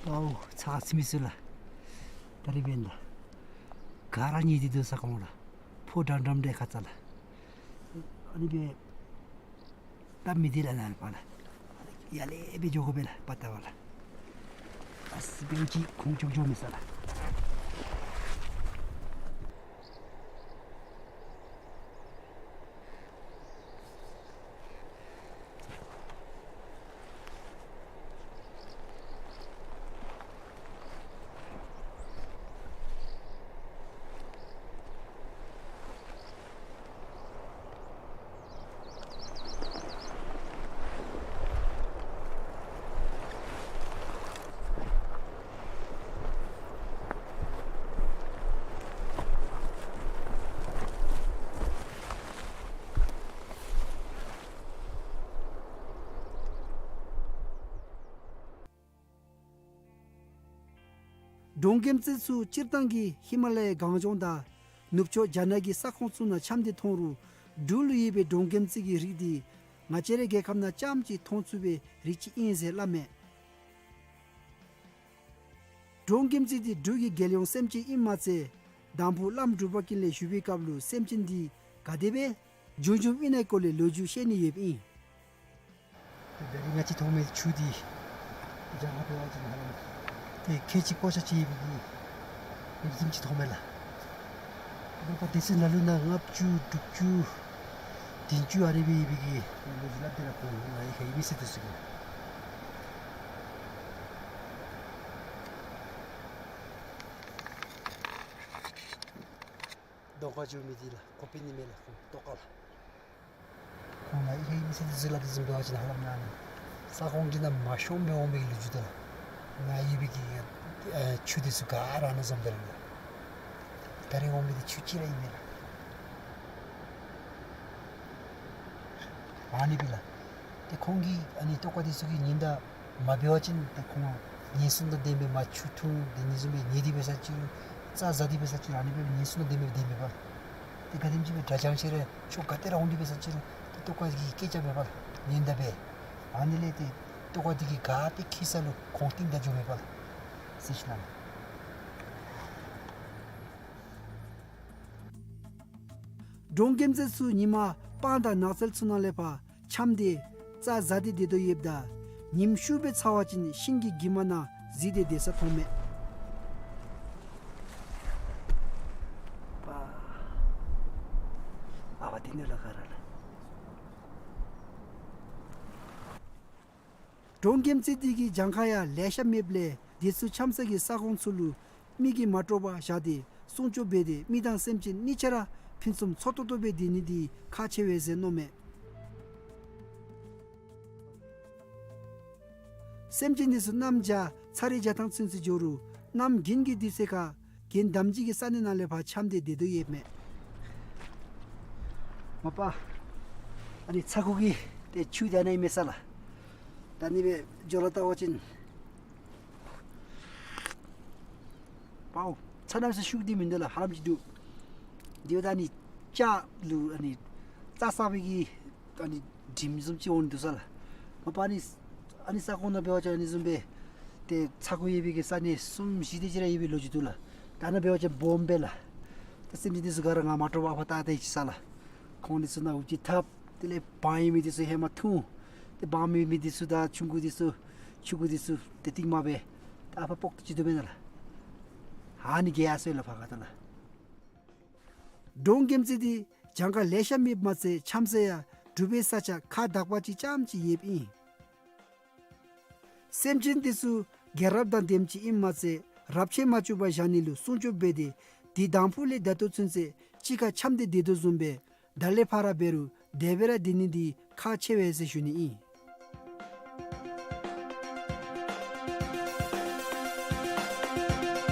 ཝའོ་ཚ་ཚི་མི་སུ་ལགས། ད་རིས་འབདན་ལགས། ག་ར་ཉལ་ཏེ་སྡོད་ས་ཁོང་ལགས། ཕོ་འགྲམ་འགྲམ་འདི་ཁ་ཙ་ལགས། ཨ་ནི་སྦེ་ད་མི་འདི་ལགས་ནཱ་ལས་ཕར་ལགས། ཡར་ལས་སྦེ་འགྱོ་དགོ་པས་ལགས་པ་ད་པ་ལགས། ཨ་སི་བེང་ཅིག་ཁོང་ཅོག་འགྱོ་མི་ས་ལགས། འབྲོང་རྒྱལ་མཚན་ཚུ་སྤྱིར་བཏང་གི་ཧི་མ་ལ་ཡའི་གངས་ལྗོངས་དང་ནུབ་ཕྱོགས་རྒྱ་ནག་གི་ས་ཁོངས་ཚུ་ནང་འཁྱམས་ཏེ་མཐོང་རུང་འབྲུག་ལུ་ཡོད་པའི་འབྲོང་རྒྱལ་མཚན་གྱི་རིགས་འདི་ང་བཅས་རའི་རྒྱལ་ཁབ་ནང་རྐྱངམ་ཅིག་མཐོང་ཚུགས་པའི་རིགས་ཅིག་ཨིན་ཟེར་སླབ་མས། འབྲོང་རྒྱལ་མཚན་འདི་འབྲུག་གི་རྒྱལ་ཡོངས་སེམས་ཅན་ཨིནམ་མ་ཚད་དང་ཕུ་བླམ་འབྲུག་པ་ཀུན་ལེགས་བཞུགས་པའི་སྐབས་ལུ་སེམས་ཅན་འདི་ག་དེ་སྦེ་བྱུང་བྱུངམ་ཨིན་ནའི་སྐོར་ལས་ལོ་རྒྱུས་བཤད་ནི་ཡོདཔ་ཨིན། ད་རིས་ང་བཅས་མཐོང་མི་ཆུ་འདི་རྒྱ་ཧ་འབད་བ་ཅིན་ཧ་ལམ་ཏེ་ཁལ་གཅིག་ཀོ་ཤ་ཅིག་ཡོད་པའི་གི་ཡོདཔ་བཟུམ་ཅིག་མཐོང་མས་ལགས། ད་སྡེ་ཚན་ལ་ལུ་ནང་ལྔ་བཅུ་དྲུག་ཅུ་བདུན་ཅུ་ཨ་ནི་སྦེ་ཡོད་པའི་གི་ལོ་རྒྱུས་སླབ་སྟེ་ར་ཁོང་ང་ཡི་ཁ་ཡི་མི་སེར་འདི་ཚུ་གིས་གདོང་ཁར་འགྱོ་མི་འདི་ལགས་ཁོ་དཔེ་ནི་མེད་ལགས། ཁོང་ལྟོ་ཁར་ལགས། ཁོང་ང་ཡི་ཁ་ཡི་མི་སེར་འདི་ཚུ་སླབ་སྟེ་བཟུམ་འབད་བ་ཅིན་ཧ་ལམ་ནཱ་ནི་ས་ཁོངས་ཀྱི་ནང་མ་ཤོངམ་སྦེ་འོང་མི་གི་ལོ་རྒྱུས་དེ་ལགས། ང་ཡོད་པའི་གི་ཨ་ཆུ་འདི་ཚུ་ག་ར་ཨ་ནཱ་བཟུམ་སྦེ་ར་ཨིན་ལགས། ད་རེས་འོང་མི་འདི་ཆུ་ཅིག་ར་ཨིན་མས་ལགས། ཨ་ནི་སྦེ་ལགས། ཏེ་ཁོང་གི་ཨ་ནི་ལྟོ་ཀ་འདི་ཚུ་གི་ཉེན་བརྡ་མ་འབད་བ་ཅིན་ཏེ་ཁོང་ཉེན་སྲུང་དང་ལྡན་པའི་མར་ཆུ་འཐུང་དེ་ནི་བཟུམ་སྦེ་ཉལ་ཏེ་འབད་ས་ཅིག་རུང་རྩྭ་ཟ་སྟེ་འབད་ས་ཅིག་རུང་ཨ་ནི་སྦེ་ཉེན་སྲུང་དང་ལྡན་པའི་སྡོད་མི་པ་ལགས། ཏེ་ག་དེམ་ཅིག་སྦེ་དྲག་ཅན་ཅིག་ར་ཕྱོགས་ག་ཏེ་ར་འོང་སྟེ་འབད་ས་ཅིག་རུང་ཏེ་ལྟོ་ཀ་གི་སྐད་ཆ་འབད་པ་ལགས། ཉེན་བརྡ་འབད། ཨ་ནི་ལས་ཏེ་ལྟོ་ཀ་འདི་གིས་ག་ཏེ་འཁྱིད་ས་ལུ་ཁོང་རྟིང་བདའ་འགྱོཝ་མས་པ་ལགས། ཟེར་ཞུ་ནི་ལགས། འབྲོང་རྒྱལ་མཚན་ཚུ་ཉིན་མ་སྤང་དང་ནགས་ཚལ་ཚུ་ནང་ལས་ཕར་འཁྱམས་ཏེ་རྩྭ་ཟ་སྟེ་སྡོད་དོ་ཡོདཔ་ད་ཉིམ་ཤུགས་སྦེ་ཚ་བ་ཅིན་ཤིང་གི་གྱིབ་མ་ནང་གཟིགས་ཏེ་སྡོད་ས་མཐོངམ་མས། པ། ཨ་བ་འདི་ནི་ལ་ག་ར་ལགས། འབྲོང་རྒྱལ་མཚན་འདི་གིས་གྱངས་ཁ་ཡང་ལེ་ཤ་མེདཔ་ལས་འདི་ཚུ་འཁྱམས་ས་གི་ས་ཁོངས་ཚུ་ལུ་མི་གིས་མ་དཀྲོག་པར་བཞག་སྟེ་སྲུང་སྐྱོབ་འབད་དེ་མི་དང་སེམས་ཅན་གཉིས་ཆ་ར་ཕུན་སུམ་ཚོགས་ཏོག་ཏོ་སྦེ་སྡོད་ནི་འདི་ཁག་ཆེ་བས་ཟེར་མནོཝ་མས། སེམས་ཅན་འདི་ཚུ་གནམ་བྱཱར་ཚར་རེ་བྱཱར་ཐང་ཚུན་ཚོད་འགྱོ་རུང་གནམ་དགུན་གྱི་དུས་ཚོད་ཁར་གྱེན་འདམ་སྦྱིས་ཀྱི་ས་གནས་ནང་ལས་ཕར་འཁྱམས་ཏེ་སྡོད་དོ་ཡོདཔ་མས། མ་པ། ཨ་ནི་ཚ་ཁུ་གི་ཏེ་ཆུ་འདི་ཨ་ནཱ་ཨིན་མས་ས་ལགས། ད་ཨ་ནི་སྦེ་འགྱོ་ལ་བལྟ་བ་ཅིན་པའོ། ཚ་གནམ་ས་ཤུགས་འདི་མིན་འདུག་ལགས། ཧ་ལམ་ཅིག་འདུག། འདི་བ་ད་ཨ་ནི་ལྕགས་ལུ་ཨ་ནི་རྩྭ་ཟ་བའི་གི་ཨ་ནི་དྲིམ་བཟུམ་ཅིག་འོང་འདུག་ས་ལགས། མ་པ་ཨ་ནི་ཨ་ནི་ས་ཁོངས་ནང་འབད་བ་ཅིན་ཨ་ནི་བཟུམ་སྦེ་ཏེ་ཚ་ཁུ་ཡོད་པའི་གི་ས་གནས་གསུམ་བཞི་དེ་ཅིག་ར་ཡོད་པའི་ལོ་རྒྱུས་འདུག་ལགས། ད་ནཱ་འབད་བ་ཅིན་སྦོམ་སྦེ་ལགས། ད་སེམས་ཅན་འདི་ཚུ་ག་ར་ང་མ་དཀྲོག་པར་ཨ་ཕར་བལྟ་སྟེ་ཅིག་ས་ལགས། ཁོང་འདི་ཚུ་ནཱ་འུ་ཅིག་འཐབ། དེ་ལས་སྦང་ཡོད་མི་འདི་ཚུ་ཧེ་མ་འཐུང་། ཏེ་སྦང་མེད་མི་འདི་ཚུ་དང་ཆུང་ཀུ་འདི་ཚུ་ཆུང་ཀུ་འདི་ཚུ་ཏེ་རྟིང་མ་སྦེ་ད་ཨ་ཕར་སྤོག་ཏེ་ཅིག་སྡོདཔ་མས་ན་ལགས། ཨ་ནི་གི་ཡ་སོ་ཡི་ལགས་ཕར་ཁ་ཐུག་ལགས། འབྲོང་རྒྱལ་མཚན་འདི་གྱངས་ཁ་ལེ་ཤ་མེདཔ་མ་ཚད་འཁྱམས་ས་ཡང་འབྲུག་པའི་ས་ཆ་ཁག་དག་པ་ཅིག་རྐྱངམ་ཅིག་ཡོདཔ་ཨིན། སེམས་ཅན་འདི་ཚུ་རྒྱལ་རབས་དང་ལྡནམ་ཅིག་ཨིནམ་མ་ཚད་རབས་ཆད་མ་བཅུག་པར་བཞག་ནི་ལུ་སྲུང་སྐྱོབ་འབད་དེ་དུས་དང་ཕུ་ལས་ད་ལྟོ་ཚུན་ཚོད་གཅིག་ཁར་འཁྱམས་ཏེ་སྡོད་དོ་བཟུམ་སྦེ་ད་ལས་ཕར་ར་འབད་རུང་དེ་སྦེ་ར་སྡོད་ནི་འདི་ཁག་ཆེ་བས་ཟེར་ཞུ་ནི་ཨིན།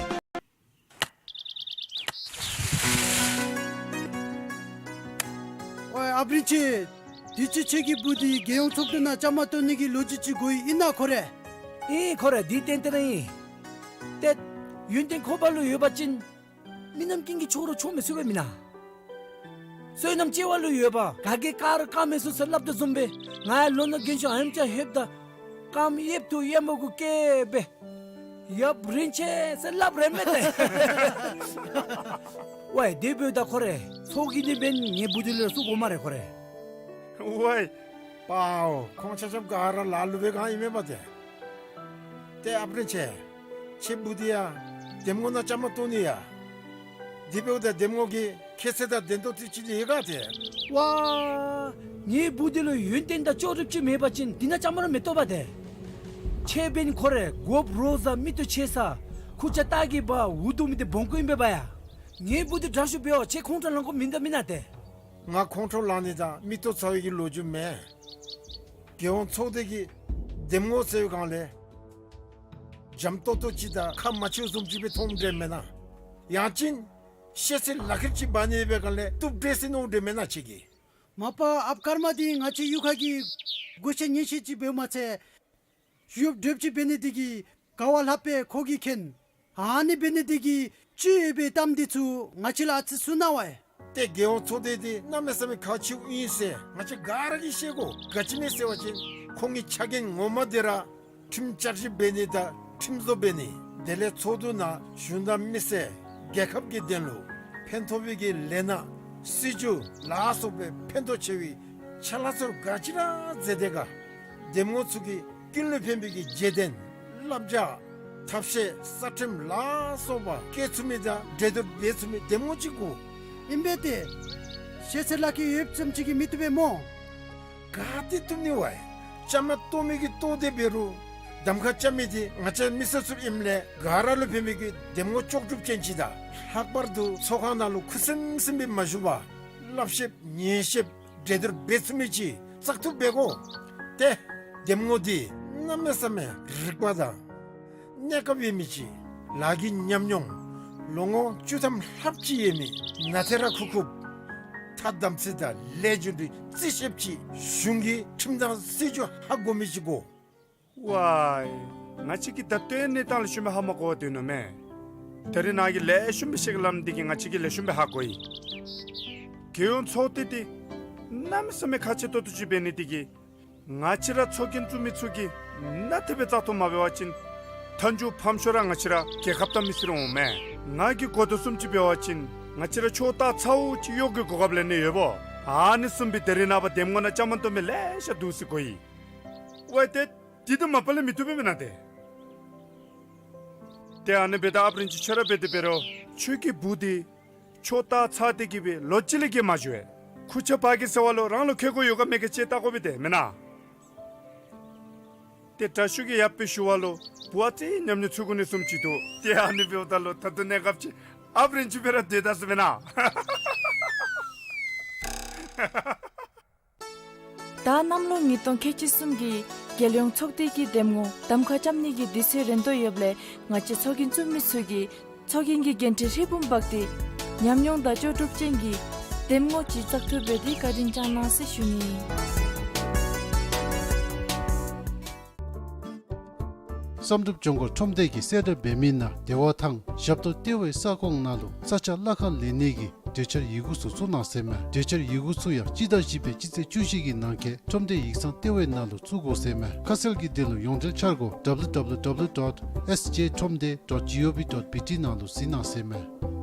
ཝའེ་ཨཔ་རིན་ཆེན། དུས་ཅི་ཁྱོད་ཀྱི་བུ་འདི་རྒྱལ་ཡོངས་ཚོགས་སྡེ་ནང་བཅའ་མར་གཏོགས་ནི་གི་ལོ་རྒྱུས་ཅིག་གོ་ཡི། ཨིན་ན་ཁོ་རེ། ཨིན་ཁོ་རེ། འདི་ཏན་ཏན་ཨིན། ཏེ་ཡོན་ཏན་ཁོ་པ་ལུ་ཡོད་པ་ཅིན་མི་རྣམས་ཀུན་གྱིས་ཆོག་རུང་ཆོག་མི་ཚུགས་པས་མེན་ན། བསོད་ནམས་སྐྱེ་བ་ལུ་ཡོད་པ་ག་གིས་བཀག་རུང་བཀག་མི་ཚུགས་ཟེར་སླབ་དོ་བཟུམ་སྦེ་ང་ཡང་ལོ་ན་རྒན་ཤོས་ཨ་ནེམ་ཅིག་ལྷོདཔ་ད་རྐངམ་གཡསཔ་ཐུག་གཡས་མ་གུ་བཀལ་སྦེ་ཡབ་རིན་ཆེན་ཟེར་སླབ་རན་མས་ཏེ། ཝའེ་དེ་འབདཝ་ད་ཁོ་རེ་ཚོགས་ཀྱི་འདི་འབདན་ངེའི་བུ་འདི་ལུ་ཚུ་དགོ་སྨ་རེ་ཁོ་རེ། ཝའེ་པའོ། ཁོང་ཆ་ཁྱབ་ག་ར་ལ་ལུ་སྦེ་གང་ཨིན་མས་པ་ཏེ། ཏེ་ཨཔ་རིན་ཆེན། ཁྱོད་བུ་འདི་ཡང་འདེམས་ངོ་ནང་བཅའ་མར་གཏོགས་ནི་ཡ། དེ་འབདཝ་ད་འདེམས་ངོ་གི་ཁྱད་ཚད་དང་ལྡན་ཏོག་ཏོ་ཅིག་ཡོད་ག་ཏེ། ཝའེ་ངེའི་བུ་འདི་ལུ་ཡོན་ཏན་དང་ལྕོགས་གྲུབ་ཅིག་མེད་པ་ཅིན་འདི་ནང་བཅའ་མར་མི་གཏོགས་པ་ཏེ། ཁྱོད་འབདན་ཁོ་རེ་དགོཔ་རོགས་ཟ་མིག་ཏོ་ཆེ་ས་ཁུར་ཆ་ལྟག་གི་བ་འུ་སྡུག་མི་འདི་སྦོམ་ཀུ་ཨིན་པས་པ་ཡ། ངེའི་བུ་འདི་དྲག་ཤོས་འབད་འོང་། ཁྱོད་ཁོང་ཁྲོ་ལང་དགོཔ་མིན་འདུག་མེན་ན་ཏེ། ང་ཁོང་ཁྲོ་ལང་ནི་དང་མིག་ཏོ་ཚ་བའི་གི་ལོ་རྒྱུས་མེད། རྒྱལ་ཡོངས་ཚོགས་སྡེ་གི་འདེམས་ངོ་ཟེར་བའི་སྒང་ལས་འཇམ་ཏོག་ཏོ་ཅིག་དང་ཁ་མ་ཕྱེཝ་བཟུམ་ཅིག་སྦེ་མཐོངམ་འདྲས་མེན་ན། ཡང་ཅིན་ཤེད་ཚད་ལག་ཁྱེར་ཅིག་འབག་ནི་འབད་བའི་སྒང་ལས་བཏུབ་འདྲས་ཟེར་མནོཝ་འདྲས་མེན་ན་ཁྱོད་ཀྱིས། མ་པ་ཨཔ་ཀརྨ་འདི་ང་བཅས་གཡུས་ཁ་གི་སྒོ་ཆེན་ཉེ་ཤོས་ཅིག་འབདཝ་མ་ཚད་ཡོདཔ་འདྲཝ་ཅིག་འབད་ནི་འདི་གིས་ག་བ་ལྷགཔ་སྦེ་ཁོ་གིས་མཁྱེན། ཨ་ནི་འབད་ནི་འདི་གིས་ཅིག་ཡོད་པའི་གཏམ་འདི་ཚུ་ང་བཅས་ལུ་ཨ་ཙི་གསུང་གནང་བས། ཏེ་རྒྱལ་ཡོངས་ཚོགས་སྡེ་འདི་གནམ་མེད་ས་མེད་ཁག་ཆེཝ་ཨིན་ཟེར་ང་བཅས་ག་ར་གིས་ཤེས་དགོ། ག་ཅི་སྨོ་ཟེར་བ་ཅིན་ཁོང་གི་ཕྱག་འགན་ངོ་མ་འདི་ར་ཁྲིམས་བསྐྱར་ཞིབ་འབད་ནི་དང་ཁྲིམས་བཟོ་འབད་ནི། དེ་ལས་ཚོགས་འདུ་ནང་གཞུང་དང་མི་སེར་རྒྱལ་ཁབ་ཀྱི་དོན་ལུ་ཕན་ཐོགས་པའི་གི་ལས་སྣ་སྲིད་བྱུས་ལ་སོགས་པའི་ཕན་ཐོགས་ཆེ་བའི་ཕྱག་ལཱ་ཚུ་ག་ཅི་ར་མཛད་དེ་ག། འདེམས་ངོ་ཚུ་གིས་ཀུན་ལུ་ཕན་པའི་གི་བརྗེད་དོན་བསླབ་བྱ་ཐབས་ཤེས་གསར་ཁྲིམས་ལ་སོགས་པ་བཀལ་ཚུགས་མི་དང་འགྲན་བསྡུར་འབད་ཚུགས་མི་འདེམས་ངོ་ཅིག་དགོ། ཨིན་པས་ཏེ། ཤེས་ཚད་ལག་ཁྱེར་ཡོདཔ་ཙམ་ཅིག་གིས་མི་བཏུབ་པས་སྨོ། ག་ཏེ་བཏུབ་ནི་བས། བཅའ་མར་གཏོགས་མི་གིས་གཏོགས་ཏེ་འབད་རུང་གདམ་ཁ་རྐྱབ་མི་འདི་ང་བཅས་མི་སེར་ཚུ་ཨིནམ་ལས་ག་ར་ལུ་ཕན་པའི་གི་འདེམས་ངོ་ལྕོགས་གྲུབ་ཅན་ཅིག་དང་། ལྷག་པར་དུ་ཚོགས་ཁང་ནང་ལུ་ཁུ་སིམ་སིམ་སྦེ་མ་བཞུགས་པར་བསླབ་བཤད་ཉན་བཤད་འགྲན་བསྡུར་འབད་ཚུགས་མི་ཅིག་བཙག་འཐུ་འབད་དགོ། ཏེ་འདེམས་ངོ་འདི་གནམ་མེད་ས་མེད་རིག་པ་དང་ གནས་སྐབས་ཡོད་མི་ཅིག་ལཱ་གི་ཉམས་མྱོང་ལོ་ངོ་བཅུ་ཐམ་ལྷགཔ་ཅིག་ཡོད་མི་ནཱ་ཐེ་ར་ཁུག་ཁུགཔ་ཐ་དམ་ཚིག་དང་ལས་རྒྱུ་འབྲས་རྩིས་ཞིབ་ཅིག་གཞུང་གི་ཁྲིམས་དང་སྲིད་བྱུས་ཧ་གོ་མི་ཅིག་དགོ། ཝའི། ང་བཅས་ཀྱིས་ད་ལྟོའི་གནས་སྟངས་ལས་ཤུལ་མའི་ཧ་མ་གོ་བར་སྡོད་ནུག་མས། ད་རེས་ནཱ་གིས་ལེགས་ཤོམ་སྦེ་བཤད་གེ་སླབ་མི་འདི་གིས་ང་བཅས་ཀྱིས་ལེགས་ཤོམ་སྦེ་ཧ་གོ་ཡི། རྒྱལ་ཡོངས་ཚོགས་སྡེ་འདི་གནམ་མེད་ས་མེད་ཁག་ཆེ་ཏོག་ཏོ་ཅིག་འབད་ནི་འདི་གིས་ང་བཅས་ར་ཚོགས་རྒྱན་བཙུགས་མི་ཚུ་གིས་ནཱ་ཐེབས་སྦེ་བཙག་འཐུ་མ་འབད་བ་ཅིན་མཐའ་མཇུག་ཕམ་ཤོས་ར་ང་བཅས་ར་རྒྱལ་ཁ་བཏང་མི་ཟེར་འོང་མས། ང་གིས་གོ་དོ་བཟུམ་ཅིག་འབད་བ་ཅིན་ང་བཅས་ར་ཕྱོགས་ལྟ་ཚཝ་ཅིག་གཡོག་གི་གོ་སྐབས་ལེན་ནི་ཡོདཔ་འོང་། ཨ་ནི་བཟུམ་སྦེ་ད་རེས་ནངས་པ་འདེམས་ངོ་ནང་བཅའ་མར་གཏོགས་མི་ལེ་ཤ་འདུག་ཟེར་གོ་ཡི། ཝའི་ཏེ། འདི་དང་མ་པ་ལས་མི་བཏུབ་པས་མེན་ན་ཏེ། ཏེ་ཨ་ནི་འབདཝ་ད་ཨཔ་རིན་ཅིག་ཁྱོད་ར་འབད་དེ་འབད་རུང་ཁྱོད་ཀྱི་བུ་འདི་ཕྱོགས་ལྟ་ཚཝ་སྟེ་གི་སྦེ་ལོ་གཅིག་ལས་བརྒལ་མ་བཞུགས་པས། ཁུར་ཆ་ཕར་གི་ཟེར་བ་ལུ་རང་ལུ་ཁེ་ཀོ་ཡོད་ག་མེད་ག་ཅིག་བལྟ་དགོ་པས་ཏེ་མེན་ན། ཏེ་དྲག་ཤོས་ཀྱིས་ཡར་སྦེ་ཞུ་བ་ལུ་བུ་ཨ་ཙི་ཉམས་མྱོང་ཚུད་དགོ་ནི་བཟུམ་ཅིག་འདུག། ཏེ་ཨ་ནི་འབདཝ་ད་ལུ་ད་ལྟོ་གནས་སྐབས་ཅིག་ཨཔ་རིན་ཅིག་སྦེ་ར་སྡོད་ད་ཟེར་མེན་ན། ད་གནམ་ལོ་ཉིས་སྟོང་ཁལ་གཅིག་གསུམ་གྱི་རྒྱལ་ཡོངས་ཚོགས་སྡེ་གི་འདེམས་ངོ་གདམ་ཁ་རྐྱབ་ནི་གི་དུས་ཚོད་རན་དོ་ཡོདཔ་ལས་ང་བཅས་ཚོགས་རྒྱན་བཙུགས་མི་ཚུ་གིས་ཚོགས་རྒྱན་གྱི་འགན་འཁྲི་ཧྲིལ་བུམ་འབག་སྟེ་ཉམས་མྱོང་དང་ལྕོགས་གྲུབ་ཅན་གྱི་འདེམས་ངོ་ཅིག་བཙག་འཐུ་འབད་དེ་བཀའ་དྲིན་བསྐྱང་གནང་ཟེར་ཞུ་ནི། བསམ་གྲུབ་ལྗོངས་མཁར་ཁྲོམ་སྡེ་གིས་གསལ་བསྒྲགས་འབད་མི་ནང་བདེ་བ་ཐང་ཞབས་ཏོག་ལྟེ་བའི་ས་ཁོངས་ནང་ལུ་ས་ཆ་གླ་ཁར་ལེན་ནི་གི་གྲོས་འཆར་ཡི་གུ་ཚུ་བཙུགས་གནང་ཟེར་མས། གྲོས་འཆར་ཡི་གུ་ཚུ་ཡང་སྤྱི་ཟླ་བཞི་པའི་སྤྱི་ཚེས་བཅུ་བཞི་གི་ནང་འཁོད་ཁྲོམ་སྡེ་ཡིག་ཚང་ལྟེ་བའི་ནང་ལུ་བཙུགས་དགོ་ཟེར་མས། ཁ་གསལ་གྱི་དོན་ལུ་ཡོངས་འབྲེལ་འཆར་སྒོ་W W W dot S J ཁྲོམ་སྡེ་dot G O V dot B T ནང་ལུ་གཟིགས་གནང་ཟེར་མས།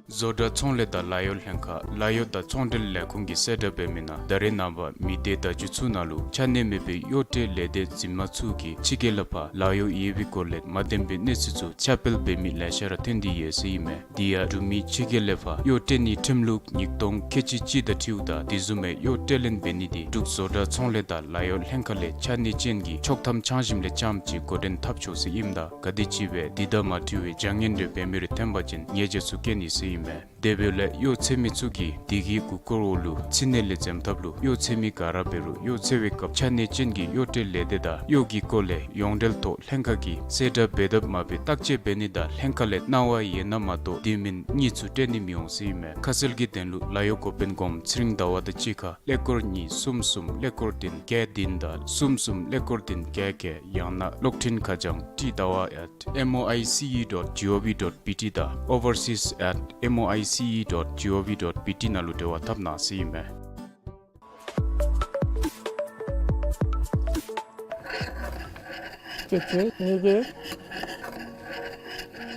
བཟོ་གྲྭ་ཚོང་ལས་དང་ལཱ་གཡོག་ལྷན་ཁག་ལཱ་གཡོག་དང་ཚོང་འབྲེལ་ལས་ཁུངས་ཀྱིས་གསལ་བསྒྲགས་འབད་མི་ནང་ད་རེས་ནངས་པ་མི་སྡེ་བརྡ་བརྒྱུད་ཚུ་ནང་ལུ་ཆ་གནས་མེད་པའི་གཡོག་ཁྲལ་ལས་སྡེ་འཛིན་མ་ཚུ་གིས་ཕྱི་རྒྱལ་ལས་ཕར་ལཱ་གཡོག་ཡོད་པའི་སྐོར་ལས་མ་བདེན་པའི་གནས་ཚུལ་ཚུ་ཁྱབ་སྤེལ་འབད་མི་ལེ་ཤ་ར་ཐོན་ཏེ་ཡོད་ཟེར་ཨིན་མས། དེ་ཡང་འབྲུག་མི་ཕྱི་རྒྱལ་ལས་ཕར་གཡོག་སྤྲོད་ནིའི་ཁྲིམས་ལུགས་ཉིས་སྟོང་ཁལ་གཅིག་གཅིག་དང་འཁྲིལཝ་ད་དེ་བཟུམ་མའི་གཡོག་སྤྲོད་ལེན་འབད་ནི་དེ་འབྲུག་བཟོ་གྲྭ་ཚོང་ལས་དང་ལཱ་གཡོག་ལྷན་ཁག་ལས་ཆ་གནས་ཅན་གྱི་ཆོག་ཐམ་འཆང་ཞིནམ་ལས་རྐྱངམ་ཅིག་འགོ་འདྲེན་འཐབ་ཆོག་ཟེར་ཨིནམ་ད་ག་དེམ་ཅིག་སྦེ་དེ་དང་མ་འཁྲིལ་བའི་བྱ་ངན་རེ་འབད་མི་རེ་ཐོན་པ་ཅིན་ཉེས་བྱ་ཚུ་བཀལ་ནི་ཟེར་ཨིན་མས། དེ་འབདཝ་ལས་གཡོག་འཚོལ་མི་ཚུ་གིས་དེ་གི་མགུ་སྐོར་འོག་ལུ་ཚིག་ནི་ལས་འཛེམ་ཐབས་ལུ་གཡོག་འཚོལ་མི་ག་ར་འབད་རུང་གཡོག་འཚོལ་བའི་སྐབས་ཆ་གནས་ཅན་གྱི་གཡོག་སྤྲོད་ལས་སྡེ་དང་གཡོག་གི་སྐོར་ལས་ཡོངས་འབྲེལ་ཐོག་ལྷན་ཁག་གིས་གསལ་བསྒྲགས་འབད་དཔ་མ་འབད་བརྟག་དཔྱད་འབད་ནི་དང་ལྷན་ཁག་ལས་གནང་བ་ཡོད་ན་མ་གཏོགས་དེ་མིན་གཉིས་ཚུ་སྤྲོད་ནི་མི་འོང་ཟེར་ཨིན་མས། ཁ་གསལ་གྱི་དོན་ལུ་ལཱ་གཡོག་འགོ་དཔོན་གོངམ་ཚེ་རིང་ཟླ་བ་དང་གཅིག་ཁར་ཀླད་ཀོར་གཉིས་གསུམ་གསུམ་ཀླད་ཀོར་བདུན་བརྒྱད་བདུན་དང་གསུམ་གསུམ་ཀླད་ཀོར་བདུན་བརྒྱད་བརྒྱད། ཡང་ན་གློག་འཕྲིན་ཁ་བྱང་ཏི་ཟླ་བ་at M O I C E dot G O V dot B T དང་overseas at M O I C E dot G O V dot B T ནང་ལུ་འབྲེལ་བ་འཐབ་གནང་ཟེར་ཨིན་མས། ཅེ་ཅེ་ངེ་གི་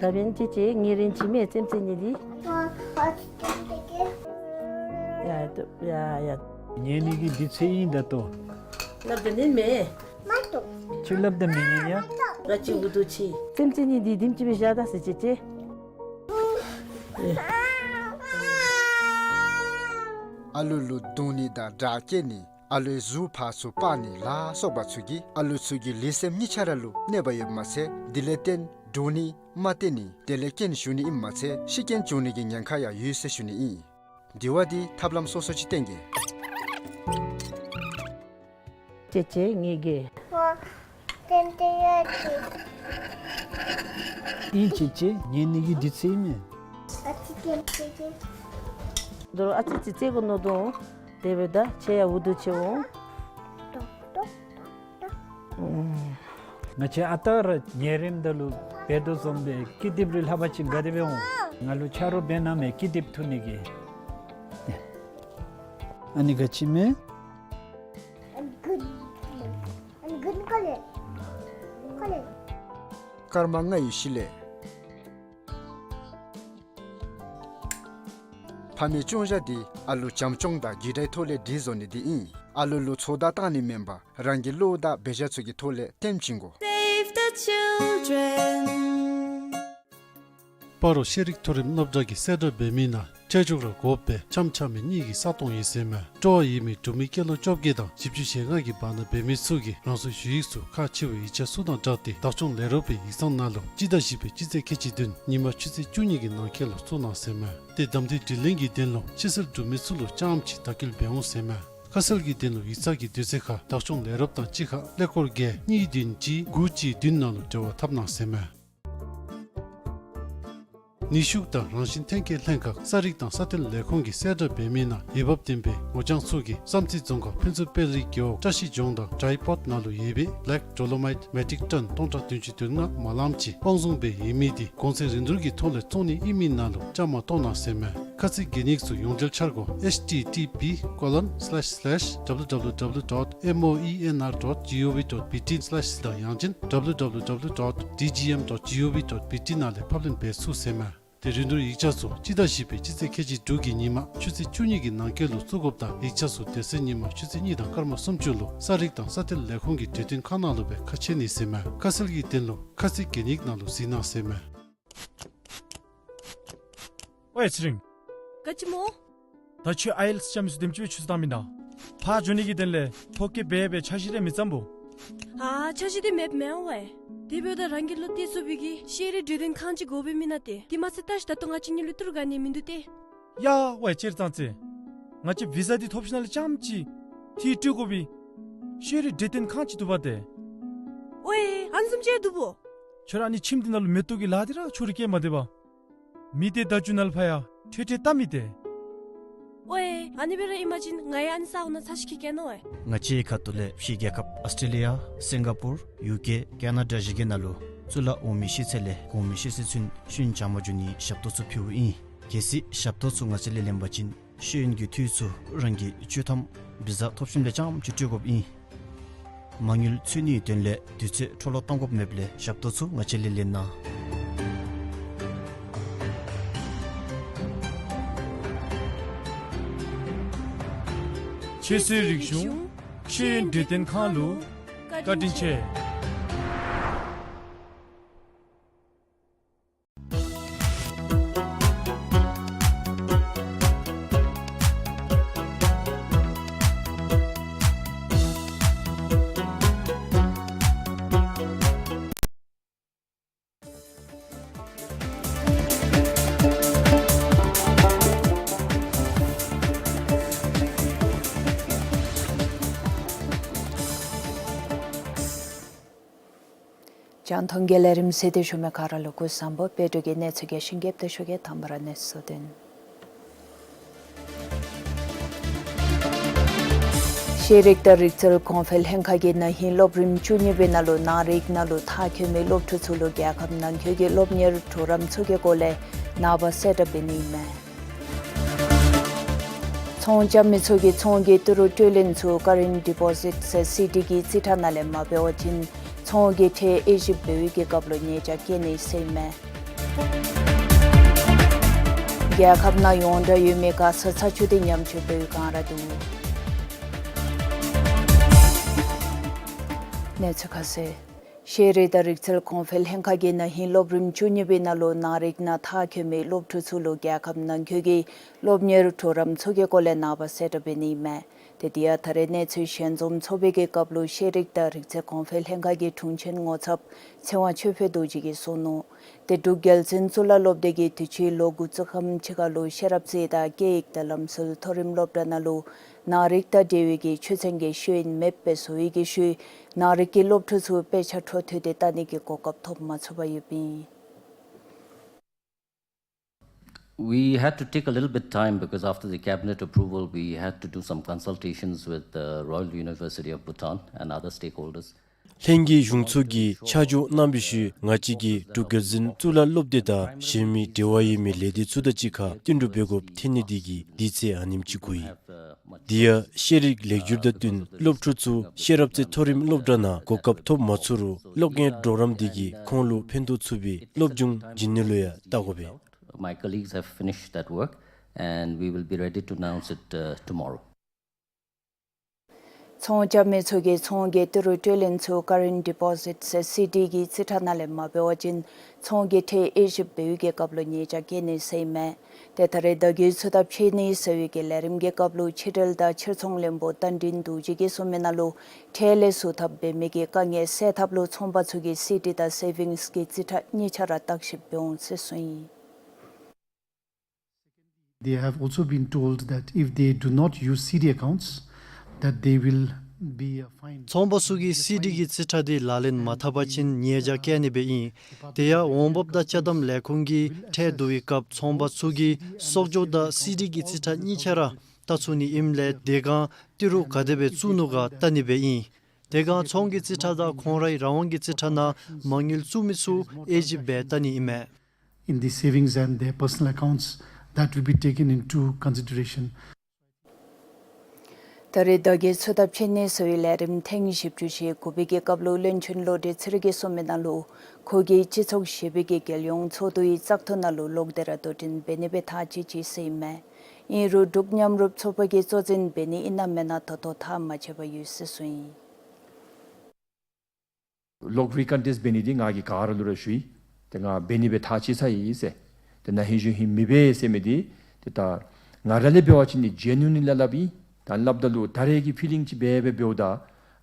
ད་བན་ཅེ་ཅེ་ངེ་རེན་ཅི་མེ་ཙེམ་ཙེ་ནི་དི། ཡ་ཡ་ཡ་ཡ། ཉན་ནི་གི་དུས་ཚོད་ཨིན་ད་ལྟོ། སླབ་ད་ནི་མེན། ཅིག་སླབ་ད་མེན་ཡ། ར་ཅི་འུ་དུ་ཅི། ཙེམ་ཙེ་ནི་དི་དིམ་ཅི་བི་ཞག་ད་སི་ཅེ་ཅེ། ཨ་ལུ་ལུ་བརྡུང་ནི་དང་དྲག་སྐྱེད་ནི་ཨ་ལུའི་གཟུགས་ཕར་ཚུར་སྤར་ནི་ལ་སོགས་པ་ཚུ་གིས་ཨ་ལུ་ཚུ་གི་ལུས་སེམས་གཉིས་ཆ་ར་ལུ་གནོད་པ་ཡོདཔ་མ་ཚད་དེ་ལས་བརྟེན་འདྲོག་ནི་མ་བརྟན་ནི་དེ་ལས་རྐྱེན་ཞུགས་ནི་ཨིནམ་མ་ཚད་ཤི་རྐྱེན་བྱུང་ནི་གི་ཉེན་ཁ་ཡང་ཡོད་ཟེར་ཞུ་ནི་ཨིན། དེ་བ་དེ་ཐབས་ལམ་སོ་སོ་ཅིག་བསྟེན་གེ། ཅེ་ཅེ་ངེ་གི། ཨིན་ཅེ་ཅེ་ཉན་ནི་གི་དུས་ཚོད་ཨིན་མས། ད་རུང་ཨ་ཙི་ཙི་ཙེ་གོ་ནོ་དོ། དེ་འབདཝ་ད་ཁྱེད་ཡང་འུ་དུ་ཅི་འོང་། ང་བཅས་ཨ་རྟག་ར་ཉལ་རནམ་ད་ལུ་འབད་དོ་བཟུམ་སྦེ་ཀི་དེབ་རེ་ལྷག་པ་ཅིན་དགའ་བདེ་སྦེ་འོང་། ང་ལུ་ཆ་རོགས་འབད་གནང་མས་ཀི་དེབ་འཐུ་ནི་གི། ཨ་ནི་ག་ཅི་མས། སྐར་མ་ལྔའི་གཞི་ལས། ཕ་མའི་སྐྱོང་བཞག་འདི་ཨ་ལུ་བྱམས་སྐྱོང་དང་རྒྱུད་དྲའི་ཐོག་ལས་སྒྲིག་བཟོ་ནི་འདི་ཨིན། ཨ་ལུ་ལུ་ཚོགས་བརྡ་བཏང་ནི་མེན་པར་རང་གི་བློ་དང་འབད་བཞག་ཚུ་གི་ཐོག་ལས་སྟོན་བྱིན་དགོ། Save the Children. སྤ་རོ་ཤེས་རིག་མཐོ་རིམ་སློབ་གྲྭ་གིས་གསལ་བསྒྲགས་འབད་མི་ནང་ཁྲལ་འཇོག་ར་དགོ་པའི་ཆམ་ཆ་མི་གཉིས་ཀྱི་ས་སྟོང་ཡོད་ཟེར་མས། སྤྲོ་བ་ཡོད་མི་འབྲུག་མི་སྐྱེས་ལོ་བཅོ་བརྒྱད་དང་བཞི་བཅུ་ཞེ་ལྔ་གི་བར་ན་འབད་མི་ཚུ་གིས་རང་སོའི་ཞུ་ཡིག་ཚུ་ཁག་ཆེ་བའི་ཡིག་ཆ་ཚུ་དང་སྦྲགས་ཏེ་བདག་སྐྱོང་ལས་རོགས་པའི་ཡིག་ཚང་ནང་ལུ་སྤྱི་ཟླ་བཞི་པའི་སྤྱི་ཚེས་ཁལ་གཅིག་བདུན་ཉིན་མ་ཆུ་ཚོད་བཅུ་གཉིས་ཀྱི་ནང་འཁོད་ལུ་བཙུགས་གནང་ཟེར་མས། ཏེ་གདམ་འཐུའི་དྲི་ལན་གྱི་དོན་ལུ་ཕྱི་གསལ་འབྲུག་མི་ཚུ་ལུ་རྐྱངམ་ཅིག་དག་སྐྱེལ་འབད་འོང་ཟེར་མས། ཁ་གསལ་གྱི་དོན་ལུ་ཡིག་ཚང་གི་དུས་ཚོད་ཁར་བདག་སྐྱོང་ལས་རོགསཔ་དང་གཅིག་ཁར་ཀླད་ཀོར་བརྒྱད་གཉིས་བདུན་གཅིག་དགུ་གཅིག་བདུན་ནང་ལུ་འབྲེལ་བ་འཐབ་གནང་ཟེར་མས། ནུས་ཤུགས་དང་རང་བཞིན་ཐོན་སྐྱེད་ལྷན་ཁག་ས་རིག་དང་ས་མཐོའི་ལས་ཁུངས་ཀྱིས་གསལ་བསྒྲགས་འབད་མི་ནང་འོས་འབབ་ལྡན་པའི་ངོ་རྐྱང་ཚུ་གིས་བསམ་རྩེ་རྫོང་ཁག་ཕུན་ཚོགས་དཔལ་རི་རྒེད་འོག་བཀྲ་ཤིས་ལྗོངས་དང་ཌའི་པོརཊ་ནང་ལུ་ཡོད་པའི་བེ་ལེཀ་ཌོ་ལོ་མའིཊ་མེ་ཊིག་ཊོན་སྟོང་ཕྲག་བདུན་ཅུ་དོན་ལྔ་མ་ལངམ་ཅིག་དབང་བཟུང་འབད་ཡོད་མི་དེ་གོང་ཚད་རིན་བསྡུར་གྱི་ཐོག་ལས་བཙོང་ནི་ཨིན་མི་ནང་ལུ་བཅའ་མར་གཏོགས་གནང་ཟེར་མས། ཁ་ཚིག་གན་ཡིག་ཚུ་ཡོངས་འབྲེལ་འཆར་སྒོ་H T T P colon slash slash W W W dot M O E N R dot G O V dot B T slash དང་ཡང་ཅིན་W W W dot D G M dot G O V dot B T ནང་ལས་ཕབ་ལེན་འབད་ཚུགས་ཟེར་མས། ཏེ་རིན་བསྡུར་ཡིག་ཆ་ཚུ་སྤྱི་ཟླ་བཞི་པའི་སྤྱི་ཚེས་ཁལ་གཅིག་དྲུག་གི་ཉིན་མ་ཆུ་ཚོད་བཅུ་གཉིས་ཀྱི་ནང་འཁོད་ལུ་བཙུགས་དགོཔ་དང་ཡིག་ཆ་ཚུ་དེ་ཚེ་ཉིན་མ་ཆུ་ཚོད་གཉིས་དང་སྐར་མ་སུམ་ཅུ་ལུ་ས་རིག་དང་ས་མཐོའི་ལས་ཁུངས་ཀྱི་གྲོས་སྟོན་ཁང་ནང་ལུ་སྦེ་ཁ་ཕྱེ་ནི་ཟེར་མས། ཁ་གསལ་གྱི་དོན་ལུ་ཁ་ཚིག་གན་ཡིག་ནང་ལུ་གཟིགས་གནང་ཟེར་མས། ཝའེ་ཚེ་རིང་། ག་ཅི་སྨོ། ད་ཁྱོད་ཨའི་ཨེལ་ཊི་ཨེས་རྐྱབ་མི་ཚུ་དེམ་ཅིག་སྦེ་ཆུ་ཚོད་བཏང་མེན་ན། ཕར་འགྱོ་ནི་གི་དོན་ལས་ཕོ་སྐྱེས་འབད་འབད་འཆར་གཞི་རེ་མི་བརྩམ་སྨོ། ཨ་ཨ་འཆར་གཞི་དེ་མེདཔ་མེན་ཝའེ། དེ་འབདཝ་ད་རང་གི་སློབ་དེབ་བཙུགས་པའི་གི་ཤེས་རིག་གྲོས་སྟོན་ཁང་ཅིག་དགོ་པས་མེན་ན་ཏེ། དེ་མ་ཚད་ད་ཅི་ད་ལྟོ་ང་བཅས་གཉིས་ལུ་ཏི་རུ་ག་ནི་མིན་འདུག་ཏེ། ཡ་ཝའེ་ཅེར་ཙང་ཙེ། ང་བཅས་བི་ཟ་དེ་ཐོབ་ཞིནམ་ལས་རྐྱངམ་ཅིག་ཏི་རུ་སྤྲོད་དགོ་པའི་ཤེས་རིག་གྲོས་སྟོན་ཁང་ཅིག་འདུག་པ་ཏེ། ཝའེ་ཨ་ནི་བཟུམ་ཅིག་འདུག་པོ། ཁྱོད་ར་ཨ་ནི་ཁྱིམ་འདི་ནང་ལུ་མེ་ཏོག་གི་ལཱ་འདི་ར་ཕྱོགས་རིས་བཀལ་མ་སྡོད་པར། མི་སྡེ་བརྡ་བརྒྱུད་ནང་ལུ་ཕར་ཡང་ཁྲལ་ཁྲལ་བཏབ་མི་སྟེར། ཝའེ་ཨ་ནི་སྦེ་ར་ཨིན་པ་ཅིན་ང་ཡང་ཨ་ནི་ས་གོ་ནང་ཚར་ཅིག་འཁྱིད་གེ་ནོ་ཝའེ། ང་བཅས་ཁ་ཐུག་ལས་ཕྱི་རྒྱལ་ཁབ་ཨཱོས་ཊྲེ་ལི་ཡ་སིང་ག་པུར་ཡུ་ཀེ་ཀེ་ན་ཌ་བཞི་གི་ནང་ལུ་གཙུག་ལག་འོག་མའི་ཤེས་ཚད་ལས་གོང་མའི་ཤེས་ཚད་ཚུན་ཤེས་ཡོན་སྦྱང་བར་འགྱོ་ནིའི་ཞབས་ཏོག་ཚུ་ཕུལཝ་ཨིན། གལ་སྲིད་ཞབས་ཏོག་ཚུ་ང་བཅས་ལས་ལེན་པ་ཅིན་ཤེས་ཡོན་གྱི་འཐུས་ཚུ་རང་གི་ཆོག་ཐམ་བི་ཟ་ཐོབ་ཞིནམ་ལས་རྐྱངམ་ཅིག་སྤྲོད་དགོཔ་ཨིན། མ་དངུལ་འཚོལ་ནིའི་དོན་ལས་དུས་ཚོད་འཕྲོ་བརླག་གཏང་དགོཔ་མེདཔ་ལས་ཞབས་ཏོག་ཚུ་ང་བཅས་ལས་ལེན་གནང་། ཆོས་སྲིད་རིག་གཞུང་ཤེས་ཡོན་གྲོས་སྟོན་ཁང་ལུ་བཀའ་དྲིན་ཆེ། རྒྱང་མཐོང་གི་ལས་རིམ་གཟིགས་ཏེ་བཞུགས་མི་ག་ར་ལུ་སྐུ་གཟུགས་བཟང་པོ། པད་འབྲུག་གི་གནས་ཚུལ་རྒྱས་ཤིང་རྒྱསཔ་སྦེ་ཞུ་གེ། དང་པ་ར་གནས་ཚུལ་དོན། ཤེས་རིག་དང་རིག་རྩལ་གོང་འཕེལ་ལྷན་ཁག་གིས་ན་ཧིང་སློབ་རིམ་བཅུ་གཉིས་པའི་ནང་ལུ་ནང་རིག་ནང་ལུ་མཐར་འཁྱོལ་མི་སློབ་ཕྲུག་ཚུ་ལུ་རྒྱལ་ཁབ་ནང་འཁོད་ཀྱི་སློབ་གཉེར་གྲོགས་རམ་ཚུ་གི་སྐོར་ལས་ནངས་པ་གསལ་བསྒྲགས་འབད་ནི་ཨིན་མས། ཚོང་རྐྱབ་མི་ཚུ་གིས་ཚོང་གི་ཏི་རུ་སྤྲོད་ལེན་ཚུ་ཀ་རེན་ཌི་པོ་ཟིཊ་ཟེར་སི་ཌི་གི་རྩིས་ཁྲ་ནང་ལས་མ་འབད་བ་ཅིན་ཚོང་གི་ཁྲལ་དབྱེ་ཞིབ་འབད་བའི་གི་སྐབས་ལུ་ཉེས་བྱ་བཀལ་ནི་ཟེར་ཨིན་མས། རྒྱལ་ཁབ་ནང་ཡོངས་གྲགས་ཡོད་མི་ག་ས་ཚ་ཆུ་དེ་ཉམས་བཅོས་འབད་བའི་བསྒང་ར་འདུག། གནས་ཚུལ་ཁ་གསལ། ཤེས་རིག་དང་རིག་རྩལ་གོང་འཕེལ་ལྷན་ཁག་གིས་ན་ཧིང་སློབ་རིམ་བཅུ་གཉིས་པའི་ནང་ལུ་ནང་རིག་ནང་མཐར་འཁྱོལ་མི་སློབ་ཕྲུག་ཚུ་ལུ་རྒྱལ་ཁབ་ནང་འཁོད་ཀྱི་སློབ་གཉེར་གྲོགས་རམ་ཚུ་གི་སྐོར་ལས་ནངས་པ་གསལ་བསྒྲགས་འབད་ནི་ཨིན་མས། ཏེ་དེ་ཡང་ད་རེས་གནས་ཚུལ་ཞལ་འཛོམས་ཚོགས་པའི་གི་སྐབས་ལུ་ཤེས་རིག་དང་རིག་རྩལ་གོང་འཕེལ་ལྷན་ཁག་གི་དྲུང་ཆེན་ངོ་ཚབ་ཚེ་དབང་ཆོས་འཕེལ་རྡོ་རྗེ་གིས་གསུངས་ནུག། ཏེ་འབྲུག་རྒྱལ་འཛིན་གཙུག་ལག་སློབ་སྡེ་གིས་དུས་ཅི་ལོ་དགུ་ཙམ་ཅིག་ཁར་ལུ་ཤེས་རབ་རྩེ་དང་སྐད་ཡིག་དང་ལམ་སྲོལ་མཐོ་རིམ་སློབ་གྲྭ་ནང་ལུ་ནང་རིག་དང་འབྲེལ་བའི་གི་ཆོས་ཚན་གྱི་ཤེས་ཡོན་མེདཔ་སྦེ་བཟོ་བའི་གི་ཤུལ་ནང་རིག་གི་སློབ་ཕྲུག་ཚུ་དཔེ་ཆ་འཕྲོ་མཐུད་དེ་ལྟ་ནི་གི་གོ་སྐབས་ཐོབ་མ་ཚུགས་པར་ཡོདཔ་ཨིན། We had to take a little bit time because after the cabinet approval, we had to do some consultations with the Royal University of Bhutan and other stakeholders. ལྷན་རྒྱས་གཞུང་ཚོགས་ཀྱིས་ཆ་འཇོག་གནང་བའི་ཤུལ་ང་བཅས་ཀྱིས་འབྲུག་རྒྱལ་འཛིན་གཙུག་ལག་སློབ་སྡེ་དང་གཞན་མི་འབྲེལ་བ་ཡོད་མི་ལས་སྡེ་ཚུ་དང་གཅིག་ཁར་བསྟུན་གྲོས་འབད་དགོཔ་ཐོན་ནི་དེ་གིས་དུས་ཚོད་ཨ་ནེམ་ཅིག་འགོར་ཡི། དེ་ཡང་ཤེས་རིག་ལེགས་བསྒྱུར་དང་བསྟུན་སློབ་ཕྲུག་ཚུ་ཤེས་རབ་རྩེ་མཐོ་རིམ་སློབ་གྲྭ་ནང་གོ་སྐབས་ཐོབ་མ་ཚུགས་རུང་སློབ་གཉེར་གྲོགས་རམ་དེ་གིས་ཁོང་ལུ་ཕན་ཐོགས་ཚུགས་པའི་སློབ་སྦྱོང་བྱིན་ནི་ལུ་ཡང་བལྟ་དགོ་པས། My colleagues have finished that work and we will be ready to announce it, uh, tomorrow. ཚོང་རྐྱབ་མི་ཚུ་གིས་ཚོང་གི་ཏི་རུ་སྤྲོད་ལེན་ཚུ་ཀ་རེན་ཌི་པོ་ཟིཊ་ཟེར་སི་ཌི་གི་རྩིས་ཁྲ་ནང་ལས་མ་འབད་བ་ཅིན་ཚོང་གི་ཁྲལ་དབྱེ་ཞིབ་འབད་བའི་གི་སྐབས་ལུ་ཉེས་བྱ་བཀལ་ནི་ཟེར་ཨིན་མས། ཏེ་ད་རེས་བརྡ་བརྒྱུད་ཚུ་དང་ཕྱད་ནི་ཟེར་བའི་གི་ལས་རིམ་གྱི་སྐབས་ལུ་ཕྱི་འབྲེལ་དང་ཕྱིར་ཚོང་བློན་པོ་རྟ་མགྲིན་རྡོ་རྗེ་གིས་གསུངས་མི་ནང་ལུ་ཁྲལ་ལས་ཟུར་ཐབས་འབད་མི་གི་དཀའ་ངལ་སེལ་ཐབས་ལུ་ཚོང་པ་ཚུ་གིས་སི་ཌི་དང་སེ་ཝིངས་ཀྱི་རྩིས་ཁྲ་གཉིས་ཆ་ར་བརྟག་ཞིབ་འབད་འོང་ཟེར་གསུངས་ཡི། They have also been told that if they do not use C D accounts, that they will be, uh, fined. ཚོང་པ་ཚུ་གིས་སི་ཌི་གི་རྩིས་ཁྲ་འདི་ལག་ལེན་མ་འཐབ་པ་ཅིན་ཉེས་བྱ་བཀལ་ནི་སྦེ་ཨིན། དེ་ཡང་འོང་འབབ་དང་ཅ་དམ་ལས་ཁུངས་ཀྱིས་ཁྲལ་བསྡུ་བའི་སྐབས་ཚོང་པ་ཚུ་གིས་གསོག་འཇོག་དང་སི་ཌི་གི་རྩིས་ཁྲ་གཉིས་ཆ་ར་བལྟ་ཚུགས་ནི་ཨིནམ་ལས་དེ་སྒང་ཏི་རུ་ག་དེ་སྦེ་བཙུགས་ནུག་ག་བལྟ་ནི་སྦེ་ཨིན། དེ་སྒང་ཚོང་གི་རྩིས་ཁྲ་དང་ཁོང་རའི་རང་དབང་གི་རྩིས་ཁྲ་ནང་མ་དངུལ་བཙུགས་མི་ཚུ་དབྱེ་ཞིབ་འབད་བལྟ་ནི་ཨིན་མས། In the savings and their personal accounts, that will be taken into consideration. ད་རེས་ཟླ་བརྒྱད་ཚུ་ཐབས་ཆེན་ནི་གསོ་བའི་ལས་རིམ་ཐེངས་བཞི་བཅུ་ཞེ་དགུ་པའི་གི་སྐབས་ལུ་བློན་ཆེན་བློ་གྲོས་ཚེ་རིང་གིས་གསུངས་མི་ནང་ལུ་ཁོ་གིས་སྤྱི་ཚོགས་བཞི་པའི་གི་རྒྱལ་ཡོངས་ཚོགས་འདུའི་བཙག་འཐུ་ནང་ལུ་ལོག་སྟེ་ར་དོ་འགྲན་འབད་ནི་སྦེ་ཐག་བཅད་ཅི་ཟེར་ཨིན་མས། ཨིན་རུང་འབྲུག་མཉམ་རུབ་ཚོགས་པ་གིས་གཙོ་འཛིན་འབད་ནི་ཨིན་ན་མེན་ན་ད་ལྟོ་ཐག་མ་བཅད་པར་ཡོད་ཟེར་གསུངས་ཡི། ལོག་རི་ཀོན་ཊེསཊ་འབད་ནི་འདི་ང་གིས་ག་ར་ལུ་ར་ཞུ་ཡི། ཏེ་ང་འབད་ནི་སྦེ་ཐག་བཅད་ཚར་ཡི་ཟེར། ཏེ་ན་ཧིང་གཞེས་ཧིང་མི་འབད་ཟེར་མི་འདི་ཏེ་ད་ང་ར་ལས་འབད་བ་ཅིན་ནི་ཇེ་ནུ་ཨིན་ལ་སླབ་ཨིན། ད་སླབ་ད་ལུ་ད་རེས་ཀྱི་ཕི་ལིང་ཅིག་འབད་འབད་འབདཝ་ད་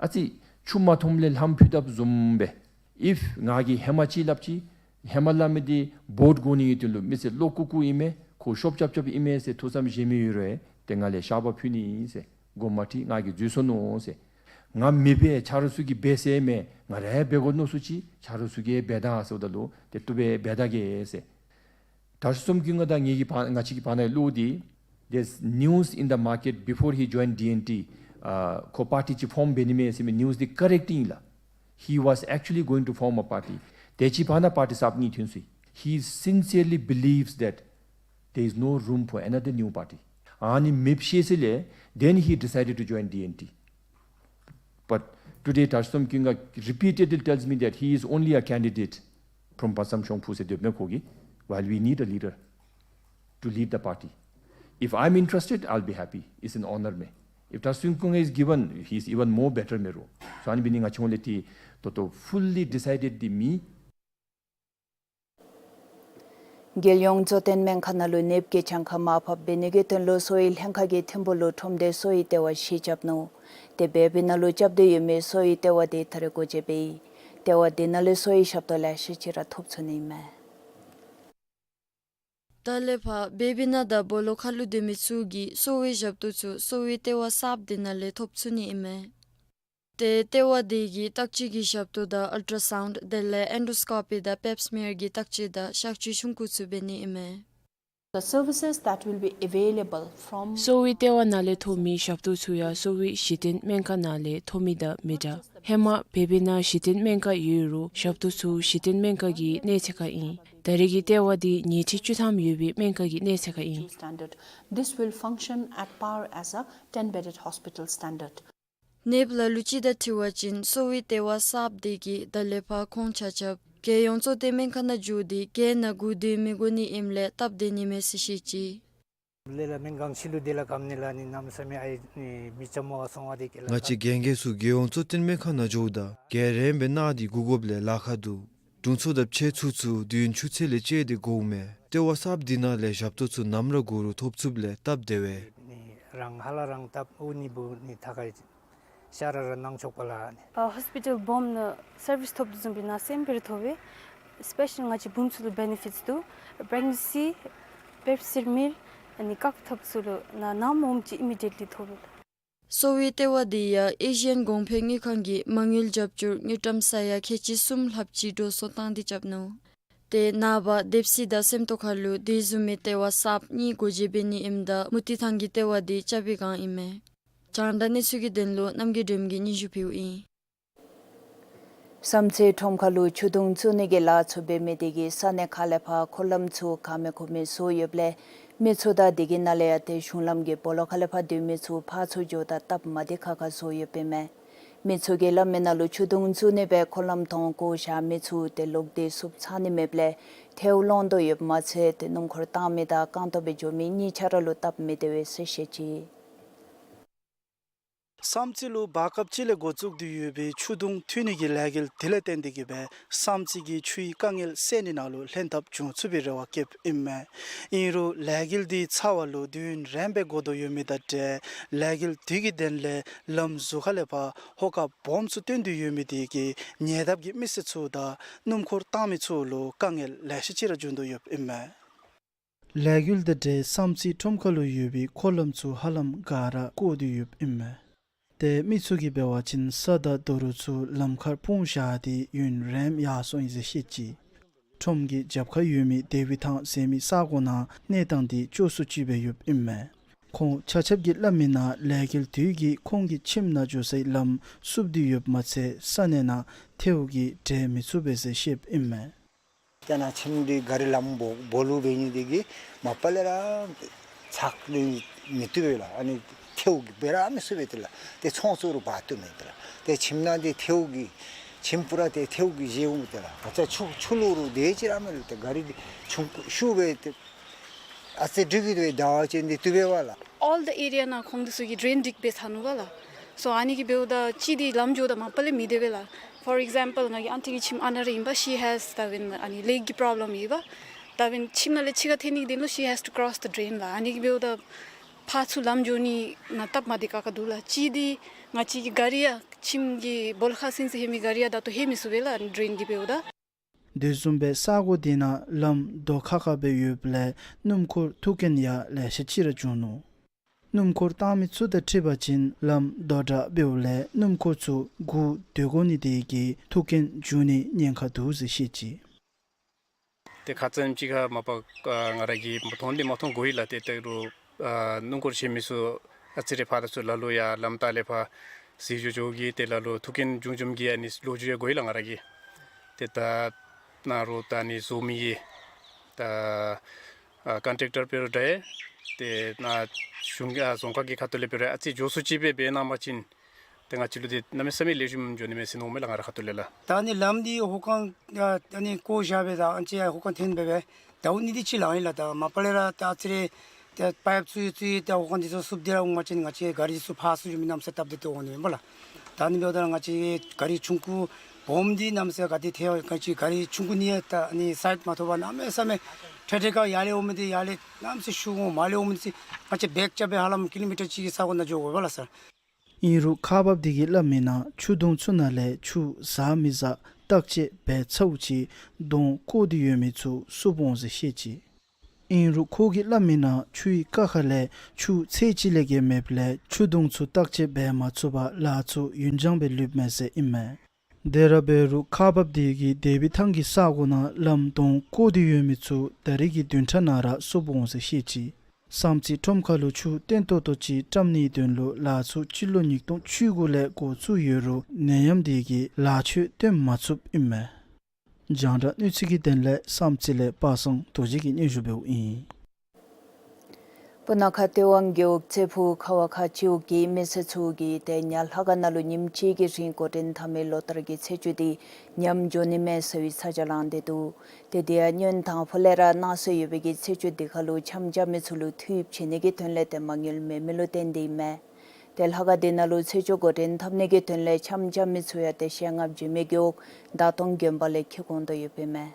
ཨ་ཙི་ཆུ་མ་འཐུངམ་ལས་ལྷམ་ཕུད་དཔ་བཟུམ་སྦེ། ཨིཕ་ང་གིས་ཧེ་མ་ཅིག་སླབ་ཅི། ཧེ་མ་སླབ་མི་འདི་བོཊ་དགོ་ནི་གི་དོན་ལུ་མི་སེར་བློ་ཀུ་ཀུ་ཨིན་མས། ཁོ་ཤོབ་རྐྱབ་རྐྱབ་ཨིན་མས་ཟེར་ཐུགས་བསམ་བཞེས་མི་ཡོད་རུང་ཏེ་ང་ལས་བཤགས་པ་ཕུལ་ནི་ཨིན་ཟེར། དགོངསམ་མ་ཁྲེལ། ང་གིས་འཛོལ་སོ་ནུག་ཟེར། ང་མི་འབད། ཆ་རོགས་ཚུ་གིས་འབད་ཟེར་མས། ང་ར་འབད་དགོ་མནོ་སུ་ཅིག་ཆ་རོགས་ཚུ་གིས་འབད་ད་ཟེརཝ་ད་ལུ་ཏེ་བཏུབ་པས་འབད་ད་གེ་ཟེར། དྲག་ཤོས་ཚོམ་ཀུན་དགའ་དང་ངེ་གི་བར་ང་བཅས་ཀྱི་བར་ན་གླུ་འདི། There's news in the market before he joined D N T. ཨ་ཁོ་པར་ཊི་ཅིག་ཕོརམ་འབད་ནི་མས་ཟེར་མི་ནིའུས་འདི་ཀ་རེཀཊ་ཨིན་ལགས། He was actually going to form a party. དེ་ཅིག་བར་ན་པར་ཊི་གསརཔ་གཉིས་ཐོན་སོ་ཡི། He sincerely believes that there is no room for another new party. ཨ་ནི་མེདཔ་ཤེས་ས་ལས་then he decided to join D N T. But today དྲག་ཤོས་ཚོམ་ཀུན་དགའ་repeatedly tells me that he is only a candidate from Pancham Shongphu ཟེར་སྡོདཔ་མས་ཁོ་གིས། While we need a leader to lead the party. If I'm interested, I'll be happy. It's an honor མས། If དྲག་ཤོས་ཚོམ་ཀུན་དགའ་is given, he's even more better མས་རོགས། སོ་ཨ་ནི་འབད་ནི་ང་བཅས་ཧོང་ལས་ཏེ་ད་ལྟོ་fully decided འདི་མེད། རྒྱལ་ཡོངས་གཙོ་བསྟེན་སྨན་ཁང་ནང་ལུ་ནདཔ་གི་གྱངས་ཁ་མར་ཕབ་འབད་ནི་གི་དོན་ལུ་གསོ་བའི་ལྷན་ཁག་གིས་ཐིམ་ཕུག་ལུ་ཁྲོམ་སྡེ་གསོ་བའི་ལྟེ་བ་བཞི་རྐྱབ་ནུག། ཏེ་བེ་བི་ནང་ལུ་རྐྱབ་སྟེ་ཡོད་མི་གསོ་བའི་ལྟེ་བ་འདི་ད་རེས་སྒོ་འབྱེད་འབད་ཡི། ལྟེ་བ་འདི་ནང་ལས་གསོ་བའི་ཞབས་ཏོག་ལེ་ཤ་ཅིག་ར་ཐོབ་ཚུགས་ནི་མས། ད་ལས་ཕར་བེ་བི་ནང་དང་སྦོ་ལོགས་ཁར་ལུ་སྡོད་མི་ཚུ་གིས་གསོ་བའི་ཞབས་ཏོག་ཚུ་གསོ་བའི་ལྟེ་བ་གསརཔ་འདི་ནང་ལས་ཐོབ་ཚུགས་ནི་ཨིན་མས། ཏེ་ལྟེ་བ་འདི་གིས་བརྟག་དཔྱད་ཀྱི་ཞབས་ཏོག་དང་ཨལ་ཊ་སའུནཌ་དེ་ལས་ཨེན་ཌོ་སི་ཀོ་པི་དང་པེབ་སི་མེར་གྱི་བརྟག་དཔྱད་དང་གཤག་བཅོས་ཆུང་ཀུ་ཚུ་འབད་ནི་ཨིན་མས། The services that will be available from གསོ་བའི་ལྟེ་བ་ནང་ལས་ཐོབ་མི་ཞབས་ཏོག་ཚུ་ཡང་གསོ་བའི་གཞི་རྟེན་སྨན་ཁང་ནང་ལས་ཐོབ་མི་དང་མི་འདྲ། ཧེ་མ་བེ་བི་ནང་གཞི་རྟེན་སྨན་ཁང་ཡོད་རུང་ཞབས་ཏོག་ཚུ་གཞི་རྟེན་སྨན་ཁང་གི་གནས་ཚད་ཁར་ཨིན། ད་རེས་ཀྱི་ལྟེ་བ་འདི་ཉལ་ཁྲི་བཅུ་ཐམ་ཡོད་པའི་སྨན་ཁང་གི་གནས་ཚད་ཁར་ཨིན། Standard. This will function at par as a ten bedded hospital standard. ནདཔ་ལ་ལུ་ཅིག་དང་འཁྲིལ་བ་ཅིན་གསོ་བའི་ལྟེ་བ་གསརཔ་འདི་གིས་ད་ལས་ཕར་ཁོང་ཆ་ཁྱབ་རྒྱལ་ཡོངས་གཙོ་བསྟེན་སྨན་ཁང་ནང་འགྱོ་སྟེ་བརྒལ་ནང་སྒུག་སྡོད་མི་དགོ་ནི་ཨིནམ་ལས་སྟབས་བདེ་ནི་མས་ཟེར་བཤད་ཅི། ལས་སླ་སྨན་ཁང་ཕྱི་ལུ་དེ་ལས་ཀམ་ནི་ལགས་ནི་གནམ་མེད་ས་མེད་ཨའི་ནི་མི་ལྕམ་མོ་སོང་བ་དེ་གི་ལགས། ང་བཅས་རྒན་རྒས་ཚུ་རྒྱལ་ཡོངས་གཙོ་བསྟེན་སྨན་ཁང་ནང་འགྱོཝ་ད་རྒྱལ་རིངམོ་སྦེ་གནང་སྟེ་སྒུག་དགོཔ་ལས་ལཱ་ཁག་འདུག། དྲུང་འཚོ་དང་ཕྱད་ཚུ་ཚུ་དུས་ཡུན་ཆུ་ཚོད་ལས་བཅད་དེ་སྒུགཔ་མས། ལྟེ་བ་གསརཔ་འདི་ནང་ལས་ཞབས་ཏོག་ཚུ་ནམ་ར་དགོ་རུང་ཐོབ་ཚུགསཔ་ལས་སྟབས་བདེ་བས། ནི་རང་ཧ་ལ་རང་སྟབས་འུ་ནི་བུ་ནི་ཐ་ཁའི་ཤ་ར་ར་གནང་ཆོག་པ་ལགས་ནི། ཨ་ཧོས་པི་ཊལ་སྦོམ་ནང་སར་བིསི་ཐོབ་དོ་བཟུམ་སྦེ་ནཱ་སེམས་པར་ཐོབ་པས། སི་པེ་ཤལ་ང་བཅས་བུམོ་ཚུ་ལུ་བེ་ནི་ཕིཊསི་འདུག། པྲེག་ནེན་སི་པེབ་སི་མིལ་ཨ་ནི་བཀག་ཐབས་ཚུ་ལུ་ནཱ་ནམ་འོངམ་ཅིག་ཨི་མི་ཌི་ཡེཊ་ལི་ཐོབ་ལགས། གསོ་བའི་ལྟེ་བ་འདི་ཡང་ཨེ་ཤི་ཡན་གོང་འཕེལ་དངུལ་ཁང་གིས་མ་དངུལ་རྒྱབ་སྐྱོར་དངུལ་ཀྲམ་ས་ཡ་ཁལ་གཅིག་གསུམ་ལྷགཔ་ཅིག་འགྲོ་སོང་བཏང་སྟེ་རྐྱབ་ནུག། ཏེ་ནངས་པ་སྡེབ་སིལ་དང་སེམས་རྟོགས་ཁ་ལུ་དེ་བཟུམ་མའི་ལྟེ་བ་གསརཔ་གཉིས་སྒོ་འབྱེད་འབད་ནི་ཨིནམ་ད་མུ་ཏིག་ཐང་གི་ལྟེ་བ་འདི་རྐྱབ་པའི་བསྒང་ཨིན་མས། རྒྱང་བསྒྲགས་གནས་ཚུལ་གྱི་དོན་ལུ་རྣམ་རྒྱལ་སྒྲོལམ་གིས་སྙན་ཞུ་ཕུལཝ་ཨིན། བསམ་རྩེ་ཁྲོམ་ཁ་ལུ་ཆུ་དུང་བཙུགས་ནི་གི་ལཱ་ཚུ་འབད་མི་དེ་གིས་ས་གནས་ཁག་ལས་ཕར་འཁོར་ལམ་ཚུ་ག་མེད་གོ་མེད་བཟོ་ཡོདཔ་ལས་མི་ཚུ་དང་དེ་གི་ནང་ལས་ཡང་ཏེ་གཞུང་ལམ་གྱི་སྦོ་ལོགས་ཁ་ལས་ཕར་སྡོད་མི་ཚུ་ཕར་ཚུར་འགྱོཝ་ད་སྟབས་མ་བདེ་ཁག་ཁ་བཟོ་ཡོདཔ་ཨིན་མས། མི་ཚུ་གིས་སླབ་མི་ནང་ལུ་ཆུ་དུང་བཙུགས་ནི་སྦེ་འཁོར་ལམ་དོང་བཀོ་བཞག་མི་ཚུ་ཏེ་ལོག་སྟེ་བསུབ་ཚར་ནི་མེདཔ་ལས་ཐལཝ་ལོང་དོ་ཡོདཔ་མ་ཚད་ཏེ་སྣུམ་འཁོར་བཏང་མི་དང་རྐང་སྟོང་སྦེ་འགྱོ་མི་གཉིས་ཆ་ར་ལུ་སྟབས་མི་བདེ་བས་ཟེར་བཤད་ཅི། བསམ་རྩེ་ལུ་བར་སྐབས་ཅིག་ལས་འགོ་བཙུགས་ཏེ་ཡོད་པའི་ཆུ་དུང་འཐུ་ནི་གི་ལས་འགུལ་དེ་ལས་བརྟེན་ཏེ་གིས་སྦེ་བསམ་རྩེ་གི་ཆུའི་དཀའ་ངལ་སེལ་ནི་ནང་ལུ་ལྷན་ཐབས་འབྱུང་ཚུགས་པའི་རེ་བ་བསྐྱེདཔ་ཨིན་མས། ཨིན་རུང་ལས་འགུལ་འདི་ཚར་བ་ལུ་དུས་ཡུན་རིངམོ་སྦེ་འགོར་དོ་ཡོད་མི་དང་འབྲེལ་ལས་འགུལ་དེ་གི་དོན་ལས་ལམ་ཟུར་ཁ་ལས་ཕར་ཧོ་ཀ་སྦོམ་ཚུ་བཏོན་ཏེ་ཡོད་མི་དེ་གིས་ཉེ་འདབས་ཀྱི་མི་སེར་ཚུ་དང་སྣུམ་འཁོར་བཏང་མི་ཚུ་ལུ་དཀའ་ངལ་ལེ་ཤ་ཅིག་ར་འབྱུང་དོ་ཡོདཔ་ཨིན་མས། ལས་འགུལ་དང་འབྲེལ་བསམ་རྩེ་ཁྲོམ་ཁ་ལུ་ཡོད་པའི་འཁོར་ལམ་ཚུ་ཧ་ལམ་ག་ར་བཀོག་སྟེ་ཡོདཔ་ཨིན་མས། ཏེ་མི་ཚུ་གིས་འབད་བ་ཅིན་ས་དང་རྡོ་རུག་ཚུ་ལམ་ཁར་སྤུངས་བཞག་སྟེ་ཡུན་རིངམོ་ཡར་སོང་ཡི་ཟེར་བཤད་ཅི། ཁྲོམ་གྱི་རྒྱབ་ཁར་ཡོད་མི་དེ་བི་ཐང་ཟེར་མི་ས་གོ་ནང་གནས་སྟངས་འདི་སྐྱོ་སུ་ཅིག་སྦེ་ཡོདཔ་ཨིན་མས། ཁོང་ཆ་ཁྱབ་ཀྱིས་སླབ་མིའི་ནང་ལས་འགུལ་དེ་གིས་ཁོང་གི་ཁྱིམ་ནང་འགྱོ་སའི་ལམ་བསུབ་སྟེ་ཡོདཔ་མ་ཚད་ས་གནས་ནང་ཐལཝ་གིས་འགྲོ་མི་ཚུགས་པས་ཟེར་བཤདཔ་ཨིན་མས། ཏེ་ནཱ་ཁྱིམ་འདི་ག་རི་ལམ་སྦོ་སྦོ་ལུགས་འབད་ནི་དེ་གིས་མ་པ་ལས་ར་ཚགས་ནི་མི་བཏུབ་པས་ལགས། ཨ་ནི་ཐལཝ་གིས་འབད་ར་མི་ཚུགས་པས་ཏེ་ལགས། ཏེ་ཚོང་ཚོ་རུང་འབག་བཏུབ་མེད་ཏེ་ལགས། ཏེ་ཁྱིམ་ནང་འདི་ཐལཝ་གིས་ཁྱིམ་པུ་ར་ཏེ་ཐལཝ་གིས་བཞེས་འོང་ཏེ་ལགས། ད་ཆ་ཆུ་ཆུ་ལུ་རུང་དེ་ཅིག་ར་མེད་ལགས། ཏེ་ག་རི་འདི་ཆུང་ཀུ་ཤུགས་སྦེ་ཏེ་ཨ་ཙི་འགྲིག་གི་འདུག་པས། ཟླཝ་གཅིག་འདི་བཏུབ་པས་པ་ལགས། All the area ནང་ཁོང་འདི་ཚུ་གིས་drain dig འབད་ཚར་ནུག་པ་ལགས། So ཨ་ནི་གིས་འབདཝ་ད་གཅིག་འདི་ལམ་འགྱོཝ་ད་མ་པ་ལས་མི་བདེ་པས་ལགས། For example ང་གི་ཨན་ཊི་གི་ཁྱིམ་ཨ་ནཱ་ར་ཨིན་པ། She has ད་བན་ཨ་ནི་ལེག་གི་པོརོབ་ལེམ་ཡོད་པ། ད་བན་ཁྱིམ་ནང་ལས་ཕྱི་ཁར་ཐོན་ནི་གི་དོན་ལུ་she has to cross the drain ལགས། ཨ་ནི་གིས་འབདཝ་ད་ཕར་ཚུར་ལམ་འགྱོ་ནི་ནང་སྟབས་མ་བདེ་ཁག་ཁ་འདུག་ལགས། གཅིག་འདི་ང་བཅས་ཀྱི་ག་རི་ཡང་ཁྱིམ་གྱི་སྦོ་ལོགས་ཁར་སིང་སིང་ལྷོད་མི་ག་རི་ཡང་ད་ལྟོ་ལྷོད་མི་ཚུགས་པས་ལགས། ཨ་ནི་drain འདི་འབདཝ་ད། དེ་བཟུམ་སྦེ་ས་གོ་དེ་ནང་ལམ་རྡོ་ཁ་ཁ་སྦེ་ཡོདཔ་ལས་སྣུམ་འཁོར་ཐུག་རྐྱེན་ཡང་ལེ་ཤ་ཅིག་ར་བྱུང་ནུག། སྣུམ་འཁོར་བཏང་མི་ཚུ་དང་འཁྲིལ་བ་ཅིན་ལམ་རྡོ་དྲགས་འབདཝ་ལས་སྣུམ་འཁོར་ཚུ་སྒུག་སྡོད་དགོ་ནི་དེ་གིས་ཐུག་རྐྱེན་འབྱུང་ནིའི་ཉེན་ཁ་འདུག་ཟེར་བཤད་ཅི། ཏེ་ཁ་ཙ་ཅིག་ཁར་མ་པ་ཨ་ང་ར་གིས་མཐོང་འདི་མ་མཐོང་གོ་ཡི་ལགས། ཏེ་ད་རུང་ཨ་སྣུམ་འཁོར་བཞེས་མི་ཚུ་ཨ་ཙི་རེ་ཕར་དང་ཚུར་ལ་ལུ་ཡར་ལམ་ལྟག་ལས་ཕར་གཟིགས་འགྱོ་འགྱོཝ་གིས་ཏེ་ལ་ལུ་ཐུག་རྐྱེན་བྱུང་བྱུངམ་གི་ཨ་ནི་ལོ་རྒྱུས་ཡང་གོ་ཡི་ལགས་ང་ར་གིས། ཏེ་ད་ནཱ་རུང་ད་ཨ་ནི་བཟོ་མི་གིས་ད་ཨ་ཀོན་ཊེཀ་ཊར་འབད་རུང་འདྲ། ཏེ་ནཱ་གཞུང་གི་ཨ་རྫོང་ཁག་གི་ཁ་ཐུག་ལས་འབད་རུང་ཨ་ཙི་མགྱོགས་སུ་ཅིག་སྦེ་འབད་གནང་པ་ཅིན་ཏེ་ང་བཅས་ལུ་འདི་གནམ་མེད་ས་མེད་ལེགས་ཤོམ་འགྱོ་ནི་མས་ཟེར་མནོཝ་མས་ལགས་ང་རའི་ཁ་ཐུག་ལས་ལགས། ད་ཨ་ནི་ལམ་འདི་ཧོ་ཁང་ཨ་ཨ་ནི་བཀོ་བཞག་སྦེ་ད་ཨ་ཙི་ཧོ་ཁང་འཐོན་སྦེ་སྦེ་ཟླཝ་གཉིས་དེ་ཅིག་ལང་ཡི་ལགས། ད་མ་པ་ལས་ར་ད་ཨ་ཙི་རེ་ད་པའིཔ་ཚུ་ཡང་བཙུགས་ཡི། ད་ཧོ་ཁང་འདི་ཚུ་བསུབ་སྟེ་ར་འོང་པ་ཅིན་ང་བཅས་ག་རི་ཚུ་ཕར་ཚུར་འགྱོ་མི་གནམ་མེད་ས་མེད་སྟབས་བདེ་ཏོག་ཏོ་འོང་ནི་མས་ལགས། ད་ཨ་ནི་འབདཝ་ད་ང་བཅས་ག་རི་ཆུང་ཀུ་སྦོམ་འདི་གནམ་མེད་ས་མེད་ག་ཏེ་ཐལ་བ་ག་ཅི་ག་རི་ཆུང་ཀུ་ནི་ཡང་ད་ཨ་ནི་སའིཌ་མ་ཐོབ་པར་གནམ་མེད་ས་མེད་ཁྲེ་ཁྲེ་ཁ་ཡར་ལས་འོང་མི་འདི་ཡར་ལས་གནམ་མེད་ས་མེད་ཤུགས་འོང་། མར་ལས་འོང་མི་འདི་ང་བཅས་བེག་རྐྱབ་སྦེ་ཧ་ལམ་ཀི་ལོ་མི་ཊར་གཅིག་གི་ས་གོ་ནང་འགྱོ་དགོ་པས་ལགས་སར། ཨིན་རུང་ཁག་འབགཔ་དེ་གིས་སླབ་མིའི་ནང་ཆུ་དུང་ཚུ་ནང་ལས་ཆུ་ཟག་མི་ཟག་བརྟག་དཔྱད་འབད་ཚརཝ་ཅིག་དོང་བརྐོ་སྟེ་ཡོད་མི་ཚུ་བསུབ་འོང་ཟེར་བཤད་ཅི། ཨིན་རུང་ཁོ་གིས་སླབ་མིའི་ནང་ཆུའི་ཀ་ཁ་ལས་ཆུ་ཚད་ཅིག་ལས་བརྒལ་མེདཔ་ལས་ཆུ་དུང་ཚུ་བརྟག་དཔྱད་འབད་མ་ཚུགས་པར་ལཱ་ཚུ་ཡུན་འགྱངས་སྦེ་ལུསཔ་མས་ཟེར་ཨིན་མས། དེ་ར་འབད་རུང་ཁག་འབགཔ་དེ་གིས་དེ་བི་ཐང་གི་ས་གོ་ནང་ལམ་དོང་བརྐོ་སྟེ་ཡོད་མི་ཚུ་ད་རིས་ཀྱི་བདུན་ཕྲག་ནང་ར་བསུབ་འོང་ཟེར་བཤད་ཅི། བསམ་རྩེ་ཁྲོམ་ཁ་ལུ་ཆུ་བརྟན་ཏོག་ཏོ་ཅིག་བཀྲམ་ནིའི་དོན་ལུ་ལཱ་ཚུ་སྤྱི་ལོ་ཉིས་སྟོང་བཅུ་དགུ་ལས་འགོ་བཙུགས་ཡོད་རུང་ནད་ཡམས་དེ་གིས་ལཱ་ཚུ་སྟོན་མ་ཚུགསཔ་ཨིན་མས། རྒྱང་བསྒྲགས་གནས་ཚུལ་གྱི་དོན་ལས་བསམ་རྩེ་ལས་པ་སངས་རྡོ་རྗེ་གིས་སྙན་ཞུ་འབདཝ་ཨིན། སྤུ་ན་ཁ་སྟོད་ཝང་རྒེད་འོག་རྩེ་ཕུག་ཁ་བ་ཁ་སྤྱི་འོག་གི་མི་སེར་ཚུ་གིས་ཏེ་ཉ་ལྷ་ཁང་ནང་ལུ་ཉིནམ་གཅིག་གི་རིང་འགོ་འདྲེན་འཐབ་མི་ལོ་ལྟར་གྱི་ཚེས་བཅུ་འདི་ཉམས་འགྱོ་ནི་མས་ཟེར་བའི་ཚ་གྱང་ལངས་ཏེ་འདུག། ཏེ་དེ་ཡང་ཉོན་དང་ཕུ་ལས་ར་གནང་སྲོལ་ཡོད་པའི་གི་ཚེས་བཅུ་འདི་ཁར་ལུ་འཆམ་རྐྱབ་མི་ཚུ་ལུ་འཐུས་བྱིན་ནི་གི་དོན་ལས་ཏེ་མ་དངུལ་མེད་མི་ལུ་བརྟེན་ཏེ་ཨིན་མས། ཏེ་ལྷ་ཁང་དེ་ནང་ལུ་ཚེས་བཅུ་འགོ་འདྲེན་འཐབ་ནི་གི་དོན་ལས་འཆམ་རྐྱབ་མི་ཚུ་ཡང་ཏེ་བཤད་རྔམ་འབྱུང་མི་རྒེད་འོག་མདའ་སྟོང་དགོན་པ་ལས་འཁྱིད་འོང་དོ་ཡོདཔ་ཨིན་མས།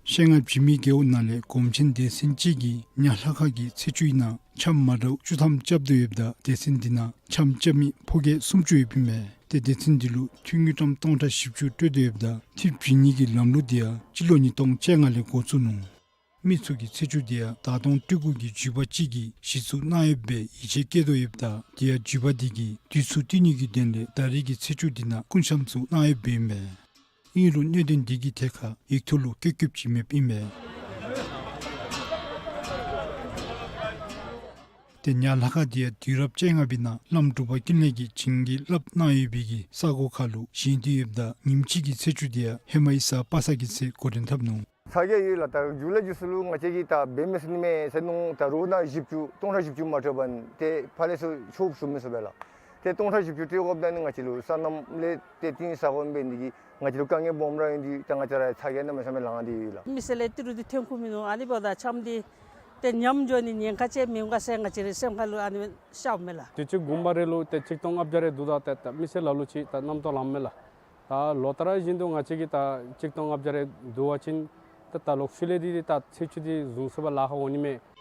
བཤད་རྔམ་འབྱུང་མི་རྒེད་འོག་ནང་ལས་སྒོམ་ཆེན་སྡེ་ཚན་ཅིག་གིས་ཉ་ལྷ་ཁང་གི་ཚེས་བཅུ་ཨིན་ན་འཆམ་མ་འདྲཝ་བཅུ་ཐམ་རྐྱབ་དོ་ཡོདཔ་ད་སྡེ་ཚན་དེ་ནང་འཆམ་རྐྱབ་མི་ཕོ་སྐྱེས་སུམ་ཅུ་ཡོདཔ་ཨིན་མས། ཏེ་སྡེ་ཚན་དེ་ལུ་འཐུས་དངུལ་ཀྲམ་སྟོང་ཕྲག་བཞི་བཅུ་སྤྲོད་དོ་ཡོདཔ་ད་འཐུས་བྱིན་ནི་གི་ལམ་ལུགས་དེ་ཡང་སྤྱི་ལོ་ཉིས་སྟོང་བཅོ་ལྔ་ལས་འགོ་བཙུགས་ནུག། མི་ཚུ་གིས་ཚེས་བཅུ་དེ་ཡང་མདའ་སྟོང་སྤྲུལ་སྐུ་གི་བརྒྱུད་པ་ཅིག་གིས་གཞི་བཙུགས་གནང་ཡོདཔ་སྦེ་ཡིད་ཆེས་བསྐྱེད་དོ་ཡོདཔ་ད་དེ་ཡང་བརྒྱུད་པ་དེ་གིས་དུས་ཚོད་བསྟུན་ནི་གི་དོན་ལས་ད་རིས་ཀྱི་ཚེས་བཅུ་དེ་ནང་སྐུ་འཆམ་ཚུ་གནང་ཡོདཔ་ཨིན་མས། ཨིན་རུང་གནད་དོན་དེ་གི་ཐད་ཁར་ཡིག་ཐོག་ལུ་བཀོད་བཀོདཔ་ཅིག་མེདཔ་ཨིན་མས། ཏེ་ཉ་ལྷ་ཁང་དེ་ཡང་དུས་རབས་བཅོ་ལྔ་པའི་ནང་བླམ་འབྲུག་པ་ཀུན་ལེགས་ཀྱིས་བྱིན་གྱིས་བརླབས་གནང་ཡོད་པའི་གི་ས་གོ་ཁར་ལུ་བཞེངས་ཏེ་ཡོདཔ་ད་ཉིནམ་གཅིག་གི་ཚེས་བཅུ་དེ་ཡང་ཧེ་མའི་གཟའ་པ་སངས་ཀྱི་ཚེ་འགོ་འདྲེན་འཐབ་ནུག། ཚ་གྱང་ཡོད་ལགས། ད་མཇུག་ལས་མཇུག་སུ་ལུ་ང་བཅས་ཀྱིས་ད་འབད་མི་ཚུགས་ནི་མས་ཟེར་མནོ། ད་རོགས་ནང་བཞི་བཅུ་སྟོང་ཕྲག་བཞི་བཅུ་མ་སྤྲོད་པར་ཏེ་ཕར་ལས་ཚུར་ཆོགཔ་བཟོ་མི་ཚུགས་པས་ལགས། ཏེ་སྟོང་ཕྲག་བཞི་བཅུ་སྤྲོད་དགོཔ་ད་ནི་ང་བཅས་ལུ་སོ་ནམ་ལས་ཏེ་བརྟེན་ས་གོ་འབད་ནི་དེ་གིས་ང་བཅས་ལུ་དཀའ་ངལ་སྦོམ་ར་ཡོད། ཏེ་ད་ང་བཅས་ར་ཚ་གྱང་གནམ་མེད་ས་མེད་ལང་སྟེ་ཡོད་ལགས། མི་སེར་ལས་ཏི་རུ་འདི་ཐོན་ཁུངས་མིན་ནུག། ཨ་ནི་འབདཝ་ད་འཆམ་འདི་ཏེ་ཉམས་འགྱོ་ནི་ཉེན་ཁ་ཅིག་མེད་ག་ཟེར་ང་བཅས་རའི་སེམས་ཁར་ལུ་ཨ་ནི་ཤརཝ་མས་ལགས། དུས་ཅི་དགུན་ཁ་རེ་ལུ་ཏེ་གཅིག་སྟོང་ལྔ་བརྒྱ་རེ་བསྡུ་ད་ཏེ་ད་མི་སེར་ལ་ལུ་ཅིག་ད་རྣམ་རྟོག་ལངམ་མས་ལགས། ད་ལོ་ལྟར་བཞིན་དུ་ང་བཅས་ཀྱིས་ད་གཅིག་སྟོང་ལྔ་བརྒྱ་རེ་བསྡུ་བ་ཅིན་ད་ད་ལོག་ཤུལ་ལས་འདི་ད་ཚེས་བཅུ་འདི་བཟུང་ཚུགས་པར་ལཱ་ཁག་འོང་ནི་མས།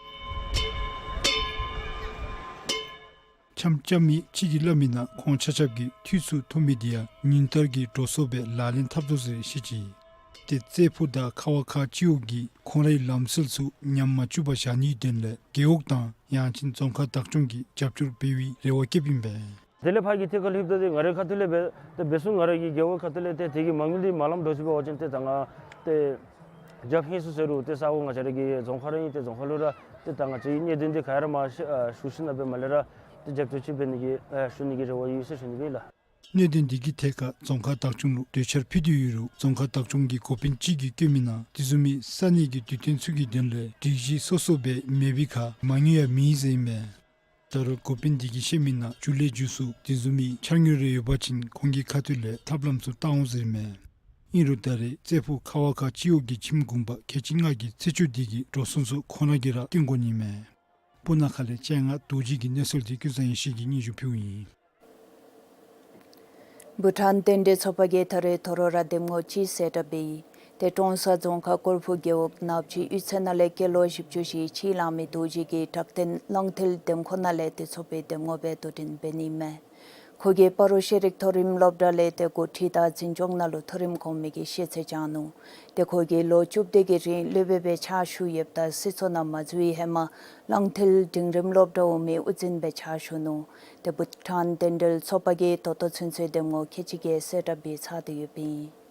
འཆམ་རྐྱབ་མི་ཅིག་གིས་སླབ་མིའི་ནང་ཁོང་ཆ་ཁྱབ་ཀྱིས་འཐུས་ཚུ་ཐོབ་མི་དེ་ཡང་ཉིན་ལྟར་གྱི་འགྲོ་སོང་སྦེ་ལག་ལེན་འཐབ་དོ་ཟེར་བཤད་ཅི། ཏེ་རྩེ་ཕུག་དང་ཁ་བ་ཁ་སྤྱི་འོག་གིས་ཁོང་རའི་ལམ་སྲོལ་ཚུ་ཉམས་མ་བཅུག་པར་བཞག་ནིའི་དོན་ལས་རྒེད་འོག་དང་ཡང་ཅིན་རྫོང་ཁག་བདག་སྐྱོང་གིས་རྒྱབ་སྐྱོར་འབད་བའི་རེ་བ་བསྐྱེདཔ་ཨིན་པས། དེ་ལས་ཕར་གྱི་ཐད་ཁར་ལྷོདཔ་ད་ཏེ་ང་རའི་ཁ་ཐུག་ལས་འབད་ཏེ་འབད་ཚུགས། ང་ར་གི་རྒེད་འོག་ཁ་ཐུག་ལས་ཏེ་དེ་གི་མ་དངུལ་འདི་མ་ལངམ་འགྱོ་ཅི་འབད་བ་ཅིན་ཏེ་ད་ང་ཏེ་རྒྱབ་ཧིང་སུ་ཟེར་རུང་ཏེ་ས་གོ་ང་བཅས་ར་གི་རྫོང་ཁག་ར་ཨིན། ཏེ་རྫོང་ཁག་ལུ་ར་ཏེ་ད་ང་བཅས་གནད་དོན་འདི་ག་ར་མ་ཞུ་ཞུ་ཞིནམ་ལས་འབད་མ་ལས་ར་ཏེ་རྒྱབ་སྐྱོར་ཅིག་འབད་ནི་གི་ཨ་ཞུ་ནི་གི་རེ་བ་ཡོད་ཟེར་ཞུ་ནི་ཨིན་ལགས། གནད་དོན་འདི་གི་ཐད་ཁར་རྫོང་ཁག་བདག་སྐྱོང་ལུ་གྲོས་འཆར་ཕུལ་ཏེ་ཡོད་རུང་རྫོང་ཁག་བདག་སྐྱོང་གི་འགོ་དཔོན་ཅིག་གིས་བཀོད་མི་ནང་དེ་བཟུམ་མའི་ས་གནས་ཀྱི་དུས་སྟོན་ཚུ་གི་དོན་ལས་སྒྲིག་གཞི་སོ་སོ་སྦེ་མེད་པའི་ཁར་མ་དངུལ་ཡང་མེད་ཟེར་ཨིན་མས། ད་རུང་འགོ་དཔོན་འདི་གིས་བཤད་མི་ནང་མཇུག་ལས་མཇུག་སུ་དེ་བཟུམ་མའི་འཆར་དངུལ་རེ་ཡོད་པ་ཅིན་ཁོང་གི་ཁ་ཐུག་ལས་ཐབས་ལམ་ཚུ་བལྟ་འོང་ཟེར་ཨིན་མས། ཨིན་རུང་ད་རེས་རྩེ་ཕུག་ཁ་བ་ཁ་སྤྱི་འོག་གི་ཁྱིམ་གུང་པ་ཁལ་གཅིག་ལྔ་གི་ཚེས་བཅུ་འདི་གི་འགྲོ་སོང་ཚུ་ཁོང་ར་གིས་ར་བཏོན་དགོ་ནི་མས། སྤུ་ན་ཁ་ལས་ལྕང་ང་རྡོ་རྗེ་གི་གནས་ཚུལ་འདི་ཀུན་བཟང་ཡེ་ཤེས་ཀྱིས་སྙན་ཞུ་ཕུལཝ་ཨིན། བྷུ་ཊཱན་རྟེན་འབྲེལ་ཚོགས་པ་གིས་ད་རེས་ཐོ་རོ་ར་འདེམས་ངོ་ཅིག་གསལ་བསྒྲགས་འབད་ཡི། ཏེ་ཀྲོང་གསར་རྫོང་ཁག་སྐོར་ཕུ་རྒེད་འོག་ནག་ཆུ་གཡུས་ཚན་ནང་ལས་སྐྱེས་ལོ་བཞི་བཅུ་ཞེ་གཅིག་ལང་མི་རྡོ་རྗེ་གིས་བྲག་སྟེང་གླང་མཐིལ་འདེམས་ཁོངས་ནང་ལས་ཏེ་ཚོགས་པའི་འདེམས་ངོ་སྦེ་དོ་འགྲན་འབད་ནི་མས། ཁོ་གིས་སྤ་རོ་ཤེས་རིག་མཐོ་རིམ་སློབ་གྲྭ་ལས་ཏེ་འགོ་ཁྲིད་དང་འཛིན་སྐྱོང་ནང་ལུ་མཐོ་རིམ་གོང་མའི་གི་ཤེས་ཚད་སྦྱངས་ནུག། ཏེ་ཁོ་གིས་ལོ་བཅུ་བདུན་གྱི་རིང་སློབ་དཔོན་སྦེ་ཕྱག་ཞུ་ཡོདཔ་ད་སྲིད་ཚོགས་ནང་མ་འཛུལ་བའི་ཧེ་མ་གླང་མཐིལ་འབྲིང་རིམ་སློབ་གྲྭ་འོག་མའི་དབུ་འཛིན་སྦེ་ཕྱག་ཞུ་ནུག། ཏེ་བྷུ་ཊཱན་རྟེན་འབྲེལ་ཚོགས་པ་གིས་ད་ལྟོ་ཚུན་ཚོད་འདེམས་ངོ་ཁལ་གཅིག་གསལ་བསྒྲགས་འབད་ཚར་ཏེ་ཡོདཔ་ཨིན།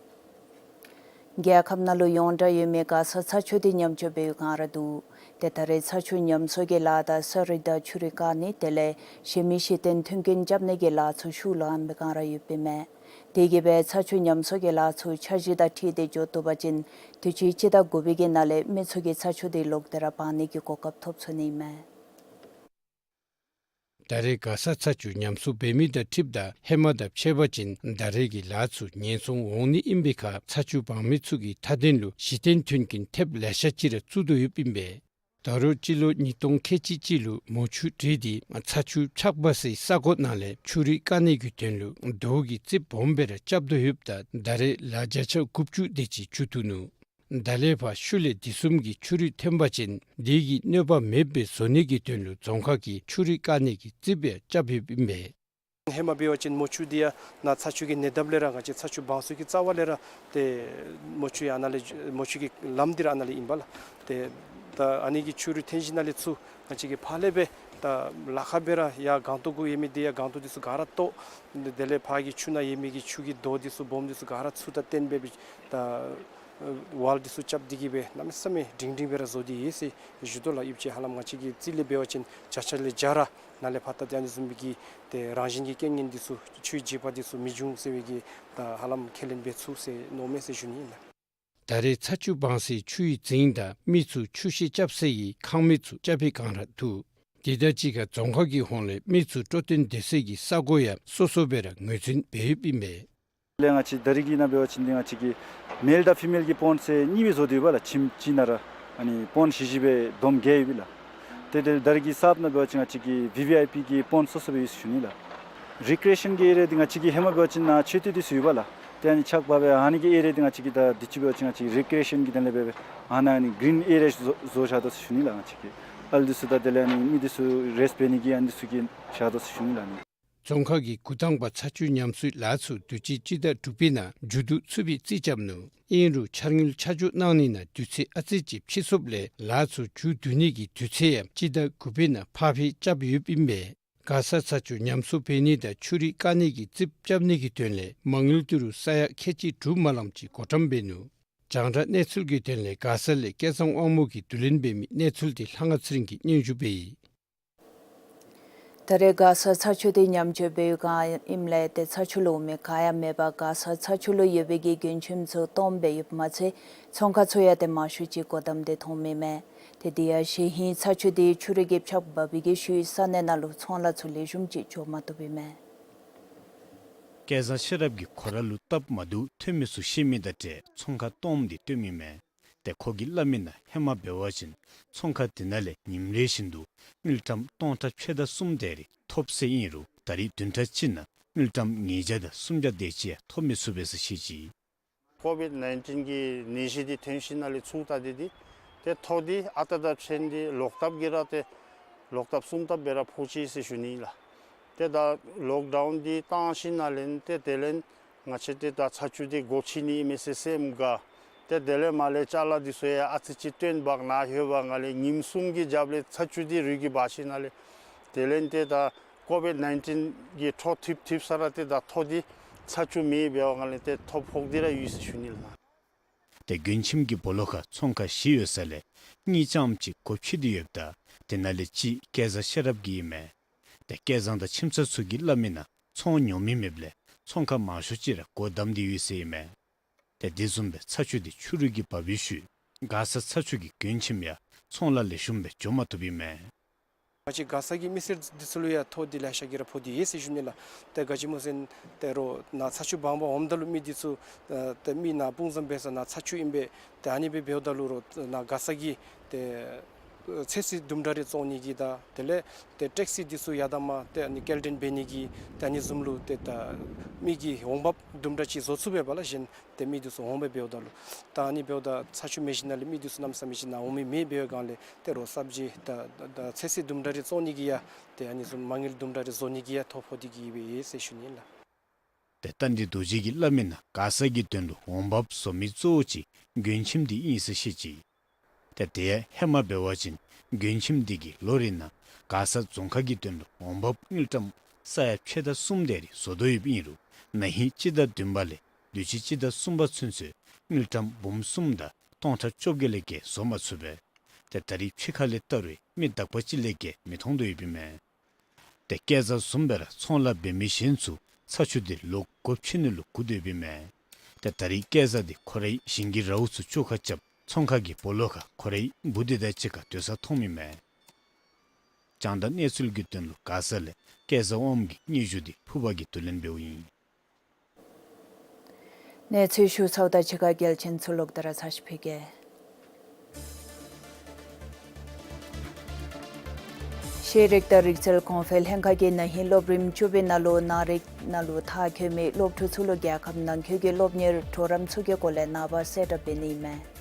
རྒྱལ་ཁབ་ནང་ལུ་ཡོངས་གྲགས་ཡོད་མི་མགར་ས་ཚ་ཆུ་འདི་ཉམས་བཅོས་འབད་བའི་བསྒང་ར་འདུག། ཏེ་ད་རེས་ཚ་ཆུ་ཉམས་གསོ་གི་ལཱ་དང་ས་རུད་དང་ཆུ་རུད་བཀག་ནི་དེ་ལས་གཞན་མི་གཞི་རྟེན་མཐུན་རྐྱེན་རྐྱབ་ནི་གི་ལཱ་ཚུ་ཤུགས་ལོངམ་བསྒང་ར་ཡོདཔ་ཨིན་མས། དེ་གིས་སྦེ་ཚ་ཆུ་ཉམས་གསོ་གི་ལཱ་ཚུ་འཆར་གཞི་དང་འཁྲིལ་ཏེ་འགྱོ་བཏུབ་པ་ཅིན་དུས་ཅི་སྤྱི་ཟླ་དགུ་པའི་གི་ནང་ལས་མི་ཚུ་གིས་ཚ་ཆུ་འདི་ལོག་སྟེ་ར་འབག་ནི་གི་གོ་སྐབས་ཐོབ་ཚུགས་ནི་ཨིན་མས། ད་རེས་མགར་ས་ཚ་ཆུ་ཉམས་གསོ་འབད་མི་དང་འཁྲིལཝ་ད་ཧེ་མ་དང་ཕྱད་པ་ཅིན་ད་རེས་ཀྱི་ལཱ་ཚུ་ཉེན་སྲུང་འོང་ནི་ཨིན་པའི་ཁར་ཚ་ཆུ་འབག་མི་ཚུ་གི་མཐའ་དོན་ལུ་གཞི་རྟེན་མཐུན་རྐྱེན་ཐེབས་ལེ་ཤ་ཅིག་ར་བཙུགས་དོ་ཡོདཔ་ཨིན་པས། ད་རུང་སྤྱི་ལོ་ཉིས་སྟོང་ཁལ་གཅིག་གཅིག་ལུ་མོ་ཆུ་འདྲེས་ཏེ་ཚ་ཆུ་ཆག་འབག་སའི་ས་གོ་ནང་ལས་ཆུ་རུད་བཀག་ནི་གི་དོན་ལུ་རྡོ་གི་རྩིགཔ་སྦོམ་སྦེ་ར་རྐྱབ་དོ་ཡོདཔ་ད་ད་རེས་ལཱ་བརྒྱ་ཆ་དགུ་བཅུ་དེ་ཅིག་མཇུག་བསྡུ་ནུག། ད་ལས་ཕར་ཤུལ་ལས་དེ་བཟུམ་གྱི་ཆུ་རུད་ཐོན་པ་ཅིན་དེ་གིས་གནོད་པ་མེདཔ་སྦེ་བཟོ་ནི་གི་དོན་ལུ་རྫོང་ཁག་གིས་ཆུ་རུད་བཀག་ནི་གི་རྩིགཔ་ཡང་རྐྱབ་ཡོདཔ་ཨིན་པས། ཧེ་མ་འབད་བ་ཅིན་མོ་ཆུ་འདི་ཡང་ནཱ་ཚ་ཆུ་གི་ཉེ་འདབས་ལས་ར་ང་བཅས་ཚ་ཆུ་འབག་ས་གི་རྩ་བ་ལས་ར་ཏེ་མོ་ཆུ་ཡང་ཨ་ནཱ་ལས་མོ་ཆུ་གི་ལམ་འདི་ར་ཨ་ནཱ་ལས་ཨིན་པས་ལགས། ཏེ་ད་ཨ་ནི་གི་ཆུ་རུད་ཐོན་ཞིནམ་ལས་ཚུར་ང་བཅས་ཀྱིས་ཕར་ལས་སྦེ་ད་ལཱ་ཁག་སྦེ་ར་ཡར་སྒང་ཏོག་གུ་ཡོད་མི་འདི་ཡང་སྒང་ཏོག་འདི་ཚུ་ག་ར་བཏོག། དེ་ལས་ཕར་གྱི་ཆུ་ནང་ཡོད་མི་གི་ཆུ་གི་རྡོ་འདི་ཚུ་སྦོམ་འདི་ཚུ་ག་ར་ཚུར་ད་བཏོན་སྦེ་སྦེ་ད་ཝཱལ་འདི་ཚུ་རྐྱབ་སྟེ་གིས་སྦེ་གནམ་མེད་ས་མེད་སྒྲིང་སྒྲིང་སྦེ་ར་བཟོ་སྟེ་ཡོད་ཟེར་ཞུ་དོ་ལགས། ཨིན་པ་ཅིན་ཧ་ལམ་ང་བཅས་ཀྱི་རྩིས་ལས་འབད་བ་ཅིན་བརྒྱ་ཆ་ལས་བརྒྱ་ར་ནཱ་ལས་ཕར་ད་ཏེ་ཨ་ནི་བཟུམ་མའི་གི་ཏེ་རང་བཞིན་གྱི་རྐྱེན་ངན་འདི་ཚུ་ཆུའི་རྗེས་དཔག་འདི་ཚུ་མི་འབྱུང་ཟེར་བའི་གི་ད་ཧ་ལམ་ཁས་ལེན་འབད་ཚུགས་ཟེར་མནོཝ་མས་ཟེར་ཞུ་ནི་ཨིན་ལགས། ད་རེས་ཚ་ཆུ་འབག་སའི་ཆུའི་རྫིང་དང་མི་ཚུ་ཆུ་ཤེལ་རྐྱབ་སའི་ཁང་མིག་ཚུ་རྐྱབ་པའི་བསྒང་ར་འདུག། དེ་དང་གཅིག་ཁར་རྫོང་ཁག་གི་ཧོངས་ལས་མི་ཚུ་སྤྲོ་སྟོན་སྡོད་སའི་ས་གོ་ཡང་སོ་སོ་སྦེ་ར་ངོས་འཛིན་འབད་ཡོདཔ་ཨིན་པས། ལས་ང་བཅས་ད་རིས་ཀྱི་ནང་འབད་བ་ཅིན་འདི་ང་བཅས་ཀྱི་མེལ་དང་ཕི་མེལ་གྱི་པོནཌ་ཟེར་གཉིས་སྦེ་བཟོ་སྟེ་ཡོད་པས་ལགས། ཁྱིམ་གཅིག་ནང་ར་ཨ་ནི་པོནཌ་བཞི་བཞི་སྦེ་བསྡོམས་བརྒྱད་ཡོད་པས་ལགས། ཏེ་དེ་ད་རིས་ཀྱི་གསརཔ་ནང་འབད་བ་ཅིན་ང་བཅས་ཀྱི་བི་བི་ཨའི་པི་གི་པོནཌ་སོ་སོ་སྦེ་ཡོད་ཟེར་ཞུ་ནི་ལགས། རི་ཀི་རི་ཨེ་ཤཱན་གྱི་ཨེ་རི་ཡ་འདི་ང་བཅས་ཀྱི་ཧེ་མ་འབད་བ་ཅིན་ནཱ་མཆོད་རྟེན་འདི་ཚུ་ཡོད་པས་ལགས། ཏེ་ཨ་ནི་ཆགཔ་སྦེ་ཨ་ནི་གི་ཨེ་རི་ཡ་འདི་ང་བཅས་ཀྱིས་ད་དུས་ཅི་འབད་བ་ཅིན་ང་བཅས་རི་ཀི་རི་ཨེ་ཤཱན་གྱི་དོན་ལས་སྦེ་སྦེ་ཨ་ནཱ་ཨ་ནི་གི་རིན་ཨེ་རི་ཡ་བཟོ་བཟོ་བཞག་དོ་ཟེར་ཞུ་ནི་ལགས། ང་བཅས་ཀྱིས་ཨ་ལུ་འདི་ཚུ་དང་དེ་ལས་ཨ་ནི་མི་འདི་ཚུ་རེསཊ་འབད་ནི་གི་ཨ་ནི་འདི་ཚུ་གི་བཞག་དོ་ཟེར་ཞུ་ནི་ལགས། ཨ་ནི་རྫོང་ཁག་གི་འགོ་དང་པ་ཚ་ཆུ་ཉམས་གསོའི་ལཱ་ཚུ་དུས་ཅི་སྤྱི་ཟླ་དྲུག་པའི་ནང་མཇུག་བསྡུ་ཚུགས་པའི་རྩིས་རྐྱབ་ནུག། ཨིན་རུང་འཆར་དངུལ་ཆ་འཇོག་གནང་ནི་ནང་དུས་ཚོད་ཨ་ཙི་ཅིག་ཕྱིས་སོངམ་ལས་ལཱ་ཚུ་མཇུག་བསྡུ་ནི་གི་དུས་ཚོད་ཡང་སྤྱི་ཟླ་དགུ་པའི་ནང་ཕར་འཕུལ་རྐྱབ་ཡོདཔ་ཨིན་པས། མགར་ས་ཚ་ཆུ་ཉམས་གསོ་འབད་ནི་དང་ཆུ་རུད་བཀག་ནི་གི་རྩིགཔ་རྐྱབ་ནི་གི་དོན་ལས་མ་དངུལ་ཏི་རུ་ས་ཡ་ཁལ་གཅིག་དྲུག་མ་ལངམ་ཅིག་བགོ་བཀྲམ་འབད་ནུག། རྒྱང་བསྒྲགས་གནས་ཚུལ་གྱི་དོན་ལས་མགར་ས་ལས་སྐལ་བཟང་དབང་མོ་གིས་བསྡུ་ལེན་འབད་མི་གནས་ཚུལ་འདི་ལྷ་དབང་ཚེ་རིང་གིས་སྙན་ཞུ་འབད་ཡི། ད་རེས་མགར་ས་ཚ་ཆུ་འདི་ཉམས་བཅོས་འབད་བའི་བསྒང་ཨིནམ་ལས་ཏེ་ཚ་ཆུ་ལུ་མི་ག་ཡང་མེད་པར་མགར་ས་ཚ་ཆུ་ལུ་ཡོད་པའི་གི་མགྲོན་ཁྱིམ་ཚུ་སྟོངམ་སྦེ་ཡོདཔ་མ་ཚད་ཚོང་ཁང་ཚུ་ཡང་ཏེ་མང་ཤོས་ཅིག་སྒོ་བསྡམས་ཏེ་མཐོངམ་ཨིན་མས། ཏེ་དེ་ཡང་གཞེས་ཧིང་ཚ་ཆུ་འདི་ཆུ་རུད་ཀྱིས་ཕྱགས་འབག་པའི་གི་ཤུལ་ས་གནས་ནང་ལུ་ཚོང་ལཱ་ཚུ་ལེགས་ཤོམ་ཅིག་འགྱོ་མ་བཏུབ་ཨིན་མས། སྐལ་བཟང་ཤེས་རབ་ཀྱིས་ཁོ་ར་ལུ་སྟབས་མ་བདེཝ་ཐོན་མི་ཚུ་བཤད་མི་དང་འཁྲིལ་ཚོང་ཁང་སྟོངམ་འདི་སྟོནམ་ཨིན་མས། ཏེ་ཁོ་གིས་སླབ་མི་ནང་ཧེ་མ་འབད་བ་ཅིན་ཚོང་ཁང་འདི་ནང་ལས་ཉིནམ་རེ་བཞིན་དུ་དངུལ་ཀྲམ་སྟོང་ཕྲག་ཕྱེད་དང་གསུམ་དེ་རེ་ཐོབ་ཟེར་ཨིན་རུང་ད་རེས་བདུན་ཕྲག་གཅིག་ནང་དངུལ་ཀྲམ་ཉིས་བརྒྱ་དང་སུམ་བརྒྱ་དེ་ཅིག་ཡང་ཐོབ་མི་ཚུགས་པས་ཟེར་བཤད་ཅི། ཀོ་ཝིཌ་ནའིན་ཊིན་གྱི་ནད་གཞི་འདི་ཐོན་ཞིནམ་ལས་ཚུར་ད་འདི་འདི་ཏེ་ཐོ་འདི་ཨ་རྟག་དང་ཕྱད་འདི་ལོག་ལྟབ་ཀྱིས་ར་ཏེ་ལོག་ལྟབ་གསུམ་ལྟབ་སྦེ་ར་ཕོག་ཅི་ཟེར་ཞུ་ནི་ལགས། ཏེ་ད་ལོག་ཌའུན་འདི་བཏང་ཞིནམ་ལས་ཏེ་དེ་ལས་ང་བཅས་ཏེ་ད་ཚ་ཆུ་འདི་སྒོ་ཕྱེ་ནི་ཨིན་མས་ཟེར་སེམས་དགའ། ཏེ་དེ་ལས་མར་ལས་ཅ་ལ་འདི་ཚུ་ཡང་ཨ་ཙི་ཅིག་བཏོན་འབག་ནཱ་ལྷོད་པའི་སྒང་ལས་ཉིནམ་གསུམ་གྱི་རྒྱབ་ལས་ཚ་ཆུ་འདི་རུད་ཀྱིས་འབག་ཞིནམ་ལས་དེ་ལས་ཏེ་ད་ཀོ་ཝིཌ་ནའིན་ཊིན་གྱི་འཕྲོ་མཐུད་མཐུད་ས་ར་ཏེ་ད་ཐོག་འདི་ཚ་ཆུ་མེདཔ་འབད་བའི་སྒང་ལས་ཏེ་ཐོག་ཕོག་སྟེ་ར་ཡོད་ཟེར་ཞུ་ནི་ལགས། ཏེ་མགོན་ཁྱིམ་གྱི་སྦོ་ལོགས་ཁར་ཚོང་ཁང་བཞི་ཡོད་ས་ལས་གཉིས་རྐྱངམ་ཅིག་སྒོ་ཕྱེ་སྟེ་ཡོདཔ་ད་དེ་ནང་ལས་གཅིག་སྐལ་བཟང་ཤེས་རབ་ཀྱི་ཨིན་མས། ཏེ་སྐལ་བཟང་དང་ཁྱིམ་ཚང་ཚུ་གིས་སླབ་མི་ནང་ཚོང་ཉོ་མི་མེདཔ་ལས་ཚོང་ཁང་མང་ཤོས་ཅིག་ར་སྒོ་བསྡམས་ཏེ་ཡོད་ཟེར་ཨིན་མས། ཏེ་དེ་བཟུམ་སྦེ་ཚ་ཆུ་འདི་ཆུ་རུད་ཀྱིས་འབག་པའི་ཤུལ་མགར་ས་ཚ་ཆུ་གི་མགོན་ཁྱིམ་ཡང་ཚོང་ལཱ་ལེགས་ཤོམ་སྦེ་འགྱོ་མ་བཏུབ་ཨིན་མས། ང་བཅས་མགར་ས་གི་མི་སེར་འདི་ཚུ་ལུ་ཡང་ཐོག་འདི་ལེ་ཤ་གིས་ར་ཕོག་སྟེ་ཡོད་ཟེར་ཞུ་ནི་ལགས། ཏེ་ག་ཅི་སྨོ་ཟེར་ན་ཏེ་རོགས་ནཱ་ཚ་ཆུ་འབག་པར་འོངམ་ད་ལུ་མི་འདི་ཚུ་ཏེ་མི་ནཱ་དཔུང་བཟང་འབད་ས་ནཱ་ཚ་ཆུ་ཨིན་པས། ཏེ་ཨ་ནི་སྦེ་འབདཝ་ད་ལུ་རོགས་ནཱ་མགར་ས་གི་ཏེ་ཚོད་བསྲེ་དུམ་གྲ་རེ་བཙོང་ནི་གི་དང་དེ་ལས་ཏེ་ཊེག་སི་འདི་ཚུ་ཡར་དང་མར་ཏེ་ཨ་ནི་སྐྱེལ་འདྲེན་འབད་ནི་གི་ཏེ་ཨ་ནི་བཟུམ་ལུ་ཏེ་ད་མི་གི་འོང་འབབ་དུམ་གྲ་ཅིག་བཟོ་ཚུགས་པས་པ་ལགས། གཞན་ཏེ་མི་འདི་ཚུ་འོང་འབབ་འབདཝ་ད་ལུ་ད་ཨ་ནི་འབདཝ་ད་ཚ་ཆུ་མེད་ཞིནམ་ལས་མི་འདི་ཚུ་གནམ་མེད་ས་མེད་ཅིག་ནཱ་འོང་མི་མེདཔ་འབད་བའི་སྒང་ལས་ཏེ་རོགས་སབ་ཇི་ད་ད་ཚོད་བསྲེ་དུམ་གྲ་རེ་བཙོང་ནི་གི་ཡང་ཏེ་ཨ་ནི་བཟུམ་མ་དངུལ་དུམ་གྲ་རེ་བཟོ་ནི་གི་ཡང་ཐོ་ཕོག་སྟེ་གི་ཡོད་པས་ཟེར་ཞུ་ནི་ལགས། ཏེ་རྟ་མགྲིན་རྡོ་རྗེ་གིས་སླབ་མི་ནང་མགར་ས་གི་དོན་ལུ་འོང་འབབ་བཟོ་མི་གཙོ་བོ་ཅིག་མགོན་ཁྱིམ་འདི་ཨིན་ཟེར་བཤད་ཅི། ཏེ་དེ་ཡང་ཧེ་མ་འབད་བ་ཅིན་མགོན་ཁྱིམ་འདི་གིས་ལོ་རེ་ནང་མགར་ས་རྫོང་ཁག་གི་དོན་ལུ་འོང་འབབ་དངུལ་ཀྲམ་ས་ཡ་ཕྱེད་དང་གསུམ་དེ་རེ་བཟོ་དོ་ཡོདཔ་ཨིན་རུང་ན་ཧིང་སྤྱི་ཟླ་བདུན་པ་ལས་དུས་ཅི་སྤྱི་ཟླ་གསུམ་པ་ཚུན་ཚོད་དངུལ་ཀྲམ་འབུམ་གསུམ་དང་སྟོང་ཕྲག་བཅོ་བརྒྱད་ལས་བརྒལ་བཟོ་མ་ཚུགས་པས། ཏེ་ད་རིས་ཕྱི་ཁ་ལས་བལྟ་རུང་མི་དག་པ་ཅིག་ལས་བརྒལ་མི་མཐོང་དོ་ཡོདཔ་ཨིན་མས། ཏེ་སྐལ་བཟང་བཟུམ་སྦེ་ར་ཚོང་ལཱ་འབད་མི་གཞན་ཚུ་ཚ་ཆུ་འདི་ལོག་སྒོ་ཕྱེ་ནི་ལུ་སྒུག་སྡོདཔ་ཨིན་མས། ཏེ་ད་རིས་སྐལ་བཟང་འདི་ཁོ་རའི་ཞིང་གི་རཝ་ཚུ་བཅོ་ཁ་རྐྱབ་ཚོང་ཁང་གི་སྦོ་ལོགས་ཁར་ཁོ་རའི་བུ་འདི་དང་གཅིག་ཁར་སྡོད་ས་མཐོངམ་ཨིན་མས། རྒྱང་བསྒྲགས་གནས་ཚུལ་གྱི་དོན་ལུ་མགར་ས་ལས་སྐལ་བཟང་དབངམོ་གི་སྙན་ཞུ་འདི་ཕུར་པ་གིས་བསྡུ་ལེན་འབདཝ་ཨིན། གནས་ཚུལ་ཞུ་ཚརཝ་ད་ཕྱི་ཁར་གལ་ཆེན་ཚུ་ལོག་སྟེ་ར་ཚར་ཅིག་ཕུལ་གེ། ཤེས་རིག་དང་རིག་རྩལ་གོང་འཕེལ་ལྷན་ཁག་གིས་ན་ཧིང་སློབ་རིམ་བཅུ་པའི་ནང་ལུ་ནང་རིག་ནང་ལུ་མཐར་འཁྱོལ་མི་སློབ་ཕྲུག་ཚུ་ལུ་རྒྱལ་ཁབ་ནང་འཁོད་ཀྱི་སློབ་གཉེར་གྲོགས་རམ་ཚུ་གི་སྐོར་ལས་ནངས་པ་གསལ་བསྒྲགས་འབད་ནི་ཨིན་མས།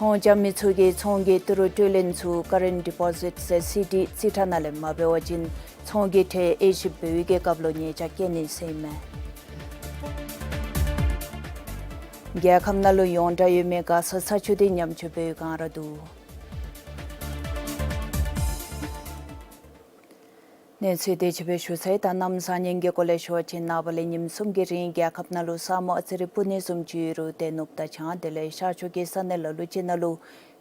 ཚོང་རྐྱབ་མི་ཚུ་གིས་ཚོང་གི་ཏི་རུ་སྤྲོད་ལེན་ཚུ་ཀ་རེནཊ་ཌི་པོ་ཟིཊ་ཟེར་སི་ཌི་རྩིས་ཁྲ་ནང་ལས་མ་འབད་བ་ཅིན་ཚོང་གི་ཁྲལ་དབྱེ་ཞིབ་འབད་བའི་གི་སྐབས་ལུ་ཉེས་བྱ་བཀལ་ནི་ཟེར་ཨིན་མས། རྒྱལ་ཁབ་ནང་ལུ་ཡོངས་གྲགས་ཡོད་མི་མགར་ས་ཚ་ཆུ་འདི་ཉམས་བཅོས་འབད་བའི་བསྒང་ར་འདུག། གནས་ཚུལ་དེ་ཅིག་སྦེ་ཞུ་ཚར་ཡི། ད་གནམ་བཟང་ངན་གྱི་སྐོར་ལས་ཞུ་བ་ཅིན་ནངས་པ་ལས་ཉིནམ་གསུམ་གྱི་རིང་རྒྱལ་ཁབ་ནང་ལུ་ས་སྨུག་ཨ་ཙི་རེ་སྤུབ་ནི་བཟུམ་ཅིག་ཡོད་རུང་ཏེ་ནུབ་དང་བྱང་དེ་ལས་ཤར་ཕྱོགས་ཀྱི་ས་གནས་ལ་ལུ་ཅིག་ནང་ལུ་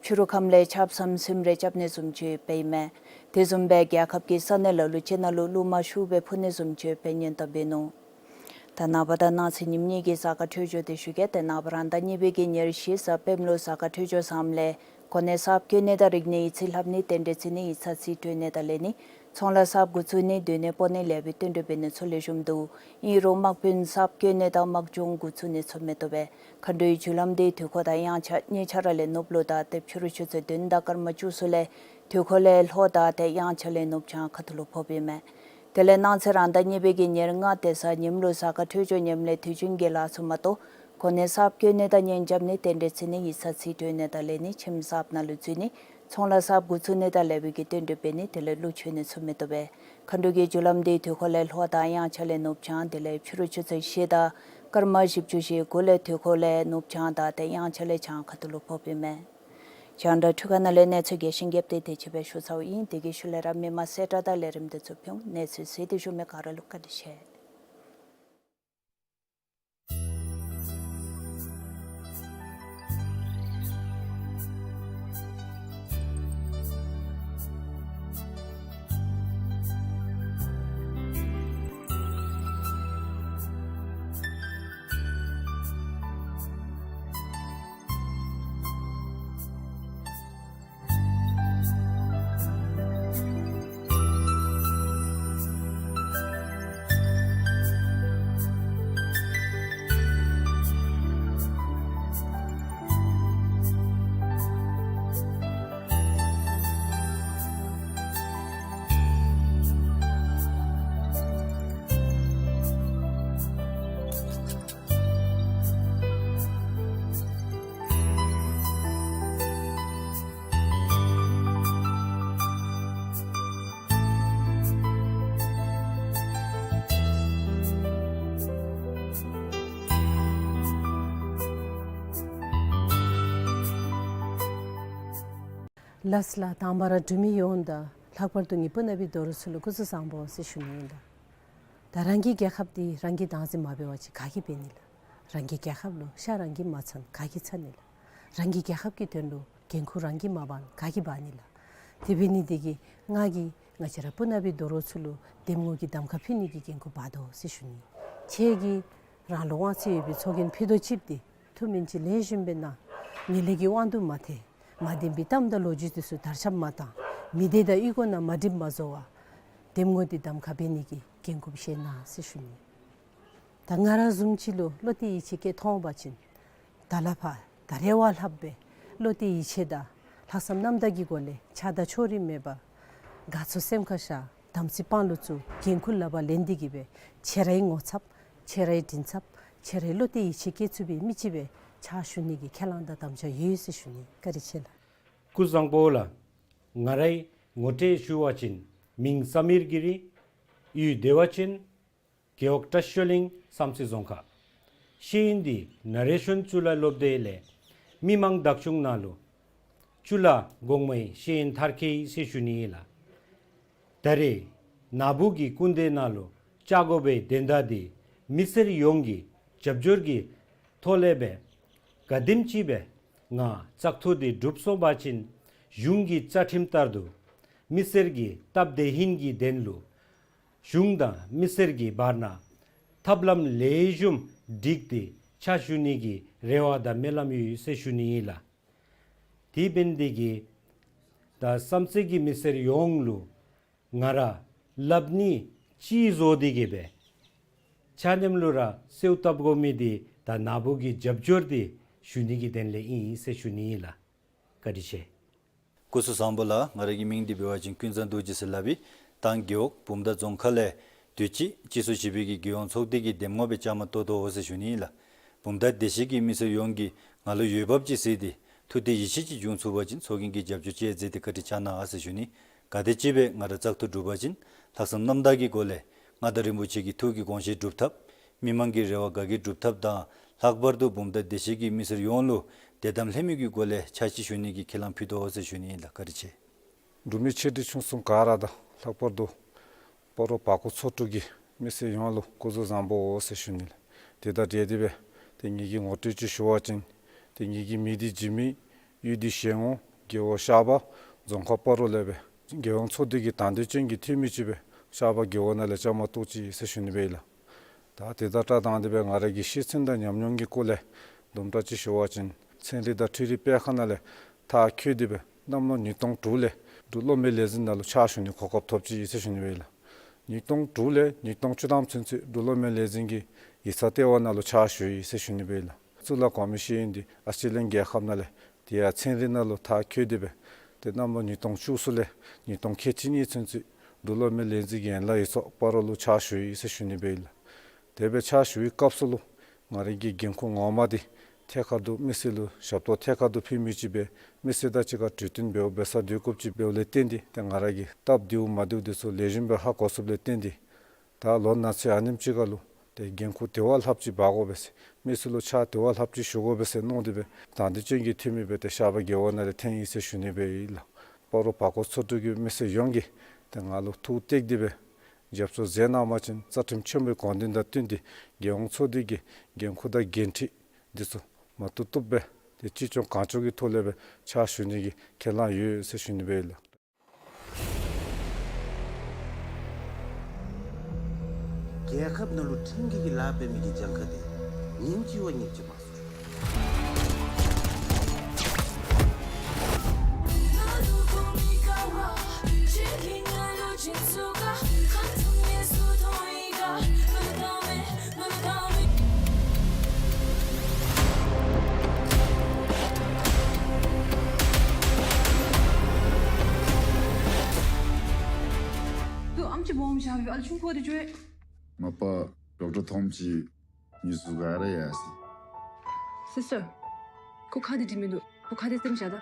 ཕྱི་རུ་ཁམས་ལས་ཆརཔ་ཟམ་ཟིམ་རེ་རྐྱབ་ནི་བཟུམ་ཅིག་འབད་ཨིན་མས། དེ་བཟུམ་སྦེ་རྒྱལ་ཁབ་ཀྱི་ས་གནས་ལ་ལུ་ཅིག་ནང་ལུ་རླུང་མ་ཤུགས་སྦེ་འཕུ་ནི་བཟུམ་ཅིག་འབད་ཉེན་བཏབ་འབད་ནུག། ད་ནངས་པ་དང་གནངས་ཚེ་ཉིནམ་གཉིས་ཀྱི་གཟའ་སྐར་འཕྲོད་སྦྱོར་དེ་ཞུ་གེ། ཏེ་ནངས་པ་རང་ཟླ་གཉིས་པའི་གི་ཉེར་བཞི་གཟའ་སྤེནམ་ལུ་གཟའ་སྐར་འཕྲོད་སྦྱོར་བཟངམ་ལས་གོ་གནས་གསརཔ་བསྐོ་ནི་དང་རིག་གནས་ཡིག་ཚང་ལྷབ་ནི་རྟེན་འབྲེལ་བརྩི་ནི་ཡིག་ཚང་རྩིས་སྤྲོད་ནི་དང་ལེན་ནི་ཚོང་ལཱ་གསརཔ་འགོ་བཙུགས་ནི་སྡོད་གནས་སྤོ་ནི་ལེགས་པའི་བསྟུན་གྲོས་འབད་ནི་ཚུ་ལེགས་ཤོམ་འདུག། ཨིན་རུང་དམག་དཔོན་གསརཔ་བསྐོ་ནི་དང་དམག་སྦྱོང་འགོ་བཙུགས་ནི་ཚུ་མི་བཏུབ་པས། མཁའ་འགྲོའི་རྒྱུ་ལམ་འདི་དུས་འཁོར་དང་དབྱངས་འཆར་གཉིས་ཆ་ར་ལས་ནུབ་ལུ་དང་ཏེ་ཕྱི་རུ་ཆུ་ཚོད་བདུན་དང་སྐར་མ་བཅུ་གསུམ་ལས་དུས་འཁོར་ལས་ལྷོ་དང་ཏེ་དབྱངས་འཆར་ལས་ནུབ་བྱང་ཁ་ཐུག་ལུ་ཕོགཔ་ཨིན་མས། དེ་ལས་གནངས་ཚེ་རང་ཟླ་གཉིས་པའི་གི་ཉེར་ལྔ་ཏེ་གཟའ་ཉིམ་ལུ་གཟའ་སྐར་འཕྲོད་སྦྱོར་ཉམས་ལས་དུས་རྒྱུན་གྱི་ལཱ་ཚུ་མ་གཏོགས་གོ་གནས་གསརཔ་བསྐོ་ནི་དང་གཉེན་རྐྱབ་ནི་རྟེན་འབྲེལ་བརྩི་ནི་ཡིག་ཚང་རྩིས་སྤྲོད་ནི་དང་ལེན་ནི་ཁྱིམ་གསརཔ་ནང་ལུ་འཛུལ་ནི་ཚོང་ལཱ་གསརཔ་འགོ་བཙུགས་ནི་དང་ལེགས་པའི་གི་བསྟུན་གྲོས་འབད་ནི་དེ་ལས་གླུ་མཆོད་ནི་ཚུ་མི་བཏུབ་པས། མཁའ་འགྲོ་གི་རྒྱུ་ལམ་འདི་དུས་འཁོར་ལས་ལྷོ་དང་དབྱངས་འཆར་ལས་ནུབ་བྱང་དེ་ལས་ཕྱི་རུ་ཆུ་ཚོད་བཞི་དང་སྐར་མ་བཞི་བཅུ་ཞེ་དགུ་ལས་དུས་འཁོར་ལས་ནུབ་བྱང་དང་ཏེ་དབྱངས་འཆར་ལས་བྱང་ཁ་ཐུག་ལུ་ཕོགཔ་ཨིན་མས། རྒྱང་བསྒྲགས་འཕྲུལ་ཁང་ནང་ལས་གནས་ཚུལ་རྒྱས་ཤིང་རྒྱསཔ་དེ་དེ་ཅིག་སྦེ་ཞུ་ཚརཝ་ཨིན། དེ་གི་ཤུལ་ལས་ར་མི་མང་གསལ་བསྒྲགས་དང་ལས་རིམ་དེ་ཚུ་ཕུལ་འོང་། གནས་ཚུལ་གཟིགས་ཏེ་བཞུགས་མི་ག་ར་ལུ་བཀའ་དྲིན་ཆེ། ལགས་ལགས། དང་པ་ར་འབྲུག་མི་ཡོངས་དང་ལྷག་པར་དུ་ངེའི་སྤུ་ན་བའི་རྡོ་རུ་ཚུ་ལུ་སྐུ་གཟུགས་བཟང་པོ་ཟེར་ཞུ་ནི་ཨིན་ལགས། ད་རང་གི་རྒྱལ་ཁབ་འདི་རང་གིས་བདག་འཛིན་མ་འབད་བ་ཅིན་ག་གིས་འབད་ནི་ལགས། རང་གི་རྒྱལ་ཁབ་ལུ་ཤ་རང་གིས་མ་ཚ་ན་ག་གིས་ཚ་ནི་ལགས། རང་གི་རྒྱལ་ཁབ་ཀྱི་དོན་ལུ་འགན་ཁུར་རང་གིས་མ་འབག་ན་ག་གིས་འབག་ནི་ལགས། དེ་འབད་ནི་འདི་གིས་ང་གིས་ང་བཅས་ར་སྤུ་ན་བའི་རྡོ་རུ་ཚུ་ལུ་འདེམས་ངོ་གི་གདམ་ཁ་ཕུལ་ནི་གི་འགན་ཁུར་འབག་དོ་ཟེར་ཞུ་ནི། ཁྱེད་ཀྱིས་རང་ལུ་དབང་ཚད་ཡོད་པའི་ཚོགས་རྒྱན་ཕུད་རྡོག་ཅིག་འདི་ཐུགས་སྨོན་ཅིག་ལེགས་ཤོམ་སྦེ་གནང་། ངན་ལྷད་ཀྱི་དབང་དུ་མ་ཐལ། མ་བདེན་པའི་གཏམ་དང་ལོ་རྒྱུས་འདི་ཚུ་དར་ཁྱབ་མ་བཏང་། མི་སྡེ་དང་གཡུས་སྒོ་ནང་མ་འགྲིགཔ་མ་བཟོ་བར་འདེམས་ངོ་འདི་གདམ་ཁ་འབད་ནི་གི་འགན་ཁུར་བཞེས་གནང་ཟེར་ཞུ་ནི། ད་ང་ར་བཟུམ་ཅིག་ལུ་བློ་གཏད་ཡིད་ཆེས་བསྐྱེད་ཐོབ་པ་ཅིན་ད་ལས་ཕར་ད་རེས་བ་ལྷགཔ་སྦེ་བློ་གཏད་ཡིད་ཆེས་དང་ལྷག་བསམ་རྣམ་དག་གི་སྒོ་ལས་ཆགས་སྡང་ཕྱོགས་རིས་མེད་པར་དགའ་ཚོར་སེམས་ཁར་བཞག། དམ་ཚིག་དཔང་ལུ་བཙུགས། འགན་ཁུར་ལག་པར་ལེན་ཏེ་གི་སྦེ་ཁྱེད་རའི་ངོ་ཚབ་ཁྱེད་རའི་མགྲིན་ཚབ་ཁྱེད་རའི་བློ་གཏད་ཡིད་ཆེས་བསྐྱེད་ཚུགས་པའི་མི་ཅིག་སྦེ་ཕྱག་ཞུ་ནི་གི་ཁས་བླངས་དང་དམ་བཅའ་ཡོད་ཟེར་ཞུ་ནི། བཀའ་དྲིན་ཆེ་ལགས། སྐུ་གཟུགས་བཟང་པོ་ལགས། ང་རའི་ངོ་སྤྲོད་ཞུ་བ་ཅིན་མིང་ས་མིར་གྱི་རི། གཡུས་བདེ་བ་ཅན། རྒེད་འོག་བཀྲ་ཤིས་ལྷུན་བསམ་རྩེ་རྫོང་ཁག། ཤེས་ཡོན་འདི་ན་རེ་ཤོན་གཙུག་ལག་སློབ་སྡེ་ལས་མི་དམངས་བདག་སྐྱོང་ནང་ལུ་གཙུག་ལག་གོང་མའི་ཤེས་ཡོན་མཐར་འཁྱོལ་ཡི་ཟེར་ཞུ་ནི་ཨིན་ལགས། ད་རེས་ནཱ་བུ་གི་སྐུ་མདུན་ནང་ལུ་བཅར་དགོ་པའི་དོན་དག་འདི་མི་སེར་ཡོངས་ཀྱི་རྒྱབ་སྐྱོར་གྱི་ཐོག་ལས་སྦེ་ག་དེམ་ཅིག་སྦེ་ང་བཙག་འཐུ་འདི་གྲུབ་སོང་པ་ཅིན་གཞུང་གི་བཅའ་ཁྲིམས་ལྟར་དུ་མི་སེར་གྱི་སྟབས་བདེ་ཧིང་གི་དོན་ལུ་གཞུང་དང་མི་སེར་གྱི་བར་ན་ཐབས་ལམ་ལེགས་ཤོམ་སྒྲིག་སྟེ་ཕྱག་ཞུ་ནི་གི་རེ་བ་དང་སྨོན་ལམ་ཡོད་ཟེར་ཞུ་ནི་ཨིན་ལགས། དེ་འབད་ནི་འདི་གིས་ད་བསམ་རྩེ་གི་མི་སེར་ཡོངས་ལུ་ང་ར་སླབ་ནི་ཅིག་བཟོ་སྟེ་གི་སྦེ་ཆ་མཉམ་ལུ་ར་གསོལཝ་བཏབ་དགོ་མི་འདི་ད་ནཱ་བུ་གི་རྒྱབ་སྐྱོར་འདི་ཞུ་ནི་གི་དོན་ལས་ཨིན་ཟེར་ཞུ་ནི་ཨིན་ལགས། བཀའ་དྲིན་ཆེ། སྐུ་གཟུགས་བཟང་པོ་ལགས། ང་ར་གི་མིང་འདི་འབད་བ་ཅིན་ཀུན་བཟང་རྡོ་རྗེ་ཟེར་སླབ་ཨིན། ཏང་རྒེད་འོག་བུམ་ཐང་རྫོང་ཁག་ལས་དུས་ཅི་སྤྱི་ཚོགས་བཞི་པའི་གི་རྒྱལ་ཡོངས་ཚོགས་སྡེ་གི་འདེམས་ངོ་སྦེ་བཅའ་མར་གཏོགས་དོ་ཟེར་ཞུ་ནི་ཨིན་ལགས། བུམ་ཐང་བདེ་ཆེན་གྱི་མི་སེར་ཡོངས་ཀྱིས་ང་ལུ་འོས་འབབ་ཅིག་གཟིགས་ཏེ་ཐུགས་གཏད་ཡིད་ཆེས་ཅིག་འབྱུང་ཚུགས་པ་ཅིན་ཚོགས་རྒྱན་གྱི་རྒྱབ་སྐྱོར་ཅིག་མཛད་དེ་བཀའ་དྲིན་བསྐྱང་གནང་ཟེར་ཞུ་ནི། ག་དེམ་ཅིག་སྦེ་ང་ར་བཙག་འཐུ་གྲུབ་པ་ཅིན་ལྷག་བསམ་རྣམ་དག་གི་སྒོ་ལས་མངའ་བདག་རིན་པོ་ཆེ་གི་ཐུགས་ཀྱི་དགོངས་བཞེད་སྒྲུབ་ཐབས་མི་དམངས་ཀྱི་རེ་བ་དགའ་སྐྱིད་སྒྲུབ་ཐབས་དང་ལྷག་པར་དུ་བུམ་ཐང་བདེ་ཆེན་གྱི་མི་སེར་ཡོངས་ལུ་དད་དམ་ལྷད་མེད་ཀྱི་སྒོ་ལས་ཕྱག་ཕྱི་ཞུ་ནི་གི་ཁས་བླངས་ཕུལ་དོ་ཟེར་ཞུ་ནི་ཨིན་ལགས། བཀའ་དྲིན་ཆེ། འབྲུག་མི་ཆེ་འབྲིང་ཆུང་གསུམ་ག་ར་དང་ལྷག་པར་དུ་སྤ་རོ་བར་སྐོར་ཚོ་དྲུག་གི་མི་སེར་ཡོངས་ལུ་སྐུ་གཟུགས་བཟང་པོ་ཟེར་ཞུ་ནི་ལགས། དེ་དང་འབྲེལ་ཏེ་སྦེ་ཏེ་ངེ་གི་ངོ་སྤྲོད་ཅིག་ཞུ་བ་ཅིན་ཏེ་ངེ་གི་མིང་འདི་འཇིགས་མེད། གཡུས་འདི་ཤེ་ངོ། རྒེད་འོག་ཤར་པ། རྫོང་ཁག་སྤ་རོ་ལས་སྦེ་རྒྱལ་ཡོངས་ཚོགས་སྡེ་གི་དང་འདོད་ཅན་གྱི་འཐུས་མི་ཅིག་སྦེ་ཤར་པ་རྒེད་འོག་ནང་ལས་བཅའ་མར་གཏོགས་ཅི་ཟེར་ཞུ་ནི་སྦེ་ཨིན་ལགས། ད་དེ་དང་སྦྲགས་ཏེ་སྦེ་ང་ར་གི་ཤེས་ཚད་དང་ཉམས་མྱོང་གི་སྐོར་ལས་དུམ་གྲ་ཅིག་ཞུ་བ་ཅིན་ཚན་རིག་དང་འཕྲུལ་རིག་སྤེལ་ཁང་ནང་ལས་མཐར་འཁྱོལ་ཏེ་སྦེ་གནམ་ལོ་ཉིས་སྟོང་དྲུག་ལས་འབྲུག་གློག་མེ་ལས་འཛིན་ནང་ལུ་ཕྱག་ཞུ་ནི་གོ་སྐབས་ཐོབ་ཅི་ཟེར་ཞུ་ནི་སྦེ་ཨིན་ལགས། ཉིས་སྟོང་དྲུག་ལས་ཉིས་སྟོང་བཅུ་ཐམ་ཚུན་ཚོད་འབྲུག་གློག་མེ་ལས་འཛིན་གྱི་ཡིག་ཚང་ལྟེ་བ་ནང་ལུ་ཕྱག་ཞུ་ཡི་ཟེར་ཞུ་ནི་སྦེ་ཨིན་ལགས། གཙུག་ལག་གོང་མའི་ཤེས་ཡོན་འདི་ཨཱོས་ཊྲེ་ལི་ཡན་རྒྱལ་ཁབ་ནང་ལས་དེ་ཡང་ཚན་རིག་ནང་ལུ་མཐར་འཁྱོལ་ཏེ་སྦེ་ཏེ་གནམ་ལོ་ཉིས་སྟོང་བཅུ་གསུམ་ལས་ཉིས་སྟོང་ཁལ་གཅིག་གཉིས་ཚུན་ཚོད་འབྲུག་གློག་མེ་ལས་འཛིན་གྱི་ཡན་ལག་ཡིག་ཚང་སྤ་རོ་ལུ་ཕྱག་ཞུ་ཡི་ཟེར་ཞུ་ནི་སྦེ་ཨིན་ལགས། དེ་སྦེ་ཕྱག་ཞུ་བའི་སྐབས་སུ་ལུ་ང་རའི་གི་འགན་ཁུར་ངོ་མ་འདི་ཐད་ཀར་དུ་མི་སེར་ལུ་ཞབས་ཏོག་ཐད་ཀར་དུ་ཕུལ་མི་ཅིག་སྦེ་མི་སེར་དང་གཅིག་ཁར་གྲོས་བསྟུན་འབདཝ་འབད་ས་སྡོད་དགོཔ་ཅིག་འབདཝ་ལས་བརྟེན་ཏེ་ཏེ་ང་ར་གིས་སྟབས་བདེཝ་མ་བདེཝ་འདི་ཚུ་ལེགས་ཤོམ་སྦེ་ཧ་གོ་ཚུགསཔ་ལས་བརྟེན་ཏེ་ད་ལོ་ན་ཚོད་ཨ་ནེམ་ཅིག་ཁར་ལུ་ཏེ་འགན་ཁུར་དེ་བ་ལྷགཔ་ཅིག་འབག་དགོ་པས་ཟེར་མི་སེར་ལུ་ཕྱག་དེ་བ་ལྷགཔ་ཅིག་ཞུ་དགོ་པས་ཟེར་མནོ་སྟེ་སྦེ་དང་འདོད་ཅན་གྱི་འཐུས་མི་སྦེ་ཏེ་ཤར་པ་རྒེད་འོག་ནང་ལས་འཐོན་ཡི་ཟེར་ཞུ་ནི་སྦེ་ཨིན་ལགས། སྤ་རོ་བར་སྐོར་ཚོ་དྲུག་གི་མི་སེར་ཡོངས་ཀྱིས་ཏེ་ང་ལུ་ཐུགས་གཏད་དེ་སྦེ་རྒྱབ་སྐྱོར་མཛད་གནང་བ་ཅིན་རྩ་ཁྲིམས་ཆེན་པོའི་དགོངས་དོན་དང་བསྟུན་ཏེ་རྒྱལ་ཡོངས་ཚོགས་སྡེ་གི་འགན་ཁུར་དང་འགན་འཁྲི་འདི་ཚུ་མ་བཏུབ་བཏུབ་སྦེ་ཏེ་ཅི་ལྕོགས་གང་ལྕོགས་ཀྱི་ཐོག་ལས་སྦེ་ཕྱག་ཞུ་ནི་གི་ཁས་བླངས་ཡོད་ཟེར་ཞུ་ནི་སྦེ་ཨིན་ལགས། རྒྱལ་ཁབ་ནང་ལུ་ཁྲིམས་ཀྱི་གི་ལཱ་འབད་མི་གི་གྱངས་ཁ་འདི་ཉིནམ་གཅིག་བ་ཉིནམ་གཅིག་མ་སོང་། ཏེ་ཨམ་ཅིག་སྦོམ་བཞག་སྦེ་ཨ་ལུ་ཆུང་ཀུ་འདི་འགྱོ། མ་པ་ཌོག་ཊར་ཐོམ་ཅིག་ཉིས་སུ་ག་ར་ཡ་སི། སི་སི་ཊར། ཁོ་ཁ་འདི་འདྲི་མི་འདུག། ཁོ་ཁ་འདི་སེམས་བཞག་ད།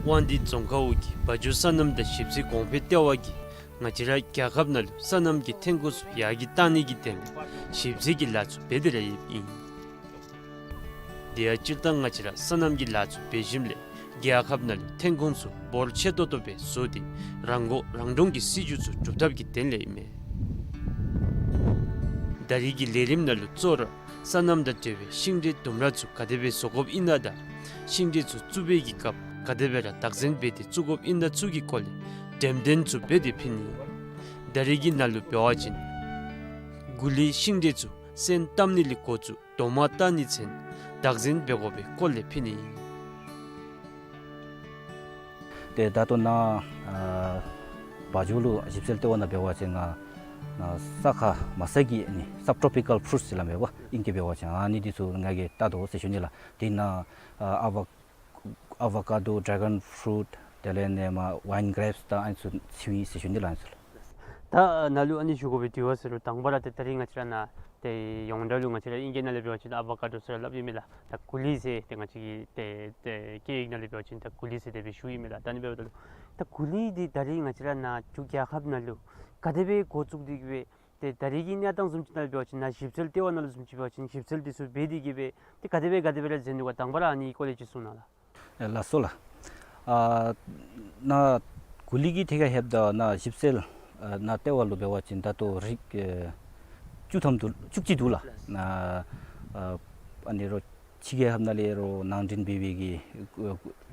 དབང་འདུས་རྫོང་ཁག་འོག་གི་བ་འཇོ་སོ་ནམ་དང་ཞིབ་འཚོལ་གོང་འཕེལ་ལྟེ་བ་གིས་ང་བཅས་ར་རྒྱལ་ཁབ་ནང་ལུ་སོ་ནམ་གྱི་ཐོན་ཁུངས་ཚུ་ཡར་རྒྱས་གཏང་ནི་གི་དོན་ལས་ཞིབ་འཚོལ་གྱི་ལཱ་ཚུ་འབད་དེ་ར་ཡོདཔ་ཨིན། དེ་ཡང་སྤྱིར་བཏང་ང་བཅས་ར་སོ་ནམ་གྱི་ལཱ་ཚུ་འབད་ཞིནམ་ལས་རྒྱལ་ཁབ་ནང་ལུ་ཐོན་ཁུངས་ཚུ་འབོར་ཆེ་ཏོག་ཏོ་སྦེ་བཟོ་སྟེ་རང་མགོ་རང་འདྲོངས་ཀྱི་སྲིད་བྱུས་ཚུ་སྒྲུབ་ཐབས་ཀྱི་དོན་ལས་ཨིན་མས། ད་རེས་ཀྱི་ལས་རིམ་ནང་ལུ་གཙོ་བོ་ར་སོ་ནམ་དང་འབྲེལ་བའི་ཤིང་འབྲས་ལྡུམ་ར་ཚུ་ག་དེ་སྦེ་བཟོ་དགོཔ་ཨིན་ན་དང་ཤིང་འབྲས་ཚུ་བཙུགས་པའི་གི་སྐབས་ག་དེ་སྦེ་ར་བདག་འཛིན་འབད་དེ་བཙུགས་དགོཔ་ཨིན་ན་ཚུ་གི་སྐོར་ལས་འགྲེམས་སྟོན་ཚུ་འབད་དེ་ཕུལ་ནི་ཨིན། ད་རེས་ཀྱི་ནང་ལུ་འབད་བ་ཅིན་གུ་ལི་ཤིང་འབྲས་ཚུ་སོན་བཏབ་ནི་ལས་འགོ་བཙུགས་རྡོག་མ་བཏགས་ནི་ཚུན་བདག་འཛིན་འབད་དགོ་པའི་སྐོར་ལས་ཕུལ་ནི་ཨིན། ཏེ་ད་ལྟོ་ནཱ་ཨ་བ་འཇོ་ལུ་ཞིབ་འཚོལ་ལྟེ་བ་ནང་འབད་བ་ཅིན་ནཱ་ནཱ་ས་ཁ་མ་ས་གི་ཨ་ནི་སབ་ཊོ་པི་ཀཱལ་ཕུ་རུཊསི་ཟེར་སླབ་མས་པ། ཨིང་སྐད་འབད་བ་ཅིན་ཨ་ནི་འདི་ཚུ་ང་གིས་བལྟ་དོ་ཟེར་ཞུ་ནི་ལགས། དེ་ནང་ཨ་ཨ་བ་ཨ་བ་ཀ་ཌོ་ཌེ་གཱོན་ཕུ་རུཊ་དེ་ལས་ཨ་ནི་མར་ཝའིན་གྲེབསི་དང་ཨ་ནི་ཚུ་ཚུད་ཡི་ཟེར་ཞུ་ནི་ལགས། ཨ་ནི་ཚུ་ལགས། ད་ནཱ་ལུ་ཨ་ནི་ཞུ་དགོ་པའི་དུས་ཚོད་ཟེར་རུང་དང་པ་ར་ཏེ་ད་རིས་ང་བཅས་ར་ནཱ་ཏེ་ཡོངས་གྲགས་ལུ་ང་བཅས་ར་ཨིང་སྐད་ནང་ལས་འབད་བ་ཅིན་ཨ་བ་ཀ་ཌོ་ཟེར་ར་སླབ་ཨིན་མས་ལགས། ད་གུ་ལི་ཟེར་ཏེ་ང་བཅས་ཀྱི་ཏེ་ཏེ་སྐད་ཡིག་ནང་ལས་འབད་བ་ཅིན་ད་གུ་ལི་ཟེར་དེ་སྦེ་ཞུ་ཨིན་མས་ལགས། ད་ཨ་ནི་འབདཝ་ད་ལུ་ད་གུ་ལི་འདི་ད་རིས་ང་བཅས་ར་ནཱ་འབྲུག་རྒྱལ་ཁབ་ནང་ལུ་ག་དེ་སྦེ་འགོ་བཙུགས་ཏེ་གི་སྦེ་ཏེ་ད་རིས་ཀྱི་གནས་སྟངས་བཟུམ་ཅིག་ནང་འབད་བ་ཅིན་ནཱ་ཞིབ་འཚོལ་ལྟེ་བ་ནང་ལུ་བཟུམ་ཅིག་འབད་བ་ཅིན་ཞིབ་འཚོལ་འདི་ཚུ་འབད་དེ་གི་སྦེ་ཏེ་ག་དེ་སྦེ་ག་དེ་སྦེ་ར་མཛད་ནུག་ག། དང་པ་ར་ཨ་ནི་སྐོར་ལས་ཅིག་གསུང་གནང་ལགས། ཨེ་ལགས་སོ་ལགས། ཨ་ནཱ་གུ་ལི་གི་ཐད་ཁར་ལྷོདཔ་ད་ནཱ་ཞིབ་འཚོལ་ཨ་ནཱ་ལྟེ་བ་ལུ་འབད་བ་ཅིན་ད་ལྟོ་རིགས་ཨེ་བཅུ་ཐམ་འདུག། བཅུ་གཅིག་འདུག་ལགས། ནཱ་ཨ་ཨ་ནི་རོགས་ཕྱི་རྒྱལ་ཁབ་ནང་ལས་རོགས་ནང་འདྲེན་འབད་བའི་གི་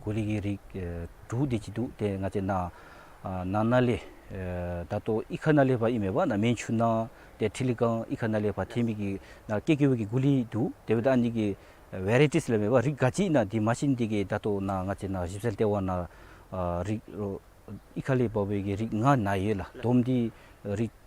གུ་ལི་གི་རིགས་ཨེ་དྲུག་དེ་ཅིག་འདུག། ཏེ་ང་བཅས་ནཱ་ཨ་ནང་ན་ལས་ཨེ་ད་ལྟོ་གཡུས་ཁ་ནང་ལས་ཕར་ཨིན་མས་པ། ནཱ་མན་ཆུ་ནང་ཏེ་ཁྲི་ལི་སྒང་གཡུས་ཁ་ནང་ལས་ཕར་ཐོན་མི་གི་ནཱ་སྐྱེ་དགོ་པའི་གི་གུ་ལི་འདུག། དེ་འབདཝ་ད་ཨ་ནི་གི་ཝེ་རའི་ཊིས་ལས་མེད་པར་རིགས་ག་ཅི་ཨིན་ན་འདི་མ་ཤེས་ནི་དེ་གིས་ད་ལྟོ་ནཱ་ང་བཅས་ནཱ་ཞིབ་འཚོལ་ལྟེ་བ་ནང་ཨ་རིགས་རོགས་གཡུས་ཁ་ལས་འབག་པའི་གི་རིགས་ལྔ་ནཱ་ཡོད་ལགས། བསྡོམས་འདི་རིགས་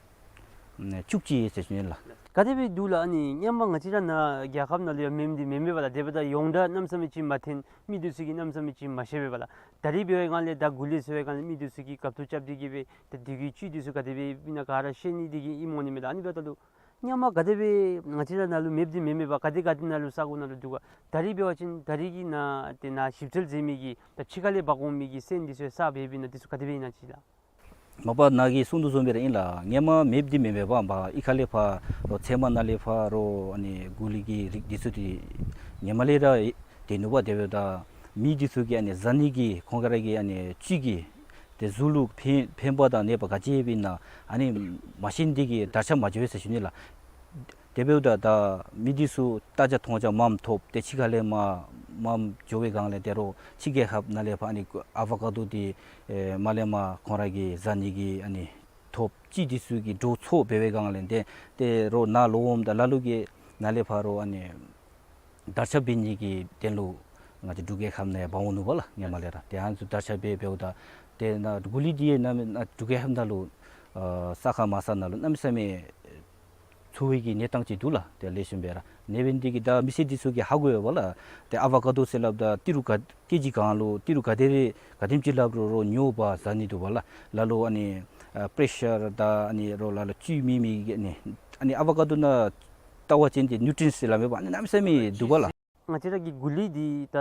ཨ་བཅུ་གཅིག་ཡོད་ཟེར་ཞུ་ནི་ལགས། ག་དེ་སྦེ་འདུག་ལགས། ཨ་ནི་སྔོན་མ་ང་བཅས་ར་ནཱ་རྒྱལ་ཁབ་ནང་ལུ་ཡང་མེདཔ་འདི་མེན་མས་པ་ལགས། དེ་འབདཝ་ད་ཡོངས་གྲགས་གནམ་མེད་ས་མེད་ཅིག་མ་ཐོན། མི་འདི་ཚུ་གིས་གནམ་མེད་ས་མེད་ཅིག་མ་ཤེས་པས་པ་ལགས། ད་རིས་འབད་བའི་སྒང་ལས་ད་གུ་ལི་ཟེར་བའི་སྒང་ལས་མི་འདི་ཚུ་གིས་གབ་ཏུ་རྐྱབ་སྟེ་གི་སྦེ་ད་དེ་གི་བཅུད་འདི་ཚུ་ག་དེ་སྦེ་ཨིན་ན་ག་ར་ཤེས་ནི་དེ་གིས་ཨིནམ་འོང་ནི་མས་ལགས། ཨ་ནི་འབདཝ་ད་ལུ་སྔོན་མ་ག་དེ་སྦེ་ང་བཅས་ར་ནཱ་ལུ་མེདཔ་འདི་མེན་མས་པ། ག་དེ་ག་དེ་ནང་ལུ་ས་གོ་ནང་ལུ་འདུག་ག། ད་རིས་འབད་བ་ཅིན་ད་རིས་ཀྱི་ནཱ་ཏེ་ནཱ་ཞིབ་འཚོལ་མཛད་མི་གི་ད་ཕྱི་ཁ་ལས་འབག་འོང་མི་གི་སོན་འདི་ཚུ་ཡང་བསགས་འབད་འབདཝ་ཨིན་ན་འདི་ཚུ་ག་དེ་སྦེ་ཨིན་ན་ཅིག་ལགས། མ་པ་ནཱ་གིས་གསུངས་དོ་བཟུམ་སྦེ་ར་ཨིན་ལགས། སྔོན་མ་མེདཔ་འདི་མེན་མས་པ། མ་པ་གཡུས་ཁ་ལས་ཕར་རོགས་ཚལ་མ་ནང་ལས་ཕར་རོགས་ཨ་ནི་གུ་ལི་གི་རིགས་འདི་ཚུ་འདི་སྔོན་མ་ལས་ར་ཏེ་ནུག་པ། དེ་འབདཝ་ད་མི་འདི་ཚུ་གིས་ཨ་ནི་བཟའ་ནི་གི་ཁོང་ར་གི་ཨ་ནི་བཅུད་ཀྱི་ཏེ་གཟུགས་ལུ་ཕན་ཕན་པ་དང་ནད་པ་ག་ཅི་ཡོདཔ་ཨིན་ན་ཨ་ནི་མ་ཤེས་ནི་དེ་གིས་དར་ཁྱབ་མ་འགྱོ་བས་ཟེར་ཞུ་ནི་ལགས། དེ་འབདཝ་ད་ད་མི་འདི་ཚུ་ལྟ་རྒྱ་མཐོང་རྒྱ་མངམ་ཐོབ། ཏེ་ཕྱི་ཁ་ལས་མར་མངམ་འགྱོ་བའི་སྒང་ལས་ཏེ་རོགས་ཕྱི་རྒྱལ་ཁབ་ནང་ལས་ཕར་ཨ་ནི་ཨ་བ་ཀ་ཌོ་འདི་ཨེ་མར་ལས་མར་ཁོང་ར་གིས་བཟའ་ནི་གི་ཨ་ནི་ཐོབ་ཅི་འདི་ཚུ་གི་འགྲོ་ཚོགས་འབད་བའི་སྒང་ལས་ཏེ་ཏེ་རོགས་ནཱ་ལོག་འོངམ་ད་ལ་ལུ་གིས་ནཱ་ལས་ཕར་རོགས་ཨ་ནི་དར་ཁྱབ་འབད་ནི་གི་དོན་ལུ་ང་བཅས་འབྲུག་རྒྱལ་ཁབ་ནང་ཡང་འབག་འོང་ནུག་པ་ལགས། སྔོན་མ་ལས་ར་ཏེ་ཨ་ནི་ཚུ་དར་ཁྱབ་འབད་འབདཝ་ད་ཏེ་ནཱ་གུ་ལི་འདི་ཡང་ནཱ་འབྲུག་རྒྱལ་ཁབ་ནང་ལུ་ཨ་ས་ཁ་མ་ས་ནང་ལུ་གནམ་མེད་ས་མེད་འཚོ་བའི་གི་གནས་སྟངས་ཅིག་འདུག་ལགས། ཏེ་ལེགས་ཤོམ་སྦེ་ར་གནས་པའི་འདི་གིས་ད་མི་སེར་འདི་ཚུ་གིས་ཧ་གོ་ཡོད་པ་ལགས། ཏེ་ཨ་བ་ཀ་ཌོ་ཟེར་སླབ་ད་ཏི་རུ་ག་ཀེ་ཇི་གང་ལུ་ཏི་རུ་ག་དེ་རེ་ག་དེམ་ཅིག་སླབ་རུང་རོགས་ཉོ་བ་བཟའ་ནི་འདུག་པ་ལགས། ལ་ལུ་ཨ་ནི་ཨ་པེ་རེ་ཤར་དང་ཨ་ནི་རོགས་ལ་ལུ་བཅུད་མེད་མི་གི་ཨ་ནི་ཨ་ནི་ཨ་བ་ཀ་ཌོ་ནང་ལྟ་བ་ཅིན་ཏེ་ནིའུ་ཊི་རི་ཡེནཊསི་ཟེར་སླབ་མས་པ། ཨ་ནི་གནམ་མེད་ས་མེད་འདུག་པ་ལགས། ང་བཅས་ར་གི་གུ་ལི་འདི་ད་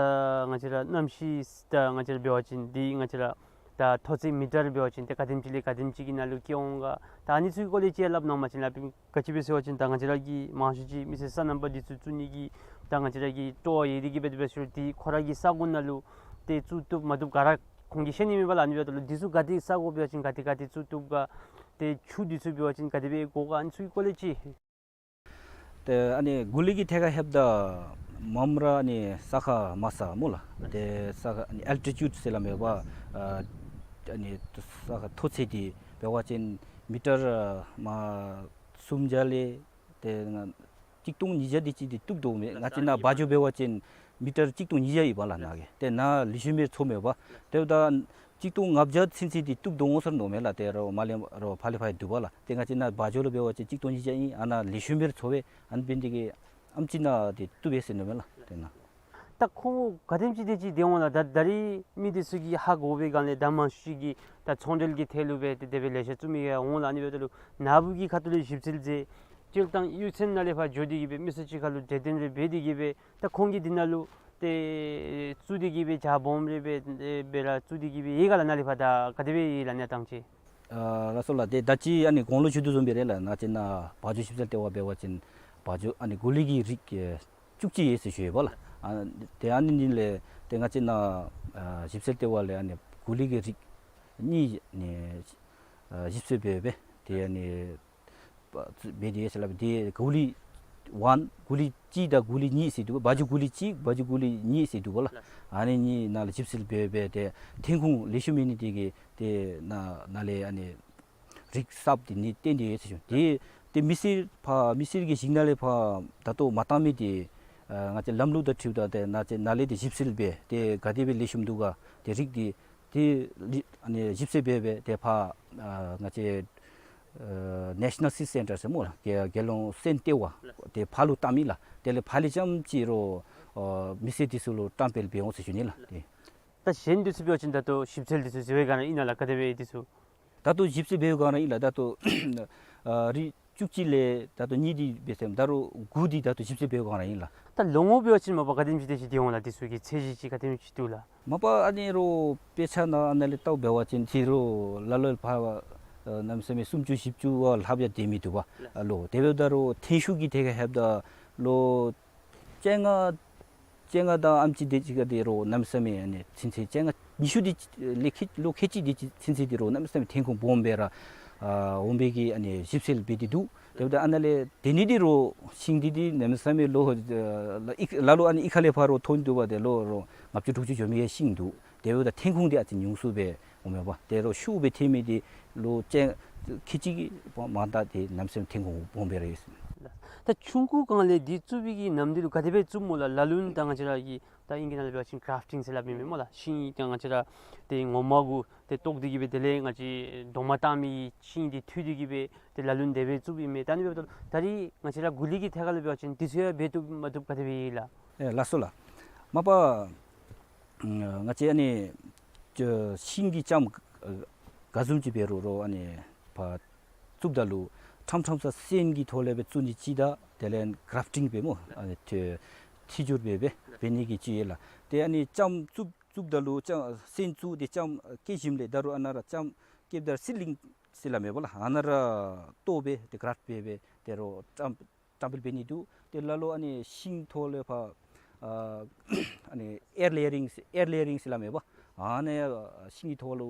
ང་བཅས་ར་གནམ་གཤིས་ད་ང་བཅས་ར་འབད་བ་ཅིན་འདི་ང་བཅས་ར་ད་མཐོ་ཚད་མི་ཊར་འབད་བ་ཅིན་ཏེ་ག་དེམ་ཅིག་ལས་ག་དེམ་ཅིག་གི་ནང་ལུ་སྐྱེ་འོང་ག། ད་ཨ་ནི་ཚུ་གི་སྐོར་ལས་ཅིག་ཡང་སླབ་གནང་པ་ཅིན་ལགས། ག་ཅི་སྦེ་ཟེར་བ་ཅིན་ད་ང་བཅས་ར་གི་མང་ཤོས་ཅིག་མི་སེར་སོ་ནམ་པ་འདི་ཚུ་བཙུགས་ནི་གི་ད་ང་བཅས་ར་གི་སྤྲོ་བ་ཡོད་དེ་གི་སྦེ་དེ་སྦེ་ཞུ་དེ་ཁོ་ར་གི་ས་གོ་ནང་ལུ་ཏེ་བཙུགས་བཏུབ་མ་བཏུབ་ག་ར་ཁོང་གིས་ཤེས་ནི་མེད་པ་ལགས། ཨ་ནི་འབདཝ་ད་ལུ་འདི་ཚུ་ག་དེ་ས་གོ་འབད་བ་ཅིན་ག་དེ་ག་དེ་བཙུགས་བཏུབ་ག། ཏེ་ཆུ་འདི་ཚུ་འབད་བ་ཅིན་ག་དེ་སྦེ་དགོ་ག། ཨ་ནི་ཚུ་གི་སྐོར་ལས་ཅིག། ཏེ་ཨ་ནི་གུ་ལི་གི་ཐད་ཁར་ལྷོདཔ་ད་མངམ་ར་ཨ་ནི་ས་ཁ་མ་ས་སྨོ་ལགས། ཏེ་ས་ཁ་ཨ་ནི་ཨལ་ཊི་ཊིའུཌ་ཟེར་སླབ་མས་པ། ཨ་ཨ་ནི་ས་ཁ་མཐོ་ཚད་འདི་འབད་བ་ཅིན་མི་ཊར་མ་སུམ་བརྒྱ་ལས་ཏེ་ང་གཅིག་སྟོང་ཉིས་བརྒྱ་དེ་ཅིག་འདི་བཏུབ་དོ་མས། ང་བཅས་ནཱ་བ་འཇོ་འབད་བ་ཅིན་མི་ཊར་གཅིག་སྟོང་ཉིས་བརྒྱ་ཡོད་པ་ལགས་ནཱ་གི། ཏེ་ནཱ་ལེགས་ཤོམ་སྦེ་འཚོ་མས་པ། དེ་འབདཝ་ད་གཅིག་སྟོང་ལྔ་བརྒྱ་ཚུན་ཚོད་འདི་བཏུབ་དོ་འོང་ཟེར་མནོཝ་མས་ལགས། ཏེ་རོགས་མར་ལས་རོགས་ཕར་ལས་ཕར་འདུག་པ་ལགས། ཏེ་ང་བཅས་ནཱ་བ་འཇོ་ལུ་འབད་བ་ཅིན་གཅིག་སྟོང་ཉིས་བརྒྱ་ཨིན། ཨ་ནཱ་ལེགས་ཤོམ་སྦེ་འཚོ་བས། ཨ་ནི་འབད་ནི་དེ་གིས་ཨེམ་ཅིག་ནཱ་འདི་བཏུབ་པས་ཟེར་མནོཝ་མས་ལགས། ཏེ་ནཱ་ད་ཁོང་ག་དེམ་ཅིག་དེ་ཅིག་དེ་འོང་ལགས། ད་ད་རིས་མི་འདི་ཚུ་གིས་ཧ་གོ་བའི་སྒང་ལས་ད་མང་ཤོས་ཅིག་གིས་ད་ཚོང་འབྲེལ་གྱི་ཐད་ལུ་སྦེ་ཏེ་དེ་སྦེ་ལེ་ཤ་བཙུགས་མི་ཡང་འོང་ལགས། ཨ་ནི་འབདཝ་ད་ལུ་ནཱ་བུ་གི་ཁ་ཐུག་ལས་ཞིབ་འཚོལ་མཛད། སྤྱིར་བཏང་གཡུས་ཚན་ནང་ལས་ཕར་འགྱོ་དེ་གི་སྦེ་མི་སེར་ཅིག་ཁར་ལུ་གྲོས་བསྟུན་རེ་འབད་དེ་གི་སྦེ་ད་ཁོང་གིས་འདི་ནང་ལུ་ ཏེ་བཙུགས་ཏེ་གི་སྦེ་བྱ་སྦོམ་རེ་སྦེ་སྦེ་ར་བཙུགས་ཏེ་གི་སྦེ་ཡོད་ག་ལགས། ནཱ་ལས་ཕར་ད་ག་དེ་སྦེ་ཡོད་ལགས་གནས་སྟངས་ཅིག། ཨ་ལགས་སོ་ལགས། ཏེ་ད་ཅི་ཨ་ནི་གོང་ལུ་ཞུ་དོ་བཟུམ་སྦེ་ར་ལགས། ནཱ་ཅིག་ནཱ་བ་ཕྱུགས་ཞིབ་འཚོལ་ལྟེ་བ་འབད་བ་ཅིན་བ་ཕྱུགས་ཨ་ནི་གོ་ལི་གི་རིགས་ཨེ་བཅུ་གཅིག་ཡོད་ཟེར་ཞུ་ཡོདཔ་ལགས། ཨ་ཏེ་ཨ་ནི་ནི་ལས་ཏེ་ང་བཅས་ནཱ་ཨ་ཞིབ་འཚོལ་ལྟེ་བ་ལས་ཨ་ནི་གོ་ལི་གི་རིགས་གཉིས་ནི་ཨ་ཞིབ་འཚོལ་འབད་འབད་ཏེ་ཨ་ནི་འབད་དེ་ཡོད་ཟེར་སླབ། ཏེ་གོ་ལི་ཝན་གོ་ལི་གཅིག་དང་གོ་ལི་གཉིས་ཟེར་འདུག། བ་ཕྱུགས་གོ་ལི་གཅིག་བ་ཕྱུགས་གོ་ལི་གཉིས་ཟེར་འདུག་པ་ལགས། ཨ་ནི་གཉིས་ནང་ལས་ཞིབ་འཚོལ་འབད་འབད་ཏེ་ཐོན་ཁུངས་ལེགས་ཤོམ་ཡོད་ནི་དེ་གིས་ཏེ་ནཱ་ནཱ་ལས་ཨ་ནི་རིགས་གསརཔ་དེ་ནི་བཏོན་ཏེ་ཡོད་ཟེར་ཞུ། ཏེ་ཏེ་མི་སེར་ཕར་མི་སེར་གྱི་ཞིང་ནང་ལས་ཕར་ད་ལྟོ་མ་བཏང་མི་དེ་ཨ་ང་བཅས་ལམ་ལུགས་དང་འཁྲིལཝ་ད་ཏེ་ནཱ་ཅིག་ནཱ་ལས་ཏེ་ཞིབ་འཚོལ་འབད་ཏེ་ག་དེ་སྦེ་ལེགས་ཤོམ་འདུག་ག་ཏེ་རིགས་དེ་ཏེ་ལི་ཨ་ནི་ཞིབ་འཚོལ་འབད་འབད་ཏེ་ཕར་ཨ་ང་བཅས་ཨ་National Seed Centre ཟེར་སྨོ་ལགས། རྒྱལ་རྒྱལ་ཡོངས་སོན་ལྟེ་བ་ཏེ་ཕར་ལུ་བཏང་མི་ལགས། དེ་ལས་ཕར་ལས་རྐྱངམ་ཅིག་རོགས་ཨ་མི་སེར་དེ་ཚུ་ལུ་བཀྲམ་སྤེལ་འབད་འོང་ཟེར་ཞུ་ནི་ལགས། ཏེ་ད་གཞན་དེ་ཚུ་འབད་བ་ཅིན་ད་ལྟོ་ཞིབ་འཚོལ་དེ་ཚུ་མཛད་པའི་སྒང་ར་ཨིན་ན་ལགས། ག་དེ་སྦེ་དེ་ཚུ། ད་ལྟོ་ཞིབ་འཚོལ་འབད་བའི་སྒང་ར་ཨིན་ལགས། ད་ལྟོ་ཨ་རིགས་བཅུ་གཅིག་ལས་ད་ལྟོ་གཉིས་དེ་འབད་ཟེར་ད་རུང་དགུ་དེ་ད་ལྟོ་ཞིབ་འཚོལ་འབད་བའི་སྒང་ར་ཨིན་ལགས། ད་ལོ་ངོ་འབད་བ་ཅིན་མ་པ་ག་དེམ་ཅིག་དེ་ཅིག་འདི་འོང་ལགས། དེ་ཚུ་གི་ཚད་གཞི་ཅིག་ག་དེམ་ཅིག་འདུག་ལགས། མ་པ་ཨ་ནི་རོགས་དཔེ་ཆ་ནང་ཨ་ནཱ་ལས་བལྟཝ་འབད་བ་ཅིན་ཏེ་རོགས་ལ་ལོ་ཕར་ཨ་གནམ་མེད་ས་མེད་སུམ་ཅུ་བཞི་བཅུ་བ་ལྷགཔ་ཡང་སྡོད་མི་འདུག་པ་ལགས། ལོ་དེ་འབདཝ་ད་རོགས་ཐོན་ཤུགས་ཀྱི་ཐད་ཁར་ལྷོདཔ་ད་ལོ་བཅོ་ལྔ་བཅོ་ལྔ་དང་ཨ་ནེམ་ཅིག་དེ་ཅིག་ཁར་ཏེ་རོགས་གནམ་མེད་ས་མེད་ཨ་ནི་ཚུན་ཚོད་བཅོ་ལྔ་ཉི་ཤུ་དེ་ཅིག་ལས་ཁལ་ལོ་ཁལ་གཅིག་དེ་ཅིག་ཚུན་ཚོད་ཏེ་རོགས་གནམ་མེད་ས་མེད་ཐོན་ཁུངས་སྦོམ་སྦེ་ར་ཨ་འོང་པའི་གི་ཨ་ནི་ཞིབ་འཚོལ་འབད་དེ་འདུག། དེ་འབདཝ་ད་ཨ་ནཱ་ལས་དེ་ནི་ཏེ་རོགས་ཤིང་འདི་འདི་གནམ་མེད་ས་མེད་ལོ་ཨ་ལ་ཨི་ལ་ལོ་ཨ་ནི་ཨི་ཁ་ལས་ཕར་རོགས་ཐོན་འདུག་པ། ཏེ་ལོ་རོགས་ལྔ་བཅུ་དྲུག་ཅུ་འགྱོ་མི་གི་ཤིང་འདུག། དེ་འབདཝ་ད་ཐོན་ཁུངས་འདི་ཨ་ཙི་ཉུང་སུ་སྦེ་འོང་མས་པ། ཏེ་རོགས་ཤུགས་སྦེ་ཐོན་མི་འདི་ལོ་བཅོ་ཁལ་གཅིག་གི་མ་མ་ད་ཏེ་གནམ་མེད་ས་མེད་ཐོན་ཁུངས་སྦོམ་སྦེ་ར་ཡོད་ཟེར། ད་ཆུང་ཀུའི་སྒང་ལས་འདི་བཙུགས་པའི་གི་ནམ་དུས་ལུ་ག་དེ་སྦེ་བཙུགསཔ་སྨོ་ལགས། ལ་ལུ་ནི་ད་ང་བཅས་ར་གི་ད་ཨིང་སྐད་ནང་ལས་འབད་བ་ཅིན་གརཕ་ཊིང་ཟེར་སླབ་ཨིན་མས་སྨོ་ལགས། ཤིང་ད་ང་བཅས་ར་ཏེ་ངོ་མ་གུ་ཏེ་བཏོག་སྟེ་གི་སྦེ་དེ་ལས་ང་བཅས་རྡོག་མ་བཏགས་མི་ཤིང་འདི་འཐུ་སྟེ་གི་སྦེ་ཏེ་ལ་ལུ་ནི་དེ་སྦེ་བཙུགསཔ་ཨིན་མས། ད་ཨ་ནི་འབདཝ་ད་ད་རིས་ང་བཅས་ར་གོ་ལི་གི་ཐད་ཁར་ལུ་འབད་བ་ཅིན་འདི་ཚུ་ཡང་འབད་བཏུབ་མ་བཏུབ་ག་དེ་སྦེ་ཨིན་ལགས། ཨེ་ལགས་སོ་ལགས། མ་པ་ང་བཅས་ཨ་ནི་ཅ་ཤིང་གི་ལྕངམ་ག་བཟུམ་ཅིག་འབད་རུང་རོགས་ཨ་ནི་ཕར་བཙུགསཔ་ད་ལུ་ཕྲང་ཕྲང་ས་སོན་གྱི་ཐོག་ལས་སྦེ་བཙུགས་ནི་ཅིག་དང་དེ་ལས་གརཕ་ཊིང་འབད་སྨོ་ཨ་ནི་ཐི་ཐི་སྦྱོར་འབད་སྦེ་འབད་ནི་གི་ཅིག་ཡོད་ལགས། ཏེ་ཨ་ནི་ལྕངམ་བཙུགས་བཙུགསཔ་ད་ལུ་ལྕངམ་སོན་བཙུགས་ཏེ་ལྕངམ་སྐྱེས་ཞིནམ་ལས་ད་རུང་ཨ་ནཱ་ར་ལྕངམ་སྐྱེསཔ་ད་སིཌ་ལིང་ཟེར་སླབ་མས་པ་ལགས། ཨ་ནཱ་ར་བཏོག་སྦེ་ཏེ་གརཕ་ཊི་འབད་སྦེ་ཏེ་རོགས་བཀྲམ་བཀྲམ་སྤེལ་འབད་ནི་འདུག། ཏེ་ལ་ལོ་ཨ་ནི་ཤིང་ཐོག་ལས་ཕར་ཨ་ཨ་ནི་ཨེར་ལེ་ཡ་རིང་ཨེར་ལེ་ཡ་རིང་ཟེར་སླབ་མས་པ། ཨ་ནི་ཤིང་གི་ཐོག་ལུ་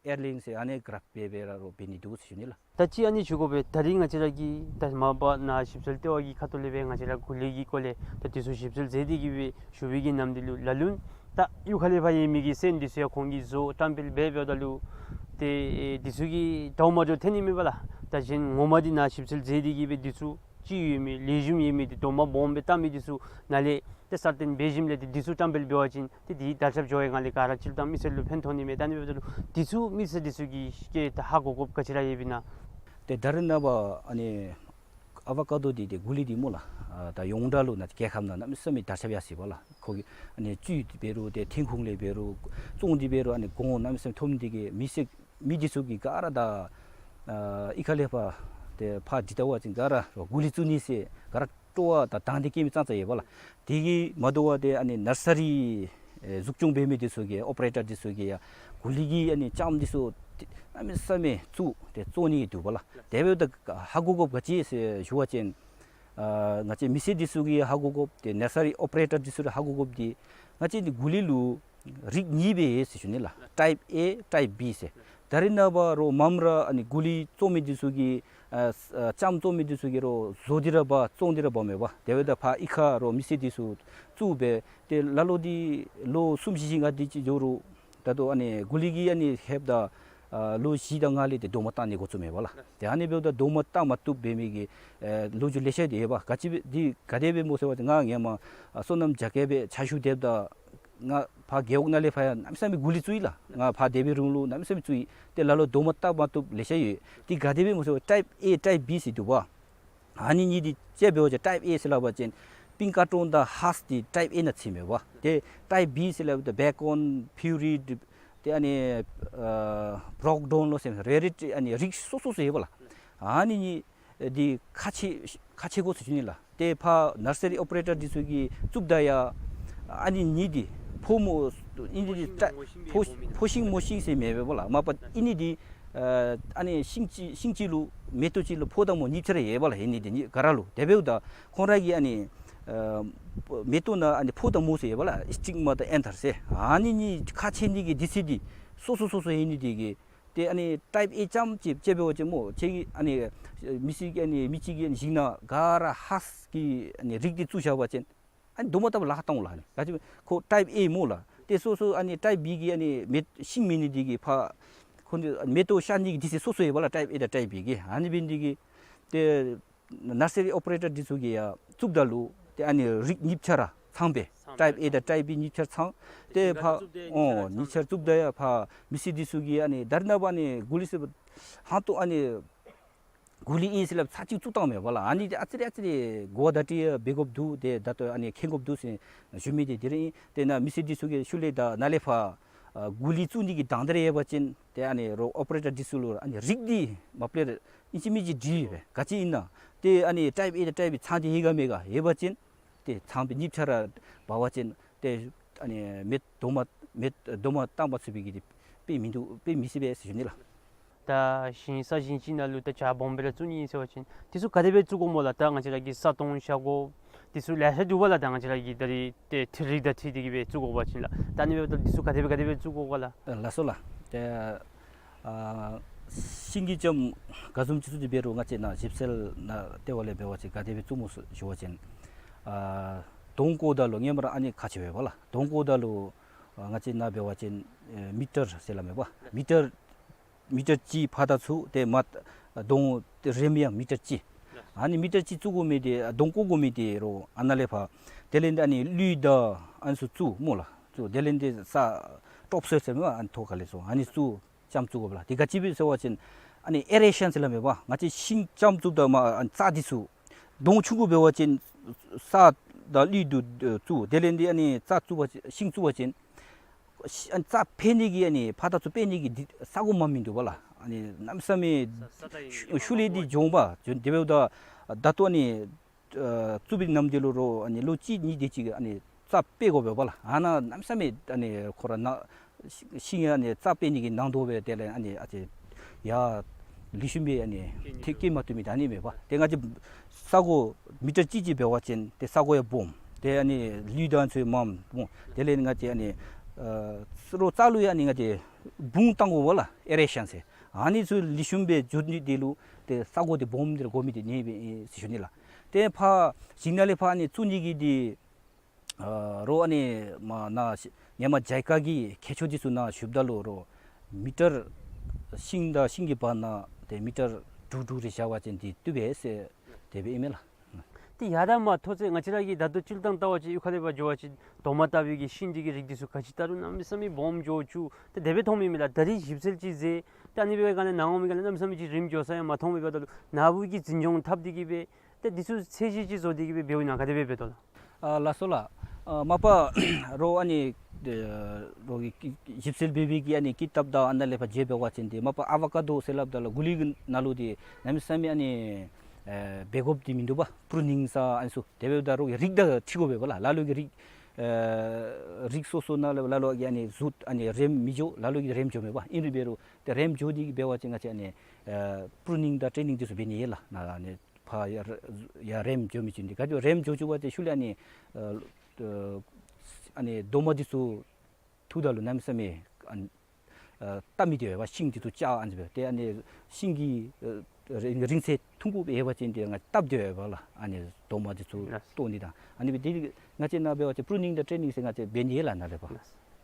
ཨེར་ལེ་ཡ་རིང་ཟེར་ཨ་ནི་གརཕ་ཊི་འབད་སྦེ་ར་རོགས་འབད་ནི་འདུག་ཟེར་ཞུ་ནི་ལགས། ད་ཅི་ཨ་ནི་ཞུ་དགོ་པས། ད་རིས་ང་བཅས་ར་གི་ད་མ་པ་ནཱ་ཞིབ་འཚོལ་ལྟེ་བ་གི་ཁ་ཐུག་ལས་སྦེ་ང་བཅས་ར་གོ་ལི་གི་སྐོར་ལས་ད་འདི་ཚུ་ཞིབ་འཚོལ་མཛད་དེ་གི་སྦེ་ཞུ་བའི་གི་ནམ་དུས་ལུ་ལ་ལུ་ནི་ད་གཡུས་ཁ་ལས་ཕར་ཡོད་མི་གི་སོན་འདི་ཚུ་ཡང་ཁོང་གིས་བཟོ་བཀྲམ་སྤེལ་འབད་འབདཝ་ད་ལུ་ཏེ་འདི་ཚུ་གིས་འདྲཝ་མ་འདྲཝ་ཐོན་ནི་མས་པ་ལགས། ད་གཞན་ངོ་མ་འདི་ནཱ་ཞིབ་འཚོལ་མཛད་དེ་གི་སྦེ་འདི་ཚུ་ཅིག་ཡོད་མི་ལེགས་ཤོམ་ཡོད་མི་འདི་རྡོག་མ་སྦོམ་སྦེ་བཏགས་མི་འདི་ཚུ་ནཱ་ལས་ཏེ་གསར་བཏོན་འབད་ཞིནམ་ལས་ཏེ་འདི་ཚུ་བཀྲམ་སྤེལ་འབད་བ་ཅིན་ཏེ་འདི་དར་ཁྱབ་འགྱོ་བའི་སྒང་ལས་ག་ར་སྤྱིར་བཏང་མི་སེར་ལུ་ཕན་ཐོགས་ནི་མས། ད་ཨ་ནི་འབདཝ་ད་ལུ་འདི་ཚུ་མི་སེར་འདི་ཚུ་གིས་ཀྱིས་ད་ཧ་གོ་དགོཔ་ག་ཅི་ར་ཡོདཔ་ཨིན་ན། ཏེ་ད་རེས་ནངས་པ་ཨ་ནི་ཨ་བ་ཀ་དོ་འདི་ཏེ་གོ་ལི་འདི་སྨོ་ལགས། ཨ་ད་ཡོངས་གྲགས་ལུ་ནཱ་རྒྱལ་ཁབ་ནང་གནམ་མེད་ས་མེད་དར་ཁྱབ་ཡར་སོ་ཡི་པ་ལགས། ཁོ་གི་ཨ་ནི་བཅུད་འདི་འབད་རུང་ཏེ་ཐོན་ཁུངས་ལས་འབད་རུང་བཙོང་འདི་འབད་རུང་ཨ་ནི་གོང་གནམ་མེད་ས་མེད་མཐོ་མི་འདི་གིས་མི་སེར་མི་འདི་ཚུ་གིས་ག་ར་ད་ཨ་གཡུས་ཁ་ལས་ཕར་ཏེ་ཕར་འདི་ལྟ་བ་ཅིན་ག་ར་རོགས་གོ་ལི་བཙུགས་ནི་ཟེར་ག་ར་སྤྲོ་བ་དང་དང་འདོད་བསྐྱེད་མི་ཙང་ཙང་ཡོད་པ་ལགས། དེ་གིས་མ་དོ་བར་ཏེ་ཨ་ནི་ནར་ས་རི་ཨེ་འཛུགས་སྐྱོང་འབད་མི་འདི་ཚུ་གིས་ཨོ་པ་རེ་ཊར་འདི་ཚུ་གིས་ཡང་གོ་ལི་གི་ཨ་ནི་ལྕངམ་འདི་ཚུ་ཏེ་གནམ་མེད་ས་མེད་བཙུགས་ཏེ་བཙོང་ནི་འདུག་པ་ལགས། དེ་འབདཝ་ད་ཧ་གོ་དགོཔ་ག་ཅི་ཟེར་ཞུ་བ་ཅིན་ཨ་ང་བཅས་མི་སེར་འདི་ཚུ་གིས་ཧ་གོ་དགོཔ་ཏེ་ནར་ས་རི་ཨོ་པ་རེ་ཊར་འདི་ཚུ་ར་ཧ་གོ་དགོཔ་འདི་ང་བཅས་འདི་གོ་ལི་ལུ་རིགས་གཉིས་སྦེ་ཡོད་ཟེར་ཞུ་ནི་ལགས། ཊའིཔ་ཨེ་ཊའིཔ་བི་ཟེར། ད་རེས་ནངས་པ་རོགས་མངམ་ར་ཨ་ནི་གོ་ལི་བཙོང་མི་འདི་ཚུ་གིས་ཨ་ཨ་ལྕངམ་བཙོང་མི་འདི་ཚུ་གིས་རོགས་བཟོ་སྟེ་ར་འབག་བཙོང་སྟེ་ར་འབགཔ་མས་པ། དེ་འབདཝ་ད་ཕར་གཡུས་ཁར་རོགས་མི་སེར་འདི་ཚུ་བཙུགས་སྦེ་ཏེ་ལ་ལོ་འདི་ལོ་གསུམ་བཞི་བཞི་ལྔ་འདི་ཅིག་འགྱོ་རུང་ད་ལྟོ་ཨ་ནི་གོ་ལི་གིས་ཨ་ནི་ལྷོདཔ་ད་ཨ་ལོ་བཞི་དང་ལྔ་ལས་ཏེ་རྡོག་མ་བཏགས་ནི་འགོ་བཙུགས་མས་པ་ལགས། ཏེ་ཨ་ནི་འབདཝ་ད་རྡོག་མ་བཏགས་མ་བཏུབ་འབད་མི་གི་ཨེ་ལོ་རྒྱུས་ལེ་ཤ་འདི་ཡོད་པ། ག་ཅི་འདི་ག་དེ་སྦེ་སྨོ་ཟེར་བ་ཅིན་ང་སྔོན་མ་ཨ་སོ་ནམ་རྒྱ་སྐྱེད་སྦེ་ཕྱག་ཞུ་སྡོདཔ་ད་ང་ཕར་རྒེད་འོག་ནང་ལས་ཕར་ཡང་གནམ་མེད་ས་མེད་གོ་ལི་བཙུགས་ཡི་ལགས། ང་ཕར་སྡོད་པའི་རིང་ལུ་གནམ་མེད་ས་མེད་བཙུགས་ཡི། ཏེ་ལ་ལོ་རྡོག་མ་བཏགས་མ་བཏུབ་ལེ་ཤ་ཡོད། ཏེ་ག་དེ་སྦེ་སྨོ་ཟེར་བ་ཊའིཔ་ཨེ་ཊའིཔ་བི་ཟེར་འདུག་པ། ཨ་ནི་གཉིས་འདི་དཔྱེ་འབད་བ་ཅིན་ཊའིཔ་ཨེ་ཟེར་སླབ་པ་ཅིན་པིང་ཀ་ཊོན་དང་ཧཱསི་འདི་ཊའིཔ་ཨེ་ནང་ཚུད་མས་པ། ཏེ་ཊའིཔ་བི་ཟེར་སླབ་ད་བེ་ཀོན་ཕིའུ་རི་ཏེ་ཨ་ནི་ཨ་བྲོག་ཌོན་ལོ་ཟེར་རེ་རེ་ཨ་ནི་རིགས་སོ་སོ་སོ་ཡོད་པ་ལགས། ཨ་ནི་གཉིས་འདི་ཁག་ཆེ་ཁག་ཆེ་དགོ་ཟེར་ཞུ་ནི་ལགས། ཏེ་ཕར་ནར་ས་རི་ཨོ་པ་རེ་ཊར་འདི་ཚུ་གིས་བཙུགསཔ་ད་ཡང་ ཨ་ནི་གཉིས་འདི་ཕོ་མོ་ཨིན་འདི་ཕོ་ཤིང་མོ་ཤིང་ཟེར་མེད་པས་པ་ལགས། མ་པ་ཨིན་འདི་ཨ་ནི་ཤིང་ཅིག་ཤིང་ཅིག་ལུ་མེ་ཏོག་ཅིག་ལུ་ཕོ་དང་མོ་གཉིས་ཆ་ར་ཡོད་པས་ལགས། ཨིན་འདི་གཉིས་ག་ར་ལུ། དེ་འབདཝ་ད་ཁོང་ར་གི་ཨ་ནི་ཨ་མེ་ཏོག་ནང་ཨ་ནི་ཕོ་དང་མོ་ཟེར་ཡོད་པས་ལགས། སིག་མ་དང་ཨེན་ཐར་ཟེར། ཨ་ནི་གཉིས་ཁ་ཕྱེ་ནི་གི་དུས་ཚོད་འདི་སོ་སོ་སོ་སོ་ཨིན་འདི་གིས། ཏེ་ཨ་ནི་ཊའིཔ་ཨེ་ཙམ་ཅིག་ཅིག་འབད་བ་ཅིན་མོ་ཁྱེད་ཀྱིས་ཨ་ནི་མི་སེར་གྱི་ཨ་ནི་མི་གཅིག་གིས་ཨ་ནི་ཞིང་ནང་ག་ར་ཧཱསི་གི་ཨ་ནི་རིགས་འདི་བཙུགས་བཞག་པ་ཅིན་ཨ་ནི་རྡོག་མ་བཏགས་པར་ལཱ་ཁག་བཏང་འོང་ལགས། ཨ་ནི་ག་ཅི་ཁོ་ཊའིཔ་ཨེ་སྨོ་ལགས། ཏེ་སོ་སོ་ཨ་ནི་ཊའིཔ་བི་གི་ཨ་ནི་མེ་ཤིང་མེད་ནི་འདི་གིས་ཕར་ཁོང་འདི་མེ་ཏོག་ཤར་ནི་གི་དུས་ཚོད་སོ་སོ་ཡོད་པས་ལགས། ཊའིཔ་ཨེ་དང་ཊའིཔ་བི་གི། ཨ་ནི་འབད་ནི་འདི་གིས་ཏེ་ནར་སི་རི་ཨོ་པ་རེ་ཊར་འདི་ཚུ་གིས་ཡར་བཙུགསཔ་ད་ལུ་ཏེ་ཨ་ནི་རིགས་གཉིས་ཆ་ར་ཚང་པས། ཊའིཔ་ཨེ་དང་ཊའིཔ་བི་གཉིས་ཆ་ར་ཚང་། ཏེ་ཕར་ཨོ་གཉིས་ཆ་ར་བཙུགསཔ་ད་ཡར་ཕར་མི་སེར་འདི་ཚུ་གིས་ཨ་ནི་ད་རེས་ནངས་པ་ཨ་ནི་གོ་ལི་ཟེར་བ་ཧང་ཏོ་ཨ་ནི་གོ་ལི་ཨིན་ཟེར་སླབ་ཚར་གཅིག་བཙུགས་བཏངམ་མས་པ་ལགས། ཨ་ནི་ཏེ་ཨ་ཙི་རེ་ཨ་ཙི་རེ་གོ་བ་བརྡ་སྤྲོད་འབད་དགོཔ་འདུག། ཏེ་ད་ལྟོ་ཨ་ནི་མཁྱེན་དགོཔ་འདུག་ཟེར་ཞུ་མི་འདི་དེ་རེ་ཨིན། ཏེ་ནཱ་མི་སེར་འདི་ཚུ་གིས་ཤུལ་ལས་ད་ནཱ་ལས་ཕར་ཨ་གོ་ལི་བཙུགས་ནི་གི་དང་འདོད་རེ་ཡོད་པ་ཅིན་ཏེ་ཨ་ནི་རོགས་ཨོ་པ་རེ་ཊར་འདི་ཚུ་ལུ་ཨ་ནི་རིགས་འདི་མ་པ་ལས་ཨིན་ཅི་མིན་ཅི་དྲི་ཡོད་པས། ག་ཅི་ཨིན་ན། ཏེ་ཨ་ནི་ཊའིཔ་ཨེ་དང་ཊའིཔ་བི་ཚང་སྟེ་ཡོད་ག་མེད་ག། ཡོད་པ་ཅིན་ཏེ་ཚང་པའི་གཉིས་ཆ་ར་འབག་པ་ཅིན་ཏེ་ཨ་ནི་མེ་རྡོག་མ་མེ་རྡོག་མ་བཏགས་པར་ཚུད་པའི་གི་དེ་དཔེ་མིན་འདུག། དཔེ་མི་སྲིད་པས་ཟེར་ཞུ་ནི་ལགས། ད་ཞིང་ས་ཞིང་ཅིག་ནང་ལུ་ད་བྱག་སྦོམ་སྦེ་ར་བཙུགས་ནི་ཨིན་ཟེར་བ་ཅིན་དེ་ཚུ་ག་དེ་སྦེ་བཙུགས་དགོཔ་སྨོ་ལགས། ད་ང་བཅས་ར་གི་ས་སྟོང་ཤ་སྒོ་དེ་ཚུ་ལེ་ཤ་འདུག་པ་ལགས། ད་ང་བཅས་ར་གི་ད་རེས་ཏེ་འཕྲུལ་རིག་དང་འཁྲིལ་ཏེ་གི་སྦེ་བཙུགས་དགོ་པ་ཅིན་ལགས། ད་ཨ་ནི་སྦེ་ད་དེ་ཚུ་ག་དེ་སྦེ་ག་དེ་སྦེ་བཙུགས་དགོ་ག་ལགས། ལགས་སོ་ལགས། ཏེ་ཨ་ཤིང་གི་ལྕངམ་ག་བཟུམ་ཅིག་བཙུགས་ཏེ་འབད་རུང་ང་བཅས་ནཱ་ཞིབ་འཚོལ་ནང་ལྟེ་བ་ལས་འབད་བ་ཅིན་ག་དེ་སྦེ་བཙུགས་སྨོ་ཟེར་ཞུ་བ་ཅིན་ཨ་དོང་བརྐོཝ་ད་ལུ་ཧེ་མ་ར་ཨ་ནི་ཁག་ཆེ་བས་པ་ལགས། དོང་བརྐོཝ་ད་ལུ་ཨ་ང་བཅས་ནཱ་འབད་བ་ཅིན་ཨེ་མི་ཊར་ཟེར་སླབ་མས་པ། མི་ཊར་མི་ཊར་གཅིག་ཕར་དང་ཚུར། ཏེ་མར་དོང་རེམ་ཡང་མི་ཊར་གཅིག། ཨ་ནི་མི་ཊར་གཅིག་བཙུགས་དགོ་མི་འདི་དོང་བརྐོ་དགོ་མི་འདི་རོགས་ཨ་ནཱ་ལས་ཕར་དེ་ལས་འདི་ཨ་ནི་ཀླུ་དང་ཨ་ནི་ཚུ་བཙུགས་སྨོ་ལགས། བཙུགས་དེ་ལས་འདི་ས་ཊོཔ་སོའིལ་ཟེར་མས་པ། ཨ་ནི་ཐོག་ཁ་ལས་ཚུར་ཨ་ནི་བཙུགས་ལྕངམ་བཙུགས་དགོ་པས་ལགས། དེ་ག་ཅི་སྦེ་ཟེར་བ་ཅིན་ཨ་ནི་ཨེ་རེ་ཤཱན་ཟེར་སླབ་མས་པ། ང་བཅས་ཤིང་ལྕངམ་བཙུགསཔ་ད་མར་ཨ་ནི་རྩྭ་འདི་ཚུ་དོང་ཆུང་ཀུ་འབད་བ་ཅིན་ས་དང་ཀླུ་དུ་བཙུགས། དེ་ལས་འདི་ཨ་ནི་རྩྭ་བཙུགས་པ་ཅིན་ཤིང་བཙུགས་པ་ཅིན་ཤི་ཨ་ནི་རྩྭ་འཕེལ་ནི་གི་ཨ་ནི་ཕར་དང་ཚུར་འཕེལ་ནི་གི་འདི་ས་སྒོ་མ་མིན་འདུག་པ་ལགས། ཨ་ནི་གནམ་མེད་ས་མེད་ཤུ་ཤུལ་ལས་འདི་འགྱོ་འོང་པ། དེ་འབདཝ་ད་ད་ལྟོ་ཨ་ནི་ཨ་བཙུགས་པའི་ནམ་དུས་ལུ་རོགས་ཨ་ནི་ལོ་གཅིག་གཉིས་དེ་ཅིག་ཨ་ནི་རྩྭ་འཕེལ་དགོ་པས་པ་ལགས། ཨ་ནཱ་གནམ་མེད་ས་མེད་ཨ་ནི་ཁོ་ར་ནཱ་ཤིང་ཨ་ནི་རྩྭ་འཕེལ་ནི་གི་ནང་དོག་སྦེ་དེ་ལས་ཨ་ནི་ཨ་ཙི་ཡར་ལེགས་ཤོམ་སྦེ་ཨ་ནི་ཐེབས་སྐྱེ་མ་བཏུབ་མི་ད་ཨ་ནི་མས་པ། ཏེ་ང་བཅས་ས་སྒོ་མི་ཊར་གཅིག་གཅིག་འབད་བ་ཅིན་ཏེ་ས་སྒོ་ཡང་སྦོམ། ཏེ་ཨ་ནི་ཀླུ་དང་ཚུ་མངམ་སྨོ། དེ་ལས་ང་བཅས་ཨ་ནི་ཨ་རོགས་རྩྭ་ལུ་ཡང་ཨ་ནི་ང་བཅས་སྦུངས་བཏང་དགོ་པས་ལགས། ཨེ་རེ་ཤཱན་ཟེར། ཨ་ནི་ཚུ་ལེགས་ཤོམ་སྦེ་འགྱོ་ནི་དེ་ལུ་ཏེ་ས་སྒོ་འདི་སྦོམ་འདི་ར་དགོ་མི་འདི་ཨ་ནི་སྦེ་ཨིན་ཟེར་ཞུ་ནི་ལགས། ཏེ་ཕར་ཞིང་ནང་ལས་ཕར་ཨ་ནི་བཙུགས་ནི་གི་འདི་ཨ་རོགས་ཨ་ནི་མར་ནཱ་ཧེ་མ་ཇཱི་ཀ་གི་མཁས་མཆོག་འདི་ཚུ་ནཱ་ཞུཝ་ད་ལུ་རོགས་མི་ཊར་ཤིང་དང་ཤིང་གི་བར་ན་ཏེ་མི་ཊར་དྲུག་དྲུག་རེ་བཞག་པ་ཅིན་འདི་བཏུབ་པས་ཟེར་དེ་སྦེ་ཨིན་མས་ལགས། ཏེ་ཡར་དང་མར་མཐོ་ཚད་ང་བཅས་ར་གིས་ད་ལྟོ་སྤྱིར་བཏང་བལྟ་བ་ཅིན་གཡུས་ཁ་ལས་ཕར་འགྱོ་བ་ཅིན་རྡོག་མ་བཏགས་པའི་གི་ཤིང་འདི་གི་རིགས་འདི་ཚུ་ག་ཅི་བལྟ་རུང་གནམ་མེད་ས་མེད་སྦོམ་འགྱོ་བཅུག། ཏེ་དེ་སྦེ་མཐོངམ་ཨིན་མས་ལགས། ད་རེས་ཞིབ་འཚོལ་ཅིག་མཛད། ད་ཨ་ནི་སྦེ་ག་ནི་ནཱ་འོང་མི་ག་ལས་གནམ་མེད་ས་མེད་ཅིག་རིམ་འགྱོ་ས་ཡང་མ་མཐོང་མི་འབདཝ་ད་ལུ་ནཱ་བུ་གིས་འཛིན་སྐྱོང་འཐབ་སྟེ་གི་སྦེ་ཏེ་འདི་ཚུ་ཚད་གཞི་ཅིག་བཟོ་སྟེ་གི་སྦེ་འབདཝ་ཨིན་ན་ག་དེ་སྦེ་འབད་དོ་ལགས། ཨ་ལགས་སོ་ལགས། ཨ་མ་པ་རོགས་ཨ་ནི་ཨེ་རོགས་ཀྱིས་ཞིབ་འཚོལ་འབད་བའི་གི་ཨ་ནི་ཀི་དེབ་དང་ཨ་ནཱ་ལས་ཕར་མཇལ་འབད་བ་ཅིན་འདི་མ་པ་ཨ་བ་ཀ་དོ་ཟེར་སླབ་ད་ལུ་གོ་ལི་གི་ནང་ལུ་འདི་གནམ་མེད་ས་མེད་ཨ་ནི་ཨེ་འབད་དགོཔ་འདི་མིན་འདུག་པ། པུ་རུ་ནིང་ཟེར་ཨ་ནི་ཚུ། དེ་འབདཝ་ད་རོགས་ཀྱིས་རིགས་དང་འཁྲིལ་དགོ་པས་པ་ལགས། ལ་ལུ་གིས་རིགས་ཨེ་རིགས་སོ་སོ་ནང་ལུ་ལ་ལུ་གིས་ཨ་ནི་གཟུགས་ཨ་ནི་རེམ་མི་འགྱོ། ལ་ལུ་གིས་རེམ་འགྱོཝ་མས་པ། ཨིན་རུང་འབད་རུང་ཏེ་རེམ་འགྱོ་སྟེ་གི་འབད་བ་ཅིན་ང་བཅས་ཨ་ནི་ཨེ་པུ་རུ་ནིང་དང་ཊེ་ནིང་འདི་ཚུ་འབད་ནི་ཡོད་ལགས། ནཱ་ཨ་ནི་ཕར་ཡར་ཡར་རེམ་འགྱོ་མི་ཅིག་འདི་ག་ཅི་རེམ་འགྱོ་བཅུག་པ་ཅིན་ཤུལ་ལས་ཨ་ནི་ཨ་ཨ་ནི་རྡོག་མ་འདི་ཚུ་འཐུཝ་ད་ལུ་གནམ་མེད་ས་མེད་ཨ་ནི་ཨ་བཏབ་མི་འདི་ཡོད་པ། ཤིང་འདི་ཚུ་ཆག་ཨ་ནི་སྦེ། ཏེ་ཨ་ནི་ཤིང་གི་ཨ་རིང་རིང་ཚད་ཐུང་ཀུ་སྦེ་ཡོད་པ་ཅིན་ཏེ་ང་བཏབ་སྟེ་ཡོད་པ་ལགས། ཨ་ནི་རྡོག་མ་འདི་ཚུ་ལགས། བཏོག་ནི་དང་ཨ་ནི་སྦེ་འདི་ང་བཅས་ནཱ་འབད་བ་ཅིན་པུ་རུ་ནིང་དང་ཊེ་ནིང་ཟེར་ང་བཅས་འབད་ནི་ཡོད་ལགས་ནཱ་ལས་ཕར།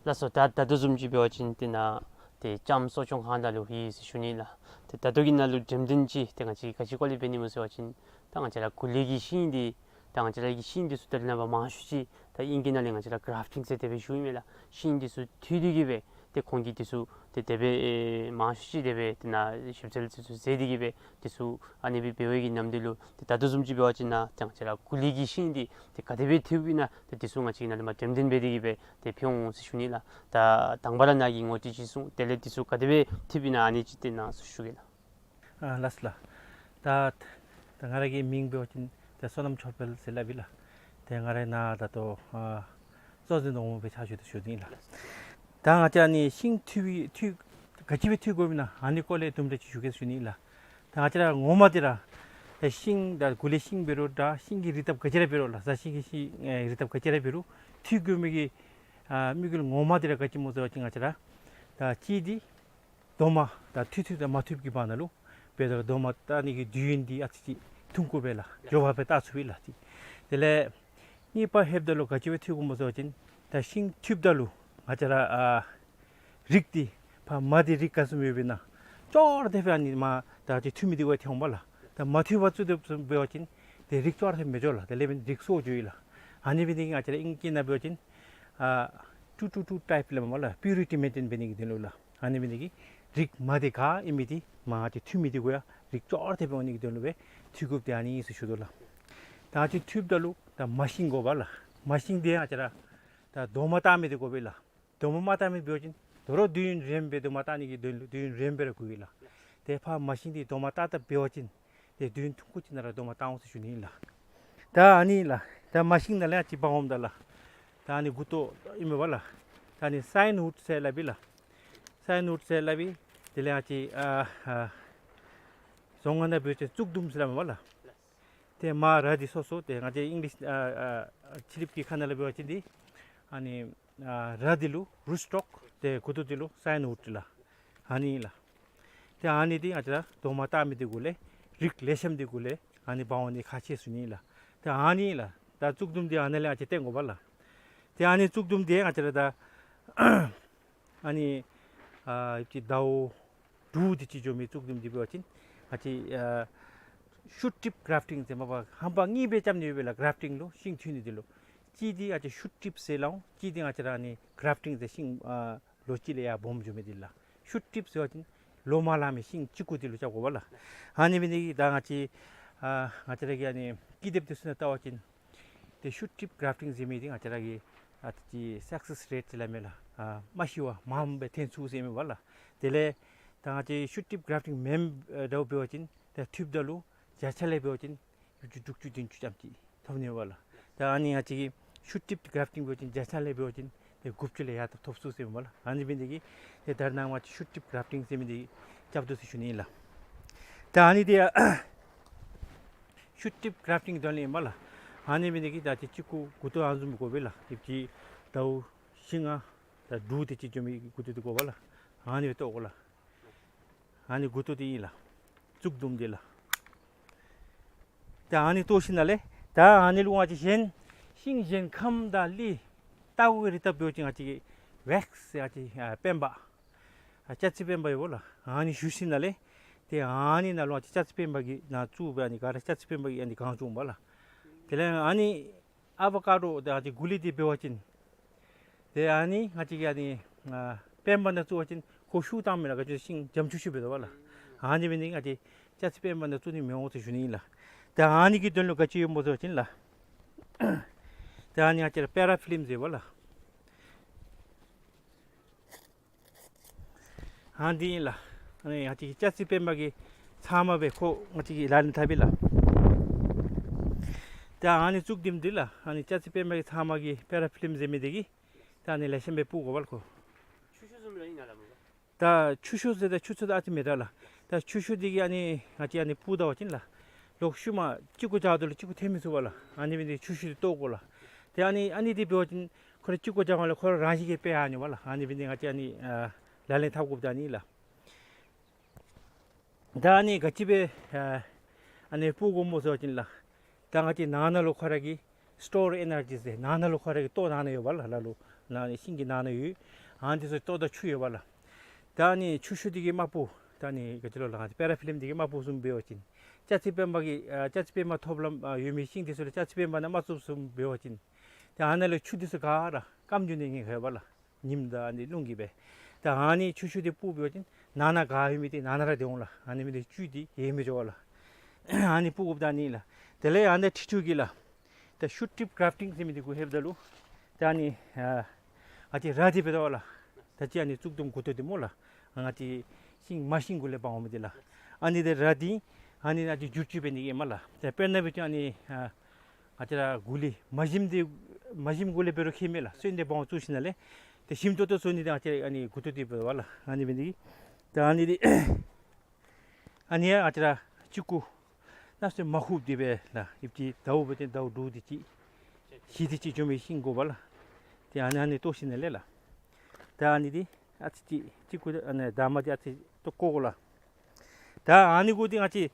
ལགས་སོ། ད་ད་ལྟོ་བཟུམ་ཅིག་འབད་བ་ཅིན་ཏེ་ནཱ་ཏེ་ལྕངམ་གསོ་སྐྱོང་ཁང་ནང་ལུ་ཡོད་ཟེར་ཞུ་ནི་ལགས། ཏེ་ད་ལྟོ་གི་ནང་ལུ་འགྲེམས་སྟོན་ཅིག་ཏེ་ང་བཅས་ག་ཅི་སྐོར་ལས་འབད་ནི་སྨོ་ཟེར་བ་ཅིན་ད་ང་བཅས་ར་གོ་ལི་གི་ཤིང་འདི་ད་ང་བཅས་ར་གི་ཤིང་འདི་ཚུ་ད་རེས་ནངས་པ་མང་ཤོས་ཅིག་ད་ཨིང་སྐད་ནང་ལས་ང་བཅས་ར་གརཕ་ཊིང་ཟེར་དེ་སྦེ་ཞུཝ་ཨིན་མས་ལགས། ཤིང་འདི་ཚུ་འཐུ་སྟེ་གི་སྦེ་ཏེ་ཁོང་གིས་འདི་ཚུ་ཏེ་དེ་སྦེ་ཨེ་མང་ཤོས་ཅིག་དེ་སྦེ་ཏེ་ནཱ་ཞིབ་འཚོལ་འདི་ཚུ་མཛད་དེ་གི་སྦེ་འདི་ཚུ་ཨ་ནི་སྦེ་འབད་བའི་གི་ནམ་དུས་ལུ་ཏེ་ད་ལྟོ་བཟུམ་ཅིག་འབད་བ་ཅིན་ནཱ་ཏེ་ང་བཅས་ར་གོ་ལི་གི་ཤིང་འདི་ཏེ་ག་དེ་སྦེ་འཐུཝ་ཨིན་ན་ཏེ་འདི་ཚུ་ང་བཅས་ཀྱིས་ནཱ་ལས་མར་འགྲེམས་སྟོན་འབད་དེ་གི་སྦེ་ཏེ་ཕུལ་འོང་ཟེར་ཞུ་ནི་ལགས། ད་དང་པ་ར་ནཱ་གིས་ངོ་སྤྲོད་ཅིག་གསུངས། དེ་ལས་འདི་ཚུ་ག་དེ་སྦེ་འཐུཝ་ཨིན་ན་ཨ་ནི་ཅིག་ཏེ་ནཱ་ཞུ་གེ་ལགས། ཨ་ལགས་སོ་ལགས། ད་ད་ང་ར་གི་མིང་འབད་བ་ཅིན་ཏེ་བསོད་ནམས་ཆོས་འཕེལ་ཟེར་སླབ་ཨིན་ལགས། ཏེ་ང་ར་ནཱ་ད་ལྟོ་ཨ་ གཙོ་འཛིན་དང་འོག་མ་སྦེ་ཕྱག་ཞུ་དོ་ཞུ་ནི་ལགས། ད་ང་བཅས་ཨ་ནི་ཤིང་འཐུ་བའི་འཐུ་ག་ཅི་སྦེ་འཐུ་དགོཔ་ཨིན་ན་ཨ་ནི་སྐོར་ལས་དུམ་གྲ་ཅིག་ཞུ་གེ་ཞུ་ནི་ལགས། ད་ང་བཅས་ར་ངོ་མ་འདི་ར་ད་ཤིང་ད་གུ་ལས་ཤིང་འབད་རུང་ད་ཤིང་གི་རིགས་སྟབས་ག་ཅི་ར་འབད་རུང་ལགས། ཟ་ཤིང་གི་ཤིང་ཨེ་རིགས་སྟབས་ག་ཅི་ར་འབད་རུང་འཐུ་དགོ་མི་གི་ཨ་དམིགས་ཡུལ་ངོ་མ་འདི་ར་ག་ཅི་སྨོ་ཟེར་བ་ཅིན་ང་བཅས་ར་ད་གཅིག་འདི་རྡོག་མ་ད་འཐུ་འཐུཝ་དང་མ་འཐུཝ་ཀྱི་བར་ན་ལུ་འབདཝ་ད་རྡོག་མ་བཏགས་ནི་གི་དུས་ཡུན་འདི་ཨ་ཙི་ཅིག་ཐུང་ཀུ་སྦེ་ལགས་མགྱོགས་པ་སྦེ་བཏགས་ཚུགས་པས་ལགས། དེ་དེ་ལས་གཉིས་པ་ལྷོདཔ་ད་ལུ་ག་ཅི་སྦེ་འཐུ་དགོཔ་སྨོ་ཟེར་བ་ཅིན་ད་ཤིང་འཐུཝ་ད་ལུ་ང་བཅས་ར་ཨ་རིགས་འདི་ཕར་མ་འདི་རིགས་ག་བཟུམ་ཡོདཔ་ཨིན་ན་ཅོག་ར་འཐདཔ་སྦེ་ཨ་ནི་མ་ད་ཅིག་འཐུ་མི་འདི་གུ་ཡང་འཐོན་འོང་པ་ལགས། ད་མ་འཐུ་བར་བཙུགས་དོ་བཟུམ་འབད་བ་ཅིན་དེ་རིགས་ཅོག་ར་འཐདཔ་མི་འགྱོ་ལགས། དེ་ལས་འབདན་རིགས་སོར་འགྱོཝ་ཨིན་ལགས། ཨ་ནི་འབད་ནི་དེ་གིས་ང་བཅས་ར་ཨིང་སྐད་ནང་འབད་བ་ཅིན་ཨ་ཊུ་ཊུ་ཊུ་ཊའིཔ་སླབ་མས་ལགས། པིའུ་རི་ཊི་མེན་ཊེན་འབད་ནི་གི་དོན་ལུ་ལགས། ཨ་ནི་འབད་ནི་དེ་གིས་རིགས་མ་འདི་ག་ཨིན་མི་འདི་མ་ང་བཅས་འཐུ་མི་འདི་གུ་ཡང་རིགས་ཅོག་ར་འཐདཔ་སྦེ་འོང་ནི་གི་དོན་ལུ་སྦེ་འཐུ་དགོཔ་འདི་ཨ་ནི་ཨིན་ཟེར་ཞུ་དོ་ལགས། ད་ང་བཅས་འཐུཝ་ད་ལུ་ད་མ་ཤིང་དགོ་པས་ལགས། མ་ཤིང་འདི་ང་བཅས་ར་ད་རྡོག་མ་བཏགས་མི་འདི་དགོ་པས་ལགས། རྡོག་མ་མ་བཏགས་མི་འབད་བ་ཅིན་དོ་རུང་དུས་ཡུན་རིངམོ་སྦེ་རྡོག་མ་བཏགས་ནི་གི་དོན་ལུ་དུས་ཡུན་རིངམོ་སྦེ་ར་འགོར་ཡི་ལགས། དེ་ཕར་མ་ཤིང་འདི་རྡོག་མ་བཏགས་བཏགསཔ་འབད་བ་ཅིན་དེ་དུས་ཡུན་ཐུང་ཀུ་ཅིག་ནང་ར་རྡོག་མ་བཏགས་འོང་ཟེར་ཞུ་ནི་ཨིན་ལགས། ད་ཨ་ནི་ལགས་ད་མ་ཤིང་ནང་ལས་ཨ་ཙི་འབག་འོངམ་ད་ལགས། ད་ཨ་ནི་མགུ་ཏོ་ཨིན་མས་པ་ལགས། ད་ཨ་ནི་སའིན་ཝུཌ་ཟེར་སླབ་ཨིན་ལགས། སའིན་ཝུཌ་ཟེར་སླབ་ཨིན། དེ་ལས་ཨ་ཙི་ཨ་ཨ་རྫོང་ཁ་ནང་འབད་བ་ཅིན་བཙུགས་དུམ་ཟེར་སླབ་མས་པ་ལགས། དེ་མར་ར་འདི་སོ་སོ་དེ་ང་བཅས་ཨིང་ལིཤ་ཨ་ཨ་ཕྱི་གླིངཔ་གི་ཁ་ནང་ལུ་འབད་བ་ཅིན་འདི་ཨ་ནི་ཨ་ར་འདི་ལུ་རུཊ་སི་ཊོཀ། དེ་མགུ་ཏོ་འདི་ལུ་སའིན་ཝུཌ་ལགས། ཨ་ནི་ཨིན་ལགས། དེ་ཨ་ནི་འདི་ང་བཅས་ར་རྡོག་མ་བཏགས་མི་འདི་གུ་ལས་རིགས་ལེགས་ཤོམ་འདི་གུ་ལས་ཨ་ནི་འབག་འོང་ནི་ཁག་ཆེ་ཟེར་ཞུ་ནི་ཨིན་ལགས། དེ་ཨ་ནི་ཨིན་ལགས། ད་བཙུགས་དུམ་འདི་ཨ་ནཱ་ལས་ཨ་ཙི་བཏོན་དགོ་པས་ལགས། དེ་ཨ་ནི་བཙུགས་དུམ་འདི་ང་བཅས་ར་ད་ཨ་ནི་ཨ་ཅིག་ཟླཝ་དྲུག་དེ་ཅིག་འགྱོ་མི་བཙུགས་དུམ་འདི་འབད་བ་ཅིན་ང་བཅས་ཨ་ཤུཊ་ཊིཔ་གརཱཕ་ཊིང་ཟེར་མ་པ་ཧམ་པ་གཉིས་སྦེ་རྐྱབ་ནི་ཡོད་པས་ལགས། གརཱཕ་ཊིང་ལུ་ཤིང་འཐུ་ནི་འདི་ལུ་གཅིག་འདི་ང་བཅས་ཤུཊ་ཊིཔ་ཟེར་སླབ་འོང་། གཅིག་འདི་ང་བཅས་ར་ཨ་ནི་གརཱཕ་ཊིང་ཟེར་ཤིང་ཨ་ལོ་གཅིག་ལས་ཡར་སྦོམ་འགྱོ་མི་འདི་ལགས། ཤུཊ་ཊིཔ་ཟེར་བ་ཅིན་ལོ་མ་ལང་མི་ཤིང་གཅིག་གུ་འདི་ལུ་རྐྱབ་དགོ་པས་ལགས། ཨ་ནི་འབད་ནི་དེ་གིས་ད་ང་བཅས་ཨ་ང་བཅས་ར་གི་ཨ་ནི་ཀི་དེབ་འདི་ཚུ་ནང་བལྟ་བ་ཅིན་དེ་ཤུཊ་ཊིཔ་གརཱཕ་ཊིང་ཟེར་མི་འདི་ང་བཅས་ར་གི་ཨ་ཙི་སག་སེསི་རེཊ་ཟེར་སླབ་མས་ལགས། ཨ་མ་ཤི་བར་མངམ་སྦེ་འཐོན་ཚུགས་ཟེར་མས་པ་ལགས། དེ་ལས་ད་ང་བཅས་ཤུཊ་ཊིཔ་གརཱཕ་ཊིང་མེན་པར་འབད་བ་ཅིན་ད་འཐུཝ་ད་ལུ་བརྒྱ་ཆ་ལས་འབད་བ་ཅིན་ཡོ་ཅུ་དྲུག་ཅུ་བདུན་ཅུ་ཙམ་ཅིག་ཐོབ་ནི་ཡོད་པ་ལགས། ད་ཨ་ནི་ང་བཅས་ཀྱི་ཤུཊ་ཊིཔ་གརཱཕ་ཊིང་འབད་བ་ཅིན་བརྒྱ་ཆ་ལས་འབད་བ་ཅིན་དེ་དགུ་བཅུ་ལས་ཡར་ཐོབ་ཚུགས་ཟེར་མས་པ་ལགས། ཨ་ནི་འབད་ནི་དེ་གིས་དེ་ད་རེས་ནངས་པ་ང་བཅས་ཤུཊ་ཊིཔ་གརཱཕ་ཊིང་ཟེར་མི་འདི་རྐྱབ་དོ་ཟེར་ཞུ་ནི་ཨིན་ལགས། ད་ཨ་ནི་འདི་ཡང་ཤུཊ་ཊིཔ་གརཱཕ་ཊིང་དོན་ལས་ཨིན་པ་ལགས། ཨ་ནི་འབད་ནི་དེ་གིས་ད་ཅི་གཅིག་གུ་མགུ་ཏོ་ཨ་ནི་བཟུམ་དགོ་པས་ལགས། ཨེབ་ཅིག་ཟླཝ་བཞི་ལྔ་ད་དྲུག་དེ་ཅིག་འགྱོ་མི་མགུ་ཏོ་འདི་དགོ་པས་ལགས། ཨ་ནི་སྦེ་བཏོག་དགོ་ལགས། ཨ་ནི་མགུ་ཏོ་འདི་ཨིན་ལགས། བཙུགས་དུམ་འདི་ལགས། ད་ཨ་ནི་བཏོག་ཞིནམ་ལས་ད་ཨ་ནི་ལུ་ང་བཅས་གཞན་ཤིང་གཞན་ཁམ་དང་གླི་ལྟག་གུ་གི་རིགས་ལྟབ་འབད་བ་ཅིན་ང་བཅས་ཀྱི་ཝེགསི་ཟེར་ང་བཅས་ཨ་པེན་པ་ཨ་ལྕགས་རྩི་པེན་པ་ཡོད་པ་ལགས། ཨ་ནི་བཞུ་ཞིནམ་ལས་ཏེ་ཨ་ནི་ནང་ལུ་ང་བཅས་ལྕགས་རྩི་པེན་པ་གི་ནང་བཙུགས་སྦེ་ཨ་ནི་ག་ར་ལྕགས་རྩི་པེན་པ་གིས་ཨ་ནི་གང་བྱུང་པ་ལགས། དེ་ལས་ཨ་ནི་ཨ་བ་ཀ་ཌོ་དང་ཨ་ཙི་གུ་ལི་འདི་འབད་བ་ཅིན་ཏེ་ཨ་ནི་ང་བཅས་ཀྱིས་ཨ་ནི་ཨ་པེན་པ་ནང་བཙུགས་པ་ཅིན་ཁོ་ཤུགས་བཏང་མི་ལགས། ག་ཅི་ཤིང་འཇམ་ཆུ་ཤུ་འབད་དོ་པ་ལགས། ཨ་ནི་འབད་ནི་ང་བཅས་ལྕགས་རྩི་པེན་པ་ནང་བཙུགས་ནི་མི་འོང་ཟེར་ཞུ་ནི་ཨིན་ལགས། ཏེ་ཨ་ནི་གི་དོན་ལུ་ག་ཅི་ཡོདཔ་སྨོ་ཟེར་བ་ཅིན་ལགས། ཏེ་ཨ་ནི་ང་བཅས་ར་པེ་ར་ཕིལམ་ཟེར་བ་ལགས། ཨ་འདི་ཨིན་ལགས། ཨ་ནི་ང་བཅས་ཀྱི་ལྕགས་རྩི་པེན་པ་གི་ཚབ་མ་སྦེ་ཁོ་ང་བཅས་ཀྱིས་ལག་ལེན་འཐབ་ཨིན་ལགས། ད་ཨ་ནི་བཙུགས་དུམ་འདི་ལགས། ཨ་ནི་ལྕགས་རྩི་པེན་པ་གི་ཚབ་མ་གི་པེ་ར་ཕིལམ་ཟེར་མི་འདི་གིས་ད་ཨ་ནི་ལེགས་ཤོམ་སྦེ་སྤུབ་དགོ་པས་ལགས་ཁོ། ཆུ་ཤུགས་བཟུམ་ར་ཨིན་ན་ལགས་མོ། ད་ཆུ་ཤུགས་ཟེར་ད་ཆུ་ཚོད་ད་ཨ་ཙི་མེད་ད་ལགས། ད་ཆུ་ཤུགས་འདི་གིས་ཨ་ནི་ང་བཅས་ཨ་ནི་སྤུབ་ད་པ་ཅིན་ལགས། ལོག་ཤུལ་མ་གཅིག་གུ་བཞག་ད་ལུ་གཅིག་གུ་འཐོན་མི་ཚུགས་པས་ལགས། ཨ་ནི་འབད་ནི་དེ་ཆུ་ཤུགས་འདི་བཏོག་དགོ་ལགས། ཏེ་ཨ་ནི་ཨ་ནི་འདི་འབད་བ་ཅིན་ཁོ་ར་གཅིག་གུ་བཞགཔ་ལས་ཁོ་ར་རང་བཞིན་གྱིས་སྦེ་ཡར་འགྱོཝ་ལགས། ཨ་ནི་འབད་ནི་ང་བཅས་ཨ་ནི་ཨ་ལག་ལེན་འཐབ་དགོཔ་ད་ཨ་ནི་ལགས། ད་ཨ་ནི་ག་ཅི་སྦེ་ཨ་ཨ་ནི་སྤུབ་དགོཔ་སྨོ་ཟེར་བ་ཅིན་ལགས། ད་ང་བཅས་ནང་ན་ལུ་ཁོ་ར་གི་སི་ཊོར་ཨེ་ནར་ཇི་ཟེར་ནང་ན་ལུ་ཁོ་ར་གི་ལྟོ་ནང་ན་ཡོད་པས་ལགས། ལ་ལུ་ནང་ན་ཤིང་གི་ནང་ན་ཡོད། ཨ་ནི་འདི་ཚུ་ལྟོ་དང་ཆུ་ཡོད་པས་ལགས། ད་ཨ་ནི་ཆུ་ཤུགས་འདི་གིས་མ་སྤུབ། ད་ཨ་ནི་ག་ཅི་ལོ་ལགས། ང་བཅས་པེ་ར་ཕིལམ་འདི་གིས་མ་སྤུབ་བཟུམ་འབད་བ་ཅིན་ལྕགས་རྩི་པེན་པ་གི་ཨ་ལྕགས་རྩི་པེན་པ་ཐོབ་ལམ་ཨ་ཡོད་མི་ཤིང་འདི་ཚུ་ལུ་ལྕགས་རྩི་པེན་པ་ནང་མ་བཙུགསཔ་བཟུམ་འབད་བ་ཅིན་ཏེ་ཨ་ནཱ་ལུ་ཆུ་འདི་ཚུ་ག་ར་སྐམ་འགྱོ་ནི་ཉེན་ཁ་ཡོད་པས་ལགས། ཉིམ་དང་ཨ་ནི་རླུང་གིས་སྦེ། ད་ཨ་ནི་ཆུ་ཤུགས་འདི་སྤུབ་འབད་བ་ཅིན་ནང་ན་ག་ཡོད་མི་འདི་ནང་ན་ར་སྡོད་འོང་ལགས། ཨ་ནི་འབད་ནི་དེ་བཅུད་འདི་ཡལ་མི་འགྱོ་བས་ལགས། ཨ་ནི་སྤུབ་དགོཔ་ད་ཨ་ནི་ལགས། དེ་ལས་ཨ་ནི་ཁྲི་ཆུ་གི་ལགས། ད་ཤུཊ་ཊིཔ་གརཱཕ་ཊིང་ཟེར་མི་འདི་གུ་ལྷོདཔ་ད་ལུ་ད་ཨ་ནི་ཨ་ང་བཅས་ར་འདི་འབད་དོ་པ་ལགས། ད་ཅི་ཨ་ནི་བཙུགས་དུམ་མགུ་ཏོ་འདི་སྨོ་ལགས། ང་བཅས་ཤིང་མ་ཤིང་གུ་ལས་འབག་འོང་མི་འདི་ལགས། ཨ་ནི་འདི་ར་འདི་ཨ་ནི་ང་བཅས་བསྒྱུར་བཅོས་འབད་ནི་ཨིན་མས་ལགས། ད་དཔེར་ན་འབད་བ་ཅིན་ཨ་ནི་ཨ་ང་བཅས་ར་གུ་ལི་མ་ཞིམ་འདི་ མ་ཞིམ་གུ་ལས་འབད་རུང་ཁྱད་མེད་ལགས། སོན་འདི་འབག་འོང་བཙུགས་ཞིནམ་ལས་ཏེ་ཞིམ་ཏོག་ཏོ་བཟོ་ནི་འདི་ང་བཅས་ཨ་ནི་མགུ་ཏོ་འདི་འབད་བ་ལགས། ཨ་ནི་འབད་ནི་འདི་གིས་ད་ཨ་ནི་འདི་ཨ་ནི་ཡང་ང་བཅས་ར་གཅིག་གུ་གནམ་མེད་ས་མེད་མ་ཧུབ་སྟེ་སྦེ་ལགས། ཨིབ་ཅིག་ཟླཝ་འབད་དེ་ཟླཝ་དྲུག་དེ་ཅིག་བཞི་དེ་ཅིག་འགྱོ་མི་ཤིང་དགོ་པས་ལགས། ཏེ་ཨ་ནི་ཨ་ནི་བཏོག་ཞིནམ་ལས་ལགས། ད་ཨ་ནི་འདི་ཨ་ཙི་ཅིག་གཅིག་གུ་ཨ་ནི་འདབ་མ་འདི་ཨ་ཙི་བཏོག་བཀོ་དགོ་ལགས། ད་ཨ་ནི་གུ་འདི་ང་བཅས་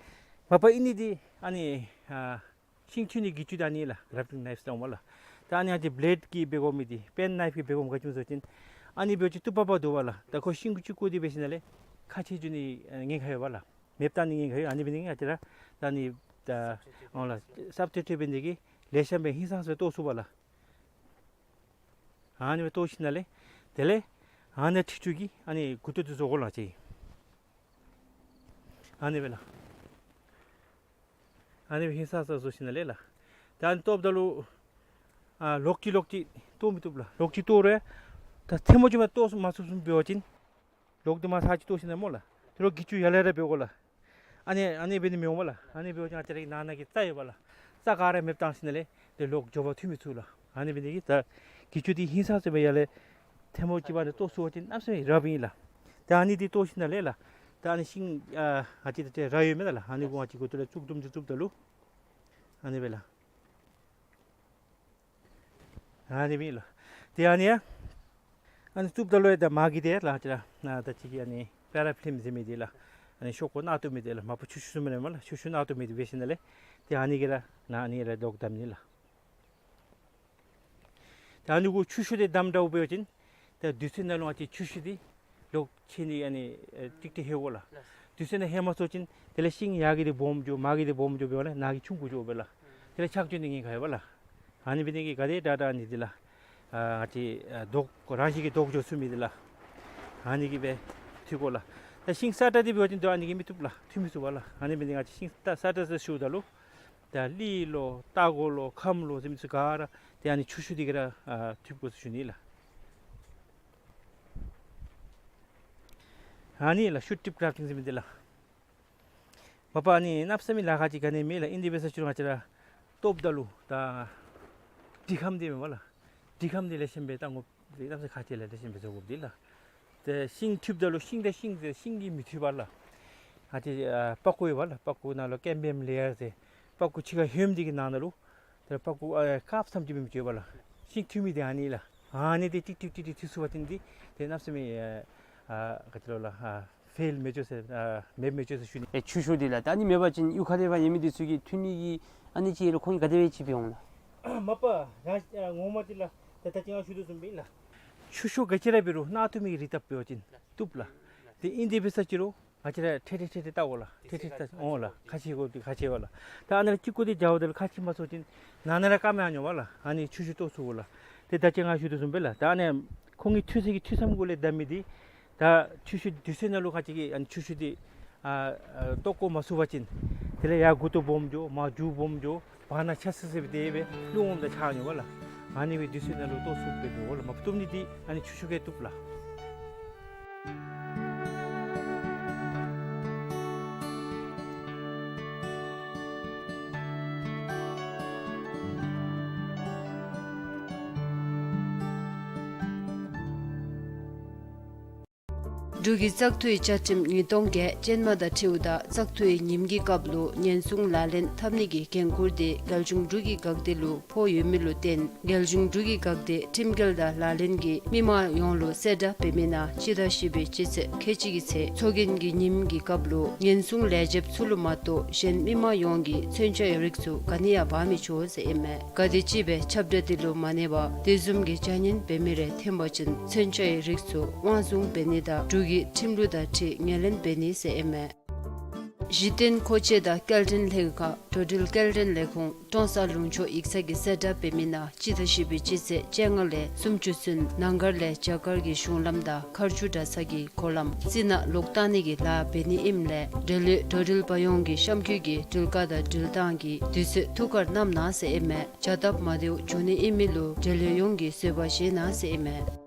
མ་པ་ཨིན་ནི་འདི་ཨ་ནི་ཨ་ཤིང་འཐུ་ནི་གི་གྱི་ཅུ་འདི་ཨ་ནི་ལགས། གྲབ་ཊིང་ནའིབ་ཟེར་སླབ་མས་ལགས། ད་ཨ་ནི་ང་བཅས་བི་ལེཌ་གིས་འབད་དགོ་མི་འདི་པེན་ནའིབ་གིས་འབད་དགོ་མི་ག་ཅི་སྨོ་ཟེར་བ་ཅིན་ཨ་ནི་འབད་བ་ཅིན་བཏུབ་པ་འབད་དོ་བས་ལགས། ད་ཁོ་ཤིང་གུ་གཅིག་བཀོ་སྟེ་འབད་ཞིནམ་ལས་ཁ་ཕྱེ་འགྱོ་ནི་ཉེན་ཁ་ཡོད་པས་ལགས། མེདཔ་བཏང་ནི་ཉེན་ཁ་ཡོད། ཨ་ནི་འབད་ནི་ང་བཅས་ར་ད་ཨ་ནི་ད་འོང་ལགས་སབ་སི་ཊི་ཊུཊ་འབད་ནི་དེ་གིས་ལེགས་ཤོམ་སྦེ་ཧིང་སངས་ས་སྦེ་བཏོག་ཚུགས་པས་ལགས། ཨ་ནི་སྦེ་བཏོག་ཞིནམ་ལས་དེ་ལས་ཨ་ནི་ཁྲི་ཆུ་གི་ཨ་ནི་མགུ་ཏོ་འདི་བཟོ་དགོ་ལགས་ཅིག། ཨ་ནི་སྦེ་ལགས། ཨ་ནི་སྦེ་ཧིང་སངས་ས་བཟོ་ཞིནམ་ལས་ལགས། ད་ཨ་ནི་བཏོགཔ་ད་ལུ་ཨ་ལོག་ཅི་ལོག་ཅི་བཏོག་མི་བཏུབ་ལགས། ལོག་ཅི་བཏོག་རུང་ད་ཐལ་མོ་ཅིག་མ་བཏོག་མ་ཚུགསཔ་བཟུམ་འབད་བ་ཅིན་ལོག་སྟེ་མར་ཚར་ཅིག་བཏོག་ཞིནམ་ལས་སྨོ་ལགས། དེ་ལུ་གྱི་ཅུ་ཡར་ལས་ར་འབད་དགོ་ལགས། ཨ་ནི་ཨ་ནི་འབད་ནི་མི་འོང་པས་ལགས། ཨ་ནི་འབད་བ་ཅིན་ང་བཅས་རའི་ནང་ན་གི་རྩྭ་ཡོད་པས་ལགས། རྩྭ་ག་ར་མེདཔ་བཏང་ཞིནམ་ལས་ཏེ་ལོག་མགྱོགས་པར་འཐུ་མི་ཚུགས་ལགས། ཨ་ནི་འབད་ནི་དེ་གིས་ད་གྱི་ཅུ་འདི་ཧིང་སངས་ས་སྦེ་ཡར་ལས་ཐལ་མོ་ཅིག་འབག་ནི་བཏོག་ཚུགས་པ་ཅིན་གནམ་མེད་ས་མེད་རབ་ཨིན་ལགས། ད་ཨ་ནི་འདི་བཏོག་ཞིནམ་ལས་ལགས། ད་ཨ་ནི་ཤིང་ཨ་ང་བཅས་ད་ཏེ་ར་ཡོད་མེན་ན་ལགས། ཨ་ནི་གུ་ང་བཅས་མགུ་ཏོ་ལས་བཙུགས་དུམ་ཅིག་བཙུགསཔ་ད་ལུ་ཨ་ནི་སྦེ་ལགས། ཨ་ནི་སྦེ་ལགས། ཏེ་ཨ་ནི་ཡང་ཨ་ནི་བཙུགསཔ་ད་ལུ་ཡང་ད་མར་གྱི་འདི་ལགས་ང་བཅས་ར་ཨ་ད་ཅི་གི་ཨ་ནི་པེ་ར་ཕི་ལིམ་ཟེར་མི་འདི་ལགས། ཨ་ནི་ཤོག་གུ་ནག་བཏུབ་མི་འདི་ལགས། མ་པ་ཆུ་ཤུ་བཟུམ་མེན་ན་མས་ལགས། ཆུ་ཤུ་ནག་བཏུབ་མི་འདི་འབད་ཞིནམ་ལས་ཏེ་ཨ་ནི་གིས་ར་ནཱ་ཨ་ནི་ར་ལོག་བསྡམ་ནི་ལགས། ད་ཨ་ནི་གུ་ཆུ་ཤུ་འདི་བསྡམ་དྲགས་འབད་བ་ཅིན་ད་དུས་ཚོད་ནང་ལུ་ང་བཅས་ཆུ་ཤུ་འདི་ལོག་ཆད་ནི་ཨ་ནི་ཨེ་ཀྲིག་ཀྲི་ལྷོད་དགོ་ལགས། དུས་ཚོད་ནང་ལྷོད་མ་ཚུགས་པ་ཅིན་དེ་ལས་ཤིང་ཡར་གྱི་འདི་སྦོམ་འགྱོ་མར་གྱི་འདི་སྦོམ་འགྱོ་འབདཝ་ལས་ནཱ་གི་ཆུང་ཀུ་འགྱོ་འབདཝ་ལས་དེ་ལས་ཆག་འགྱོ་ནི་ཉེན་ཁ་ཡོད་པས་ལགས། ཨ་ནི་འབད་ནི་གིས་ག་དེ་དྲག་དྲག་ཨ་ནི་འདི་ལགས། ཨ་ང་བཅས་ཨ་ལྡོག་རང་བཞིན་གྱིས་ལྡོག་འགྱོ་ཚུགས་མི་འདི་ལགས། ཨ་ནི་གིས་སྦེ་འཐུ་དགོ་ལགས། ད་ཤིང་སྲ་ཀྲག་འདི་འབད་བ་ཅིན་ད་ཨ་ནི་གིས་མི་བཏུབ་ལགས། འཐུ་མི་ཚུགས་པས་ལགས། ཨ་ནི་འབད་ནི་ང་བཅས་ཤིང་སྲ་ཀྲག་ཟེར་ཞུཝ་ད་ལུ་ད་གླི་ལོ་སྟག་གོ་ལོ་ཁམས་ལོ་ཟེར་མི་ཚུ་ག་ར་ཏེ་ཨ་ནི་ཆུ་ཤུ་འདི་གིས་ར་ཨ་འཐུ་དགོ་ཟེར་ཞུ་ནི་ལགས། ཨ་ནི་ལགས་ཤུཊ་ཊིཔ་གྲབ་ཊིང་ཟེར་མི་འདི་ལགས། མ་པ་ཨ་ནི་གནམ་མེད་ས་མེད་ལཱ་ཁག་ཅིག་ག་ནི་མེད་ལགས། ཨིན་དེ་འབད་ས་ཅིག་རུང་ང་བཅས་ར་བཏོགཔ་ད་ལུ་ད་དྲི་ཁམ་འདི་མས་པ་ལགས། དྲི་ཁམ་འདི་ལེགས་ཤོམ་སྦེ་བཏང་དགོ། གནམ་མེད་ས་མེད་ཁག་ཆེ་ལགས། ལེགས་ཤོམ་སྦེ་བཟོ་དགོཔ་འདི་ལགས། ཏེ་ཤིང་འཐུཝ་ད་ལུ་ཤིང་དང་ཤིང་ཏེ་ཤིང་གིས་མི་འཐུ་བས་ལགས། ཨ་ཏེ་ཨ་པག་ཀོ་ཡོད་པས་ལགས། པག་ཀོ་ནང་ལུ་ཀེམ་བིའམ་ལེ་ཡར་ཟེར་པག་ཀོ་ཕྱི་ཁར་ཧོནམ་འདི་གི་ནང་ན་ལུ་ཏེ་པག་ཀོ་ཨ་དཀརཔོ་ཙམ་ཅིག་སྦེ་མི་འགྱོ་བས་ལགས། ཤིང་འཐུ་མི་འདི་ཨ་ནི་ལགས། ཨ་ནི་འདི་ཀྲིག་ཀྲིག་ཀྲིག་ཀྲིག་འཐུ་ཚུགས་པ་ཅིན་འདི་ཏེ་གནམ་མེད་ས་མེད་ཨ་ཨ་ག་ཅི་ལོ་ལགས། ཨ་ཕེལ་མི་འགྱོ་ཟེར་ཨ་མེདཔ་མི་འགྱོ་ཟེར་ཞུ་ནི། ཨེ་ཆུ་ཤུ་འདི་ལགས། ད་ཨ་ནི་མེད་པ་ཅིན་གཡུས་ཁ་ལས་ཕར་ཡོད་མི་འདི་ཚུ་གིས་འཐུ་ནི་གི་ཨ་ནི་ཅིག་ལུ་ཁོང་གིས་ག་དེ་སྦེ་ཅིག་འབད་འོང་ལགས། མ་པ་ང་ཨ་ངོ་མ་འདི་ལགས་ད་ད་ཅི་ང་ཞུ་དོ་བཟུམ་སྦེ་ལགས། ཆུ་ཤུ་ག་ཅི་ར་འབད་རུང་ནག་བཏུབ་མི་རིགས་དག་འབད་བ་ཅིན་བཏུབ་ལགས། ཏེ་ཨིན་དེ་འབད་ས་ཅིག་རུང་ང་བཅས་ར་ཐེ་ཐེ་ཐེ་ཐེ་བལྟ་དགོ་ལགས། ཐེ་ཐེ་བལྟ་འོང་ལགས། ཁ་ཕྱེ་དགོཔ་འདི་ཁ་ཕྱེ་དགོ་ལགས། ད་ཨ་ནཱ་ལུ་གཅིག་བཀོ་སྟེ་འགྱོཝ་ད་ལུ་ཁ་ཕྱེ་མ་ཚུགས་པ་ཅིན་ནང་ན་ར་སྐམ་ཡར་འགྱོ་བས་ལགས། ཨ་ནི་ཆུ་ཤུ་བཏོག་ཚུགས་དགོ་ལགས། ཏེ་ད་ཅི་ང་ཞུ་དོ་བཟུམ་སྦེ་ལགས། ད་ཨ་ནི་ཁོང་གིས་འཐུ་ས་གི་འཐུ་མཚམས་གུ་ལས་བསྡམ་མི་འདི་ད་ཆུ་ཤུ་དུས་ཚོད་ནང་ལུ་ཁ་ཅིག་གིས་ཨ་ནི་ཆུ་ཤུ་འདི་ཨ་ཨ་བཏོག་བཀོ་མ་ཚུགས་པ་ཅིན་དེ་ལས་ཡར་མགུ་ཏོ་སྦོམ་འགྱོ་མར་མཇུག་སྦོམ་འགྱོ་བར་ན་ཆག་སི་སི་སྦེ་དེ་སྦེ་རླུང་འོངམ་ད་ཆག་འགྱོ་བས་ལགས། ཨ་ནི་སྦེ་དུས་ཚོད་ནང་ལུ་བཏོག་ཚུགསཔ་སྦེ་འབད་དགོ་ལགས། མ་བཏུབ་ནི་འདི་ཨ་ནི་ཆུ་ཤུ་གིས་བཏུབ་ལགས། འབྲུག་གི་བཙག་འཐུའི་བཅའ་ཁྲིམས་ཉིས་སྟོང་བརྒྱད་ཅན་མ་དང་འཁྲིལཝ་ད་བཙག་འཐུའི་ཉིནམ་གྱི་སྐབས་ལུ་ཉེན་སྲུང་ལག་ལེན་འཐབ་ནི་གི་འགན་ཁུར་དེ་རྒྱལ་གཞུང་འབྲུག་གི་འགག་སྡེ་ལུ་ཕོག་ཡོད་མི་ལུ་བརྟེན་རྒྱལ་གཞུང་འབྲུག་གི་འགག་སྡེ་ཁྲིམས་འགལ་དང་ལག་ལེན་གྱིས་མི་མང་ཡོངས་ལུ་གསལ་བསྒྲགས་འབད་མི་ནང་སྤྱི་ཟླ་བཞི་པའི་སྤྱི་ཚེས་ཁལ་གཅིག་གི་ཚེས་ཚོགས་རྒྱན་གྱི་ཉིནམ་གྱི་སྐབས་ལུ་ཉེན་སྲུང་ལས་བྱེདཔ་ཚུ་ལུ་མ་གཏོགས་གཞན་མི་མང་ཡོངས་ཀྱིས་མཚོན་ཆའི་རིགས་ཚུ་ག་ནི་ཡང་འབག་མི་ཆོག་ཟེར་ཨིན་མས། ག་དེམ་ཅིག་སྦེ་ཁྱབ་བསྒྲགས་དེ་ལུ་མ་གནས་པར་དེ་བཟུམ་གྱི་བྱ་ངན་འབད་མི་རེ་ཐོན་པ་ཅིན་མཚོན་ཆའི་རིགས་ཚུ་དབང་བཟུང་འབད་ནི་དང་འབྲུག་གི་ཁྲིམས་ལུགས་དང་འཁྲིལ་ངོས་ལེན་འབད་ནི་ཟེར་ཨིན་མས། གཞི་རྟེན་མཁོ་ཆས་དང་སྐྱེལ་འདྲེན་ལྷན་ཁག་འགྲོ་འགྲུལ་སྐྱེལ་འདྲེན་ལས་ཁུངས་ཀྲོང་གསར་ལུང་ཕྱོགས་ཡིག་ཚང་གིས་གསལ་བསྒྲགས་འབད་མི་ནང་སྤྱི་ཟླ་བཞི་པའི་སྤྱི་ཚེས་བཅོ་ལྔ་ལས་སུམ་ཅུ་ཚུན་ནང་སྒར་ལས་རྒྱ་གར་གྱི་གཞུང་ལམ་དང་མཁར་ཆུ་གྲྭ་ཚང་གི་སྒོ་ལམ་རྩི་ནག་ལོག་བཏང་ནི་གི་ལཱ་འབད་ནི་ཨིནམ་ལས་འབྲེལ་ཡོད་འགྲོ་འགྲུལ་པ་ཡོངས་ཀྱིས་གཤམ་འཁོད་ཀྱི་འགྲུལ་བཀག་དང་འགྲུལ་བཏང་གི་དུས་ཚོད་ཐུགས་ཁར་བསྣམས་གནང་ཟེར་ཨིན་མས། བྱ་སྟབས་མ་བདེཝ་འབྱུང་ནི་ཨིན་མི་ལུ་འབྲེལ་ཡོད་ཡོངས་ཀྱིས་བཟོད་པ་བཞེས་གནང་ཟེར་ཨིན་མས།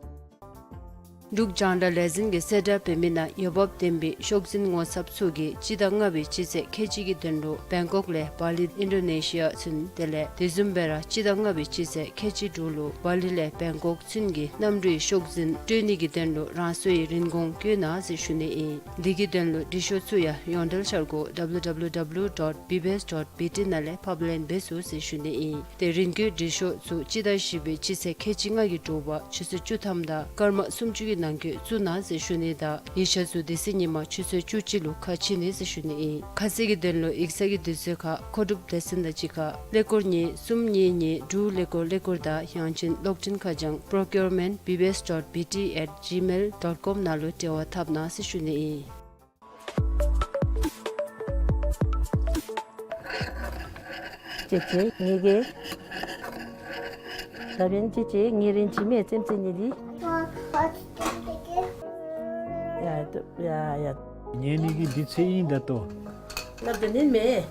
འབྲུག་རྒྱང་བསྒྲགས་ལས་འཛིན་གྱིས་གསལ་བསྒྲགས་འབད་མི་ནང་འོས་འབབ་ལྡན་པའི་ཤོག་འཛིན་ངོ་ཚབ་ཚུ་གིས་སྤྱི་ཟླ་ལྔ་པའི་སྤྱི་ཚེས་ཁལ་གཅིག་གི་དོན་ལུ་བེང་ཀོག་ལས་བ་ལི་ཨིན་ཌོ་ནེ་ཤི་ཡ་ཚུན་དེ་ལས་དེ་བཟུམ་སྦེ་ར་སྤྱི་ཟླ་ལྔ་པའི་སྤྱི་ཚེས་ཁལ་གཅིག་དྲུག་ལུ་བ་ལི་ལས་བེང་ཀོག་ཚུན་གྱི་གནམ་གྲུའི་ཤོག་འཛིན་སྤྲོད་ནི་གི་དོན་ལུ་རང་སོའི་རིན་གོང་བཀོད་གནང་ཟེར་ཞུ་ནི་ཨིན། དེ་གི་དོན་ལུ་འབྲི་ཤོག་ཚུ་ཡང་ཡོངས་འབྲེལ་འཆར་སྒོ་W W W dot B B S dot B T ནང་ལས་ཕབ་ལེན་འབད་ཚུགས་ཟེར་ཞུ་ནི་ཨིན། ཏེ་རིན་བཀོད་འབྲི་ཤོག་ཚུ་སྤྱི་ཟླ་བཞི་པའི་སྤྱི་ཚེས་ཁལ་གཅིག་ལྔ་གི་དྲོ་པ་ཆུ་ཚོད་བཅུ་ཐམ་དང་སྐར་མ་སུམ་ཅུ་གི་ནང་འཁོད་བཙུགས་གནང་ཟེར་ཞུ་ནི་དང་ཡིག་ཆ་ཚུ་དེ་ཚེ་ཉིན་མ་ཆུ་ཚོད་བཅུ་གཅིག་ལུ་ཁ་ཕྱེ་ནི་ཟེར་ཞུ་ནི་ཨིན། ཁ་གསལ་གྱི་དོན་ལུ་ཡིག་ཚང་གི་དུས་ཚོད་ཁར་མཁོ་སྒྲུབ་སྡེ་ཚན་དང་གཅིག་ཁར་ཀླད་ཀོར་གཉིས་གསུམ་གཉིས་གཉིས་དྲུག་ཀླད་ཀོར་ཀླད་ཀོར་དང་ཡང་ཅིན་གློག་འཕྲིན་ཁ་བྱང་procurement B B S dot B T at gmail dot com ནང་ལུ་འབྲེལ་བ་འཐབ་གནང་ཟེར་ཞུ་ནི་ཨིན། ཅེ་ཅེ་ངེ་གི། ད་འབདན་ཅེ་ཅེ་ངེ་རིན་ཅི་མེད་ཙེམ་ཙེ་ནི་འདི། ཡ་ཡ་ཡ། ངེ་ནི་གི་འདི་ཚེ་ཨིན་ད་ལྟོ། སླབ་ད་ནི་མེད།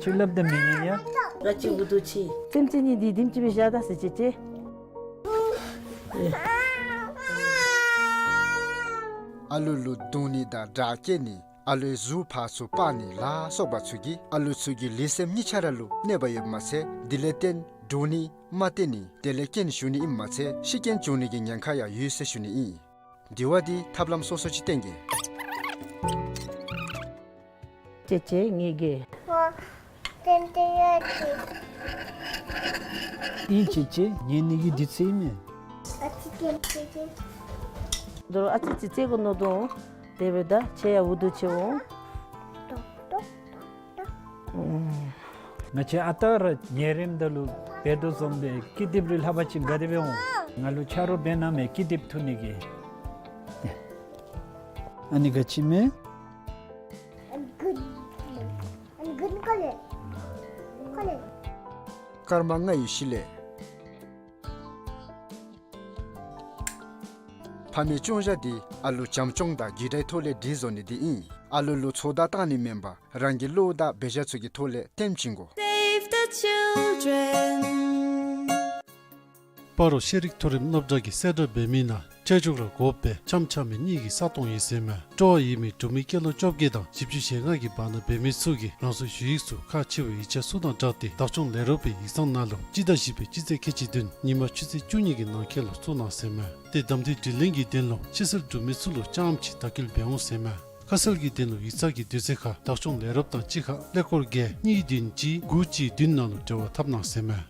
ཁྱོད་སླབ་ད་མི་ཉན་ཡ། ང་ཅིག་འུ་དུ་ཅི། ཙེམ་ཙེ་ནི་འདི་དིམ་ཅིག་སྦེ་བཞག་ད་ཟེར་ཅེ་ཅེ། ཨ་ལུ་ལུ་རྡུང་ནི་དང་དྲག་སྐྱེད་ནི་ཨ་ལུའི་གཟུགས་ཕར་ཚུར་སྤར་ནི་ལ་སོགས་པ་ཚུ་གིས་ཨ་ལུ་ཚུ་གི་ལུས་སེམས་གཉིས་ཆ་ར་ལུ་གནོད་པ་ཡོདཔ་མ་ཚད་དེ་ལས་བརྟེན་འདྲོག་ནི་རྨ་བཏོན་ནི་དེ་ལས་སྐྱོན་ཞུགས་ནི་ཨིནམ་མ་ཚད་ཤི་རྐྱེན་བྱུང་ནི་གི་ཉེན་ཁ་ཡང་ཡོད་ཟེར་ཞུ་ནི་ཨིན། དེ་བ་འདི་ཐབས་ལམ་སོ་སོ་ཅིག་བསྟེན་གེ། ཅེ་ཅེ་ངེ་གི། ཏན་ཏན་ཡ་ཅི། ཨིན་ཅེ་ཅེ་ངེ་ནི་གི་འདི་ཚེ་ཨིན་མས། ཨ་ཙི་ཏན་ཏན་ཏན། དོ་རུང་ཨ་ཙི་ཙི་ཙེ་གོ་ནོ་དོ། དེ་སྦེ་ད་ཁྱེད་ཡང་འུ་དུ་ཅིག་འོང་། ཏོག་ཏོག་ཏོག་ཏོག། ང་བཅས་ཨ་རྟག་ར་ཉལ་རནམ་ད་ལུ་འབད་དོ་བཟུམ་སྦེ་ཀི་དེབ་རེ་ལྷག་པ་ཅིན་དགའ་སྟེ་སྦེ་འོང་། ང་ལུ་ཆ་རོགས་འབད་གནང་མས་ཀི་དེབ་འཐུ་ནི་གི། ཨ་ནི་ག་ཅི་མས། I'm good. I'm good color. Color. སྐར་མ་ལྔའི་གཞི་ལས། ཕ་མའི་སྐྱོང་བཞག་འདི་ཨ་ལུ་བྱམས་སྐྱོང་དང་རྒྱུད་དྲའི་ཐོག་ལས་སྒྲིག་བཟོ་ནི་འདི་ཨིན། ཨ་ལུ་ལུ་ཚོད་ལྟ་བཏང་ནི་མེན་པར་རང་གི་བློ་དང་འབད་བཞག་ཚུ་གི་ཐོག་ལས་སྟོན་བྱིན་དགོ། Save the children. སྤ་རོ་ཤེས་རིག་མཐོ་རིམ་སློབ་གྲྭ་གིས་གསལ་བསྒྲགས་འབད་མི་ནང་ཆོས་ཕྱོགས་ར་དགོ་པའི་ཆམ་ཆ་མི་གཉིས་ཀྱི་ས་སྟོང་ཡོད་ཟེར་མས། སྤྲོ་བ་ཡོད་མི་འབྲུག་མི་སྐྱེས་ལོ་བཅོ་བརྒྱད་དང་བཞི་བཅུ་ཞེ་ལྔ་གི་བར་ན་འབད་མི་ཚུ་གིས་རང་སོའི་ཞུ་ཡིག་ཚུ་ཁག་ཆེ་བའི་ཡིག་ཆ་ཚུ་དང་སྦྲགས་ཏེ་བདག་སྐྱོང་ལས་རོགས་པའི་ཡིག་ཚང་ནང་ལུ་སྤྱི་ཟླ་བཞི་པའི་སྤྱི་ཚེས་ཁལ་གཅིག་བདུན་ཉིན་མ་ཆུ་ཚོད་བཅུ་གཉིས་ཀྱི་ནང་འཁོད་ལུ་བཙུགས་གནང་ཟེར་མས། ཏེ་གདམ་འཐུའི་དྲི་ལན་གྱི་དོན་ལུ་ཕྱི་སེལ་འབྲུག་མི་ཚུ་ལུ་རྐྱངམ་ཅིག་དག་སྐྱེལ་འབད་འོང་ཟེར་མས། ཁ་གསལ་གྱི་དོན་ལུ་ཡིག་ཚང་གི་དུས་ཚོད་ཁར་བདག་སྐྱོང་ལས་རོགསཔ་དང་གཅིག་ཁར་ཀླད་ཀོར་བརྒྱད་གཉིས་བདུན་གཅིག་དགུ་གཅིག་བདུན་ནང་ལུ་འབྲེལ་བ་འཐབ་གནང་ཟེར་མས།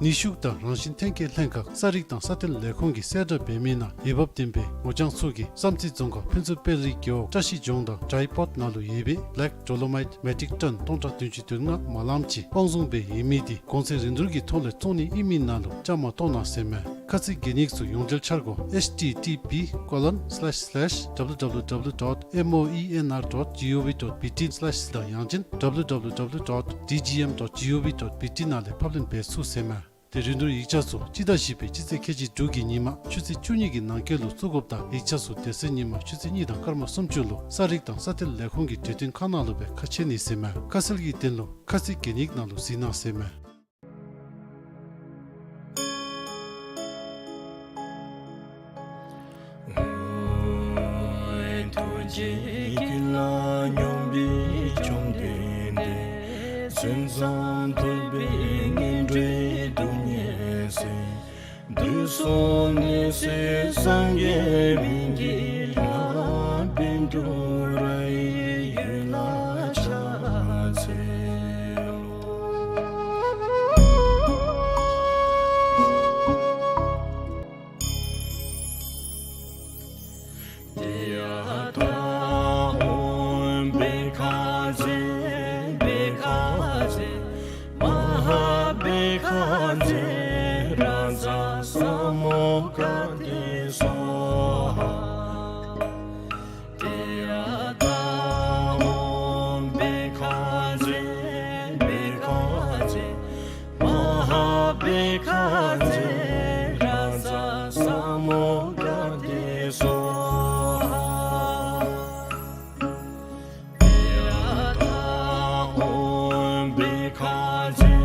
ནུས་ཤུགས་དང་རང་བཞིན་ཐོན་སྐྱེད་ལྷན་ཁག་ས་རིག་དང་ས་མཐོའི་ལས་ཁུངས་ཀྱིས་གསལ་བསྒྲགས་འབད་མི་ནང་འོས་འབབ་ལྡན་པའི་ངོ་རྐྱང་ཚུ་གིས་བསམ་རྩེ་རྫོང་ཁག་ཕུན་ཚོགས་དཔལ་རིའི་རྒེད་འོག་བཀྲ་ཤིས་ལྗོངས་དང་ཌའི་པོརཊ་ནང་ལུ་ཡོད་པའི་Black Dolomite Metric Ton སྟོང་ཕྲག་བདུན་ཅུ་དོན་ལྔ་མ་ལངམ་ཅིག་དབང་བཟུང་འབད་ཡོད་མི་འདི་གོང་ཚད་རིན་བསྡུར་གྱི་ཐོག་ལས་བཙོང་ནི་ཨིན་མི་ནང་ལུ་བཅའ་མར་གཏོགས་གནང་ཟེར་མས། ཁ་ཚིག་གན་ཡིག་ཚུ་ཡོངས་འབྲེལ་འཆར་སྒོ་H T T P colon slash slash W W W dot M O E N R dot G O V dot B T slash དང་ཡང་ཅིན་W W W dot D G M dot G O V dot B T ནང་ལས་ཕབ་ལེན་འབད་ཚུགས་ཟེར་མས། ཏེ་རིན་བསྡུར་ཡིག་ཆ་ཚུ་སྤྱི་ཟླ་བཞི་པའི་སྤྱི་ཚེས་ཁལ་གཅིག་དྲུག་གི་ཉིན་མ་ཆུ་ཚོད་བཅུ་གཉིས་ཀྱི་ནང་འཁོད་ལུ་བཙུགས་དགོཔ་དང་ཡིག་ཆ་ཚུ་དེ་ཚེ་ཉིན་མ་ཆུ་ཚོད་གཉིས་དང་སྐར་མ་སུམ་ཅུ་ལུ་ས་རིག་དང་ས་མཐོའི་ལས་ཁུངས་ཀྱི་གྲོས་སྟོན་ཁང་ནང་ལུ་སྦེ་ཁ་ཕྱེ་ནི་ཟེར་མས། ཁ་གསལ་གྱི་དོན་ལུ་ཁ་ཚིག་གན་ཡིག་ནང་ལུ་གཟིགས་གནང་ཟེར་མས། ཐུགས་རྗེ་ཀུན་ལ་སྙོམས་པའི་བཅོམ་ལྡན་འདས། མཚན་བཟང་ཐོས་པའི་སྙན་སྒྲོན་སྡུག་བསྔལ་སེལ། དུག་གསུམ་ནད་སེལ་སངས་རྒྱས་སྨན་གྱི་བླ། བཻ་ཌཱུརྱ་ཡི་འོད་ལ་ཕྱག་འཚལ་ལོ། ཏདྱ་ཐཱ། ཨོཾ་བྷཻ་ཥ་ཛྱེ་བྷཻ་ཥ་ཛྱེ་མ་ཧཱ་བྷཻ་ཥ་ཛྱེ་རཱ་ཛ་ས་མུདྒ་ཏེ་སྭཱ་ཧཱ། ཏདྱ་ཐཱ། ཨོཾ་བྷཻ་ཥ་ཛྱེ་བྷཻ་ཥ་ཛྱེ་མ་ཧཱ་བྷཻ་ཥ་ཛྱེ་རཱ་ཛ་ས་མུདྒ་ཏེ་སྭཱ་ཧཱ། ཏདྱ་ཐཱ། ཨོཾ་བྷཻ་ཥ་ཛྱེ་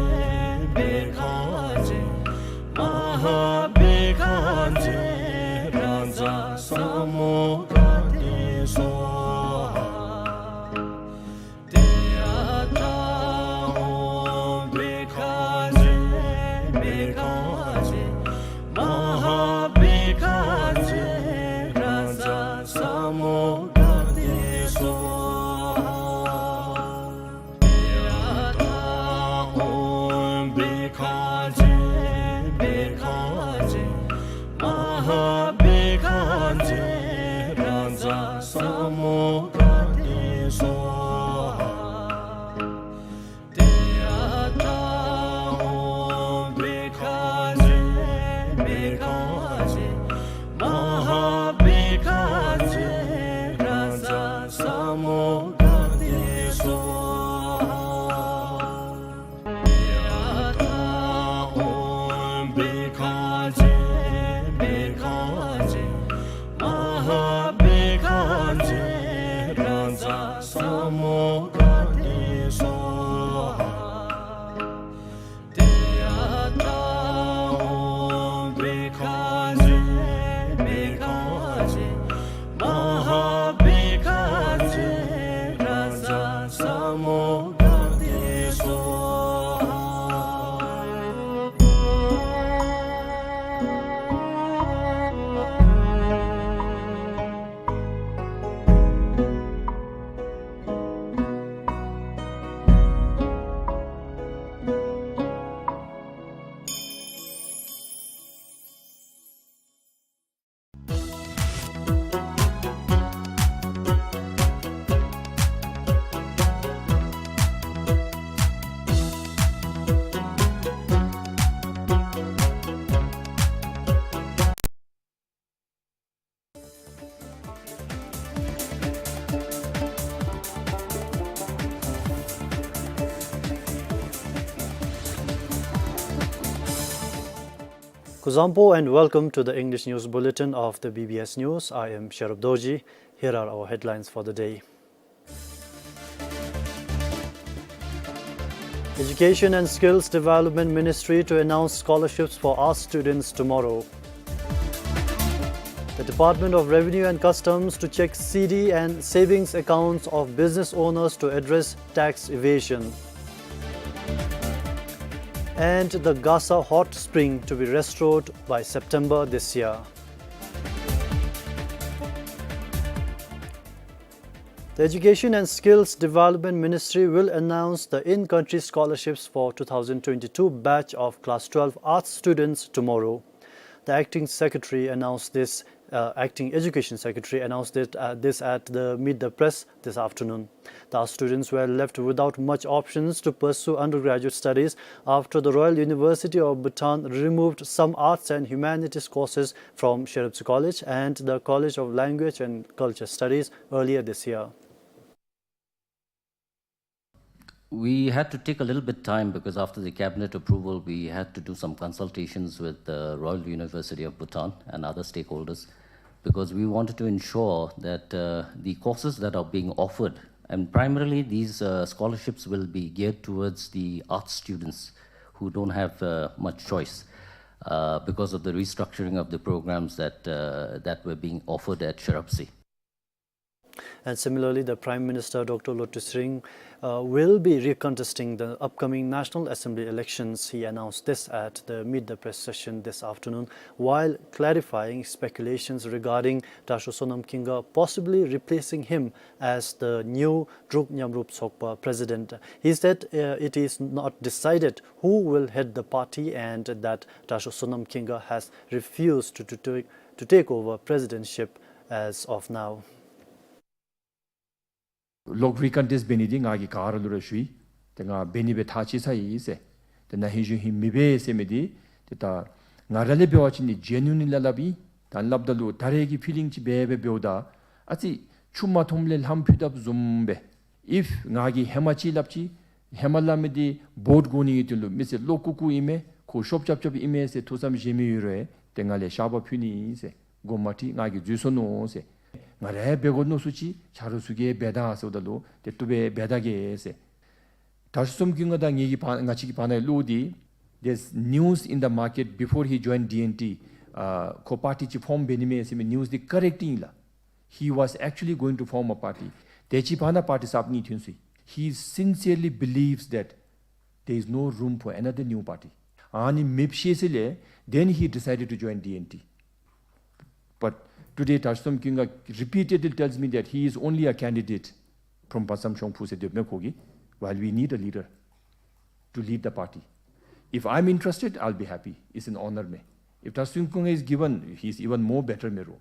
བྷཻ་ཥ་ཛྱེ་མ་ཧཱ་བྷཻ་ཥ་ Kuzuzangpo and welcome to the English News Bulletin of the B B S News. I am Sherub Dorji. Here are our headlines for the day. Education and Skills Development Ministry to announce scholarships for arts students tomorrow. The Department of Revenue and Customs to check C D and savings accounts of business owners to address tax evasion. And the Gasa hot spring to be restored by September this year. The Education and Skills Development Ministry will announce the in-country scholarships for two thousand twenty-two batch of Class twelve Arts students tomorrow. The acting secretary announced this, uh, acting education secretary announced it, uh, this at the Meet the Press this afternoon. The students were left without much options to pursue undergraduate studies after the Royal University of Bhutan removed some arts and humanities courses from Sherubtsi College and the College of Language and Culture Studies earlier this year. We had to take a little bit time because after the cabinet approval, we had to do some consultations with the Royal University of Bhutan and other stakeholders because we wanted to ensure that, uh, the courses that are being offered, and primarily these, uh, scholarships will be geared towards the arts students who don't have, uh, much choice, uh, because of the restructuring of the programs that, uh, that were being offered at Sherubtsi. And similarly, the Prime Minister, Doctor Lotay Tshering, uh, will be recontesting the upcoming National Assembly elections. He announced this at the Meet the Press session this afternoon, while clarifying speculations regarding Dasho Sonam Khinga possibly replacing him as the new Druk Nyamrup Tsokpa president. He said, uh, it is not decided who will head the party and that Dasho Sonam Khinga has refused to, to, to, to take over presidentship as of now. ལོག་རི་ཀོན་ཊེསཊ་འབད་ནི་འདི་ང་གིས་ག་ར་ལུ་ར་ཞུ་ཡི། ཏེ་ང་འབད་ནི་སྦེ་ཐག་བཅད་ཚར་ཡི་ཟེར། ཏེ་ན་ཧིང་གཞེས་ཧིང་མི་འབད་ཟེར་མི་འདི་ཏེ་ད་ང་ར་ལས་འབད་བ་ཅིན་ནི་ཇེ་ནུ་ནི་ལ་སླབ་ཨིན། ད་སླབ་ད་ལུ་ད་རེས་ཀྱི་ཕི་ལིང་ཅིག་འབད་འབད་འབདཝ་ད་ཨ་ཙི་ཆུ་མ་མཐོངམ་ལས་ལྷམ་ཕུད་དཔ་བཟུམ་སྦེ། ཨིཕ་ང་གིས་ཧེ་མ་ཅིག་སླབ་ཅི། ཧེ་མ་སླབ་མི་འདི་བོཊ་དགོ་ནི་གི་དོན་ལུ་མི་སེར་བློ་ལྐུག་ལྐུག་ཨིན་མས། ཁོ་ཤོབ་རྐྱབ་རྐྱབ་ཨིན་མས་ཟེར་ཐུགས་བསམ་བཞེས་མི་ཡོད་རུང་ཏེ་ང་ལས་བཤགས་པ་ཕུལ་ནི་ཨིན་ཟེར། དགོངསམ་མ་ཁྲེལ། ང་གིས་འཛོལ་སོ་ནུག་ཟེར། ང་ར་ཡང་འབད་དགོ་མནོ་སུ་ཅིག་ཆ་རོགས་ཚུ་གིས་འབད་ད་ཟེརཝ་ད་ལུ་ཏེ་བཏུབ་པས་འབད་ད་གེ་ཟེར། དར་ཤོམ་ཀུན་དགའ་དང་ངེ་གི་བར་ང་བཅས་ཀྱི་བར་ན་ལུ་འདི་there's news in the market before he joined D N T, ཨ་ཁོ་པར་ཊི་ཅིག་ཕོརམ་འབད་ནི་མས་ཟེར་མི་ནིའུསི་འདི་ཀོ་རེཀཊ་ཨིན་ལགས། He was actually going to form a party. དེ་ཅིག་བར་ན་པར་ཊི་གསརཔ་གཉིས་ཐོན་སོ་ཡི། He sincerely believes that there is no room for another new party. ཨ་ནི་མེདཔ་ཤེས་ས་ལས་then he decided to join D N T. But today དར་ཤོམ་ཀུན་དགའ་repeatedly tells me that he is only a candidate from བར་མཚམས་ཤོང་ཕུ་ཟེར་སྡོདཔ་མས་ཁོ་གིས། While we need a leader to lead the party. If I'm interested, I'll be happy. It's an honor, me. If དར་ཤོམ་ཀུན་དགའ is given, he's even more better, me, ro.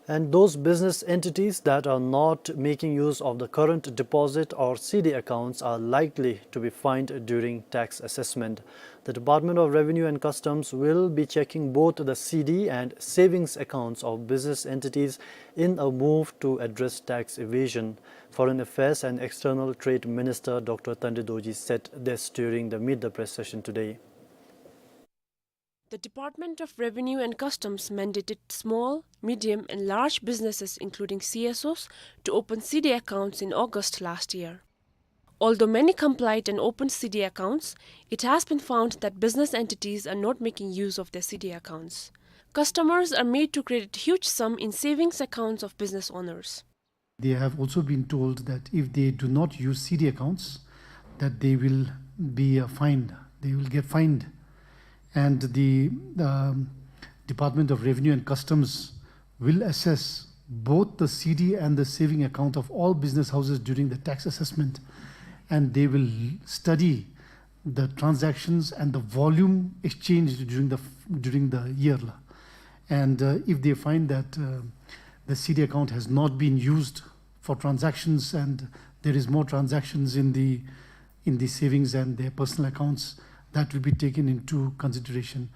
And those business entities that are not making use of the current deposit or C D accounts are likely to be fined during tax assessment. The Department of Revenue and Customs will be checking both the C D and savings accounts of business entities in a move to address tax evasion. Foreign Affairs and External Trade Minister Doctor Tande Dorji said this during the Meet the Press session today. The Department of Revenue and Customs mandated small, medium and large businesses, including C S Os, to open C D accounts in August last year. Although many complied and opened C D accounts, it has been found that business entities are not making use of their C D accounts. Customers are made to credit huge sum in savings accounts of business owners. They have also been told that if they do not use C D accounts, that they will be, uh, fined. They will get fined. And the, um, Department of Revenue and Customs will assess both the C D and the saving account of all business houses during the tax assessment. And they will study the transactions and the volume exchanged during the, during the year la. And, uh, if they find that, uh, the C D account has not been used for transactions and there is more transactions in the, in the savings and their personal accounts, that will be taken into consideration.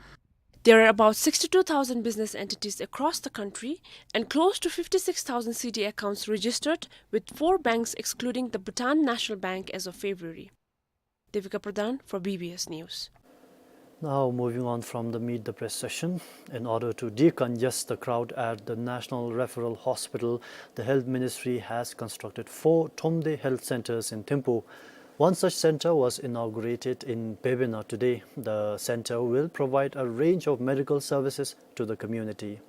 There are about sixty-two thousand business entities across the country and close to fifty-six thousand C D accounts registered, with four banks excluding the Bhutan National Bank as of February. Devika Pradhan for B B S News. Now, moving on from the Meet the Press session, in order to decongest the crowd at the National Referral Hospital, the Health Ministry has constructed four Thromde health centers in Thimphu. One such center was inaugurated in Bebena today. The center will provide a range of medical services to the community.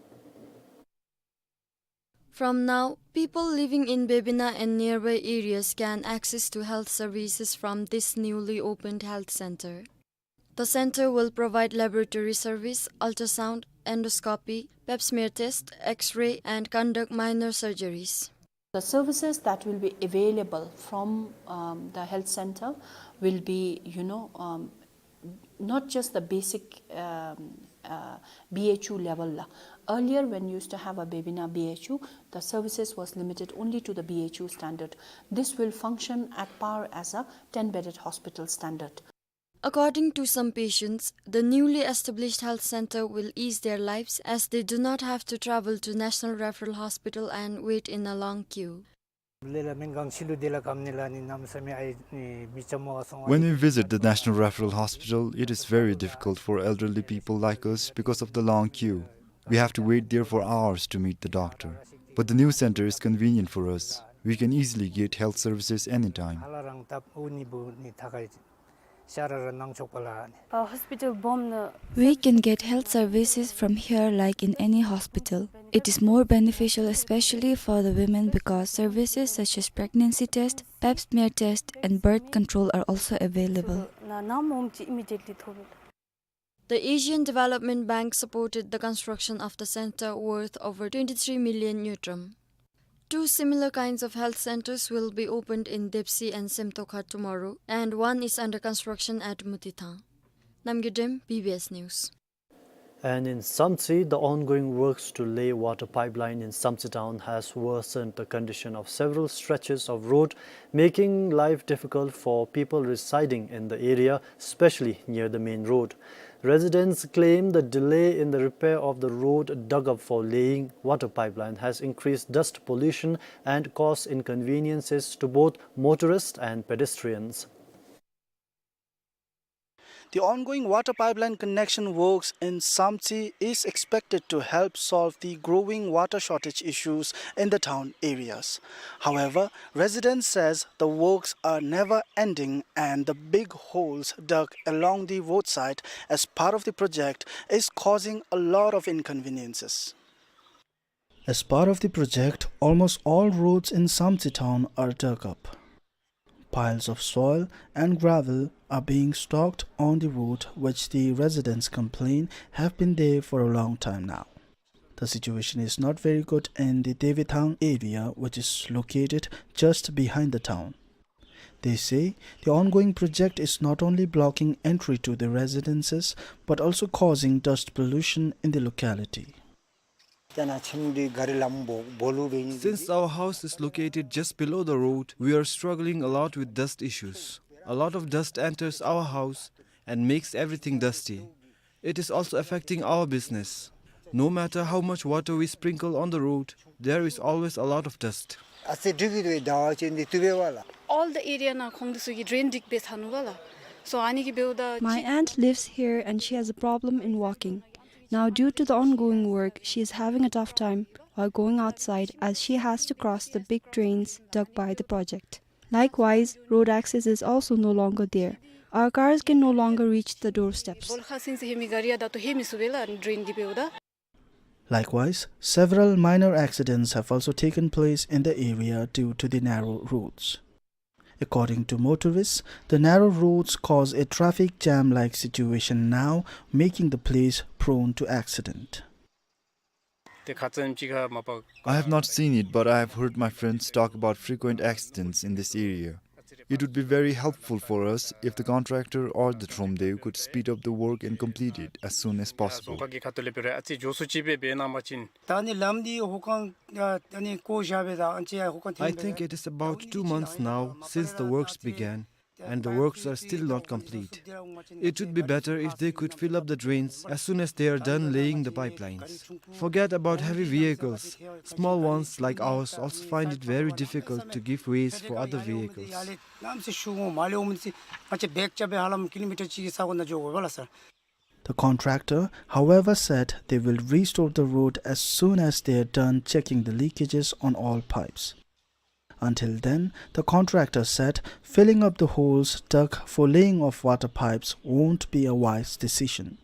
From now, people living in Bebena and nearby areas can access to health services from this newly opened health center. The center will provide laboratory service, ultrasound, endoscopy, pap smear test, X-ray, and conduct minor surgeries. The services that will be available from, um, the health center will be, you know, um, not just the basic, um, uh, B H U level la. Earlier, when you used to have a Bebena B H U, the services was limited only to the B H U standard. This will function at par as a ten-bedded hospital standard. According to some patients, the newly established health center will ease their lives as they do not have to travel to National Referral Hospital and wait in a long queue. When we visit the National Referral Hospital, it is very difficult for elderly people like us because of the long queue. We have to wait there for hours to meet the doctor. But the new center is convenient for us. We can easily get health services anytime. We can get health services from here like in any hospital. It is more beneficial, especially for the women, because services such as pregnancy test, pap smear test, and birth control are also available. The Asian Development Bank supported the construction of the center worth over twenty-three million ngultrum. Two similar kinds of health centers will be opened in Depsi and Semtokha tomorrow, and one is under construction at Mutithang. Namgay Dem, B B S News. And in Samtse, the ongoing works to lay water pipeline in Samtse town has worsened the condition of several stretches of road, making life difficult for people residing in the area, especially near the main road. Residents claim the delay in the repair of the road dug up for laying water pipeline has increased dust pollution and caused inconveniences to both motorists and pedestrians. The ongoing water pipeline connection works in Samtse is expected to help solve the growing water shortage issues in the town areas. However, residents says the works are never ending and the big holes dug along the roadside as part of the project is causing a lot of inconveniences. As part of the project, almost all roads in Samtse town are dug up. Piles of soil and gravel are being stocked on the road, which the residents complain have been there for a long time now. The situation is not very good in the Devethang area, which is located just behind the town. They say the ongoing project is not only blocking entry to the residences, but also causing dust pollution in the locality. Since our house is located just below the road, we are struggling a lot with dust issues. A lot of dust enters our house and makes everything dusty. It is also affecting our business. No matter how much water we sprinkle on the road, there is always a lot of dust. All the area ནང་ཁོང་འདི་ཚོ་གིས་drain dig འབད་ཚར་ནུག་པ་ལགས། So ཨ་ནི་གིས་འབདཝ་ད། My aunt lives here and she has a problem in walking. Now, due to the ongoing work, she is having a tough time while going outside as she has to cross the big drains dug by the project. Likewise, road access is also no longer there. Our cars can no longer reach the doorsteps. སྦོལ་ཁ་ཟིན་ཚེ་ཧེ་མི་ག་རི་ཡར་བདའ་ཏོ་ཧེ་མི་ཚུགས་པས་ལགས་drain འདི་འབདཝ་ད། Likewise, several minor accidents have also taken place in the area due to the narrow roads. According to motorists, the narrow roads cause a traffic jam-like situation now, making the place prone to accident. I have not seen it, but I have heard my friends talk about frequent accidents in this area. It would be very helpful for us if the contractor or the Thromde could speed up the work and complete it as soon as possible. I think it is about two months now since the works began, and the works are still not complete. It would be better if they could fill up the drains as soon as they are done laying the pipelines. Forget about heavy vehicles. Small ones like ours also find it very difficult to give ways for other vehicles. ནམ་ཟེར་ཤུགས་མ་ལེ་འོང་མི་ཚེ་ང་བཅས་བེག་རྐྱབ་སྦེ་ཧ་ལམ་ཀི་ལོ་མི་ཊར་གཅིག་གི་ས་གོ་ནང་འགྱོ་དགོ་པས་ལགས་སར། The contractor, however, said they will restore the road as soon as they are done checking the leakages on all pipes. Until then, the contractor said filling up the holes dug for laying of water pipes won't be a wise decision.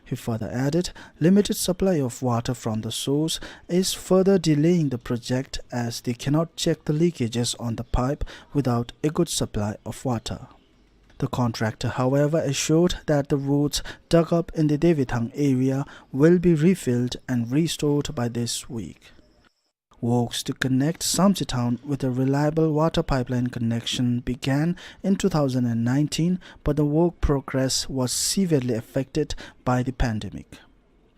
He further added, limited supply of water from the source is further delaying the project as they cannot check the leakages on the pipe without a good supply of water. The contractor, however, assured that the roads dug up in the Devethang area will be refilled and restored by this week. Works to connect Samtse town with a reliable water pipeline connection began in two thousand and nineteen, but the work progress was severely affected by the pandemic.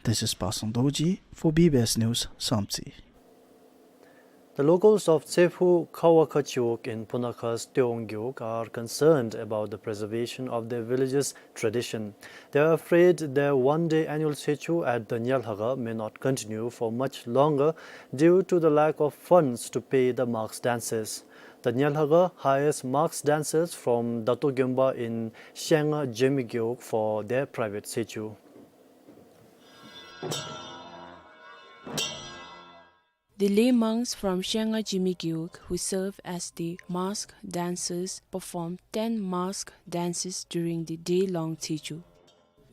This is Pasang Dorji for B B S News, Samtse. The locals of Tsephu Khawakha Chiwog in Punakha's Teong Gewog are concerned about the preservation of their village's tradition. They are afraid their one-day annual Tshechu at the Nyalhaga may not continue for much longer due to the lack of funds to pay the mask dancers. The Nyalhaga hires mask dancers from Dato Gyomba in Shenga Jemi Gewog for their private Tshechu. The lay monks from Shenga Jimi Gewog, who serve as the mask dancers, perform ten mask dances during the day-long Tshechu.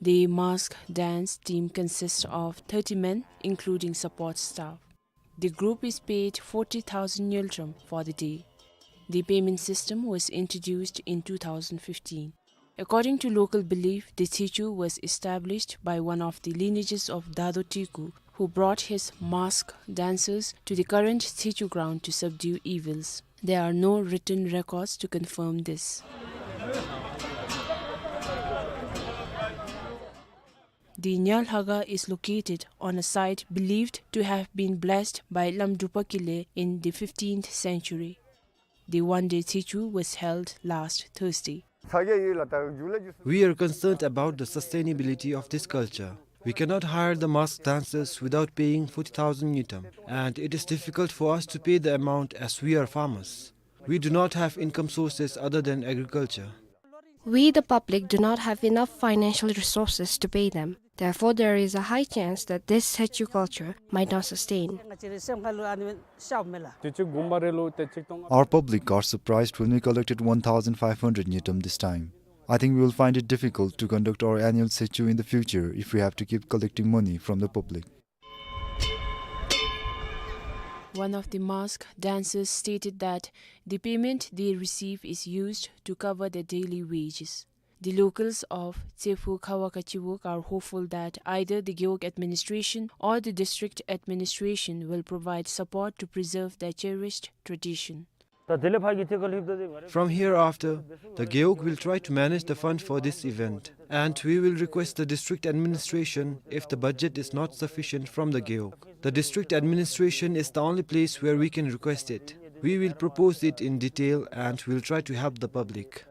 The mask dance team consists of thirty men, including support staff. The group is paid forty thousand ngultrum for the day. The payment system was introduced in two thousand fifteen. According to local belief, the Tshechu was established by one of the lineages of Dado Tiku, who brought his mask dancers to the current Tshechu ground to subdue evils. There are no written records to confirm this. The Nyalhaga is located on a site believed to have been blessed by Lamdrupa Kile in the fifteenth century. The one-day Tshechu was held last Thursday. We are concerned about the sustainability of this culture. We cannot hire the mask dancers without paying forty thousand ngultrum, and it is difficult for us to pay the amount as we are farmers. We do not have income sources other than agriculture. We, the public, do not have enough financial resources to pay them. Therefore, there is a high chance that this Tshechu culture might not sustain. Our public got surprised when we collected one thousand five hundred ngultrum this time. I think we will find it difficult to conduct our annual Tshechu in the future if we have to keep collecting money from the public. One of the mask dancers stated that the payment they receive is used to cover their daily wages. The locals of Tsephu Khawakha Chiwog are hopeful that either the Gewog administration or the district administration will provide support to preserve their cherished tradition. From hereafter, the Gewog will try to manage the fund for this event, and we will request the district administration if the budget is not sufficient from the Gewog. The district administration is the only place where we can request it. We will propose it in detail and will try to help the public.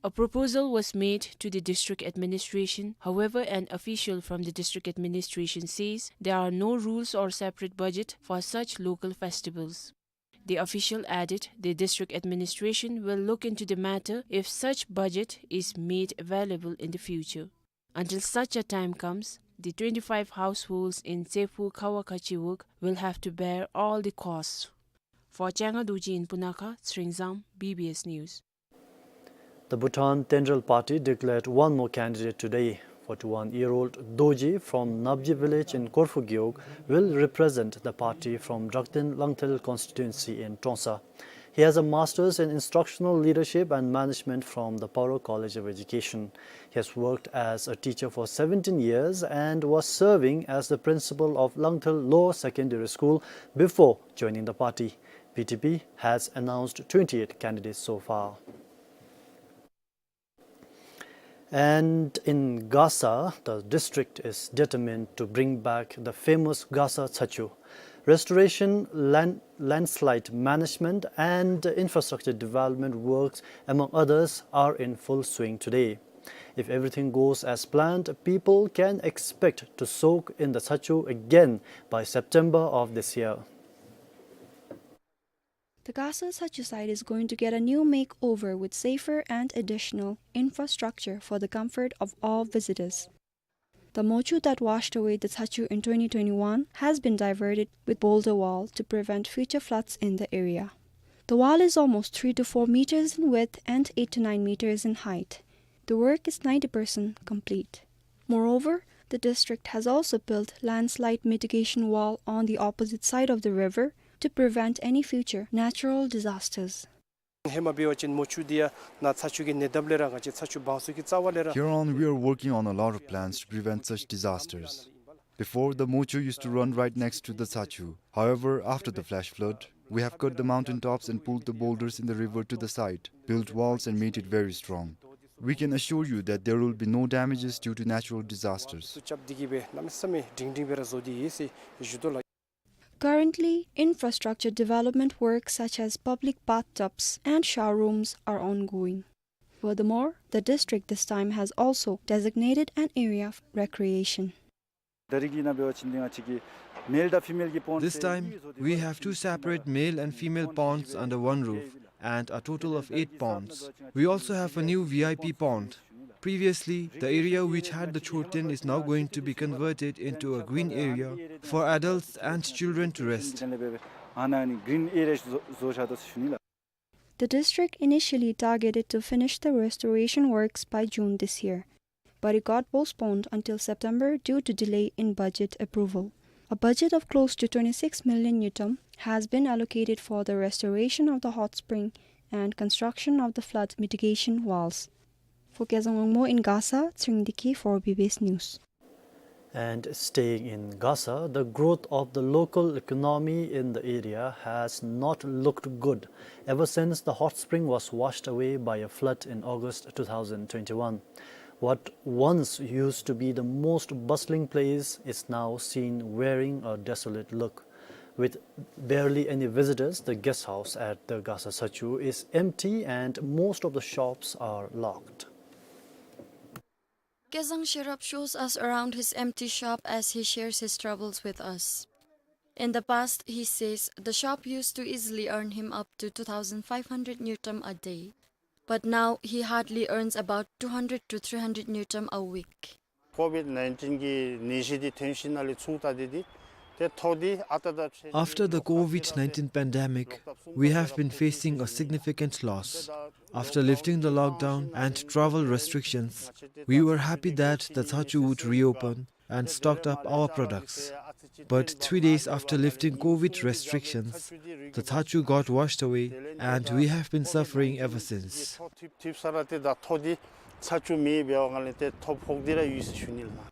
A proposal was made to the district administration. However, an official from the district administration says there are no rules or separate budget for such local festivals. The official added the district administration will look into the matter if such budget is made available in the future. Until such a time comes, the twenty-five households in Tsephu Khawakha Chiwog will have to bear all the costs. For Changa Dorji in Punakha, Tsringzam, B B S News. The Bhutan Tenjel Party declared one more candidate today. Forty-one-year-old Dorji from Napji village in Korfu Gewog will represent the party from Drakten Langthel constituency in Trongsa. He has a master's in instructional leadership and management from the Paro College of Education. He has worked as a teacher for seventeen years and was serving as the principal of Langthel Lower Secondary School before joining the party. B T P has announced twenty-eight candidates so far. And in Gasa, the district is determined to bring back the famous Gasa Tshechu. Restoration, land, landslide management, and infrastructure development works, among others, are in full swing today. If everything goes as planned, people can expect to soak in the Tshechu again by September of this year. The Gasa Tsachu site is going to get a new makeover with safer and additional infrastructure for the comfort of all visitors. The mochu that washed away the Tsachu in twenty twenty-one has been diverted with boulder wall to prevent future floods in the area. The wall is almost three to four meters in width and eight to nine meters in height. The work is ninety percent complete. Moreover, the district has also built landslide mitigation wall on the opposite side of the river to prevent any future natural disasters. ཧེ་མ་འབད་བ་ཅིན་མོ་ཆུ་འདི་ཡང་ནཱ་ཚ་ཆུ་གི་ཉེ་འདབས་ལས་ར་ང་བཅས་ཚ་ཆུ་བང་སོ་གི་རྩ་བ་ལས་ར། Here on, we are working on a lot of plans to prevent such disasters. Before, the Mocho used to run right next to the Tsachu. However, after the flash flood, we have cut the mountain tops and pulled the boulders in the river to the side, built walls and made it very strong. We can assure you that there will be no damages due to natural disasters. རྩུབ་རྩུབ་འདི་གིས་སྦེ་གནམ་མེད་ས་མེད་སྒྲིང་སྒྲིང་སྦེ་ར་བཟོ་སྟེ་ཡོད་ཟེར་ཞུ་དོ་ལགས། Currently, infrastructure development works such as public bathtubs and shower rooms are ongoing. Furthermore, the district this time has also designated an area of recreation. ད་རིས་ཀྱི་ནང་འབད་བ་ཅིན་འདི་ང་བཅས་ཀྱི་male དང་female གྱི་pond This time, we have two separate male and female ponds under one roof, and a total of eight ponds. We also have a new V I P pond. Previously, the area which had the མཆོད་རྟེན is now going to be converted into a green area for adults and children to rest. ཨ་ནཱ་ནི་green area བཟོ་བཟོ་བཞག་དོ་ཟེར་ཞུ་ནི་ལགས། The district initially targeted to finish the restoration works by June this year, but it got postponed until September due to delay in budget approval. A budget of close to twenty-six million ngultrum has been allocated for the restoration of the hot spring and construction of the flood mitigation walls. For Kezang Wangmo in Gasa, Tshering Dikhi for B B S News. And staying in Gasa, the growth of the local economy in the area has not looked good ever since the hot spring was washed away by a flood in August two thousand twenty-one. What once used to be the most bustling place is now seen wearing a desolate look. With barely any visitors, the guest house at the Gasa Tsachu is empty and most of the shops are locked. Kezang Sherab shows us around his empty shop as he shares his troubles with us. In the past, he says, the shop used to easily earn him up to two thousand five hundred ngultrum a day. But now, he hardly earns about two hundred to three hundred ngultrum a week. COVID nineteen གི་ནད་གཞི་འདི་ཐོན་ཞིནམ་ལས་ཚུན་ཚོད་འདི་ཏེ་ཐོག་འདི་ཨ་རྟག་ར་ཕྱེ། After the COVID nineteen pandemic, we have been facing a significant loss. After lifting the lockdown and travel restrictions, we were happy that the Tsachu would reopen and stocked up our products. But three days after lifting COVID restrictions, the Tsachu got washed away and we have been suffering ever since. ཐོག་ཐིབ་ཐིབ་ས་ར་ཏེ་ད་ཐོག་འདི་ཚ་ཆུ་མེ་འབད་བ་ལས་ཏེ་ཐོག་ཕོག་སྟེ་ར་ཡོད་ཟེར་ཞུ་ནི་ལགས།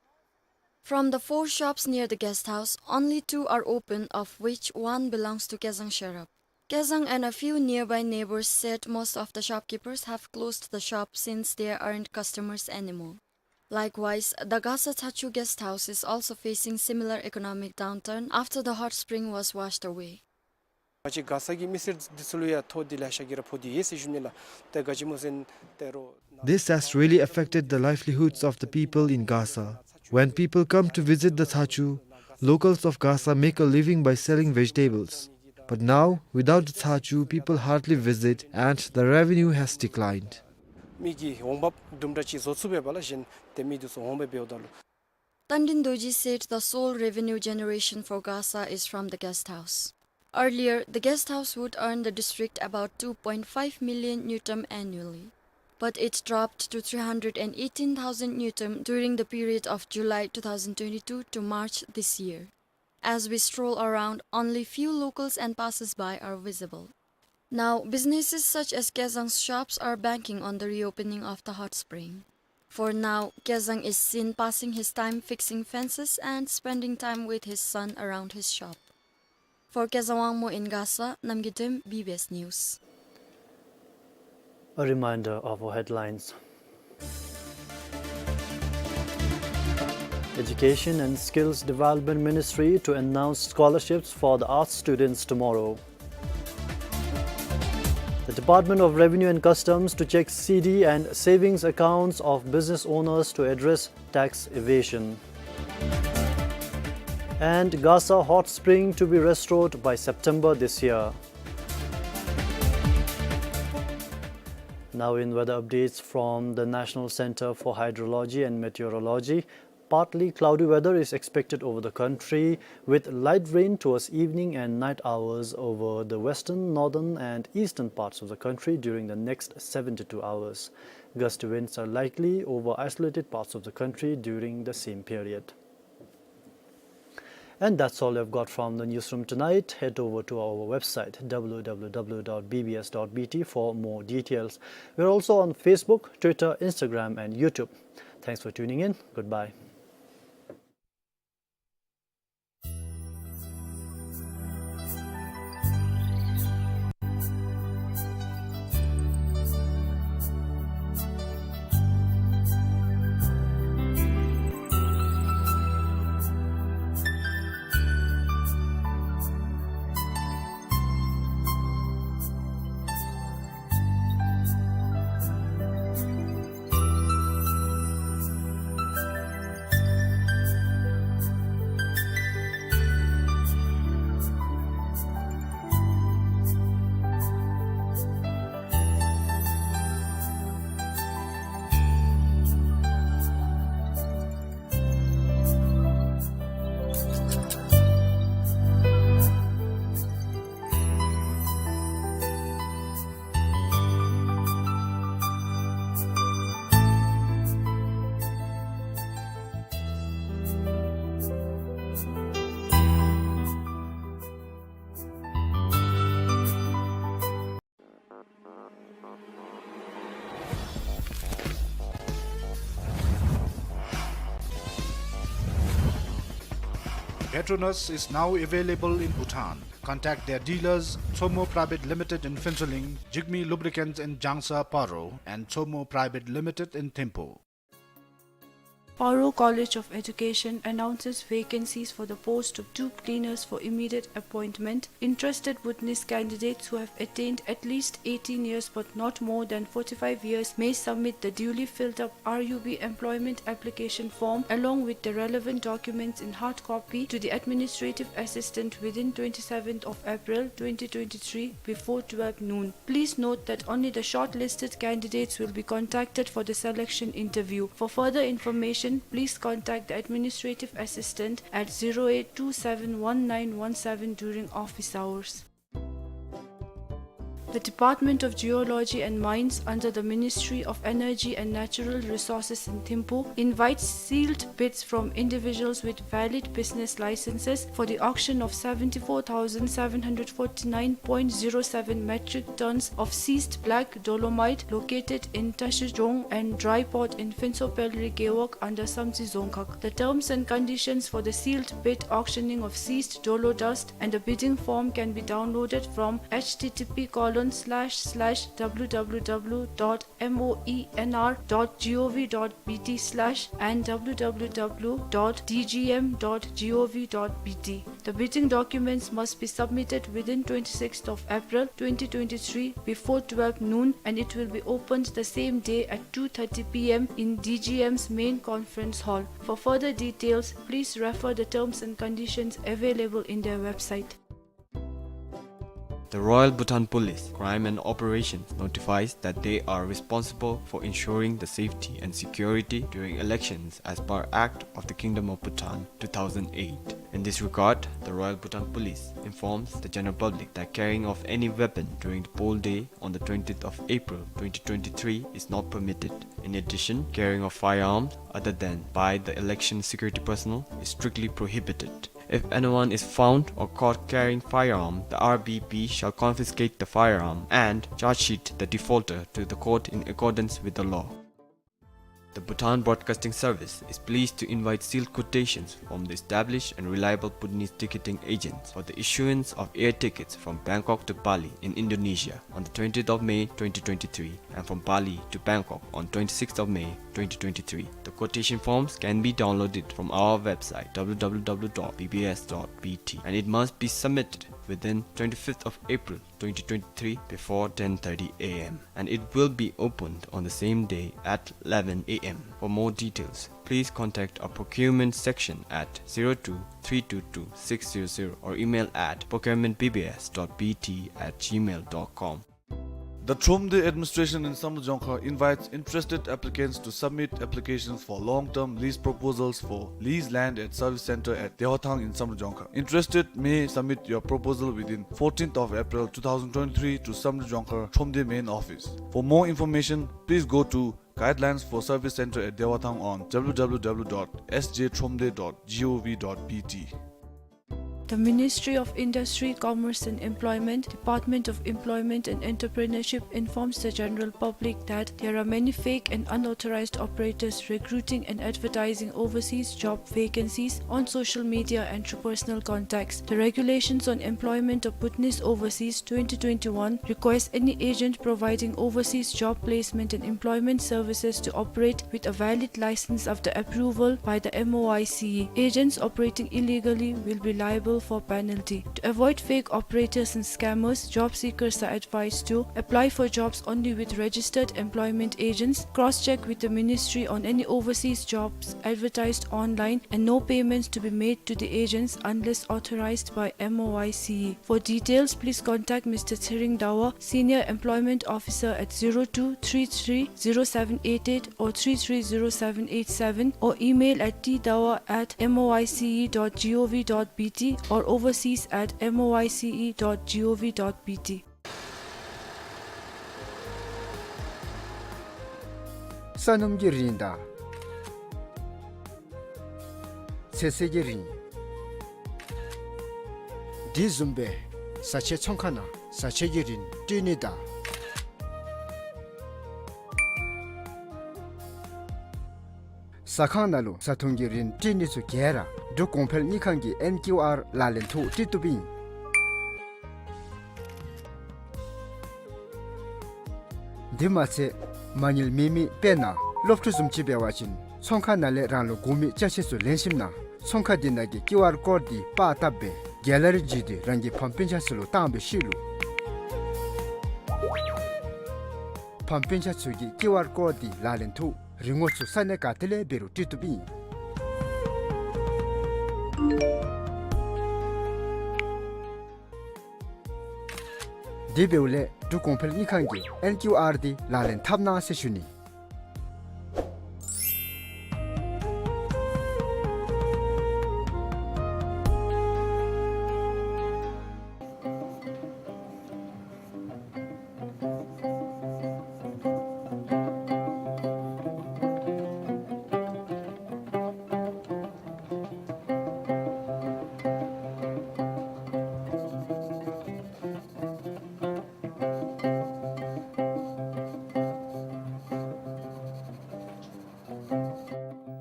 From the four shops near the guest house, only two are open, of which one belongs to Kezang Sherab. Kezang and a few nearby neighbors said most of the shopkeepers have closed the shop since there aren't customers anymore. Likewise, the Gasa Tsachu guest house is also facing similar economic downturn after the hot spring was washed away. ང་བཅས་ག་ས་གི་མི་སེར་འདི་ཚུ་ལུ་ཡང་ཐོག་འདི་ལེ་ཤ་གིས་ར་ཕོག་སྟེ་ཡོད་ཟེར་ཞུ་ནི་ལགས། ཏེ་ག་ཅི་སྨོ་ཟེར་ན་ཏེ་རོགས། This has really affected the livelihoods of the people in Gasa. When people come to visit the Tsachu, locals of Gasa make a living by selling vegetables. But now, without the Tsachu, people hardly visit and the revenue has declined. མི་གིས་འོང་འབབ་དུམ་གྲ་ཅིག་བཟོ་ཚུགས་པས་པ་ལགས། གཞན་ཏེ་མི་འདི་ཚུ་འོང་འབབ་འབདཝ་ད་ལུ། Tandin Dorji said the sole revenue generation for Gasa is from the guest house. Earlier, the guest house would earn the district about two point five million ngultrum annually, but it dropped to three hundred and eighteen thousand ngultrum during the period of July two thousand twenty-two to March this year. As we stroll around, only few locals and passers-by are visible. Now, businesses such as Kezang's shops are banking on the reopening of the hot spring. For now, Kezang is seen passing his time fixing fences and spending time with his son around his shop. For Kezang Wangmo in Gasa, Namgay Dem, B B S News. A reminder of our headlines. Education and Skills Development Ministry to announce scholarships for the arts students tomorrow. The Department of Revenue and Customs to check C D and savings accounts of business owners to address tax evasion. And Gasa Hot Spring to be restored by September this year. Now in weather updates from the National Center for Hydrology and Meteorology, partly cloudy weather is expected over the country, with light rain towards evening and night hours over the western, northern, and eastern parts of the country during the next seventy-two hours. Gusty winds are likely over isolated parts of the country during the same period. And that's all I've got from the newsroom tonight. Head over to our website, w w w dot b b s dot b t, for more details. We're also on Facebook, Twitter, Instagram, and YouTube. Thanks for tuning in. Goodbye. Petronas is now available in Bhutan. Contact their dealers, Tsomo Private Limited in Phuentsholing, Jigme Lubricants in Jangsa, Paro, and Tsomo Private Limited in Thimphu. Paro College of Education announces vacancies for the post of tube cleaners for immediate appointment. Interested Bhutanese candidates who have attained at least eighteen years but not more than forty-five years may submit the duly filled up R U B employment application form along with the relevant documents in hard copy to the administrative assistant within twenty-seventh of April twenty twenty-three before twelve noon. Please note that only the shortlisted candidates will be contacted for the selection interview. For further information, please contact the administrative assistant at zero eight two seven one nine one seven during office hours. The Department of Geology and Mines under the Ministry of Energy and Natural Resources in Thimphu invites sealed bids from individuals with valid business licenses for the auction of seventy-four thousand seven hundred forty-nine point zero seven metric tons of seized black dolomite located in Tashijong and dry port in Phuentshopehlri gewog under Samtse Dzongkhag. The terms and conditions for the sealed bid auctioning of seized dolo dust and the bidding form can be downloaded from h t t p colon slash slash w w w dot m o e n r dot g o v dot b t slash and w w w dot d g m dot g o v dot b t. The bidding documents must be submitted within twenty-sixth of April twenty twenty-three before twelve noon, and it will be opened the same day at two thirty p m in D G M's main conference hall. For further details, please refer the terms and conditions available in their website. The Royal Bhutan Police, Crime and Operations notifies that they are responsible for ensuring the safety and security during elections as per Act of the Kingdom of Bhutan two thousand eight. In this regard, the Royal Bhutan Police informs the general public that carrying of any weapon during the poll day on the twentieth of April twenty twenty-three is not permitted. In addition, carrying of firearms other than by the election security personnel is strictly prohibited. If anyone is found or caught carrying firearm, the R B P shall confiscate the firearm and charge sheet the defaulter to the court in accordance with the law. The Bhutan Broadcasting Service is pleased to invite sealed quotations from the established and reliable Bhutanese ticketing agents for the issuance of air tickets from Bangkok to Bali in Indonesia on the twentieth of May twenty twenty-three and from Bali to Bangkok on twenty-sixth of May twenty twenty-three. The quotation forms can be downloaded from our website w w w dot b b s dot b t, and it must be submitted within twenty-fifth of April twenty twenty-three before ten thirty a m, and it will be opened on the same day at eleven a m. For more details, please contact our procurement section at zero two three two two six zero zero or email at procurement b b s dot b t at gmail dot com. The Thromde administration in Samdrup Jongkhar invites interested applicants to submit applications for long-term lease proposals for lease land at service center at Dewathang in Samdrup Jongkhar. Interested may submit your proposal within fourteenth of April two thousand twenty-three to Samdrup Jongkhar Thromde main office. For more information, please go to Guidelines for Service Center at Dewathang on W W W dot S J thromde dot gov dot B T. The Ministry of Industry, Commerce and Employment, Department of Employment and Entrepreneurship informs the general public that there are many fake and unauthorized operators recruiting and advertising overseas job vacancies on social media and through personal contacts. The Regulations on Employment of Bhutanese Overseas twenty twenty-one requires any agent providing overseas job placement and employment services to operate with a valid license after approval by the M O I C E. Agents operating illegally will be liable for penalty. To avoid fake operators and scammers, job seekers are advised to apply for jobs only with registered employment agents, cross-check with the ministry on any overseas jobs advertised online, and no payments to be made to the agents unless authorized by M O I C E. For details, please contact Mister Tshering Dawa, Senior Employment Officer, at zero two three three zero seven eight eight or three three zero seven eight seven, or email at t dawa at M O I C E dot gov dot B T or overseas at M O I C E dot gov dot B T. ས་སྣུམ་གྱི་རིན་དང་ཚོད་བསྲེ་གི་རིན། དེ་བཟུམ་སྦེ་བཟའ་ཆས་ཚོང་ཁང་ནང་བཟའ་ཆས་ཀྱི་རིན་སྤྲོད་ནི་དང་ཟ་ཁང་ནང་ལུ་བཟའ་འཐུང་གི་རིན་སྤྲོད་ནི་ཚུ་ག་ར་འབྲུག་གོང་འཕེལ་དངུལ་ཁང་གི་ཨེན་ཀིའུ་ཨར་ལག་ལེན་ཐོག་སྤྲོད་བཏུབ་ཨིན། དེ་མ་ཚད་མ་དངུལ་མེད་མི་དཔེར་ན་སློབ་ཕྲུག་བཟུམ་ཅིག་འབད་བ་ཅིན་ཚོང་ཁང་ནང་ལས་རང་ལུ་དགོ་མི་ཅ་ཆས་ཚུ་ལེན་ཞིནམ་ན་ཚོང་ཁང་དེ་ནང་གི་ཀིའུ་ཨར་ཀོཌ་འདི་པར་བཏབ་སྦེ་གེ་ལ་རི་བརྒྱུད་དེ་རང་གི་ཕམ་སྤུན་ཆ་ཚུ་ལུ་བཏང་བའི་ཤུལ་ལུ་ཕམ་སྤུན་ཆ་ཚུ་གིས་ཀིའུ་ཨར་ཀོཌ་འདི་ལག་ལེན་ཐོག་རིན་གོང་ཚུ་ས་གནས་ག་ཏེ་ལས་འབད་རུང་སྤྲོད་བཏུབ་ཨིན། དེ་འབདཝ་ལས་འབྲུག་གོང་འཕེལ་དངུལ་ཁང་གི་ཨེན་ཀིའུ་ཨར་འདི་ལག་ལེན་འཐབ་གནང་ཟེར་ཞུ་ནི།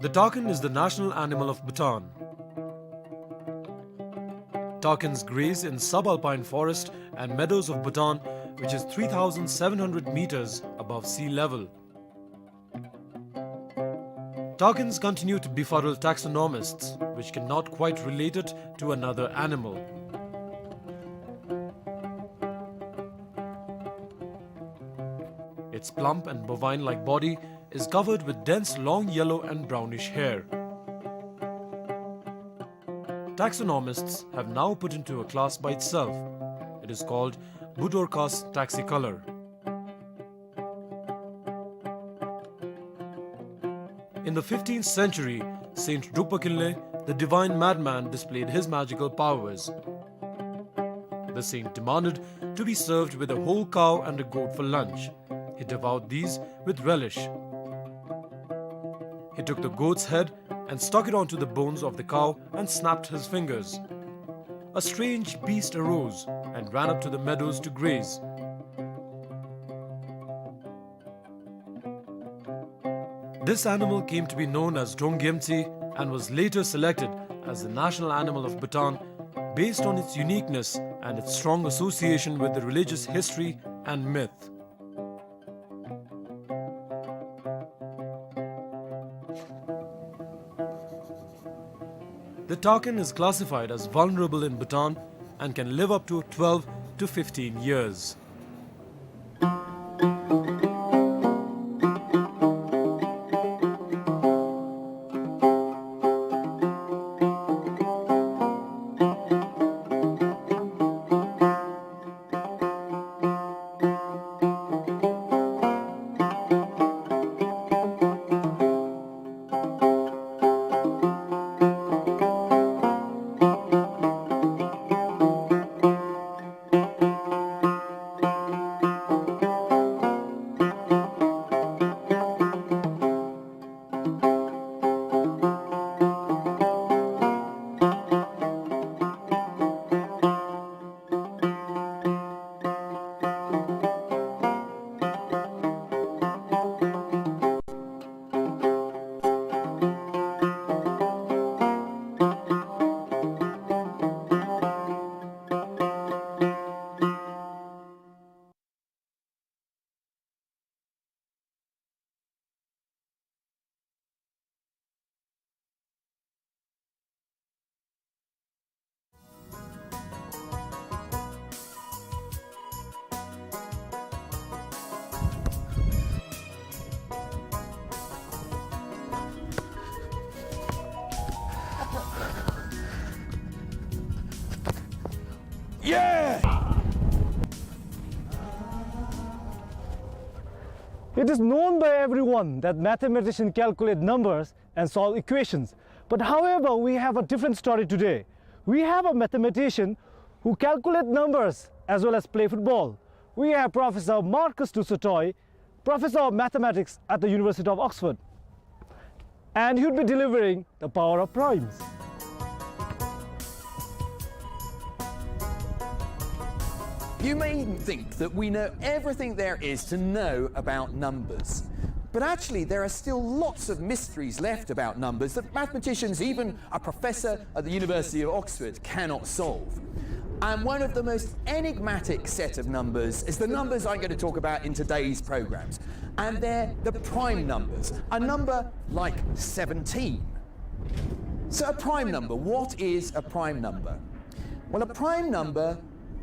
The takin is the national animal of Bhutan. Takins graze in subalpine forest and meadows of Bhutan, which is three thousand seven hundred meters above sea level. Takins continue to befuddle taxonomists, which cannot quite relate it to another animal. Its plump and bovine-like body is covered with dense long yellow and brownish hair. Taxonomists have now put into a class by itself. It is called Budorcas taxicolor. In the fifteenth century, Saint Drukpa Kinley, the divine madman, displayed his magical powers. The saint demanded to be served with a whole cow and a goat for lunch. He devoured these with relish. He took the goat's head and stuck it onto the bones of the cow and snapped his fingers. A strange beast arose and ran up to the meadows to graze. This animal came to be known as Drong Gyemtse and was later selected as the national animal of Bhutan based on its uniqueness and its strong association with the religious history and myth. The takin is classified as vulnerable in Bhutan and can live up to twelve to fifteen years. It is known by everyone that mathematicians calculate numbers and solve equations. But however, we have a different story today. We have a mathematician who calculates numbers as well as play football. We have Professor Marcus du Sautoy, Professor of Mathematics at the University of Oxford. And he would be delivering the power of primes. You may think that we know everything there is to know about numbers. But actually, there are still lots of mysteries left about numbers that mathematicians, even a professor at the University of Oxford, cannot solve. And one of the most enigmatic set of numbers is the numbers I'm going to talk about in today's programs. And they're the prime numbers, a number like seventeen. So a prime number, what is a prime number? Well, a prime number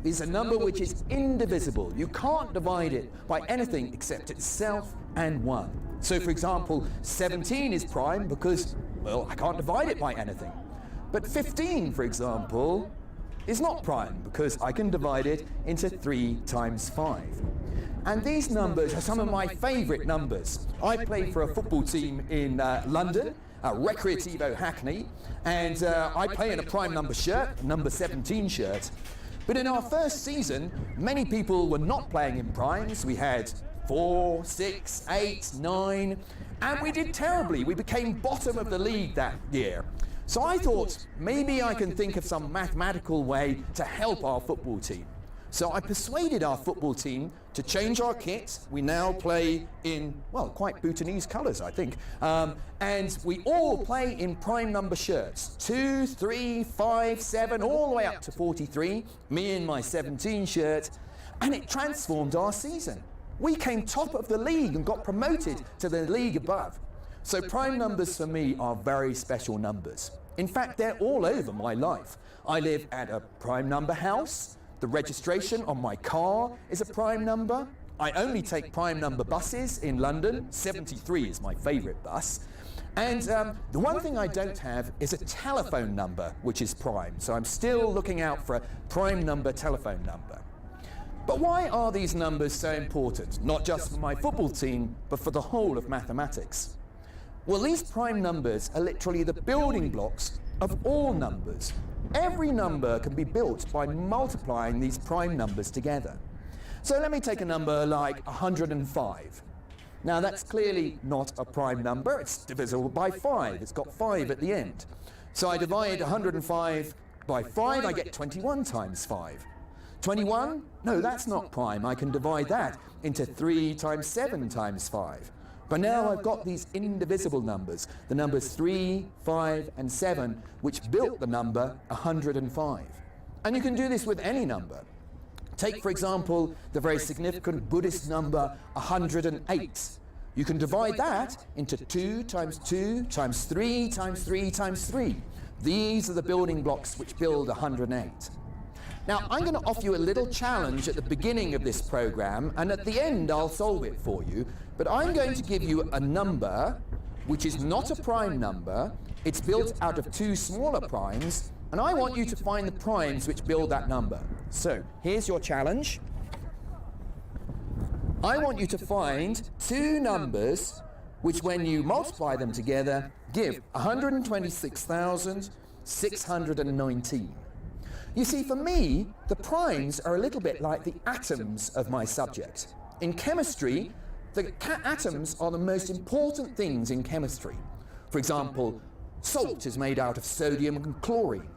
is a number which is indivisible. You can't divide it by anything except itself and one. So, for example, seventeen is prime because, well, I can't divide it by anything. But fifteen, for example, is not prime because I can divide it into three times five. And these numbers are some of my favorite numbers. I play for a football team in uh, London, uh, Recreativo Hackney, and uh, I play in a prime number shirt, number seventeen shirt. But in our first season, many people were not playing in primes. We had four, six, eight, nine, and we did terribly. We became bottom of the league that year. So I thought, maybe I can think of some mathematical way to help our football team. So I persuaded our football team to change our kit. We now play in, well, quite Bhutanese colours, I think. Um, and we all play in prime number shirts, two, three, five, seven, all the way up to forty-three, me in my seventeen shirt. And it transformed our season. We came top of the league and got promoted to the league above. So prime numbers for me are very special numbers. In fact, they're all over my life. I live at a prime number house. The registration on my car is a prime number. I only take prime number buses in London. seventy-three is my favourite bus. And um, the one thing I don't have is a telephone number which is prime. So I'm still looking out for a prime number telephone number. But why are these numbers so important, not just for my football team, but for the whole of mathematics? Well, these prime numbers are literally the building blocks of all numbers. Every number can be built by multiplying these prime numbers together. So let me take a number like one hundred and five. Now, that's clearly not a prime number. It's divisible by five. It's got five at the end. So I divide one hundred and five by five, I get twenty-one times five. twenty-one? No, that's not prime. I can divide that into three times seven times five. But now I've got these indivisible numbers, the numbers three, five, and seven, which built the number one hundred and five. And you can do this with any number. Take, for example, the very significant Buddhist number one hundred and eight. You can divide that into two times two times three times three times three. These are the building blocks which build one hundred and eight. Now, I'm going to offer you a little challenge at the beginning of this program, and at the end I'll solve it for you. But I'm going to give you a number which is not a prime number. It's built out of two smaller primes, and I want you to find the primes which build that number. So, here's your challenge. I want you to find two numbers which, when you multiply them together, give one hundred and twenty-six thousand six hundred and nineteen. You see, for me, the primes are a little bit like the atoms of my subject. In chemistry, the ca- atoms are the most important things in chemistry. For example, salt is made out of sodium and chlorine.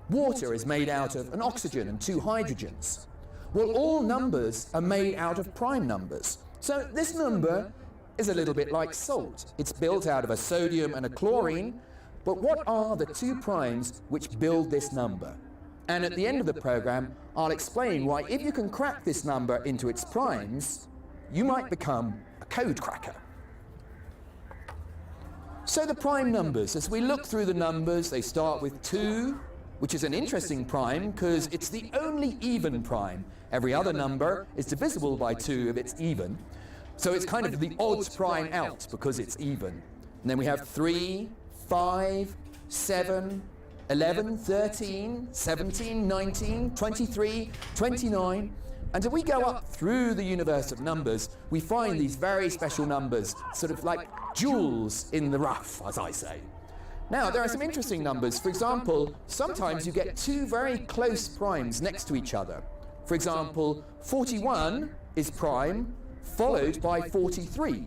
Water is made out of an oxygen and two hydrogens. Well, all numbers are made out of prime numbers. So this number is a little bit like salt. It's built out of a sodium and a chlorine. But what are the two primes which build this number? And at the end of the program, I'll explain why, if you can crack this number into its primes, you might become a code cracker. So the prime numbers, as we look through the numbers, they start with two, which is an interesting prime 'cause it's the only even prime. Every other number is divisible by two if it's even. So it's kind of the odd prime out because it's even. And then we have three, five, seven, eleven, thirteen, seventeen, nineteen, twenty-three, twenty-nine, And if we go up through the universe of numbers, we find these very special numbers, sort of like jewels in the rough, as I say. Now, there are some interesting numbers. For example, sometimes you get two very close primes next to each other. For example, forty-one is prime, followed by forty-three.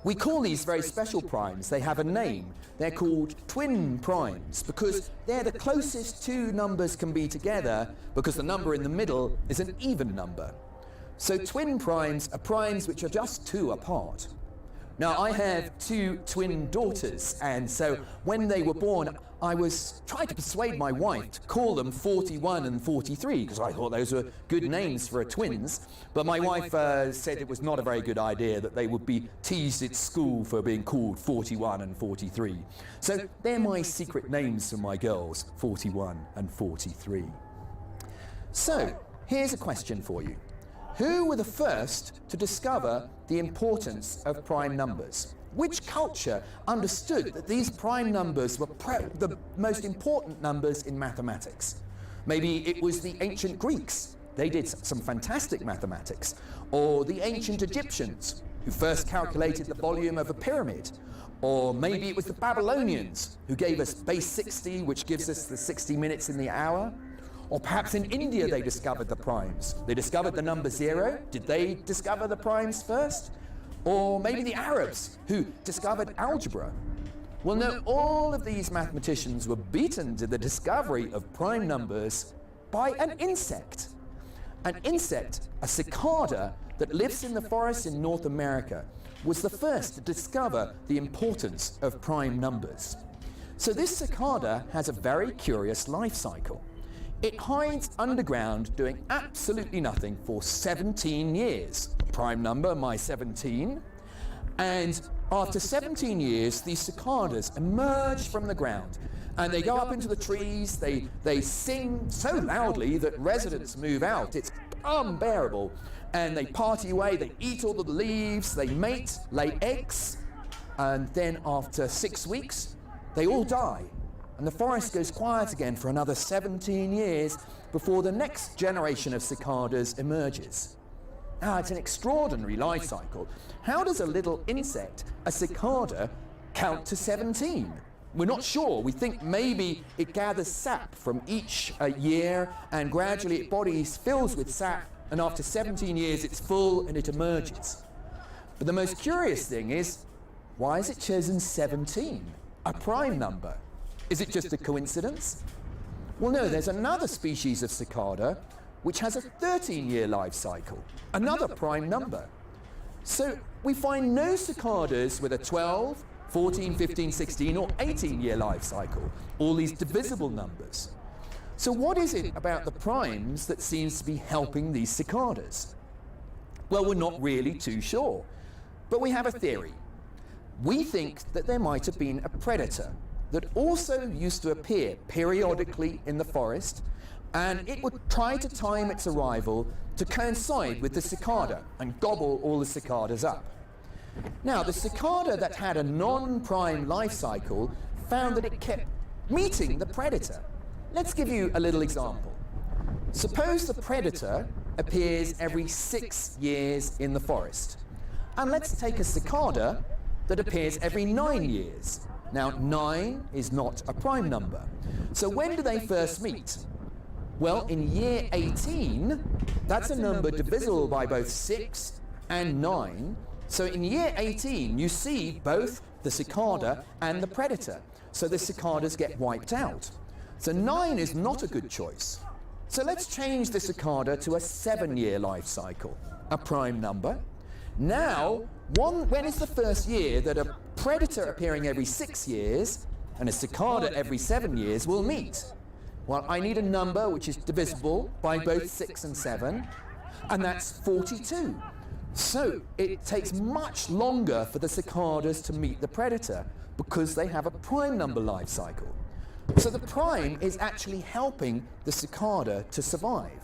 We call these very special primes. They have a name. They're called twin primes because they're the closest two numbers can be together, because the number in the middle is an even number. So twin primes are primes which are just two apart. Now, I have two twin daughters, and so when they were born, I was trying to persuade my wife to call them forty-one and forty-three, 'cause I thought those were good names for a twins. But my wife, uh, said it was not a very good idea, that they would be teased at school for being called forty-one and forty-three. So they're my secret names for my girls, forty-one and forty-three. So, here's a question for you. Who were the first to discover the importance of prime numbers? Which culture understood that these prime numbers were pre-, the most important numbers in mathematics? Maybe it was the ancient Greeks. They did s-, some fantastic mathematics. Or the ancient Egyptians, who first calculated the volume of a pyramid. Or maybe it was the Babylonians, who gave us base sixty, which gives us the sixty minutes in the hour. Or perhaps in India they discovered the primes. They discovered the number zero. Did they discover the primes first? Or maybe the Arabs, who discovered algebra. Well, no, all of these mathematicians were beaten to the discovery of prime numbers by an insect. An insect, a cicada, that lives in the forests in North America, was the first to discover the importance of prime numbers. So this cicada has a very curious life cycle. It hides underground doing absolutely nothing for seventeen years. Prime number, my seventeen. And after seventeen years, these cicadas emerge from the ground, and they go up into the trees. They, they sing so loudly that residents move out. It's unbearable. And they party away, they eat all the leaves, they mate, lay eggs, and then after six weeks, they all die. And the forest goes quiet again for another seventeen years before the next generation of cicadas emerges. Now, it's an extraordinary life cycle. How does a little insect, a cicada, count to seventeen? We're not sure. We think maybe it gathers sap from each, uh, year, and gradually its body fills with sap, and after seventeen years it's full and it emerges. But the most curious thing is, why is it chosen seventeen, a prime number? Is it just a coincidence? Well, no, there's another species of cicada which has a thirteen-year life cycle, another prime number. So we find no cicadas with a twelve, fourteen, fifteen, sixteen, or eighteen-year life cycle, all these divisible numbers. So what is it about the primes that seems to be helping these cicadas? Well, we're not really too sure, but we have a theory. We think that there might have been a predator that also used to appear periodically in the forest, and it would try to time its arrival to coincide with the cicada and gobble all the cicadas up. Now, the cicada that had a non-prime life cycle found that it kept meeting the predator. Let's give you a little example. Suppose the predator appears every six years in the forest. And let's take a cicada that appears every nine years. Now, nine is not a prime number. So when do they first meet? Well, in year eighteen, that's a number divisible by both six and nine. So in year eighteen, you see both the cicada and the predator. So the cicadas get wiped out. So nine is not a good choice. So let's change the cicada to a seven-year life cycle, a prime number. Now, one, when is the first year that a predator appearing every six years and a cicada every seven years will meet? Well, I need a number which is divisible by both six and seven, and that's forty-two. So it takes much longer for the cicadas to meet the predator because they have a prime number life cycle. So the prime is actually helping the cicada to survive.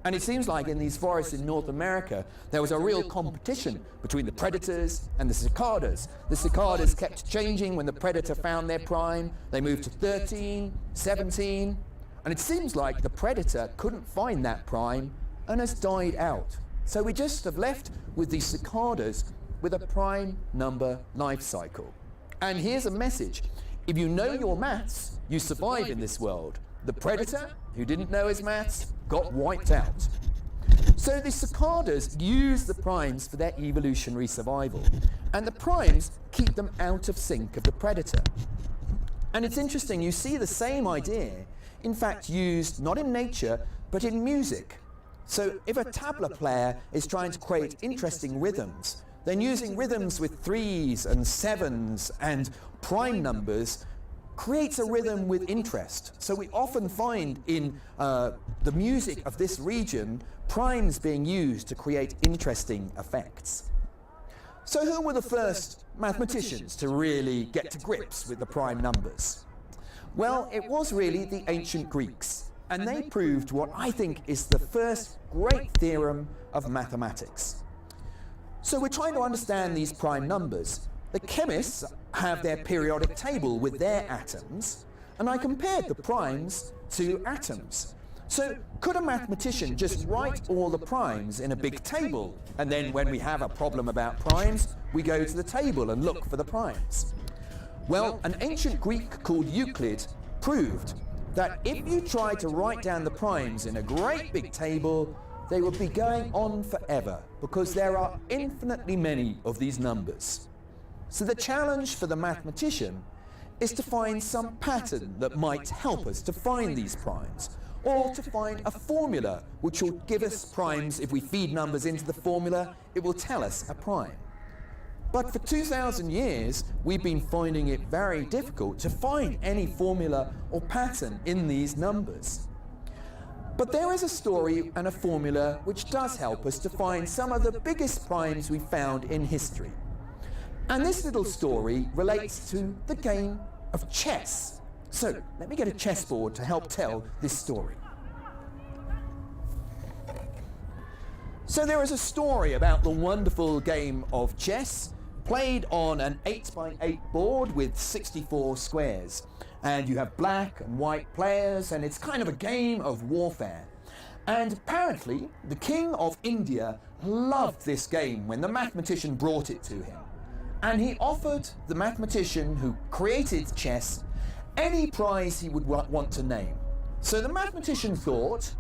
And it seems like in these forests in North America, there was a real competition between the predators and the cicadas. The cicadas kept changing. When the predator found their prime, they moved to thirteen, seventeen, and it seems like the predator couldn't find that prime and has died out. So we just have left with the cicadas with a prime number life cycle. And here's a message. If you know your maths, you survive in this world. The predator, who didn't know his maths, got wiped out. So the cicadas use the primes for their evolutionary survival, and the primes keep them out of sync of the predator. And it's interesting, you see the same idea, in fact, used not in nature, but in music. So if a tabla player is trying to create interesting rhythms, then using rhythms with threes and sevens and prime numbers creates a rhythm with interest. So we often find in, uh, the music of this region, primes being used to create interesting effects. So who were the first mathematicians to really get to grips with the prime numbers? Well, it was really the ancient Greeks, and they proved what I think is the first great theorem of mathematics. So we're trying to understand these prime numbers. The chemists have their periodic table with their atoms, and I compared the primes to atoms. So could a mathematician just write all the primes in a big table, and then when we have a problem about primes, we go to the table and look for the primes? Well, an ancient Greek called Euclid proved that if you try to write down the primes in a great big table, they would be going on forever, because there are infinitely many of these numbers. So the challenge for the mathematician is to find some pattern that might help us to find these primes, or to find a formula which will give us primes. If we feed numbers into the formula, it will tell us a prime. But for two thousand years, we've been finding it very difficult to find any formula or pattern in these numbers. But there is a story and a formula which does help us to find some of the biggest primes we found in history. And this little story relates to the game of chess. So let me get a chessboard to help tell this story. So there is a story about the wonderful game of chess, played on an eight by eight board with sixty-four squares. And you have black and white players, and it's kind of a game of warfare. And apparently, the king of India loved this game when the mathematician brought it to him. And he offered the mathematician who created chess any prize he would wa-, want to name. So the mathematician thought,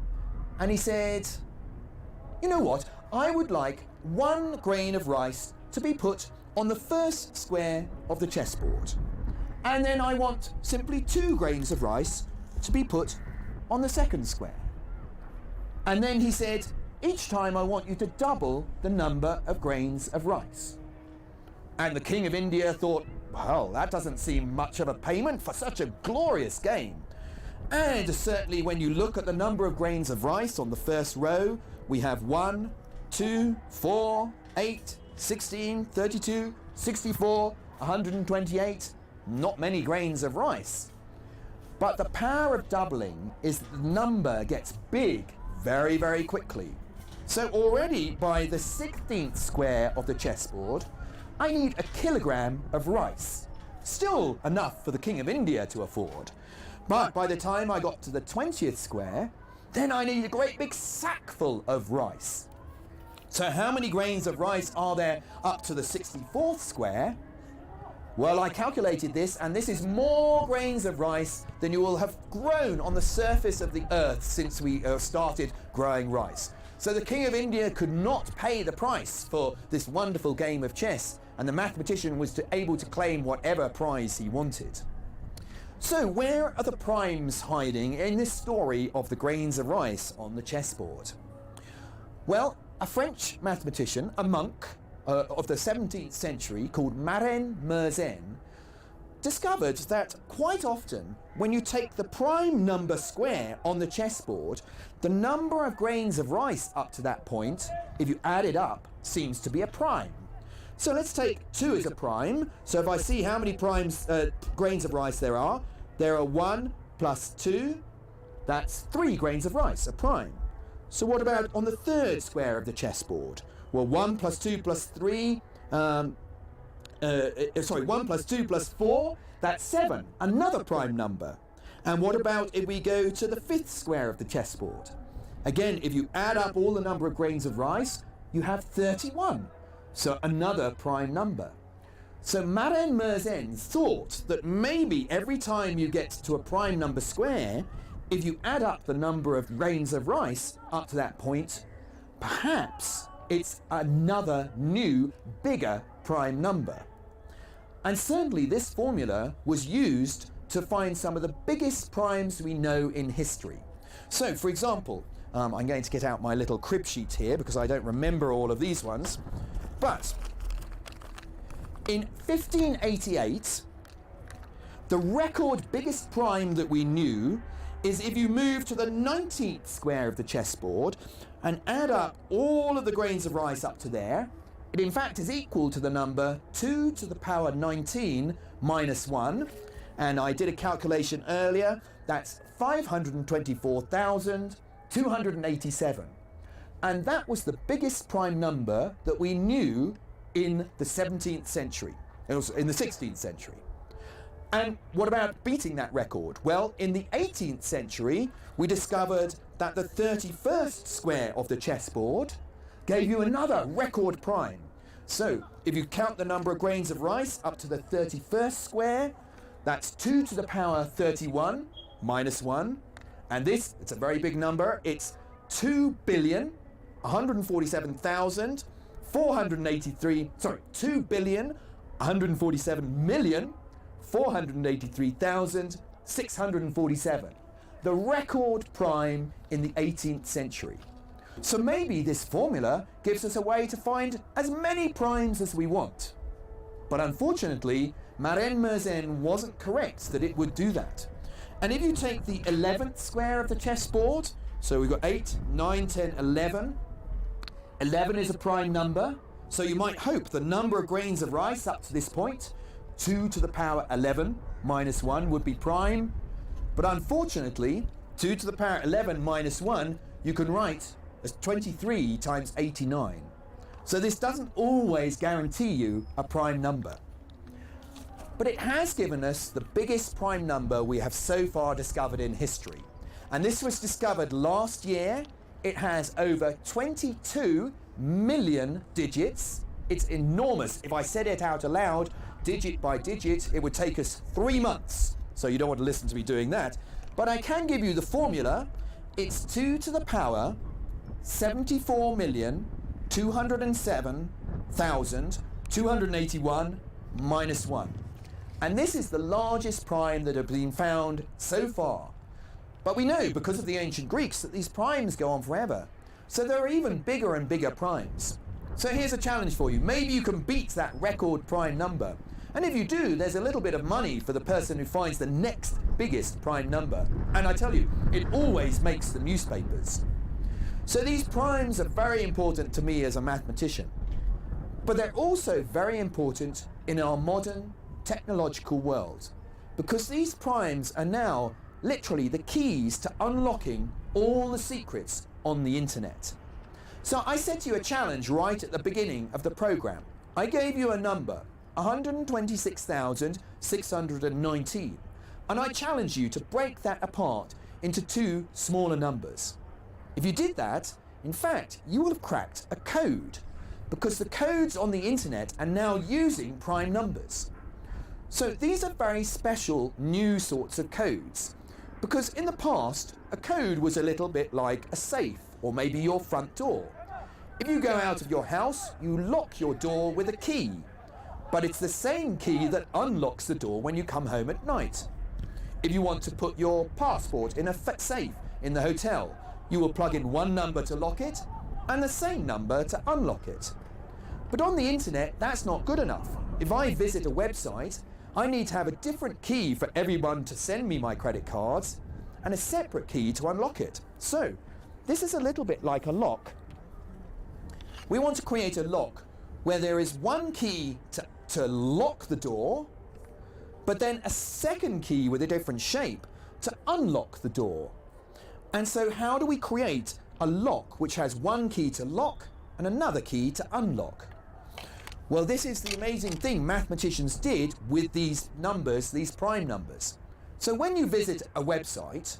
and he said, "You know what? I would like one grain of rice to be put on the first square of the chessboard. And then I want simply two grains of rice to be put on the second square." And then he said, "Each time I want you to double the number of grains of rice." And the king of India thought, "Well, that doesn't seem much of a payment for such a glorious game." And certainly when you look at the number of grains of rice on the first row, we have one, two, four, eight, sixteen, thirty-two, sixty-four, a hundred and twenty-eight, not many grains of rice. But the power of doubling is that the number gets big very, very quickly. So already by the sixteenth square of the chessboard, I need a kilogram of rice. Still enough for the King of India to afford. But by the time I got to the twentieth square, then I need a great big sackful of rice. So how many grains of rice are there up to the sixty-fourth square? Well, I calculated this, and this is more grains of rice than you will have grown on the surface of the earth since we, uh, started growing rice. So the King of India could not pay the price for this wonderful game of chess, and the mathematician was to, able to claim whatever prize he wanted. So where are the primes hiding in this story of the grains of rice on the chessboard? Well, a French mathematician, a monk, uh, of the seventeenth century called Marin Mersenne discovered that quite often when you take the prime number square on the chessboard, the number of grains of rice up to that point, if you add it up, seems to be a prime. So let's take two as a prime. So if I see how many primes, uh, grains of rice there are, there are one plus two, that's three grains of rice, a prime. So what about on the third square of the chessboard? Well, one plus two plus three, um, uh, uh, sorry, one plus two plus four, that's seven, another prime number. And what about if we go to the fifth square of the chessboard? Again, if you add up all the number of grains of rice, you have thirty-one. So another prime number. So Maren Mersenne thought that maybe every time you get to a prime number square, if you add up the number of grains of rice up to that point, perhaps it's another new, bigger prime number. And certainly this formula was used to find some of the biggest primes we know in history. So, for example, um, I'm going to get out my little crib sheet here because I don't remember all of these ones. But in fifteen eighty-eight, the record biggest prime that we knew is if you move to the nineteenth square of the chessboard and add up all of the grains of rice up to there, it in fact is equal to the number two to the power nineteen minus one. And I did a calculation earlier, that's five hundred twenty-four thousand two hundred eighty-seven. And that was the biggest prime number that we knew in the seventeenth century. It was in the sixteenth century. And what about beating that record? Well, in the eighteenth century, we discovered that the thirty-first square of the chessboard gave you another record prime. So, if you count the number of grains of rice up to the thirty-first square, that's two to the power thirty-one minus one. And this, it's a very big number, it's two billion, one hundred forty-seven thousand, four hundred eighty-three, sorry, two billion, one hundred forty-seven million, four hundred eighty-three thousand, six hundred forty-seven, the record prime in the eighteenth century. So maybe this formula gives us a way to find as many primes as we want. But unfortunately, Maren Mersenne wasn't correct that it would do that. And if you take the eleventh square of the chessboard, so we've got eight, nine, ten, eleven. Eleven is a prime number, so you might hope the number of grains of rice up to this point, two to the power eleven minus one, would be prime. But unfortunately, two to the power eleven minus one, you can write as twenty-three times eighty-nine. So this doesn't always guarantee you a prime number. But it has given us the biggest prime number we have so far discovered in history. And this was discovered last year. It has over twenty-two million digits. It's enormous. If I said it out aloud, digit by digit, it would take us three months. So you don't want to listen to me doing that. But I can give you the formula. It's two to the power seventy-four million two hundred seven thousand two hundred eighty-one minus one. And this is the largest prime that have been found so far. But we know, because of the ancient Greeks, that these primes go on forever. So there are even bigger and bigger primes. So here's a challenge for you. Maybe you can beat that record prime number. And if you do, there's a little bit of money for the person who finds the next biggest prime number. And I tell you, it always makes the newspapers. So these primes are very important to me as a mathematician. But they're also very important in our modern technological world, because these primes are now literally the keys to unlocking all the secrets on the internet. So I set you a challenge right at the beginning of the program. I gave you a number, one hundred twenty-six thousand six hundred nineteen, and I challenge you to break that apart into two smaller numbers. If you did that, in fact, you will have cracked a code, because the codes on the internet are now using prime numbers. So these are very special new sorts of codes, because in the past, a code was a little bit like a safe, or maybe your front door. If you go out of your house, you lock your door with a key, but it's the same key that unlocks the door when you come home at night. If you want to put your passport in a fa-, safe in the hotel, you will plug in one number to lock it and the same number to unlock it. But on the internet, that's not good enough. If I visit a website, I need to have a different key for everyone to send me my credit cards and a separate key to unlock it. So, this is a little bit like a lock. We want to create a lock where there is one key to, to lock the door, but then a second key with a different shape to unlock the door. And so how do we create a lock which has one key to lock and another key to unlock? Well, this is the amazing thing mathematicians did with these numbers, these prime numbers. So when you visit a website,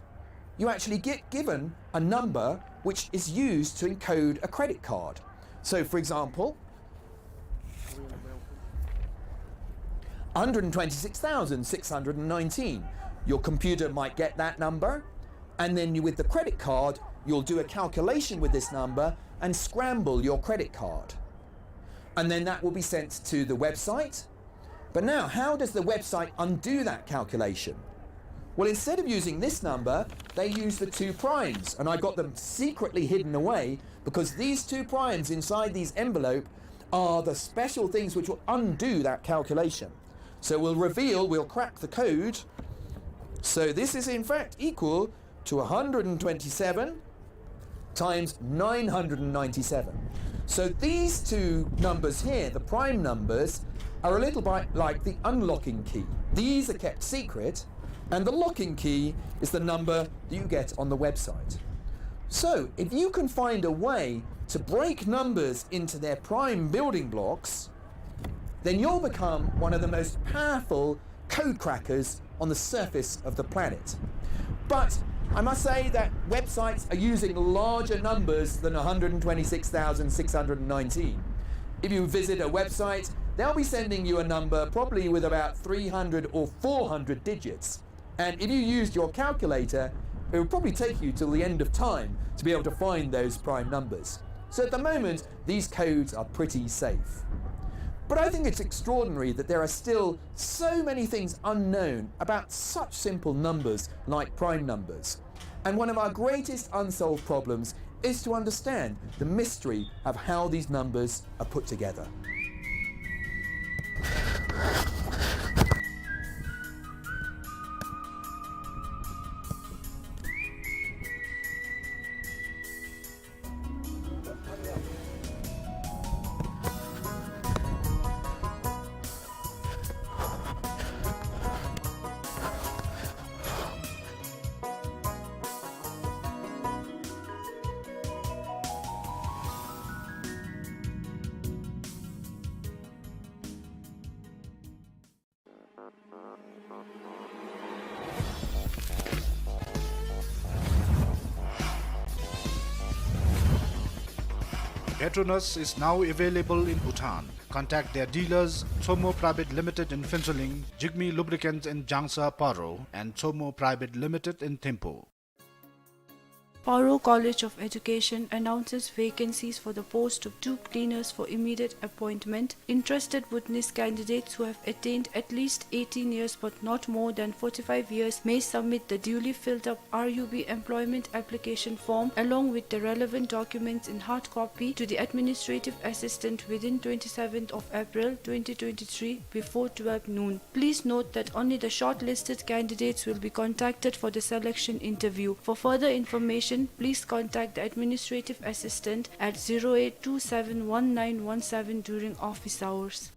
you actually get given a number which is used to encode a credit card. So, for example, one hundred twenty-six thousand six hundred nineteen. Your computer might get that number, and then you, with the credit card, you'll do a calculation with this number and scramble your credit card. And then that will be sent to the website. But now, how does the website undo that calculation? Well, instead of using this number, they use the two primes, and I got them secretly hidden away because these two primes inside these envelope are the special things which will undo that calculation. So we'll reveal, we'll crack the code. So this is in fact equal to one hundred twenty-seven times nine hundred ninety-seven. So these two numbers here, the prime numbers, are a little bit like the unlocking key. These are kept secret, and the locking key is the number that you get on the website. So if you can find a way to break numbers into their prime building blocks, then you'll become one of the most powerful code crackers on the surface of the planet. But I must say that websites are using larger numbers than one hundred twenty-six thousand six hundred nineteen. If you visit a website, they'll be sending you a number probably with about three hundred or four hundred digits. And if you used your calculator, it would probably take you till the end of time to be able to find those prime numbers. So at the moment, these codes are pretty safe. But I think it's extraordinary that there are still so many things unknown about such simple numbers like prime numbers. And one of our greatest unsolved problems is to understand the mystery of how these numbers are put together. Petronas is now available in Bhutan. Contact their dealers, Tsomo Private Limited in Phuentsholing, Jigme Lubricants in Jangsa, Paro, and Tsomo Private Limited in Thimphu. Paro College of Education announces vacancies for the post of two cleaners for immediate appointment. Interested witness candidates who have attained at least eighteen years but not more than forty-five years may submit the duly filled up R U B employment application form along with the relevant documents in hard copy to the administrative assistant within twenty-seventh of April twenty twenty-three before twelve noon. Please note that only the shortlisted candidates will be contacted for the selection interview. For further information, please contact the administrative assistant at zero eight two seven one nine one seven during office hours.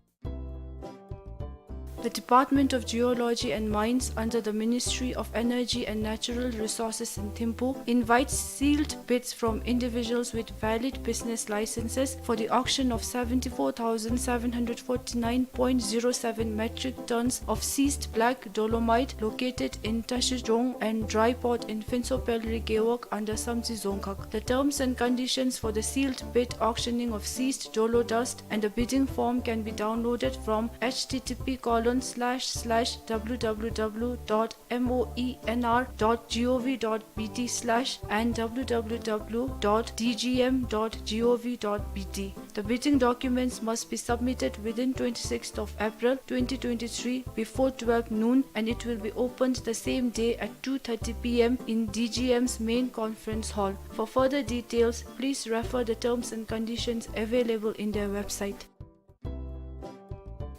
The Department of Geology and Mines under the Ministry of Energy and Natural Resources in Thimphu invites sealed bids from individuals with valid business licenses for the auction of seventy-four thousand seven hundred forty-nine point zero seven metric tons of seized black dolomite located in Tashijong and dry port in Phuentshopehlri Gewog under Samtse Dzongkhag. The terms and conditions for the sealed bid auctioning of seized dolo dust and the bidding form can be downloaded from H T T P colon slash slash W W W dot M O E N R dot G O V dot B T slash and W W W dot D G M dot G O V dot B T. The bidding documents must be submitted within twenty-sixth of April twenty twenty-three before twelve noon, and it will be opened the same day at two thirty P M in D G M's main conference hall. For further details, please refer the terms and conditions available in their website.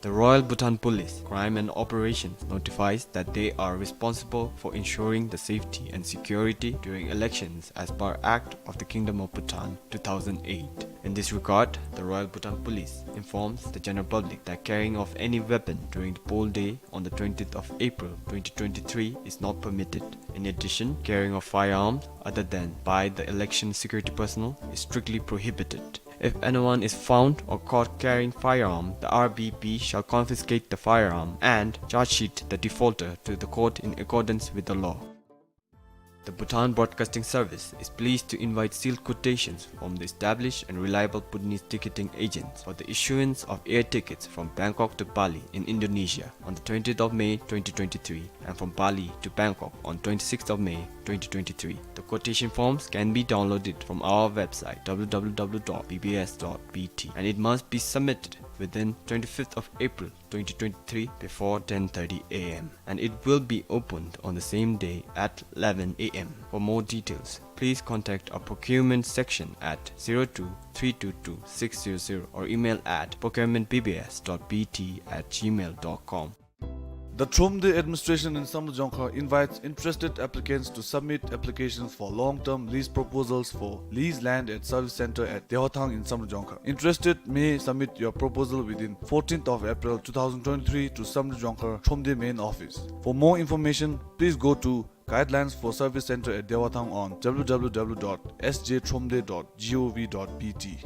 The Royal Bhutan Police, Crime and Operations notifies that they are responsible for ensuring the safety and security during elections as per Act of the Kingdom of Bhutan two thousand eight. In this regard, the Royal Bhutan Police informs the general public that carrying of any weapon during the poll day on the twentieth of April twenty twenty-three is not permitted. In addition, carrying of firearms other than by the election security personnel is strictly prohibited. If anyone is found or caught carrying firearm, the R B P shall confiscate the firearm and charge sheet the defaulter to the court in accordance with the law. The Bhutan Broadcasting Service is pleased to invite sealed quotations from the established and reliable Bhutanese ticketing agents for the issuance of air tickets from Bangkok to Bali in Indonesia on the twentieth of May twenty twenty-three and from Bali to Bangkok on twenty-sixth of May twenty twenty-three. The quotation forms can be downloaded from our website, w w w dot b b s dot b t, and it must be submitted within twenty-fifth of April twenty twenty-three before ten thirty a m, and it will be opened on the same day at eleven a m. For more details, please contact our procurement section at zero two three two two six zero zero or email at procurement b b s dot b t at gmail dot com. The Thromde administration in Samdrup Jongkhar invites interested applicants to submit applications for long-term lease proposals for lease land at service center at Dewathang in Samdrup Jongkhar. Interested may submit your proposal within fourteenth of April two thousand twenty-three to Samdrup Jongkhar Thromde main office. For more information, please go to Guidelines for Service Center at Dewathang on w w w dot s j thromde dot g o v dot b t.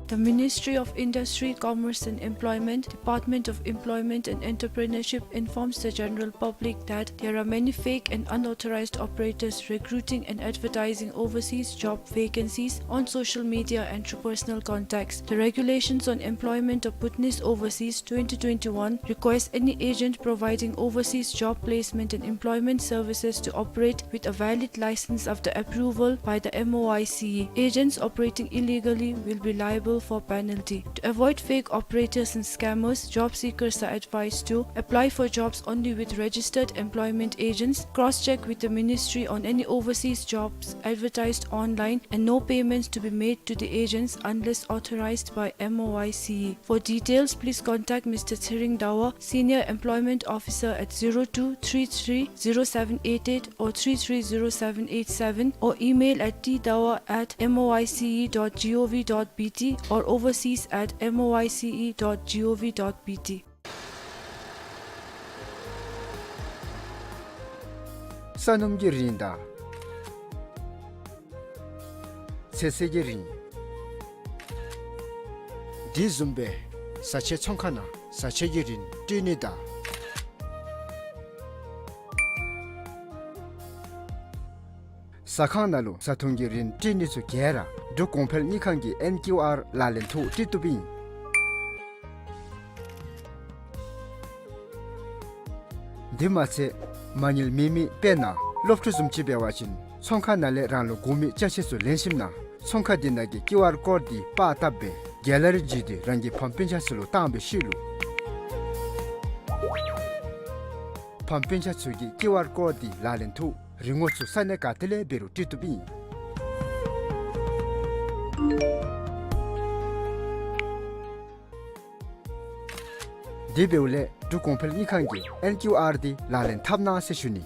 The Ministry of Industry, Commerce and Employment, Department of Employment and Entrepreneurship informs the general public that there are many fake and unauthorized operators recruiting and advertising overseas job vacancies on social media and through personal contacts. The Regulations on Employment of Bhutanese Overseas twenty twenty-one requires any agent providing overseas job placement and employment services to operate with a valid license after approval by the M O I C E. Agents operating illegally will be liable for penalty. To avoid fake operators and scammers, job seekers are advised to apply for jobs only with registered employment agents, cross-check with the ministry on any overseas jobs advertised online, and no payments to be made to the agents unless authorized by M O I C E. For details, please contact Mister Tshering Dawa, Senior Employment Officer, at zero two three three zero seven eight eight or three three zero seven eight seven, or email at t dawa at m o i c e dot g o v dot b t or overseas at m o i c e dot g o v dot b t. ས་སྣུམ་གྱི་རིན་དང་ཚོད་བསྲེ་གི་རིན། དེ་བཟུམ་སྦེ་བཟའ་ཆས་ཚོང་ཁང་ནང་བཟའ་ཆས་ཀྱི་རིན་སྤྲོད་ནི་དང་ཟ་ཁང་ནང་ལུ་བཟའ་འཐུང་གི་རིན་སྤྲོད་ནི་ཚུ་ག་ར་འབྲུག་གོང་འཕེལ་དངུལ་ཁང་གི་ཨེན་ཀིའུ་ཨར་ལག་ལེན་ཐོག་སྤྲོད་བཏུབ་ཨིན། དེ་མ་ཚད་མ་དངུལ་མེད་མི་དཔེར་ན་སློབ་ཕྲུག་བཟུམ་ཅིག་འབད་བ་ཅིན་ཚོང་ཁང་ནང་ལས་རང་ལུ་དགོ་མི་ཅ་ཆས་ཚུ་ལེན་ཞིནམ་ན་ཚོང་ཁང་དེ་ནང་གི་ཀིའུ་ཨར་ཀོཌ་དེ་པར་བཏབ་སྦེ་གེ་ལ་རི་བརྒྱུད་དེ་རང་གི་ཕམ་སྤུན་ཆ་ཚུ་ལུ་བཏང་བའི་ཤུལ་ལུ་ཕམ་སྤུན་ཆ་ཚུ་གིས་ཀིའུ་ཨར་ཀོཌ་དེ་ལག་ལེན་ཐོག་རིན་གོང་ཚུ་ས་གནས་ག་ཏེ་ལས་འབད་རུང་སྤྲོད་བཏུབ་ཨིན། དེ་འབདཝ་ལས་འབྲུག་གོང་འཕེལ་དངུལ་ཁང་གི་ཨེན་ཀིའུ་ཨར་དེ་ལག་ལེན་འཐབ་གནང་ཟེར་ཞུ་ནི།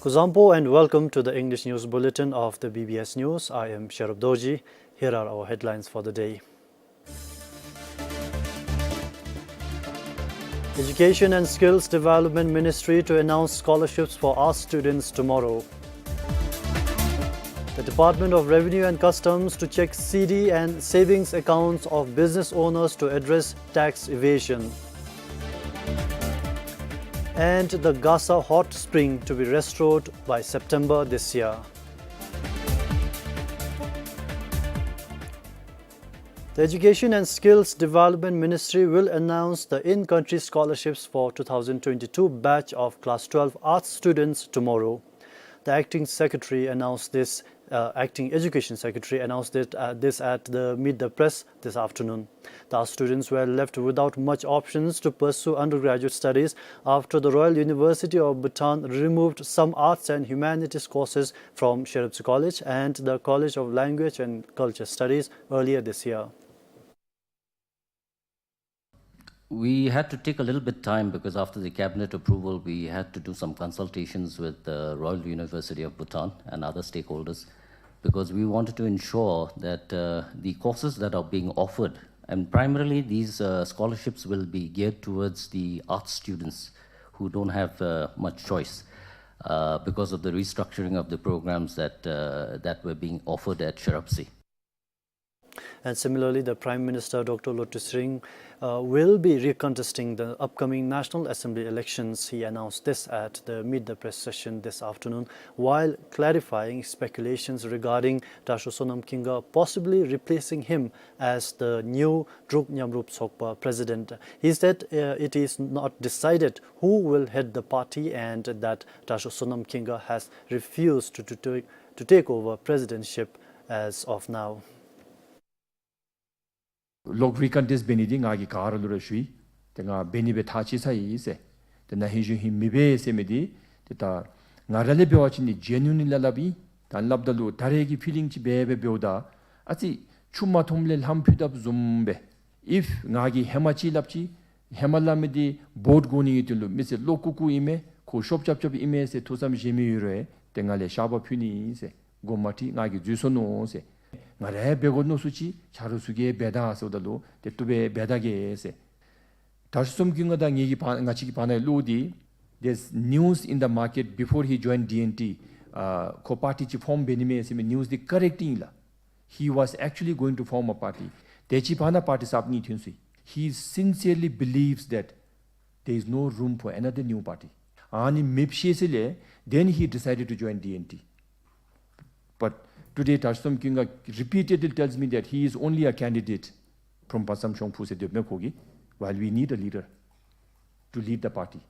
Kuzuzangpo and welcome to the English News Bulletin of the B B S News. I am Sherub Dorji. Here are our headlines for the day. Education and Skills Development Ministry to announce scholarships for arts students tomorrow. The Department of Revenue and Customs to check C D and savings accounts of business owners to address tax evasion. And the Gasa Hot Spring to be restored by September this year. The Education and Skills Development Ministry will announce the in-country scholarships for two thousand twenty-two batch of Class twelve Arts students tomorrow. The acting secretary announced this, uh, acting education secretary announced it, uh, this at the Meet the Press this afternoon. The students were left without much options to pursue undergraduate studies after the Royal University of Bhutan removed some arts and humanities courses from Sherabsi College and the College of Language and Culture Studies earlier this year. We had to take a little bit time because after the cabinet approval, we had to do some consultations with the Royal University of Bhutan and other stakeholders, because we wanted to ensure that, uh, the courses that are being offered, and primarily these, uh, scholarships will be geared towards the arts students who don't have, uh, much choice, uh, because of the restructuring of the programs that, uh, that were being offered at Sherabsi. And similarly, the Prime Minister, Doctor Lotay Tshering, uh, will be recontesting the upcoming National Assembly elections. He announced this at the Meet the Press session this afternoon, while clarifying speculations regarding Dasho Sonam Khinga possibly replacing him as the new Druk Nyamrup Sokpa president. He said, uh, it is not decided who will head the party and that Dasho Sonam Khinga has refused to, to take, to take over presidentship as of now. ལོག་རི་ཀོན་ཊེསཊ་འབད་ནི་འདི་ང་གིས་ག་ར་ལུ་ར་ཞུ་ཡི། ཏེ་ང་འབད་ནི་སྦེ་ཐག་བཅད་ཚར་ཡི་ཟེར། ཏེ་ན་ཧིང་གཞེས་ཧིང་མི་འབད་ཟེར་མི་འདི་ཏེ་ད་ང་ར་ལས་འབད་བ་ཅིན་ནི་ཇེ་ནུ་ཨིན་ལགས་སླབ་ཨིན། ད་སླབ་ད་ལུ་ད་རེས་ཀྱི་ཕི་ལིང་ཅིག་འབད་འབད་འབདཝ་ད་ཨ་ཙི་ཆུ་མ་འཐུངམ་ལས་ལྷམ་ཕུད་དཔ་བཟུམ་སྦེ། ཨིཕ་ང་གིས་ཧེ་མ་ཅིག་སླབ་ཅི། ཧེ་མ་སླབ་མི་འདི་བོཊ་དགོ་ནི་ཡོད་དེ་ལུ་མི་སེར་བློ་ཀུ་ཀུ་ཨིན་མས། ཁོ་ཤོབ་རྐྱབ་རྐྱབ་ཨིན་མས་ཟེར་ཐུགས་བསམ་བཞེས་མི་ཡོད་རུང་ཏེ་ང་ལས་བཤགས་པ་ཕུལ་ནི་ཨིན་ཟེར། དགོངསམ་མ་ཁྲེལ། ང་གིས་འཛོལ་སོ་ནུག་ཟེར། ང་ར་འབད་དགོ་མནོ་སུ་ཅིག་ཆ་རོགས་ཚུ་གིས་འབད་ད་ཟེརཝ་ད་ལུ་ཏེ་བཏུབ་པས་འབད་ད་གེ་ཟེར། དྲག་ཤོས་ཚོམ་ཀུན་དང་ངེ་གི་བར་ང་བཅས་ཀྱི་བར་ན་ལུ་འདི་there's news in the market before he joined D N T, uh, ཁོ་པར་ཊི་ཅིག་ཕོརམ་འབད་ནི་མས་ཟེར་མི་ནིའུས་འདི་ཀོ་རེཀཊ་ཨིན་ལགས། He was actually going to form a party. དེ་ཅིག་བར་ན་པར་ཊི་གསརཔ་གཉིས་ཐོན་སོ་ཡི། He sincerely believes that there is no room for another new party. ཨ་ནི་མེདཔ་ཤེས་ས་ལས་then he decided to join D N T. But today དྲག་ཤོས་ཚོམ་ཀུན་དང་repeatedly tells me that he is only a candidate from Panchsam Shongphu ཟེར་སྡོདཔ་མས་ཁོ་གིས། While we need a leader to lead the party.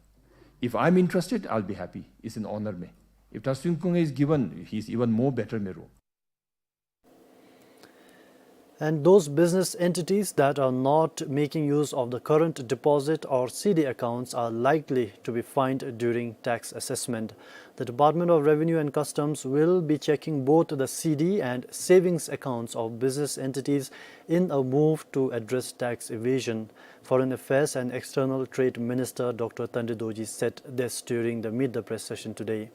If I'm interested, I'll be happy. It's an honor མས། If དྲག་ཤོས་ཚོམ་ཀུན་དང་is given, he's even more better མས་རོགས། And those business entities that are not making use of the current deposit or C D accounts are likely to be fined during tax assessment. The Department of Revenue and Customs will be checking both the C D and savings accounts of business entities in a move to address tax evasion. Foreign Affairs and External Trade Minister Doctor Tandri Dorji said this during the Meet the Press session today.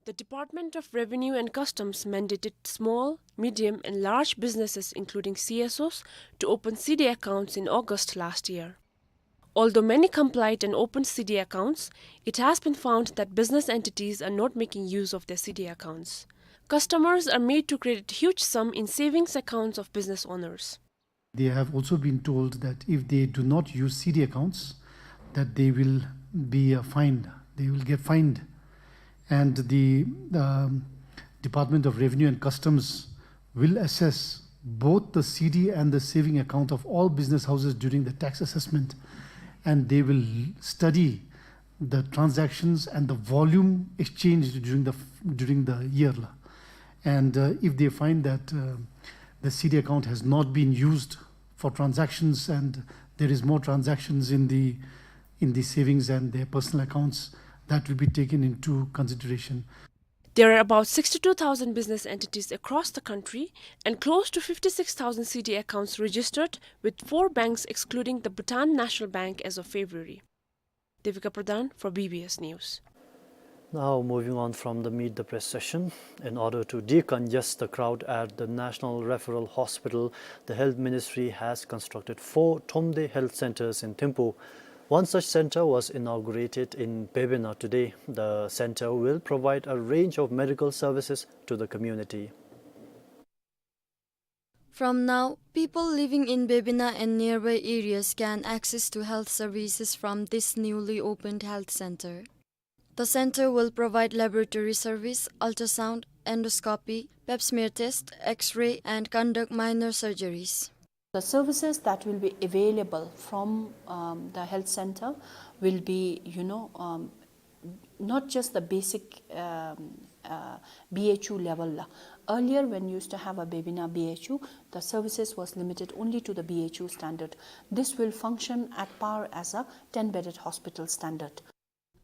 The Department of Revenue and Customs mandated small, medium and large businesses, including C S Os, to open C D accounts in August last year. Although many complied and opened C D accounts, it has been found that business entities are not making use of their C D accounts. Customers are made to credit huge sum in savings accounts of business owners. They have also been told that if they do not use C D accounts, that they will be, uh, fined. They will get fined. And the, um, Department of Revenue and Customs will assess both the C D and the saving account of all business houses during the tax assessment. And they will study the transactions and the volume exchanged during the, during the year la. And, uh, if they find that, uh, the C D account has not been used for transactions and there is more transactions in the, in the savings and their personal accounts, that will be taken into consideration. There are about sixty-two thousand business entities across the country and close to fifty-six thousand C D accounts registered, with four banks excluding the Bhutan National Bank as of February. Devika Pradhan for B B S News. Now, moving on from the Meet the Press session, in order to decongest the crowd at the National Referral Hospital, the Health Ministry has constructed four Thromde Health Centers in Thimphu. One such center was inaugurated in Bebena today. The center will provide a range of medical services to the community. From now, people living in Bebena and nearby areas can access to health services from this newly opened health center. The center will provide laboratory service, ultrasound, endoscopy, pap smear test, X-ray, and conduct minor surgeries. The services that will be available from, um, the health center will be, you know, um, Not just the basic, um, uh, B H U level la. Earlier, when you used to have a Bebina B H U, the services was limited only to the B H U standard. This will function at par as a ten-bedded hospital standard.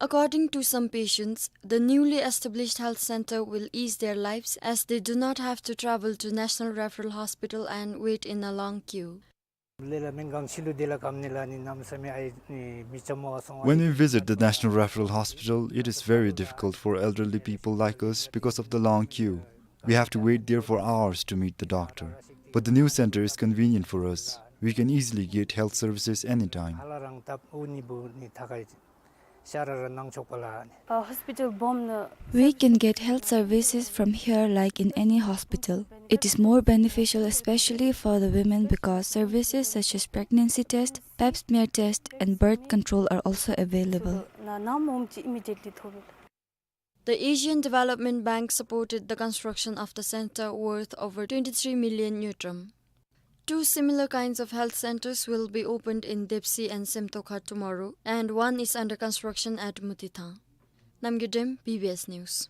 According to some patients, the newly established health center will ease their lives as they do not have to travel to National Referral Hospital and wait in a long queue. When we visit the National Referral Hospital, it is very difficult for elderly people like us because of the long queue. We have to wait there for hours to meet the doctor. But the new center is convenient for us. We can easily get health services anytime. ཤར་ར་གནང་ཆོག་པ་ལ། ཨ་ནི། ཨ་ཧོས་པི་ཊལ་སྦོམ་ནང་། We can get health services from here like in any hospital. It is more beneficial, especially for the women, because services such as pregnancy test, pap smear test, and birth control are also available. ན་ནམ་ཨོམ་ཅིག་ཨི་མི་ཌི་ཡེཊ་ལི་ཐོབ་ཡོད། The Asian Development Bank supported the construction of the center worth over twenty-three million ngultrum. Two similar kinds of health centers will be opened in Depsi and Semtokha tomorrow, and one is under construction at Mutithang. Namgay Dem, B B S News.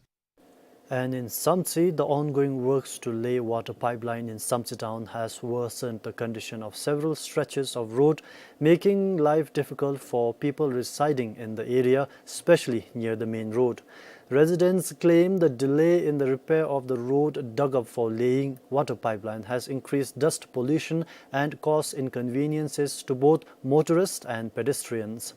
And in Samtse, the ongoing works to lay water pipeline in Samtse town has worsened the condition of several stretches of road, making life difficult for people residing in the area, especially near the main road. Residents claim the delay in the repair of the road dug up for laying water pipeline has increased dust pollution and caused inconveniences to both motorists and pedestrians.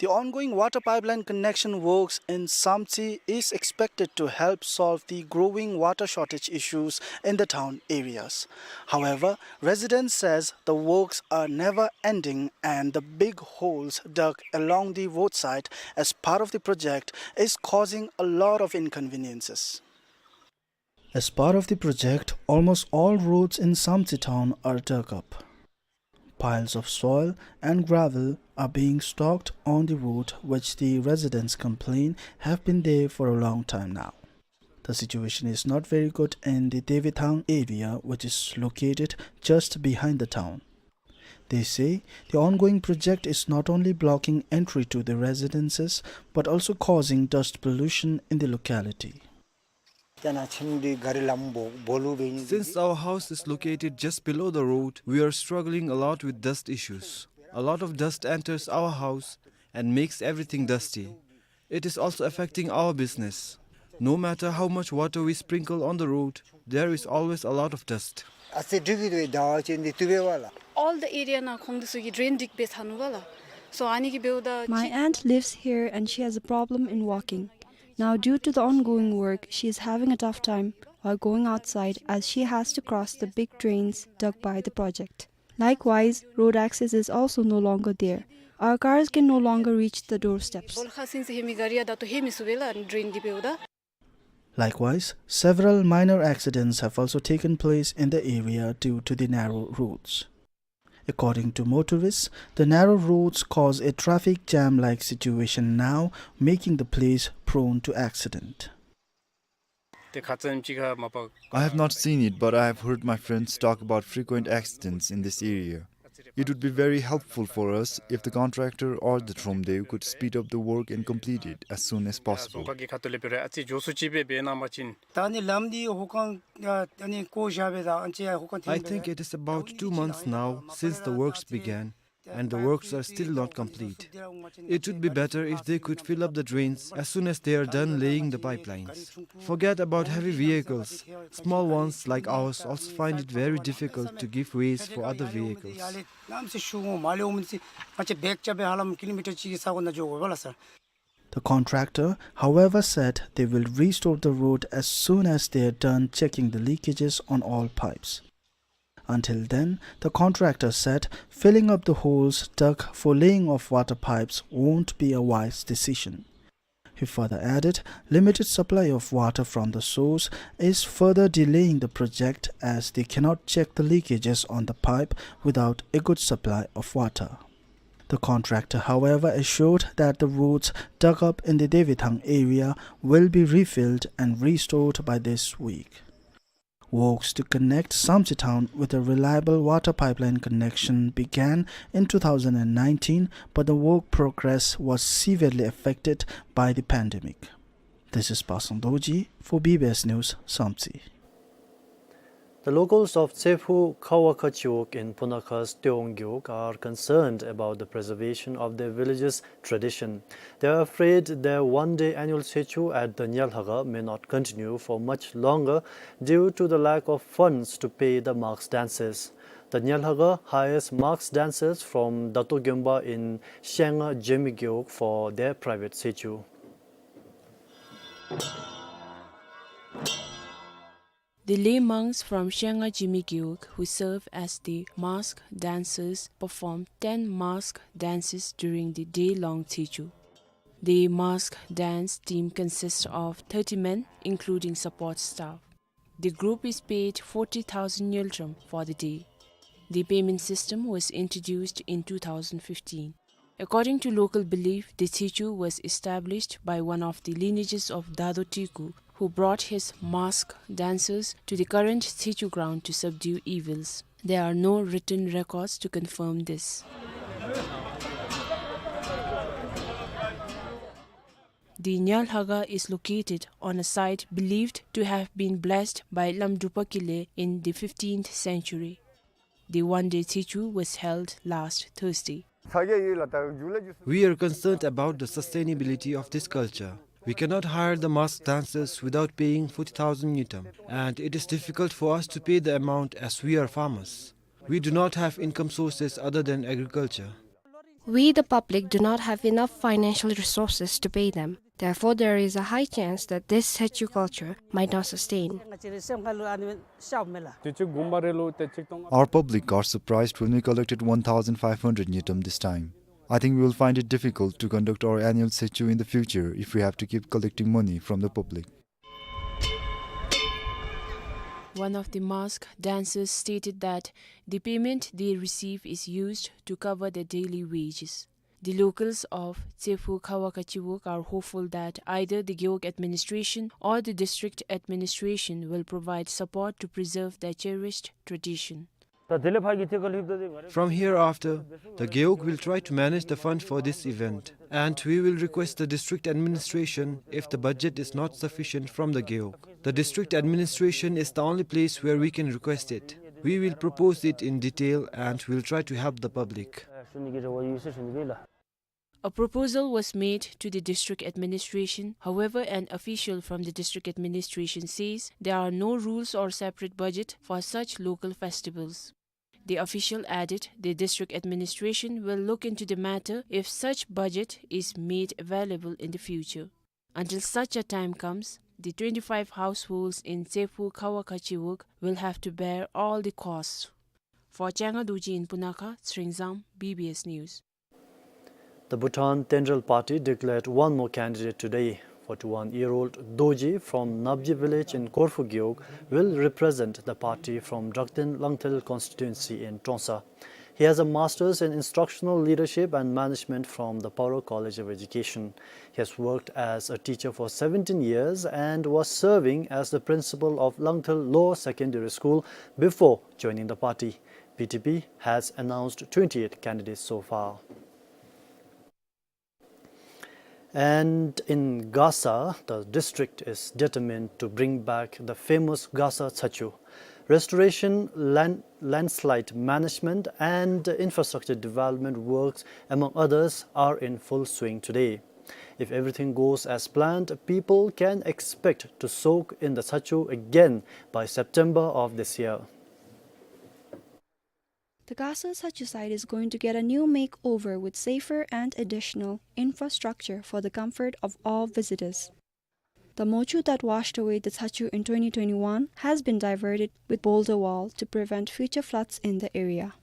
The ongoing water pipeline connection works in Samtse is expected to help solve the growing water shortage issues in the town areas. However, residents says the works are never ending and the big holes dug along the roadside as part of the project is causing a lot of inconveniences. As part of the project, almost all roads in Samtse town are dug up. Piles of soil and gravel are being stocked on the road, which the residents complain have been there for a long time now. The situation is not very good in the Devithang area, which is located just behind the town. They say the ongoing project is not only blocking entry to the residences, but also causing dust pollution in the locality. Since our house is located just below the road, we are struggling a lot with dust issues. A lot of dust enters our house and makes everything dusty. It is also affecting our business. No matter how much water we sprinkle on the road, there is always a lot of dust. All the area ནང་ཁོང་འདི་ཚུ་གིས་ཌྲེན་སྒྲིག་སྦེ་ཚར་ནུག་པ་ལགས། So ཨ་ནི་གིས་འབདཝ་ད། My aunt lives here and she has a problem in walking. Now, due to the ongoing work, she is having a tough time while going outside as she has to cross the big drains dug by the project. Likewise, road access is also no longer there. Our cars can no longer reach the doorsteps. བོལ་ཁ་སིན་སི་ཧེ་མི་ག་རི་ཡང་ད་ལྟོ་ལྷོད་མི་ཚུགས་པས་ལགས་ཌྲེན་འདི་འབདཝ་ད། Likewise, several minor accidents have also taken place in the area due to the narrow roads. According to motorists, the narrow roads cause a traffic jam-like situation now, making the place prone to accident. I have not seen it, but I have heard my friends talk about frequent accidents in this area. It would be very helpful for us if the contractor or the Thromde could speed up the work and complete it as soon as possible. I think it is about two months now since the works began, and the works are still not complete. It would be better if they could fill up the drains as soon as they are done laying the pipelines. Forget about heavy vehicles. Small ones like ours also find it very difficult to give ways for other vehicles. The contractor, however, said they will restore the road as soon as they are done checking the leakages on all pipes. Until then, the contractor said filling up the holes dug for laying of water pipes won't be a wise decision. He further added, limited supply of water from the source is further delaying the project as they cannot check the leakages on the pipe without a good supply of water. The contractor, however, assured that the roads dug up in the Devithang area will be refilled and restored by this week. Works to connect Samtse town with a reliable water pipeline connection began in two thousand nineteen, but the work progress was severely affected by the pandemic. This is Pasang Dorji for B B S News, Samtse. The locals of Tsephu Khawakha Chiwog in Punakha's Tuiwong Gewog are concerned about the preservation of their village's tradition. They are afraid their one-day annual tsechu at the Nyalhaga may not continue for much longer due to the lack of funds to pay the mask dancers. The Nyalhaga hires mask dancers from Dato Gyomba in Shenga Jemi Gewog for their private tsechu. The lay monks from Shenga Jemi Gewog, who serve as the mask dancers, perform ten mask dances during the day-long tsechu. The mask dance team consists of thirty men, including support staff. The group is paid forty thousand ngultrum for the day. The payment system was introduced in two thousand fifteen. According to local belief, the tsechu was established by one of the lineages of Dado Tiku, who brought his mask dancers to the current tsechu ground to subdue evils. There are no written records to confirm this. The Nyalhaga is located on a site believed to have been blessed by Lamdrupa Kile in the fifteenth century. The one-day tsechu was held last Thursday. We are concerned about the sustainability of this culture. We cannot hire the mask dancers without paying forty thousand ngultrum, and it is difficult for us to pay the amount as we are farmers. We do not have income sources other than agriculture. We, the public, do not have enough financial resources to pay them. Therefore, there is a high chance that this tsechu culture might not sustain. Our public got surprised when we collected one thousand five hundred ngultrum this time. I think we will find it difficult to conduct our annual tsechu in the future if we have to keep collecting money from the public. One of the mask dancers stated that the payment they receive is used to cover their daily wages. The locals of Tsephu Khawakha Chiwog are hopeful that either the Gewog administration or the district administration will provide support to preserve their cherished tradition. From hereafter, the Gewog will try to manage the fund for this event, and we will request the district administration if the budget is not sufficient from the Gewog. The district administration is the only place where we can request it. We will propose it in detail and will try to help the public. A proposal was made to the district administration. However, an official from the district administration says there are no rules or separate budget for such local festivals. The official added the district administration will look into the matter if such budget is made available in the future. Until such a time comes, the twenty-five households in Tsephu Khawakha Chiwog will have to bear all the costs. For Changa Dorji in Punakha, Tshering Zam, B B S News. The Bhutan Tenrel Party declared one more candidate today. Forty-one-year-old Dorji from Napji village in Korfu Gewog will represent the party from Drakten Langthel constituency in Trongsa. He has a master's in instructional leadership and management from the Paro College of Education. He has worked as a teacher for seventeen years and was serving as the principal of Langthel Lower Secondary School before joining the party. B T P has announced twenty-eight candidates so far. And in Gasa, the district is determined to bring back the famous Gasa Tsachu. Restoration, land, landslide management, and infrastructure development works, among others, are in full swing today. If everything goes as planned, people can expect to soak in the Tsachu again by September of this year. The Gasa Tsachu site is going to get a new makeover with safer and additional infrastructure for the comfort of all visitors. The mochu that washed away the Tsachu in twenty twenty-one has been diverted with boulder wall to prevent future floods in the area.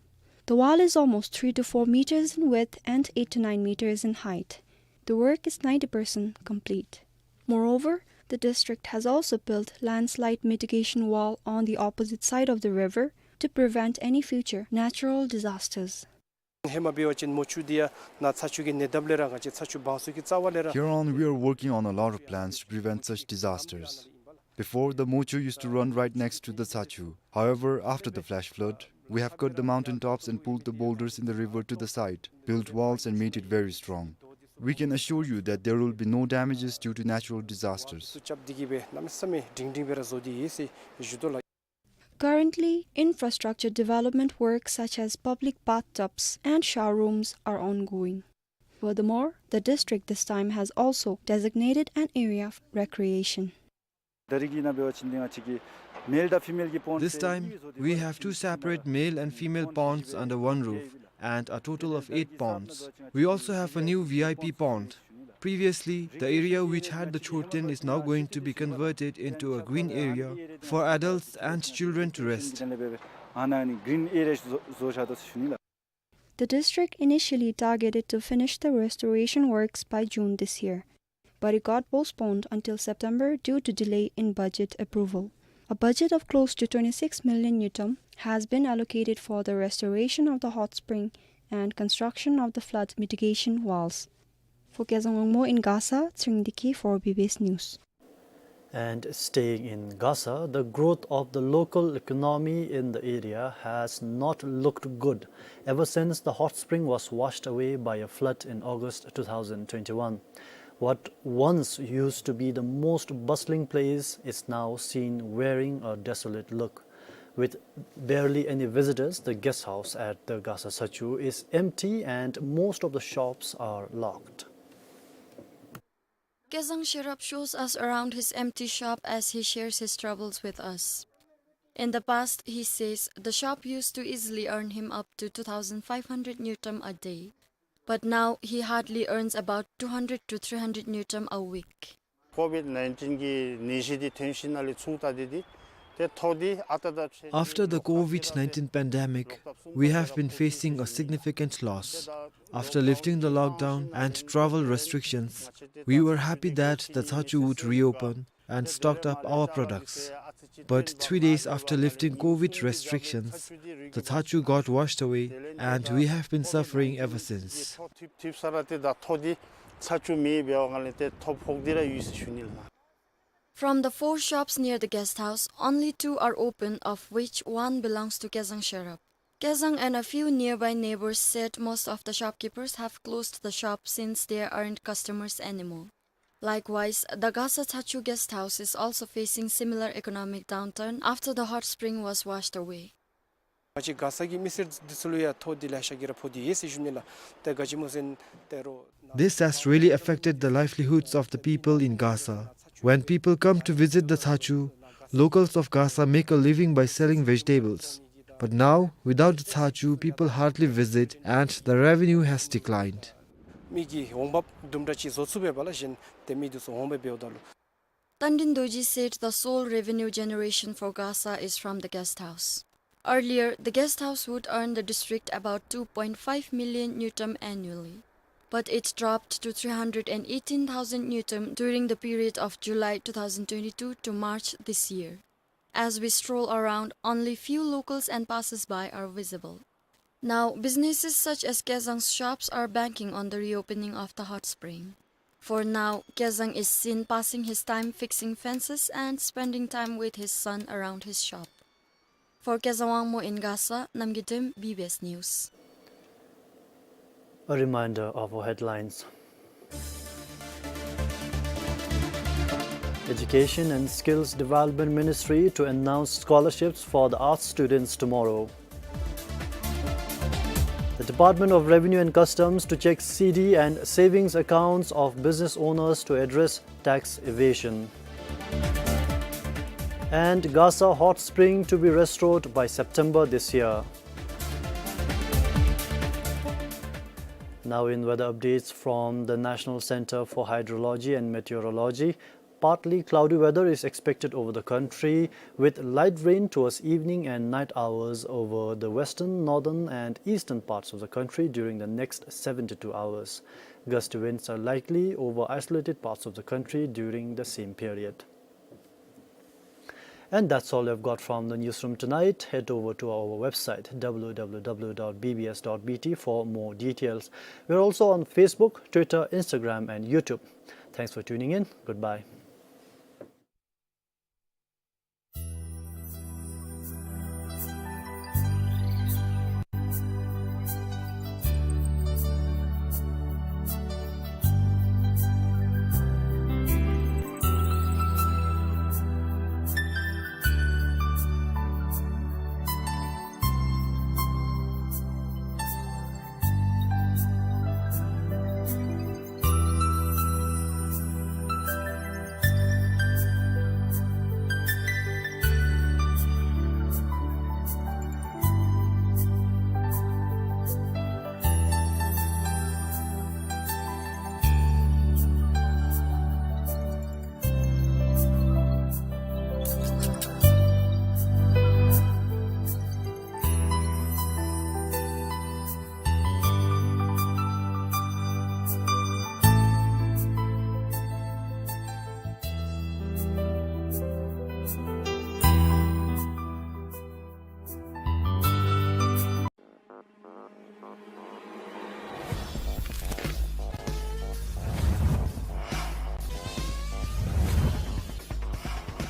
The wall is almost three to four meters in width and eight to nine meters in height. The work is ninety percent complete. Moreover, the district has also built landslide mitigation wall on the opposite side of the river to prevent any future natural disasters. ཧེ་མ་འབད་བ་ཅིན་མོ་ཆུ་འདི་ཡང་ནཱ་ཚ་ཆུ་གི་ཉེ་འདབས་ལས་ར་ང་བཅས་ཚ་ཆུ་སྦང་ས་གི་རྩ་བ་ལས་ར། Here on, we are working on a lot of plans to prevent such disasters. Before, the Mocho used to run right next to the Tsachu. However, after the flash flood, we have cut the mountain tops and pulled the boulders in the river to the side, built walls and made it very strong. We can assure you that there will be no damages due to natural disasters. Currently, infrastructure development works such as public bathtubs and shower rooms are ongoing. Furthermore, the district this time has also designated an area of recreation. This time, we have two separate male and female ponds under one roof and a total of eight ponds. We also have a new V I P pond. Previously, the area which had the Choten is now going to be converted into a green area for adults and children to rest. The district initially targeted to finish the restoration works by June this year, but it got postponed until September due to delay in budget approval. A budget of close to twenty-six million ngultrum has been allocated for the restoration of the hot spring and construction of the flood mitigation walls. For Kezang Wangmo in Gasa, Tshering Dikhi for B B S News. And staying in Gasa, the growth of the local economy in the area has not looked good ever since the hot spring was washed away by a flood in August two thousand twenty-one. What once used to be the most bustling place is now seen wearing a desolate look. With barely any visitors, the guest house at the Gasa Tsachu is empty and most of the shops are locked. Kezang Sherab shows us around his empty shop as he shares his troubles with us. In the past, he says, the shop used to easily earn him up to two thousand five hundred ngultrum a day. But now, he hardly earns about two hundred to three hundred ngultrum a week. COVID nineteen གི་ནད་གཞི་འདི་ཐོན་ཞིནམ་ལས་ཚུར་ད་འདི་འདི་ཏེ་ཐོག་འདི་ཨ་ཏ་ད་ཕྱེ། After the COVID nineteen pandemic, we have been facing a significant loss. After lifting the lockdown and travel restrictions, we were happy that the Tsachu would reopen and stocked up our products. But three days after lifting COVID restrictions, the Tsachu got washed away and we have been suffering ever since. ཐིབ་ས་ར་ཏེ་ད་ཐོག་འདི་ཚ་ཆུ་མེ་འབད་བ་ལས་ཏེ་ཐོག་ཕོག་འདི་ར་ཡོད་ཟེར་ཞུ་ནི་ལགས། From the four shops near the guest house, only two are open, of which one belongs to Kezang Sherab. Kezang and a few nearby neighbors said most of the shopkeepers have closed the shop since there aren't customers anymore. Likewise, the Gasa Tsachu guest house is also facing similar economic downturn after the hot spring was washed away. ང་བཅས་ག་ས་གི་མི་སེར་འདི་ཚུ་ལུ་ཡང་ཐོག་འདི་ལེ་ཤ་གི་ར་ཕོག་སྟེ་ཡོད་ཟེར་ཞུ་ནི་ལགས། ཏེ་ག་ཅི་སྨོ་ཟེར་ན་ཏེ་རོ། This has really affected the livelihoods of the people in Gasa. When people come to visit the Tsachu, locals of Gasa make a living by selling vegetables. But now, without the Tsachu, people hardly visit and the revenue has declined. མི་གིས་འོང་འབབ་དུམ་གྲ་ཅིག་བཟོ་ཚུགས་པས་པ་ལགས། གཞན་ཏེ་མི་འདི་ཚུ་འོང་འབབ་འབདཝ་ད་ལུ། Tandin Dorji said the sole revenue generation for Gasa is from the guest house. Earlier, the guest house would earn the district about two point five million ngultrum annually, but it dropped to three hundred and eighteen thousand ngultrum during the period of July two thousand twenty-two to March this year. As we stroll around, only few locals and passers-by are visible. Now, businesses such as Kezang's shops are banking on the reopening of the hot spring. For now, Kezang is seen passing his time fixing fences and spending time with his son around his shop. For Kezang Wangmo in Gasa, Namgay Dem, B B S News. A reminder of our headlines. Education and Skills Development Ministry to announce scholarships for the arts students tomorrow. The Department of Revenue and Customs to check C D and savings accounts of business owners to address tax evasion. And Gasa Hot Spring to be restored by September this year. Now in weather updates from the National Center for Hydrology and Meteorology, partly cloudy weather is expected over the country, with light rain towards evening and night hours over the western, northern, and eastern parts of the country during the next seventy-two hours. Gusty winds are likely over isolated parts of the country during the same period. And that's all I've got from the newsroom tonight. Head over to our website, W W W dot B B S dot B T, for more details. We're also on Facebook, Twitter, Instagram, and YouTube. Thanks for tuning in. Goodbye.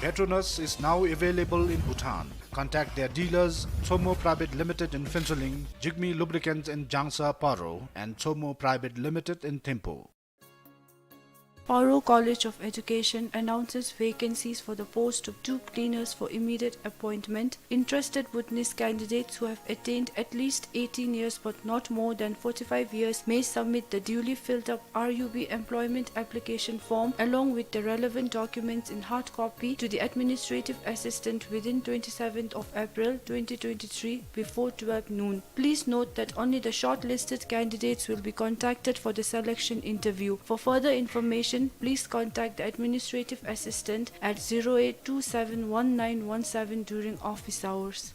Petronas is now available in Bhutan. Contact their dealers, Tsomo Private Limited in Phuentsholing, Jigme Lubricants in Jangsa, Paro, and Tsomo Private Limited in Thimphu. Paro College of Education announces vacancies for the post of two cleaners for immediate appointment. Interested Bhutanese candidates who have attained at least eighteen years but not more than forty-five years may submit the duly filled up R U B employment application form along with the relevant documents in hard copy to the administrative assistant within twenty-seventh of April twenty twenty-three before twelve noon. Please note that only the shortlisted candidates will be contacted for the selection interview. For further information, please contact the administrative assistant at zero eight two seven one nine one seven during office hours.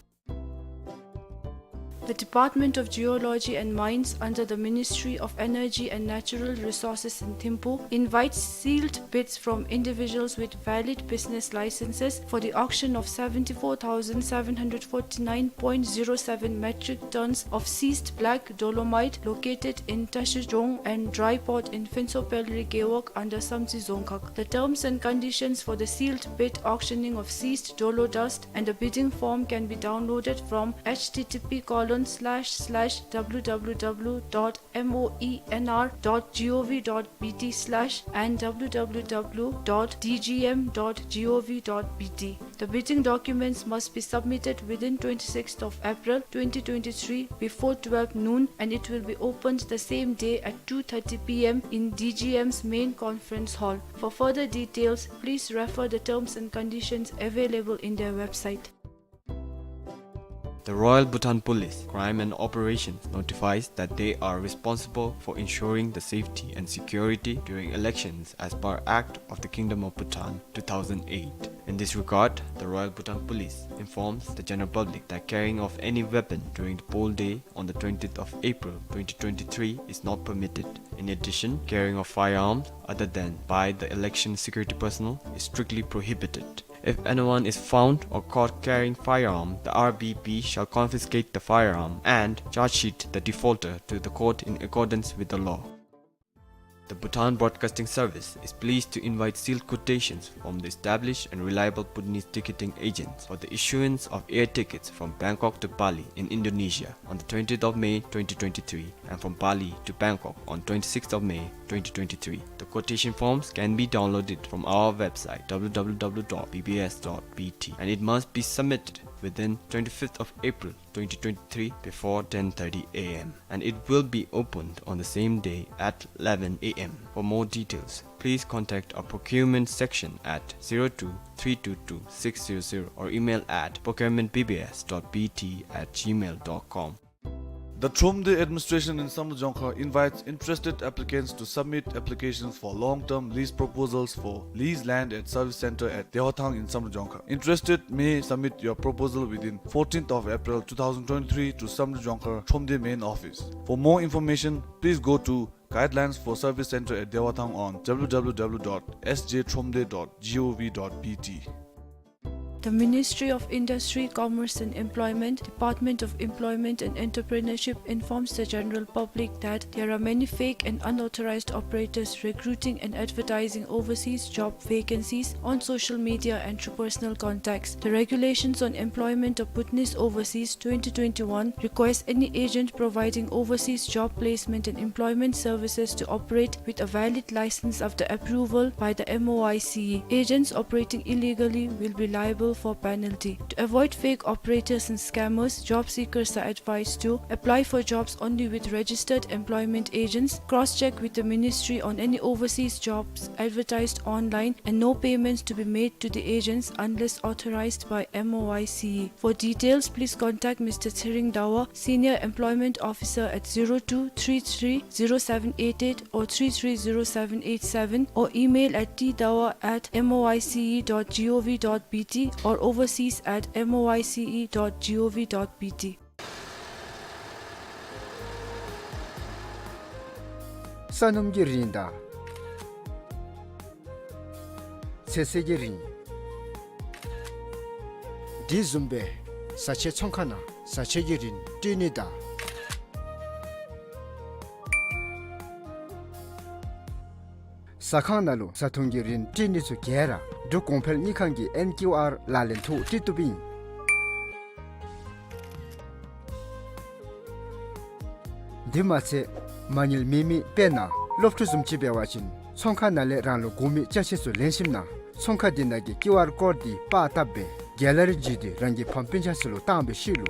The Department of Geology and Mines under the Ministry of Energy and Natural Resources in Thimphu invites sealed bids from individuals with valid business licenses for the auction of seventy-four thousand seven hundred forty-nine point zero seven metric tons of seized black dolomite located in Tashijong and dry port in Phuentshopehlri Gewog under Samtse Dzongkhag. The terms and conditions for the sealed bid auctioning of seized dolo dust and the bidding form can be downloaded from H T T P colon slash slash W W W dot moenr dot gov dot B T slash and W W W dot D G M dot gov dot B T. The bidding documents must be submitted within twenty-sixth of April twenty twenty-three before twelve noon, and it will be opened the same day at two thirty P M in D G M's main conference hall. For further details, please refer the terms and conditions available in their website. The Royal Bhutan Police, Crime and Operations notifies that they are responsible for ensuring the safety and security during elections as per Act of the Kingdom of Bhutan two thousand eight. In this regard, the Royal Bhutan Police informs the general public that carrying of any weapon during the poll day on the twentieth of April twenty twenty-three is not permitted. In addition, carrying of firearms other than by the election security personnel is strictly prohibited. If anyone is found or caught carrying firearm, the R B P shall confiscate the firearm and charge sheet the defaulter to the court in accordance with the law. The Bhutan Broadcasting Service is pleased to invite sealed quotations from the established and reliable Bhutanese ticketing agents for the issuance of air tickets from Bangkok to Bali in Indonesia on the twentieth of May twenty twenty-three and from Bali to Bangkok on twenty-sixth of May twenty twenty-three. The quotation forms can be downloaded from our website W W W dot B B S dot B T and it must be submitted within twenty-fifth of April twenty twenty-three before ten thirty A M and it will be opened on the same day at eleven A M. For more details, please contact our procurement section at zero two three two two six zero zero or email at procurement B B S dot B T at gmail dot com. The Thromde administration in Samdrup Jongkhar invites interested applicants to submit applications for long-term lease proposals for lease land at service center at Dewathang in Samdrup Jongkhar. Interested may submit your proposal within fourteenth of April two thousand twenty-three to Samdrup Jongkhar Thromde main office. For more information, please go to Guidelines for Service Center at Dewathang on W W W dot S J thromde dot gov dot B T. The Ministry of Industry, Commerce and Employment, Department of Employment and Entrepreneurship informs the general public that there are many fake and unauthorized operators recruiting and advertising overseas job vacancies on social media and through personal contacts. The Regulations on Employment of Bhutanese Overseas twenty twenty-one requires any agent providing overseas job placement and employment services to operate with a valid license after approval by the M O I C E. Agents operating illegally will be liable for penalty. To avoid fake operators and scammers, job seekers are advised to apply for jobs only with registered employment agents, cross-check with the ministry on any overseas jobs advertised online, and no payments to be made to the agents unless authorized by M O I C E. For details, please contact Mister Tshering Dawa, Senior Employment Officer at zero two three three zero seven eight eight or three three zero seven eight seven, or email at T dawa at M O I C E dot gov dot B T or overseas at M O I C E dot gov dot B T. ས་སྣུམ་གྱི་རིན་དང་ཚོད་བསྲེ་གི་རིན། དེ་བཟུམ་སྦེ་བཟའ་ཆས་ཚོང་ཁང་ནང་བཟའ་ཆས་ཀྱི་རིན་སྤྲོད་ནི་དང་ཟ་ཁང་ནང་ལུ་བཟའ་འཐུང་གི་རིན་སྤྲོད་ནི་ཚུ་ག་ར་ འབྲུག་གོང་འཕེལ་དངུལ་ཁང་གི་ཨེན་ཀིའུ་ཨར་ལག་ལེན་ཐོག་སྤྲོད་བཏུབ་ཨིན། དེ་མ་ཚད་མ་དངུལ་མེད་མི་དཔེར་ན་སློབ་ཕྲུག་བཟུམ་ཅིག་འབད་བ་ཅིན་ཚོང་ཁང་ནང་ལས་རང་ལུ་དགོ་མི་ཅ་ཆས་ཚུ་ལེན་ཞིནམ་ན་ཚོང་ཁང་དེ་ནང་གི་ཀིའུ་ཨར་ཀོཌ་དེ་པར་བཏབ་སྦེ་གེ་ལ་རི་བརྒྱུད་དེ་རང་གི་ཕམ་སྤུན་ཆ་ཚུ་ལུ་བཏང་སྦེ་ཤེས་ལོ།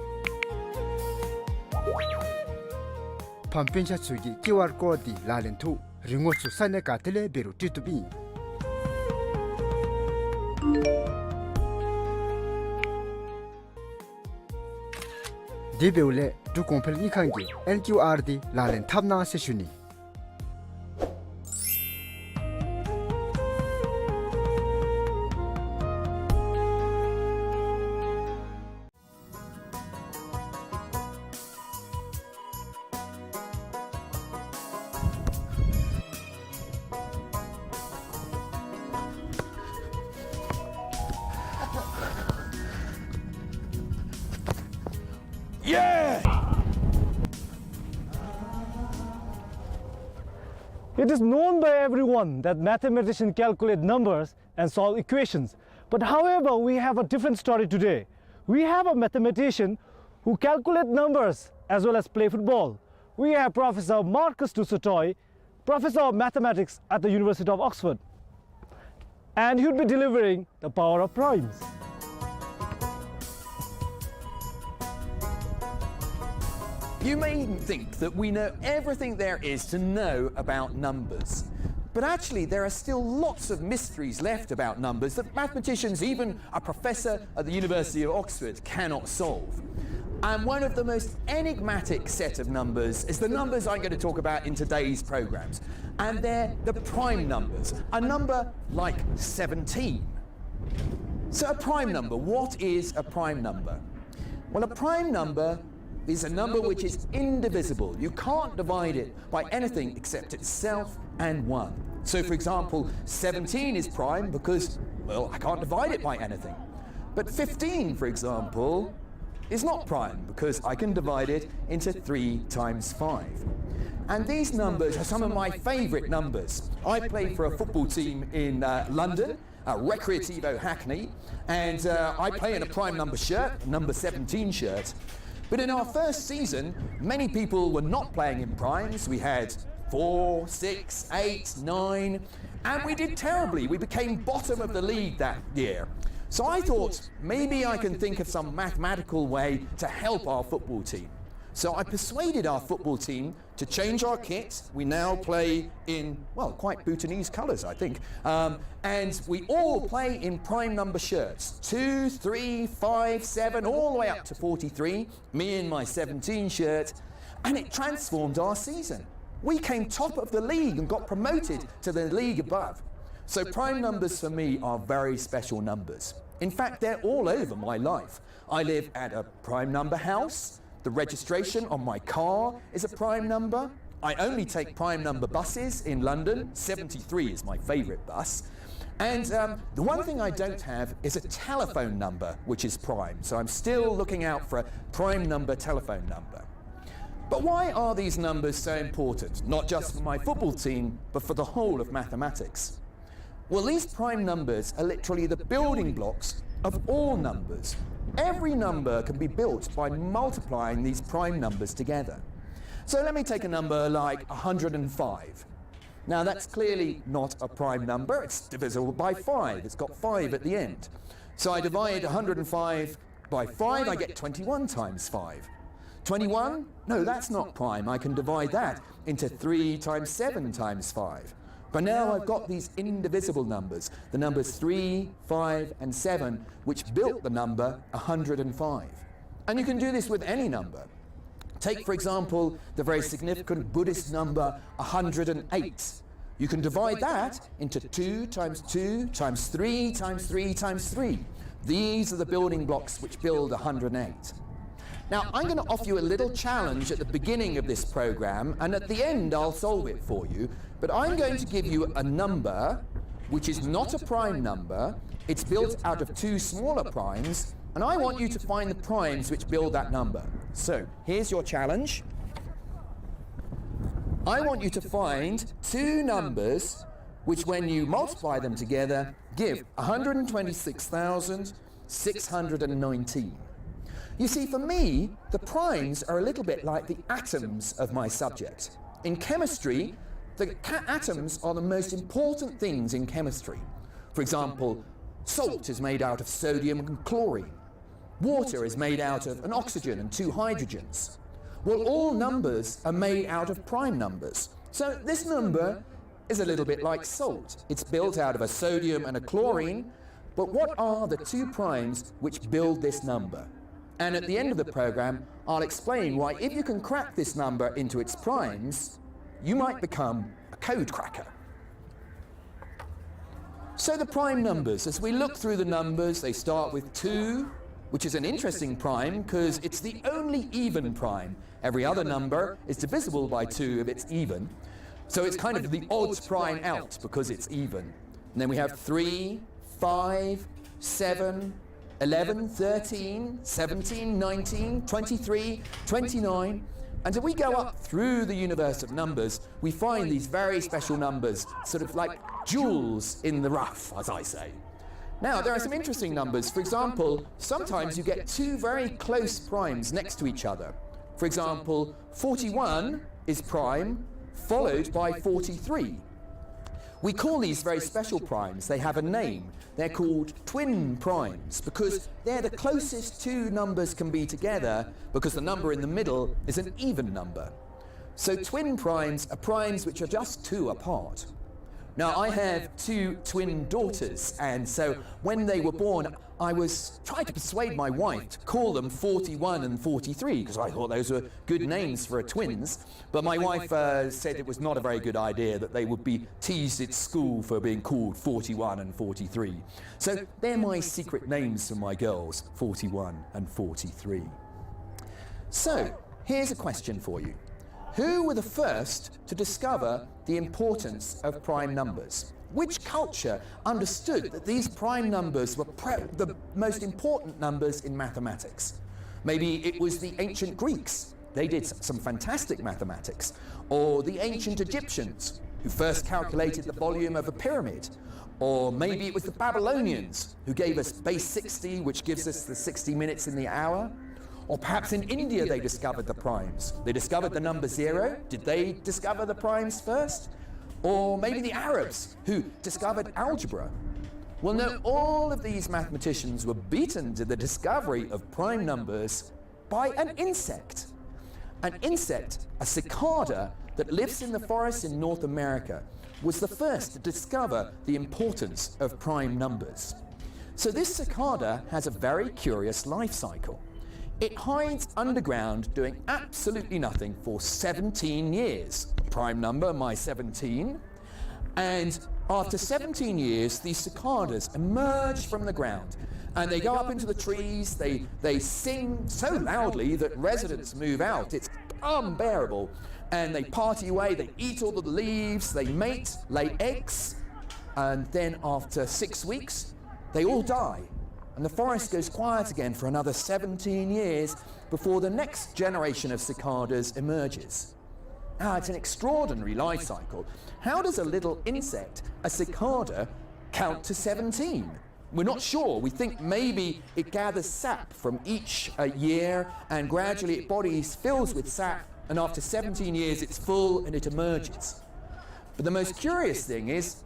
ཕམ་སྤུན་ཆ་ཚུ་གིས་ཀིའུ་ཨར་ཀོཌ་དེ་ལག་ལེན་ཐོག་རིན་གོང་ཚུ་ས་གནས་ག་ཏེ་ལས་འབད་རུང་སྤྲོད་བཏུབ་ཨིན། དེ་འབདཝ་ལས་འབྲུག་གོང་འཕེལ་དངུལ་ཁང་གི་ཨེན་ཀིའུ་ཨར་དེ་ལག་ལེན་འཐབ་གནང་ཟེར་ཞུ་ནི། Yeah! It is known by everyone that mathematicians calculate numbers and solve equations. But however, we have a different story today. We have a mathematician who calculate numbers as well as play football. We have Professor Marcus du Sautoy, Professor of Mathematics at the University of Oxford. And he would be delivering the power of primes. You may think that we know everything there is to know about numbers, but actually there are still lots of mysteries left about numbers that mathematicians, even a professor at the University of Oxford, cannot solve. And one of the most enigmatic set of numbers is the numbers I'm gonna talk about in today's programs. And they're the prime numbers, a number like seventeen. So a prime number, what is a prime number? Well, a prime number is a number which is indivisible. You can't divide it by anything except itself and one. So, for example, seventeen is prime because, well, I can't divide it by anything. But fifteen, for example, is not prime because I can divide it into three times five. And these numbers are some of my favorite numbers. I play for a football team in, uh, London, uh, Recreativo Hackney, and, uh, I play in a prime number shirt, number seventeen shirt. But in our first season, many people were not playing in primes. We had four, six, eight, nine, and we did terribly. We became bottom of the league that year. So I thought, maybe I can think of some mathematical way to help our football team. So I persuaded our football team to change our kit. We now play in, well, quite Bhutanese colours, I think. Um, and we all play in prime number shirts, two, three, five, seven, all the way up to forty-three, me in my seventeen shirt. And it transformed our season. We came top of the league and got promoted to the league above. So prime numbers for me are very special numbers. In fact, they're all over my life. I live at a prime number house. The registration on my car is a prime number. I only take prime number buses in London. Seventy-three is my favourite bus. And, um, the one thing I don't have is a telephone number which is prime. So I'm still looking out for a prime number telephone number. But why are these numbers so important, not just for my football team, but for the whole of mathematics? Well, these prime numbers are literally the building blocks of all numbers. Every number can be built by multiplying these prime numbers together. So let me take a number like a hundred and five. Now, that's clearly not a prime number. It's divisible by five. It's got five at the end. So I divide a hundred and five by five, I get twenty-one times five. Twenty-one? No, that's not prime. I can divide that into three times seven times five. But now I've got these indivisible numbers, the numbers three, five, and seven, which built the number a hundred and five. And you can do this with any number. Take, for example, the very significant Buddhist number a hundred and eight. You can divide that into two times two times three times three times three. These are the building blocks which build a hundred and eight. Now, I'm gonna offer you a little challenge at the beginning of this program, and at the end I'll solve it for you. But I'm going to give you a number which is not a prime number. It's built out of two smaller primes, and I want you to find the primes which build that number. So, here's your challenge. I want you to find two numbers which, when you multiply them together, give a hundred and twenty-six thousand six hundred and nineteen. You see, for me, the primes are a little bit like the atoms of my subject. In chemistry, the ca-, atoms are the most important things in chemistry. For example, salt is made out of sodium and chlorine. Water is made out of an oxygen and two hydrogens. Well, all numbers are made out of prime numbers. So this number is a little bit like salt. It's built out of a sodium and a chlorine, but what are the two primes which build this number? And at the end of the program, I'll explain why, if you can crack this number into its primes, you might become a code cracker. So the prime numbers, as we look through the numbers, they start with two, which is an interesting prime 'cause it's the only even prime. Every other number is divisible by two if it's even. So it's kind of the odd prime out because it's even. And then we have three, five, seven, eleven, thirteen, seventeen, nineteen, twenty-three, twenty-nine. And as we go up through the universe of numbers, we find these very special numbers, sort of like jewels in the rough, as I say. Now, there are some interesting numbers. For example, sometimes you get two very close primes next to each other. For example, forty-one is prime, followed by forty-three. We call these very special primes. They have a name. They're called twin primes because they're the closest two numbers can be together, because the number in the middle is an even number. So twin primes are primes which are just two apart. Now, I have two twin daughters, and so when they were born, I was trying to persuade my wife to call them forty-one and forty-three, 'cause I thought those were good names for a twins. But my wife, uh, said it was not a very good idea, that they would be teased at school for being called forty-one and forty-three. So they're my secret names for my girls, forty-one and forty-three. So, here's a question for you. Who were the first to discover the importance of prime numbers? Which culture understood that these prime numbers were pre-, the most important numbers in mathematics? Maybe it was the ancient Greeks. They did s-, some fantastic mathematics. Or the ancient Egyptians, who first calculated the volume of a pyramid. Or maybe it was the Babylonians who gave us base sixty, which gives us the sixty minutes in the hour. Or perhaps in India they discovered the primes. They discovered the number zero. Did they discover the primes first? Or maybe the Arabs who discovered algebra. Well, no, all of these mathematicians were beaten to the discovery of prime numbers by an insect. An insect, a cicada that lives in the forests in North America, was the first to discover the importance of prime numbers. So this cicada has a very curious life cycle. It hides underground doing absolutely nothing for seventeen years. Prime number, my seventeen. And after seventeen years, these cicadas emerge from the ground, and they go up into the trees. They, they sing so loudly that residents move out. It's unbearable. And they party away, they eat all the leaves, they mate, lay eggs, and then after six weeks, they all die. And the forest goes quiet again for another seventeen years before the next generation of cicadas emerges. Ah, it's an extraordinary life cycle. How does a little insect, a cicada, count to seventeen? We're not sure. We think maybe it gathers sap from each, uh, year, and gradually its body fills with sap, and after seventeen years it's full and it emerges. But the most curious thing is,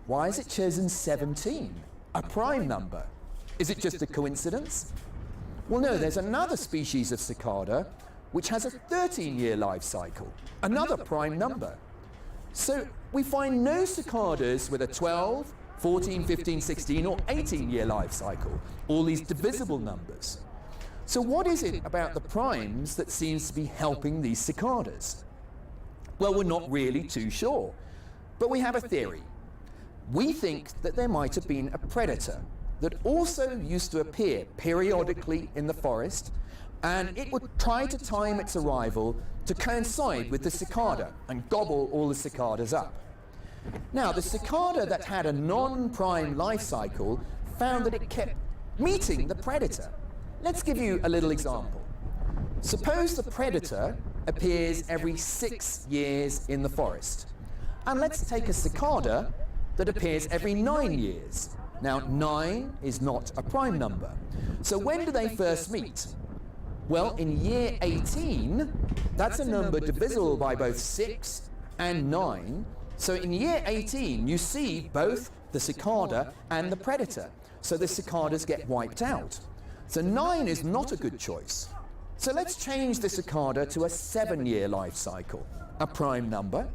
why is it chosen seventeen, a prime number? Is it just a coincidence? Well, no, there's another species of cicada which has a thirteen-year life cycle, another prime number. So we find no cicadas with a twelve, fourteen, fifteen, sixteen, or eighteen-year life cycle, all these divisible numbers. So what is it about the primes that seems to be helping these cicadas? Well, we're not really too sure, but we have a theory. We think that there might have been a predator that also used to appear periodically in the forest, and it would try to time its arrival to coincide with the cicada and gobble all the cicadas up. Now, the cicada that had a non-prime life cycle found that it kept meeting the predator. Let's give you a little example. Suppose the predator appears every six years in the forest. And let's take a cicada that appears every nine years. Now, nine is not a prime number. So when do they first meet? Well, in year eighteen, that's a number divisible by both six and nine. So in year eighteen, you see both the cicada and the predator. So the cicadas get wiped out. So nine is not a good choice. So let's change the cicada to a seven-year life cycle, a prime number.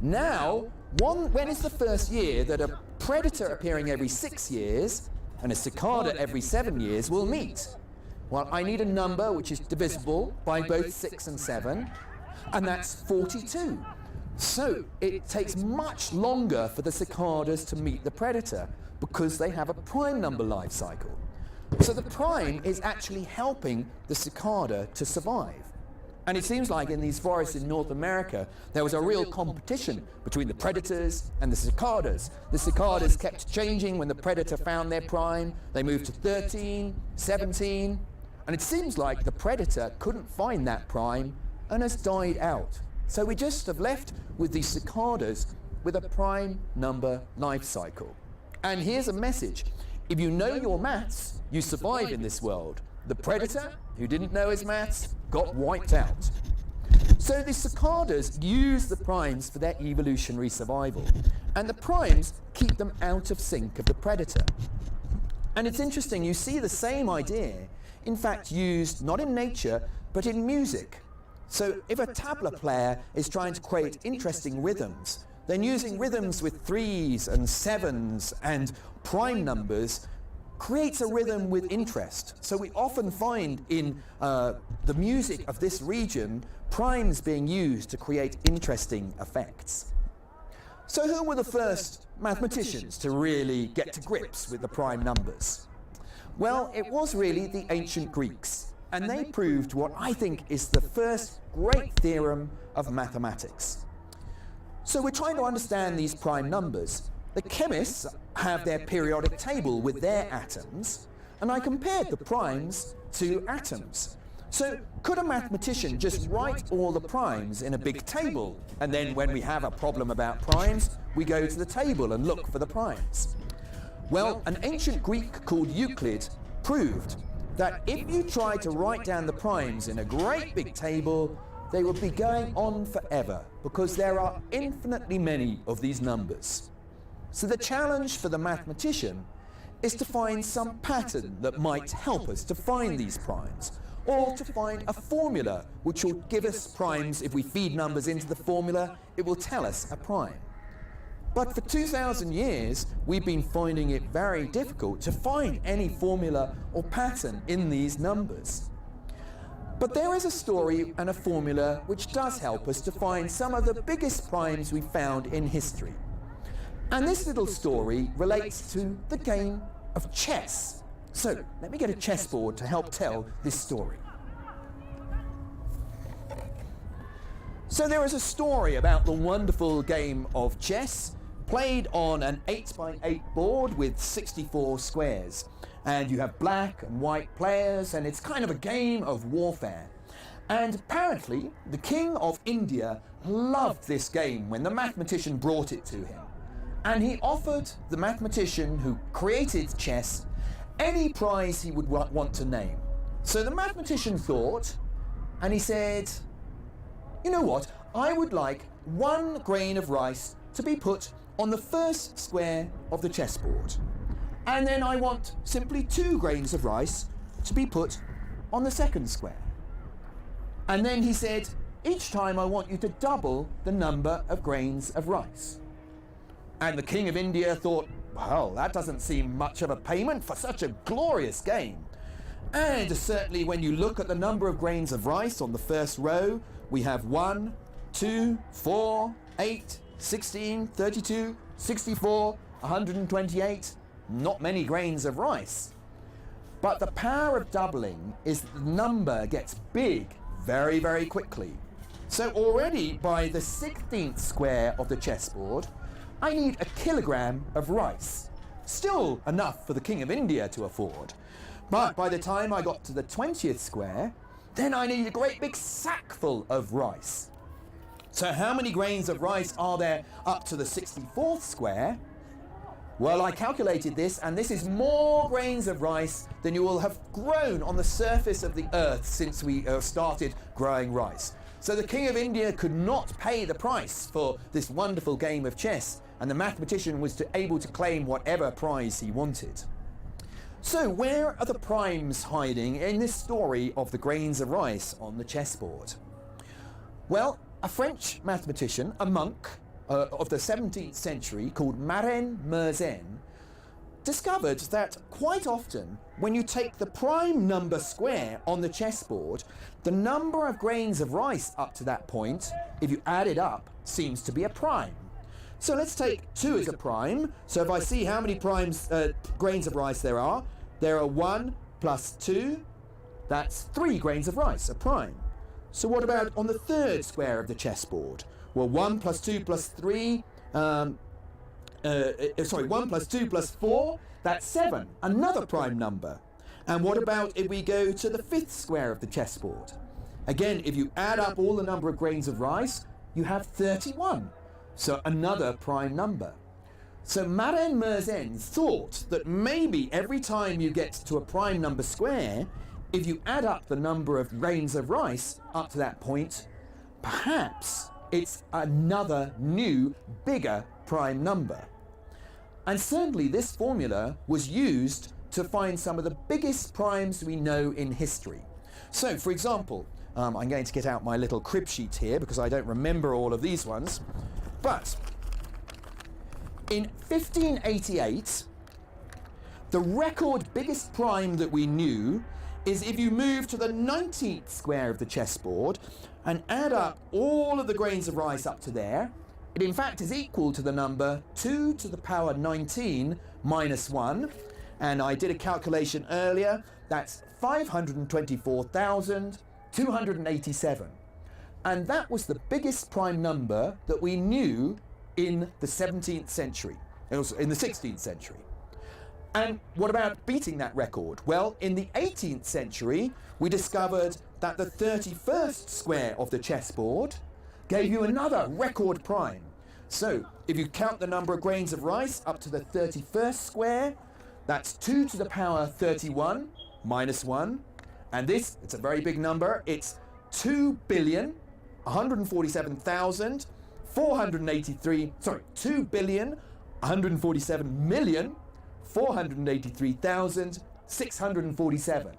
Now, one, when is the first year that a predator appearing every six years and a cicada every seven years will meet? Well, I need a number which is divisible by both six and seven, and that's forty-two. So it takes much longer for the cicadas to meet the predator because they have a prime number life cycle. So the prime is actually helping the cicada to survive. And it seems like in these forests in North America, there was a real competition between the predators and the cicadas. The cicadas kept changing. When the predator found their prime, they moved to thirteen, seventeen, and it seems like the predator couldn't find that prime and has died out. So we just have left with these cicadas with a prime number life cycle. And here's a message. If you know your maths, you survive in this world. The predator, who didn't know his maths, got wiped out. So the cicadas use the primes for their evolutionary survival, and the primes keep them out of sync of the predator. And it's interesting, you see the same idea, in fact, used not in nature, but in music. So if a tabla player is trying to create interesting rhythms, then using rhythms with threes and sevens and prime numbers creates a rhythm with interest. So we often find in, uh, the music of this region, primes being used to create interesting effects. So who were the first mathematicians to really get to grips with the prime numbers? Well, it was really the ancient Greeks, and they proved what I think is the first great theorem of mathematics. So we're trying to understand these prime numbers. The chemists have their periodic table with their atoms, and I compared the primes to atoms. So could a mathematician just write all the primes in a big table, and then when we have a problem about primes, we go to the table and look for the primes? Well, an ancient Greek called Euclid proved that if you try to write down the primes in a great big table, they would be going on forever because there are infinitely many of these numbers. So the challenge for the mathematician is to find some pattern that might help us to find these primes, or to find a formula which will give us primes. If we feed numbers into the formula, it will tell us a prime. But for two thousand years, we've been finding it very difficult to find any formula or pattern in these numbers. But there is a story and a formula which does help us to find some of the biggest primes we've found in history. And this little story relates to the game of chess. So, let me get a chessboard to help tell this story. So there is a story about the wonderful game of chess, played on an eight by eight board with sixty-four squares. And you have black and white players, and it's kind of a game of warfare. And apparently, the king of India loved this game when the mathematician brought it to him. And he offered the mathematician who created chess any prize he would wa-, want to name. So the mathematician thought, and he said, "You know what? I would like one grain of rice to be put on the first square of the chessboard. And then I want simply two grains of rice to be put on the second square." And then he said, "Each time I want you to double the number of grains of rice." And the king of India thought, "Well, that doesn't seem much of a payment for such a glorious game." And certainly when you look at the number of grains of rice on the first row, we have one, two, four, eight, sixteen, thirty-two, sixty-four, a hundred and twenty-eight, not many grains of rice. But the power of doubling is that the number gets big very, very quickly. So already by the sixteenth square of the chessboard, I need a kilogram of rice. Still enough for the King of India to afford. But by the time I got to the twentieth square, then I need a great big sackful of rice. So how many grains of rice are there up to the sixty-fourth square? Well, I calculated this, and this is more grains of rice than you will have grown on the surface of the earth since we, uh, started growing rice. So the king of India could not pay the price for this wonderful game of chess, and the mathematician was to, able to claim whatever prize he wanted. So where are the primes hiding in this story of the grains of rice on the chessboard? Well, a French mathematician, a monk, uh, of the seventeenth century called Marin Mersenne discovered that quite often, when you take the prime number square on the chessboard, the number of grains of rice up to that point, if you add it up, seems to be a prime. So let's take two as a prime. So if I see how many primes, uh, grains of rice there are, there are one plus two, that's three grains of rice, a prime. So what about on the third square of the chessboard? Well, one plus two plus three, um, uh, uh, sorry, one plus two plus four, that's seven, another prime number. And what about if we go to the fifth square of the chessboard? Again, if you add up all the number of grains of rice, you have thirty-one. So another prime number. So Marin Mersenne thought that maybe every time you get to a prime number square, if you add up the number of grains of rice up to that point, perhaps it's another new, bigger prime number. And certainly this formula was used to find some of the biggest primes we know in history. So, for example, um, I'm going to get out my little crib sheet here because I don't remember all of these ones. But in fifteen eighty-eight, the record biggest prime that we knew is if you move to the nineteenth square of the chessboard and add up all of the grains of rice up to there, it in fact is equal to the number two to the power nineteen minus one. And I did a calculation earlier, that's five hundred twenty-four thousand two hundred eighty-seven. And that was the biggest prime number that we knew in the seventeenth century. It was in the sixteenth century. And what about beating that record? Well, in the eighteenth century, we discovered that the thirty-first square of the chessboard gave you another record prime. So, if you count the number of grains of rice up to the thirty-first square, that's two to the power thirty-one minus one. And this, it's a very big number, it's two billion, one hundred forty-seven thousand, four hundred eighty-three, sorry, two billion, one hundred forty-seven million, four hundred eighty-three thousand, six hundred forty-seven.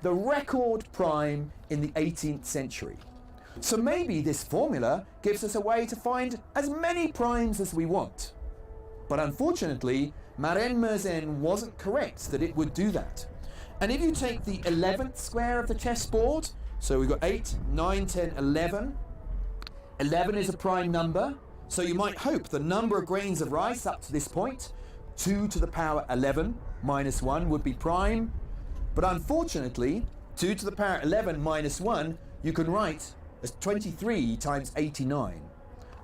The record prime in the eighteenth century. So maybe this formula gives us a way to find as many primes as we want. But unfortunately, Marin Mersenne wasn't correct that it would do that. And if you take the eleventh square of the chessboard, so we've got eight, nine, ten, eleven, eleven is a prime number, so you might hope the number of grains of rice up to this point, two to the power eleven minus one, would be prime. But unfortunately, two to the power eleven minus one, you can write as twenty-three times eighty-nine.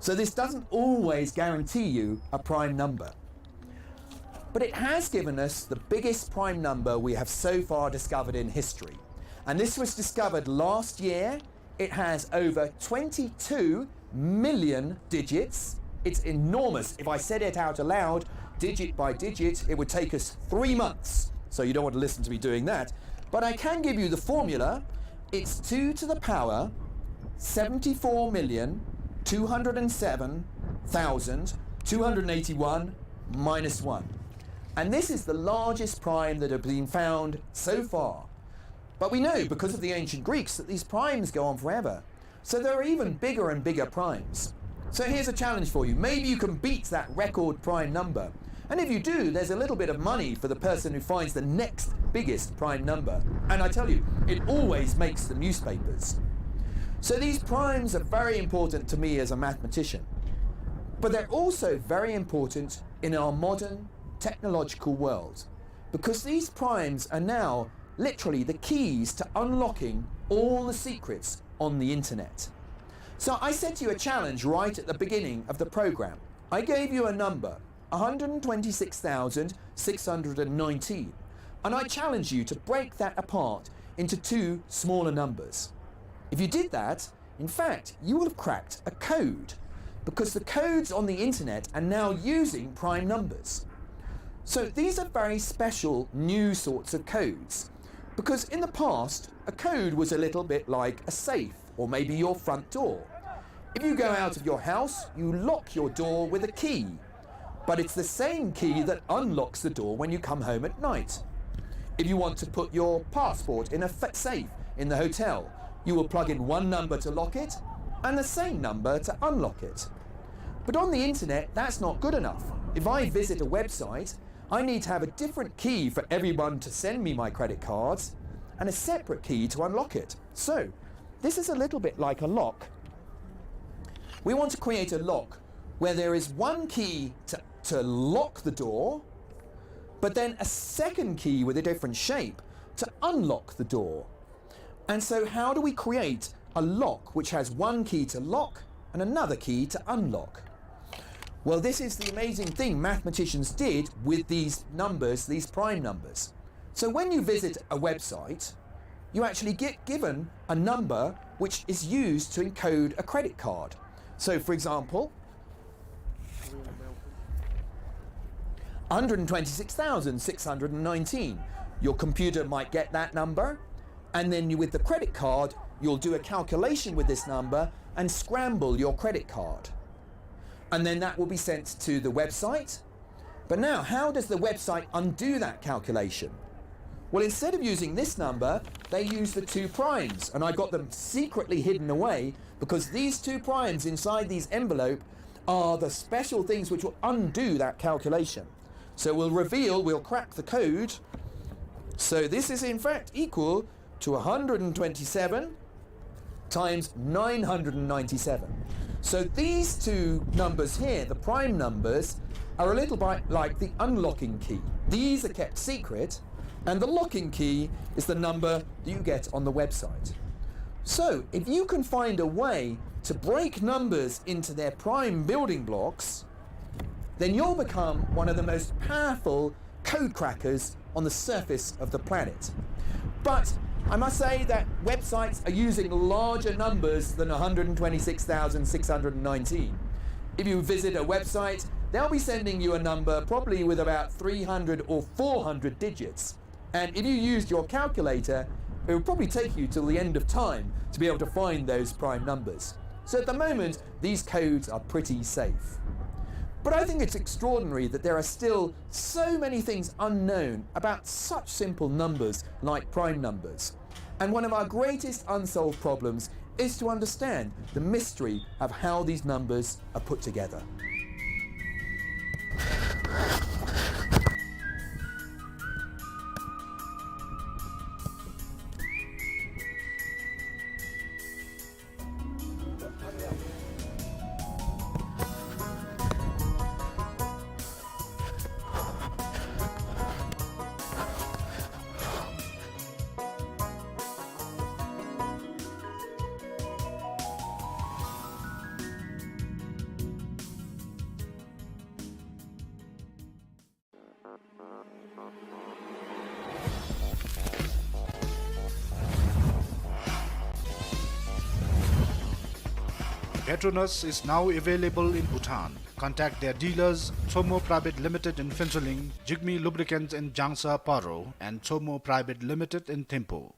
So this doesn't always guarantee you a prime number. But it has given us the biggest prime number we have so far discovered in history. And this was discovered last year. It has over twenty-two million digits. It's enormous. If I said it out aloud, digit by digit, it would take us three months. So you don't want to listen to me doing that. But I can give you the formula. It's two to the power seventy-four million two hundred seven thousand two hundred eighty-one minus one. And this is the largest prime that have been found so far. But we know, because of the ancient Greeks, that these primes go on forever. So there are even bigger and bigger primes. So here's a challenge for you. Maybe you can beat that record prime number. And if you do, there's a little bit of money for the person who finds the next biggest prime number. And I tell you, it always makes the newspapers. So these primes are very important to me as a mathematician. But they're also very important in our modern technological world, because these primes are now literally the keys to unlocking all the secrets on the internet. So I set you a challenge right at the beginning of the program. I gave you a number, one hundred twenty-six thousand six hundred nineteen, and I challenge you to break that apart into two smaller numbers. If you did that, in fact, you will have cracked a code, because the codes on the internet are now using prime numbers. So these are very special new sorts of codes, because in the past, a code was a little bit like a safe or maybe your front door. If you go out of your house, you lock your door with a key, but it's the same key that unlocks the door when you come home at night. If you want to put your passport in a fa-, safe in the hotel, you will plug in one number to lock it and the same number to unlock it. But on the internet, that's not good enough. If I visit a website, I need to have a different key for everyone to send me my credit cards and a separate key to unlock it. So, this is a little bit like a lock. We want to create a lock where there is one key to, to lock the door, but then a second key with a different shape to unlock the door. And so how do we create a lock which has one key to lock and another key to unlock? Well, this is the amazing thing mathematicians did with these numbers, these prime numbers. So when you visit a website, you actually get given a number which is used to encode a credit card. So, for example, hundred twenty-six thousand six hundred nineteen. Your computer might get that number, and then you, with the credit card, you'll do a calculation with this number and scramble your credit card. And then that will be sent to the website. But now, how does the website undo that calculation? Well, instead of using this number, they use the two primes, and I got them secretly hidden away because these two primes inside these envelope are the special things which will undo that calculation. So we'll reveal, we'll crack the code. So this is in fact equal to a hundred and twenty-seven times nine hundred and ninety-seven. So these two numbers here, the prime numbers, are a little bit like the unlocking key. These are kept secret, and the locking key is the number that you get on the website. So if you can find a way to break numbers into their prime building blocks, then you'll become one of the most powerful code crackers on the surface of the planet. But I must say that websites are using larger numbers than a hundred and twenty-six thousand six hundred and nineteen. If you visit a website, they'll be sending you a number probably with about three hundred or four hundred digits. And if you used your calculator, it would probably take you till the end of time to be able to find those prime numbers. So at the moment, these codes are pretty safe. But I think it's extraordinary that there are still so many things unknown about such simple numbers like prime numbers. And one of our greatest unsolved problems is to understand the mystery of how these numbers are put together. Petronas is now available in Bhutan. Contact their dealers, Chomo Private Limited in Phuentsholing, Jigme Lubricants in Jangsa, Paro, and Chomo Private Limited in Thimphu.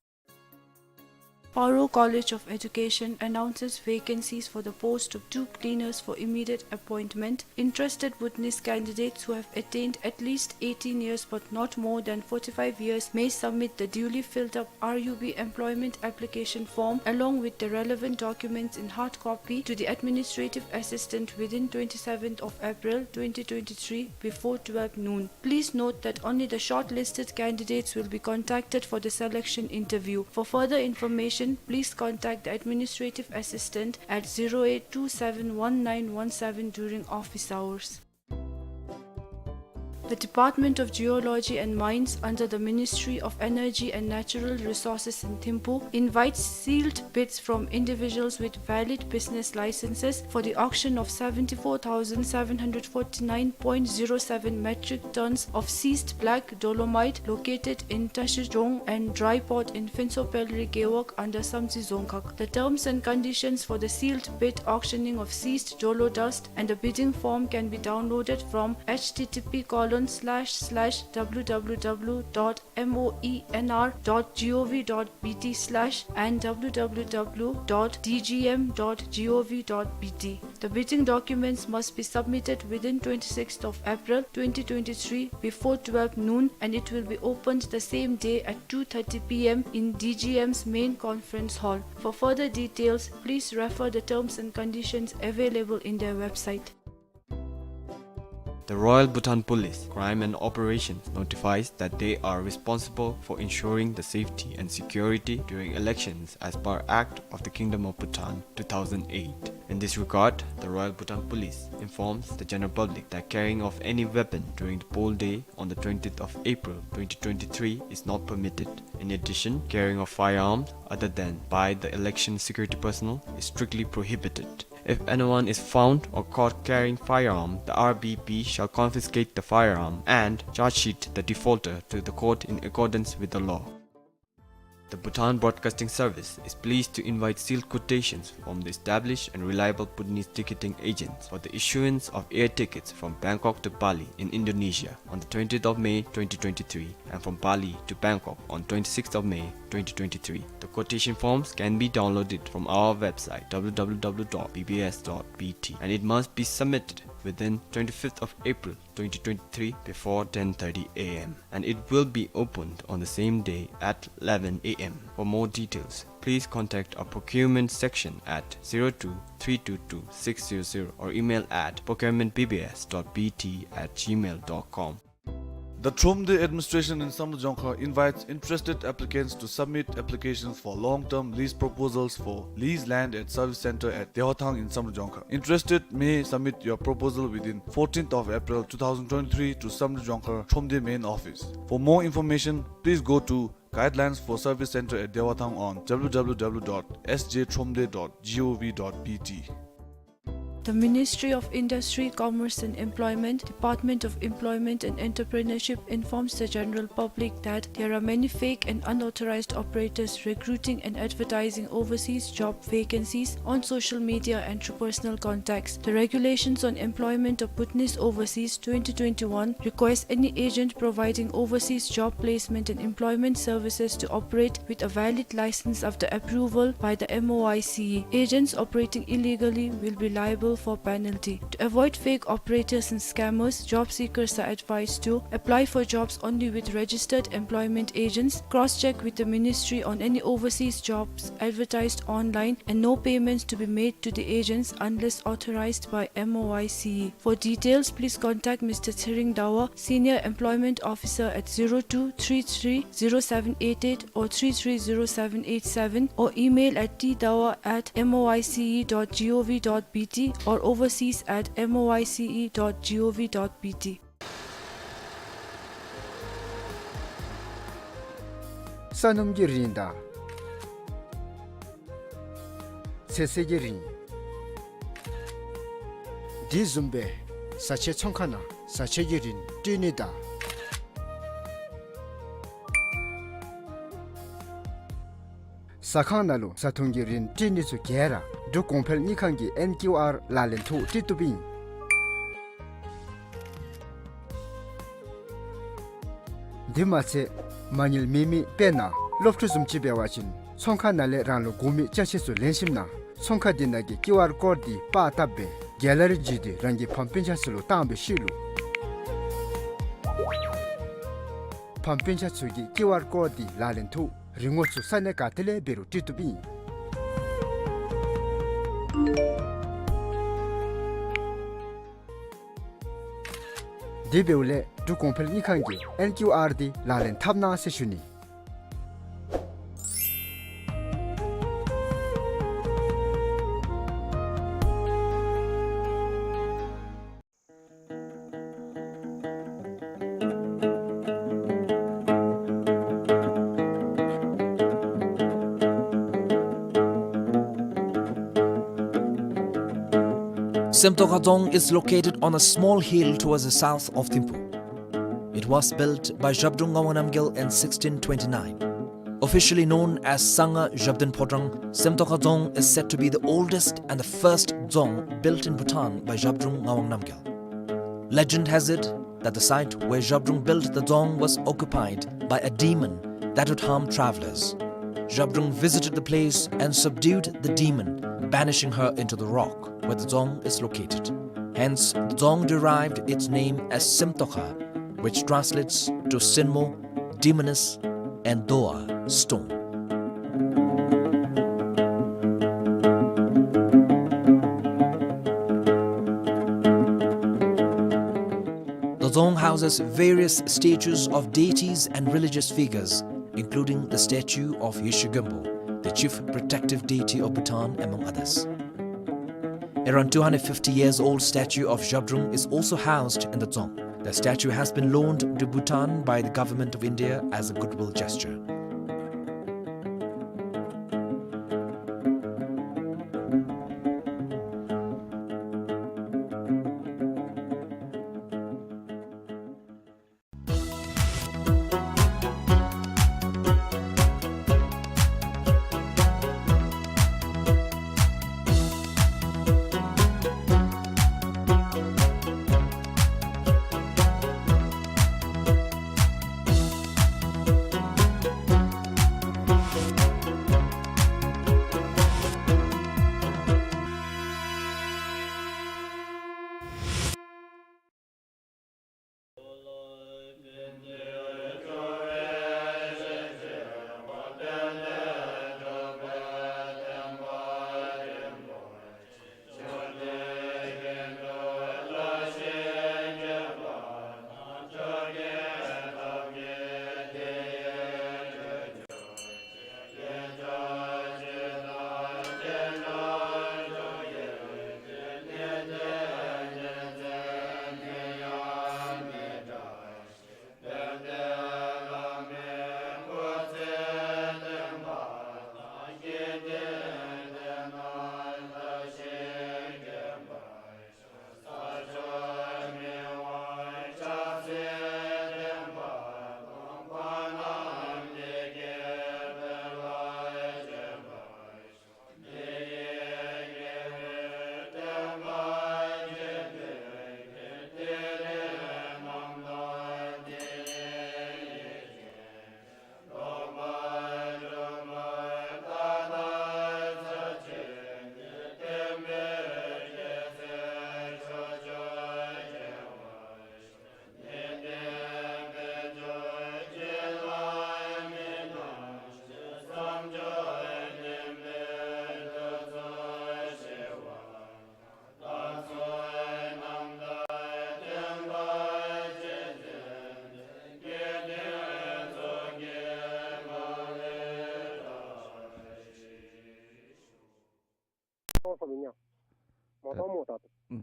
Paro College of Education announces vacancies for the post of two cleaners for immediate appointment. Interested witness candidates who have attained at least eighteen years but not more than forty-five years may submit the duly filled up R U B employment application form along with the relevant documents in hard copy to the administrative assistant within twenty-seventh of April twenty twenty-three before twelve noon. Please note that only the shortlisted candidates will be contacted for the selection interview. For further information, please contact the administrative assistant at zero eight two seven one nine one seven during office hours. The Department of Geology and Mines under the Ministry of Energy and Natural Resources in Thimphu invites sealed bids from individuals with valid business licenses for the auction of seventy-four thousand seven hundred forty-nine point zero seven metric tons of seized black dolomite located in Tashijong and dry port in Phuentsho Pelri Gewog under Samtse Dzongkhag. The terms and conditions for the sealed bid auctioning of seized dolo dust and the bidding form can be downloaded from H T T P colon slash slash W W W dot moenr dot gov dot B T slash and W W W dot D G M dot gov dot B T. The bidding documents must be submitted within twenty-sixth of April twenty twenty-three before twelve noon, and it will be opened the same day at two thirty P M in D G M's main conference hall. For further details, please refer the terms and conditions available in their website. The Royal Bhutan Police, Crime and Operations notifies that they are responsible for ensuring the safety and security during elections as per Act of the Kingdom of Bhutan two thousand eight. In this regard, the Royal Bhutan Police informs the general public that carrying of any weapon during the poll day on the twentieth of April twenty twenty-three is not permitted. In addition, carrying of firearms other than by the election security personnel is strictly prohibited. If anyone is found or caught carrying firearm, the R B P shall confiscate the firearm and charge sheet the defaulter to the court in accordance with the law. The Bhutan Broadcasting Service is pleased to invite sealed quotations from the established and reliable Bhutanese ticketing agents for the issuance of air tickets from Bangkok to Bali in Indonesia on the twentieth of May twenty twenty-three and from Bali to Bangkok on twenty-sixth of May twenty twenty-three. The quotation forms can be downloaded from our website W W W dot B B S dot B T and it must be submitted within twenty-fifth of April twenty twenty-three before ten thirty A M and it will be opened on the same day at eleven A M. For more details, please contact our procurement section at zero two three two two six zero zero or email at procurement B B S dot B T at gmail dot com. The Thromde administration in Samdrup Jongkhar invites interested applicants to submit applications for long-term lease proposals for lease land at service center at Dewathang in Samdrup Jongkhar. Interested may submit your proposal within fourteenth of April two thousand twenty-three to Samdrup Jongkhar Thromde main office. For more information, please go to Guidelines for Service Center at Dewathang on W W W dot S J thromde dot gov dot B T. The Ministry of Industry, Commerce and Employment, Department of Employment and Entrepreneurship informs the general public that there are many fake and unauthorized operators recruiting and advertising overseas job vacancies on social media and through personal contacts. The Regulations on Employment of Bhutanese Overseas twenty twenty-one requires any agent providing overseas job placement and employment services to operate with a valid license after approval by the M O I C E. Agents operating illegally will be liable for penalty. To avoid fake operators and scammers, job seekers are advised to apply for jobs only with registered employment agents, cross-check with the ministry on any overseas jobs advertised online, and no payments to be made to the agents unless authorized by M O I C E. For details, please contact Mister Tshering Dawa, Senior Employment Officer, at zero two three three zero seven eight eight or three three zero seven eight seven, or email at T dawa at M O I C E dot gov dot B T or overseas at M O I C E dot gov dot B T. ས་སྣུམ་གྱི་རིན་དང་ཚོད་བསྲེ་གི་རིན། དེ་བཟུམ་སྦེ་བཟའ་ཆས་ཚོང་ཁང་ནང་བཟའ་ཆས་ཀྱི་རིན་སྤྲོད་ནི་དང་ཟ་ཁང་ནང་ལུ་བཟའ་འཐུང་གི་རིན་སྤྲོད་ནི་ཚུ་ག་ར་འབྲུག་གོང་འཕེལ་དངུལ་ཁང་གི་ཨེན་ཀིའུ་ཨར་ལག་ལེན་ཐོག་སྤྲོད་བཏུབ་ཨིན། དེ་མ་ཚད་མ་དངུལ་མེད་མི་དཔེར་ན་སློབ་ཕྲུག་བཟུམ་ཅིག་འབད་བ་ཅིན་ཚོང་ཁང་ནང་ལས་རང་ལུ་དགོ་མི་ཅ་ཆས་ཚུ་ལེན་ཞིནམ་ན་ཚོང་ཁང་དེ་ནང་གི་ཀིའུ་ཨར་ཀོཌ་འདི་པར་བཏབ་སྦེ་གེ་ལ་རི་བརྒྱུད་དེ་རང་གི་ཕམ་སྤུན་ཆ་ཚུ་ལུ་བཏང་བའི་ཤུལ་ལུ་ཕམ་སྤུན་ཆ་ཚུ་གིས་ཀིའུ་ཨར་ཀོཌ་འདི་ལག་ལེན་ཐོག་རིན་གོང་ཚུ་ས་གནས་ག་ཏེ་ལས་འབད་རུང་སྤྲོད་བཏུབ་ཨིན། དེ་འབདཝ་ལས་འབྲུག་གོང་འཕེལ་དངུལ་ཁང་གི་ཨེན་ཀིའུ་ཨར་འདི་ལག་ལེན་འཐབ་གནང་ཟེར་ཞུ་ནི། Semtokha Dzong is located on a small hill towards the south of Thimphu. It was built by Zhabdrung Ngawang Namgyal in sixteen twenty-nine. Officially known as Sangha Zhabdrung Phodrang, Semtokha Dzong is said to be the oldest and the first dzong built in Bhutan by Zhabdrung Ngawang Namgyal. Legend has it that the site where Zhabdrung built the dzong was occupied by a demon that would harm travelers. Zhabdrung visited the place and subdued the demon, banishing her into the rock where the dzong is located. Hence, the dzong derived its name as Simtokha, which translates to Sinmo, demoness, and Doa, stone. The dzong houses various statues of deities and religious figures, including the statue of Yeshe Gönpo, the chief protective deity of Bhutan, among others. Around two hundred fifty years old statue of Zhabdrung is also housed in the dzong. The statue has been loaned to Bhutan by the government of India as a goodwill gesture.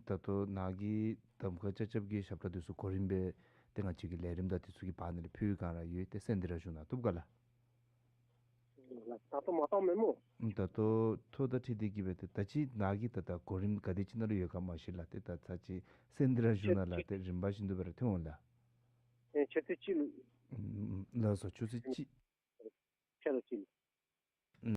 ད་ལྟོ་ནཱ་གི་གདམ་ཁ་ཆ་ཁྱབ་ཀྱི་ཞབས་ཁྲ་འདི་ཚུ་གོ་རིམ་སྦེ་ཏེ་ང་བཅས་ཀྱི་ལས་རིམ་དང་འདི་ཚུ་གི་བར་ན་ལས་ཕུལ་བའི་བསྒང་ར་ཡོད། ཏེ་གསན་ཏེ་ར་བཞུགས་གནང་བཏུབ་ག་ལགས། ད་ལྟོ་མ་བཏང་མེན་སྨོ། ད་ལྟོ་ཐོ་དང་འཁྲིལ་ཏེ་གི་སྦེ་ཏེ་ད་ཅི་ནཱ་གི་ད་ད་གོ་རིམ་ག་དེ་ཅིག་ནང་ལུ་ཡོད་ག་མ་ཤེས་ལགས། ཏེ་ད་ཚར་ཅིག་གསན་ཏེ་ར་བཞུགས་གནང་ལགས། ཏེ་རིམ་པ་བཞིན་དུ་སྦེ་ར་ཐོན་འོང་ལགས། ཨེ་ཆུ་ཚོད་གཅིག་ལུ། ལགས་སོ། ཆུ་ཚོད་གཅིག།